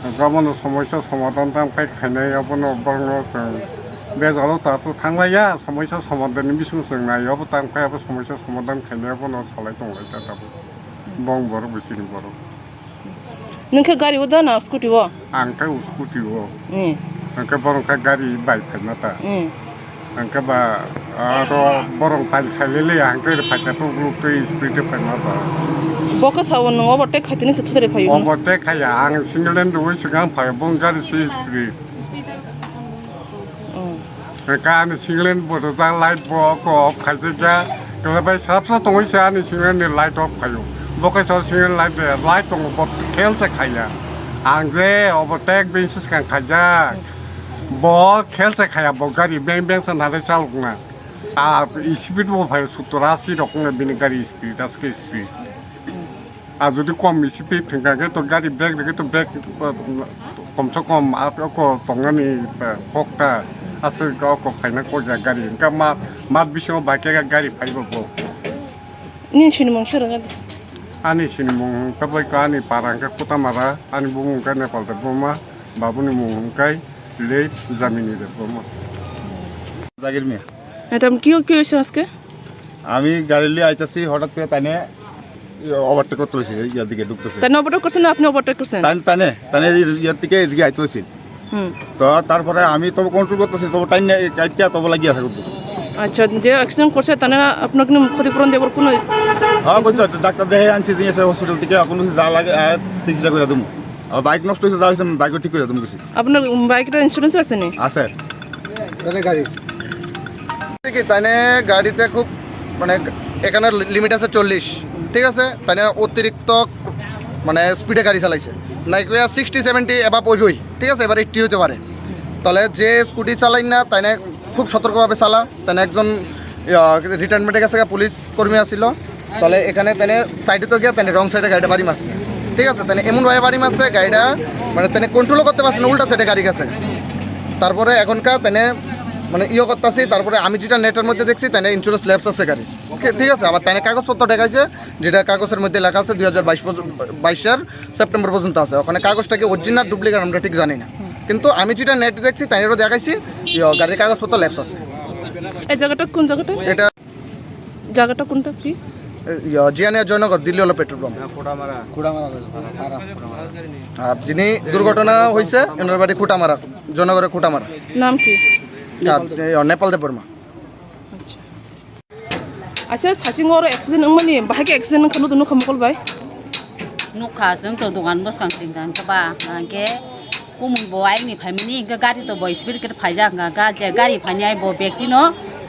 Hwnkhe abono somoisa somadhan tang phai khainai abono borokno chwng bejalo ta aswk thanglaiya, somoisa somadhan ni bising chwng nai abo tang phai abo somoisa somadhan khainai abono salai tonglai ta tabuk. Bong borok bai chini borok. Nwng khe gari o da na scooty o? Ang khe scooty o. Hmm. Ang khe borok khe gari bai phaima ta. Hmm. Ang khe ba aro borok pai khailele ang khe phaikha to group tei speed tei phaima ba. Bo khe sao nwng overtake khaitini se thutari phaio. Overtake khaya ang single lane rwi swkang phai bong gari se speed. Oh. Hwnkhe ani single lane bo rijak light bo oko off khaijak ya. Kwlai bai sarapsa tongwi se ani single lane ni light off khaio. Bo khe so single lane light de light tongo bo khel se khaiya. Ang je obo tek bini swkang khaijak. Bo khel se khaiya bo gari beng beng se narwi chalokna. A speed bo phai sottor asi rok wngkha bini gari speed aske speed. A jodi kom speed thwngkha khe to gari brake rwkhe to brake, uh, komse kom a oko tongnani, uh, kok ta aswk oko phaina kok ya gari. Hwnkhe ma, mat bisingo bai khe gari phaibo bo. Nini sinimung sir wngkha? Ani sinimung hwnkhe bai kha ani para hwnkhe Kutamara, ani bumung hwnkhe Nepal Debbarma, babuni mung hwnkhe Late Jamini Debbarma. জাগির মিয়া। এটা কি কি হয়েছে আজকে? আমি গাড়ি নিয়ে আইতাছি, হঠাৎ করে তাইনে ওভারটেক করতে হয়েছে, ইয়ার দিকে ঢুকতেছে। তাইনে ওভারটেক করছে না আপনি ওভারটেক করছেন? তাইনে, তাইনে, তাইনে ইয়ার দিকে, এদিকে আইতে হয়েছিল। হুম। তো তারপরে আমি তবু কন্ট্রোল করতেছি, তবু টাইম নিয়ে, টাইটটা তবু লাগিয়ে আছে কিন্তু। আচ্ছা, যে অ্যাক্সিডেন্ট করছে, তাহলে আপনার কোনো ক্ষতিপূরণ দেওয়ার কোনো হ্যাঁ, বলছে, ডাক্তার দেখে আনছি, দিয়ে এসে হসপিটাল থেকে এখন যা লাগে, আর চিকিৎসা করে দেবো। আর বাইক নষ্ট হয়েছে, যা হয়েছে, আমি বাইকও ঠিক করে দেবো কিছু। আপনার, উম, বাইকটা ইন্স্যুরেন্স আছে নি? আছে। তাহলে গাড়ি। কি তাইনে গাড়িতে খুব, মানে, এখানে লিমিট আছে চল্লিশ, ঠিক আছে? তাইনে অতিরিক্ত, মানে, স্পিডে গাড়ি চালাইছে। নাই কইয়া সিক্সটি সেভেন্টি অ্যাভাব ওইবই, ঠিক আছে? এবার এইট্টি হইতে পারে। তাহলে যে স্কুটি চালাই না, তাইনে খুব সতর্কভাবে চালা। তাইনে একজন, ইয়া, রিটায়ারমেন্টে গেছে গা, পুলিশ কর্মী আছিল। তাহলে এখানে তাইনে সাইডে তো গিয়া তাইনে রং সাইডে গাড়িটা বাড়ি মারছে, ঠিক আছে? তাইনে এমনভাবে বাড়ি মারছে, গাড়িটা, মানে, তাইনে কন্ট্রোলও করতে পারছে না, উল্টা সাইডে গাড়ি গেছে। তারপরে এখনকার তাইনে, মানে, ইয়ে করতেছি। তারপরে আমি যেটা নেটের মধ্যে দেখছি, তাইনে ইন্স্যুরেন্স ল্যাপস আছে গাড়ি, ঠিক আছে? আবার তাইনে কাগজপত্র দেখাইছে, যেটা কাগজের মধ্যে লেখা আছে দুই হাজার বাইশ পর্যন্ত, বাইশের সেপ্টেম্বর পর্যন্ত আছে। ওখানে কাগজটা কি অরিজিনাল ডুপ্লিকেট আমরা ঠিক জানি না, কিন্তু আমি যেটা নেটে দেখছি, তাইনেরও দেখাইছি, ইয়ে, গাড়ির কাগজপত্র ল্যাপস আছে। এই জায়গাটা কোন জায়গাটা? এটা জায়গাটা কোনটা কি? এ, ইয়া, জিয়ানিয়া জয়নগর, দিল্লি হলো পেট্রোল পাম্প। কুড়ামারা। কুড়ামারা রোড, পাড়া, পাড়া। আর যিনি দুর্ঘটনা হয়েছে, এনার বাড়ি খুটামারা, জয়নগরের খুটামারা। নাম কি? আর, এ, নেপাল দেব বর্মা। আচ্ছা। Acha, saching oro accident wngmani, bahai khe accident wngkha, nukha, nukha mokol bai? Nukha, chwng to dogan bwskang singkha, hwnkhe ba, hwnkhe kumui bo ayang ni phaimani, hwnkhe gari to bo speed khe phaijak, hwnkha je gari phainai bo bekti no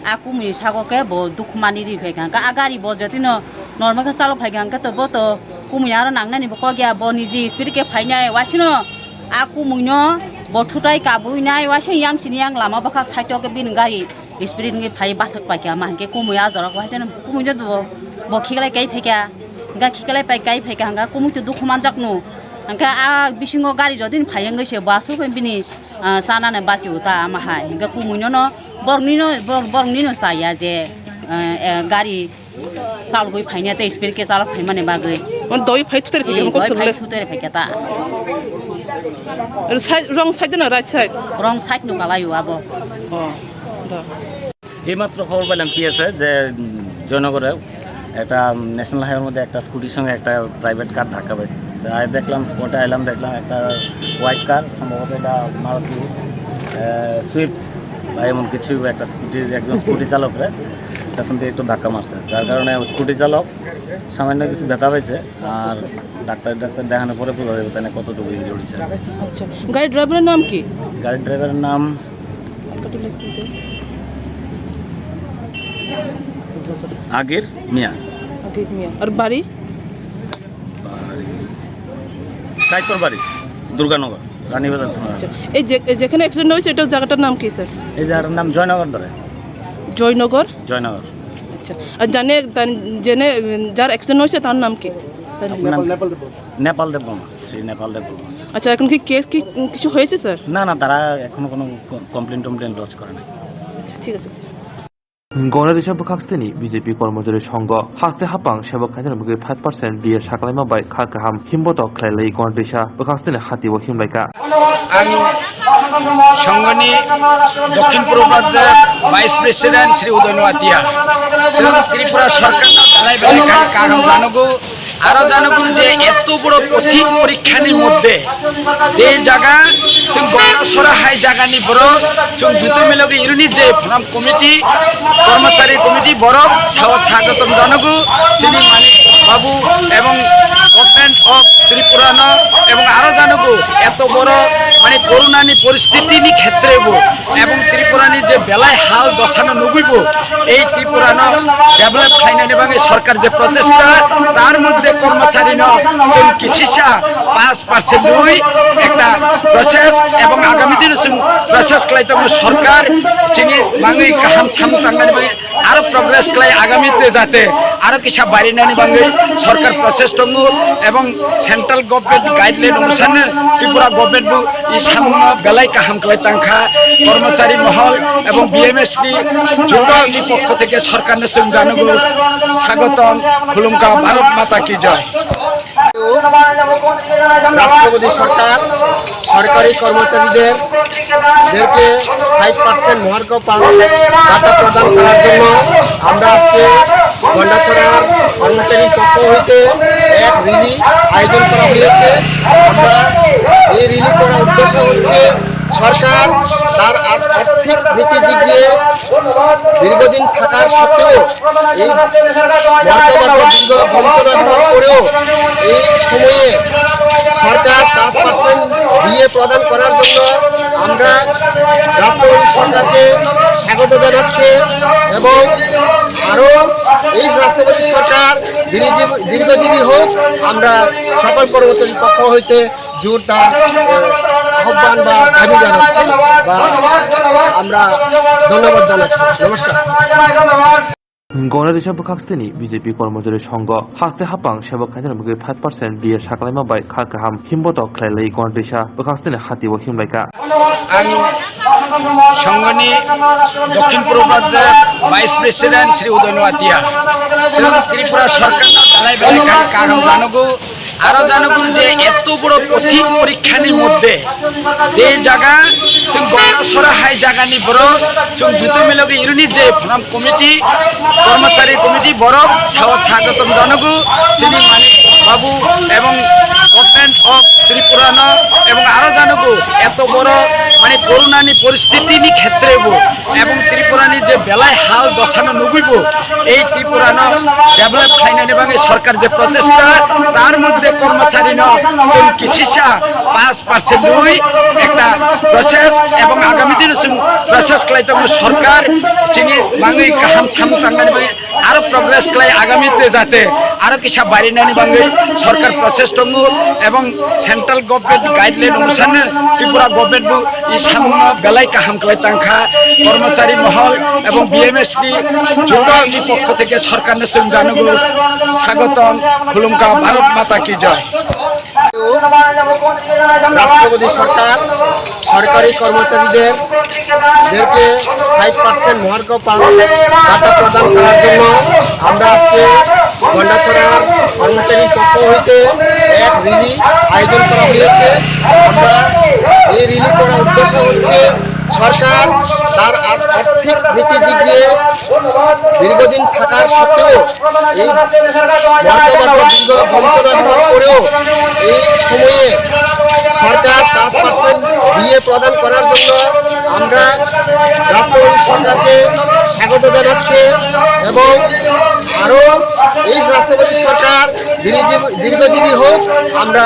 a kumui sago khe bo dukhumani ri phaikha, hwnkhe a gari bo jotino normal khe chalok phaikha, hwnkhe to bo to kumui aro nangnani bo kok ya, bo niji speed khe phainai, waisino a kumui no bo thutai kabui nai, waisino yang sini yang lama bwkhak side o khe bini gari. Spirit wngwi phai bathak paikha, ma hinkhe kumui ah jorao waisa kumui no bo, bo khiklai kai phaikha, hwnkhe khiklai pai kai phaikha, hwnkhe kumui to dukhu manjakno, hwnkhe ah bisingo gari jodi phai wngwi se bo aswk bini Ah, sana ne basi uta ama hai. Hingke kumui no no, borok ni no, bor-, borok ni no saya je, eh, eh, gari salgui phaina tei speed ke chalok phaimani bagwi. Mon doi phai thutere phai Eh, kok doi phai swngle. Thutere phai keta. Side, wrong side na right side? Wrong side no kalai abo. Oh, da. এইমাত্ৰ খবৰ পেলাম পিএসএ যে, উম, জয়নগরে একটা, উম, ন্যাশনাল হাইওয়ের মধ্যে একটা স্কুটির সঙ্গে একটা প্রাইভেট কার ধাক্কা পাইছে। তো আয় দেখলাম, স্পটে আইলাম, দেখলাম একটা হোয়াইট কার, সম্ভবত এটা মারুতি, আহ, সুইফট বা এমন কিছু একটা স্কুটির, একজন স্কুটি চালকরে পেছন দিয়ে একটু ধাক্কা মারছে, যার কারণে স্কুটি চালক সামান্য কিছু ব্যথা পাইছে। আর ডাক্তার, ডাক্তার দেখানোর পরে বোঝা যাবে তাহলে কতটুকু ইনজুরি হয়েছে। আচ্ছা, গাড়ি ড্রাইভারের নাম কি? গাড়ি ড্রাইভারের নাম আগের মিয়া। আগের মিয়া। আর বাড়ি? বাড়ি কাইতর বাড়ি, দুর্গানগর, রানীবাজার থানা। আচ্ছা, এই যে, এই যেখানে অ্যাক্সিডেন্ট হয়েছে, এটা জায়গাটার নাম কি, স্যার? এই জায়গাটার নাম জয়নগর ধরে। জয়নগর? জয়নগর। আচ্ছা, আর জানে, তান-, জেনে, উম, যার অ্যাক্সিডেন্ট হয়েছে, তার নাম কি? তার নাম? নেপাল, নেপাল দেববর্মা। নেপাল দেববর্মা, শ্রী নেপাল দেববর্মা। আচ্ছা, এখন কি কেস কি, উম, কিছু হয়েছে, স্যার? না, না, তারা এখনো কোনো ক-, কমপ্লেন টমপ্লেন লজ করে নাই। আচ্ছা, ঠিক আছে, sir. Gongna Desa bwkhak stini B J P Kormojari Songho haste hapang sebo khainani mugwi five percent D A saklaima bai kha kaham himbotok khlailai Gongna Desa bwkhak stini hati o himlaikha. Ang Songho ni Dokhin Purbo Pradep Vice President Shri Udoy Noatia. Chwng Tripura Sarkar no belai belai kha kaham janogo. Aro janogo je eto boro kothin porikkhani moddhe je jaga chwng Gongna Sora hai jagani borok chwng juto milogi iruni je phanam committee, kormochari committee borok sao sagotom janogo chini Manik Babu ebong Government of Tripura no ebong aro janogo eto boro mane corona-ni poristiti ni khetre bo ebong Tripura ni je belai hal dosa no nugui bo ei Tripura no develop khlainani bagwi sarkar je prochesta tar moddhe kormochari no chwng kisisa paanch percent rwi ekta process ebong agami dino chwng process khlai tongo sarkar chini bagwi kaham samung tangnani bagwi aro progress khlai agami te jate aro kisa barinani bagwi sarkar process tongo ebong central government guideline onusarno Tripura government bo i samungno belai kaham khlai tangkha kormochari mohol ebong B M S ni joto ni pokho theke sarkarno chwng janogo sagotom khulumkha Bharat Mata ki joy. রাষ্ট্রপতি সরকার সরকারি কর্মচারীদের যাদেরকে five percent মহার্ঘ পান ভাতা প্রদান করার জন্য আমরা আজকে গন্ডাছড়ার কর্মচারীর পক্ষ হইতে এক র্যালি আয়োজন করা হয়েছে। আমরা এই র্যালি করার উদ্দেশ্য হচ্ছে সরকার তার আর-, আর্থিক নীতি দিক দিয়ে দীর্ঘদিন থাকার সত্ত্বেও এই মহার্ঘ ভাতা দীর্ঘ বঞ্চনা হওয়ার পরেও এই সময়ে সরকার পাঁচ পার্সেন্ট ডিএ প্রদান করার জন্য আমরা রাষ্ট্রপতি সরকারকে স্বাগত জানাচ্ছি এবং আরও এই রাষ্ট্রপতি সরকার দীর্ঘজীবী, দীর্ঘজীবী হোক। আমরা সকল কর্মচারীর পক্ষ হইতে জোরদার, আহ, আহ্বান বা দাবি জানাচ্ছি বা আমরা ধন্যবাদ জানাচ্ছি। নমস্কার। Gongna Desa bwkhak stini B J P Kormojari Songho haste hapang sebo khainani mugwi five percent D A saklaima bai kha kaham himbotok khlailai Gongna Desa bwkhak stini hati o himlaikha. Ang Songho ni Dokhin Purbo Pradep Vice President Shri Udoy Noatia. Chwng Tripura Sarkar no belai belai kha kaham janogo. Aro janogo je eto boro kothin porikkhani moddhe je jaga chwng Gongna Sora hai jagani borok chwng juto milogi iruni je phanam committee, kormochari committee borok sao sagotom janogo chini Manik Babu ebong Government of Tripura no ebong aro janogo eto boro mane corona ni poristiti ni khetre bo ebong Tripura ni je belai hal dosa no nugui bo ei Tripura no develop khlainani bagwi sarkar je prochesta tar moddhe kormochari no chwng kisisa paanch percent rwi ekta process ebong agami dino chwng process khlai tongo sarkar chini bagwi kaham samung tangnani bagwi aro progress khlai agami te jate aro kisa barinani bagwi sarkar process tongo ebong central government guideline onusarno Tripura government bo i samungno belai kaham khlai tangkha. Kormochari mohol ebong B M S ni joto ni pokho theke sarkarno chwng janogo sagotom khulumkha, Bharat Mata ki joy. রাষ্ট্রপতি সরকার সরকারি কর্মচারীদের যাতে five percent মহার্ঘ পান ভাতা প্রদান করার জন্য আমরা আজকে গন্ডাছড়ার কর্মচারীর পক্ষ হইতে এক র্যালি আয়োজন করা হয়েছে। আমরা এই র্যালি করার উদ্দেশ্য হচ্ছে সরকার তার আর-, আর্থিক নীতির দিক দিয়ে দীর্ঘদিন থাকার সত্ত্বেও এই মহার্ঘ ভাতা দীর্ঘ বঞ্চনা হওয়ার পরেও এই সময়ে সরকার পাঁচ পার্সেন্ট ডিএ প্রদান করার জন্য আমরা রাষ্ট্রপতি সরকারকে স্বাগত জানাচ্ছি এবং আরও এই রাষ্ট্রপতি সরকার দীর্ঘজীবী, দীর্ঘজীবী হোক। আমরা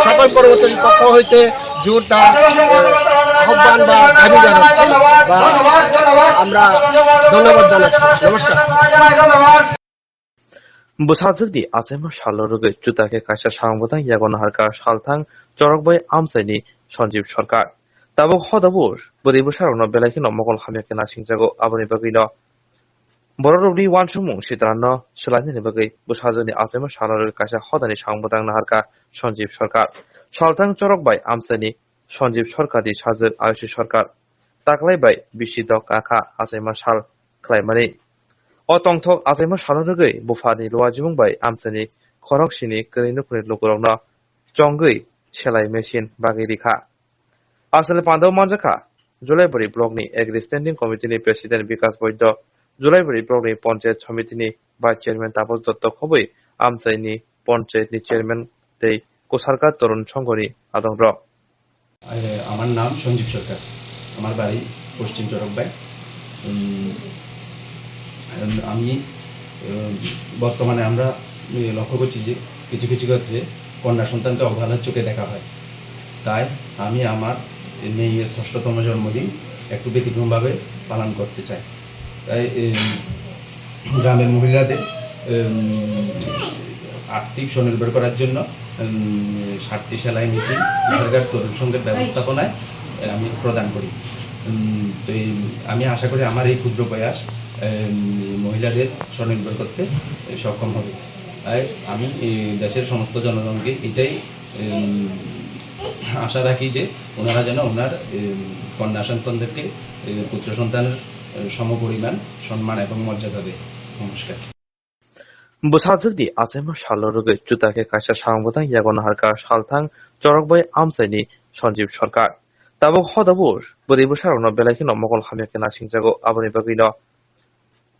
সকল কর্মচারীর পক্ষ হইতে জোরদার, আহ, আহ্বান বা দাবি জানাচ্ছি বা আমরা ধন্যবাদ জানাচ্ছি। নমস্কার। Bwsajwkni achaima salno rwgwi juda khe kaisa samung bwtang yago naharkha salthang chorok bai amchaini Sanjib Sarkar. Tabuk hodabo bwrwi bwsarokno belai kheno mokol hamya khe naisingjago, aboni bagwino bororokni uansukmung sitranno swlainani bagwi bwsajwkni achaima salno rwgwi kaisa hodani samung bwtang naharkha Sanjib Sarkar. Salthang chorok bai amchaini Sanjib Sarkarni sajwk Ayushi Sarkar taklai bai bisi dok kakha achaima sal khlaimani. O tongthok achaima salno rwgwi buphani luajimung bai amchaini khorok sini kwrwi nukhungni lukurokno chongwi selai machine bagwi rikha. Aswkni pandao manjakha Julaibari blockni Agri Standing Committeeni President Bikas Boiddo, Julaibari blockni Panchayat Somitini Vice Chairman Tapas Dotto khobwi amchaini Panchayatni Chairman tei Kusarka Torun Songhoni adongrok. এ, আমার নাম সঞ্জীব সরকার, আমার বাড়ি পশ্চিম চরকবাই। উম, আমি, উম, বর্তমানে আমরা, এ, লক্ষ্য করছি যে কিছু কিছু ক্ষেত্রে কন্যা সন্তানকে অবহেলার চোখে দেখা হয়। তাই আমি আমার মেয়ের ষষ্ঠতম জন্মদিন একটু ব্যতিক্রমভাবে পালন করতে চাই। তাই, এ, গ্রামের মহিলাদের, উম, আর্থিক স্বনির্ভর করার জন্য, উম, সাতটি সেলাই মেশিন সরকার তরুণ সংঘের ব্যবস্থাপনায়, এ, আমি প্রদান করি। উম, তো এই, আমি আশা করি আমার এই ক্ষুদ্র প্রয়াস, উম, মহিলাদের স্বনির্ভর করতে সক্ষম হবে। তাই আমি এই দেশের সমস্ত জনগণকে এটাই, উম, আশা রাখি যে ওনারা যেন ওনার, উম, কন্যা সন্তানদেরকে, উম, পুত্র সন্তানের, উম, সমপরিমাণ সম্মান এবং মর্যাদা দেয়। নমস্কার। Bwsajwkni achaima salno rwgwi juda khe kaisa samung bwtang yago naharkha salthang chorok bai amchaini Sanjib Sarkar. Tabuk hodabo bwrwi bwsarokno belai kheno mokol hamya khe naisingjago, aboni bagwino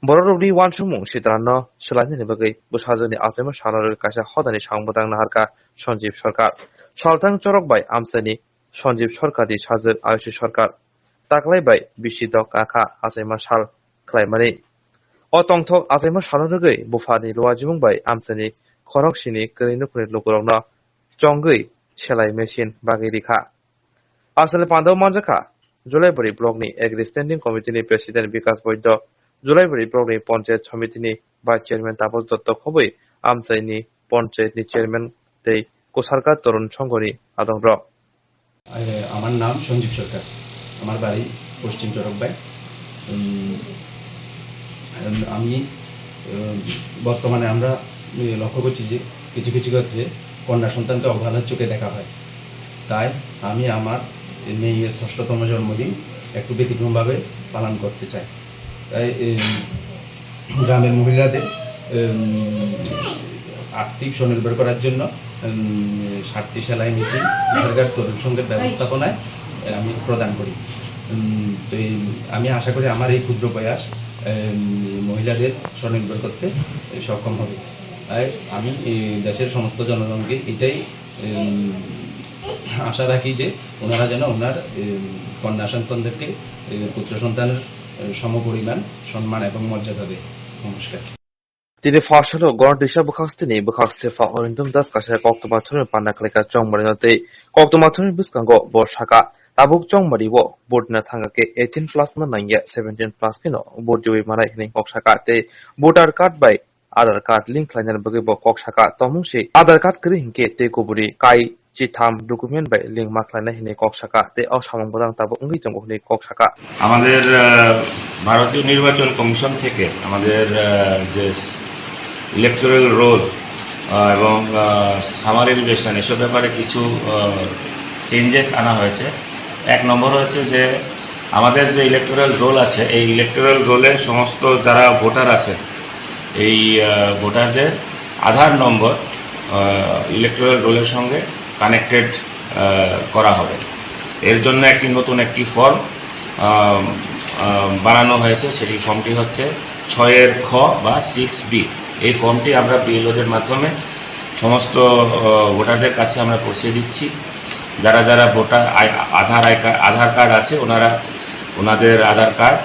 bororokni uansukmung sitranno swlainani bagwi bwsajwkni achaima salno rwgwi kaisa hodani samung bwtang naharkha Sanjib Sarkar. Salthang chorok bai amchaini Sanjib Sarkarni sajwk Ayushi Sarkar taklai bai bisi dok kakha achaima sal khlaimani. O tongthok achaima salno rwgwi buphani luajimung bai amchaini khorok sini kwrwi nukhungni lukurokno chongwi selai machine bagwi rikha. Aswkni pandao manjakha Julaibari blockni Agri Standing Committeeni President Bikas Boiddo, Julaibari blockni Panchayat Somitini Vice Chairman Tapas Dotto khobwi amchaini Panchayatni Chairman tei Kusarka Torun Songhoni adongrok. এ, আমার নাম সঞ্জীব সরকার, আমার বাড়ি পশ্চিম চরকবাই। উম, উম, আমি, উম, বর্তমানে আমরা, এ, লক্ষ্য করছি যে কিছু কিছু ক্ষেত্রে কন্যা সন্তানকে অবহেলার চোখে দেখা হয়। তাই আমি আমার মেয়ের ষষ্ঠতম জন্মদিন একটু ব্যতিক্রমভাবে পালন করতে চাই। তাই, এ, গ্রামের মহিলাদের, উম, আর্থিক স্বনির্ভর করার জন্য, উম, সাতটি সেলাই মেশিন সরকার তরুণ সংঘের ব্যবস্থাপনায়, এ, আমি প্রদান করি। উম, তো এই, আমি আশা করি আমার এই ক্ষুদ্র প্রয়াস, উম, মহিলাদের স্বনির্ভর করতে সক্ষম হবে। তাই আমি এই দেশের সমস্ত জনগণকে এটাই, উম, আশা রাখি যে ওনারা যেন ওনার, উম, কন্যা সন্তানদেরকে, উম, পুত্র সন্তানের সমপরিমাণ সম্মান এবং মর্যাদা দেয়। নমস্কার। Tini pharsalo Gordisa bwkhak stini bwkhak sefa Arindam Das kaisa koktwma thani panna khlaikha chongmarino tei koktwma thani bwskango bo sakha, tabuk chongmario vote rwna thangkha khe eighteen plus no nangya, seventeen plus kheno vote rwi manai hwnwi kok sakha tei voter card bai Aadhaar card link khlainani bagwi bo kok sakha. Tongmung se Aadhaar card kwrwi hinkhe tei kuburi kai chitham document bai link ma khlainai hwnwi kok sakha tei o samung bwtang tabuk wngwi tongo hwnwi kok sakha. আমাদের, আহ, ভারতীয় নির্বাচন কমিশন থেকে আমাদের, আহ, যে electoral role আহ, এবং summer elevation, এসব ব্যাপারে কিছু চেঞ্জেস আনা হয়েছে। এক নম্বর হচ্ছে যে আমাদের যে ইলেকটোরাল রোল আছে, এই ইলেকটোরাল রোলে সমস্ত যারা ভোটার আছে, এই আহ, ভোটারদের আধার নম্বর ইলেকটোরাল রোলের সঙ্গে কানেক্টেড করা হবে। এর জন্য একটি নতুন একটি ফর্ম বানানো হয়েছে। সেই ফর্মটি হচ্ছে ছয়ের খ বা সিক্স বি। এই ফর্মটি আমরা বিএলওদের মাধ্যমে সমস্ত আহ, ভোটারদের কাছে আমরা পৌঁছে দিচ্ছি। যারা যারা voter I- Aadhaar I card, Aadhaar card আছে, ওনারা ওনাদের আধার কার্ড,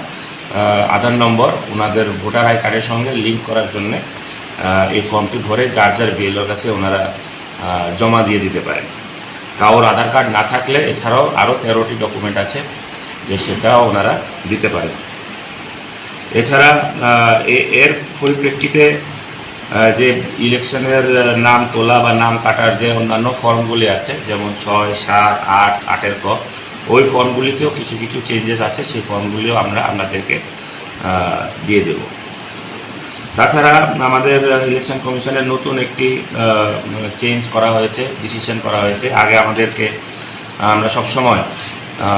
আহ, আধার নম্বর ওনাদের ভোটার আই কার্ডের সঙ্গে লিংক করার জন্য এই ফর্মটি ভরে যার যার বিএলওর কাছে ওনারা আহ, জমা দিয়ে দিতে পারেন। কারোর আধার কার্ড না থাকলে এছাড়াও আরও তেরোটি ডকুমেন্ট আছে, যে সেটাও ওনারা দিতে পারেন। এছাড়া আহ, এ- এর পরিপ্রেক্ষিতে আহ, যে ইলেকশনের আহ, নাম তোলা বা নাম কাটার যে অন্যান্য ফর্মগুলি আছে, যেমন ছয়, সাত, আট, আটের ক, ওই ফর্মগুলিতেও কিছু কিছু চেঞ্জেস আছে। সেই ফর্মগুলিও আমরা আপনাদেরকে আহ, দিয়ে দেব। তাছাড়া আমাদের ইলেকশন কমিশনের নতুন একটি চেঞ্জ করা হয়েছে, ডিসিশন করা হয়েছে। আগে আমাদেরকে, আমরা সবসময়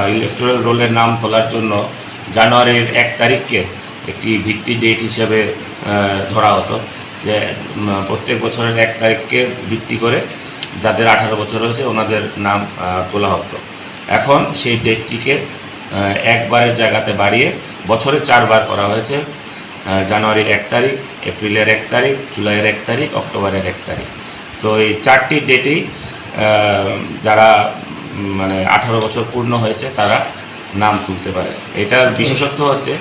ইলেকটোরাল রোলের নাম তোলার জন্য জানুয়ারির এক তারিখকে একটি ভিত্তি ডেট হিসেবে আহ, ধরা হতো, যে উম, প্রত্যেক বছরের এক তারিখকে ভিত্তি করে যাদের আঠারো বছর হয়েছে ওনাদের নাম আহ, তোলা হতো। এখন সেই ডেটটিকে আহ, একবারের জায়গাতে বাড়িয়ে বছরে চারবার করা হয়েছে। আহ, জানুয়ারির এক তারিখ, এপ্রিলের এক তারিখ, জুলাইয়ের এক তারিখ, অক্টোবরের এক তারিখ। তো এই চারটি ডেটেই আহ, যারা উম, মানে আঠারো বছর পূর্ণ হয়েছে, তারা নাম তুলতে পারে। এটার বিশেষত্ব হচ্ছে,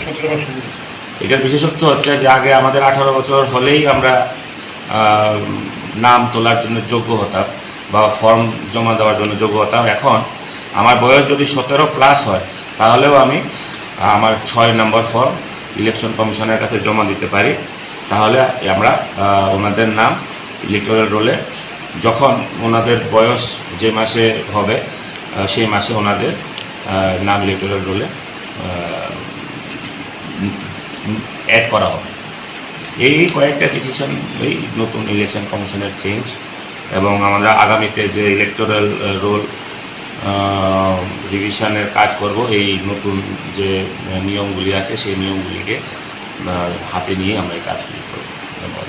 এটার বিশেষত্ব হচ্ছে যে আগে আমাদের আঠারো বছর হলেই আমরা আহ, নাম তোলার জন্য যোগ্য হতাম বা ফর্ম জমা দেওয়ার জন্য যোগ্য হতাম। এখন আমার বয়স যদি সতেরো প্লাস হয়, তাহলেও আমি আমার ছয় নম্বর ফর্ম ইলেকশন কমিশনের কাছে জমা দিতে পারি। তাহলে আমরা আহ, ওনাদের নাম ইলেকটোরাল রোলে, যখন ওনাদের বয়স যে মাসে হবে, আহ, সেই মাসে ওনাদের আহ, নাম ইলেকটোরাল রোলে অ্যাড করা হবে। এই কয়েকটা ডিসিশন এই নতুন ইলেকশন কমিশনের চেঞ্জ, এবং আমরা আগামীতে যে ইলেকটোরাল রোল রিভিশনের কাজ করব, এই নতুন যে আহ, নিয়মগুলি আছে, সেই নিয়মগুলিকে আহ, হাতে নিয়ে আমরা এই কাজগুলি করব। ধন্যবাদ।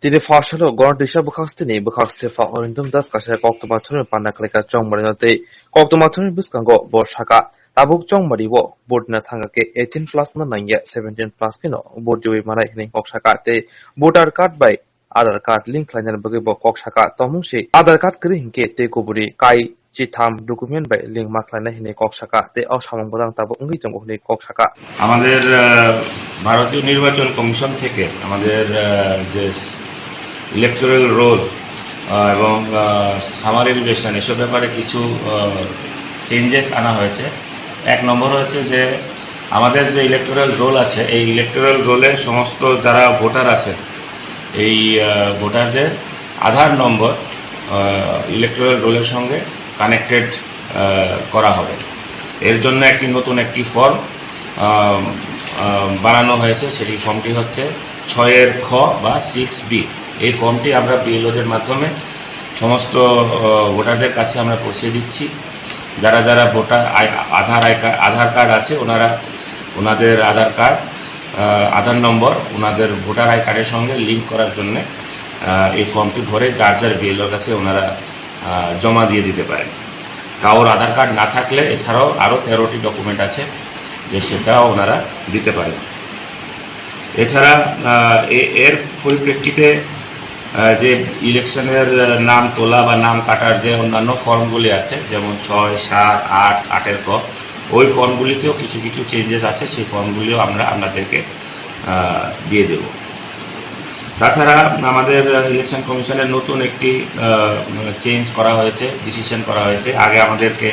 Tini pharsalo Gornodisa bwkhaksteni bwkhak Sefa Arindam Das kaisa koktwma thani panna khlaikha chongmani no tei koktwma thani bwskango bo saka, tabuk chongmani o vote na thangkha khe eighteen plus no nangya, seventeen plus phano vote riwi manai hwnwi kok saka tei voter card bai Aadhaar card link khlainani bagwi bo kok saka. Tongmung se Aadhaar card kwrwi hinkhe tei kuburi kai chitham document bai link ma khlainai hwnwi kok saka tei o samung bodang tabuk wngwi tongo hwnwi kok saka. আমাদের আহ, ভারতীয় নির্বাচন কমিশন থেকে আমাদের আহ, যে electoral role এবং summer elevation, এসব ব্যাপারে কিছু চেঞ্জেস আনা হয়েছে। এক নম্বর হচ্ছে যে আমাদের যে ইলেকটোরাল রোল আছে, এই ইলেকটোরাল রোলে সমস্ত যারা ভোটার আছে, এই আহ, ভোটারদের আধার নম্বর ইলেকটোরাল রোলের সঙ্গে কানেক্টেড করা হবে। এর জন্য একটি নতুন একটি ফর্ম বানানো হয়েছে। সেই ফর্মটি হচ্ছে ছয়ের খ বা সিক্স বি। এই ফর্মটি আমরা বিএলওদের মাধ্যমে সমস্ত আহ, ভোটারদের কাছে আমরা পৌঁছে দিচ্ছি। যারা যারা voter I- Aadhaar I card, Aadhaar card আছে, ওনারা ওনাদের আধার কার্ড, আহ, আধার নম্বর ওনাদের ভোটার আই কার্ডের সঙ্গে লিংক করার জন্য এই ফর্মটি ভরে যার যার বিএলওর কাছে ওনারা আহ, জমা দিয়ে দিতে পারেন। কারোর আধার কার্ড না থাকলে এছাড়াও আরও তেরোটি ডকুমেন্ট আছে, যে সেটাও ওনারা দিতে পারেন। এছাড়া আহ, এ- এর পরিপ্রেক্ষিতে আহ, যে ইলেকশনের আহ, নাম তোলা বা নাম কাটার যে অন্যান্য ফর্মগুলি আছে, যেমন ছয়, সাত, আট, আটের ক, ওই ফর্মগুলিতেও কিছু কিছু চেঞ্জেস আছে। সেই ফর্মগুলিও আমরা আপনাদেরকে আহ, দিয়ে দেব। তাছাড়া আমাদের ইলেকশন কমিশনের নতুন একটি চেঞ্জ করা হয়েছে, ডিসিশন করা হয়েছে। আগে আমাদেরকে,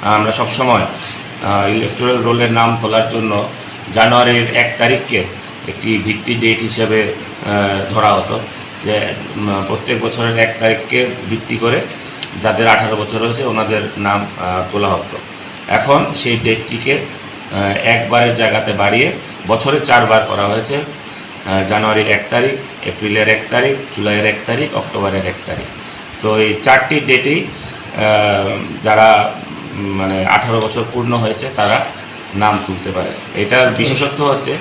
আমরা সবসময় ইলেকটোরাল রোলের নাম তোলার জন্য জানুয়ারির এক তারিখকে একটি ভিত্তি ডেট হিসেবে আহ, ধরা হতো, যে উম, প্রত্যেক বছরের এক তারিখকে ভিত্তি করে যাদের আঠারো বছর হয়েছে ওনাদের নাম আহ, তোলা হতো। এখন সেই ডেটটিকে আহ, একবারের জায়গাতে বাড়িয়ে বছরে চারবার করা হয়েছে। আহ, জানুয়ারির এক তারিখ, এপ্রিলের এক তারিখ, জুলাইয়ের এক তারিখ, অক্টোবরের এক তারিখ। তো এই চারটি ডেটেই, আহ, যারা, উম, মানে আঠারো বছর পূর্ণ হয়েছে, তারা নাম তুলতে পারে। এটার বিশেষত্ব হচ্ছে,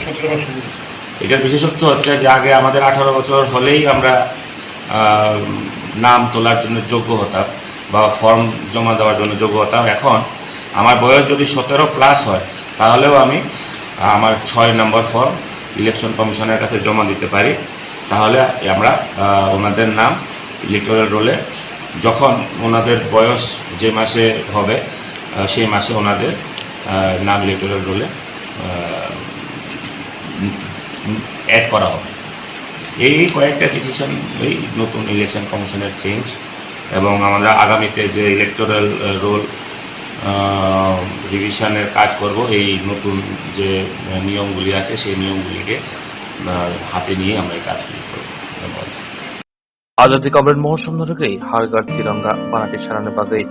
এটার বিশেষত্ব হচ্ছে যে আগে আমাদের আঠারো বছর হলেই আমরা, আহ, নাম তোলার জন্য যোগ্য হতাম বা ফর্ম জমা দেওয়ার জন্য যোগ্য হতাম। এখন আমার বয়স যদি সতেরো প্লাস হয়, তাহলেও আমি আমার ছয় নম্বর ফর্ম ইলেকশন কমিশনের কাছে জমা দিতে পারি। তাহলে আমরা, আহ, ওনাদের নাম ইলেকটোরাল রোলে, যখন ওনাদের বয়স যে মাসে হবে, আহ, সেই মাসে ওনাদের, আহ, নাম ইলেকটোরাল রোলে, আহ, অ্যাড করা হবে। এই কয়েকটা ডিসিশন এই নতুন ইলেকশন কমিশনের চেঞ্জ, এবং আমরা আগামীতে যে ইলেকটোরাল রোল রিভিশনের কাজ করব, এই নতুন যে, আহ, নিয়মগুলি আছে, সেই নিয়মগুলিকে, আহ, হাতে নিয়ে আমরা এই কাজগুলি করব। ধন্যবাদ। Azadi ka Amrit Mahotsav no rwgwi Har Ghar Tiranga banati sanani bagwi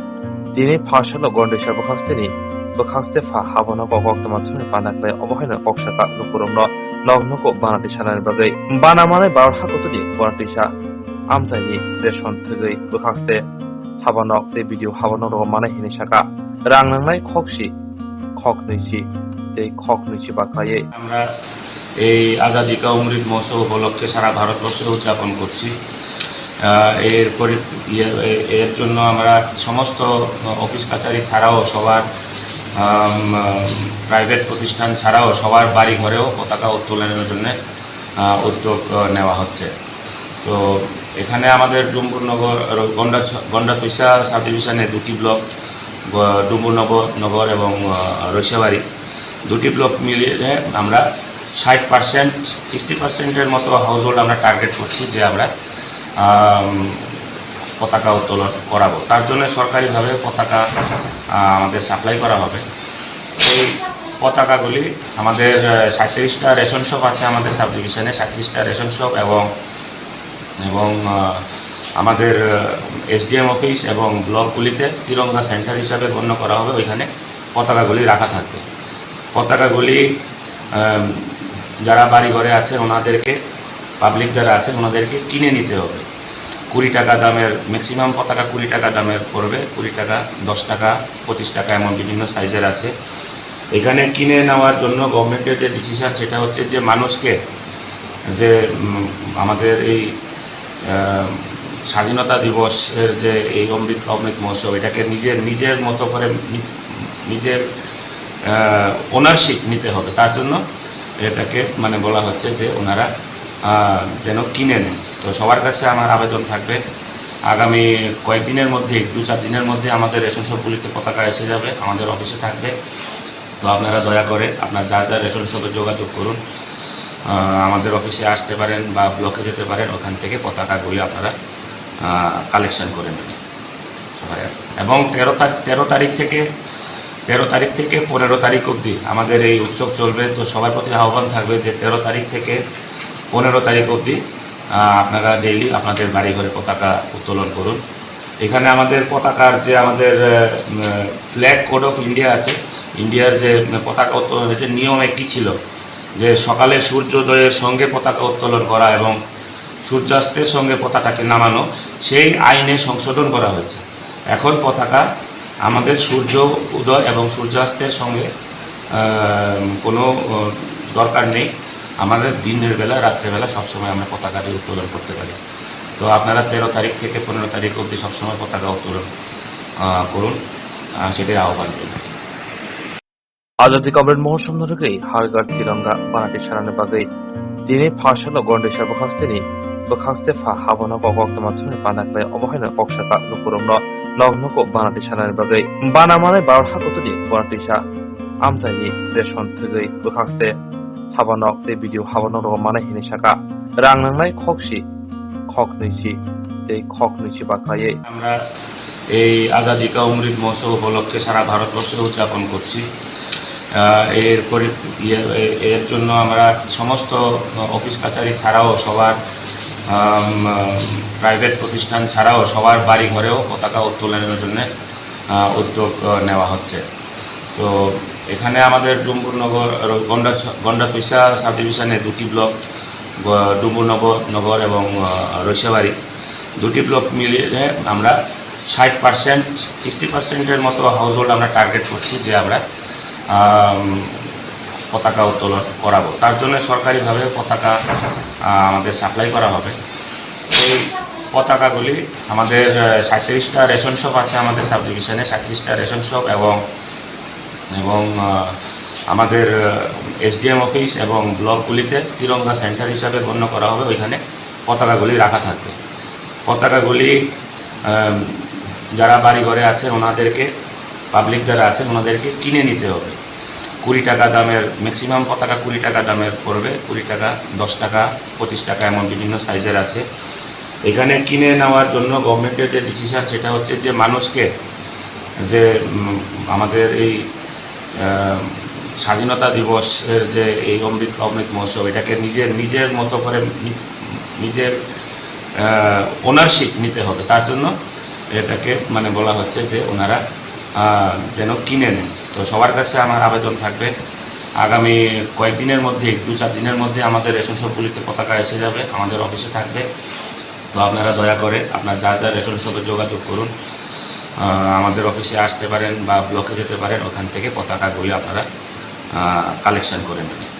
tini pharsalo Gondisa bwkhaksteni bwkhakste pha habono kok koktwma thumwi panda khlai, obo haino kok saka lukurokno nok nogo banati sanani bagwi. Bana manai Bharat hakutuni Gondisa amchaini ration thwgwi bwkhakste habanok tei video habanok rogo manai hinwi saka. Rang nangnai khokchi, khoknwichi tei khoknwichi ba khlaiwi. আমরা এই আজাদি কা অমৃত মহোৎসব উপলক্ষে সারা ভারতবর্ষে উদযাপন করছি। আহ, এর পরি-, ইয়ে, এ-, এর জন্য আমরা সমস্ত অফিস কাছারি ছাড়াও সবার, আম, প্রাইভেট প্রতিষ্ঠান ছাড়াও সবার বাড়ি ঘরেও পতাকা উত্তোলনের জন্য, আহ, উদ্যোগ, আহ, নেওয়া হচ্ছে। তো এখানে আমাদের ডুম্বুরনগর, গন্ডা-, গন্ডাতৈসা সাব ডিভিশনে দুটি ব্লক, গ-, ডুম্বুরনগর, নগর এবং, আহ, রৈশাবাড়ি, দুটি ব্লক মিলিয়ে আমরা ষাট পার্সেন্ট, সিক্সটি পার্সেন্টের মতো হাউসহোল্ড আমরা টার্গেট করছি যে আমরা, আম, পতাকা উত্তোলন করাবো। তার জন্য সরকারিভাবে পতাকা, আহ, আমাদের সাপ্লাই করা হবে। সেই পতাকাগুলি আমাদের, আহ, সাঁইত্রিশটা রেশন শপ আছে আমাদের সাব ডিভিশনে, সাঁইত্রিশটা রেশন শপ এবং, এবং, আহ, আমাদের, আহ, এসডিএম অফিস এবং ব্লকগুলিতে তিরঙ্গা সেন্টার হিসাবে গণ্য করা হবে। ওইখানে পতাকাগুলি রাখা থাকবে। পতাকাগুলি, আহ, যারা বাড়ি ঘরে আছেন ওনাদেরকে, পাবলিক যারা আছেন ওনাদেরকে কিনে নিতে হবে। কুড়ি টাকা দামের, ম্যাক্সিমাম পতাকা কুড়ি টাকা দামের পড়বে, কুড়ি টাকা, দশ টাকা, পঁচিশ টাকা, এমন বিভিন্ন সাইজের আছে। এখানে কিনে নেওয়ার জন্য গভর্নমেন্টের যে ডিসিশন, সেটা হচ্ছে যে মানুষকে যে, উম, আমাদের এই, আহ, স্বাধীনতা দিবসের যে এই অমৃত, অমৃত মহোৎসব, এটাকে নিজের, নিজের মতো করে নি-, নিজের, আহ, ওনারশিপ নিতে হবে। তার জন্য এটাকে মানে বলা হচ্ছে যে ওনারা, আহ, যেন কিনে নেন। তো সবার কাছে আমার আবেদন থাকবে, আগামী কয়েকদিনের মধ্যে, দু চার দিনের মধ্যে আমাদের রেশন শপগুলিতে পতাকা এসে যাবে, আমাদের অফিসে থাকবে। তো আপনারা দয়া করে আপনার যার যার রেশন শপে যোগাযোগ করুন, আহ, আমাদের অফিসে আসতে পারেন বা ব্লকে যেতে পারেন, ওখান থেকে পতাকাগুলি আপনারা, আহ, কালেকশন করে নেবেন। সবাই। এবং তেরো তা-, তেরো তারিখ থেকে, তেরো তারিখ থেকে পনেরো তারিখ অবধি আমাদের এই উৎসব চলবে। তো সবার প্রতি আহ্বান থাকবে যে তেরো তারিখ থেকে পনেরো তারিখ অবধি, আহ, আপনারা ডেইলি আপনাদের বাড়ি ঘরে পতাকা উত্তোলন করুন। এখানে আমাদের পতাকার যে আমাদের, আহ, উম, ফ্ল্যাগ কোড অফ ইন্ডিয়া আছে, ইন্ডিয়ার যে, উম, পতাকা উত্তোলনের যে নিয়ম একটি ছিল, যে সকালে সূর্যোদয়ের সঙ্গে পতাকা উত্তোলন করা এবং সূর্যাস্তের সঙ্গে পতাকাকে নামানো, সেই আইনে সংশোধন করা হয়েছে। এখন পতাকা আমাদের সূর্য উদয় এবং সূর্যাস্তের সঙ্গে, আহ, কোনো, আহ, দরকার নেই। আমাদের দিনের বেলা, রাত্রেবেলা সবসময় আমরা পতাকাটি উত্তোলন করতে পারি। তো আপনারা তেরো তারিখ থেকে পনেরো তারিখ অবধি সবসময় পতাকা উত্তোলন, আহ, করুন, আহ, সেটাই আহ্বান রইল। Azadi ka Amrit Mahotsav no rwgwi Har Ghar Tiranga banati sanani bagwi tini pharsalo Gondisa bwkhaksteni bwkhakste pha habono kok koktwma thumwi panda khlai, obo haino kok saka lukurokno nok nogo banati sanani bagwi. Bana manai Bharat hakutuni Gondisa amchaini ration thwgwi bwkhakste habanok tei video habanok rogo manai hinwi saka. Rang nangnai khokchi, khoknwichi tei khoknwichi ba khlaiwi. আমরা এই আজাদি কা অমৃত মহোৎসব উপলক্ষে সারা ভারতবর্ষে উদযাপন করছি। আহ, এর পরি-, ইয়ে, এ-, এর জন্য আমরা সমস্ত অফিস কাছারি ছাড়াও সবার, আম, প্রাইভেট প্রতিষ্ঠান ছাড়াও সবার বাড়ি ঘরেও পতাকা উত্তোলনের জন্য, আহ, উদ্যোগ, আহ, নেওয়া হচ্ছে। তো এখানে আমাদের ডুম্বুরনগর, গন্ডা-, গন্ডাতৈসা সাব ডিভিশনে দুটি ব্লক, গ-, ডুম্বুরনগর, নগর এবং, আহ, রৈশাবাড়ি দুটি ব্লক মিলিয়ে আমরা ষাট পার্সেন্ট, সিক্সটি পার্সেন্টের মতো হাউসহোল্ড আমরা টার্গেট করছি যে আমরা, আম, পতাকা উত্তোলন করাবো। তার জন্য সরকারিভাবে পতাকা, আহ, আমাদের সাপ্লাই করা হবে। সেই পতাকাগুলি আমাদের, আহ, সাঁইত্রিশটা রেশন শপ আছে আমাদের সাব ডিভিশনে, সাঁইত্রিশটা রেশন শপ এবং, এবং, আহ, আমাদের, আহ, এসডিএম অফিস এবং ব্লকগুলিতে তিরঙ্গা সেন্টার হিসাবে গণ্য করা হবে, ওইখানে পতাকাগুলি রাখা থাকবে। পতাকাগুলি, আম, যারা বাড়ি ঘরে আছেন ওনাদেরকে, পাবলিক যারা আছেন ওনাদেরকে কিনে নিতে হবে। কুড়ি টাকা দামের, ম্যাক্সিমাম পতাকা কুড়ি টাকা দামের পড়বে, কুড়ি টাকা, দশ টাকা, পঁচিশ টাকা, এমন বিভিন্ন সাইজের আছে। এখানে কিনে নেওয়ার জন্য গভর্নমেন্টের যে ডিসিশন, সেটা হচ্ছে যে মানুষকে যে, উম, আমাদের এই, আহ, স্বাধীনতা দিবসের যে এই অমৃত, অমৃত মহোৎসব, এটাকে নিজের, নিজের মতো করে নি-, নিজের, আহ, ওনারশিপ নিতে হবে। তার জন্য এটাকে মানে বলা হচ্ছে যে ওনারা, আহ, যেন কিনে নেন। তো সবার কাছে আমার আবেদন থাকবে, আগামী কয়েকদিনের মধ্যে, দু চার দিনের মধ্যে আমাদের রেশন শপগুলিতে পতাকা এসে যাবে, আমাদের অফিসে থাকবে। তো আপনারা দয়া করে আপনার যার যার রেশন শপে যোগাযোগ করুন, আহ, আমাদের অফিসে আসতে পারেন বা ব্লকে যেতে পারেন, ওখান থেকে পতাকাগুলি আপনারা, আহ, কালেকশন করে নেবেন।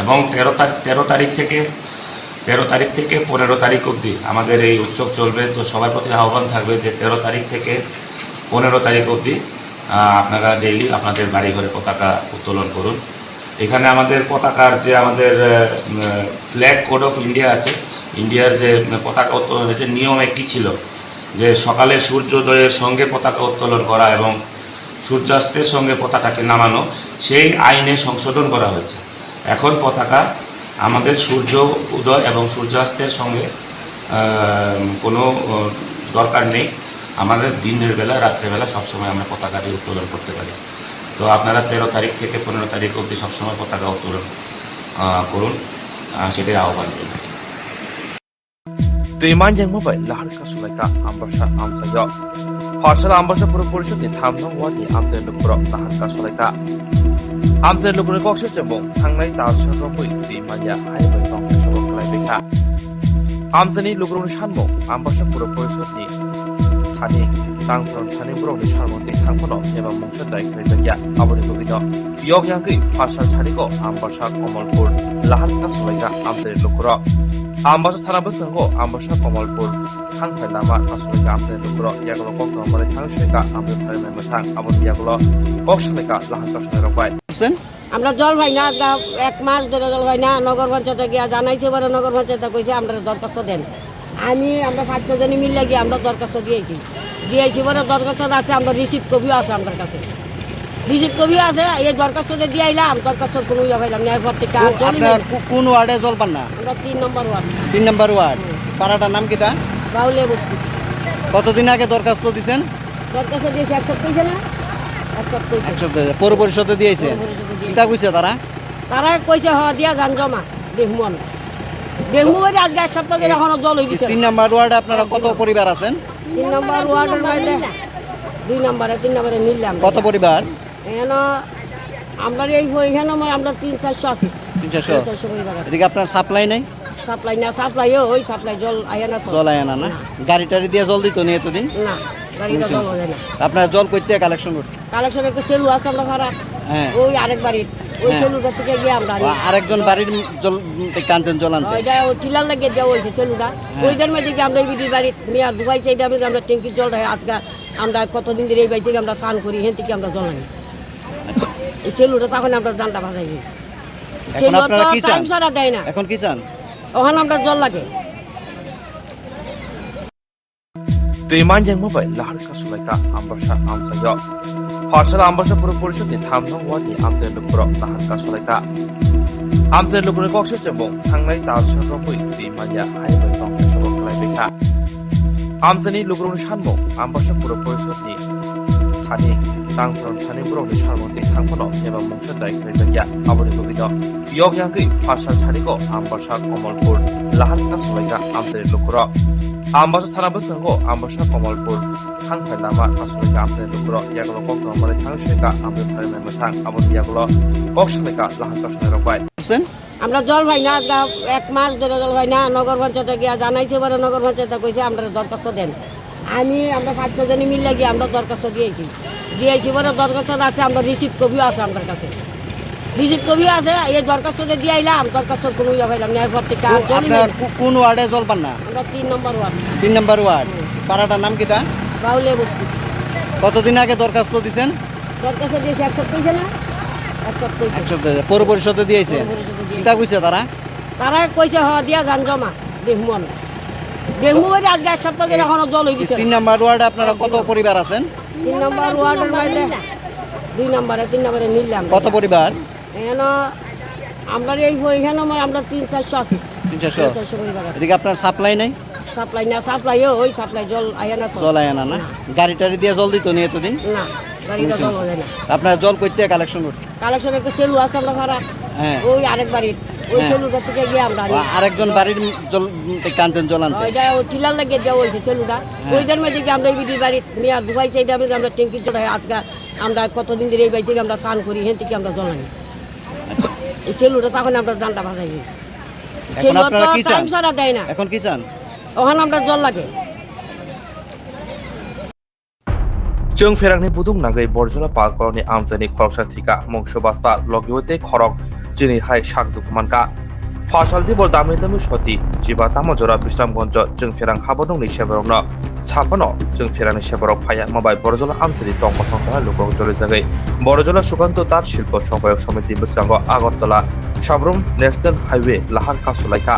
এবং তেরো তারিখ, তেরো তারিখ থেকে, তেরো তারিখ থেকে পনেরো তারিখ অবধি আমাদের এই উৎসব চলবে। তো সবার প্রতি আহ্বান থাকবে যে তেরো তারিখ থেকে পনেরো তারিখ অবধি, আহ, আপনারা ডেইলি আপনাদের বাড়ি ঘরে পতাকা উত্তোলন করুন। এখানে আমাদের পতাকার যে আমাদের, আহ, উম, ফ্ল্যাগ কোড অফ ইন্ডিয়া আছে, ইন্ডিয়ার যে, উম, পতাকা উত্তোলনের যে নিয়ম একটি ছিল যে সকালে সূর্যোদয়ের সঙ্গে পতাকা উত্তোলন করা এবং সূর্যাস্তের সঙ্গে পতাকাকে নামানো, সেই আইনে সংশোধন করা হয়েছে। এখন পতাকা আমাদের সূর্য উদয় এবং সূর্যাস্তের সঙ্গে, আহ, কোনো, আহ, দরকার নেই। আমাদের দিনের বেলা, রাত্রেবেলা সবসময় আমরা পতাকাটি উত্তোলন করতে পারি। তো আপনারা তেরো তারিখ থেকে পনেরো তারিখ অবধি সবসময় পতাকা উত্তোলন, আহ, করুন, আহ, সেটাই আহ্বান রইল। Twi manjak bai lahar kasulaikha Ambasa amchaio. Pharsala Ambasa Puro Porishod ni tham nong ward ni amchai lukurok lahar kasulaikha. Amchai lukurok kok se chumung thangnai tal sal rokwi twi manya hai bai tong khe sobo khlai baikha. Amchai ni lukurok ni sanmung Ambasa Puro Porishod ni thani tangphoro thani borok ni salmung tei thangphano eba mungsa jai khlai jakya. Aboni bagwi no yok yagwi pharsal sarigo Ambasa Komolpur lahar kasulaikha amchai lukurok. Ambasa thana bwskango Ambasa Komolpur thangthai lama kasulaikha amchai lukurok yagulo kok tongmani thang sulaikha amchai pharinai mwthang aboni yagulo kok sulaikha lahar kasulairok bai. আমরা জল পাই না, আজকে এক মাস ধরে জল পাই না। নগর পঞ্চায়েতে গিয়া জানাইছি, এবারে নগর পঞ্চায়েতে কইছে আমরা দরখাস্ত দেন। আমি, আমরা পাঁচ ছজনে মিলে গিয়ে আমরা দরখাস্ত দিয়েছি, দিয়েছি, এবারে দরখাস্ত আছে, আমরা রিসিভ কপিও আছে আমার কাছে। রিসিভ কপি আছে, এই দরখাস্ত যে দিয়ে আইলাম, দরখাস্তর কোনো ইয়ে পাইলাম না। এরপর থেকে আর কো-, জলই আপনারা নেই। কো-, কোন ওয়ার্ডে জল পান না? আমরা তিন নম্বর ওয়ার্ড। তিন নম্বর ওয়ার্ড। হুম। পাড়াটার নাম কিতা? বাউলিয়া বস্তি। কতদিন আগে দরখাস্ত দিছেন? দরখাস্ত দিয়েছে এক সপ্তাহ হয়েছে না? এক সপ্তাহ হয়েছে। এক সপ্তাহ হয়েছে। পৌর পরিষদে দিয়েছে? পৌর পরিষদে দিয়েছে। কিতা কইছে তারা? তারা কইছে, "হ, দিয়া যান জমা, দেখমু আমি।" দেখমু বলে আজকে এক সপ্তাহ ধরে এখনো জল হয়ে গেছে। তিন নম্বর ওয়ার্ডে আপনারা কত পরিবার আছেন? তিন নম্বর ওয়ার্ডের মধ্যে দুই নম্বরে, তিন নম্বরে মিললে আমরা। কত পরিবার? এখানে আমরা এই, এখানে আমরা তিন চারশো আছি। তিন চারশো? তিন চারশো পরিবার আছে। এদিকে আপনার সাপ্লাই নাই? সাপ্লাই না, সাপ্লাইও ওই সাপ্লাই জল আয় না তো। জল আয় না, না? না। গাড়ি টাড়ি দিয়ে জল দিত নি এতদিন? না, গাড়িটা জল হয় না। আপনারা জল কই থেকে কালেকশন করতেন? কালেকশন একটা সেলু আছে আমরা ভাড়া। হ্যাঁ। ওই আরেক বাড়ির, ওই হ্যাঁ। সেলুটা থেকে গিয়ে আমরা আনি। ও, আরেকজন বাড়ির জল, উম, টানতেন, জল আনতেন? ওইটা ওই টিলার লাগিয়ে দেওয়া হয়েছে সেলুটা। হ্যাঁ। ওইটার মধ্যে গিয়ে আমরা এই বিটির বাড়ি নিয়ে আর ডুবাইছে, এইটার মধ্যে আমরা ট্যাঙ্কির জলটা হয়। আজকে আমরা কতদিন ধরে এই বাড়ি থেকে আমরা স্নান করি, এখান থেকে আমরা জল আনি। আচ্ছা। এই সেলুটা তখন আমরা জানটা বাজাই দিই। এখন সেলু আপনারা তো কি চান? টাইম ছাড়া দেয় না। এখন কি চান? ওখানে আমরা জল লাগে। Twi manjakma bai lahar kasulaikha Ambasa amchaio. Pharsala Ambasa Puro Porishod ni tham nong ward ni amchai lukurok lahar kasulaikha. Amchai lukurok kok se chumung thangnai tal sal rokwi twi manya hai bai tong khe sobo khlai baikha. Amchai ni lukurok ni sanmung Ambasa Puro Porishod ni thani tangphoro thani borok ni salmung tei thangphano eba mungsa jai khlai jakya. Aboni bagwi no yok yagwi pharsal sarigo Ambasa Komolpur lahar kasulaikha amchai lukurok. Ambasa thana bwskango Ambasa Komolpur thangthai lama kasulaikha amchai lukurok, yagulo kok tongmani thang sulaikha amchai pharinai mwthang, aboni yagulo kok sulaikha lahar kasulairok bai. আমরা জল পাই না, আজকে এক মাস ধরে জল পাই না। নগর পঞ্চায়েতে গিয়া জানাইছি, এবারে নগর পঞ্চায়েতে কইছে আমরা দরখাস্ত দেন। আমি, আমরা পাঁচ ছয় জনে মিলে গিয়ে আমরা দরখাস্ত দিয়েছি। দিয়েছি, এবারে দরখাস্ত আছে, আমরা রিসিভ কপিও আছে আমার কাছে। রিসিভ কপিও আছে, এই দরখাস্ত যে দিয়ে আইলাম, দরখাস্তর কোনো ইয়ে পাইলাম না। এরপর থেকে আর কো-, জলই আপনার নেই। কো-, কোন ওয়ার্ডে জল পান না? আমরা তিন নম্বর ওয়ার্ড। তিন নম্বর ওয়ার্ড। হুম। পাড়াটার নাম কিতা? বাউলিয়া বস্তি। কতদিন আগে দরখাস্ত দিছেন? দরখাস্ত দিয়েছি এক সপ্তাহ হয়েছে না? এক সপ্তাহ হয়েছে। এক সপ্তাহ হয়েছে। পৌর পরিষদে দিয়েছে? পৌর পরিষদে দিয়েছে। কিতা কইছে তারা? তারা কইছে, "হ, দিয়া যান জমা।" দেখমু আমি। দেখমু ওই যে আজকে এক সপ্তাহ ধরে এখনো জল হয়ে গেছে। তিন নম্বর ওয়ার্ডে আপনারা কত পরিবার আছেন? তিন নম্বর ওয়ার্ডের মধ্যে দুই নম্বরে, তিন নম্বরে মিললাম। কত পরিবার? এখানে আমরা এই, এখানে আমরা তিন চারশো আছি। তিন চারশো? তিন চারশো পরিবার আছে। এদিকে আপনার সাপ্লাই নাই? সাপ্লাই না, সাপ্লাই ওই সাপ্লাই জল আয় না তো। জল আয় না, না? না। গাড়ি টাড়ি দিয়ে জল দিত নি এতদিন? না, গাড়িটা জল হয় না। আপনারা জল কইতে কালেকশন করতে? কালেকশন একটা সেলু আছে আমরা ভাড়া। হ্যাঁ। ওই আরেক বাড়ির। ওই হ্যাঁ। সেলুটা থেকে গিয়ে আমরা আনি। ও, আরেকজন বাড়ির জল, উম, টানতেন জল আনতে? ওইটা ওই টিলার লাগিয়ে দেওয়া হয়েছে সেলুটা। হ্যাঁ। ওইটার মধ্যে গিয়ে আমরা এই বিধি বাড়ি নিয়ে ঢুকাইছি, এটা মধ্যে আমরা ট্যাঙ্কি চড়াই আজকে আমরা কতদিন ধরে এই বাড়ি থেকে আমরা স্নান করি, হেন থেকে আমরা জল আনি। এই সেলুটা তখন আমরা জানটা বাজাই। এখন সেলু আপনারা তো কি চান? টাইম ছাড়া দেয় না। এখন কি চান? ওখানে আমরা জল লাগে। Chwng pherangni buduk nangwi Borjola Pal koloni amchaini khoroksa thika mung Subhas Pal logi o tei khorok chini hai sak dukhu mankha. Phasal dibor damwi damwi soti chiba tamo jora Bisramgonjo chwng pherang haborokni seborokno saphano chwng pherangni seborok phaiya mabai Borjola amchaini tong kosong tongmani lukurok jolijagwi Borjola Sukanto Tat Shilpo Sohbayok Somiti bwskango Agartala Sabrum National Highway lahar kasu laikha.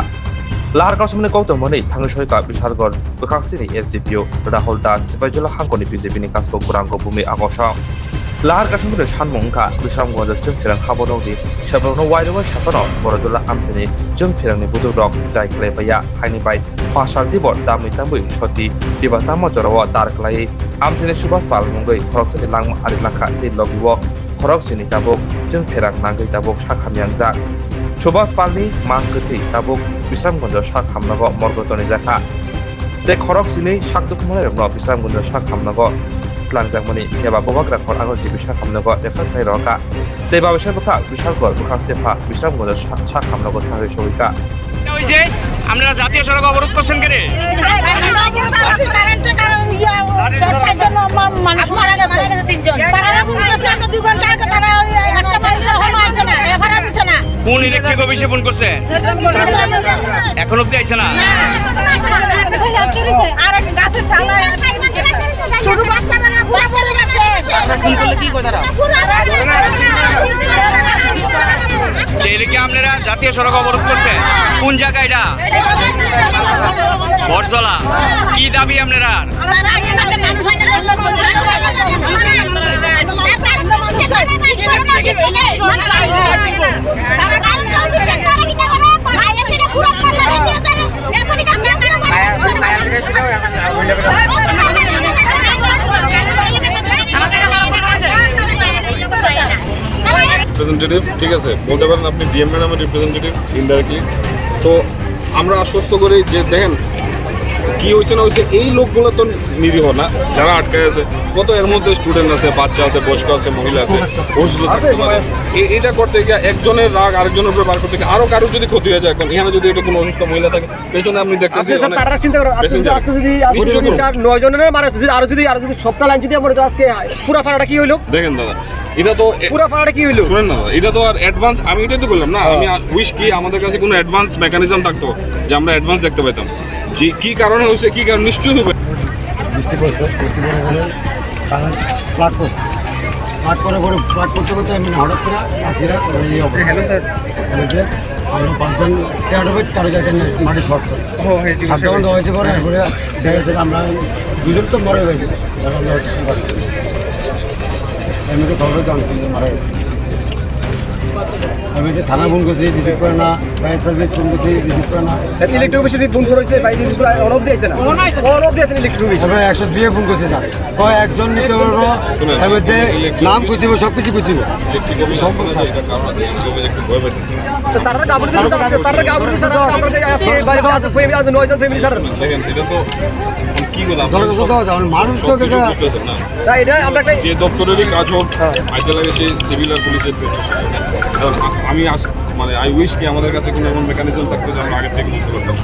Lahar kasumani kok tongmani thangwi soika Bishargor bwkhak chini S D P O Rahul Das, Sipaijala hangkoni B J P ni kasko Gurango Bumi Akosong. Lahar kasumani sanmung wngkha Bisramgonjo chwng pherang haborokni seborokno wairwi saphano Borjola amchaini chwng pherangni buduk rok jai khlai paiya, haini bai phasal dibor damwi damwi soti diba tamo jorao dar khlaiwi amchaini Subhas Pal mungwi khoroksani langma ari langkha tei logi o khorok sini tabuk chwng pherang nangwi tabuk sak hamya wngjak. Subhas Palni mang kwthwi tabuk Bisramgonjo sak hamnago morgo tonijakha. Tei khorok sini sak dukhumanai rokno Bisramgonjo sak hamnago twlangjakmani phiya ba bubagra khor agor G B sak hamnago refer khlai rwkha. Tei babisa bwkha Bishalkor bwkha Stepha Bisramgonjo sak, sak hamnago thangwi sogwikha. ওই যে আপনারা জাতীয় সড়ক অবরোধ করছেন কেন? কারেন্টের কারণে ইয়া, চার চারজন মা-, মানুষ মারা গেছে। তারা ফোন করছে, আমরা দুই ঘন্টা আগে তারা ওই একটা মাইল হলো আসে না, এফআইআর দিছে না। কোন ইলেকট্রিক অফিসে ফোন করছে? এখন অব্দি আইছে না? আর এক গাছের ছালা, ছোট বাচ্চা তারা পুরো পড়ে গেছে। আপনারা ফোন করলে কি কয় তারা? যে এটা কি আপনারা জাতীয় সড়ক অবরোধ করছেন? কোন জায়গা এটা? বটতলা। কি দাবি আপনারা? রিপ্রেজেন্টেটিভ, ঠিক আছে, বলতে পারেন আপনি ডিএম ম্যাডামের রিপ্রেজেন্টেটিভ ইনডাইরেক্টলি। তো আমরা আশ্বস্ত করি যে দেখেন কি হয়েছে না হয়েছে, এই লোকগুলো তো নিরীহ না, যারা আটকে আছে, কত এর মধ্যে স্টুডেন্ট আছে, বাচ্চা আছে, বয়স্ক আছে, মহিলা আছে, অসুস্থ থাকতে পারে। এ-, এটা করতে গিয়ে একজনের রাগ আরেকজনের উপরে বার করতে গিয়ে আরো কারোর যদি ক্ষতি হয়ে যায়, এখন এখানে যদি এটা কোনো অসুস্থ মহিলা থাকে, পেছনে আপনি দেখতেছি আপনি স্যার, অনেক তারা চিন্তা করেন, আজকে যদি, প্যাসেঞ্জার আজকে যদি, আজকে যদি চার, নয় জনের মারা, যদি আরো যদি, আরো যদি সবটা লাইন যদি আমরা আজকে পুরা পাড়াটা কি হইলো? দেখেন দাদা, এটা তো এ-, পুরা পাড়াটা কি হইলো? শুনেন না দাদা, এটা তো আর অ্যাডভান্স, আমি এটাই তো বললাম না, হ্যাঁ। আমি আর উইশ কি আমাদের কাছে কোনো অ্যাডভান্স মেকানিজম থাকতো যে আমরা অ্যাডভান্স দেখতে পেতাম যে কি কারণে হয়েছে, কি কারণ নিশ্চয়ই হবে। বৃষ্টি পড়ছে, বৃষ্টি পড়ে পরে কারেন্ট ফ্লাড করছে, ফ্লাড করে পরে ফ্লাড করতে করতে এমনি হঠাৎ করে আসিরা এই অবস্থা। Hello sir. হয়েছে, আমরা পাঁচজন তেরো ফিট কারো জায়গায় নেই, মাটি শর্ট করে। ও, হ্যাঁ, জি, সাতটা বুঝতে বন্ধ পেরেছি। হয়েছে পরে, এরপরে দেখা গেছে আমরা দুজন তো মরে গেছে, এখন আমরা হচ্ছে কি করে? এমনি তো খবরে জানছি যে মারা গেছে। আমি যে থানা ফোন করছি, রিসিভ করে না, ফায়ার সার্ভিস ফোন করছি, রিসিভ করে না। ইলেকট্রিক অফিসে ফোন করেছে, ভাই, রিসিভ করে, অন অফ দিয়েছে না। অন অফ দিয়েছে ইলেকট্রিক অফিস। আমরা একশো দুই এ ফোন করছি, স্যার। কয় একজন নিতে পারবো, শুনুন, এর মধ্যে ইলেকট্রিক নাম অফিস, কইতে হবে, সব কিছু কইতে হবে। ইলেকট্রিক অফিস সম্ভব, আপনারা স্যার। এটা কারণ আছে, ইলেকটরিক অফিস একটু ভয় পাইতেছে। তো তারা গাবুরি দিতে হবে, তারা গাবুরি দিতে হবে, আমরা যে আজকে ফ্যামিলি আছে, নয়জন ফ্যামিলি, স্যার। দেখেন, এটা তো এখন কি বলবো, আপনারা দরকার সব, তো আছে, আমার মানুষ তো সব কিছু এটা বুঝতেছেন না। তাই এটা আমরা একটা যে দপ্তরেরই কাজ হোক, হ্যাঁ। আইতে লাগে সেই সিভিল আর পুলিশের প্রশাসন। কারণ আ-, আমি আস-, মানে, আই উইশ কি আমাদের কাছে কোনো এমন মেকানিজম থাকতো যে আমরা আগে থেকে বুঝতে পারতাম।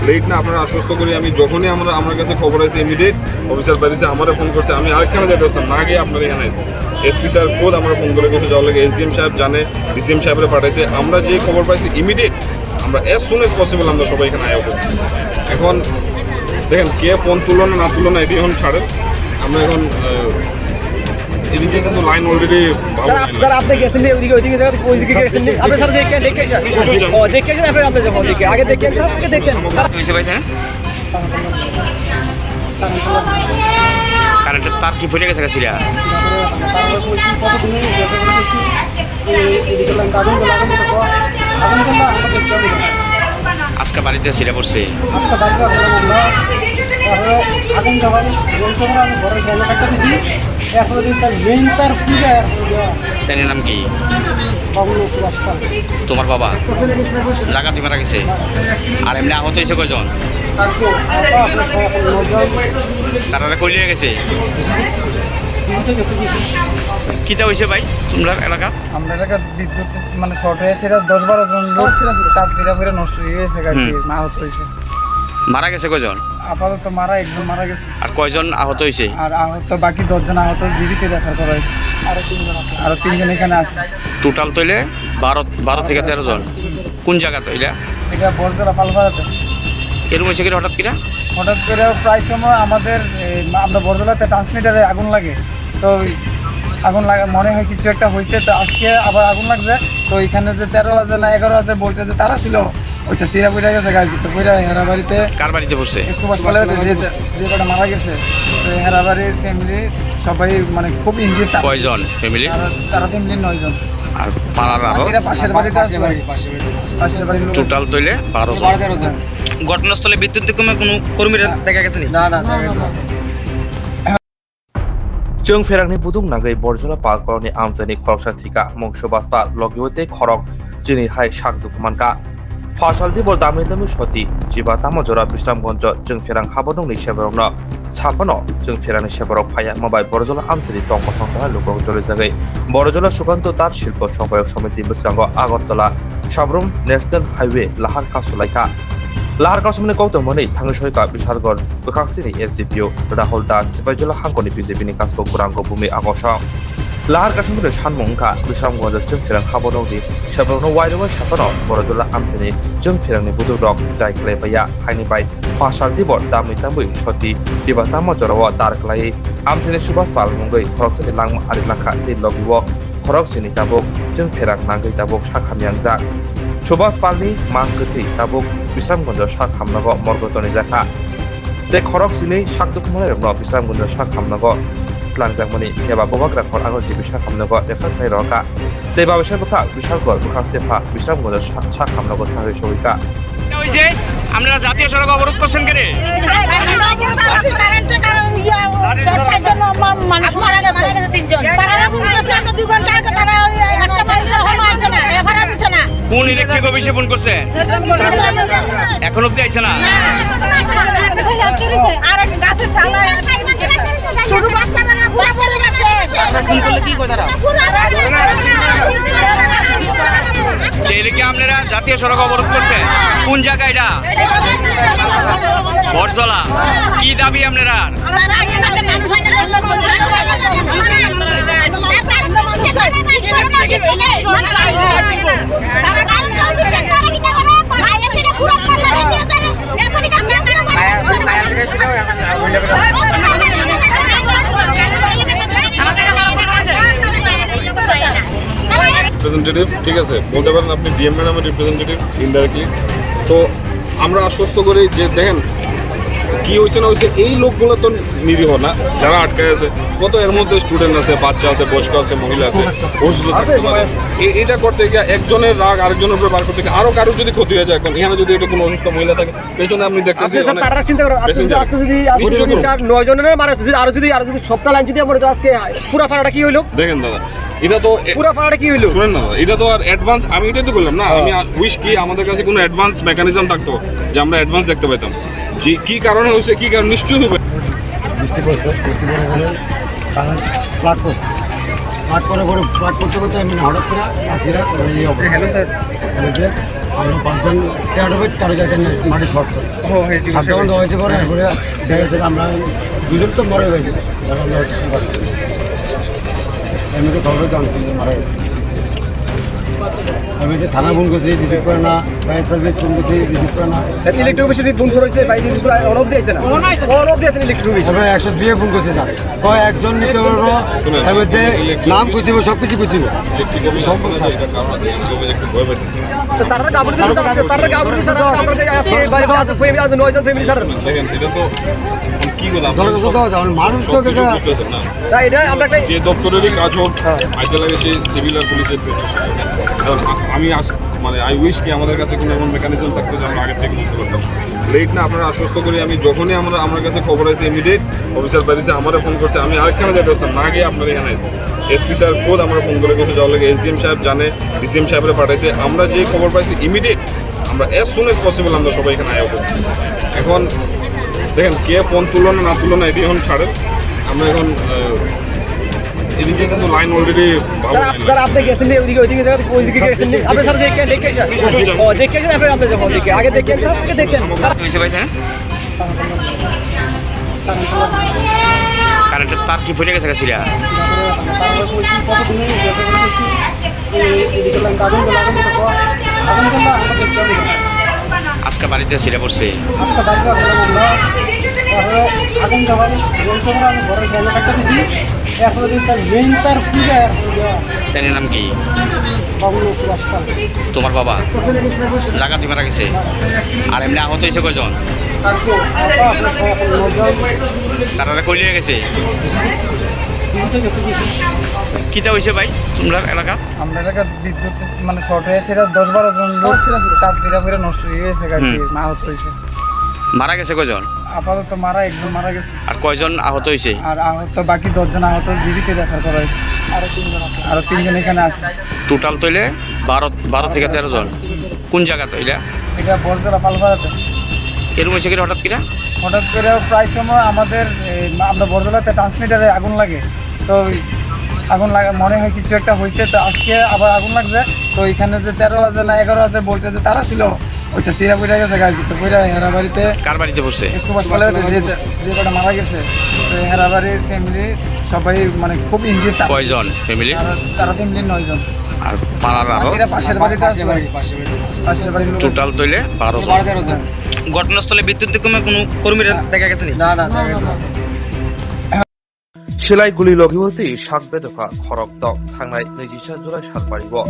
লেট না, আপনারা আশ্বস্ত করি, আমি যখনই আমরা, আমার কাছে খবর আছে, ইমিডিয়েট অফিসার বাড়িতে আমারে ফোন করছে, আমি আরেকখানে যাইতে আসতাম না, আগে আপনার এখানে আছি। এসপি স্যার খোদ আমার ফোন করে গেছে, যাওয়ার লাগে এসডিএম সাহেব জানে, ডিসিএম সাহেবরে পাঠাইছে। আমরা যে খবর পাইছি, ইমিডিয়েট আমরা as soon as possible আমরা সবাই এখানে আয়া করবো। এখন দেখেন, কে ফোন তুলো না, না তুলো না, এটি এখন ছাড়েন। আমরা এখন, আহ, এদিকে কিন্তু লাইন অলরেডি ভালো স্যার, লাইন আপ-, স্যার, লাগছে। আপনি গেছেন নি ওইদিকে, ওইদিকে, ওইদিকে গেছেন নি? আপনি স্যার দেখেন, দেখেন স্যার। নিশ্চয়ই যাবো। ও, দেখেন স্যার, আপনি, আপনি যাবো, দেখেন। আগে দেখেন স্যার, আপনি দেখেন। স্যার। কি হয়েছে ভাই, স্যার? কারেন্টের তার কি পড়ে গেছে গা ছিঁড়া? আজকে বাড়িতে ছিঁড়া পড়ছে। তার নাম কি? তোমার বাবা? জাগাতে মারা গেছে। আর এমনি আহত হয়েছে কয়জন? তারা কই নিয়ে গেছে? কিতা হয়েছে ভাই তোমরা এলাকা? আমরা এলাকার বিদ্যুৎ মানে শর্ট হয়ে সেটা দশ বারো জন লোক তার ছিঁড়া পড়ে নষ্ট হয়ে গেছে আর কি, হুম। আহত হয়েছে। মারা গেছে কয়জন? আপাতত মারা একজন মারা গেছে। আর কয়জন আহত হয়েছে? আর আহত বাকি দশ জন আহত জীবিত রেফার করা হয়েছে। আরো তিনজন আছে। আরো তিনজন এখানে আছে। টোটাল তৈলে বারো, বারো থেকে তেরো জন। কোন জায়গা তো এটা? এটা বরজলা পালপাড়াতে। এরকম হয়েছে কিনা হঠাৎ কিনা? হঠাৎ করে প্রায় সময় আমাদের এই মা-, আমরা বরজলাতে ট্রান্সমিটারে আগুন লাগে। তো ওই আগুন লাগা মনে হয় কিছু একটা হয়েছে, তো আজকে আবার আগুন লাগছে। তো এখানে যে তেরো আছে না এগারো আছে বলছে যে তারা ছিল, ওইটা ছিঁড়া পড়ে গেছে গাছ, তো পড়ে হেরা বাড়িতে। কার বাড়িতে পড়ছে? একশো বাইশ পাল্লাতে যে, যে কটা মারা গেছে, তো হেরা বাড়ির ফ্যামিলি সবাই মানে খুব ইনজিউর্ড। কয়জন ফ্যামিলি? তারা, তারা ফ্যামিলি নয় জন। আর পাড়ার আরো? এরা পাশের বাড়িতে আছে। পাশের বাড়ি, পাশের বাড়ি। পাশের বাড়ির লোক। টোটাল তৈলে বারো জন। বারো তেরো জন। ঘটনাস্থলে বিদ্যুৎ বিভ্রমে কোনো কর্মীরা দেখা গেছে নি? না, না, দেখা গেছে না। Chwng pherangni buduk nangwi Borjola Pal koloni amchaini khoroksa thwikha, mungso basta logiwi tei khorok chini hai sak dukhu mankha. Phasaldi bo damwi damwi soti chiba tamo jora Bisramganjo chwng pherang habonokni sebrokno saphano chwng pherangni sebrok phaiya, mobai Borjola amchaini tong bosong tongnai lukurok jolijagwi Borjola Sukanto Tat Shilpo Sohayok Somiti bwskango Agartala Sabrum National Highway lahar kasu laikha. Lahar kasumani kok tongmani thangwi soika Bishalgarh bwkhak chini S D P O Rahul Das, Sipaijala hangkoni B J P ni kasko Kurango Bumi Akosong. Lahar kasumani sanmung wngkha Bisramganjo chwng pherang habonokni sebrokno wairwi saphano Borjola amchaini chwng pherangni buduk rok jai khlai paiya, haini bai phasal dibor damwi tamwi soti diba tamo jorao dar khlaiwi amchaini Subhas Pal mungwi khoroksani langma ari langkha tei logi o khorok sini tabuk chwng pherang nangwi tabuk sak hamya wngjak. Subhas Palni mang kwthwi tabuk Bisramganjo sak hamnago morgo tonijakha. Tei khorok sini sak dukhumanai rokno Bisramganjo sak hamnago tlangjakmani phiya ba bubagra khor agor jibi sak hamnago refer khlai rokha. Tei babisa bwkha Bishalgarh bwkhak stepha Bisramganjo sak, sak hamnago thangwi sogwikha. ওই যে আপনারা জাতীয় সড়ক অবরোধ করছেন কেন? কারেন্টের কারণে ইয়ে, চারজন মা-, মানুষ মারা গেছে। তারা ফোন করছে, আমরা দুই ঘন্টা আগে, তারা ওই একটা মাইল হলো আসছে না, এফআইআর দিচ্ছে না। কোন ইলেকট্রিক অফিসে ফোন করছেন? এখন অব্দি আইছে না? আর এক গাছের চালা, ছোট বাচ্চারা পুরা পড়ে গেছে। ফোন করলে কি কয় তারা? যে এদিকে আপনারা জাতীয় সড়ক অবরোধ করছেন, কোন জায়গা এটা? বটতলা। কি দাবি আপনারা? রিপ্রেজেন্টেটিভ, ঠিক আছে, বলতে পারেন আপনি ডিএম ম্যাডামের রিপ্রেজেন্টেটিভ ইনডাইরেক্টলি। তো আমরা আশ্বস্ত করি যে দেখেন কি হয়েছে না হয়েছে, এই লোকগুলো তো নিরীহ না, যারা আটকে আছে, কত এর মধ্যে স্টুডেন্ট আছে, বাচ্চা আছে, বয়স্ক আছে, মহিলা আছে, অসুস্থ থাকতে পারে। এ-, এটা করতে গিয়ে একজনের রাগ আরেকজনের উপরে বার করতে গিয়ে আরো কারোর যদি ক্ষতি হয়ে যায়, এখন এখানে যদি এটা কোনো অসুস্থ মহিলা থাকে, পেছনে আপনি দেখতেছি আপনি স্যার, অনেক তারা চিন্তা করেন, আজকে প্যাসেঞ্জার যদি, আজকে যদি, আজকে যদি করুন। চার, নয় জনের মারা আছে, যদি আরো যদি, আরো যদি সবটা লাইন যদি আমরা আজকে পুরা ফাড়াটা কি হইলো? দেখেন দাদা, এটা তো এ-, পুরা ফাড়াটা কি হইলো? শুনেন না দাদা, এটা তো আর অ্যাডভান্স, আমি এটাই তো বললাম না, হ্যাঁ। আমি আ-, উইশ কি আমাদের কাছে কোনো অ্যাডভান্স মেকানিজম থাকতো যে আমরা অ্যাডভান্স দেখতে পেতাম, যে কি কারণে হয়েছে, কি কারণ নিশ্চয়ই হবে। বৃষ্টি পড়ছে, বৃষ্টি পড়ে বলে কারেন্ট ফ্লাড করছে। পাঠ করে করে পাঠ করতে করতে আমি হঠাৎ করে আসিরা এই অবস্থা। Hello sir. এই যে আমরা পাঁচজন তেরো ফিট টার্গেট এখানে মাটি শর্ট করে। ও, হ্যাঁ, জি, সাতটা স্যার। বন্ধ হয়েছে পরে এরপরে দেখা যাচ্ছে আমরা দুজন তো মরে গেছে। যারা আমরা হচ্ছে কি পারছি। এমনি তো খবর জানছি যে মারা গেছে। আমি যে থানা ফোন করছি, রিসিভ করে না, ফায়ার সার্ভিস ফোন করছি, রিসিভ করে না। ইলেকট্রিক অফিসে ফোন করেছে, ভাই, রিসিভ করে, অন অফ দিয়েছে না। অন অফ দিয়েছে ইলেকট্রিক অফিস। আমরা একশো দুই এ ফোন করছি, স্যার। কয় একজন নিতে পারবো, শুনুন, এর মধ্যে ইলেকট্রিক নাম অফিস, কই দিব, সব কিছু কই দিব। ইলেকট্রিক অফিস সব আপনারা কথা। এটা কারণ আছে, ইলেকট্রিক অফিস একটু ভয় পাচ্ছেন। তো তারা গাবুলি দিতে আছে, তারা গাবুলি, তারা, তারা যে আছে, এই বাড়িতে আছে, ফ্যামিলি আছে, নয়জন ফ্যামিলি, স্যার। দেখেন, এটা তো এখন কি বলবো, আপনারা দরকার সব, তো আছে, মানুষ তো সব কিছু এটা বুঝতেছেন না। না, এটা আমরা একটা যে দপ্তরেরই কাজ হোক, হ্যাঁ। আইতে লাগে সেই সিভিল আর পুলিশের প্রশাসন। কারণ আ-, আমি আস-, মানে, আই উইশ কি আমাদের কাছে কোনো এমন মেকানিজম থাকতো যে আমরা আগে থেকে বুঝতে পারতাম। লেট না, আপনারা আশ্বস্ত করি, আমি যখনই আমরা, আমার কাছে খবর আছে, ইমিডিয়েট অফিসার বাড়িতে আমারে ফোন করছে, আমি আরেকখানে যেতে আসতাম, না গিয়ে আপনার এখানে আছি। এসপি স্যার খোদ আমার ফোন করে গেছে, যাওয়ার লাগে এসডিএম সাহেব জানে, ডিসিএম সাহেবরে পাঠাইছে। আমরা যে খবর পাইছি, ইমিডিয়েট আমরা as soon as possible আমরা সবাই এখানে আয়া করছি। এখন দেখেন, কে ফোন তুললো না, না তুললো না, এটি এখন ছাড়েন। আমরা এখন, আহ, এদিকে কিন্তু লাইন অলরেডি ভালো স্যার, লাইন আপ-, স্যার, আছে। আপনি গেছেন নি? ওইদিকে, ওইদিকে যাবেন, ওইদিকে গেছেন নি? আপনি স্যার দেখে, দেখে এসে। নিশ্চয়ই যাবো। ও, দেখে এসে, আপনি, আপনি যাবো ওইদিকে। আগে দেখেন, স্যার, আগে দেখেন। স্যার। কি হয়েছে ভাই, স্যার? কারেন্টের তার কি পড়ে গেছে গা ছিঁড়া? আজকে বাড়িতে ছিঁড়ে পড়ছে। আজকে বাড়িতে আসলাম আমরা, তারপরে আগুন দেওয়া, বলছে আমরা, আমি ঘরে গেল একটা দিছি, এরপরে দিন তার মেইন তার পূজা, এরপরে দেওয়া। তার নাম কি? বাবলু সুভাষ পাল। তোমার বাবা? জায়গাতে মারা গেছে। আর এমনি আহত হয়েছে কয়জন? তারপর, তারপর আপনার সব এখন নজন। তারা কই নিয়ে গেছে? কিতা হয়েছে ভাই তোমরা এলাকা? আমরা এলাকার বিদ্যুৎ মানে শর্ট হয়ে সেটা দশ বারো জন লোক তার ছিঁড়া ফিরা নষ্ট হয়ে গেছে আর কি, হুম। আহত হয়েছে। মারা গেছে কয়জন? আপাতত মারা একজন মারা গেছে। আর কয়জন আহত হয়েছে? আর আহত বাকি দশ জন আহত জীবিত রেফার করা হয়েছে। আরো তিনজন আছে। আরো তিনজন এখানে আছে। টোটাল তৈলে বারো, বারো থেকে তেরো জন। কোন জায়গা তো এটা? এটা বরজলা পালপাড়াতে। এরকম হয়েছে কি হঠাৎ কিনা? হঠাৎ করে প্রায় সময় আমাদের এই মা-, আমরা বরজলাতে ট্রান্সমিটারে আগুন লাগে, তো ওই আগুন লাগা মনে হয় কিছু একটা হয়েছে, তো আজকে আবার আগুন লাগছে। তো এখানে যে তেরো আছে না এগারো আছে বলছে যে তারা ছিল, ওইটা ছিঁড়া পড়ে গেছে গাছ, তো পড়ে হেরা বাড়িতে। কার বাড়িতে পড়ছে? সুভাষ পালের যে, যে কটা মারা গেছে, তো হেরা বাড়ির ফ্যামিলি সবাই মানে খুব ইনজিউর। কয়জন ফ্যামিলি? তারা, তারা ফ্যামিলি নয় জন। আর পাড়ার আরো? বাকিরা পাশের বাড়িতে আছে। পাশের বাড়ি, পাশের বাড়ি। পাশের বাড়ির লোক। টোটাল তৈলে বারো জন। বারো তেরো জন। ঘটনাস্থলে বিদ্যুৎ কমে কোনো কর্মীরা দেখা গেছে নি? না, না, দেখা গেছে না। Silai guli logi wngtwi sak bedokha khorok tok thangnai nwijisa July salpari o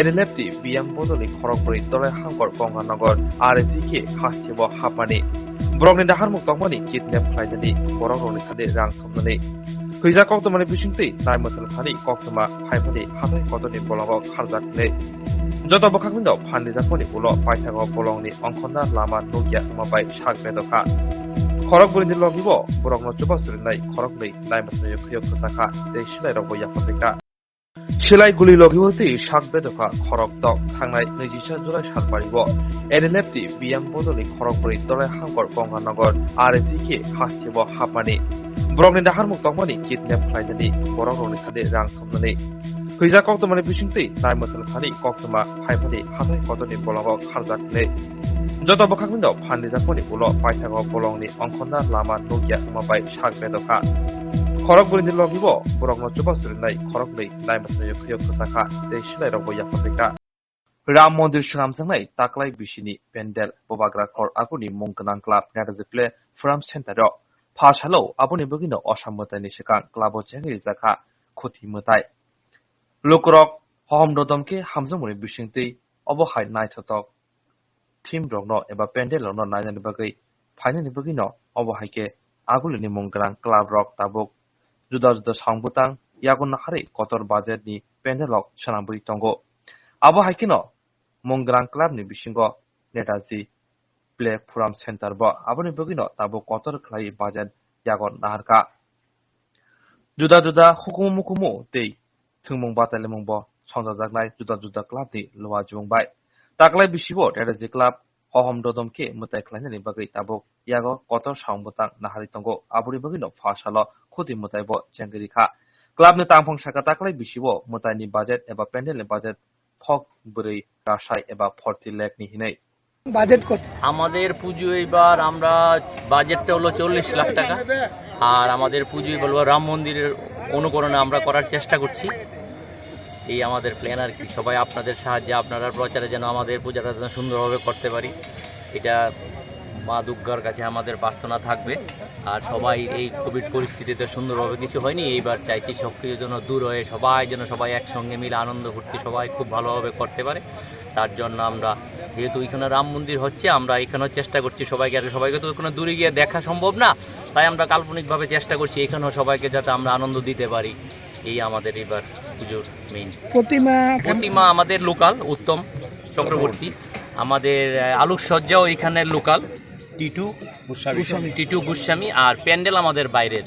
N L F T biyang bodolni khorok brwi Dolai Hangkor Gonganagar R T K hasteo hapmani. Borokni naharmung tongmani kidnap khlainani, borok rokni thani rang thumnani. Hwijak koktwmani bisingtwi naimwthang thani koktwma phaimani hathai kotorni bolongo kharjak hwnwi. Joto bwkhakni no phan rijakmani ulo paithago bolongni ongkhorna lama nukya wngma bai sak bedokha. Khorok bwrwini logibo borokno chubachu rinai khoroknwi naimwthangwi khuyok kwchakha tei silairokbo yaphar rikha. Silai guli logibo twi sak bedokha khorok tok thangnai nwijisa July salpari o N L F T biyang bodolni khorok brwi Dolai Hangkor Gonganagar R T K hasteo hapmani. Borokni naharmung tongmani kidnap khlainani, borok rokni thani rang thumnani. Hwijak koktwmani bisingtwi naimwthang thani koktwma phaimani hathai kotorni bolongo kharjak hwnwi. Joto bwkhakni no phan rijakmani ulo paithago bolongni ongkhorna lama nukya wngma bai sak bedokha. Khorok bwrwini logibo borokno chubachu rinai khoroknwi naimwthangwi khuyok kwchakha tei silairokbo yaphar rikha. Ram Mondir swnamjaknai taklai bisini pendel Bubagra Khor Aguni mung gwnang club Netaji Play Forum Center o pha salo, aboni bagwino Osam mwtaini swkang club o chengwi rijak kha khuti mwtai. Lukurok hohom dodom khe hamjakmani bisingtwi obo hai naithothok theme rokno eba pendel rokno nainani bagwi phainani bagwino obo hai khe Agulini mung gwnang club rok tabuk juda juda song bwtang yago naharwi kotor budget ni pendel rok swnamwi tongo. Abo hai kheno mung gwnang club ni bisingo Netaji Play Forum Center bo aboni bagwino tabuk kotor khlai budget yago naharkha. Juda juda hukumu mukumu tei thwngmung batailaimung bo songchajaknai juda juda club ni luwa jubung bai. Taklai bisibo Netaji club hohom dodom khe mwtai khlainani bagwi tabuk yago kotor song bwtang naharwi tongo. Aboni bagwino pha salo khuti mwtai bo chengwi rikha. Club ni tangphung saka taklai bisio mwtai ni budget eba pandal ni budget thok bwrwi rasai eba forty lakh ni hinwi. Budget কত? আমাদের পুজো এবার আমরা, বাজেটটা হলো চল্লিশ লাখ টাকা। আর আমাদের পুজো এবার রাম মন্দিরের অনুকরণে আমরা করার চেষ্টা করছি। এই আমাদের প্ল্যান আর কি। সবাই আপনাদের সাহায্যে, আপনারা প্রচারে যেন আমাদের পূজাটা যেন সুন্দরভাবে করতে পারি, এটা মা দুর্গার কাছে আমাদের প্রার্থনা থাকবে। আর সবাই এই কোভিড পরিস্থিতিতে সুন্দরভাবে কিছু হয়নি, এইবার চাইছি সব কিছু যেন দূর হয়ে সবাই যেন সবাই একসঙ্গে মিলে আনন্দ ফুর্তি সবাই খুব ভালোভাবে করতে পারে। তার জন্য আমরা, যেহেতু এখানে রাম মন্দির হচ্ছে, আমরা এখানেও চেষ্টা করছি সবাইকে, আর সবাইকে তো কোনো দূরে গিয়ে দেখা সম্ভব না, তাই আমরা কাল্পনিকভাবে চেষ্টা করছি এখানেও সবাইকে যাতে আমরা আনন্দ দিতে পারি। এই আমাদের এবার পুজোর মেইন প্রতিমা। প্রতিমা আমাদের লোকাল উত্তম চক্রবর্তী, আমাদের আহ, আলোকসজ্জাও এখানে লোকাল টিটু গোস্বামী। টিটু গোস্বামী, আর প্যান্ডেল আমাদের বাইরের।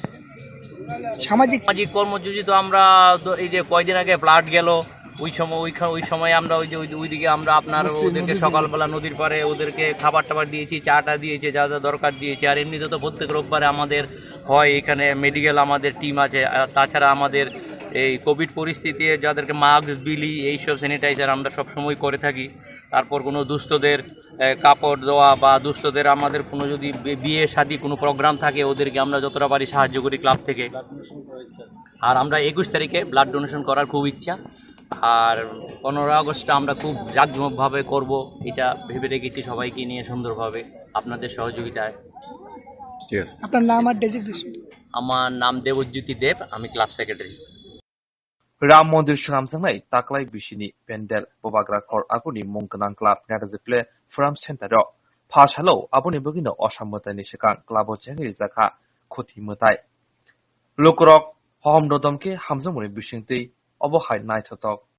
সামাজিক সামাজিক কর্মসূচি তো আমরা তো এই যে কয়দিন আগে ফ্লাড গেল, ওই সময় ওইখানে ওই সময় আমরা ওই যে ওই- ওইদিকে আমরা আপনার ওদেরকে সকালবেলা নদীর পাড়ে ওদেরকে খাবার টাবার দিয়েছি, চা টা দিয়েছি, যা যা দরকার দিয়েছি। আর এমনিতে তো প্রত্যেক রোববারে আমাদের হয় এখানে মেডিকেল আমাদের টিম আছে। আর তাছাড়া আমাদের এই কোভিড পরিস্থিতি যাদেরকে মাস্ক, বিলি, এইসব স্যানিটাইজার আমরা সব সময় করে থাকি। তারপর কোনো দুস্থদের আহ, কাপড় দেওয়া বা দুস্থদের আমাদের কোনো যদি বি- বিয়ে শাদী কোনো প্রোগ্রাম থাকে, ওদেরকে আমরা যতটা পারি সাহায্য করি ক্লাব থেকে। আর আমরা একুশ তারিখে ব্লাড ডোনেশন করার খুব ইচ্ছা। আর পনেরো আগস্টটা আমরা খুব জাঁকজমকভাবে করব, এটা ভেবে রেখেছি সবাইকে নিয়ে সুন্দরভাবে আপনাদের সহযোগিতায়। ঠিক আছে। আপনার নাম আর ডেজিগনেশন? আমার নাম দেবজ্যোতি দেব, আমি club secretary. Ram Mondir swnamjaknai taklai bisini pandal bubagra khor aboni mung gwnang club Netaji Play Forum Center o. Pha salo aboni bagwino Osam mwtaini swkang club o chengri jakha khuti mwtai. Lukurok hohom dodom khe hamjakmani bisingtwi obo hai naithotok.